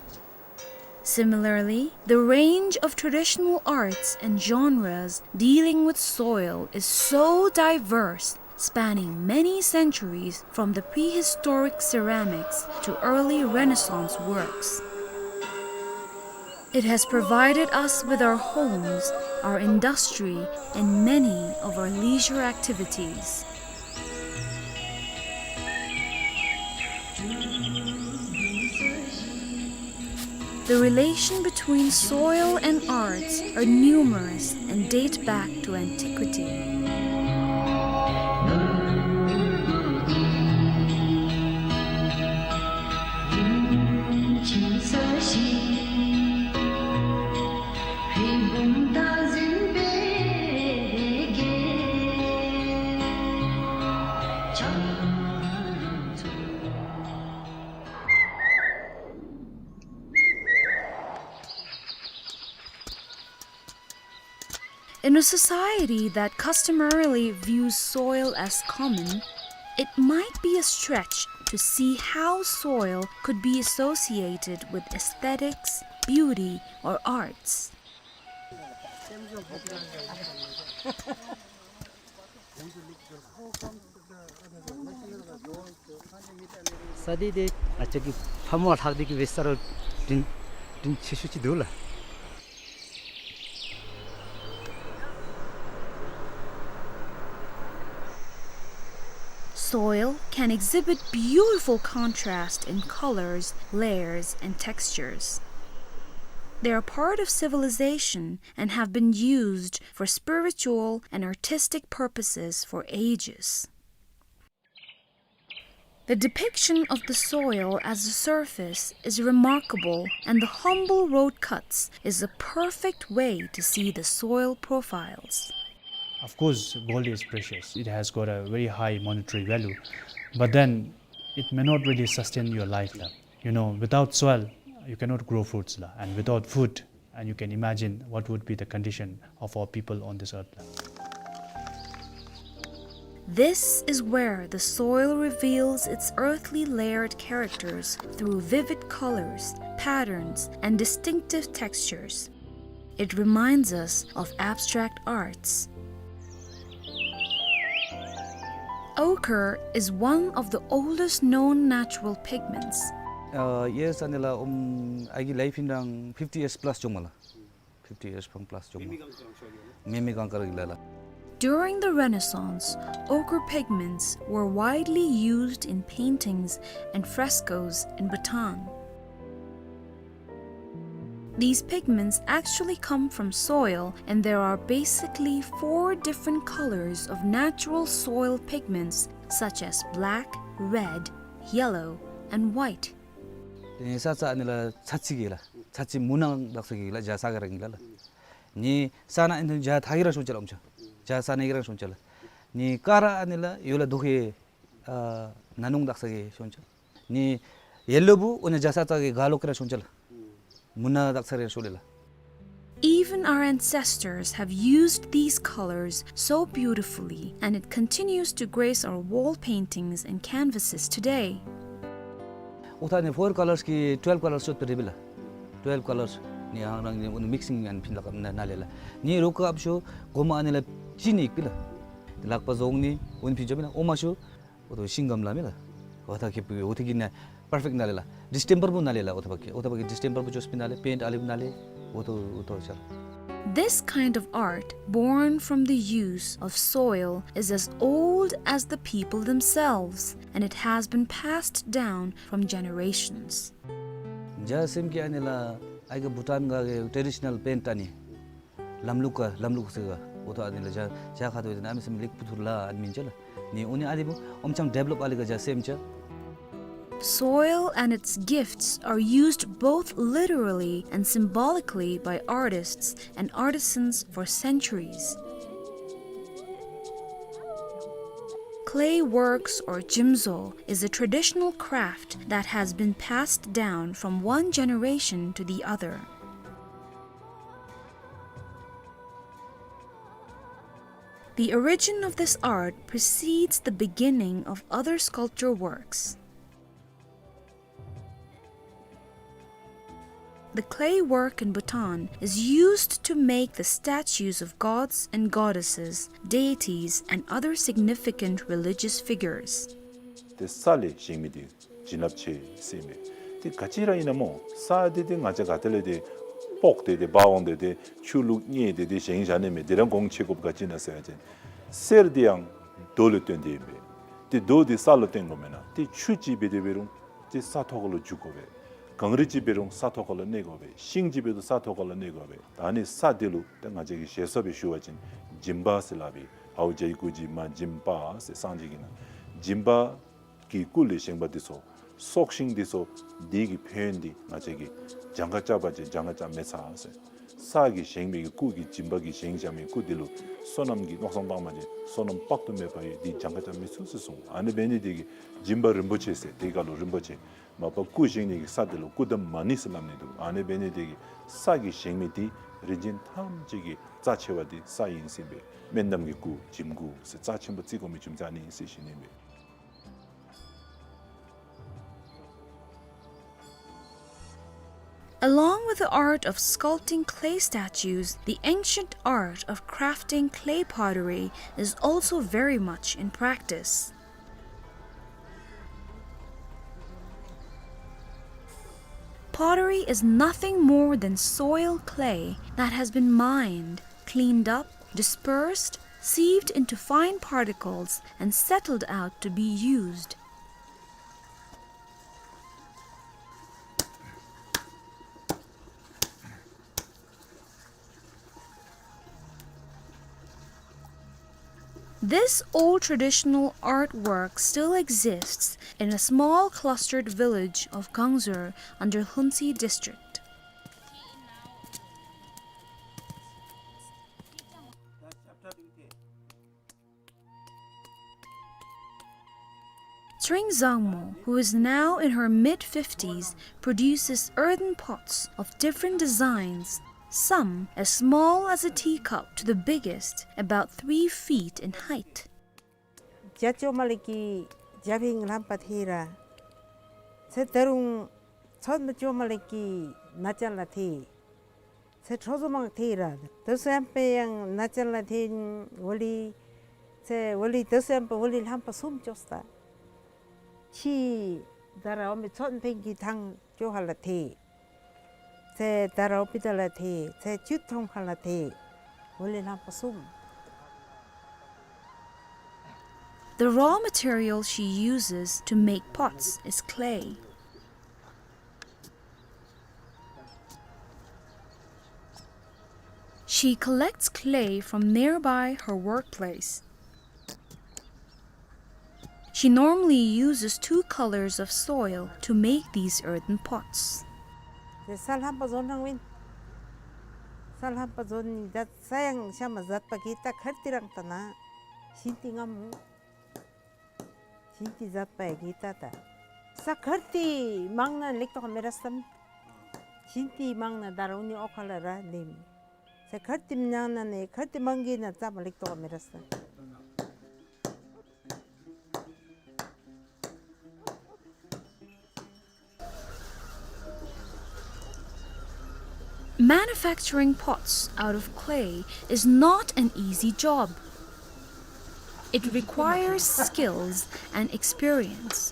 Similarly, the range of traditional arts and genres dealing with soil is so diverse, spanning many centuries from the prehistoric ceramics to early Renaissance works. It has provided us with our homes, our industry, and many of our leisure activities. The relation between soil and arts are numerous and date back to antiquity. In a society that customarily views soil as common, it might be a stretch to see how soil could be associated with aesthetics, beauty, or arts. ས་འདི་འདི་ང་བཅས་ཀྱི་ཕམ་ལྷག་འདི་གི་བེ་ས་ར་དྲིན་དྲིན་ཆེ་ཤོས་ཅིག་འདུག་ལགས། Soil can exhibit beautiful contrast in colors, layers, and textures. They are part of civilization and have been used for spiritual and artistic purposes for ages. The depiction of the soil as a surface is remarkable, and the humble road cuts is a perfect way to see the soil profiles. Of course, gold is precious. It has got a very high monetary value. But then, it may not really sustain your life la. You know, without soil, you cannot grow fruits la. And without food, and you can imagine what would be the condition of our people on this earth la. This is where the soil reveals its earthly layered characters through vivid colors, patterns, and distinctive textures. It reminds us of abstract arts. Ochre is one of the oldest known natural pigments. ཨ་ཡེས་ཨ་ནི་ལགས་ཨམ་ཨའི་གི་ལའིཕ་ཨིན་རང་ཕིཕ་ཊི་ཡེརསི་པ་ལཱསི་འགྱོཝ་མས་ལགས། ཕིཕ་ཊི་ཡེརསི་པ་ལཱསི་འགྱོཝ་མས། མེ་མེ་གང་ཀར་གི་ལགས་ལགས། During the Renaissance, ochre pigments were widely used in paintings and frescoes in Bhutan. These pigments actually come from soil, and there are basically four different colors of natural soil pigments, such as black, red, yellow, and white. ཏེ་ས་ཚ་ཨ་ནི་ལགས་ཚ་ཚི་གི་ལགས། ཚ་ཚི་མུ་ནང་དག་ས་གི་ལགས་ཇ་ས་ག་ར་གི་ལགས་ལགས། ནི་ས་ནང་ཨིན་ཐུན་ཇ་ཐ་གི་ར་ཤོང་ཅ་ལགས་ཨོམ་ཆ། ཇ་ས་ནང་གི་ར་ཤོང་ཅ་ལགས། ནི་ཀ་ར་ཨ་ནི་ལགས་ཡོ་ལགས་དོ་ཧེ་ཨ་ན་ནུང་དག་ས་གི་ཤོང་ཅ། ནི་ཡེ་ལོ་བུ་ཨོ་ན་ཇ་ས་ཙ་གི་ག་ལོག་གི་ར་ཤོང་ཅ་ལགས། མུན་ན་དག་ས་རེ་ཤོ་ལེ་ལགས། Even our ancestors have used these colors so beautifully, and it continues to grace our wall paintings and canvases today. ཨོ་ཐ་ནི་ཕོར་ཀ་ལརས་ཀྱི་ཊུ་ཝེལབ་ཀ་ལརས་ཤོད་པེ་རེ་བི་ལགས། ཊུ་ཝེལབ་ཀ་ལརས་ནི་ཧང་རང་ནི་ཨོ་ནི་མིག་སིང་ཨན་ཕིན་ལགས་ན་ན་ལེ་ལགས། ནི་རོ་ཀ་ཨབ་ཤོ་གོ་མ་ཨ་ནི་ལགས་ཅི་ནི་ཡིག་པི་ལགས། ལག་པ་བཟོ་ནི་ཨོ་ནི་ཕིན་ཅོ་མི་ལགས་ཨོ་མ་ཤོ། ཨོ་ཐོ་ཤིང་སྒམ་ལ་མེ་ལགས། ཨོ་ཐ་ཁེ་པུ་ཨོ་ཐི་གི་ནི་པར་ཕེཀཊ་ན་ལེ་ལགས། ཌིས་ཊེམ་པར་བུ་ན་ལེ་ལགས། ཨོ་ཐ་བ་ཀི་ཨོ་ཐ་བ་ཀི་ཌིས་ཊེམ་པར་བུ་ཅོས་པི་ན་ལེ། པེནཊ་ཨ་ལི་བུ་ན་ལེ། ཨོ་ཐོ་ཨོ་ཐོ་ཤར། This kind of art, born from the use of soil, is as old as the people themselves, and it has been passed down from generations. ཇ་སེམས་ཀྱི་ཨ་ནི་ལགས་ཨའི་ག་བུ་ཊཱན་ག་གི་ཊེ་ཌི་ཤ་ནཱལ་པེནཊ་ཨ་ནི། ལམ་ལུགས་ཀ་ལམ་ལུགས་ཟེར་ག་ཨོ་ཐོ་ཨ་ནི་ལགས་ཇ་ཇ་ཁ་ཐོ་ཨིན་ན་ཨ་མི་སེམས་ལེགས་པུ་ཐུར་ལ་ཨ་ནི་མིན་ཅ་ལགས། ནི་ཨོ་ནི་ཨ་ནི་བུ་ཨོམ་ཆང་ཌེ་བེ་ལོབ་ཨ་ལི་ག་ཇ་སེམས་ཅ། Soil and its gifts are used both literally and symbolically by artists and artisans for centuries. Clay works or jimzo is a traditional craft that has been passed down from one generation to the other. The origin of this art precedes the beginning of other sculpture works. The clay work in Bhutan is used to make the statues of gods and goddesses, deities, and other significant religious figures. ཏེ་ས་ལས་བཞེངས་མི་དེ་བྱིན་རླབས་ཆེ་ཟེར་མས། ཏེ་ག་ཅི་ར་ཨིན་ན་མོ་ས་དེ་ཏེ་ང་བཅས་ག་ཏེ་ལས་ཏེ་སྤོག་སྟེ་ཏེ་འབག་འོང་སྟེ་ཏེ་ཆུ་བླུགས་མཉེ་སྟེ་ཏེ་བཞེངས་བཞག་ནི་མས། དེ་ར་གོང་ཆེ་དགོཔ་ག་ཅི་ཨིན་ན་ཟེར་བ་ཅིན་གསེར་དེ་ཡང་རྡོ་ལས་བཏོན་ཏེ་ཨིན་པས། ཏེ་རྡོ་དེ་ས་ལུ་བཏོན་དགོ་མེན་ན། ཏེ་ཆུ་ཅིག་འབད་དེ་འབད་རུང་ཏེ་ས་ཐོག་ཁ་ལུ་འགྱོ་དགོ་པས། གངས་རི་ཅིག་འབད་རུང་ས་ཐོག་ཁ་ལུ་གནས་དགོ་པས། ཤིང་ཅིག་འབད་རུང་ས་ཐོག་ཁ་ལུ་གནས་དགོ་པས། ད་ནི་ས་དེ་ལུ་ཏེ་ང་བཅས་ཀྱིས་ཞེ་ས་སྦེ་ཞུ་བ་ཅིན་སྦྱིན་པ་ཟེར་སླབ་པས། ཨའུ་ཇའི་ཀུ་ཇི་མ་སྦྱིན་པ་ཟེར་སངས་རྒྱས་ཀྱི་ནང་སྦྱིན་པ་གི་སྐུ་ལས་བཞེངས་པ་འདི་ཚུ་སྲོག་ཤིང་འདི་ཚུ་འདི་གི་ཕན་ཡོན་འདི་ང་བཅས་ཀྱིས་གྱངས་ཁ་རྐྱབ་པ་ཅིན་གྱངས་ཁ་རྐྱབ་མི་ཚར་ཟེར། ས་གིས་བཞེངས་མི་གི་སྐུ་གི་སྦྱིན་པ་གིས་བཞེངས་བཞག་མི་སྐུ་འདི་ལུ་བསོད་ནམས་ཀྱི་མནོ་བསམ་བཏང་པ་ཅིན་བསོད་ནམས་དཔག་ཏུ་མེད་པ་ཡོད། འདི་གྱངས་ཁ་རྐྱབ་མི་ཚུགས་ཟེར་གསུངས། ཨ་ནི་འབད་ནི་དེ་གིས་སྦྱིན་པ་རིན་པོ་ཆེ་ཟེར་དེ་ཁ་ལུ་རིན་པོ་ཆེ་མ་པ་སྐུ་བཞེངས་ནི་གི་ས་དེ་ལུ་སྐུ་འདམ་མ་ཎི་ཟེར་སླབ་ནི་འདུག། ཨ་ནི་འབད་ནི་དེ་གིས་ས་གིས་བཞེངས་མི་འདི་རིན་ཆེན་ཐམས་ཅད་ཀྱི་རྩ་ཆེ་བ་འདི་ས་ཨིན་ཟེར་ཨིན་པས། སྨན་འདམ་གྱི་སྐུ་འཇིམ་སྐུ་ཟེར་རྩ་ཆེན་པོ་བརྩི་དགོ་མི་རྒྱུ་མཚན་ཨ་ནི་ཨིན་ཟེར་ཞུ་ནི་ཨིན་པས། Along with the art of sculpting clay statues, the ancient art of crafting clay pottery is also very much in practice. Pottery is nothing more than soil clay that has been mined, cleaned up, dispersed, sieved into fine particles, and settled out to be used. This old traditional artwork still exists in a small clustered village of Kangzur under Hunsi district. Tring Zangmo, who is now in her mid fifties, produces earthen pots of different designs, some as small as a teacup to the biggest, about three feet in height. ཇ་ཅོག་མ་ལེ་ཀི་ཇ་ཕིང་ལྷམ་པ་ཐེ་ར། ཚེ་ད་རུང་ཚོད་མ་ཅོག་མ་ལེ་ཀི་ན་ཅན་ལ་ཐེ། ཚེ་ཁྲོ་ཟོ་མང་ཐེ་ར། དོ་སེམས་པེ་ཡང་ན་ཅན་ལ་ཐེ་ཝ་ལི། ཚེ་ཝ་ལི་དོ་སེམས་པེ་ཝ་ལི་ལྷམ་པ་གསུམ་ཅོག་སྟེ། ཕྱི་ད་ར་འོ་མི་ཚོད་ཐེང་གི་ཐང་ཅོག་ཧ་ལ་ཐེ། ཚེ་ད་ར་འོ་པི་ད་ལ་ཐེ། ཚེ་ཅུད་ཐོང་ཧ་ལ་ཐེ། ཝ་ལི་ལྷམ་པ་གསུམ། The raw material she uses to make pots is clay. She collects clay from nearby her workplace. She normally uses two colors of soil to make these earthen pots. ཏེ་ས་ལྷམ་པ་བཟོ་ནི་ཨིན། ས་ལྷམ་པ་བཟོ་ནི་ད་ས་ཡང་ཤ་མ་ཟད་པ་གི་ད་ཁར་ཏི་རང་ད་ན་ཤིན་ཏི་ངམ་ཤིན་ཏི་ཟད་པ་གི་ད་ད་ས་ཁར་ཏི་མང་ན་ལེགས་ཏོག་མེ་ར་སམ། ཤིན་ཏི་མང་ན་ད་རུང་ནི་ཨོ་ཁ་ལ་ར་ལེམ། ས་ཁར་ཏི་མང་ན་ནི་ཁར་ཏི་མང་གི་ན་ཙམ་ལེགས་ཏོག་མེ་ར་སམ། Manufacturing pots out of clay is not an easy job. It requires skills and experience.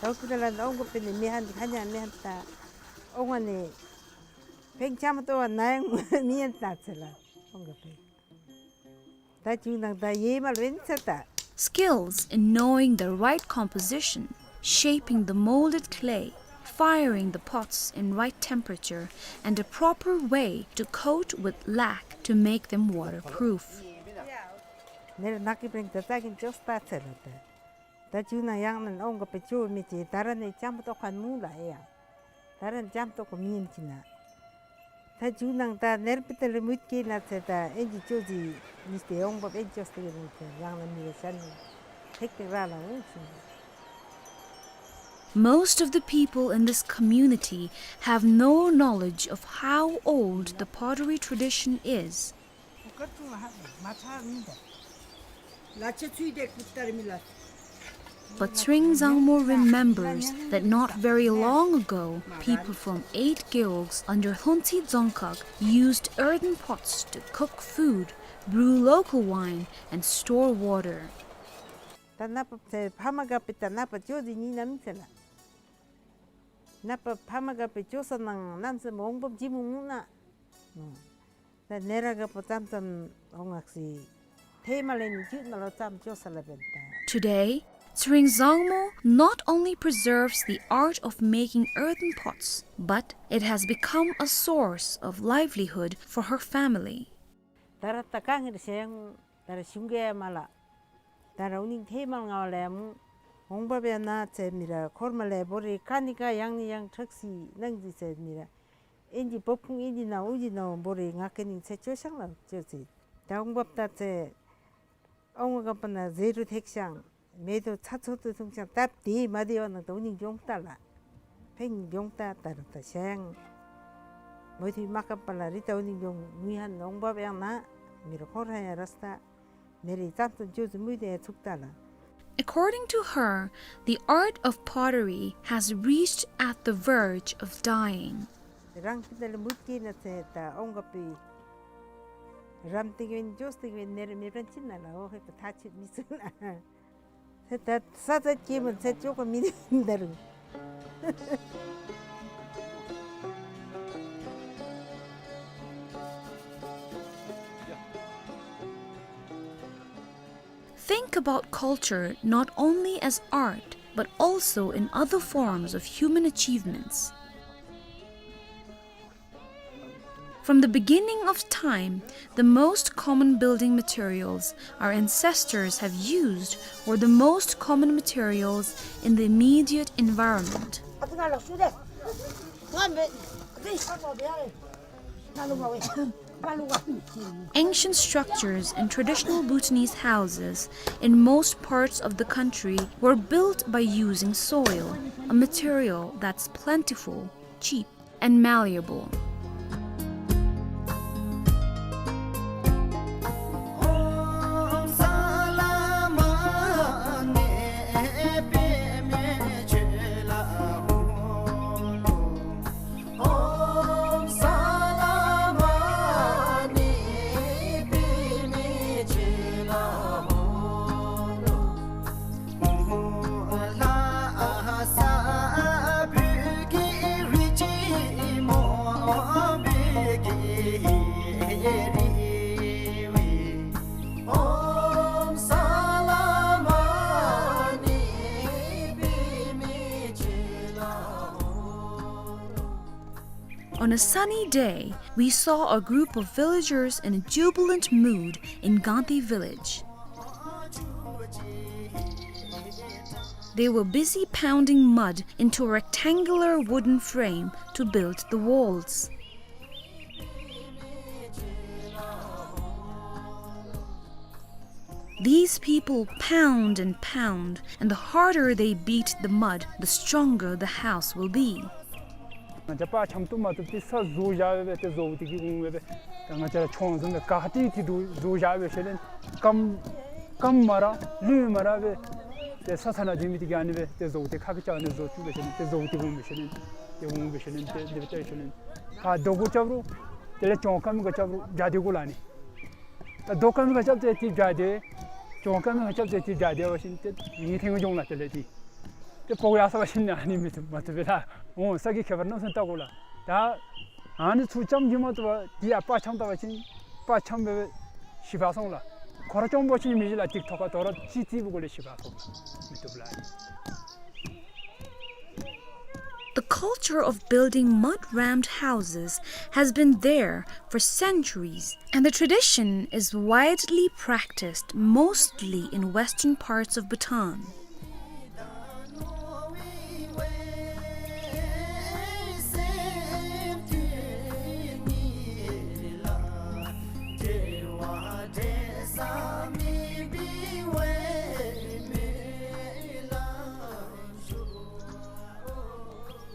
ད་ཁུ་ད་ལ་ཨོང་གོ་པེ་ནི་མི་ཧན་ཁ་ཉ་མི་ཧན་ད་ཨོང་ནི་ཕེང་ཆམ་ཏོ་ནའང་མི་ཧན་ད་ཚེ་ལ་ཨོང་གོ་པེ། ད་ཅུང་ནང་ད་ཡེ་མལ་བེན་ཚེ་ད། Skills in knowing the right composition, shaping the molded clay, firing the pots in right temperature, and a proper way to coat with lac to make them waterproof. ནེར་ནག་གི་པེན་ད་ད་གིན་ཅོས་ད་ཚེ་ལ་ད། ད་ཅུང་ནང་ཡང་ནན་ཨོང་གོ་པེ་ཅོ་མི་ཅི་ད་ར་ནི་ཅམ་ཏོ་ཁན་མུ་ལ་ཡ། ད་ར་ནི་ཅམ་ཏོ་ཁོ་མི་ཡིན་ཅི་ན། ད་ཅུང་ནང་ད་ནེར་པི་ཏ་ལི་མུད་ཀི་ན་ཚེ་ད་ཨེན་ཇི་ཅོ་ཟི་ནི་སྟེ་ཨོང་བབ་ཨེན་ཅོ་སྟེ་གི་ནི་ཚེ་ཡང་ན་མི་རེ་ཤ་ནི་ཐེག་ཐེག་ར་ལ་འོང་ཅི་ན། Most of the people in this community have no knowledge of how old the pottery tradition is. But Tsering Zangmo remembers that not very long ago, people from eight gewogs under Lhunti Dzongkhag used earthen pots to cook food, brew local wine, and store water. ད་ནག་པ་ཚེ་ཕ་མ་ག་པེ་ད་ནག་པ་ཅོ་ཟི་ནི་ནམ་ཚེ་ལ། ནག་པ་ཕ་མ་ག་པེ་ཅོ་ས་ནང་ནམ་ཚེ་མོང་བབ་ཇི་མུ་མུ་ན། ད་ནེ་ར་ག་པོ་ཙམ་ཙམ་ཨོང་ཨག་སི་ཐེ་མ་ལེན་ཇུ་ན་ལོ་ཙམ་ཅོ་ས་ལ་བེན་ད། Today, Tsering Zangmo not only preserves the art of making earthen pots, but it has become a source of livelihood for her family. ད་ར་ད་ཀ་ངེར་ཤེང་ད་ར་ཤུང་གེ་མ་ལ། ད་ར་ཨུ་ནིང་ཐེ་མ་ལ་ང་བ་ལེ་མུ། ཧོང་བབ་ཡ་ན་ཚེ་མི་ར་ཁོར་མ་ལེ་བོ་རེ་ཀ་ནི་ཀ་ཡང་ནི་ཡང་ཁྲག་སི་ནང་ཟི་ཚེ་མི་ར། ཨིན་ཇི་བོབ་ཁུང་ཨིན་ཇི་ན་ཨུ་ཇི་ན་བོ་རེ་ང་ཀེ་ནིང་ཚེ་ཅོ་ཤང་ལ་ཅོ་ཚེ། ད་ཧོང་བབ་ད་ཚེ། ཨོང་ག་པ་ན་ཟེ་རུ་ཐེག་ཤང་། མེ་དོ་ཚ་ཚོ་དུ་ཐུང་ཤང་སྟབས་དེ་མ་དེ་བ་ན་ད་ཨུ་ནིང་ཇོང་ཏ་ལ། ཕེང་ཇོང་ཏ་ཏ་ར་ཏ་ཤང་། མོ་དེ་མ་ཀ་པ་ལ་རི་ད་ཨུ་ནིང་ཇོང་མུ་ཧན་ཨོང་བབ་ཡང་ན། མི་ར་ཁོ་ར་ཡ་ར་སྟ། མེ་རི་ཙམ་ཙམ་ཅོ་ཙུ་མུ་དེ་ཚུགས་ཏ་ལ། According to her, the art of pottery has reached at the verge of dying. རང་ཕི་ད་ལ་མུ་ཀི་ན་ཚེ་ད་ཨོང་ག་པི། རམ་ཏིག་བེན་ཇོས་ཏིག་བེན་ནེ་རི་མེ་བེན་ཅི་ན་ལ་ཨོ་ཧེ་ད་ཐ་ཆུ་མི་ཚུ་ན། ཚེ་ད་ས་ཚ་ཀི་མུ་ཚེ་ཅོ་ག་མི་ནི་ད་རུ། Think about culture not only as art, but also in other forms of human achievements. From the beginning of time, the most common building materials our ancestors have used were the most common materials in the immediate environment. Ancient structures and traditional Bhutanese houses in most parts of the country were built by using soil, a material that's plentiful, cheap, and malleable. On a sunny day, we saw a group of villagers in a jubilant mood in Ganti village. They were busy pounding mud into a rectangular wooden frame to build the walls. These people pound and pound, and the harder they beat the mud, the stronger the house will be. ང་བཅས་པར་འཆམ་བཏུབ་མ་བཏུབ་འདི་ས་བཟོ་བཞག་སྦེ་ཏེ་བཟོཝ་འདི་གིས་འོང་སྦེ་སྦེ། ད་ང་བཅས་ར་ཆུང་བཟུམ་སྦེ་ག་ཏེ་ཏེ་བཟོ་བཞག་སྦེ་ཞིནམ་ལས་སྐམ་སྐམ་མ་ར་ལུད་མ་ར་སྦེ་ཏེ་ས་ས་ནང་སྡོད་མི་འདི་གིས་ཨ་ནི་སྦེ་ཏེ་བཟོཝ་འདི་ཁ་གིས་ཅིག་ཨ་ནི་བཟོ་བཅུག་སྦེ་ཞིནམ་ལས་ཏེ་བཟོཝ་འདི་འོང་སྦེ་ཞིནམ་ལས་ཏེ་འོང་སྦེ་ཞིནམ་ལས་ཏེ་འདི་སྦེ་ཏེ་ཞིནམ་ལས་ཁ་རྡོ་གུ་རྐྱབ་རུང་དེ་ལས་གྱོང་སྐམ་མི་ག་རྐྱབ་རུང་བརྒྱ་དེ་གུ་ལ་ནི། ད་རྡོ་སྐམ་མི་ག་རྐྱབ་སྟེ་ཏེ་བརྒྱ་དེ། གྱོང་སྐམ་མི་ག་རྐྱབ་སྟེ་ཏེ་བརྒྱ་དེ་འབད་བ་ཅིན་ཏེ་ངེའི་ཐེངས་གྱོང་ལགས་དེ་ལས་ཏེ། ཏེ་ཕོག་ཡར་སོང་བ་ཅིན་ཨ་ནི་མི་བཏུབ་མ་བཏུབ་པས་ལགས། འོང་ས་གི་ཁྱད་པར་གནམ་མེད་ས་མེད་བལྟ་དགོ་ལགས། ད་ཨ་ནི་ཚུ་རྐྱབ་ནི་མ་གཏོགས་པ་འདི་ཡང་པར་འཆམ་བཏང་བ་ཅིན་པར་འཆམ་སྦེ་ཞིབ་པ་སོང་ལགས། ཁོ་ར་གྱོང་པོ་ཅིག་མི་ཞིག་ལགས། ཏིག་ཐོག་ཁར་དོ་རུང་ཅིག་ཏི་བུ་གོ་ལས་ཞིབ་པ་སོང་ལགས། མི་བཏུབ་ལགས། The culture of building mud-rammed houses has been there for centuries, and the tradition is widely practiced mostly in western parts of Bhutan.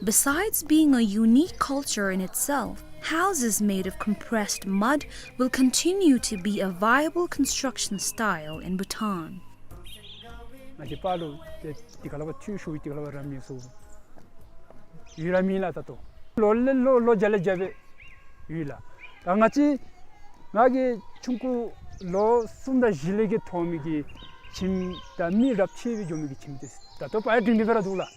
Besides being a unique culture in itself, houses made of compressed mud will continue to be a viable construction style in Bhutan. ང་བཅས་པར་ལུ་ཏེ་དེ་ཁ་ལས་ཕར་འཐུས་ཤོར་དེ་ཁ་ལས་ཕར་ར་མེད་སོང་། ཡོད་ར་མེད་ལགས་ད་ལྟོ། ལོ་ལས་ལོ་ལོ་བརྒྱ་ལས་བརྒྱ་སྦེ་ཡོད་ལགས། ད་ང་བཅས་ང་གི་ཆུང་ཀུ་ལོ་གསུམ་དང་བཞི་ལས་ཀྱི་ཐོན་མི་གི་ཁྱིམ་དང་མི་རབས་ཆད་སྦེ་འགྱོ་མི་གི་ཁྱིམ་འདི་ད་ལྟོ་པར་ཡང་སྒྲིང་སྒྲིང་སྦེ་ར་འདུག་ལགས།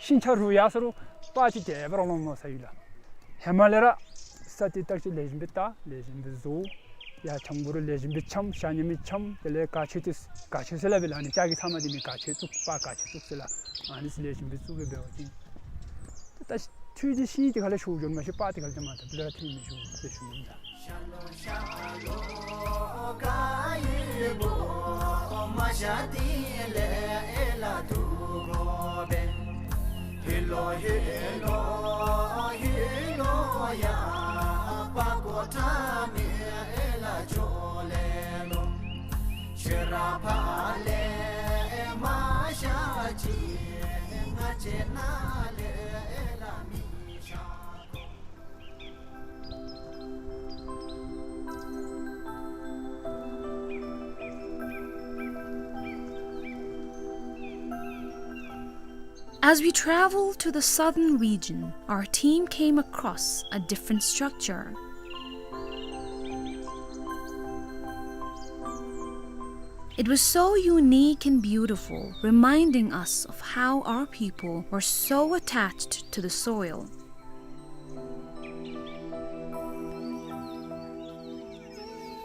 ཤིང་ཆ་རུལ་ཡར་སོང་རུང་པར་ཅིག་དེ་སྦེ་ར་ལོང་ལོང་ས་ཡོད་ལགས། ཧེ་མ་ལས་ར་ས་འདི་བརྟག་དཔྱད་ལེགས་ཤོམ་སྦེ་བལྟ། ལེགས་ཤོམ་སྦེ་བཟོ། ཡར་འཆམ་དགོ་རུང་ལེགས་ཤོམ་སྦེ་འཆམ། ཤར་ནི་མི་འཆམ། དེ་ལས་ག་ཆོད་དེ་ག་ཆོད་ཟེར་སླབ་པས་ལགས། ཨ་ནི་ལྕགས་ཀྱི་ཚབ་མ་འདི་མི་ག་ཆོད་བཙུགས། པར་ག་ཆོད་བཙུགས་ཟེར་ལགས། ཨ་ནི་ལེགས་ཤོམ་སྦེ་བཙུགས་སྦེ་འབད་བ་ཅིན་ད་འཐུས་འདི་ཤིང་འདི་ཁ་ལས་ཤོར་འགྱོ་མ་གཞི་པར་འདི་ཁ་ལས་མ་ཐོབ་ལས་ར་འཐུས་མི་ཤོར་ཟེར་ཞུ་ནི་ལགས། As we traveled to the southern region, our team came across a different structure. It was so unique and beautiful, reminding us of how our people were so attached to the soil.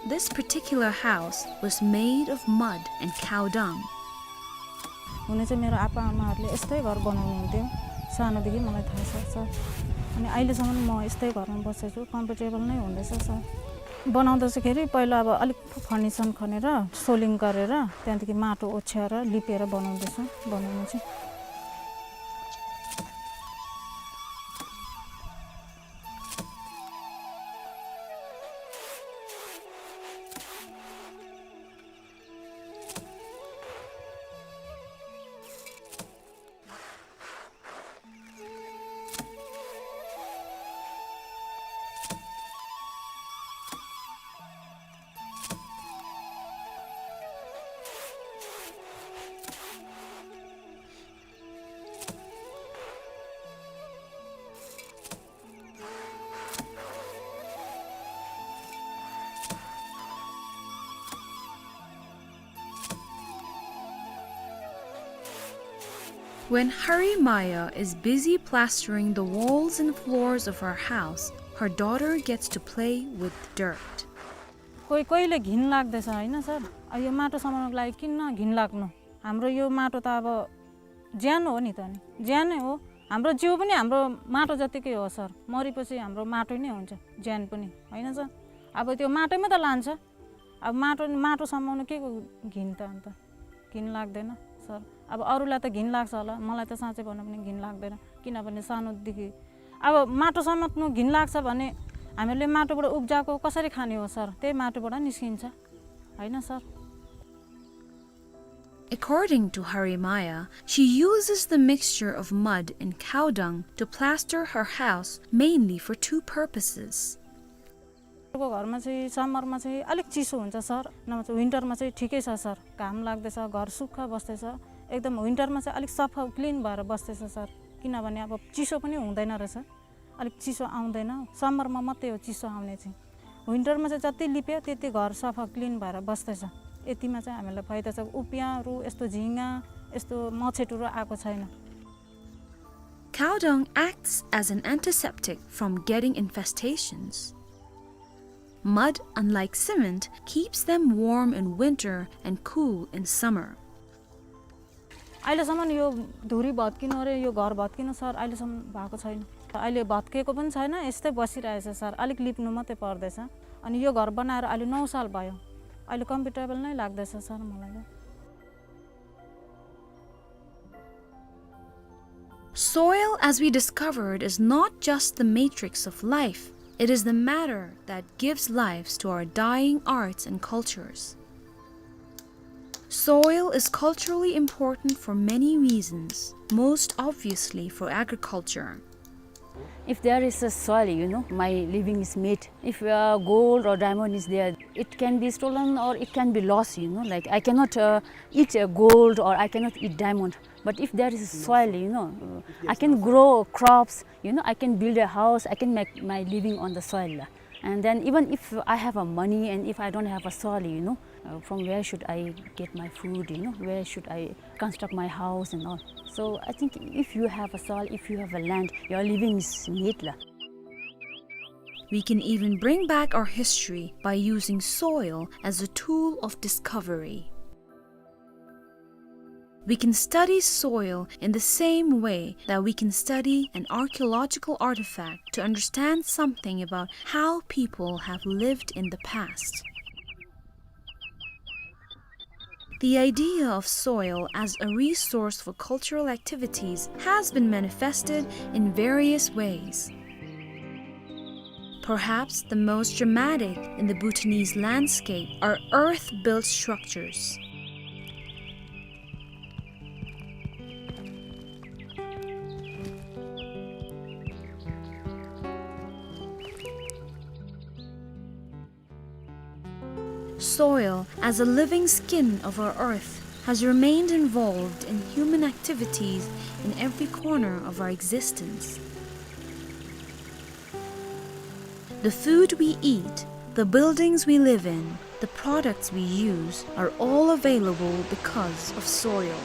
This particular house was made of mud and cow dung. हुनु चाहिँ मेरो आप्पा आमाहरूले यस्तै घर बनाउनुहुन्थ्यो, सानोदेखि मलाई थाहा छ, सर। अनि अहिलेसम्म म यस्तै घरमा बसेको छु, कम्फर्टेबल नै हुँदैछ, सर। बनाउँदाखेरि पहिला अब अलिक फाउन्डेसन खनेर, सोलिङ गरेर, त्यहाँदेखि माटो ओछ्याएर, लिपेर बनाउँदैछु, बनाउनु चाहिँ। When Hari Maya is busy plastering the walls and floors of her house, her daughter gets to play with dirt. कोही कोहीले घिन लाग्दछ, होइन सर? अब यो माटो समाउनको लागि किन घिन लाग्नु? हाम्रो यो माटो त अब ज्यान हो नि त नि, ज्यानै हो। हाम्रो जिउ पनि हाम्रो माटो जत्तिकै हो सर, मरेपछि हाम्रो माटो नै हुन्छ, ज्यान पनि, होइन सर? अब त्यो माटोमै त लान्छ। अब माटो, माटो समाउनु केको घिन त अन्त? घिन लाग्दैन सर। अब अरूलाई त घिन लाग्छ होला, मलाई त साँच्चै भन्नु पनि घिन लाग्दैन, किनभने सानोदेखि अब माटो समात्नु घिन लाग्छ भने हामीले माटोबाट उब्जाएको कसरी खाने हो सर? त्यही माटोबाट निस्किन्छ, होइन sir? According to Harimaya, she uses the mixture of mud and cow dung to plaster her house mainly for two purposes. को घरमा चाहिँ समरमा चाहिँ अलिक चिसो हुन्छ सर, नभए चाहिँ विन्टरमा चाहिँ ठिकै छ सर, घाम लाग्दैछ, घर सुक्खा बस्दैछ। एकदम विन्टरमा चाहिँ अलिक सफा क्लिन भएर बस्दैछ सर, किनभने अब चिसो पनि हुँदैन रहेछ, अलिक चिसो आउँदैन। समरमा मात्रै हो चिसो आउने चाहिँ, विन्टरमा चाहिँ जति लिप्यो त्यति घर सफा क्लिन भएर बस्दैछ। यतिमा चाहिँ हामीलाई फाइदा छ। उपियाँहरू, यस्तो झिँगा, यस्तो मच्छरहरू आएको छैन। Cow dung acts as an antiseptic from getting infestations. Mud, unlike cement, keeps them warm in winter and cool in summer. अहिलेसम्म यो धुरी भत्किनु रे, यो घर भत्किनु सर, अहिलेसम्म भएको छैन। अहिले भत्केको पनि छैन, यस्तै बसिरहेछ सर, अलिक लिप्नु मात्रै पर्दैछ। अनि यो घर बनाएर अहिले नौ साल भयो, अहिले कम्फर्टेबल नै लाग्दैछ सर मलाई। Soil, as we discovered, is not just the matrix of life, it is the matter that gives lives to our dying arts and cultures. Soil is culturally important for many reasons, most obviously for agriculture. If there is a soil, you know, my living is made. If, uh, gold or diamond is there, it can be stolen or it can be lost, you know. Like, I cannot, uh, eat, uh, gold or I cannot eat diamond. But if there is a soil, you know, uh, I can grow crops, you know, I can build a house, I can make my living on the soil. And then even if I have a money and if I don't have a soil, you know, uh, from where should I get my food, you know, where should I construct my house and all? So I think if you have a soil, if you have a land, your living is made la. We can even bring back our history by using soil as a tool of discovery. We can study soil in the same way that we can study an archaeological artifact to understand something about how people have lived in the past. The idea of soil as a resource for cultural activities has been manifested in various ways. Perhaps the most dramatic in the Bhutanese landscape are earth-built structures. Soil, as a living skin of our earth, has remained involved in human activities in every corner of our existence. The food we eat, the buildings we live in, the products we use are all available because of soil.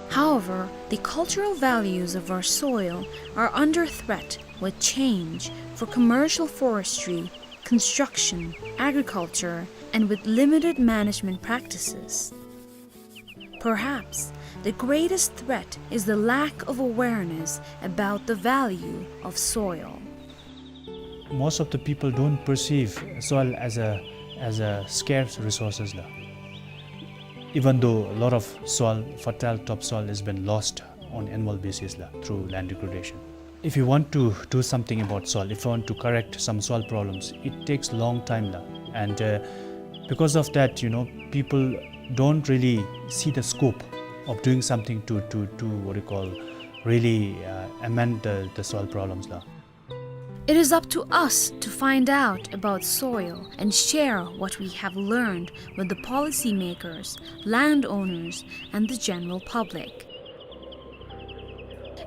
However, the cultural values of our soil are under threat with change for commercial forestry, construction, agriculture, and with limited management practices. Perhaps the greatest threat is the lack of awareness about the value of soil. Most of the people don't perceive soil as a, as a scarce resources la. Even though a lot of soil, fertile topsoil has been lost on annual basis la, through land degradation. If you want to do something about soil, if you want to correct some soil problems, it takes long time la. And, uh, because of that, you know, people don't really see the scope of doing something to, to, to what you call, really, uh, amend the, the soil problems la. It is up to us to find out about soil and share what we have learned with the policymakers, landowners, and the general public.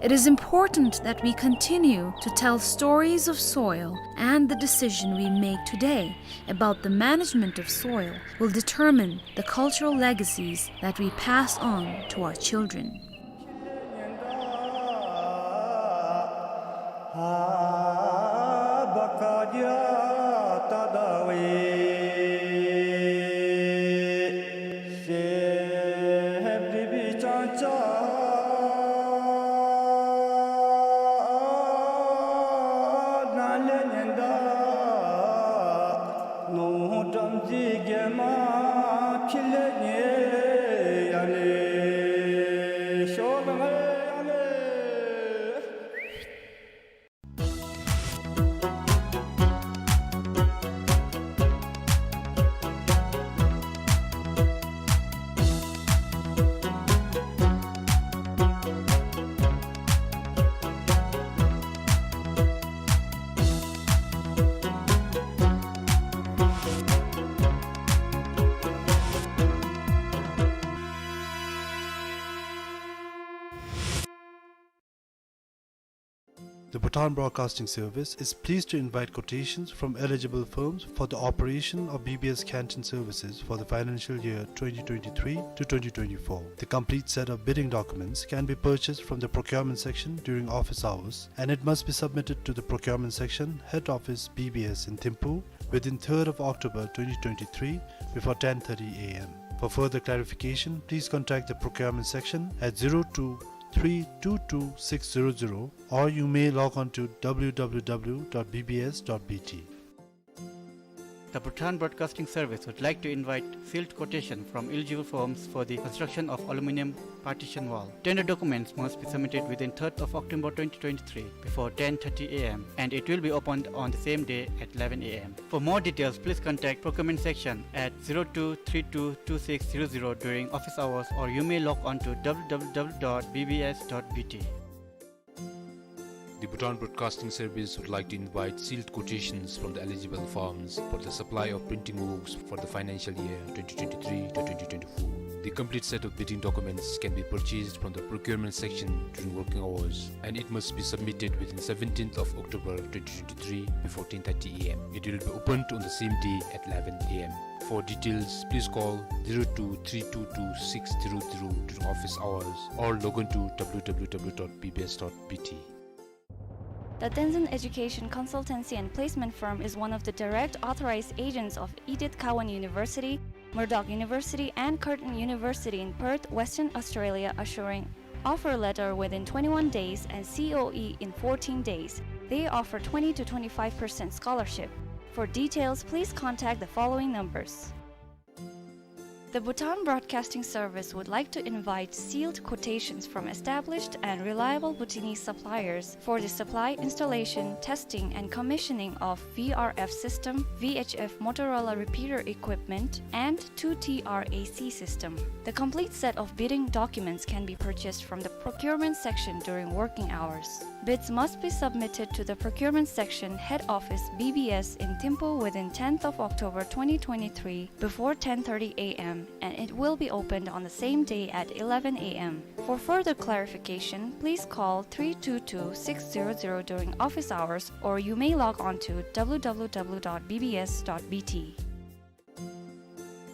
It is important that we continue to tell stories of soil, and the decision we make today about the management of soil will determine the cultural legacies that we pass on to our children. The Bhutan Broadcasting Service is pleased to invite quotations from eligible firms for the operation of B B S canteen services for the financial year twenty twenty-three to twenty twenty-four. The complete set of bidding documents can be purchased from the procurement section during office hours, and it must be submitted to the procurement section, head office, B B S in Thimphu, within third of October twenty twenty-three before ten thirty A M. For further clarification, please contact the procurement section at zero two three two two six zero zero, or you may log on to W W W dot B B S dot B T. The Bhutan Broadcasting Service would like to invite sealed quotation from eligible firms for the construction of aluminium partition wall. Tender documents must be submitted within third of October twenty twenty-three before ten thirty A M, and it will be opened on the same day at eleven A M. For more details, please contact procurement section at zero two three two two six zero zero during office hours, or you may log on to W W W dot B B S dot B T. The Bhutan Broadcasting Service would like to invite sealed quotations from the eligible firms for the supply of printing works for the financial year twenty twenty-three to twenty twenty-four. The complete set of bidding documents can be purchased from the procurement section during working hours, and it must be submitted within seventeenth of October twenty twenty-three before ten thirty A M. It will be opened on the same day at eleven A M. For details, please call zero two three two two six zero zero during office hours or log on to W W W dot B B S dot B T. The Tenzin Education Consultancy and Placement Firm is one of the direct authorized agents of Edith Cowan University, Murdoch University, and Curtin University in Perth, Western Australia, assuring offer letter within twenty-one days and C O E in fourteen days. They offer twenty to twenty-five percent scholarship. For details, please contact the following numbers. The Bhutan Broadcasting Service would like to invite sealed quotations from established and reliable Bhutanese suppliers for the supply, installation, testing, and commissioning of V R F system, V H F Motorola repeater equipment, and two T R A C system. The complete set of bidding documents can be purchased from the procurement section during working hours. Bids must be submitted to the procurement section, head office, B B S in Thimphu within tenth of October twenty twenty-three before ten thirty A M, and it will be opened on the same day at eleven A M. For further clarification, please call three two two six zero zero during office hours, or you may log on to W W W dot B B S dot B T.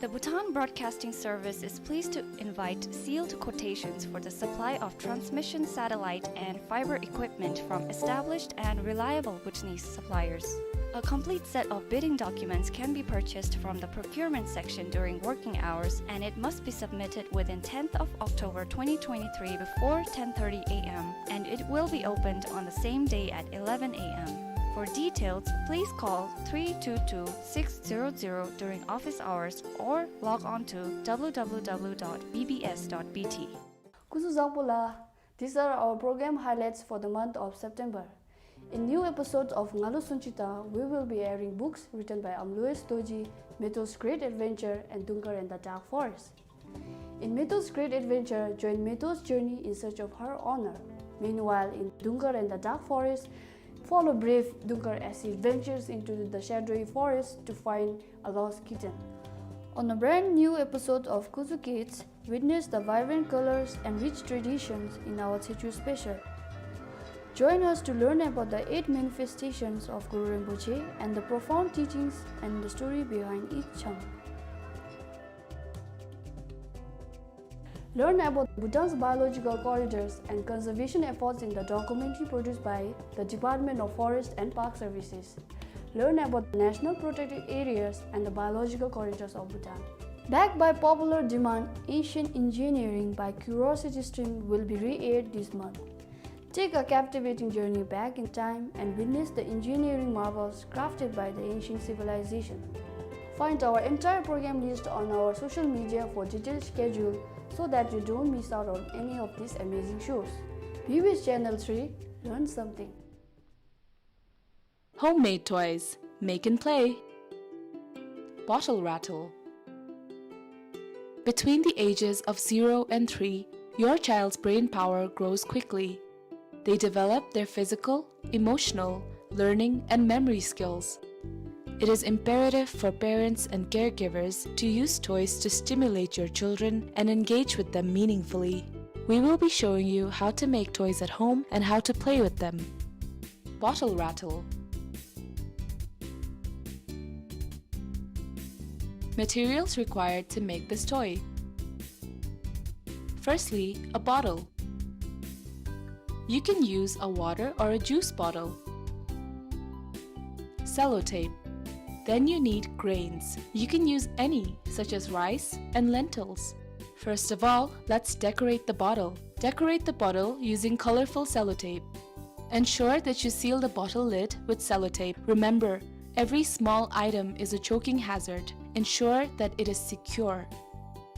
The Bhutan Broadcasting Service is pleased to invite sealed quotations for the supply of transmission satellite and fiber equipment from established and reliable Bhutanese suppliers. A complete set of bidding documents can be purchased from the procurement section during working hours, and it must be submitted within tenth of October twenty twenty-three before ten thirty A M, and it will be opened on the same day at eleven A M. For details, please call three two two six zero zero during office hours or log on to W W W dot B B S dot B T. སྐུ་གཟུགས་བཟང་པོ་ལགས། These are our program highlights for the month of September. In new episodes of Ngalu Sunchita, we will be airing books written by Amloes Dorji, Meto's Great Adventure, and Dungar and the Dark Forest. In Meto's Great Adventure, join Meto's journey in search of her honor. Meanwhile, in Dungar and the Dark Forest, follow brave Dungar as he ventures into the shadowy forest to find a lost kitten. On a brand new episode of Kuzu Kids, witness the vibrant colors and rich traditions in our Techo special. Join us to learn about the eight manifestations of Guru Rinpoche and the profound teachings and the story behind each chang. Learn about Bhutan's biological corridors and conservation efforts in the documentary produced by the Department of Forest and Park Services. Learn about the national protected areas and the biological corridors of Bhutan. Backed by popular demand, Ancient Engineering by Curiosity Stream will be re-aired this month. Take a captivating journey back in time and witness the engineering marvels crafted by the ancient civilization. Find our entire program list on our social media for detailed schedule so that you don't miss out on any of these amazing shows. B B S Channel three, learn something. Homemade toys. Make and play. Bottle rattle. Between the ages of zero and three, your child's brain power grows quickly. They develop their physical, emotional, learning, and memory skills. It is imperative for parents and caregivers to use toys to stimulate your children and engage with them meaningfully. We will be showing you how to make toys at home and how to play with them. Bottle rattle. Materials required to make this toy. Firstly, a bottle. You can use a water or a juice bottle. Sellotape. Then you need grains. You can use any, such as rice and lentils. First of all, let's decorate the bottle. Decorate the bottle using colorful sellotape. Ensure that you seal the bottle lid with sellotape. Remember, every small item is a choking hazard. Ensure that it is secure.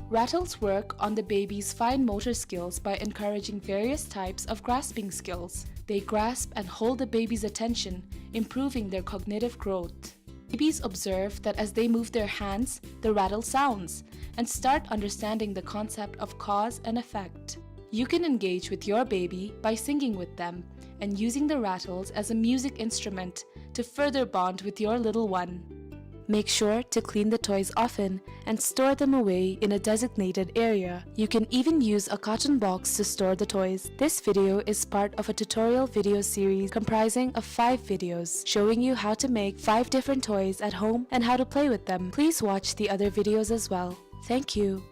Rattles work on the baby's fine motor skills by encouraging various types of grasping skills. They grasp and hold the baby's attention, improving their cognitive growth. Babies observe that as they move their hands, the rattle sounds, and start understanding the concept of cause and effect. You can engage with your baby by singing with them and using the rattles as a music instrument to further bond with your little one. Make sure to clean the toys often and store them away in a designated area. You can even use a carton box to store the toys. This video is part of a tutorial video series comprising of five videos showing you how to make five different toys at home and how to play with them. Please watch the other videos as well. Thank you.